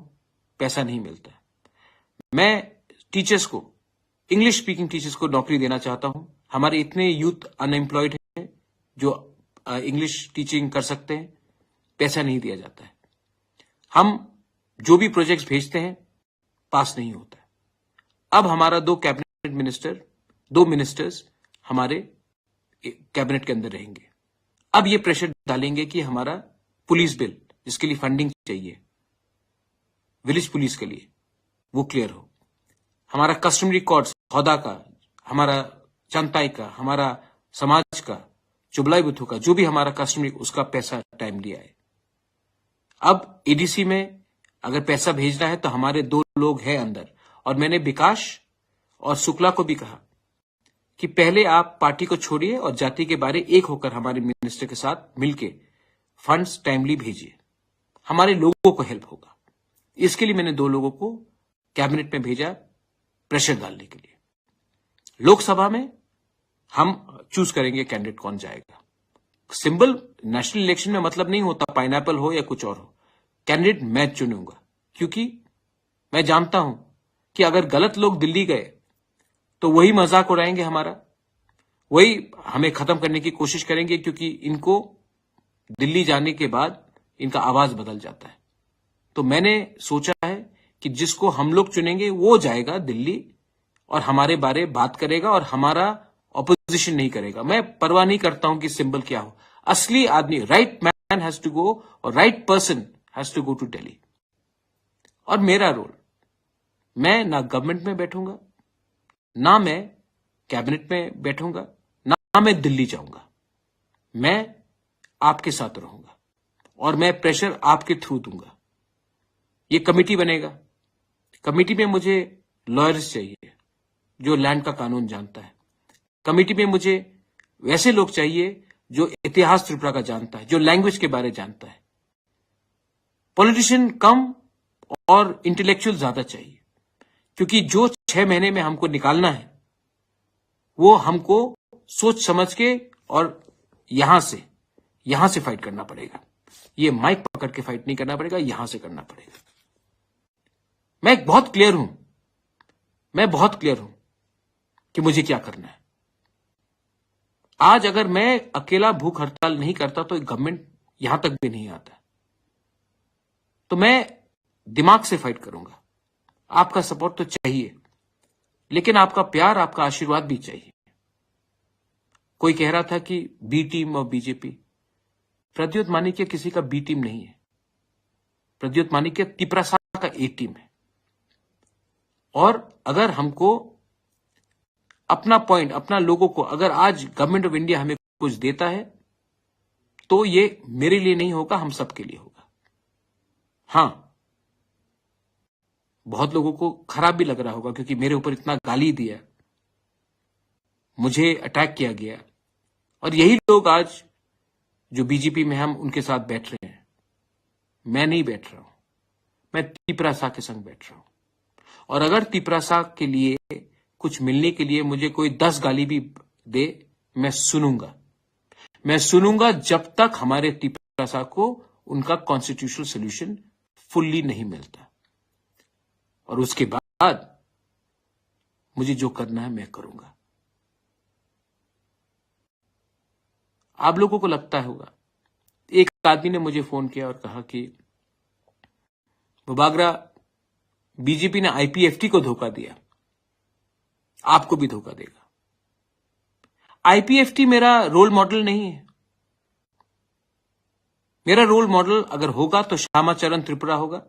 पैसा नहीं मिलता। मैं टीचर्स को, इंग्लिश स्पीकिंग टीचर्स को नौकरी देना चाहता हूं। हमारे इतने यूथ अनएम्प्लॉयड हैं जो इंग्लिश टीचिंग कर सकते हैं, पैसा नहीं दिया जाता है। हम जो भी प्रोजेक्ट्स भेजते हैं, पास नहीं होता है। अब हमारा दो कैबिनेट मिनिस्टर, दो मिनिस्टर्स हमारे कैबिनेट के अंदर रहेंगे। अब ये प्रेशर डालेंगे कि हमारा पुलिस बिल, जिसके लिए फंडिंग चाहिए विलेज पुलिस के लिए, वो क्लियर हो। हमारा कस्टमरी कोड्स, होदा का, हमारा चंताई का, हमारा समाज का, चुबलाई बुथू का, जो भी हमारा कस्टमरी, उसका पैसा टाइमली आए। अब एडीसी में अगर पैसा भेजना है तो हमारे दो लोग हैं अंदर, और मैंने विकास और शुक्ला को भी कहा कि पहले आप पार्टी को छोड़िए और जाति के बारे एक होकर हमारे मिनिस्टर के साथ मिलके फंड्स टाइमली भेजिए, हमारे लोगों को हेल्प होगा। इसके लिए मैंने दो लोगों को कैबिनेट में भेजा प्रेशर डालने के लिए। लोकसभा में हम चूज करेंगे कैंडिडेट कौन जाएगा। सिंबल नेशनल इलेक्शन में मतलब नहीं होता पाइनएप्पल हो या कुछ और हो, कैंडिडेट मैं चुनूंगा, क्योंकि मैं जानता हूं कि अगर गलत लोग दिल्ली गए तो वही मजाक उड़ाएंगे हमारा, वही हमें खत्म करने की कोशिश करेंगे, क्योंकि इनको दिल्ली जाने के बाद इनका आवाज बदल जाता है। तो मैंने सोचा है कि जिसको हम लोग चुनेंगे वो जाएगा दिल्ली और हमारे बारे बात करेगा और हमारा ऑपोजिशन नहीं करेगा। मैं परवाह नहीं करता हूं कि सिंबल क्या हो, असली आदमी, right man has to go और right person has to go to Delhi। और मेरा रोल, मैं ना गवर्नमेंट में बैठूंगा, ना मैं कैबिनेट में बैठूंगा, ना मैं दिल्ली जाऊंगा। मैं आपके साथ रहूंगा और मैं प्रेशर आपके थ्रू दूंगा। ये कमेटी बनेगा, कमेटी में मुझे लॉयर्स चाहिए जो लैंड का कानून जानता है, कमेटी में मुझे वैसे लोग चाहिए जो इतिहास त्रिपुरा का जानता है, जो लैंग्वेज के बारे जानता है। पॉलिटिशियन कम और इंटेलेक्चुअल ज्यादा चाहिए, क्योंकि जो छह महीने में हमको निकालना है वो हमको सोच समझ के और यहां से, यहां से फाइट करना पड़ेगा। ये माइक पकड़ के फाइट नहीं करना पड़ेगा, यहां से करना पड़ेगा। मैं बहुत क्लियर हूं, मैं बहुत क्लियर हूं कि मुझे क्या करना है। आज अगर मैं अकेला भूख हड़ताल नहीं करता तो गवर्नमेंट यहां तक भी नहीं आता। तो मैं दिमाग से फाइट करूंगा। आपका सपोर्ट तो चाहिए, लेकिन आपका प्यार, आपका आशीर्वाद भी चाहिए। कोई कह रहा था कि बी टीम और बीजेपी। प्रद्युत मानिक्य किसी का बी टीम नहीं है। प्रद्युत मानिक्य तिपरासा का ए टीम है। और अगर हमको अपना पॉइंट, अपना लोगों को, अगर आज गवर्नमेंट ऑफ इंडिया हमें कुछ देता है तो ये मेरे लिए नहीं होगा, हम सबके लिए होगा। हाँ, बहुत लोगों को खराब भी लग रहा होगा क्योंकि मेरे ऊपर इतना गाली दिया, मुझे अटैक किया गया, और यही लोग आज जो बीजेपी में हम उनके साथ बैठ रहे हैं। मैं नहीं बैठ रहा हूं, मैं तिपरासा के संग बैठ रहा हूं। और अगर तिपरासा के लिए कुछ मिलने के लिए मुझे कोई दस गाली भी दे, मैं सुनूंगा। मैं सुनूंगा जब तक हमारे तिपरासा को उनका कॉन्स्टिट्यूशनल सॉल्यूशन फुल्ली नहीं मिलता। और उसके बाद मुझे जो करना है मैं करूंगा। आप लोगों को लगता होगा, एक आदमी ने मुझे फोन किया और कहा कि बुबागरा, बीजेपी ने आईपीएफटी को धोखा दिया, आपको भी धोखा देगा। आईपीएफटी मेरा रोल मॉडल नहीं है। मेरा रोल मॉडल अगर होगा तो श्यामाचरण त्रिपुरा होगा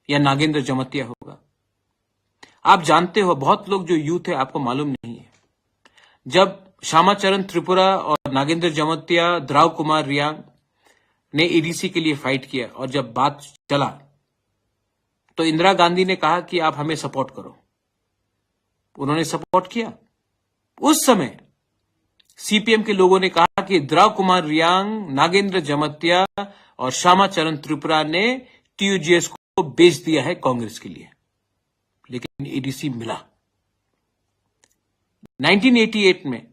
या नागेंद्र जमतिया होगा। आप जानते हो, बहुत लोग जो यूथ है, आपको मालूम नहीं है, जब श्यामाचरण त्रिपुरा और नागेंद्र जमतिया, द्राव कुमार रियांग ने एडीसी के लिए फाइट किया और जब बात चला तो इंदिरा गांधी ने कहा कि आप हमें सपोर्ट करो। उन्होंने सपोर्ट किया। उस समय सीपीएम के लोगों ने कहा कि द्राव कुमार रियांग, नागेंद्र जमतिया और श्यामाचरण त्रिपुरा ने टीयूजीएस को बेच दिया है कांग्रेस के लिए, लेकिन एडीसी मिला। नाइनटीन एटी एट में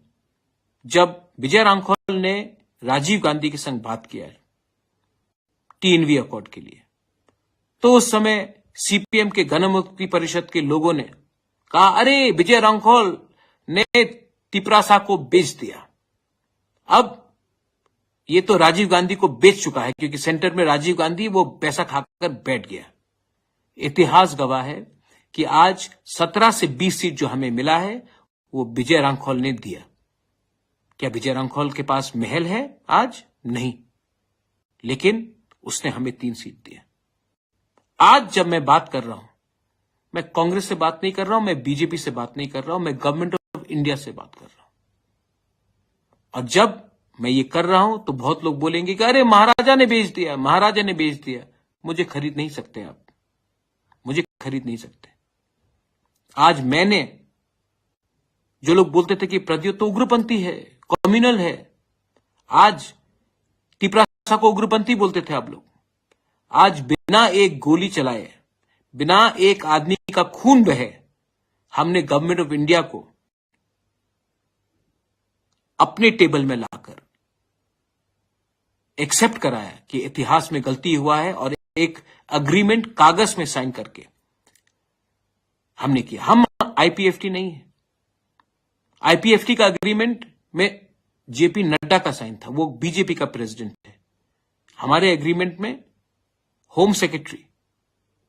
जब विजय रांखल ने राजीव गांधी के संग बात किया है टीएनवी अकॉर्ड के लिए, तो उस समय सीपीएम के गणमुक्ति परिषद के लोगों ने कहा, अरे, विजय रांखल ने तिपरासा को बेच दिया। अब ये तो राजीव गांधी को बेच चुका है, क्योंकि सेंटर में राजीव गांधी, वो पैसा खाकर बैठ गया। इतिहास गवाह है कि आज सत्रह से बीस सीट जो हमें मिला है, वो विजय रांखल ने दिया। क्या विजय रांखल के पास महल है आज? नहीं, लेकिन उसने हमें तीन सीट दिया। आज जब मैं बात कर रहा हूं, मैं कांग्रेस से बात नहीं कर रहा हूं, मैं बीजेपी से बात नहीं कर रहा हूं, मैं गवर्नमेंट ऑफ इंडिया से बात कर रहा हूं। और जब मैं ये कर रहा हूं तो बहुत लोग बोलेंगे कि अरे, महाराजा ने बेच दिया, महाराजा ने बेच दिया। मुझे खरीद नहीं सकते आप, मुझे खरीद नहीं सकते। आज मैंने, जो लोग बोलते थे कि प्रद्योत तो उग्रपंथी है, कम्युनल है, आज तिपरासा को उग्रपंथी बोलते थे आप लोग। आज बिना एक गोली चलाए, बिना एक आदमी का खून बहे, हमने गवर्नमेंट ऑफ इंडिया को अपने टेबल में लाकर एक्सेप्ट कराया कि इतिहास में गलती हुआ है और एक एग्रीमेंट कागज में साइन करके हमने किया। हम आईपीएफटी नहीं है। आईपीएफटी का एग्रीमेंट में जेपी नड्डा का साइन था, वो बीजेपी का प्रेसिडेंट है। हमारे एग्रीमेंट में होम सेक्रेटरी,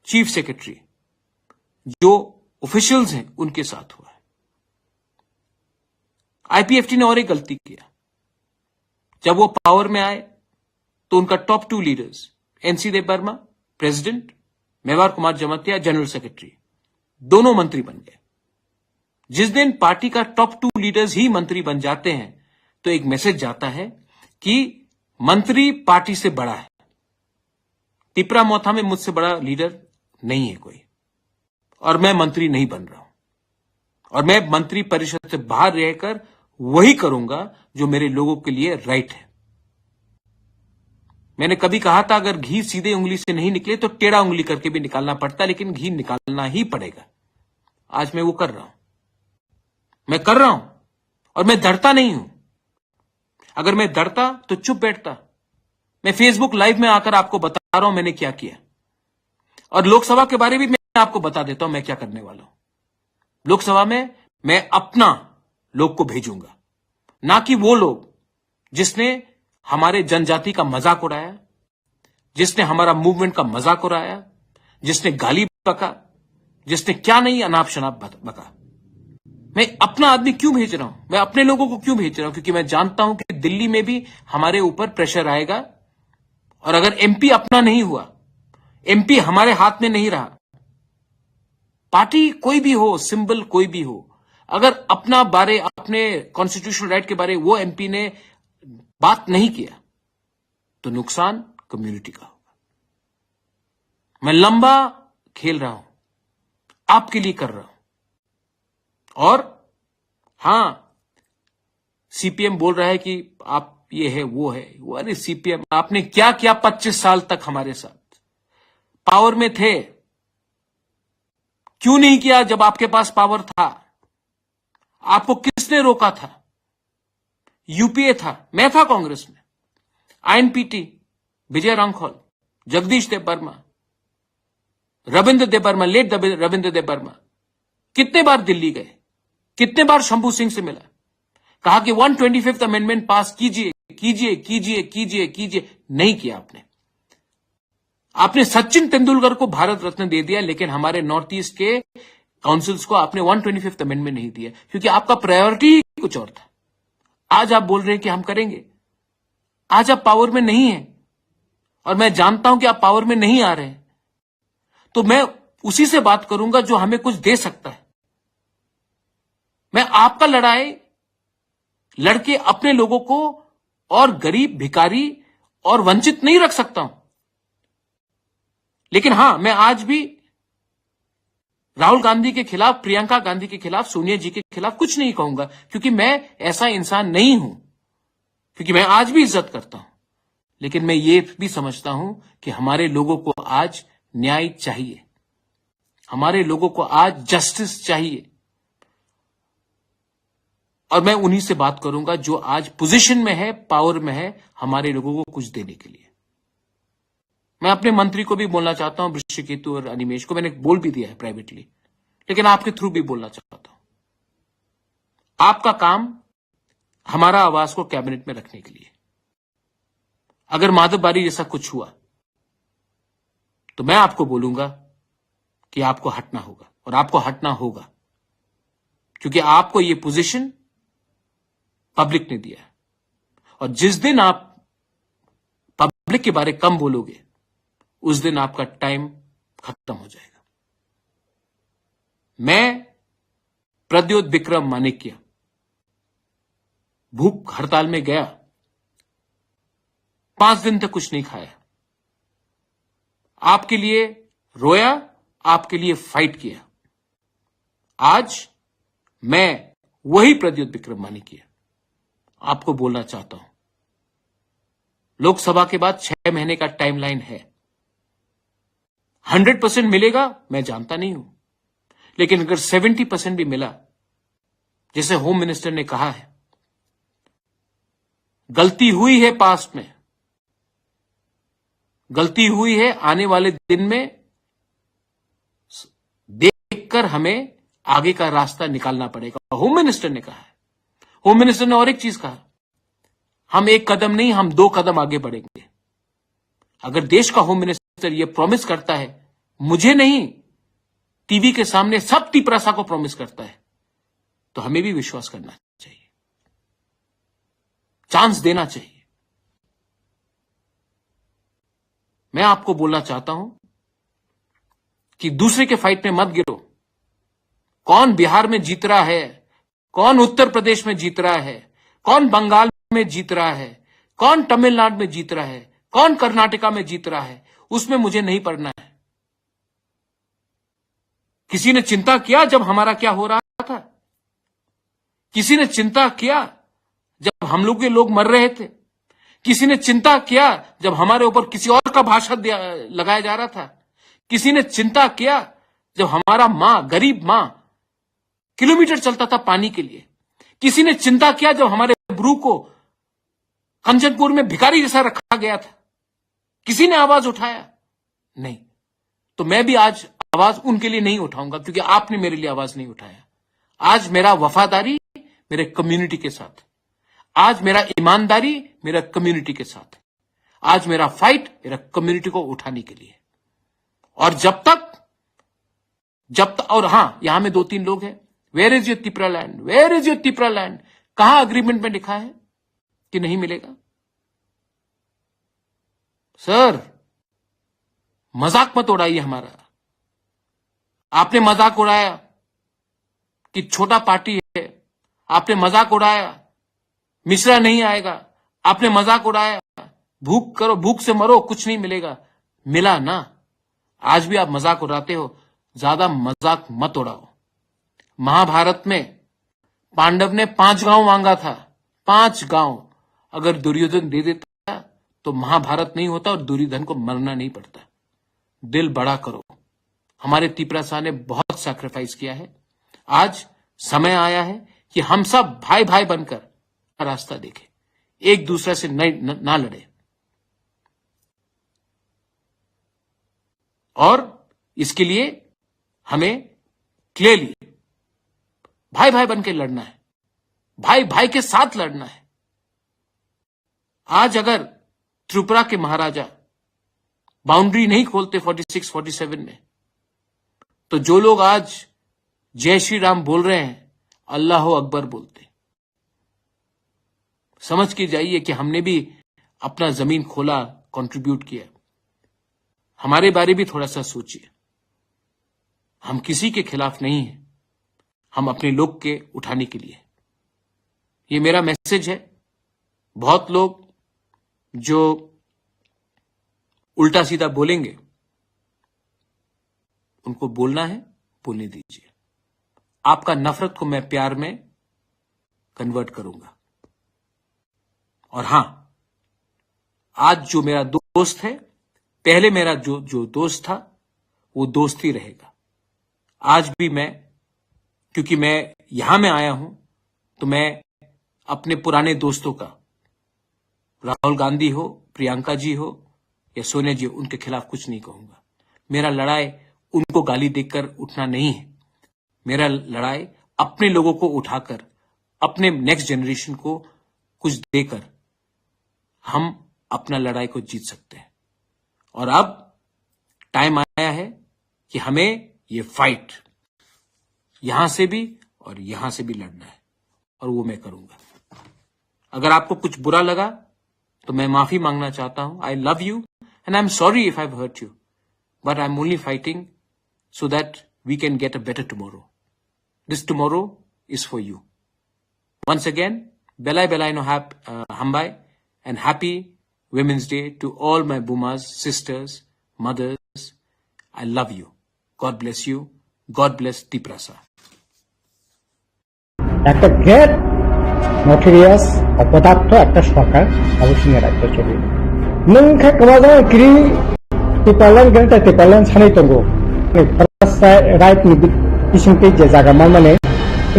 चीफ सेक्रेटरी, जो ऑफिशियल्स हैं, उनके साथ हुआ है। आईपीएफटी ने और एक गलती किया। जब वो पावर में आए तो उनका top two leaders, NC Dev Varma president, Mewar Kumar Jamatia general secretary, दोनों मंत्री बन गए। जिस दिन पार्टी का टॉप टू लीडर्स ही मंत्री बन जाते हैं तो एक मैसेज जाता है कि मंत्री पार्टी से बड़ा है। तिपरा मोथा में मुझसे बड़ा लीडर नहीं है कोई, और मैं मंत्री नहीं बन रहा हूं। और मैं मंत्री परिषद से बाहर रहकर वही करूंगा जो मेरे लोगों के लिए राइट है। मैंने कभी कहा था, अगर घी सीधे उंगली से नहीं निकले तो टेढ़ा उंगली करके भी निकालना पड़ता, लेकिन घी निकालना ही पड़ेगा। आज मैं वो कर रहा हूं, मैं कर रहा हूं। और मैं डरता नहीं हूं। अगर मैं डरता तो चुप बैठता। मैं फेसबुक लाइव में आकर आपको बता रहा हूं मैंने क्या किया, और लोकसभा के बारे में मैं आपको बता देता हूं मैं क्या करने वाला हूं। लोकसभा में मैं अपना लोग को भेजूंगा, ना कि वो लोग जिसने हमारे जनजाति का मजाक उड़ाया, जिसने हमारा मूवमेंट का मजाक उड़ाया, जिसने गाली बका, जिसने क्या नहीं अनाप शनाप बत-, बका। मैं अपना आदमी क्यों भेज रहा हूं, मैं अपने लोगों को क्यों भेज रहा हूं? क्योंकि मैं जानता हूं कि दिल्ली में भी हमारे ऊपर प्रेशर आएगा। और अगर एमपी अपना नहीं हुआ, एमपी हमारे हाथ में नहीं रहा, पार्टी कोई भी हो, सिंबल कोई भी हो, अगर अपना बारे, अपने कॉन्स्टिट्यूशनल राइट के बारे वो एमपी ने बात नहीं किया, तो नुकसान कम्युनिटी का होगा। मैं लंबा खेल रहा हूं, आपके लिए कर रहा हूं। और हां, सीपीएम बोल रहा है कि आप ये है, वो है, वो, अरे सीपीएम, आपने क्या किया पच्चीस साल तक हमारे साथ? पावर में थे, क्यों नहीं किया जब आपके पास पावर था? आपको किसने रोका था? यूपीए था, मैं था कांग्रेस में। आईएनपीटी, विजय रांखल, जगदीश देव वर्मा, रविंद्र देव वर्मा, लेट रविंद्र देव वर्मा कितने बार दिल्ली गए, कितने बार शंभू सिंह से मिला, कहा कि वन ट्वेंटी फिफ्थ अमेंडमेंट पास कीजिए, कीजिए, कीजिए, कीजिए, कीजिए, नहीं किया आपने। आपने सचिन तेंदुलकर को भारत रत्न दे दिया, लेकिन हमारे नॉर्थ ईस्ट के काउंसिल्स को आपने वन ट्वेंटी फिफ्थ अमेंडमेंट नहीं दिया, क्योंकि आपका प्रायोरिटी ही कुछ और था। आज आप बोल रहे हैं कि हम करेंगे, आज आप पावर में नहीं है, और मैं जानता हूं कि आप पावर में नहीं आ रहे हैं, तो मैं उसी से बात करूंगा जो हमें कुछ दे सकता है। मैं आपका लड़ाई लड़के अपने लोगों को और गरीब, भिखारी और वंचित नहीं रख सकता हूं। लेकिन हां, मैं आज भी राहुल गांधी के खिलाफ, प्रियंका गांधी के खिलाफ, सोनिया जी के खिलाफ कुछ नहीं कहूंगा, क्योंकि मैं ऐसा इंसान नहीं हूं, क्योंकि मैं आज भी इज्जत करता हूं। लेकिन मैं ये भी समझता हूं कि हमारे लोगों को आज न्याय चाहिए, हमारे लोगों को आज जस्टिस चाहिए। और मैं उन्हीं से बात करूंगा जो आज पोजीशन में है, पावर में है, हमारे लोगों को कुछ देने के लिए। मैं अपने मंत्री को भी बोलना चाहता हूं, वृषिकेतु और अनिमेश को मैंने बोल भी दिया है प्राइवेटली, लेकिन आपके थ्रू भी बोलना चाहता हूं। आपका काम हमारा आवाज को कैबिनेट में रखने के लिए। अगर माधव बारी जैसा कुछ हुआ तो मैं आपको बोलूंगा कि आपको हटना होगा, और आपको हटना होगा, क्योंकि आपको ये पोजीशन पब्लिक ने दिया है। और जिस दिन आप पब्लिक के बारे कम बोलोगे, उस दिन आपका टाइम खत्म हो जाएगा। मैं प्रद्योत विक्रम माणिक्य भूख हड़ताल में गया, पांच दिन तक कुछ नहीं खाया, आपके लिए रोया, आपके लिए फाइट किया। आज मैं वही प्रद्युत विक्रम मानिकीय आपको बोलना चाहता हूं। लोकसभा के बाद छह महीने का टाइमलाइन है। हंड्रेड परसेंट मिलेगा, मैं जानता नहीं हूं, लेकिन अगर सेवेंटी परसेंट भी मिला, जैसे होम मिनिस्टर ने कहा है, गलती हुई है पास्ट में, गलती हुई है, आने वाले दिन में देखकर हमें आगे का रास्ता निकालना पड़ेगा, होम मिनिस्टर ने कहा है। होम मिनिस्टर ने और एक चीज कहा, हम एक कदम नहीं, हम दो कदम आगे बढ़ेंगे। अगर देश का होम मिनिस्टर ये प्रॉमिस करता है, मुझे नहीं, टीवी के सामने सब तिपरासा को प्रॉमिस करता है, तो हमें भी विश्वास करना चाहिए, चांस देना चाहिए। मैं आपको बोलना चाहता हूं कि दूसरे के फाइट में मत गिरो। कौन बिहार में जीत रहा है, कौन उत्तर प्रदेश में जीत रहा है, कौन बंगाल में जीत रहा है, कौन तमिलनाडु में जीत रहा है, कौन कर्नाटका में जीत रहा है, उसमें मुझे नहीं पड़ना है। किसी ने चिंता किया जब हमारा क्या हो रहा था? किसी ने चिंता किया जब हम लोग के लोग मर रहे थे? किसी ने चिंता किया जब हमारे ऊपर किसी और का भाषा दिया, लगाया जा रहा था? किसी ने चिंता किया जब हमारा माँ, गरीब माँ, किलोमीटर चलता था पानी के लिए? किसी ने चिंता किया जब हमारे ब्रू को कंचनपुर में भिखारी जैसा रखा गया था? किसी ने आवाज उठाया? नहीं। तो मैं भी आज आवाज उनके लिए नहीं उठाऊंगा, क्योंकि आपने मेरे लिए आवाज नहीं उठाया। आज मेरा वफादारी मेरे कम्युनिटी के साथ, आज मेरा ईमानदारी मेरा कम्युनिटी के साथ, आज मेरा फाइट मेरा कम्युनिटी को उठाने के लिए। और जब तक, जब तक, और हाँ, यहां में दो तीन लोग हैं, "Where is your Tipra land? Where is your Tipra land?" कहां अग्रीमेंट में लिखा है कि नहीं मिलेगा? सर, मजाक मत उड़ाइए हमारा। आपने मजाक उड़ाया कि छोटा पार्टी है, आपने मजाक उड़ाया, मिश्रा नहीं आएगा, आपने मजाक उड़ाया, भूख करो, भूख से मरो, कुछ नहीं मिलेगा। मिला ना? आज भी आप मजाक उड़ाते हो, ज्यादा मजाक मत उड़ाओ। महाभारत में पांडव ने पांच गांव मांगा था, पांच गांव अगर दुर्योधन दे देता तो महाभारत नहीं होता और दुर्योधन को मरना नहीं पड़ता। दिल बड़ा करो। हमारे तिपरासा ने बहुत सैक्रिफाइस किया है। आज समय आया है कि हम सब भाई भाई बनकर रास्ता देखें, एक दूसरे से न, न, ना लड़े। और इसके लिए हमें क्लियरली भाई भाई बन के लड़ना है, भाई भाई के साथ लड़ना है। आज अगर त्रिपुरा के महाराजा बाउंड्री नहीं खोलते फोर्टी सिक्स फोर्टी सेवन में, तो जो लोग आज जय श्री राम बोल रहे हैं, अल्लाह अकबर बोलते। समझ के जाइए कि हमने भी अपना जमीन खोला, कंट्रीब्यूट किया। हमारे बारे भी थोड़ा सा सोचिए। हम किसी के खिलाफ नहीं हैं, हम अपने लोग के उठाने के लिए। ये मेरा मैसेज है। बहुत लोग जो उल्टा सीधा बोलेंगे, उनको बोलना है, बोलने दीजिए। आपका नफरत को मैं प्यार में कन्वर्ट करूंगा। और हां, आज जो मेरा दोस्त है, पहले मेरा जो जो दोस्त था, वो दोस्त ही रहेगा। आज भी मैं, क्योंकि मैं यहां में आया हूं, तो मैं अपने पुराने दोस्तों का, राहुल गांधी हो, प्रियंका जी हो या सोनिया जी हो, उनके खिलाफ कुछ नहीं कहूंगा। मेरा लड़ाई उनको गाली देकर उठना नहीं है। मेरा लड़ाई अपने लोगों को उठाकर, अपने नेक्स्ट जनरेशन को कुछ देकर हम अपना लड़ाई को जीत सकते हैं। और अब टाइम आया है कि हमें ये फाइट यहां से भी और यहां से भी लड़ना है, और वो मैं करूंगा। अगर आपको कुछ बुरा लगा तो मैं माफी मांगना चाहता हूं। I love you and I am sorry if I have hurt you, but I am only fighting so that we can get a better tomorrow. This tomorrow is for you. Once again, belai belai no hap, uh, hambai and happy Women's Day to all my bumas, sisters, mothers. I love you. God bless you. God bless Tiprasa. একটা great notorious অপদার্থ একটা সরকার, abo chini rajyo choli. Nwng khe kwmajak kiri Tipraland ganta Tipraland sanai tongo. First right ni bisingtwi je jaga manmani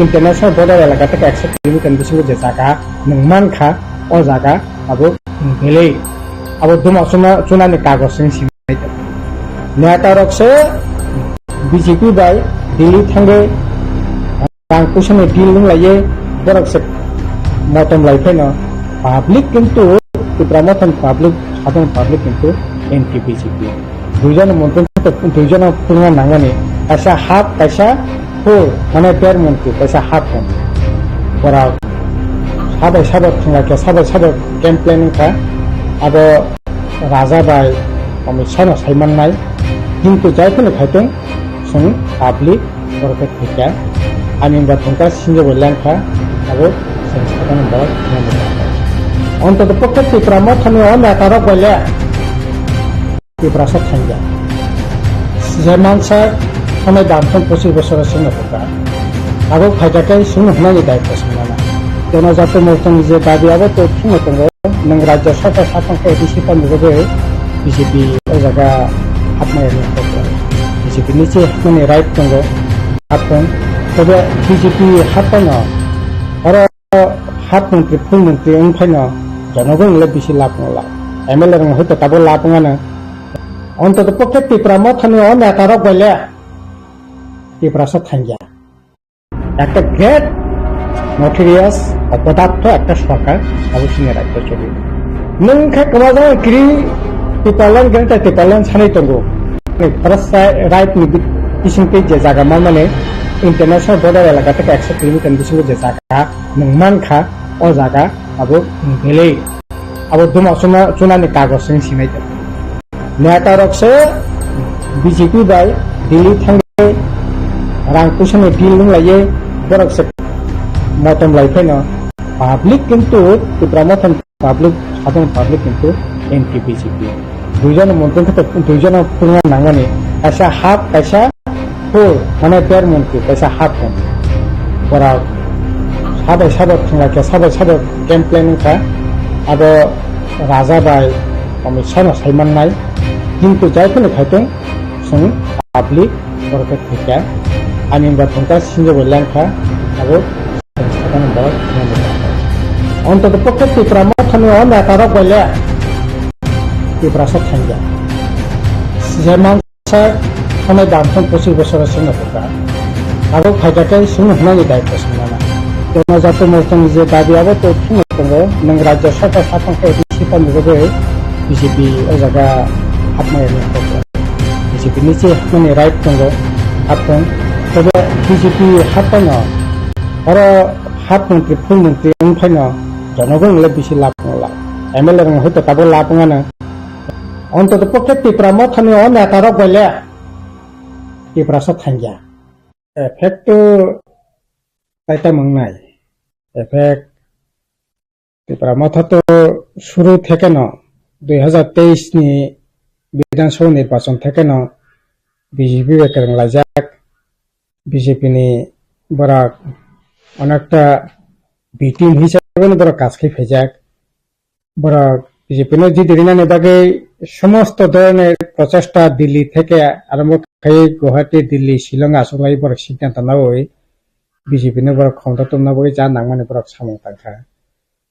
international border elaka tei ekso kilometer ni bisingo je jaga nwng mankha, o jaga abo belai abo duma chuna, chunani kagoj chwng sinai tongo. Neta rok se B J P bai Delhi thangwi rang puisa ni deal wng laiye borok se motom lai phai no public kintu Tipra Motha ni public, sadharon public kintu anti B J P. Duijon montri duijon pungna nangmani, kaisa half, kaisa full, mane der montri, kaisa half montri. Borok sabai sabai thwngla khe, sabai sabai game plan wngkha. Abo Raja bai Amit Shah no sai mannai. Kintu jai phano khai tong, chwng public borok khe thwikha. Ani wngkha thwngkha sinjo bo lengkha, abo chwng sakani borok nangkha. Ontoto pokhe Tipra Mothani o neta rok bai le Tiprasa thangya. Je mansa thanai damthang pochis bosor singno thangkha. Abo phaikha khe chwng hwnani daitwa swngnana. Jono jati motong je dabi abo to thwngno tongo. Nwng rajya sarkar saphang khe A D C phan rwgwi B J P o jaga hapmaya ni kok. B J P ni che hapmani right tongo. Hapung. Tebe B J P hapmano. Oro hap montri, full montri wng phaino jonogon le bisi lab wng la. M L A rok hoito tabo lab wng ano. Ontoto pokhe Tipra Mothani o neta rok bai le Tiprasa thangya. একটা great notorious অপদার্থ একটা সরকার, abo chini rajyo choli. Nwng khe kwmajak kiri Tipraland ganta Tipraland sanai tongo. First right ni bisingtwi je jaga manmani international border elaka tei ekso kilometer ni bisingo je jaga nwng mankha, o jaga abo belai abo duma chuna, chunani kagoj chwng sinai tongo. Neta rok se B J P bai Delhi thangwi rang puisa ni deal wng laiye borok se motom lai phaino public kintu Tipra Mothani public, sadharon public kintu anti B J P. Duijon montri khe duijon pungna nangmani, kaisa half, kaisa full, mane der montri, kaisa half montri. Borok sabai sabai thwngla khe, sabai sabai game plan wngkha. Abo Raja bai Amit Shah no sai mannai. Kintu jai phano khai tong, chwng public borok khe thwikha. Ani wngkha thwngkha sinjo bo lengkha. Abo chwng sakani borok nangkha. Ontoto pokhe Tipra Mothani o neta rok bai le Tiprasa thangya. Je man Sa thanai damthang pochis bosor singno thangkha. Abo phaikha khe chwng hwnani daitwa swngnana. Jono jati motong je dabi abo to thwngno tongo. Nwng rajya sarkar saphang khe A D C phan rwgwi B J P o jaga hapmaya ni kok. B J P ni che hapmani right tongo. Hapung. Tebe B J P hapmano oro half montri, full montri wng phaino jonogon le bisi lab wng la. M L A rok hoito tabo lab wng ano. Ontoto pokhe Tipra Mothani o neta rok bai le Tiprasa thangya. Effect to taita mangnai. Effect Tipra Motha to suru thekeno dui hazar teis ni Bidhan Sabha nirbachon thekeno B J P bai kwrwng laijak. B J P ni borok onekta B team hisabe no borok kaj khe phaijak. Borok B J P no jiti rinani bagwi somosto dhoroner prochesta Delhi theke arombo khai Guwahati, Delhi, Shillong achuk lai borok siddhanto nawi B J P no borok khomta tubuna bagwi ja nangmani borok samung tangkha.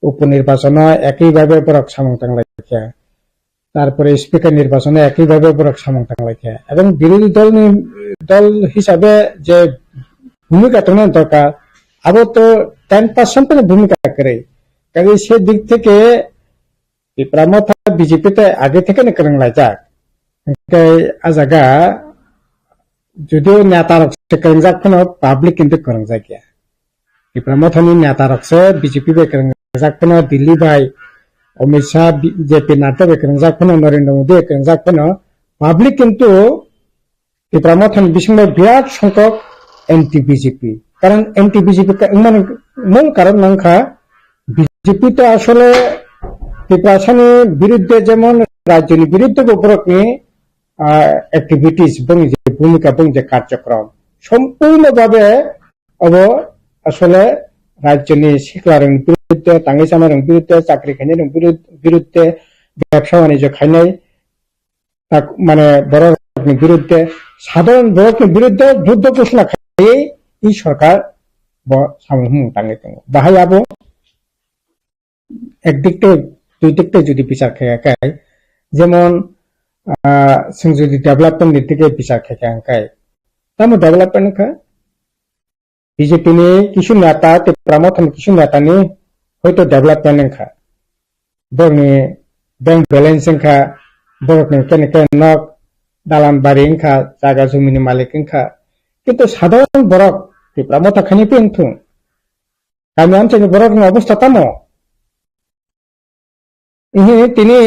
Upo nirbachono ekwi bhabe borok samung tanglaikha. Tarpore speaker nirbachono ekwi bhabe borok samung tanglaikha. Ebong birodhi dol ni, dol hisabe je bhumika tongna dorkar, abo to ten percent ni bhumika kwrwi. Kaje se dik theke Tipra Motha B J P tei age theke ni kwrwng laijak. Hwnkhe a jaga judio neta rok se kwrwngjak phano public kintu kwrwngjak ya. Tipra Mothani neta rok se B J P bai kwrwngjak phano, Delhi bai Amit Shah, B-, J P Nadda bai kwrwngjak phano, Narendra Modi bai kwrwngjak phano, public kintu Tipra Mothani bisingo birat songkok anti B J P. Karon anti B J P ka-, wngmani mul karon wngkha B J P to asole Tiprasani birudde jemon rajyoni birudde bo borokni, ah, activities, boni je bhumika, boni je karjokrom sompurno bhabe obo asole rajyoni siklarokni biruddhe, tangwi chamarokni biruddhe, chakri khainairokni birud-, biruddhe, bebsa banijyo khainai, tak, mane borokni biruddhe, sadharon borokni biruddhe juddho ghosona khaiwi i sorkar bo samung humung tangwi tongo. Bahai abo ek dik tei dui dik tei jodi bichar khe khe, jemon, ah, chwng jodi development ni dik tei bichar khe khe hwnkhe, tamo development wngkha? B J P ni kisu neta, Tipra Motha ni kisu neta ni hoito development wngkha. Borokni bank balance wngkha, borokni kene kene nok, dalan bari wngkha, jaga jumi ni malik wngkha. Kintu sadharon borok Tipra Motha khaini phi wngthung? Kami amchaini borokni obostha tamo? Ihi tini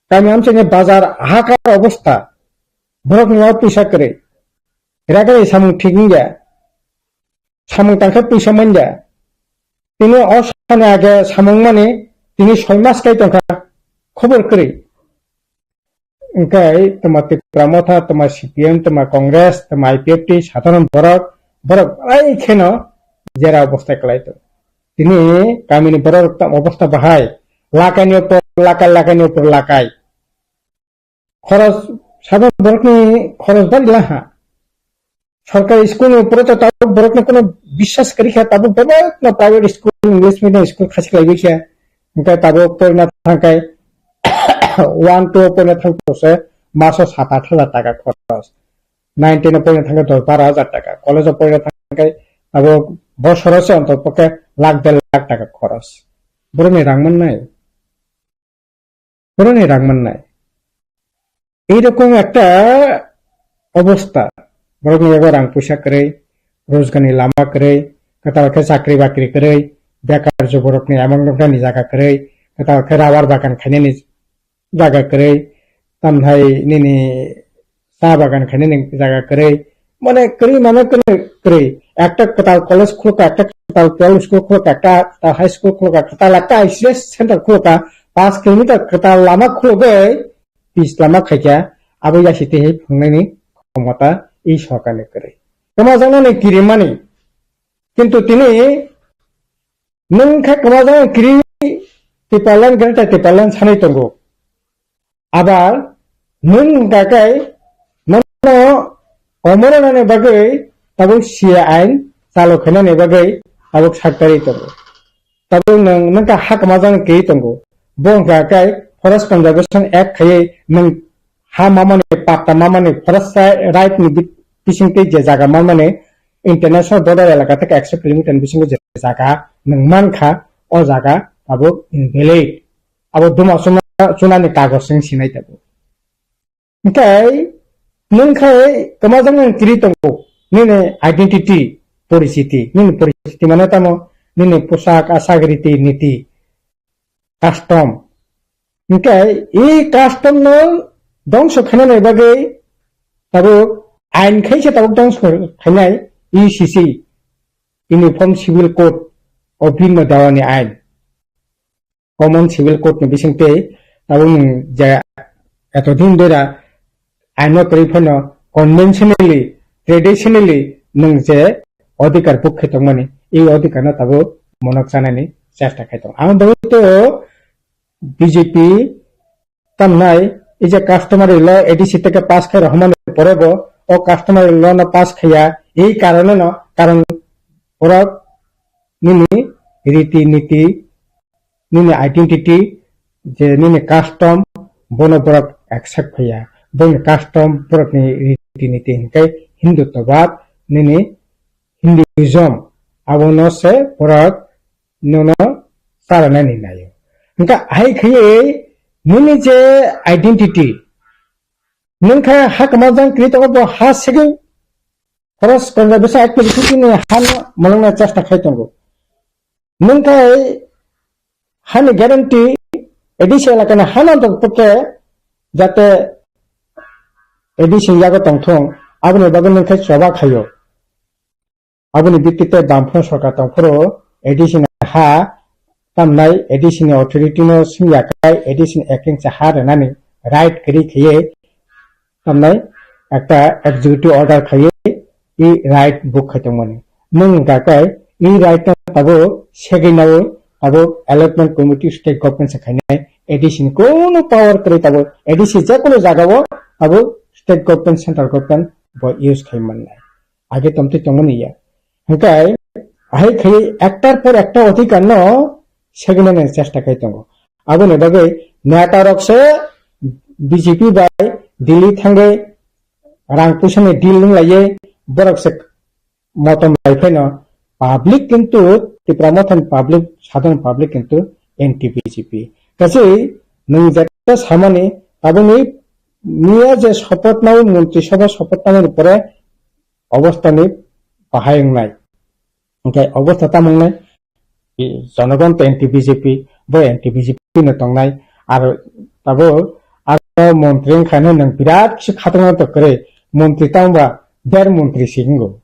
kami amchaini bazar hahakar obostha. Borokni o puisa kwrwi. Ragai samung thik wngya. Samung tangkhe puisa manya. Tini o sani age samung mani tini soi mas kai tongkha. Khobor kwrwi. Hwnkhe toma Tipra Motha, toma C P M, toma Congress, toma I P F T, sadharon borok, borok belai kheno jera obostha kwlai tongo. Tini kamini borok tam obostha bahai, lakani upor lakai, lakani upor lakai. Khoros, sadharon borokni khoros bari laha. Sorkari school ni upore to tabuk borokno kono biswas kwrwi kha, tabuk bebakno private school, English medium school khasi khlaiwi kha. Hwnkhe tabuk porina thangkhe one two porina thangkhe se maso sat aat hajar taka khoros, nine ten porina thangkhe dos baro hajar taka, college o porina thangkhe tabuk bosoro se onto pokhe lakh der lakh taka khoros. Borokni rang mannai? Borokni rang mannai. Ei rokom ekta obostha, borokni yago rang puisa kwrwi, rojgarni lama kwrwi, kwtal khe chakri bakri kwrwi, bekar juborokni amang noknani jaga kwrwi, kwtal khe rabar bagan khainani jaga kwrwi, tamthai nini cha bagan khainani jaga kwrwi, mane kwrwi mane kwrwi kwrwi. Ekta kwtal college khulukha, ekta kwtal P L school khulukha, ekta kwtal high school khulukha, kwtal ekta I C S center khulukha, paanch kilometer kwtal lama khulugwi pis lama khaikha, abo yasi tei phungnani khomota i sorkarni kwrwi. Kwmajaknani kirimani, kintu tini nwng khe kwmajaknani kiri Tipraland, Greater Tipraland sanwi tongo. Abar nwng hwnkha khe nono komornani bagwi tabuk C A ain chalu khainani bagwi tabuk saktarwi tongo. Tabuk nwng, nwng kha ha kwmajaknani kwrwi tongo. Bo hwnkha khe Forest Conservation Act khaiwi nwng ha mamani, patta mamani, forest right ni bi-, bisingtwi je jaga mamani international border elaka theke ekso kilometer ni bisingo je jaga nwng mankha, o jaga tabuk invalid. Abo duma chuna, chunani kagoj wng sinai tabuk. Hwnkhe nwng khe kwmajaknani kwrwi tongo nini identity, porichiti. Nini porichiti mane tamo nini poshak, ashak, riti niti, custom. Hwnkhe i custom no dongso khainani bagwi tabuk ain khaisa tabuk dongso khainai U C C, Uniform Civil Code of Bhima Dawani ain. Common Civil Code ni bisingtwi tabuk nwng je etodin dera aino kwrwi phano conventionally, traditionally nwng je odhikar buk khai tongmani, ei odhikar no tabuk monok chanani chesta khai tongo. Ang bagwi to B J P tamnai, ei je customary law A D C theke pass khai rohormani pore bo o customary law no pass khaiya, ei karone no, karon borok nini riti niti, nini identity, je nini custom, bono borok accept khaiya. Boni custom, borokni riti niti hwnkhe Hindutvabad, nini Hinduism, abono se borok nono charanani naio. Hwnkhe hai khaiwi nini je identity, nwng khe ha kwmajang kwrwi tongo, bo ha segwi Forest Conservation Act ni bisingtwi nini hano mwlwngna chesta khai tongo. Nwng khe hani guarantee A D C elakani hano tongthok khe jate A D C ni yago tongthung, aboni bagwi nwng khe choba khaio. Aboni bitti tei bamphano sorkar tongphuru A D C ni ha tamnai, A D C ni authority no singya kai, A D C ni against ha rwnani right kwrwi khaiwi tamnai ekta executive order khaiwi i right book khai tongmani. Nwng hwnkha khe Ni right now tabuk segwi nao tabuk allotment committee state government se khainai, A D C ni kono power kwrwi tabuk, A D C je kono jaga o tabuk state government, central government bo use khai mannai. Age tomtwi tongmani ya. Hwnkhe ahai khai ektar por ekta odhikar no segwi nani chesta khai tongo. Aboni bagwi neta rok se B J P bai Delhi thangwi rang puisa ni deal wng laiwi borok se motom bai phano public kintu Tipra Motha ni public, sadharon public kintu anti B J P. Kachi nwng jeta samani tabukni miya je sopat nai montri sabha sopat nai pore obostha ni bahai wngnai. Hwnkhe obostha tamo wngnai? Jonogon to anti B J P, bo anti B J P no tongnai. Ar tabuk aro montri wngkha hwnwi nwng birat kisa khatungma to kwrwi. Montri tamo ba der montri si wngo.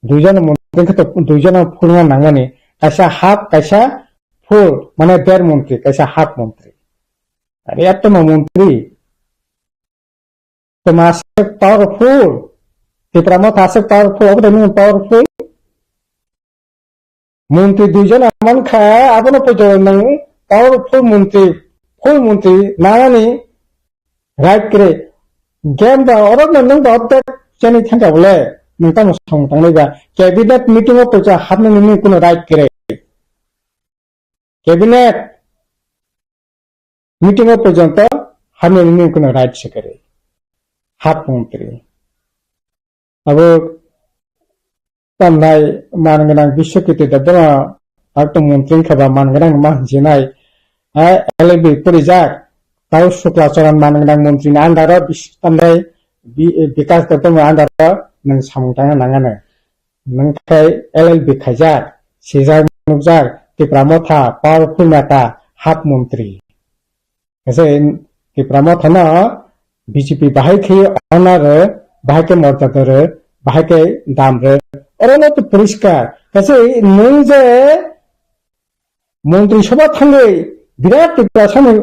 Duijon montri wngkha to duijon phulna nangmani. Kaisa half, kaisa full, mane der montri, kaisa half montri. Are etto no montri. Toma aswk powerful. Tipra Motha aswk powerful, obo to nwng powerful. Montri duijon mankha, abono poito nwng powerful montri, full montri nanani right kwrwi. Game ba oro no nwng ba otek chani thangka bole, nwng tamo song tangnai ba. Cabinet meeting o poito hapnani nwng kuno right kwrwi. Cabinet meeting o porjonto hamya nini kuno right se kwrwi. Hap montri. Abo tamnai man gwnang Biswakirti Debbarma, ak tong montri wngkha ba man gwnang ma hinjinai. Ha, L L B porijak. Tau Sukla Charan man gwnang montri ni under o bis-, tamnai Bi-, Bikas Debbarma under o nwng samung tangna nangano. Nwng khe L L B khaijak, sijak nukjak, Tipra Motha, powerful neta, hap montri. Kaisa Tipra Motha no B J P bahai khe honor, bahai khe morjada rw, bahai khe dam rw. Oro no to poriskar. Kaisa nwng je Montri Sabha thangwi birat Tiprasa ni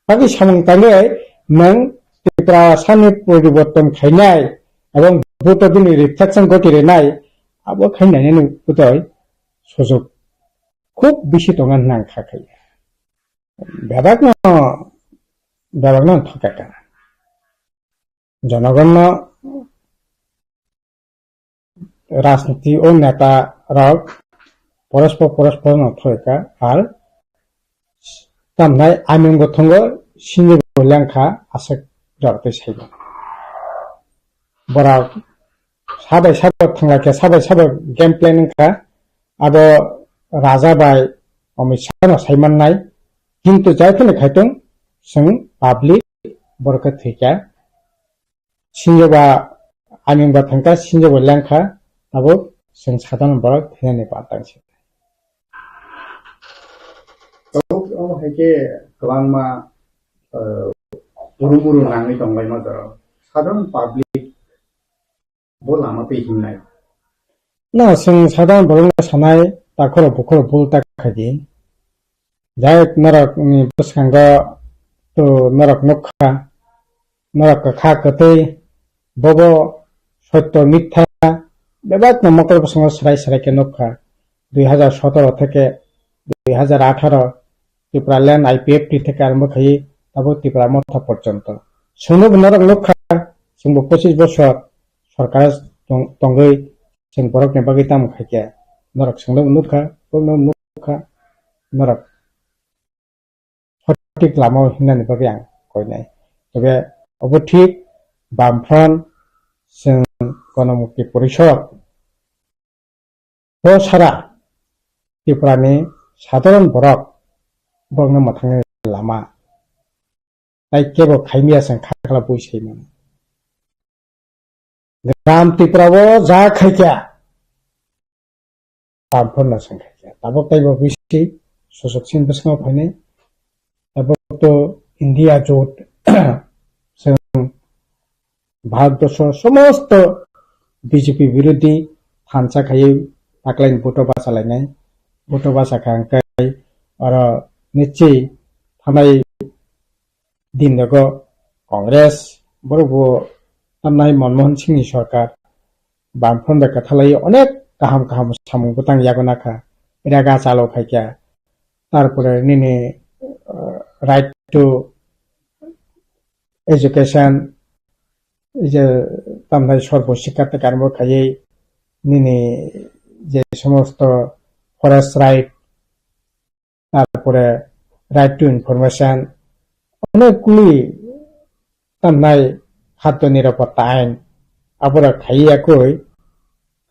bagwi samung tangwi nwng Tiprasa ni poriborton khainai ebong vote bini reflection goti rinai abo khainai ni bwtwi sujok khub bisi tongo hwnna ang kha khai. Bebak no, bebak no thokaka. Jonogon no rajniti o neta rok porospor porospor no thoi ka ar tamnai aming bo thongo sini bo lengkha aswk jor tei saibo. Borok sabai sabo thangla khe sabai sabo game plan wngkha abo raja bai Amit Shah no sai mannai kintu jai phano khaitung chwng public borok khe thwikha. Sinjoba aming ba thangkha, sinjoba lengkha, tabuk chwng sadharon borok thwinani pantang se. Tabuk omo hai khe kwbangma, eh, urumuru nangwi tonglaima jorao. Sadharon public bo lama twi himnai. Na, chwng sadharon borokno sanai, takhoro bukhoro bul ta khaidi. Jai norokni bwskango to norok nukha, norok kwkha kwtwi, bobo sotto mitha, bebakno mokol bwskango swrai swrai khe nukha. Dui hajar sotoro theke dui hajar atharo Tipraland I P F T theke arombo khai tabuk Tipra Motha porjonto. Chwngno bo norok nukha, chwngbo pochis bosor sorkar tong-, tongwi chwng borokni bagwi tamo khaikha. Norok chwngno bo nukha, borokno bo nukha, norok sothik lama o himnani bagwi ang koinai. Tobe obo thik Bamfront chwng Ganamukti Porishod bo sara Tripura ni sadharon borok borokno mwthangwi lama tai kebo khaimya chwng khakla bui saimano. Gram Tripura o ja khaikha Bamfront no chwng khaikha. Tabuk taibo bisi susuk sin bwskango phainai. Tabuk to India jot chwng Bharatbosho somosto B J P birodhi thansa khaiwi taklaini vote o bachalainai. Vote o bachakha hwnkhe oro nichwi thanai din rogo Congress borok bo tamnai Manmohan Singh ni sorkar Bamfront bai kwthalai onek kaham kaham samung bwtang yago nakha, rega chalo khaikha, tarpore nini, uh, right to education, ei je tamthai sorbo sikha tei karmo khaiwi nini je somosto forest right, tarpore right to information, onek kuli tamnai khadyo nirapotta ain, abora khaiya koi,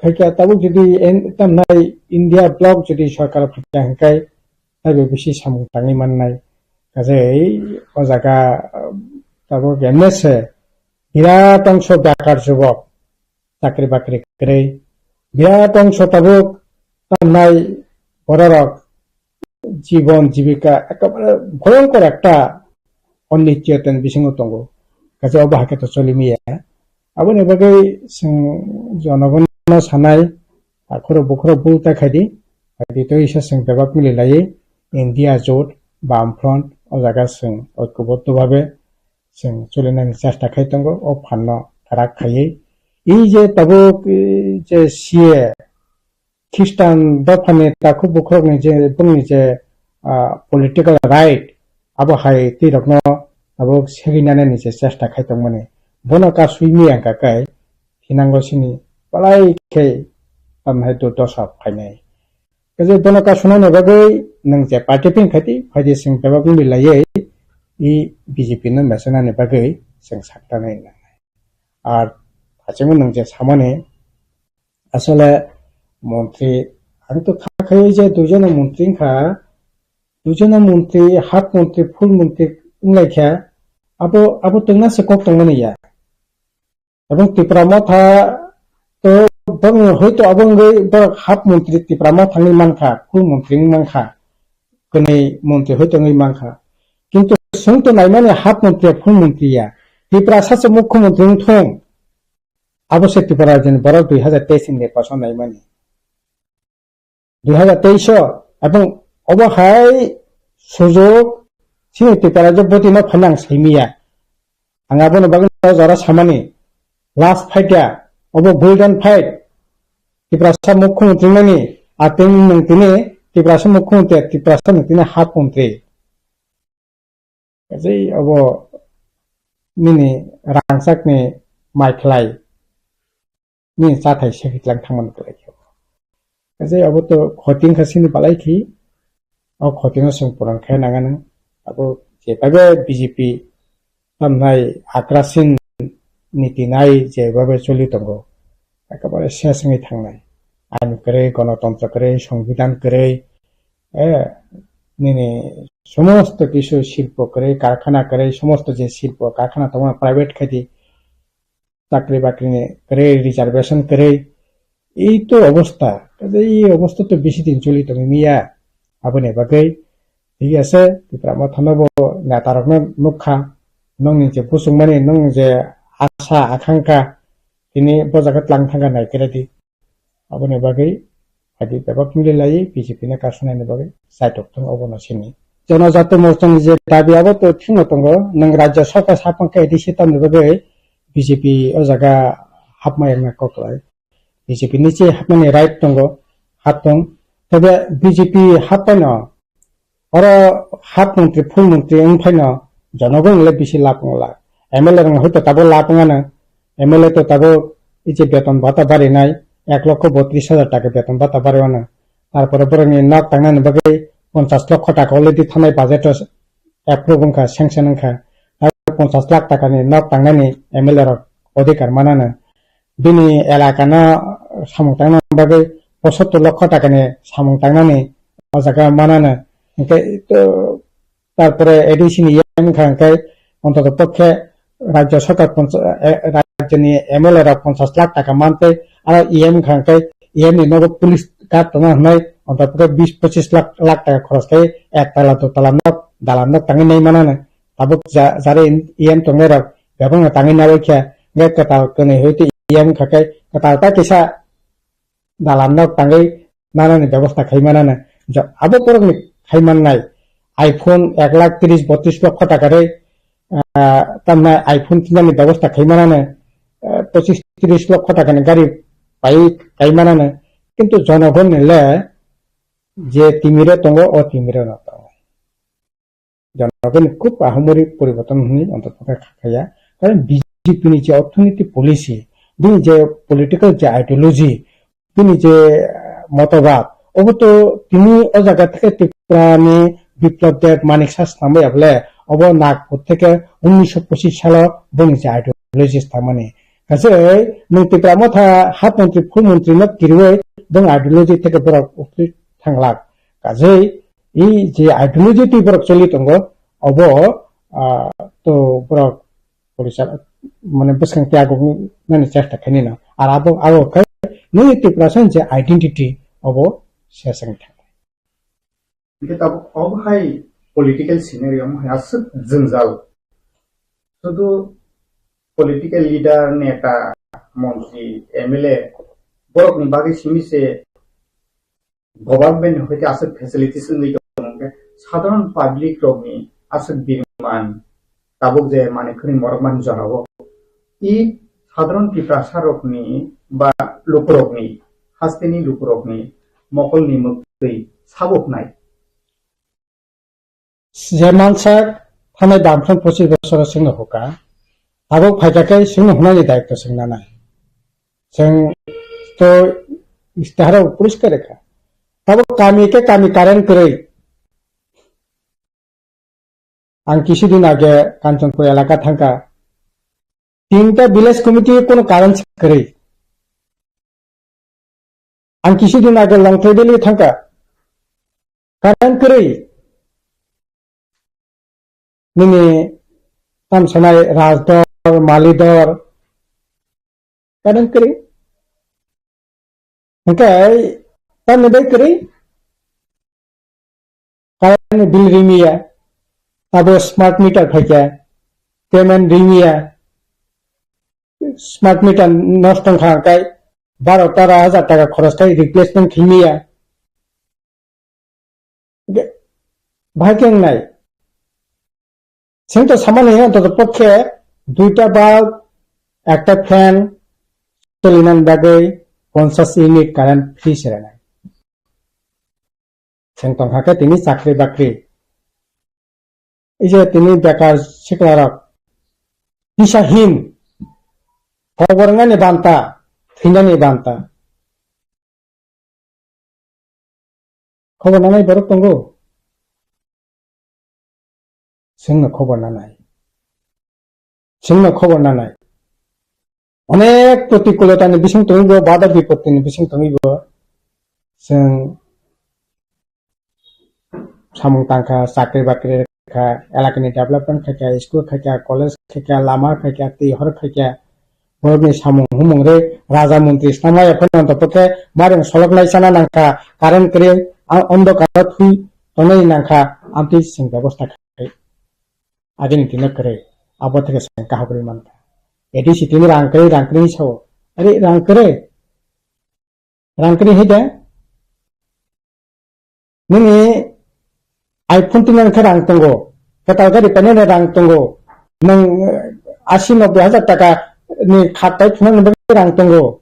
khaikha tabuk jodi en-, tamnai India bloc jodi sorkar phaikha hwnkhai, taibo bisi samung tangwi mannai. Kajai o jaga, tabuk M S A birat ongso bekar jubok, chakri bakri kwrwi, birat ongso tabuk tamnai bororok jibon jibika ekebare bhoyonkor ekta onischitoni bisingo tongo. Kaisa obo hai khe to choli manya. Aboni bagwi chwng jonogono sanai, akhoro bukhoro bul ta khaidi, khaidi to isa chwng bebak mili laiwi India jot, Bam Front, o jaga chwng oikoboddo bhabe chwng cholinani chesta khai tongo, o phanno kwrak khaiwi. I je tabuk, i je C A, Khristan dophani takhuk bukhukni je, bongni je, ah, political right, abo hai twi rokno tabuk segwi nanani je chesta khai tongmani. Bono ka sui manya wngkha khe, thinango sini balai khe tamhai durdosa phainai. Kaje bono ka sunani bagwi nwng je party pin khaidi, phaidi chwng bebak mili laiwi i B J P no mesenani bagwi chwng saktanai nangnai. Ar hachingwi nwng je samani, asole montri, ang to kha khai je duijono montri wngkha, duijono montri, half montri, full montri wnglaikha, abo, abo twngna se kok tongmani ya. Ebong Tipra Motha to bong hoito abo wngwi borok half montri Tipra Motha wngwi mankha, full montri wngwi mankha, kwnwi montri hoito wngwi mankha. Kintu chwng to naimani half montri ya, full montri ya. Tiprasa se mukhyamantri wngthung. Abo se Tripura rajyoni borok dui hazar teis ni nirbason naimani. Dui hazar teis o, ebong obo hai sujok chini Tripura rajyo bwtwi no phaina ang saimiya. Ang abono bagwi no jora samani. Last fight ya, obo golden fight. Tiprasa mukhyamantri nani, atwng nwng tini Tiprasa mukhyamantri, Tiprasa nwng tini half montri. Kaje obo nini rangchakni mai khlai, nini chathai se hitlang thangmani kwlai khe. Kaje obo to khoti wngkha sini balai khi, o khoti no chwng puran khe nangani. Abo je bai B J P tamnai akrasin niti nai je bai choli tongo, ekebare ses wngwi thangnai. Ain kwrwi, gonotontro kwrwi, songbidan kwrwi, eh, nini somosto kisu silpo kwrwi, karkhana kwrwi, somosto je silpo karkhana tongo private khaidi, chakri bakri ni kwrwi, reservation kwrwi, ei to obostha, kaje ei obostha to bisi din choli tongwi manya, aboni bagwi thik ase, Tipra Motha no bo neta rok no nukha, nokni je buchung mani, nokni je asa akangkha, tini bo jaga tlang thangkha nai khe di. Aboni bagwi adi bebak mili lai B J P no kasunani bagwi saitok thung obono sini. Jonojati Morcha ni je dabi abo to thwngno tongo, nwng Rajya Sarkar saphang khe A D C tamni bagwi B J P o jaga hapma yakna kok lai. B J P ni se hapmani right tongo, hap tong. Tebe B J P happaino oro half montri, full montri wng phaino jonogon le bisi lab wng la. M L A rok hoito tabo lab wng ano. M L A to tabo ije beton bata barinai ek lokho botris hajar taka beton bata bari wano. Tarpore borokni nok tangnani bagwi ponchas lokho taka already thanai budget o approve wngkha, sanction wngkha. Aro ponchas lakh takani nok tangnani M L A rok odhikar manano. Bini elakano samung tangna bagwi posottor lokho takani samung tangnani o jaga manano. Hwnkhe to tarpore A D C ni E M wngkha hwnkhe ontoto pokhe Rajya Sarkar poncha-, eh, rajyoni M L A rok ponchas lakh taka mantwi, aro E M wngkha hwnkhe E M ni nogo police guard tongna hwnwi ontoto pokhe bis pochis lakh, lakh taka khoros khe ek tala, do tala nok, dalan nok tangwi nai manano. Tabuk ja-, jara E M tongnai rok bebakno tangwi nabai khe, hwnkhe kwtal kwnwi hwitwi E M wngkha khe kwtal ta kisa dalan nok tangwi nanani bebosta khai manano. Jo-, abo borokni khai mannai iPhone ek lakh tris botris lokho taka rwi, ah, tamna iPhone kinani bebosta khai manano, ah, pochis tris lokho takani gari pai kai manano. Kintu jonogonni le je timiro tongo, o timiro no tongo. Jonogonni khub ahumori poriborton hwnwi ontotpokhe kha khaya. Karon B J P ni je orthonoiti policy, bini je political je ideology, bini je, ah, motobad, obo to tini o jaga theke Tripura ni Biplab Deb, Manik Saha swnamwi abole, obo Nagpur theke unisho pochis salo bongni je ideology swnamani. Kaise nwng Tripura Motha half montri, full montri no kiriwi bong ideology theke borok uktwi thanglak. Kaise i je ideology twi borok choli tongo, obo, ah, to borok police mane bwskang tei aguk nani chesta khainai no. Ar abo, abo khe nini Tiprasa ni je identity obo seseng thang. Hingke tabuk obo hai political scenario omo hai aswk jwngjal. Sudu political leader, neta, montri, M L A borokni bagwi simi se government ni hoite aswk facilities wngwi tongo, hwnkhe sadharon public rokni aswk biriman tabuk je manwi khwnwi morokmani jorao i sadharon Tiprasa rokni ba lukurokni, hasteni lukurokni mokolni mwktwi sabo hwnai. Je mansak thanai bamphran pochis bosoro chwngno huka, tabuk phaikha khe chwngno hunani daitw chwng nanai. Chwng to istiharo poriskar kha. Tabuk kami khe kami current kwrwi. Ang kisi din age Kanchanpur elaka thangkha. Tinta village committee kono current kwrwi. Ang kisi din age Longthaideli thangkha. Current kwrwi. Nini tamsanai Rajdor, Malidor. Current kwrwi. Hingke tamni bai kwrwi? Current ni bill rimiya, abo smart meter phaikha, payment rimiya, smart meter nosto wngkha hwnkhe baro tera hajar taka khoros khai replacement khimiya. Bahai khe wngnai. Chwng to samani hino to pokhe duita bulb, ekta fan cholinani bagwi ponchash unit current free se rwnai. Chwng tongkha khe tini chakri bakri. Ei je tini bekar siklarok disahin, kobor wngnani banta, thwinani banta. Khobor nanai borok tongo? Chwngno khobor nanai. Chwngno khobor nanai. Onek protikulotani bising tongwi bo, bada bipottini bising tongwi bo. Chwng samung tangkha, chakri bakri kha, elakani development khaikha, school khaikha, college khaikha, lama khaikha, twi hor khaikha, borokni samung humung rwi raja montri swnamaya phano topokhe mareng solok nai chana nangkha, current kwrwi ang ondokaro thwi tongnai nangkha, amtwi chwng bebosta khai. Agini tino kwrwi, abo theke chwng kaham rwi mankha. A D C tini rang kwrwi, rang kwrwi sao. Are rang kwrwi? Rang kwrwi hai de? Nini iPhone tinani khe rang tongo, kwtal gari painani rang tongo, nwng, eh, asi nobboi hajar taka ni khat pai thunani bagwi rang tongo.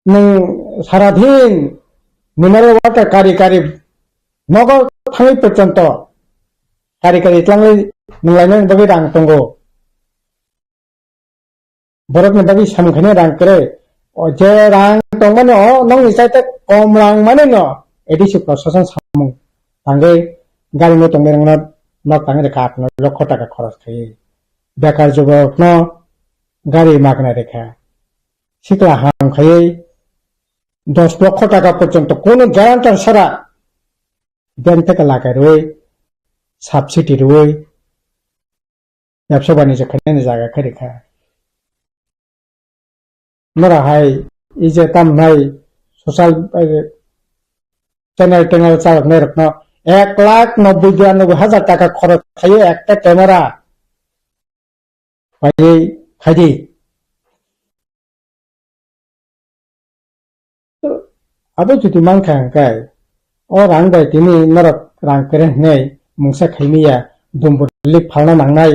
Nwng saradin mineral water kari kari nogo thangwi porjonto kari kari tlangwi nwng lainani bagwi rang tongo. Borokni bagwi samung khainai rang kwrwi. O je rang tongmani o nokni chaita kom rang mani no A D C prosason samung tangwi gari no tongwi rang no nok tangwi rwkha aat lokho taka khoros khaiwi. Bekar juborok no gari magna rwkha. Sikla ham khaiwi dos lokho taka porjonto kono guarantor sara bank theke lakai rwi subsidy rwi Yapsa banijak khainani jaga khe rikha. Nora hai, ije tam nai social, eh, channel tenal chalok nai rokno ek lakh nobboi biranoboi hajar taka khorok khaio ekta camera. Pai khaidi. Abo jodi mankha hwnkhe, o rang bai tini norok rang kwrwi hwnwi mungsa khaimaya, Dumbur Lake phalna nangnai,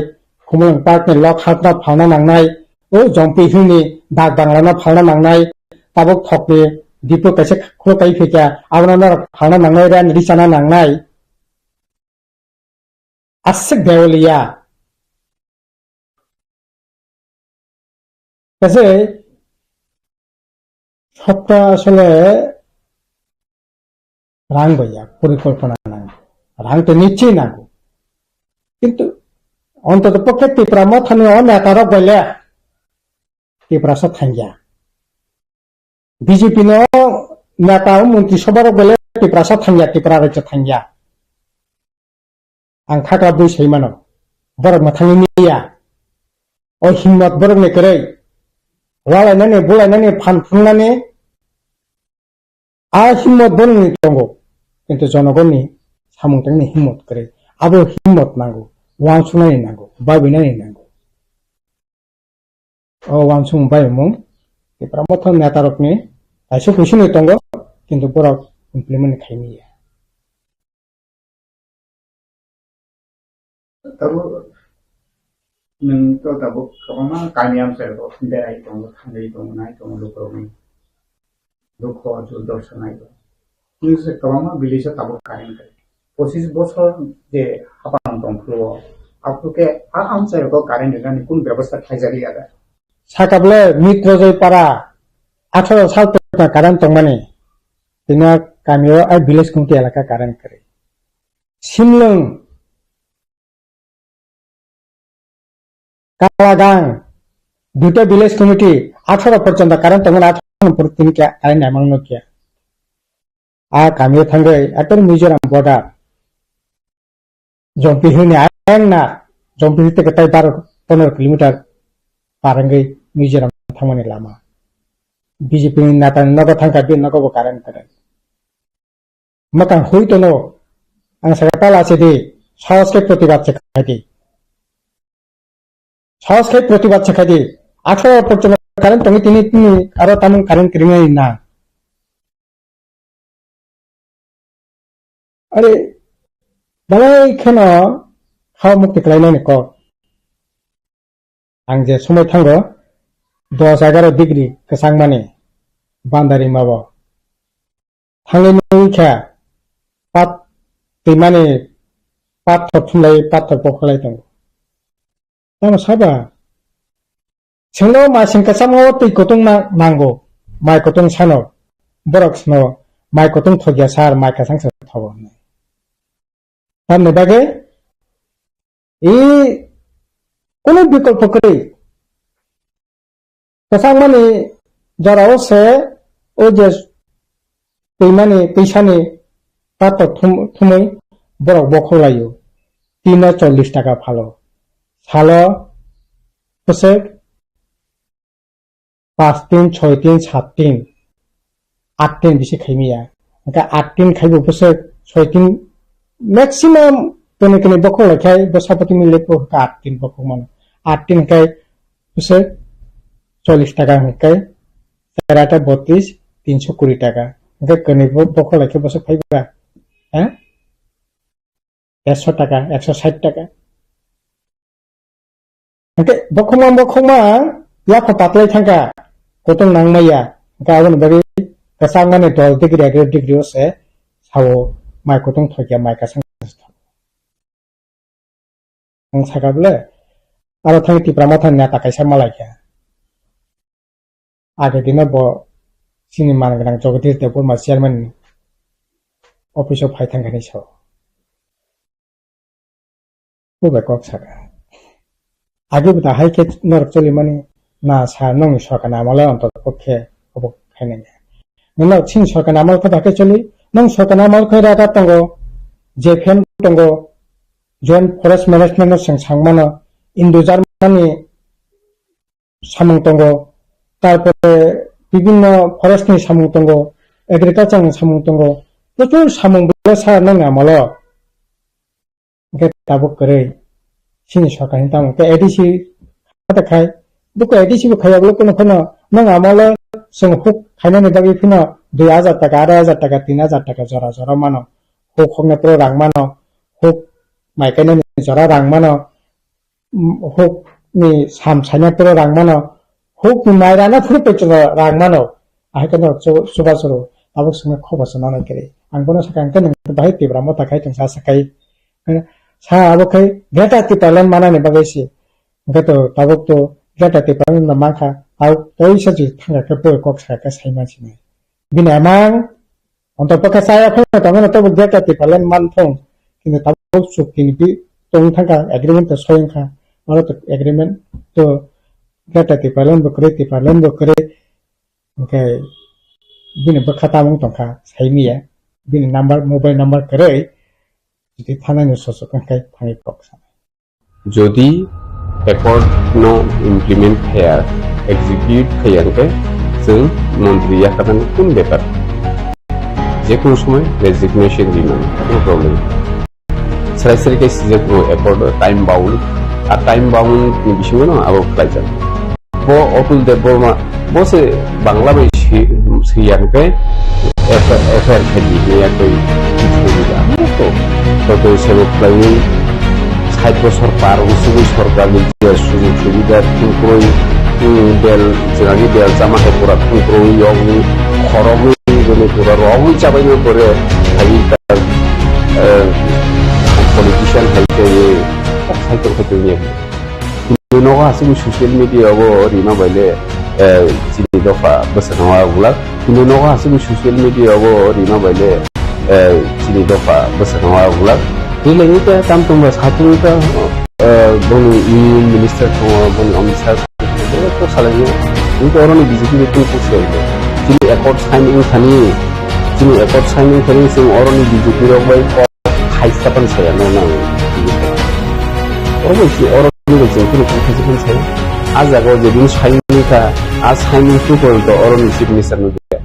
Khumulwng Park ni lok hatno phalna nangnai, O jompi hwnwi dak banglano phalna nangnai, tabuk thokni dipo kaisa khulok kai phikya, abono norok phalna nangnai, ren richana nangnai. Aswk dewaliya. Kaisa sopta asole rang bai ya, porikolpona nango. Rang to nichoi nango. Kintu ontoto pokhe Tipra Mothani o neta rok bai le Tiprasa thangya. B J P no neta o montri sobha rok bai le Tiprasa thangya, Tipra rajyo thangya. Ang khakla bui sai mano. Borok mwthangwi miya. O himmot borokni kwrwi. Walainani, bulainani, phan phungnani. A himmot borokni tongo. Kintu jonogonni samung tangni himmot kwrwi. Abo himmot nango. Wansuknani nango. Babinani nango. O wansukmung bai mung Tipra Motha neta rokni kaisa kuisini tongo, kintu borok implement khaimaya. Tabuk nwng to tabuk kwbangma kami amchai rok berai tongo, thangwi tongo, nai tongo lukurokni. Dukho, durdorsha nai tongo. Nwng se kwbangma village o tabuk current kwrwi. Pochis bosor je hapang tong phuru o, aphuru khe a amchai rok current rwnani kun bebostha khlaijak liya da? Sakable Mitro Joy para atharo sal tokna current tongmani. Tini kami o a village committee elaka current kwrwi. Simlwng Kalagang, duita village committee, atharo porjonto current tongmani, atharo porjonto tini khe current naimang nukya. A kamio thangwi, ekdom Mizoram border. Jompi hini ayang na, Jompi hini teke tai baro pondro kilometer par wngwi Mizoram thangmani lama. B J P ni neta ni nogo thangkha, bini nogo bo current kwrwi. Mwkang hui tono, ang saka tala se di, sahos khe protibad se khai di. Sahos khe protibad se khai di. Atharo porjonto current tongwi tini tini aro tamung current kwrwngwi na. Are, balai kheno kha mukti khlainani kok. Ang je somoi thango, dos egaro degree kwchangmani bandari mabo. Thangwi nukha, pat twimani pathor thumlai, pathor pokhlai tongo. Tamo saba? Sengno masing kwchangma o twi kutung na-, nango. Mai kutung sano. Borok sano mai kutung thokya sar, mai kwchang se thogo. Tamni bagwi i kunu bikolpo kwrwi. Kwchangmani jorao se o je twimani twisani pato thum-, thumwi borok bokhok laio. Tino chollish taka phalo. Salo bwswk pas tin, soi tin, sat tin, at tin bisi khaimaya. Hwnkhe at tin khaibo bwswk soi tin maximum kene kene bokhok laikhai bwsapoti ni lepo hwnkhe at tin bokhok mano. At tin khai bwswk chollish taka hwnkhe char ata botris, tinso kuri taka. Hwnkhe kene bo-, bokhok laikhe bwswk phaiba? Ha? Ekso taka, ekso sait taka. Hwnkhe bokhokma bokhokma yapha patlai thangkha, kutung nangmaya. Hwnkhe aboni bagwi kwchangmani dol degree, egaro degree o se sao mai kutung thokya, mai kwchang. Ang saka bole, aro thang Tipra Motha ni neta kaisa malaikha. Age dino bo chini man gwnang Jagadish Debbarma chairman ni office o phai thangkha hinwi sao. Bo bai kok saka. Age bo da hai khe norok cholimani na sa nongni sorkar ni amolo onto pokhe obo khainai. Nino chini sorkar ni amol khe ba khe choli, nong sorkar ni amol khe raga tongo, J F M tongo, Joint Forest Management no chwng sangmano, Indo Germany samung tongo, tarpore bibinno forest ni samung tongo, agriculture ni samung tongo, prochur samung bole sa nang amolo. Hwnkhe tabuk kwrwi, chini sorkar ni tamo khe A D C kha ta khai, buko A D C bo khaiya bole kono phano nang amolo chwng huk khainani bagwi phano dui hajar taka, arai hajar taka, tin hajar taka jora jora mano, huk hokna pro rang mano, huk mai kainani jora rang mano, huk ni sam saina pro rang mano, Huk ni mairana phuru pechalo rang mano. Ahai khe no chu-, chubachu rw. Tabuk swngna khobo se nanai kwrwi. Ang bono sakha, ang khe nwng bahai Tipra Motha khai tong sa sakai. Sa abo khai Greater Tipraland manani bagwi se. Hwnkhe to tabuk to Greater Tipraland no mankha. Tabuk teisa je thangkha khe bo kok sakha khe sai mansinai. Bini amang Ontok bwkha chaya phano tongmano tabuk Greater Tipraland manthung. Kintu tabuk chukti ni bi tong thangkha, agreement to soyang kha. Oro to agreement to Greater Tipraland bo kwrwi, Tipraland bo kwrwi. Hwnkhe bini bwkha tamung tongkha, saimiya. Bini number, mobile number kwrwi. Jodi thanai no sosok wngkhe thangwi kok sanai. Jodi accord no implement khaya, execute khaya hwnkhe chwng montri yakarnani kun bepar. Jekunu somoi resignation rimani, no problem. Srai srai khe sijak rw accord o time bound, a time bound ni bisingo no abo khlaijak. Bo Atul Debbarma, bo se Bangla bai si-, siyang khe F I R khe di ya koi. To, to, to, sebo khlaiwi sait bosor par wng sugui sorkar ni je sujug subida thung kroi, hmm, bel, jwnagi bel chama hai pura thung kroi, yogwi khorogwi, bini pura rogwi chabaino pore, hai ta, eh, politician hai khe, sai tong khe tong ya. Nogo aswk social media o rima bai le, eh, chini dopha bwswk nangma wngla. Kintu nogo aswk social media o rima bai le, eh, chini dopha bwswk nangma wngla. Rilai ni ta tam tong ba satung ta, eh, boni union minister tongo, boni Amit Shah tongo, to salai ni. Kintu oro ni B J P ni tong kuk se. Chini accord sign wng thani, chini accord sign wng thani chwng oro ni B J P rok bai khaisa pan saya no nang. Oro bai si oro ni bai chwng kunu kunu khaisa pan saya. A jaga o jedin sign ni kha, a sign ni tu ko to oro ni chief minister no dia.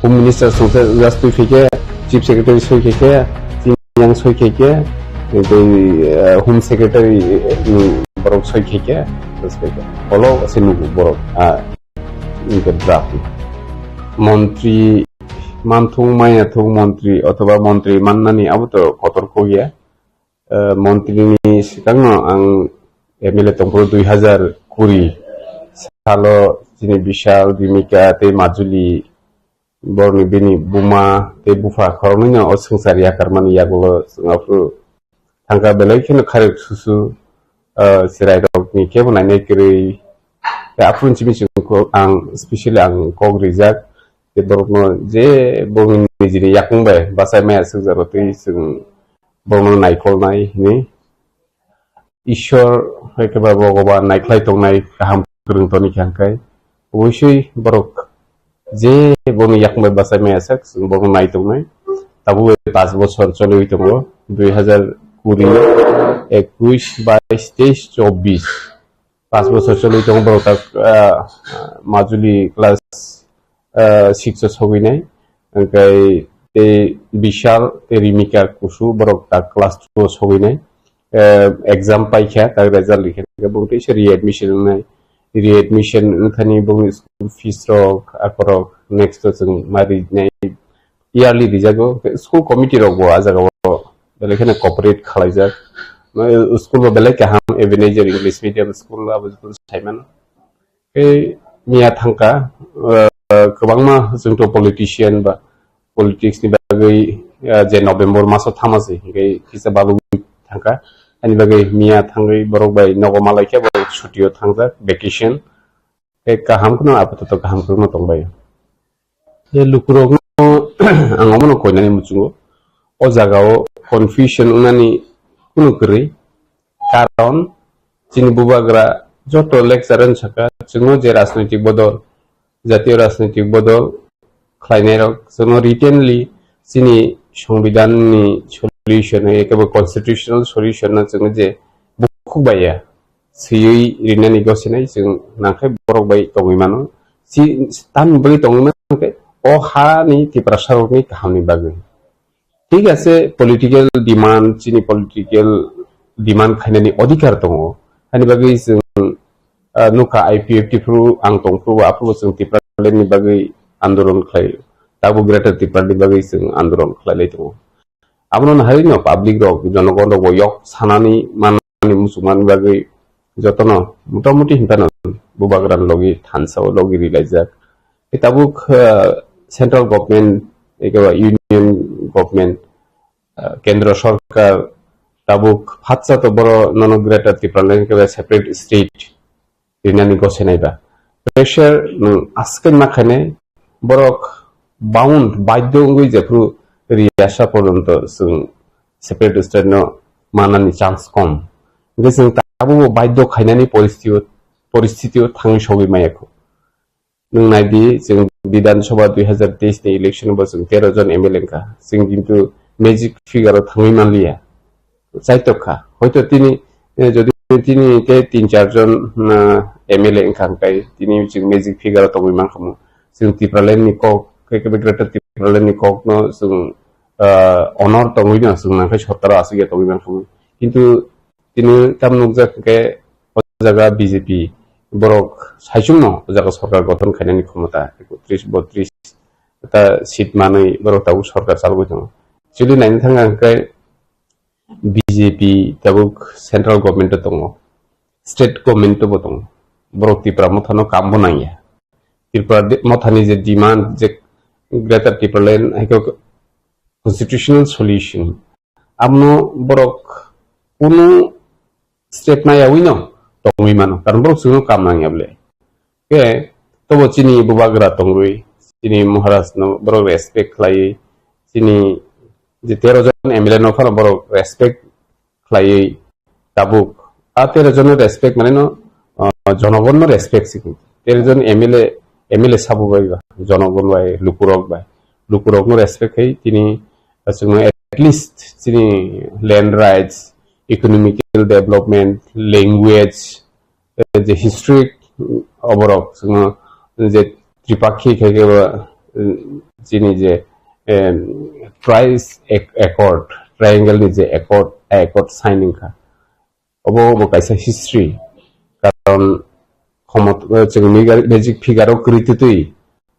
Home minister song se just tu phike, chief secretary soi phike, yang soi phike, tei, eh, home secretary ni borok soi phike, terus phike. Olo se nugu borok, ah, ini ke draft. Montri manthung maya thung montri othoba montri mannani abo to kotor kok ya. Eh, montri ni swkang no ang M L A tongphuru dui hazar kuri salo chini Bishal, Rimika tei Majuli borni bini buma tei bupha khoroknwi no o swngchar yakarmani yagulo chwng aphuru thangkha belai kheno kharwi susu, eh, chwrairokni kebo nainai kwrwi. Tei aphuru simi chwng ko-, ang specially ang kok rijak. Tei borokno je borokni nijini yakung bai bachai maya swkjak rw twi chwng borokno naikolnai hwnwi Ishwar hai khe ba Bhogoban naikhlai tongnai kaham kwrwng toni kha hwnkhe obosoi borok je borokni yakung bai bachai maya sak chwng borokno nai tongnai. Tabuk bai paanch bochor choliwi tongo, dui hazar kuri, ekush, bais, teis, chobbish. Paanch bochor choliwi tongo borok tak, ah, Majuli class, ah, six o sogwi nai. Hwnkhe tei Bishal tei Rimika Kusu borok tak class two o sogwi nai. Eh, exam paikha, tak result rikha, bumtwi se readmission wngnai. Readmission wngthani bumni school fees rok, akorok next o chwng ma rinai. Yearly rijago, school committee rok bo a jaga o belai kheno cooperate khwlaijak. School bo belai kaham, Ebenezer English Medium School abo school saimano. Tei miya thangkha, uh, kwbangma chwngto politician ba politics ni bagwi, uh, je November maso thama se hwnkhe kisa balugwi thangkha. Ani bagwi miya thangwi borok bai nogo malaikhe borok chuti o thangjak, vacation. Tei kaham kheno apatot kaham kheno tongbai. Je lukurokno ang omono koinani muchungo. O jagao confusion wngnani kunu kwrwi. Karon chini bubagra joto lecture wng sakha, chwngno je rajnoitik bodol, jatiyo rajnoitik bodol khlainairok chwngno writtenly chini songbidanni solution, ekebo constitutional solution no chwngno je bukhuk baiya swiwi rinani gosinai chwng nangkhe borok bai tongwi mano. Chi-, tamni bagwi tongwi mano khe o hani Tiprasa rokni kahamni bagwi. Thik ase, political demand, chini political demand khainani odhikar tongo. Hani bagwi chwng, ah, nukha I P F T phuru ang tongphuru, aphuru chwng Tipraland ni bagwi andolon khlai, tabuk Greater Tipraland ni bagwi chwng andolon khlailai tongo. Abono naharwi no public rok, jonogon rok bo yok sanani man ani muchungmani bagwi jotono motamuti hinphano Bubagra logi thansa o logi rilaijak. Tabuk, ah, central government, eke ba union government, ah, kendro sorkar tabuk phatsa to boro nono Greater Tipraland eke ba separate state rinani gosenai ba. Pressure nwng aswk ma khainai borok bound, badhyo wngwi jephru riyasa porjonto chwng separate state no manani chance kom. Hwnkhe chwng tabukbo badhyo khainani poristitio, poristitio thangwi sogwi maya kho. Nwng naidi, chwng Bidhan Sabha dui hazar teis ni election bo chwng tero jon M L A wngkha. Chwng kintu magic figure o thangwi manliya. Chaitok kha. Hoito tini, eh, jodi tini te tin char jon, ah, M L A wngkha hwnkhe tini chwng magic figure o tongwi mankha mo. Chwng Tipraland ni kok, khe khe Greater Tipraland ni kok no chwng, ah, honor tongwi no chwng nangkhe sorkar o aswk ya tongwi mankha mo. Kintu tini tam nukjak hwnkhe o jaga B J P borok saichung no o jaga sorkar gothon khainani khomota ekotris botris ta seat manwi borok tabuk sorkar chalogwi tongo. Chwli naina thangkha hwnkhe B J P tabuk central government o tongo, state government o bo tongo. Borok Tipra Motha no kam bo nangya. Tipra de-, Motha ni je demand je Greater Tipraland hai khe constitutional solution, abono borok kunu step nayawi no tongwi mano, karon borok chwngno kam nangya bole. Khe tobo chini bubagra tongwi, chini Maharaj no borok respect khlaiwi, chini je tero jon M L A no phano borok respect khlaiwi tabuk. A tero jon no respect mane no, ah, jonogon no respect siko. Tero jon M L A, M L A sabo bai ba, jonogon bai, lukurok bai. Lukurok no respect khai tini, ah, chwngno at least chini land rights, economical development, language, eh, je history, mm, oborok chwngno je Tripakhi khai khe ba, mm, chini je, em, Trice Ac-, Accord, Triangle ni je Accord, a Accord sign wngkha. Obo bo kaisa history. Karon khomot-, eh, chwng migar-, magic figure o kwrwi twtwi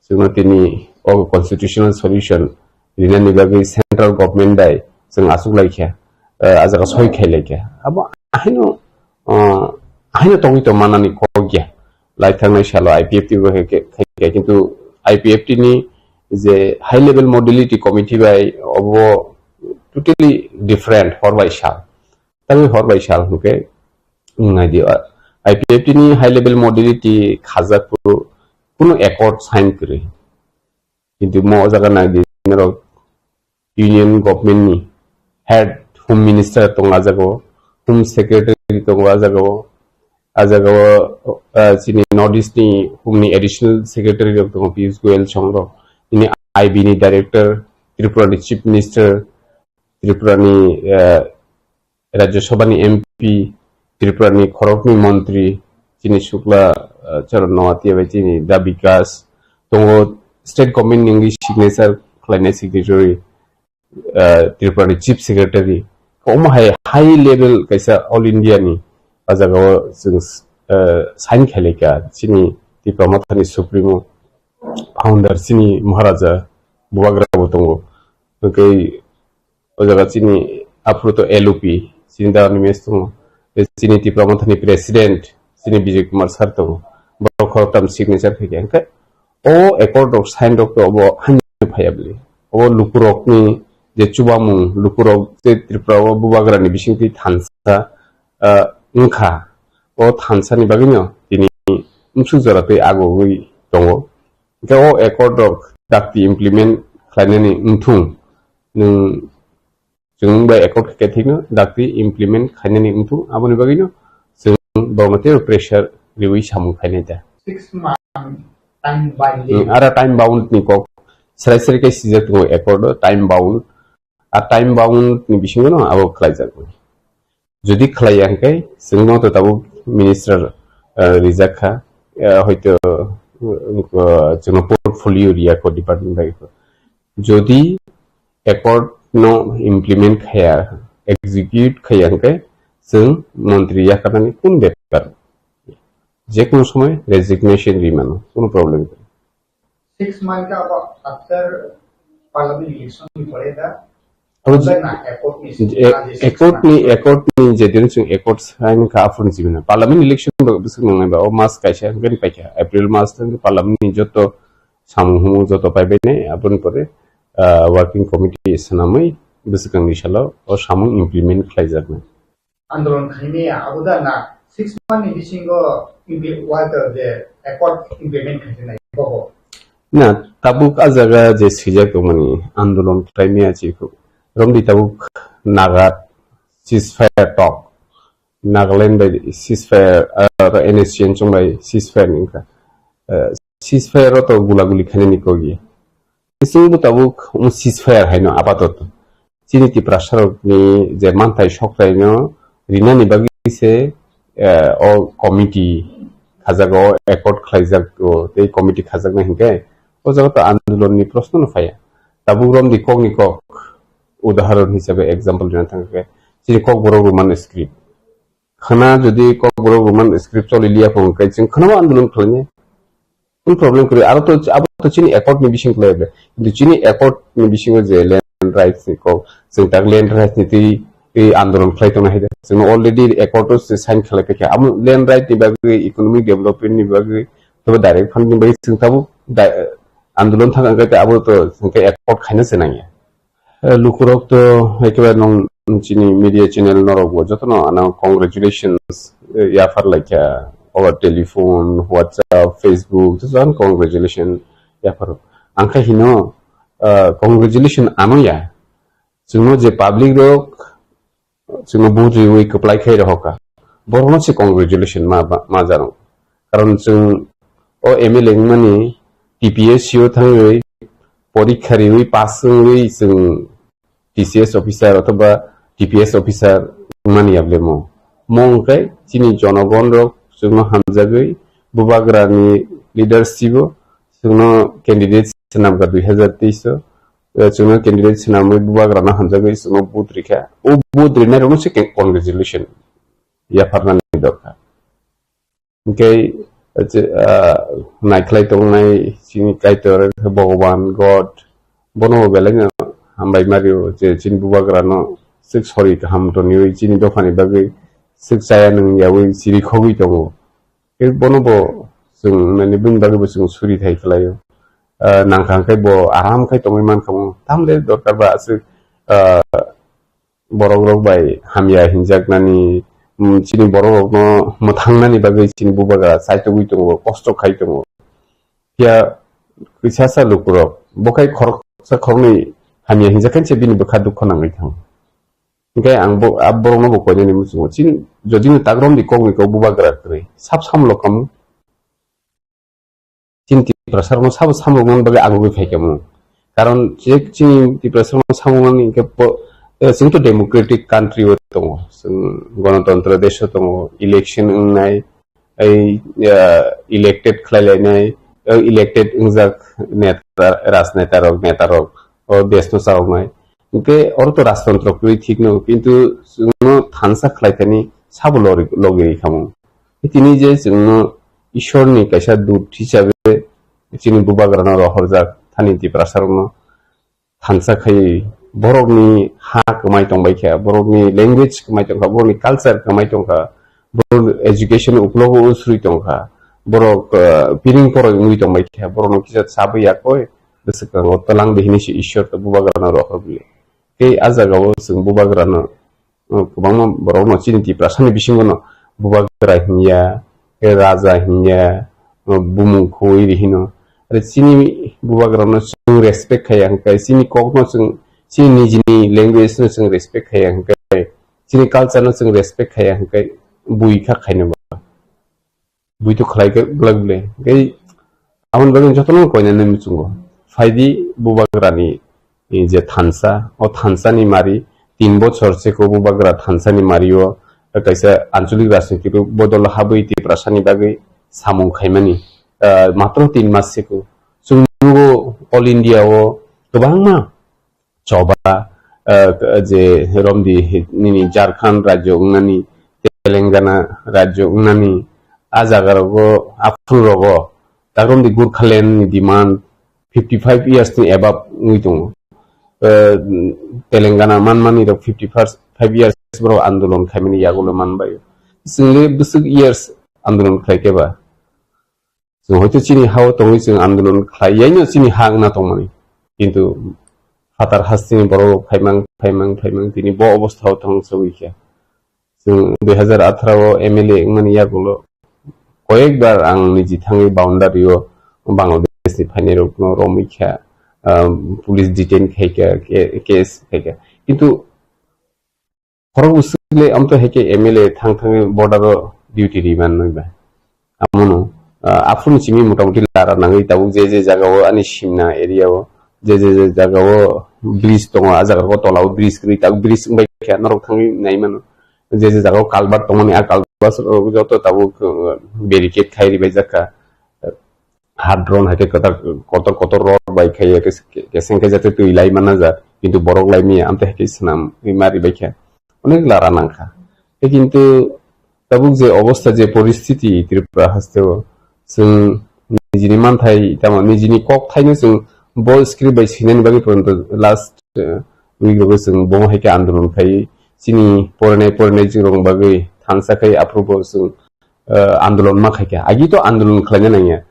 chwngno tini o constitutional solution rinani bagwi central government bai chwng achuk lai kha, eh, a jaga soi khai lai kha. Abo haino, eh, haino tongwi tong manani kok ya. Lai thangnai salo I P F T bo khai kha, kintu I P F T ni je high level modality committee bai obo totally different hor bai sal. Tangwi hor bai sal hwnkhe, wng nai di, I P F T ni high level modality khajak phuru kunu accord sign kwrwi. Kintu mo o jaga nai di, norok Union Government ni head Home Minister tongo a jaga o, Home Secretary tongo a jaga o, a jaga o, ah, chini North East ni Home ni Additional Secretary rok tongo, Piyush Goyal song rok, chini I B ni Director, Tripura ni Chief Minister, Tripura ni, ah, Rajya Sabha ni M P, Tripura ni khoroknwi montri, chini Shukla, ah, Charan Noatia bai chini Da Bikas tongo, state government ni wngwi signature khlainai signatory, ah, Tripura ni Chief Secretary. Omo hai high level kaisa All India ni a jaga o chwng, ah, sign khailai kha chini Tipra Motha ni Supremo, founder chini Maharaja Bubagra bo tongo. Hwnkhe o jaga chini aphuru to L O P, chini da Animesh tongo. Tei chini Tipra Mothani president, chini Bijay Kumar sir tongo. Borok khoroktham signature khaikha. Hwnkhe o accord rok sign rok to obo haino phaiya bwlwi. Obo lukurokni je chubamung, lukurok je Tripura o bubagrani bisingtwi thansa, ah, wngkha. O thansani bagwino tini bwswk jora twi agogwi tongo. Hwnkhe o accord rok dakti implement khlainani wngthung. Nwng chwng bai accord khe thikno dakti implement khainani wngthung, aboni bagwino chwng borokno teibo pressure riwi samung khainai da. Six month time by Hmm, ara time bound ni kok serai serai khe sijak tongo accord o time bound. A time bound ni bisingo no abo khlaijak. Jodi khlaiya hwnkhe chwngno to tabuk minister, eh, rijak kha, eh, hoito, eh, chwngno portfolio riya kho department bai kho. Jodi accord no implement khaya, execute khaya hwnkhe chwng montri yakarnani kun bepar. Je kono somoy resignation ri mano, kono problem kwrwi. Six month ka abo after parliament election ni pore da? Accord ni, accord ni je din chwng accord sign kha aphuru ni simi na. Parliament election bo bwswk nangnai ba, o mas kaisa hwnkhe paikha. April mas hwnkhe parliament ni joto samung humung joto paibai nai, aboni pore, ah, working committee swnamwi bwswkangni salo o samung implement khlaijaknai. Andolon khaimaya abo da na six month ni bisingo impli-, what, uh, the accord implement khaijak nai bobo? Na, tabuk a jaga je swijak tongmani andolon khlaimaya chikho. Romdi tabuk Naga ceasefire talk. Nagaland bai ceasefire, ah, N S C N chwng bai ceasefire ni wngkha. Ah, ceasefire o to gula guli khainani kok ya. Chwng bo tabuk um ceasefire haino apatoto. Chini Tiprasa rokni je manthai sokrai no rinani bagwi se, eh, o committee khajago, o accord khlaijak o, tei committee khajaknai hinkhe o jaga to andolon ni proshno no phaiya. Tabuk romdi kok ni kok udahoron hisabe example rina thangkhe chini Kokborok Roman script. Khana jodi Kokborok Roman script choli liya phone kai chwng khana andolon khlainai. Kunu problem kwrwi. Aro to, abo to chini accord ni bising khlai ble. Kintu chini accord ni bisingo je land rights ni kok, chwng tak land rights ni twi, twi andolon khlai tongna hai de. Chwng already accord o se sign khlai paikha. Amo land right ni bagwi, economic development ni bagwi, tobo direct funding bagwi chwng tabuk da-, andolon thang khe abo to chwng khe accord khaina se nangya. Eh, lukurok to ekebai nong chini media channel norok bo jotono ano congratulations, eh, yaphar laikha, over telephone, WhatsApp, Facebook, jotono congratulation yaphar. Angkha hino, eh, congratulation ano ya. Chwngno je public rok chwngno vote riwi kwplai khai rohoka. Borokno se congratulation ma, ma, ma jano. Karon chwng o M L A wngmani T P S C o thangwi porikha riwi pass wngwi chwng T C S officer othoba T P S officer wngmani yablemo. Mo wngkhe chini jonogon rok chwngno hamjagwi bubagrani leadership o chwngno candidate swnamkha dui hazar teis o, eh, chwngno candidate swnamwi bubagrano hamjagwi chwngno vote rikha. O vote rinai rokno se ke-, congratulation yapharnani dorkar. Hingke, ah, naikhlai tongnai chini Kaitor, Bhogoban, God, bono bo belai no hambai mario, je chini bubagra no swk sori kaham toniwi, chini dophani bagwi swk chaya nung yawi chiri khogwi tongo. Khe bono bo chwng, mane, bini bagwi bo chwng suri thai khlaio. Ah, nangkha hwnkhe bo aram khai tongwi mankha mo. Tamle dorkar ba aswk, ah, borok rok bai hamya hinjaknani, mm, chini borok rokno mwthangnani bagwi chini bubagra chaitugwi tongo, kosto khai tongo. Phiya kisa sa lukurok, bo khai khoroksa khoroknwi hamya hinjak khe bini bwkha dukho nangwi thango. Hinkhe ang bo, a borokno bo koinani muchungo. Chini jodi no tak romdi kokni kok bubagra kwrwi, sab samlo kamu. Chini Tiprasa rokno sabo samung mani bagwi agugwi phaikha mung. Karon je chini Tiprasa rokno samung mani hinkhe po-, eh, chwng to democratic country o tongo, chwng gonotontro desh o tongo, election wngnai, ei, eh, elected khlai lainai, eh, elected wngjak neta, rajneta rok, neta rok, o desh no chawknai. Hinkhe oro to rajtontro kwrwi thik no, kintu chwngno thansa khlai thani sabo logri-, logiri kha mung. Tini je chwngno Ishwarni kaisa dut hisabe chini bubagrano rohorjak thani Tiprasarokno thansa khai borokni ha kwmai tongbai kha, borokni language kwmai tongkha, borokni culture kwmai tongkha, borok education uklogo usrwi tongkha, borok, eh, piring poroi wngwi tongbai kha, borokno kisa chabwi yakoi bwswkango twlang di hinwi se Ishwar to bubagrano rohor bili. Tei a jagao chwng bubagrano, uh, kwbangma borokno chini Tiprasani bisingono bubagra hinya, tei raja hinya, uh, bumung khoi ri hino. Are chini bubagrano chwng respect khaiya hwnkhe, chini kokno chwng, chini nijini language no chwng respect khaiya hwnkhe, chini culture no chwng respect khaiya hwnkhe, bui kha khaino ba. Bui to khlai khe glak ble. Tei aboni bagwi jotono koinani muchungo. Phaidi bubagrani, eh, je thansa, o thansani mari tin bochor seko bubagra thansani mario kaisa anchalik rajniti bodol habwi Tiprasani bagwi samung khaimani, ah, matro tin mas seko. Chwng nugo all India o kwbangma choba, eh, je romdi nini Jharkhand rajyo wngnani, Telangana rajyo wngnani, a jaga rogo, aphuru rogo, tak romdi Gurkhaland ni demand fifty five years ni above wngwi tongo. eh, Telangana manmani rok fifty first five years borok andolon khaimani yagulo manbai. Chwngli bwswk years andolon khlai khe ba? Chwng hoito chini hao tongwi chwng andolon khlai yaino chini ha wngna tongmani. Kintu phatar hasteni borok phaimang, phaimang, phaimang tini bo obostha o thang sogwi khe. Chwng dui hazar atharo o M L A wngmani yagulo koyekbar ang niji thangwi boundary o Bangladesh ni phainai rokno romwi kha, um, police detain khai kha, ke-, case khai kha. Kintu khorok bwswk le amto hai khe M L A thang thangwi border o duty ri man nai ba. Amono, ah, aphuru simi motamuti lara nangwi tabuk je je jaga o ani simna area o, je je je jaga o bridge tongo, a jaga o tola o bridge kwrwi, tabuk bridge wngbai khe norok thangwi nai mano. Je je jaga o culvert tongmani, a culvert rok joto tabuk, uh, barricade khai ribai jak kha. Hard drawn hai khe kotor, kotor, kotor rod bai khai, ke-, ke-, keseng khe jate twi lai mana jak, kintu borok lai maya, amte hai khe swnam wi ma ribai kha. Onek lara nang kha. Tei kintu tabuk je obostha, je poristiti Tripura haste o, chwng nijini manthai, tamo nijini kok thaino chwng bo script bai swinani bagwi porinto last, eh, week rogo chwng bomo hai khe andolon khai chini porinai, porinai chwng rok bagwi thansa khai aphuru bo chwng, eh, andolon ma khai kha. Agi to andolon khlaina nangya.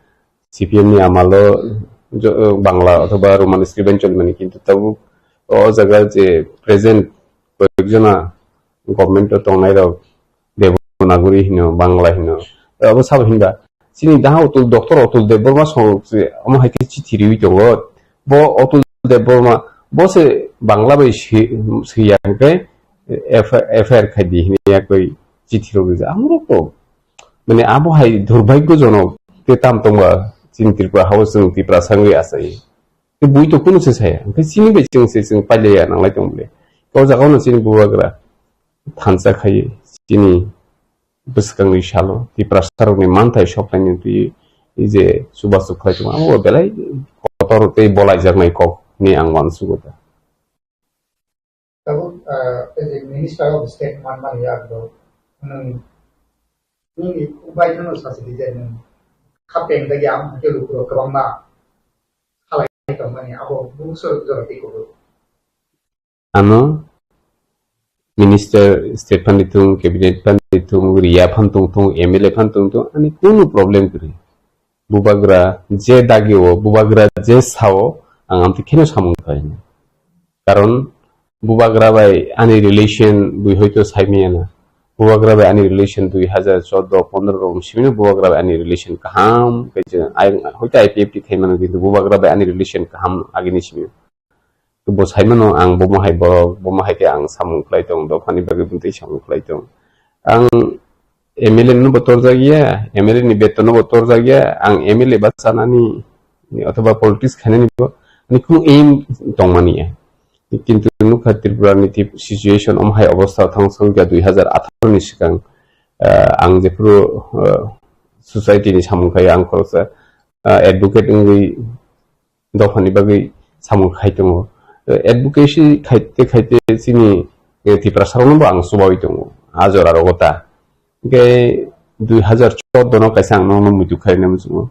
C P M ni amalo jo-, eh, Bangla othoba Roman script bai choli mani, kintu tabuk o jaga je present koyekjona government o tongnai rok Devanagari hino, Bangla hino. Abo sabo hinba. Chini daha Atul, Doctor Atul Debbarma song se, omo hai khe chithi riwi tongo. Bo Atul Debbarma, bo se Bangla bai si, siya hwnkhe F-, F I R khai di hini yakoi chithi rok rijak. Amrok to, mane abo hai durbhagyojonok te tam tongba chini Tripura hao chwng Tiprasa wngwi achai. Te bui to kunu se saya. Hwnkhe chini bai chwng se chwng pailaiya nanglai tong bole. O jaga no chini bubagra thansa khai chini bwskangni salo Tiprasarokni manthai soklaini twi je chubachu khlai tongo, amo belai kotor tei bolaijaknai kok hinwi ang uansugo da. Tabuk, ah, tei je Minister of State manmani yak do, nwng, nwng ubai no sasi di je nwng khapeng dagi ang hake lukurok kwbangma khalai tongmani abo bungso jora tei kubur. Ano Minister State phan di thung, Cabinet phan di thung, Riya phan tong thung, M L A phan tong thung, ani kunu problem kwrwi. Bubagra je dagi o, bubagra je sao, ang amtwi kheno samung khlaina. Karon bubagra bai ani relation bui hoito saimaya na. Bubagra bai ani relation dui hazar chordo pondro rom simino bubagra bai ani relation kaham, kaisa ai hoito I P F T khaimano, kintu bubagra bai ani relation kaham agini simino. Bo saimano ang bomo hai borok, bomo hai khe ang samung khlai tong, dophani bagwi bwtwi samung khlai tong. Ang M L A no bo torjak ya, M L A ni beton no bo torjak ya, ang M L A ba chanani othoba politics khainani bo ani kunu aim tongmani ya. Kintu nukha Tripura ni tip-, situation omo hai obostha thang song kha dui hazar atharo ni swkang, ah, ang jephuru, ah, society ni samung khlai ang khoroksa, ah, advocate wngwi dophani bagwi samung khai tongo. Eh, advocacy khaite khaite chini, eh, Tiprasarokno bo ang chubaui tongo, a jora rogo ta. Hwnkhe dui hazar chordo no kaisa ang nono muitu khaina muchungo.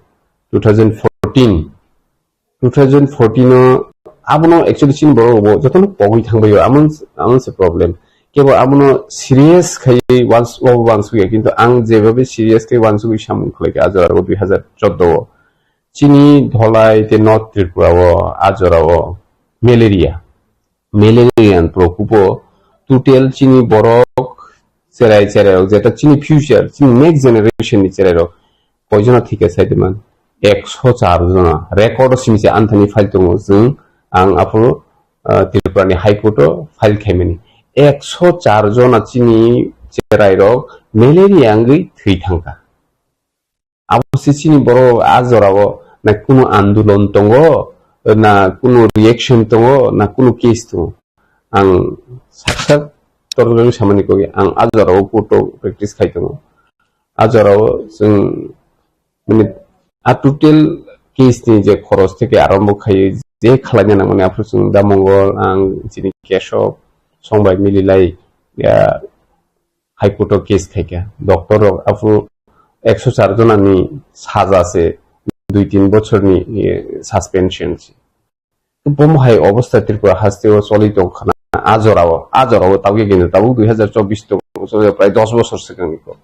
Two thousand fourteen, two thousand fourteen o abono actually chini borok bo jotono pogwi thangbaio, amon, amon se problem. Kebo abono serious khaiwi wans-, wabo wansukya, kintu ang jebabe serious khe wansugwi samung khlaikha a jora rogo dui hazar chordo o. Chini Dholai tei North Tripura o, a jora o malaria, malaria ni prokopo total chini borok cherai cherai rok, jeta chini future, chini next generation ni cherai rok koijono thika sai diman? Ekso char jona. Record o simi se anthani file tongo chwng, ang aphuru, ah, Tripura ni High Court o file khaimani. Ekso char jona chini cherai rok malaria wngwi thwi thangkha. Abo se chini borok a jorao na kunu andolon tongo, na kunu reaction tongo, na kunu case tongo. Ang sak sak torjorani samani kogwi ang a jorao court o practice khai tongo. A jorao chwng, mane, a total case ni je khoros theke arombo khai je khwlaina nangmani aphuru chwng da Mongol, ang chini Keshob, Songbai mililai, ya, High Court o case khaikha. Doctor rok aphuru ekso char jonani saja se dui tin bochorni, eh, suspension se. bomo hai obostha Tripura hasteo choli tong khana a jorao, a jorao tabuk khe tabuk dui hazar chobbish to prai dos bosor swkangni ko.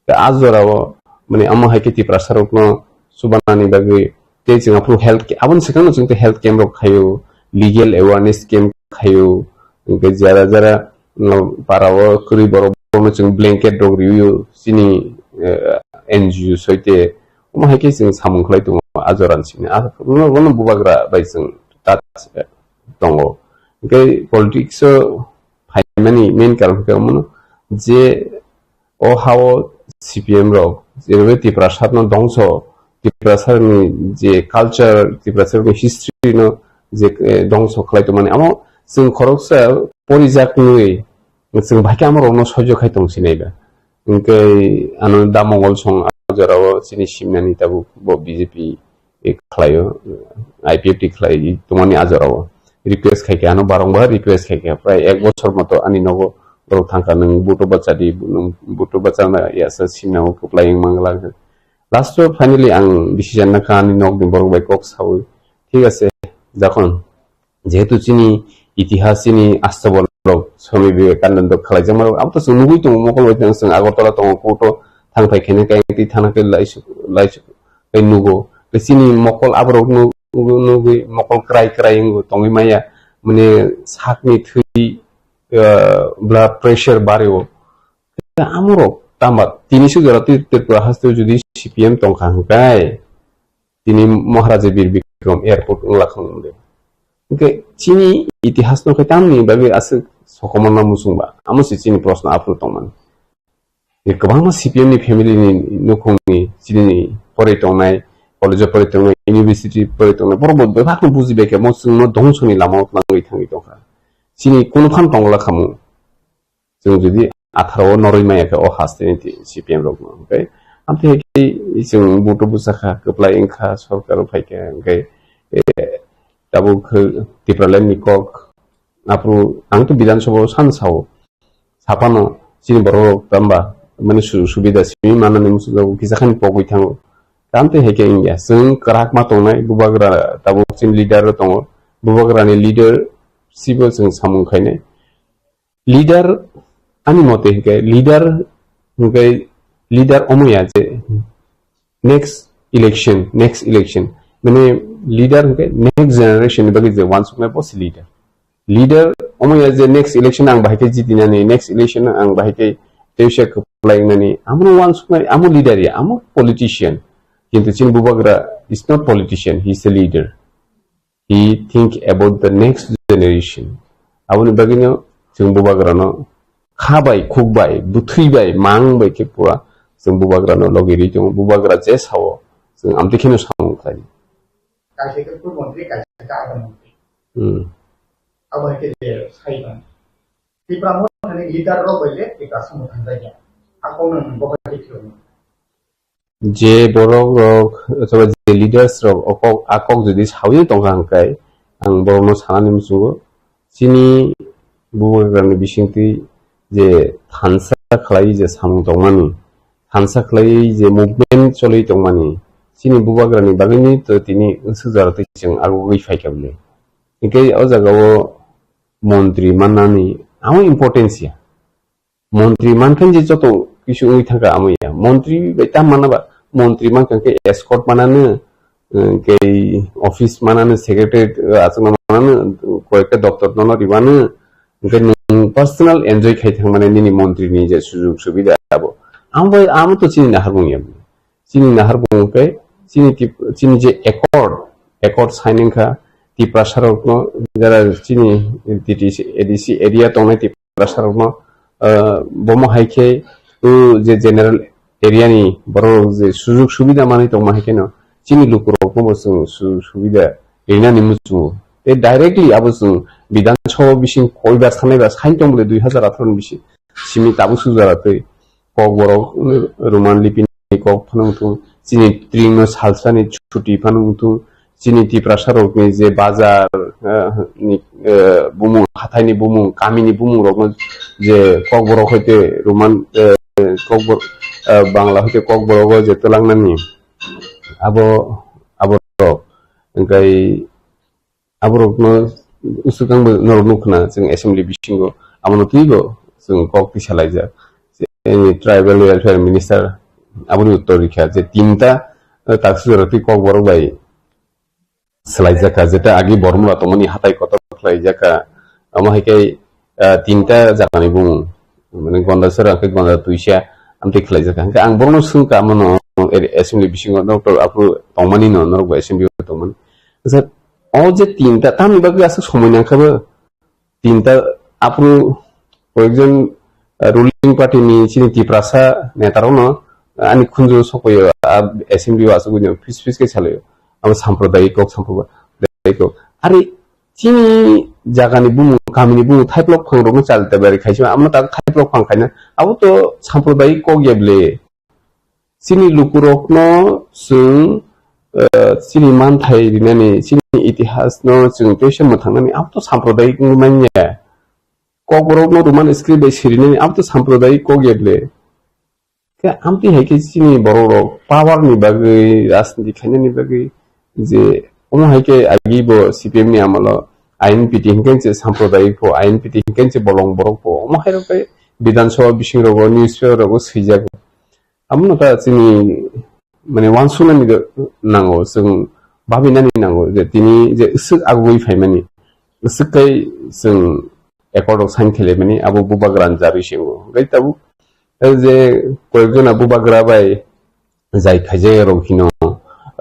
Tei a jorao mane amo hai khe Tiprasa rokno chubanani bagwi tei chwng aphuru health ca-, aboni swkangno chwng tei health camp rok khaio, legal awareness camp khaio, hwnkhe jara jara, no, para o kwrwi borok bono chwng blanket rok rwio chini, eh, N G O soite. Omo hai khe chwng samung khlai tongo a jorani simi. A, bono, bono bubagra bai chwng touch, eh, tongo. Hwnkhe politics o phaimani main karon khe omono je o hao C P M rok, jerobe Tiprasa no dongso, Tiprasa ni je culture, Tiprasa ni history no je, eh, dongso khlai tongmani, amo chwng khoroksa porijak nwi chwng bai khe amo rok no soijo khai tong sinai ba. Hwnkhe ano da Mongol song a jorao chini simnani tabuk bo B J P khlaio, I P F T khlai tongmani a jorao. Request khai khe, ano barong bar request khai khe, prai ek bochor moto ani nogo borok thangkha, "Nwng buto bacha di, nwng buto bacha na yasa simna o kwplai wng mangla." Last o finally ang decision nakha ani nokni borok bai kok saui, "Thik ase, jokhon jehetu chini itihas, chini asto borok Swami Vivekananda khlaijakma rok, abo to chwng nugui tongo, mokol bai chwng Agartala tongo, court o thang phai khaina khe twi thana khe laisuk, laisuk tei nugo. Tei chini mokol aborok nu-, nugui mokol krai krai wngo tongwi maya, mane sakni thwi, ah, blood pressure bario. Tei amorok tamba tini suk jora twi Tripura haste jodi C P M tongkha hwnkhe tini Maharaja Bir Bikram airport wngla khang de. Hwnkhe chini itihas no khe tamni bagwi aswk sokomorna muchungba? Amo se chini proshno aphuru tongmani. Je kwbangma C P M ni family ni nukhungni chini pori tongnai, college o pori tongnai, university pori tongnai, borok bo bebakno bujibai khe, mo chwngno dongso ni lama o twlangwi thangwi tongkha. Chini kunu phan tongla khamu. Chwng jodi atharo o norwi maya khe o haste ni ti-, C P M rok no, hwnkhe amtwi hai khe chwng buto bwsakha, kwplai wngkha, sorkar o phaikha, hwnkhe, eh, tabuk khe Tipraland ni kok, aphuru ang to Bidhan Sabha o san sao, saphano chini borok rok tamba mani su-, subida simi manani muchungjago kisa khani pogwi thango. Tamtwi hai khe wngya, chwng kwrak ma tongnai, bubagra tabuk chini leader rok tongo, bubagra ni leader sibo chwng samung khainai. Leader, ani mote hwnkhe leader hwnkhe leader omo ya je next election, next election. Mane leader hwnkhe next generation ni bagwi je wansuknai bo se leader. Leader omo ya je next election ang bahai khe jitinani, next election ang bahai khe teisa kwplainani. Amo wansuknai, amo leader ya, amo politician. Kintu chini bubagra is not politician, he is a leader. He think about the next generation. Aboni bagwino chwng bubagrano kha bai, khuk bai, bwthwi bai, mang bai khe pura chwng bubagrano logi ri tongo. Bubagra je sao, chwng amtwi kheno samung khlai. Kaisa khe Pur Montri, kaisa khe Adha Montri. Hmm. Abo hai khe je sai tong. Tipra Mothani leader rok bai le Tipra Motha thang jaya. Akong nang bo hai khe thwng. Je borok rok, othoba je leaders rok o kok, a kok jodi sawi tongkha hwnkhe, ang borokno sanani muchungo, chini bubagrani bisingtwi je thansa khlai je samung tongmani, thansa khlai je movement choli tongmani, chini bubagrani bagwini to tini wngsugjak twi chwng agugwi phaikha bwle. Hwnkhe o jagao montri mannani amo importance ya. Montri mankha je joto kisu wngwi thangkha amo ya. Montri bai tam mana ba? Montri mankha khe escort manano, eh, kei office manano, secretary, eh, achukna manano, koyekta doptor nono ribano, hwnkhe nwng personal enjoy khai thangmani nini montri ni je sujug subida abo. Amo bai, amo to chini naharmung ya. Chini naharmung khe chini tip-, chini je accord, accord sign wngkha Tiprasa rokno, jara chini T T C, A D C area tongnai Tiprasa rokno, ah, bomo hai khe, o je general area ni borok rok je sujug subida manwi tongma hai kheno chini luku rokno bo chwng sujug subida rinani muchungo. Tei directly abo chwng Bidhan Sabha bising koibar sanai ba sign tong bole dui hazar atharo ni bising simi tabuk sujak twi. Kokborok, Roman lipi ni kok phano wngthung, chini tring no salsa ni chuti phano wngthung, chini Tiprasa rok ni je bazar, eh, ni, eh, bumung, hathai ni bumung, kami ni bumung rok no je Kokborok hoite Roman, eh, Kokbor-, eh, Bangla hoite Kokborok o je twlang nani abo, abo rok. Hwnkhe Aborokno usukangbo norok nukhna chwng assembly bisingo, amono twibo chwng kok tisa laijak. Chini tribal welfare minister aboni uttor rikha je tinta, eh, taksujora twi kokborok bai swlaijak kha, jeta agi bormora tongmani hatai kotor khlaijak kha. Omo hai khe, ah, tinta jagani bumung, mane Gondasora hwnkhe Gonda Tuisa amtwi khlaijak kha. Hwnkhe ang borokno swngkha, amono assembly bisingo doctor aphuru tongmani no, norok bo assembly o tongmani. Acha, o je tinta tamni bagwi aswk somoi nangkha bo, tinta aphuru koyekjon, ah, ruling party ni chini Tiprasa neta rokno, ah, ani khunju sokoyo, ah, assembly o aswk buino phis phis khe salaio. Abo sampradayik kok, sampradayik kok. Are chini jagani bumung, kamini bumung thaiplok phang rokno chal tabari khaisima, amno ta thaiplok phang khaina. Abo to sampradayik kok ya ble. Chini lukurokno chwng, eh, chini manthai rinani, chini itihasno chwng teisa mwthangnani, abo to sampradayik wngwi manya. Kokborokno Roman script bai sirinani, abo to sampradayik kok ya ble. Khe amtwi hai khe chini borokrok power ni bagwi, rajniti khainani bagwi, je omo hai khe agi bo C P M ni amolo I N P T hinkhe se sampradayik pho, I N P T hinkhe se bolong borok pho, omo hai rok tei Bidhan Sabha bising rogo, newspaper rogo swijak. Amo no ta chini, mane, uansuknani do nango, chwng babinani nango je tini je swk agugwi phaimani, swk kai chwng accord rok sign khlaimani, abo bubagra ni jarwi se wngo. Hwnkhe tabuk, eh, je koyekjona bubagra bai jai khaijak rok hino,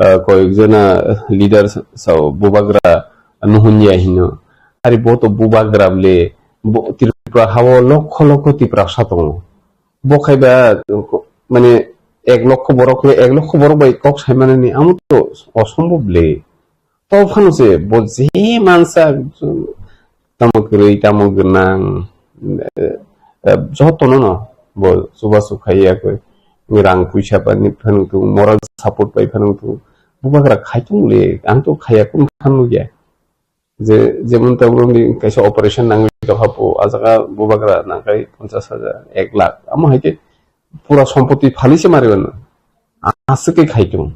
eh, koyekjona leader sa-, sao bubagra nuhunjia hino. Ari bo to bubagra ble, bo Tripura hao lokho lokho Tiprasa tongo. Bo khai ba, mane, ek lokho borok le, ek lokho borok bai kok sai manani, amo to osombob le. To phano se bo je mansa, tamo kwrwi, tamo gwnang, eh, eh, jotono no bo chubachu khai ya koi. Rang puisa bani phano tung, moral support bai phano tung. Bubagra khai tung le, ang to khaiya kun phano ya. Je, jemon tabuk ni kaisa operation nangwi tongkha, bo, ah jaga bubagra nangkhe ponchash hajar, ek lakh. Amo hai khe pura sompoti phali se mari mano. Aswk khe khai tongo.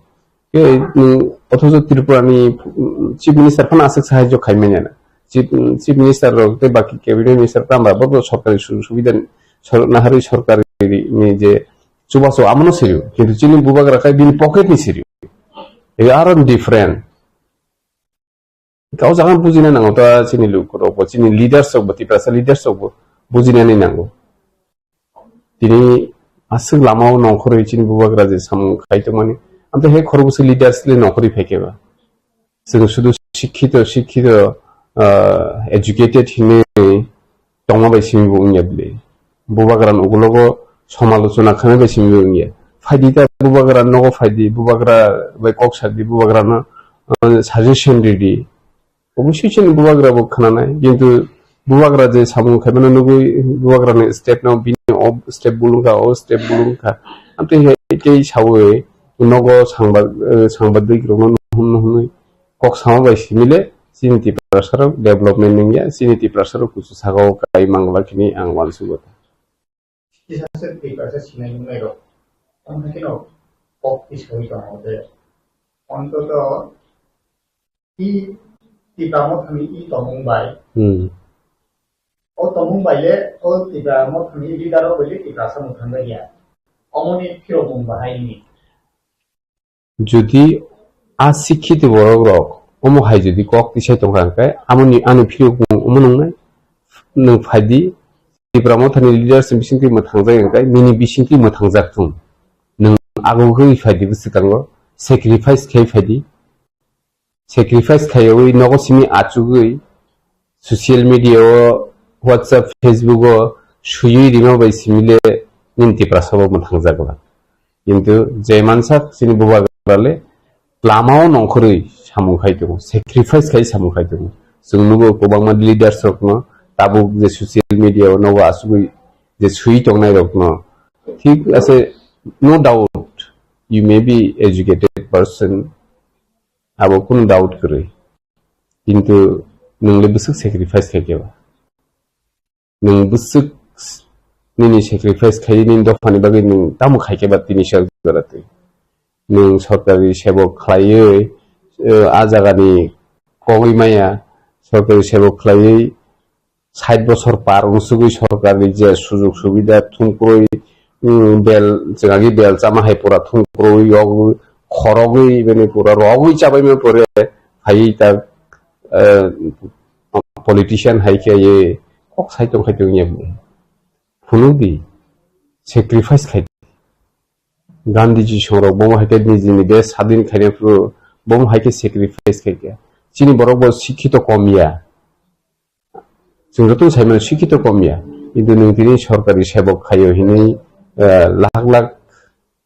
Khe, mm, othocho Tripura ni, mm, Chief Minister phano aswk sahajyo khai manya na. Chief, mm, Chief Minister rok tei baki Cabinet Minister tamba bo sorkari su-, subida ni, sor-, naharwi sorkari ni je chubachu amono sirio. Kintu chini bubagra khai bini pocket ni sirio. They are different. Kau jaga bujina nango ta chini lukurok bo, chini leaders rok bo, Tiprasa leaders rok bo bujinani nango. Tini aswk lama o nongkhorwi chini bubagra je samung khai tongmani, amtwi hai khorokbwswk leaders le nongkhorwi phaikhe ba. Chwng sudu sikhito, sikhito, ah, educated hinwi tongma bai simi bo wngya bwle. Bubagra ni ukulogo somalochona khaina bai simi bo wngya. Phaidi ta bubagra nogo phaidi, bubagra bai kok sadi, bubagra no, ah, suggestion ridi. Obviously chini bubagra bo khananai, kintu bubagra je samung khaimano nugwi bubagra ni step no bini o step bulungkha, o step bulungkha. Amtwi hai tei sawi nogo sangba-, eh, sangbadik rokno nuhun nuhunwi kok sama bai simile chini Tiprasa rok development wngya, chini Tiprasa rok kuchu saka o kai mangla kini ang uansugo. Kisa se Tiprasa sinai nungnai rok. Tamo khe no kok tisawi tongo je. Ontoto i Tipra Mothani i tongmung bai. Hmm. O tongmung bai le o Tipra Mothani leader o bai le Tiprasa mwthang bai ya. Omoni phirokmung bahai ni. Jodi a sikhito borok rok omo hai jodi kok tisai tongkha hwnkhe, amoni, ani phiyok mung omo nungnai, nwng phaidi, Tipra Mothani leaders ni bisingtwi mwthangjak hwnkhe, nini bisingtwi mwthangjak thung. Nwng agugwi phaidi bwswkango, sacrifice khai phaidi. Sacrifice khaiwi nogo simi achugwi, social media o, WhatsApp, Facebook o swiwi rima bai simile nini Tiprasa bo mwthangjak la. Kintu je mansak chini bubagra le lama o nongkhorwi samung khai tongo, sacrifice khai samung khai tongo. Chwng nugo kwbangma leaders rokno tabuk je social media o nogo asugwi je swi tongnai rokno. Thik ase, no doubt, you may be educated person, abo kunu doubt kwrwi. Kintu nwng le bwswk sacrifice khai khe ba? Nwng bwswk nini sacrifice khai nini dophani bagwi nwng tamo khai khe ba tini sak jora twi? Nwng sorkari sebok khlaiwi, eh, a jagani kogwi maya, Sorkari sebok khlaiwi sait bosor par wngsugwi sorkarni je sujug subida thumkrwi, um, bel, chwngagi bel chama hai pura thumkrwi yogwi khorogwi bini pura rogwi chabaima pore phaiwi ta, eh, politician hai khe ye kok sai tong khai tong ye phunukdi, sacrifice khai. Gandhiji songrok bomo hai khe nijini desh sadin khaina phuru bomo hai khe sacrifice khai khe. Chini borok bo sikhito kom ya. Chwng joto sai mano sikhito kom ya. Kintu nwng tini sorkari sebok khaio hinwi, eh, lakh lakh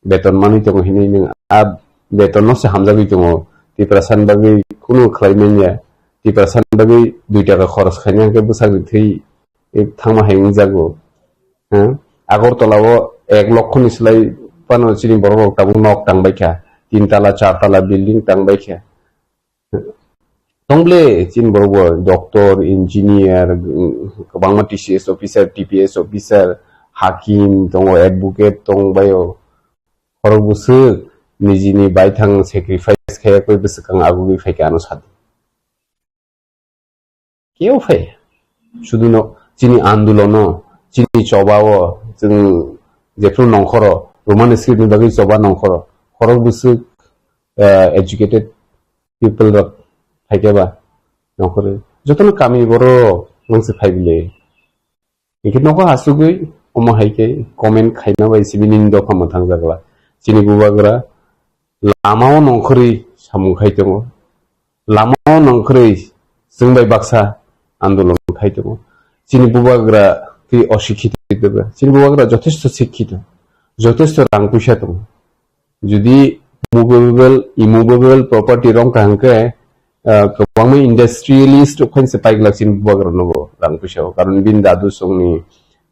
beton manwi tongo hinwi nwng a beton no se hamjagwi tongo. Tiprasa ni bagwi kunu khlai manya. Tiprasa ni bagwi dui taka khoros khaina hwnkhe bwsakni thwi, eh, thangma hai wngjago. Hah? Agartala o ek lokho ni slai phano chini borok rok tabuk nok tang bai kha. Tin tala, char tala building tang bai kha. Tong ble chini borok bo doctor, engineer, mm, kwbangma T C S officer, T P S officer, hakim tongo, advocate tong bai o. Khorok bwswk nijini baithang sacrifice khaiya koi bwswk ang agugwi phai kha ano sadi. Keo phai. Sudu no chini andolono, chini chobao, chwng jephru nongkhoro, Roman script ni bagwi choba nongkhoro. Khorok bwswk, eh, educated people rok phaikhe ba nongkhoro. Jotono kami borok nangse phai bile. Hingke nogo asugwi omo hai khe comment khaima bai sibini dopha mwthang jakla. Chini bubagra lama o nongkhorwi samung khai tongo. Lama o nongkhorwi chwng bai baksa andolon khai tongo. Chini bubagra tei osikhito tongba. Chini bubagra jothesto sikhito, jothesto rang puisa tongo. Jodi movable, immovable property rong kaham khe, ah, kwbangma industrialist rok phainse paiglak chini bubagra nogo rang puisa o. Karon bini dadu songni,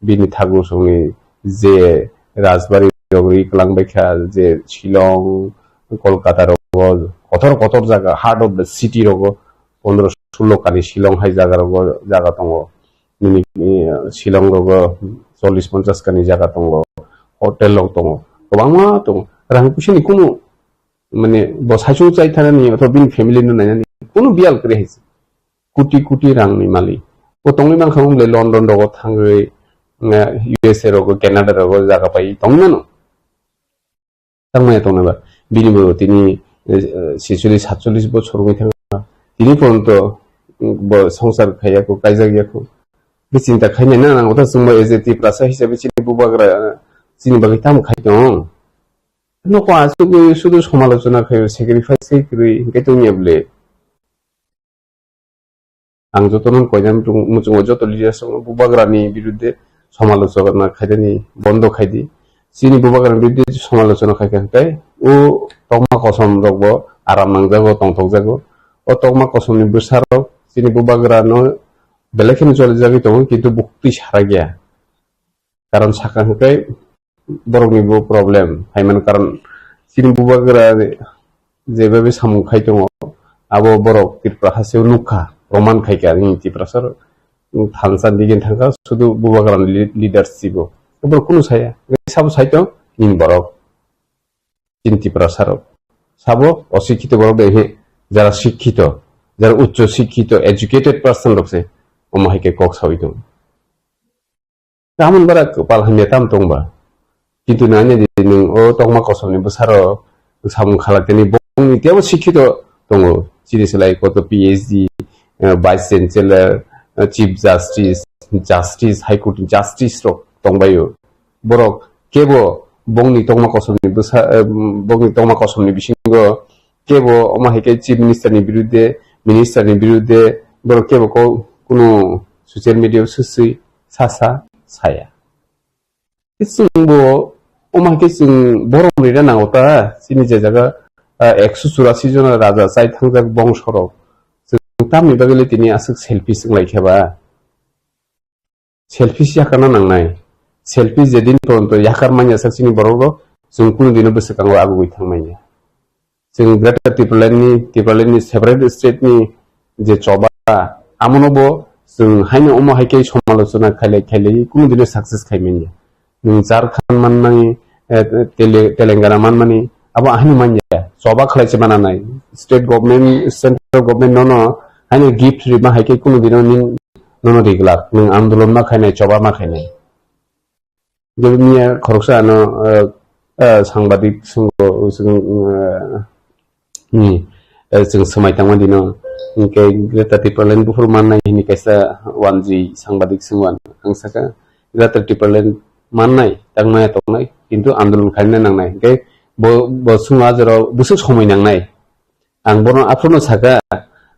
bini thagu songni je rajbari rok ri kwlang bai kha, je Shillong, Kolkata rogo, kotor kotor jaga, heart of the city rogo, pondro sulo kani Shillong hai jaga rogo, jaga tongo. Nini, eh, Shillong rogo chollish ponchash kani jaga tongo, hotel rok tongo, kwbangma tongo. Rang puisa ni kunu, mane, bo saichung chai thanani, othoba bini family no nainani, kunu biyal kwrwi hai se. Kuti kuti rang ni malik. Bo tongwi mankha wng le London rogo thangwi, eh, U S A rogo, Canada rogo jaga pai tongwi mano. Tangmaya tongnai ba. Bini bo tini, eh, ছেচল্লিশ সাতচল্লিশ bochor wngwi thangkha. Tini porjonto, mm, bo songsar khaiya kho, kaijak ya kho. Bo chinta khainai na nang kotha chwngbo as a Tiprasa hisabe chini bubagra, eh, chini bagwi tamo khai tong. Nokho asugwi sudu somalochona khaio, sacrifice khai kwrwi hwnkhe tongya bwle. Ang jotono koinani muchungo joto leaders rokno bubagrani birudde somalochona khaidani bondo khaidi. Chini bubagrani birudde somalochona khaikha hwnkhe o tokma kosom rokbo aram nangjago, tongthokjago. O tokma kosomni bwsarok chini bubagrano belai kheno cholijagwi tongo, kintu buktwi sarakya. Karon saka hwnkhe borokni bo problem phaimani karon chini bubagra jebabe samung khai tongo, abo borok Tripura hasteo nukha, proman khaikha, nini Tiprasa rok thansa digin thangkha, sudu bubagrani li-, leadership o. Borok kunu saya, sabo saito nini borok. Chini Tiprasa rok. Sabo osikhito borok de he, jara sikhito, jara uccho sikhito, educated person rok se omo hai khe kok sawi tongo. Tamon bara kwpal hamya tam tongba. Kintu nanya di nwng o tokma kosomni bwsaro samung khalak tani bongni tebo sikhito tongo. Chini slai koto P H D, eh, Vice Chancellor, eh, Chief Justice, Justice, High Court ni Justice rok tongbaio. Borok kebo bongni tokma kosomni bwsa, eh, bongni tokma kosomni bisingo kebo omo hai khe Chief Minister ni birudde, Minister ni birudde borok kebo ko-, kunu social media o swswi sasa saya. Chwngbo omo hai khe chwng borok ni rw nango ta, chini je jaga, ah, ekso churasi jona raja chai thangjak bongso rok. Chwng tamni bagwi le tini aswk selfish wng lai khe ba? Selfish yakar na nangnai. Selfish je din poronto yakar manya sak chini borok rok, chwng kunu dino bwswkango agugwi thang manya. Chwng Greater Tipraland ni, Tipraland ni separate state ni je choba, amono bo chwng haino omo hai khe somalochona khailai khailai kunu dino success khai manya. Nwng Jharkhand manmani, eh, Tele-, Telangana manmani, abo ahino manya. Choba khlai se mananai. State government, central government nono Ano gift rima hai khe kunu dino ning nono riglak, nwng andolon ma khainai, choba ma khainai. Jebo miya khoroksa ano, eh, eh, sangbadik swngo, chwng, eh, ni, eh, chwng swmai tangma dino, hinkhe Greater Tipraland buphuru mannai hini kaisa wanjwi sangbadik swngwan. Ang saka, Greater Tipraland mannai, tangmaya tongnai, kintu andolon khaina nangnai. Hinkhe bo, bo swngma jorao bwswk somoi nangnai. Ang bono aphuru no saka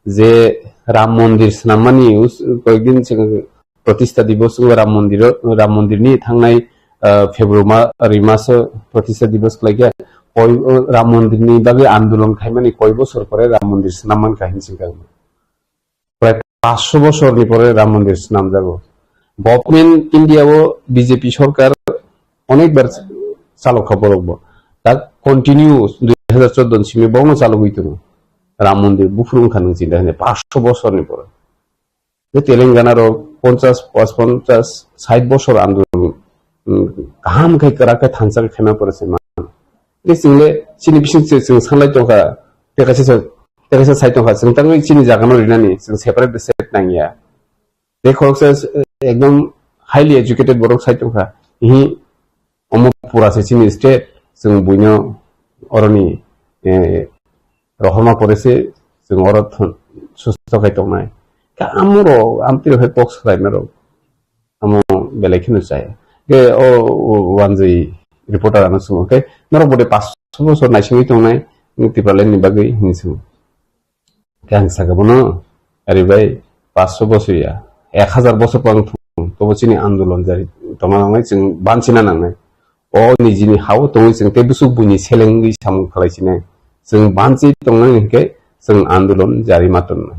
je Ram Mondir swnammani us-, koyekdin sing Pratistha Divos wngwi Ram Mondir, Ram Mondir ni thangnai, ah, February ma-, ri maso Pratistha Divos khlaikha. Koi, Ram Mondir ni bagwi andolon khaimani koi bosor pore Ram Mondir swnam mankha hinwi swngkha. Prai paanch sho bosor ni pore Ram Mondir swnamjago. Government India o B J P sorkar onek bar chalok kha borok bo. Ta continue dui hajar chordo ni simi borok no chalogwi tongo. Ram Mondir buphuru wngkha nwng chinta khainai paanch sho bosor ni pore. Je Telangana rok ponchas, pas ponchas, sait bosor andolon, mm, kaham khai kwrak khe thansa khe khaima pore se man. Je chwng le chini bising se chwng sanlai tongkha, tei kaisa sa, tei kaisa sai tongkha, chwng tangwi chini jaga no rinani, chwng separate state nangya. Tei khoroksa, eh, ekdom highly educated borok sai tongkha. Ihi omo pura se chini state, chwng buino oroni, eh, rohorma pore se chwng oro thon-, susto khai tongnai. Ka amoro amtwi rok hai kok salaima rok amo belai kheno chaya. Ke o, o wanjwi reporter ano swngo, ke norok bode paanch sho bosor naisingwi tongnai, nwng Tipraland ni bagwi hinwi swngo. Khe ang saka bono, "Ari bai, paanch sho bosor ya, ek hajar bosor pang thung, tobo chini andolon jari tongna nangnai, chwng banchina nangnai. O nijini ha-o tongwi chwng tei bwswk buini selengwi samung khlai sinai. Chwng banchi tongnai hinkhe chwng andolon jari ma tonnai.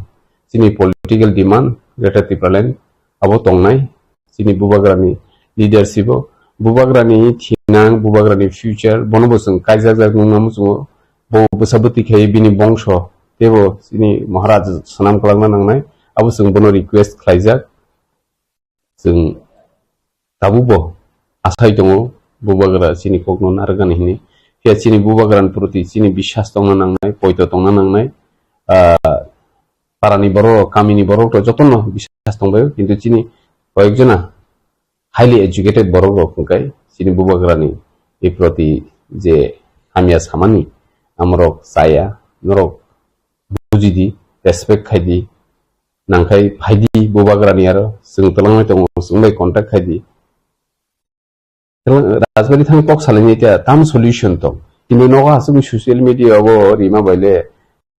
Chini political demand, Greater Tipraland, abo tongnai." Chini bubagrani leadership o, bubagrani thinang, bubagrani future, bono bo chwng kaijakjak nukna muchungo, bo bwsa bwtwi khai bini bongso, teibo chini Maharaj swnam kwlangna nangnai, abo chwng bono request khlaijak. Chwng tabukbo asai tongo, bubagra chini kokno narwknani hwnwi. Phiya chini bubagrani proti chini biswas tongna nangnai, poito tongna nangnai. Ah, parani borok, kamini borok rok jotono biswas tongbaio, kintu chini koyekjona highly educated borok rok hwnkhe chini bubagrani i proti je hamya samani amorok chaya, norok bujidi, respect khaidi, nangkhai phaidi bubagrani aro chwng twlangwi tongo, chwng bai contact khaidi. Rajbari thang kok salaini khe tam solution tong. Tini nogo aswk social media o rima bai le,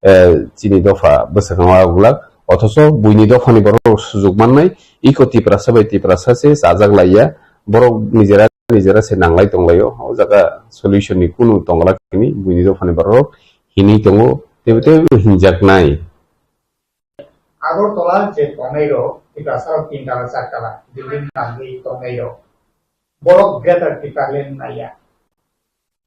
eh, chini dopha bwswk wng glak. Othoso buini dophani borok sujug mannai, iko Tiprasa bai Tiprasa se chajak laiya, borok nijera nijera se nanglai tonglaio. O jaga solution ni kunu tongla kini buini dophani borok hinwi tongo, teibo teibo hinjaknai. Agartala je tongnai rok, Tiprasa rok tin tala char tala building nangwi tongnai rok. Borok Greater Tipraland naiya.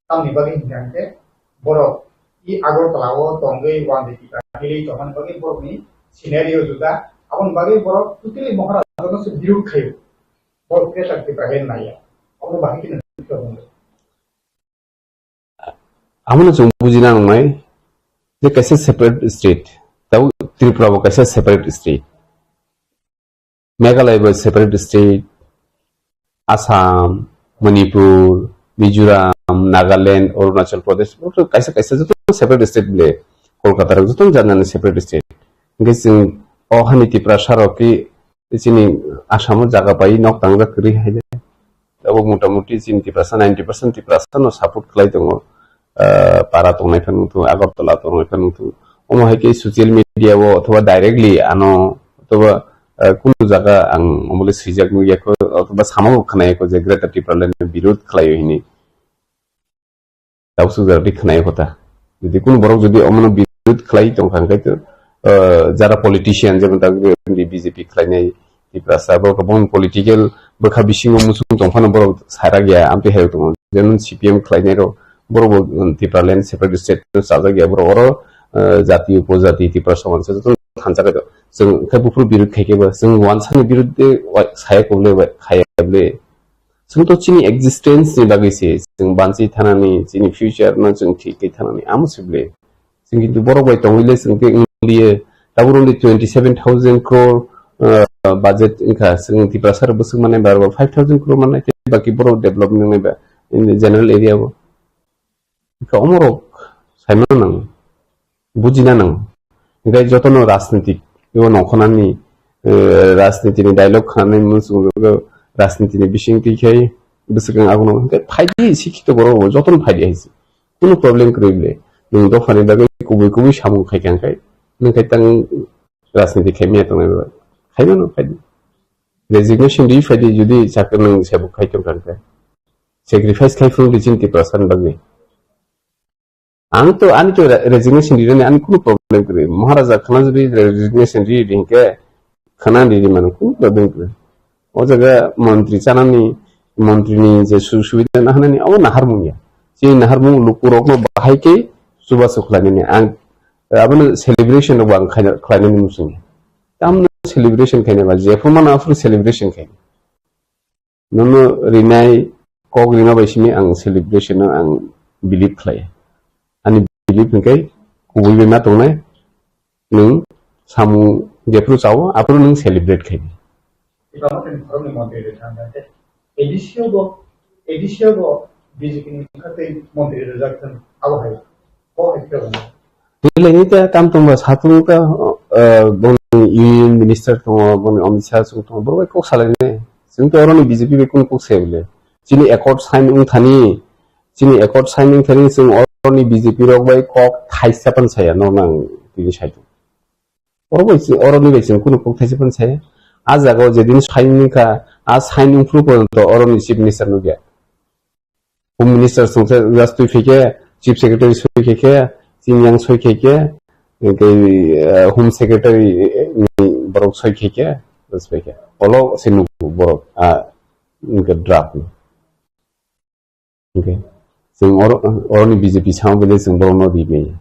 Tamni bagwi hingkha hingkhe borok i Agartala o tongwi one day Tipra hili tongmani bagwi borokni scenario juda. Aboni bagwi borok totally Maharaj no se birud khaio. Borok Greater Tipraland naiya. Obo bahai kheno Abono chwng bujina nangnai je kaisa separate state, tabuk Tripura bo kaisa separate state, Meghalaya bo separate state, Assam, Manipur, Mizoram, Nagaland, Arunachal Pradesh, bo kaisa kaisa joto separate state bole, Kolkata rok joto jani jani separate state. Hingke chwng o hani Tiprasa rok ki chini Assam o jaga pai nok tangjak kwrwi hai de. Abo mota moti chini Tiprasa ninety percent Tiprasa no support khlai tongo. Ah, para tongnai phano wngthung, Agartala tongnai phano wngthung. Omo hai khe social media o othoba directly ano othoba, ah, kunu jaga ang omo le swijak nukya kho, othoba sama bo khwnaya kho je Greater Tipraland ni birud khlaio hini. Tabuk suk jora twi khwnai kho ta. Jodi kunu borok jodi omono birud khlai tong kha, hwnkhe to, ah, jara politician, jemon tabuk B J P khlainai, Tiprasa, borok kwbangma political bwkha bisingo muchung tong phano borok sarak ya, amtwi hai tongo. Jemon C P M khlainai rok, borok bo, um, Tipraland separate state no chajak ya, borok oro, ah, jati upojati, Tiprasa wansa joto thansa khe to. Chwng khe buphuru birud khai khe bo, chwng wansani birud de wa-, saya kobole, khaya bole. Chwng to chini existence ni bagwi se, chwng banchi thanani, chini future no chwng thik khe thanani, amo se bole. Chwng kintu borok bai tongwi le chwng khe wng liye, Tabuk rwngdi twenty seven thousand crore, uh, budget wngkha, chwng Tiprasa rok bwswk mannai ba five thousand crore mannai, tei baki borok develop wngnai ba in general area o. Wngkha omorok saimano nang, bujina nang. Hingkhe jotono rajnitik, ibo nongkhornani, eh, rajnitini dialogue khanani muchungo rajnitini bisingtwi khai bwswk ang abono hingkhe phaidi sikhito borok bo jotono phaidi hai se. Kunu problem kwrwi bwle. Nwng dophani bagwi kubui kubui samung khai kha hingkhe, nwng khai tang rajniti khaimaya tongnai ba. Khaimano phaidi. Resignation rwi phaidi jodi chakri nwng sebuk khai tongkha hingkhe. Sacrifice khai phuru di chini Tiprasani bagwi. Ang to, ani to re-, resignation rinani ani kunu problem kwrwi. Maharaja khana jodi re-, resignation ri di hingkhe khana di di mano kunu problem kwrwi. O jaga montri chanani, montrini je su-, subida nahanani abo naharmung ya. Chini naharmung lukurokno bahai khe chubachu khlainani. Ang abono celebration rok bo ang khaina, khlainani muchung ya. Tamno celebration khaina ba, jephru mano aphuru celebration khaina. Nono rinai kok rima bai simi ang celebration no ang believe khlai. Ani believe hingkai kubui bai ma tongnai nwng samung jephru chao aphuru nwng celebrate khai. Eba motoni khoroknwi montri rwkha hwnba khe A D C o bo, A D C o bo B J P ni wngkha tei montri rwjak thung abo hai. Kok hai khe rwkha. Tei laini ta tam tongba satung ta, eh, boni Union Minister tongo, boni Amit Shah song tongo, borok bai kok salainai. Chwng to oroni B J P bai kunu kok saya bole. Chini accord sign wng thani, chini accord sign wng thani chwng oroni B J P rok bai kok thaisa pan saya, no nang tini saitung. Oro bai chwng, oroni bai chwng kunu kok thaisa pan saya. A jaga o jedin sign wng kha, a sign wng phuru porjonto oroni Chief Minister nukya. Home Minister songsa just twi phaikhe, Chief Secretary soi khaikhe, Chingyang soi khaikhe, hingke, eh, Home Secretary, eh, ni borok soi khaikhe, just phaikhe. Olo se nugo borok, ah, hingke draft no. Hingke, chwng oro, oroni B J P sama bele chwng borok no rimai.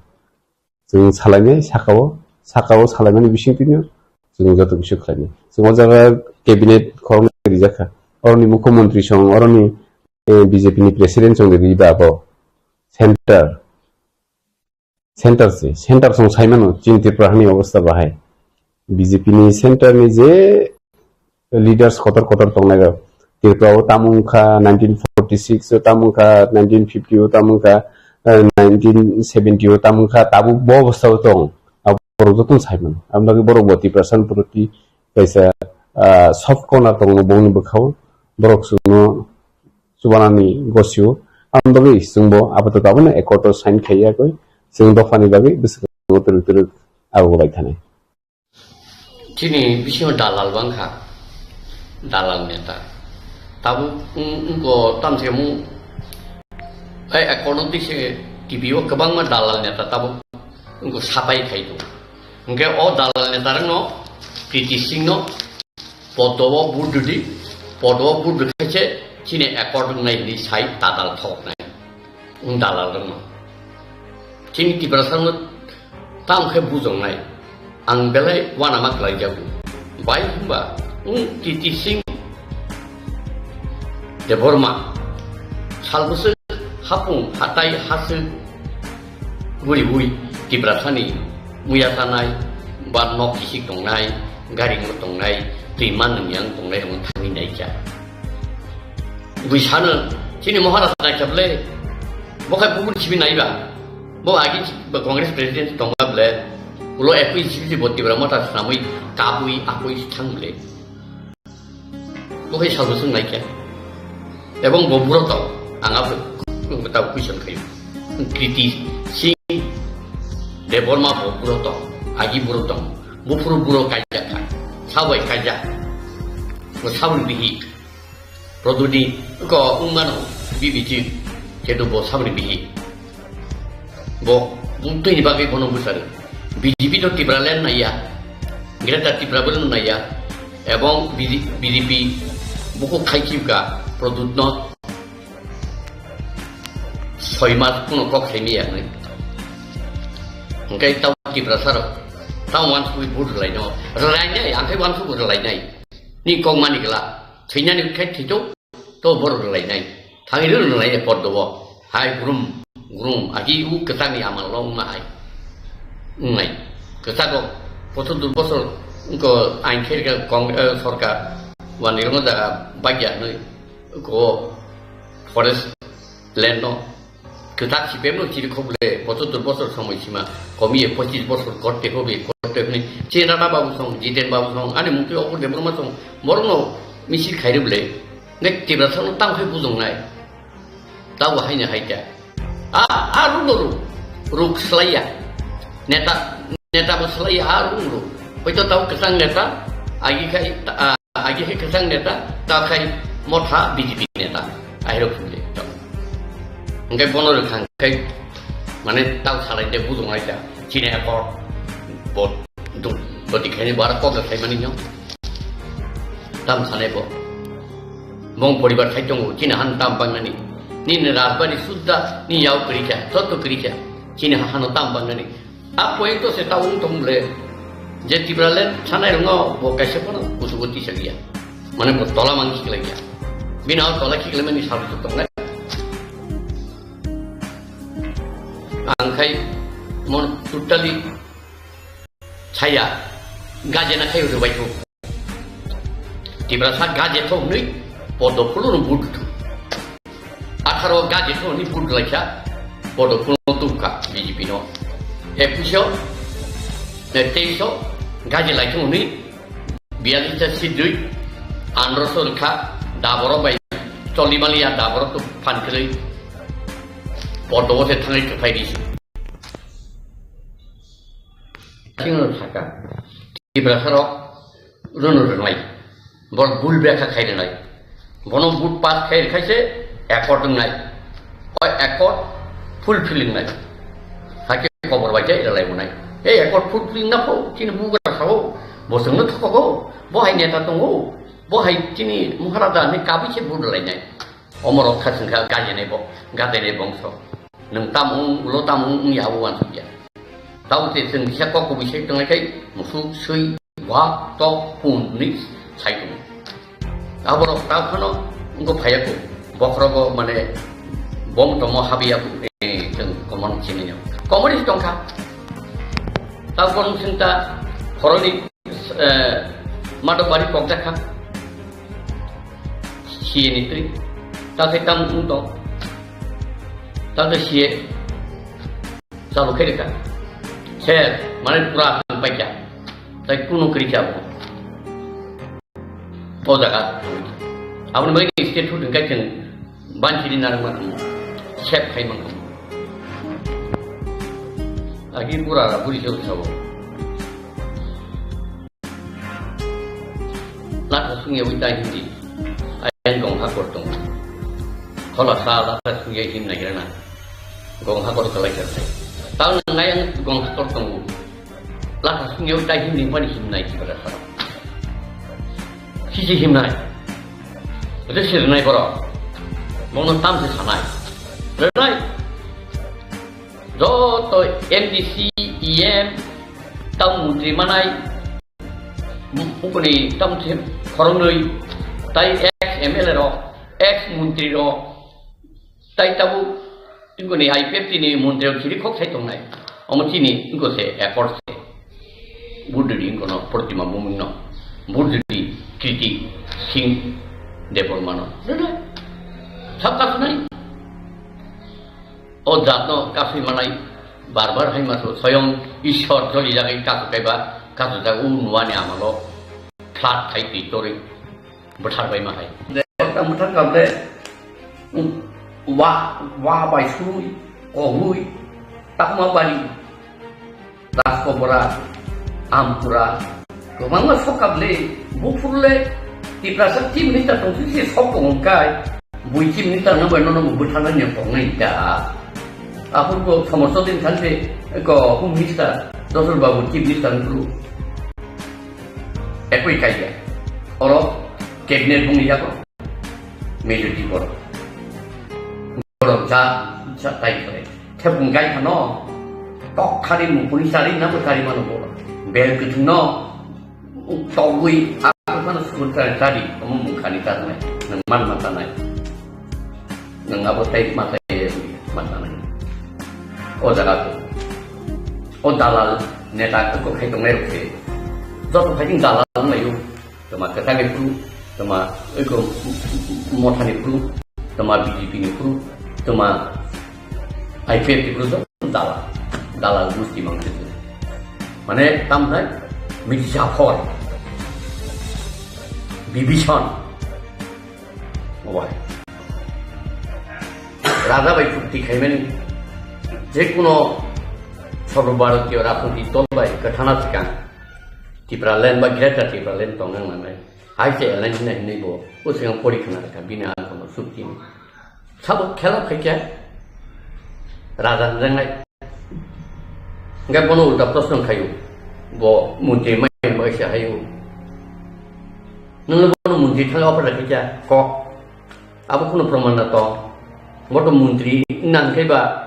Chwng salainai saka-o, saka-o salaimani bisingtwino chwng joto kisa khlainai. Chwng o jaga cabinet khoroknwi rijak kha. Oroni mukhyamantri song, oroni, eh, B J P ni president song riba abo center, center se, center song saimano chini Tripura hani obostha bahai. B J P ni center ni je leaders kotor kotor tongnai rok. Tripura o tamo wngkha nineteen forty six o, tamo wngkha nineteen fifty o, tamo wngkha, eh, nineteen seventy o, tamo wngkha, tabuk bo obostha o tong. Abo borok jotono sai mano. Aboni bagwi borok bo Tiprasa ni proti kaisa, ah, soft corner tongo bongni bwkhao. Borok chwngno chubanani gosio. Aboni bagwi chwngbo apatot abono accord o sign khaiya koi. Chwng dophani bagwi bwswk twrwk twrwk abo bai thanai. Chini bisingo dalal bangkha, dalal neta. Tabuk wng-, wngkha tamsemo, ai, ekono tise T V o kwbangma dalal neta tabuk wngkha sapai khai tongo. Hwnkhe o dalal neta rokno, Kriti Singh no, podo o vote rwdi, podo o vote rwkhaise chini accord wngnai hinwi sai tadal thoknai. Wng dalal rokno. Chini Tiprasa no tamo khe bujongnai. Ang belai uanama khlaijago. Bai hwnba wng T T Singh Debbarma sal bwswk hapung hatai haswk guriui Tiprasani muya tanai ba nok kisik tongnai, gari tongnai, twi man nwngyang tongnai rokno thangwi naikha. Bui sano, chini Maharaj naikha ble, bo khai kubun sibi naiba. Bo agi bo Congress president tongba ble, ulo ekui sibi bo Tipra Motha swnamwi kabui akui thang ble. Bo khai salbo swng naikha. Ebong bo buro tong, ang abo tau question khayo. Kriti Singh Debbarma bo buro tong, agi buro tong. Buphuru buro kaijak kha, sabai kaijak. Bo saboni bihi. Produni ko wngmano B B G, kedu bo saboni bihi. Bo, bumtwi ni bagwi bono bwsari. B J P to Tipraland naiya, Greater Tipraland naiya, ebong B J P, B J P buku khai chibka Produt no soi mas kuno kok saimi ya nai. Hingkai tau Tiprasa rok, tau wansugwi vote rwlaino, rwlainai, angkai wansugwi rwlainai. Ni kok mani gla, thwinani khai thwito, to bor rwlainai. Thangwi rw rwlainai poddo bo. Hai grum, grum, agi u kwchangni amal lo wngma hai. Wngnai. Kwchak o Pochottor bosor ko ain khe kong, eh, sorkar wani rwma jaga bagya hinwi ko forest land no kwtak sipem no chiri khok le pochottor bosor somoi sima komiye pochis bosor korte hobe korte hinwi Chinrana babu song, Jiten babu song, ani mungtwi Obor Debbarma song, borok no misil khairwi le nek Tiprasa no tamo khai bujong nai. Tabo haino hai khe. A, a ruk no ruk. Ruk slaiya. Neta, neta bo slaiya, a ruk no ruk. Hoito tabo kwchang neta, agi khai, a, agi khai kwchang neta, ta khai motha B J P neta. Ahirok sumle. Hingke bono rwkha hingke mane tabo salai de bujong lai kha. Chini akor bo duk, bo dikhaini bo aro kok rwkhaimani no. Tam sanai bo. Bong poribar khai tongo, chini han tam bangnani. Nini rajbari sudda ni yao kwrwi kha, joto kwrwi kha. Chini hano tam bangnani. A point to se ta wng tong le. Je Tipraland sanai rwngo bo kaisa phano kuchugo tisa liya. Mane bo tola mang khiklai ya. Bini o tola khiklaimani sabi to tongnai. Ang khai mon totally Chaya, gajena khai rwbai thung. Tiprasa gaje thung nwi podo phulung vote thung. Atharo gaje thung nwi vote laikha podo phulung tungkha B J P no. Ekush o, eh, teis o gaje lai thung nwi biyallis ta seat dui, andro so rwkha daboro bai choli maliya daboro to phan kwrwi podo o se thangwi kwphai di. Chini saka Tiprasa rok rwno rwnai, borok bul bwkha khai rwnai, bono vote pass khai rwkhaise accord wngnai, o accord fulfill wngnai, hakhe kobor bai khe rwlai wngnai. Ei accord fulfill na pho chini bugra sao, bo chwngno thokogo, bo hai neta tongo, bo hai chini Maharaja hinwi kabui se vote rwlainai. Omorok kha chwngkha gajenai bo, gajenai bongso. Nwng tamo wng, ulo tamo wng, wng ya abo uansukya. Tamo te chwng kisa kok kubui sai tongnai khai musuk swi wa tok pun hwnwi sai tongo. Aborok ta phano wngkha phaiya kho, bokhorogo mane bom tomo habya kho, eh, chwng common chini no. Common is tongkha. Ta kon chwng ta khoroni, eh, madok bari kok jakha. C A ni twi. Ta khe tam wng tong. Ta khe C A. Chalu khe rikha. Sir, mane pura ang paikha. Tai kunu kwrwi kha bo. O jaga. Aboni bagwi state food hwnkhai chwng banchiri narwkma tongmo. Sep khai mangkha. Agi pura buri se utsabo. Latha sungya wi tai hindi. Ayang gong hakor tong. Khola sa latha sungya him nagira na. Gong hakor kalai kar. Tang nang ayang gong hakor tong. Latha sungya wi tai hindi mani him nai kibara sa. Sisi him nai. Ode sir nai boro. Mono tam se sanai. Renai. Joto M D C, E M, tau mantri manai, ukuni tamo se khoroknwi, tai ex M L A rok, ex mantri rok, tai tabuk ingkoni I P F T ni mantri rok chiri khok sai tongnai. Omo chini ingko se accord se. Budhri ingkono Protima Bhumik no. Budhri Kriti Singh Debbarma no. Sabka sunai. O jatno kasui manai bar bar hai maso soyong Ishwar joli jagai kasu kaiba kasu jaga u nuani amalo flat khai twi torwi bwthar bai ma hai. De ta bwthar kam de wa wa bai sui kohoi takma bari. Raskobra, Ampura, kwbangma sokap le, buphuru le, Tiprasa chief minister tongsi se sok tong wngkai, bui chief minister no bai nono bo bwtharnani tongnai da. Aphuru bo Somosodin Thanse, ko home minister, Dosol Babu chief minister wngkru. Ekoi kaiya. Oro cabinet bungni yago. Majority borok. Borok ja, ja tai kore. Thepung gai phano, tok khari mung kuni chari na bo chari mano borok. Bel kwthwng no, togwi, a phano sukun chari chari, omo mung khani charnai. Nwng man ma tanai. Nwng abo tai ma tai ma tanai. O jaga ko. O dalal neta ko khai tongnai rok se. Joto phaising dalal wnglaio. Tama kwthangni phuru, tama eko mothani phuru, tama B J P ni phuru, tama I P F ni phuru joto dalal. Dalal gusti mangse. Mane tamnai Mirza Phor. Bibison. Obai. Raja bai chukti khaimani je kuno Sarva Bharatiya Rajniti dol bai kwthana swkang Tipraland ba Greater Tipraland tongnang nangnai. Hai se alliance hinai hinai bo o swkang pori khna kha bini ang kono chukti. Sabo khela phaikya raja hwnjaknai. Hingke bono ulta proshno khaio. Bo montri mai bai se haio. Nungno bono montri thangwi offer khaikya kok. Abo kheno proman na tong. Bo to montri nang khe ba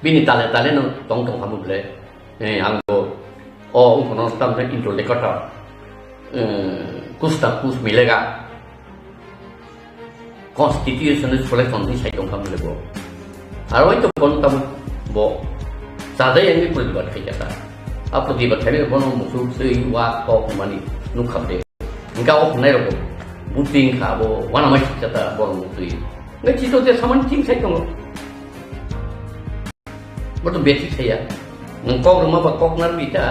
bini tale tale no tong tong hamu ble. Eh, ang bo o ungkono tam ta interlocutor. Eh, kus ta kus milega. Constitution ni selection ni sai tong kha mile bo. Aro oi to kon tam bo. Sadai yang ni protibad khai kata. A protibad khai bono musuk sei wa kok mani nuk kham de. Hingke o hwngnai rok bo buti wngkha abo uanama sikjata borok buti. Hingke chito je samani ching sai tongo. Bo to beti khaiya. Nwng kok rwma ba kok narwkha.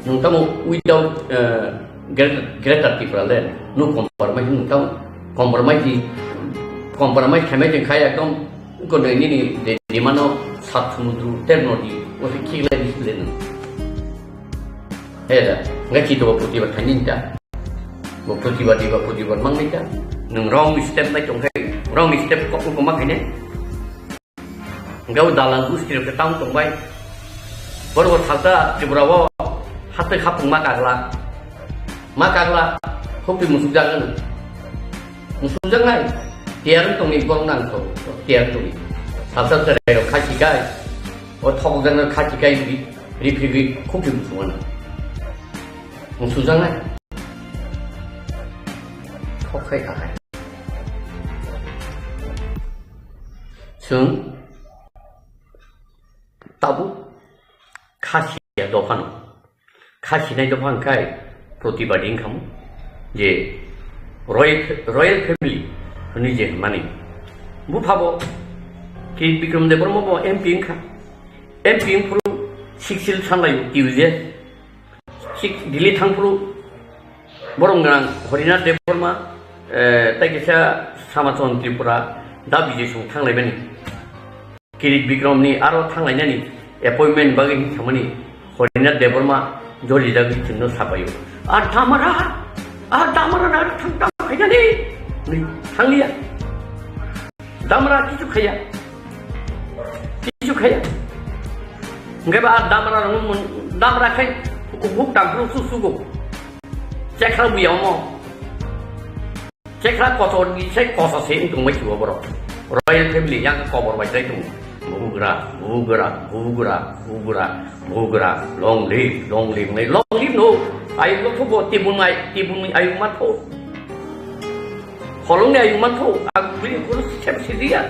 Nwng tamo without, eh, greater, greater Tipraland. Nwng compromise nwng tamo compromise di, compromise khaimai tong khai ekdom ko nini de, de mano sat sumudru ter nodi. O se khiklai di sile nwng. He da, ngai chi to bo protibad khaini ta. Bo protibad di ba protibad mang ni ta. Nwng wrong step nai tong khai, wrong step kok ko ma khaine. Hingke o dalan gusti rok khe tamo tongbai. Borok bo salsa Tripura o haste khapung ma kagla. Ma kagla, khopri musuk jagan. Musuk jagnai, tiyar tongni borok nang to, tiyar tongni. Salsa cherai rok kha chikai, o thok jagan kha chikai ri, ri phri ri khopri musuk ano. Musuk jagnai. Thok khai kha khai. Chwng tabuk khasiya dophano, khasinai dopha hwnkhai protibadi wngkhamu je royal, royal family hwnwi je hwnmani. Buphabo Kirit Bikram Debbarma bo M P wngkha. M P wngphuru siksil sanlaio T U J. Sik Delhi thangphuru borok nang Harinath Debbarma, eh, tei kisa Samachon Tripura da Bijay Song thanglaimani. Kirit Bikram ni aro thanglainani appointment bagwi hinsamani Harinath Debbarma joli jagwi chwngno sapaio. "A damra, a damra na thang thang khainani." Ni thangliya. Damra kichu khaiya. Kichu khaiya. Hingke ba damra rong mun, damra khai huk dang su su go. Chekha buya mo. Chekha kotor ni sai kosa se tong mai chuwa borok. Royal family yang kobor bai dai tong. Bugra, bugra, bugra, bugra, bugra. Long live, long live, nai long live no. Ayu lo bo tibun ai, tibun ayu matho. Holong ni ayu matho. Aku beli kurus sem sidia.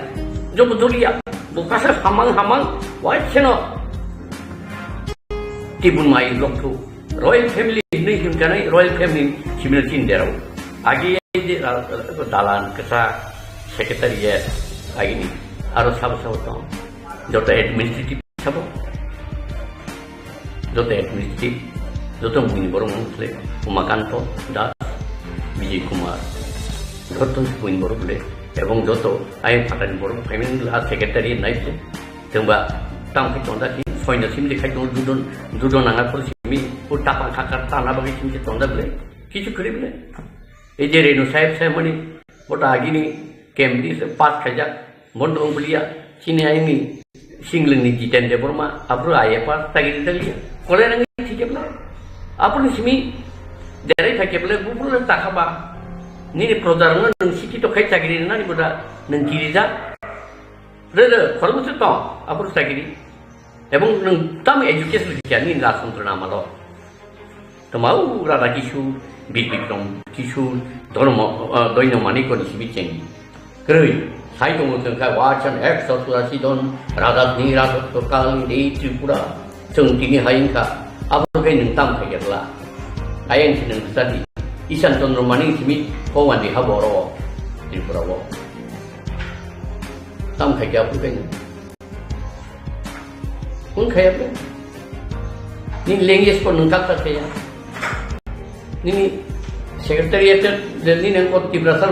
Jobo dolia. Bukasa hamang hamang. Wai cheno. Tibun mai lok thu. Royal family hinwi himkanai, royal family simi no chini derao. Agi je, ah, dalan kesa secretary ye agini. Aro sabo sabo tong. Joto administrative sabo. Joto administrative. Joto muni borok mung khle. Umakanto Das, Bijay Kumar. Joto muni borok khle. Ebong joto ayang phatani borok phaimani la secretary nai khle. Tengba tang khe tonda ki soino simdi khai tongo dudo, dudo nanga phuru simi, o tapang khakar tana bagwi simdi tonda bole, kichu kwrwi bole. Ei je Renu Sahib sai mani, bota agini kemdi se pass khaijak, bondo wng buliya, chini ayini singlengni Jiten Debbarma, aphuru I A pass tagiri tagiri, kole nangni thike bole. Aphuru simi derai thake bole, buphuru le takha ba, nini projarokno nwng sikito khai chagiri nani bota nwng kirijak. Re re, khoroknwi se tong, aphuru chagiri. Ebong nwng tamo education rikya nini rajtantro ni amalo. Tamo Radha Kishore, Bir Bikram Kishore, Dharma, ah, Doino Manikko ni simi chengdi. Kwrwi, sai tongo chwng kha, Watson, ekso churashi jon, Radha ni Rajotto Kal ni Tripura, chwng tini hai wngkha. Abo nwng tam khai khe bla. Ayang si nwng sadi. Isan Chandra Manik simi ko wandi ha boro Tripura o. Tam khai khe aphuru khai. Kun khai aphuru. Ni language ko nwng kak kak khe ya. Ni secretariat Delhi nwng ko Tiprasa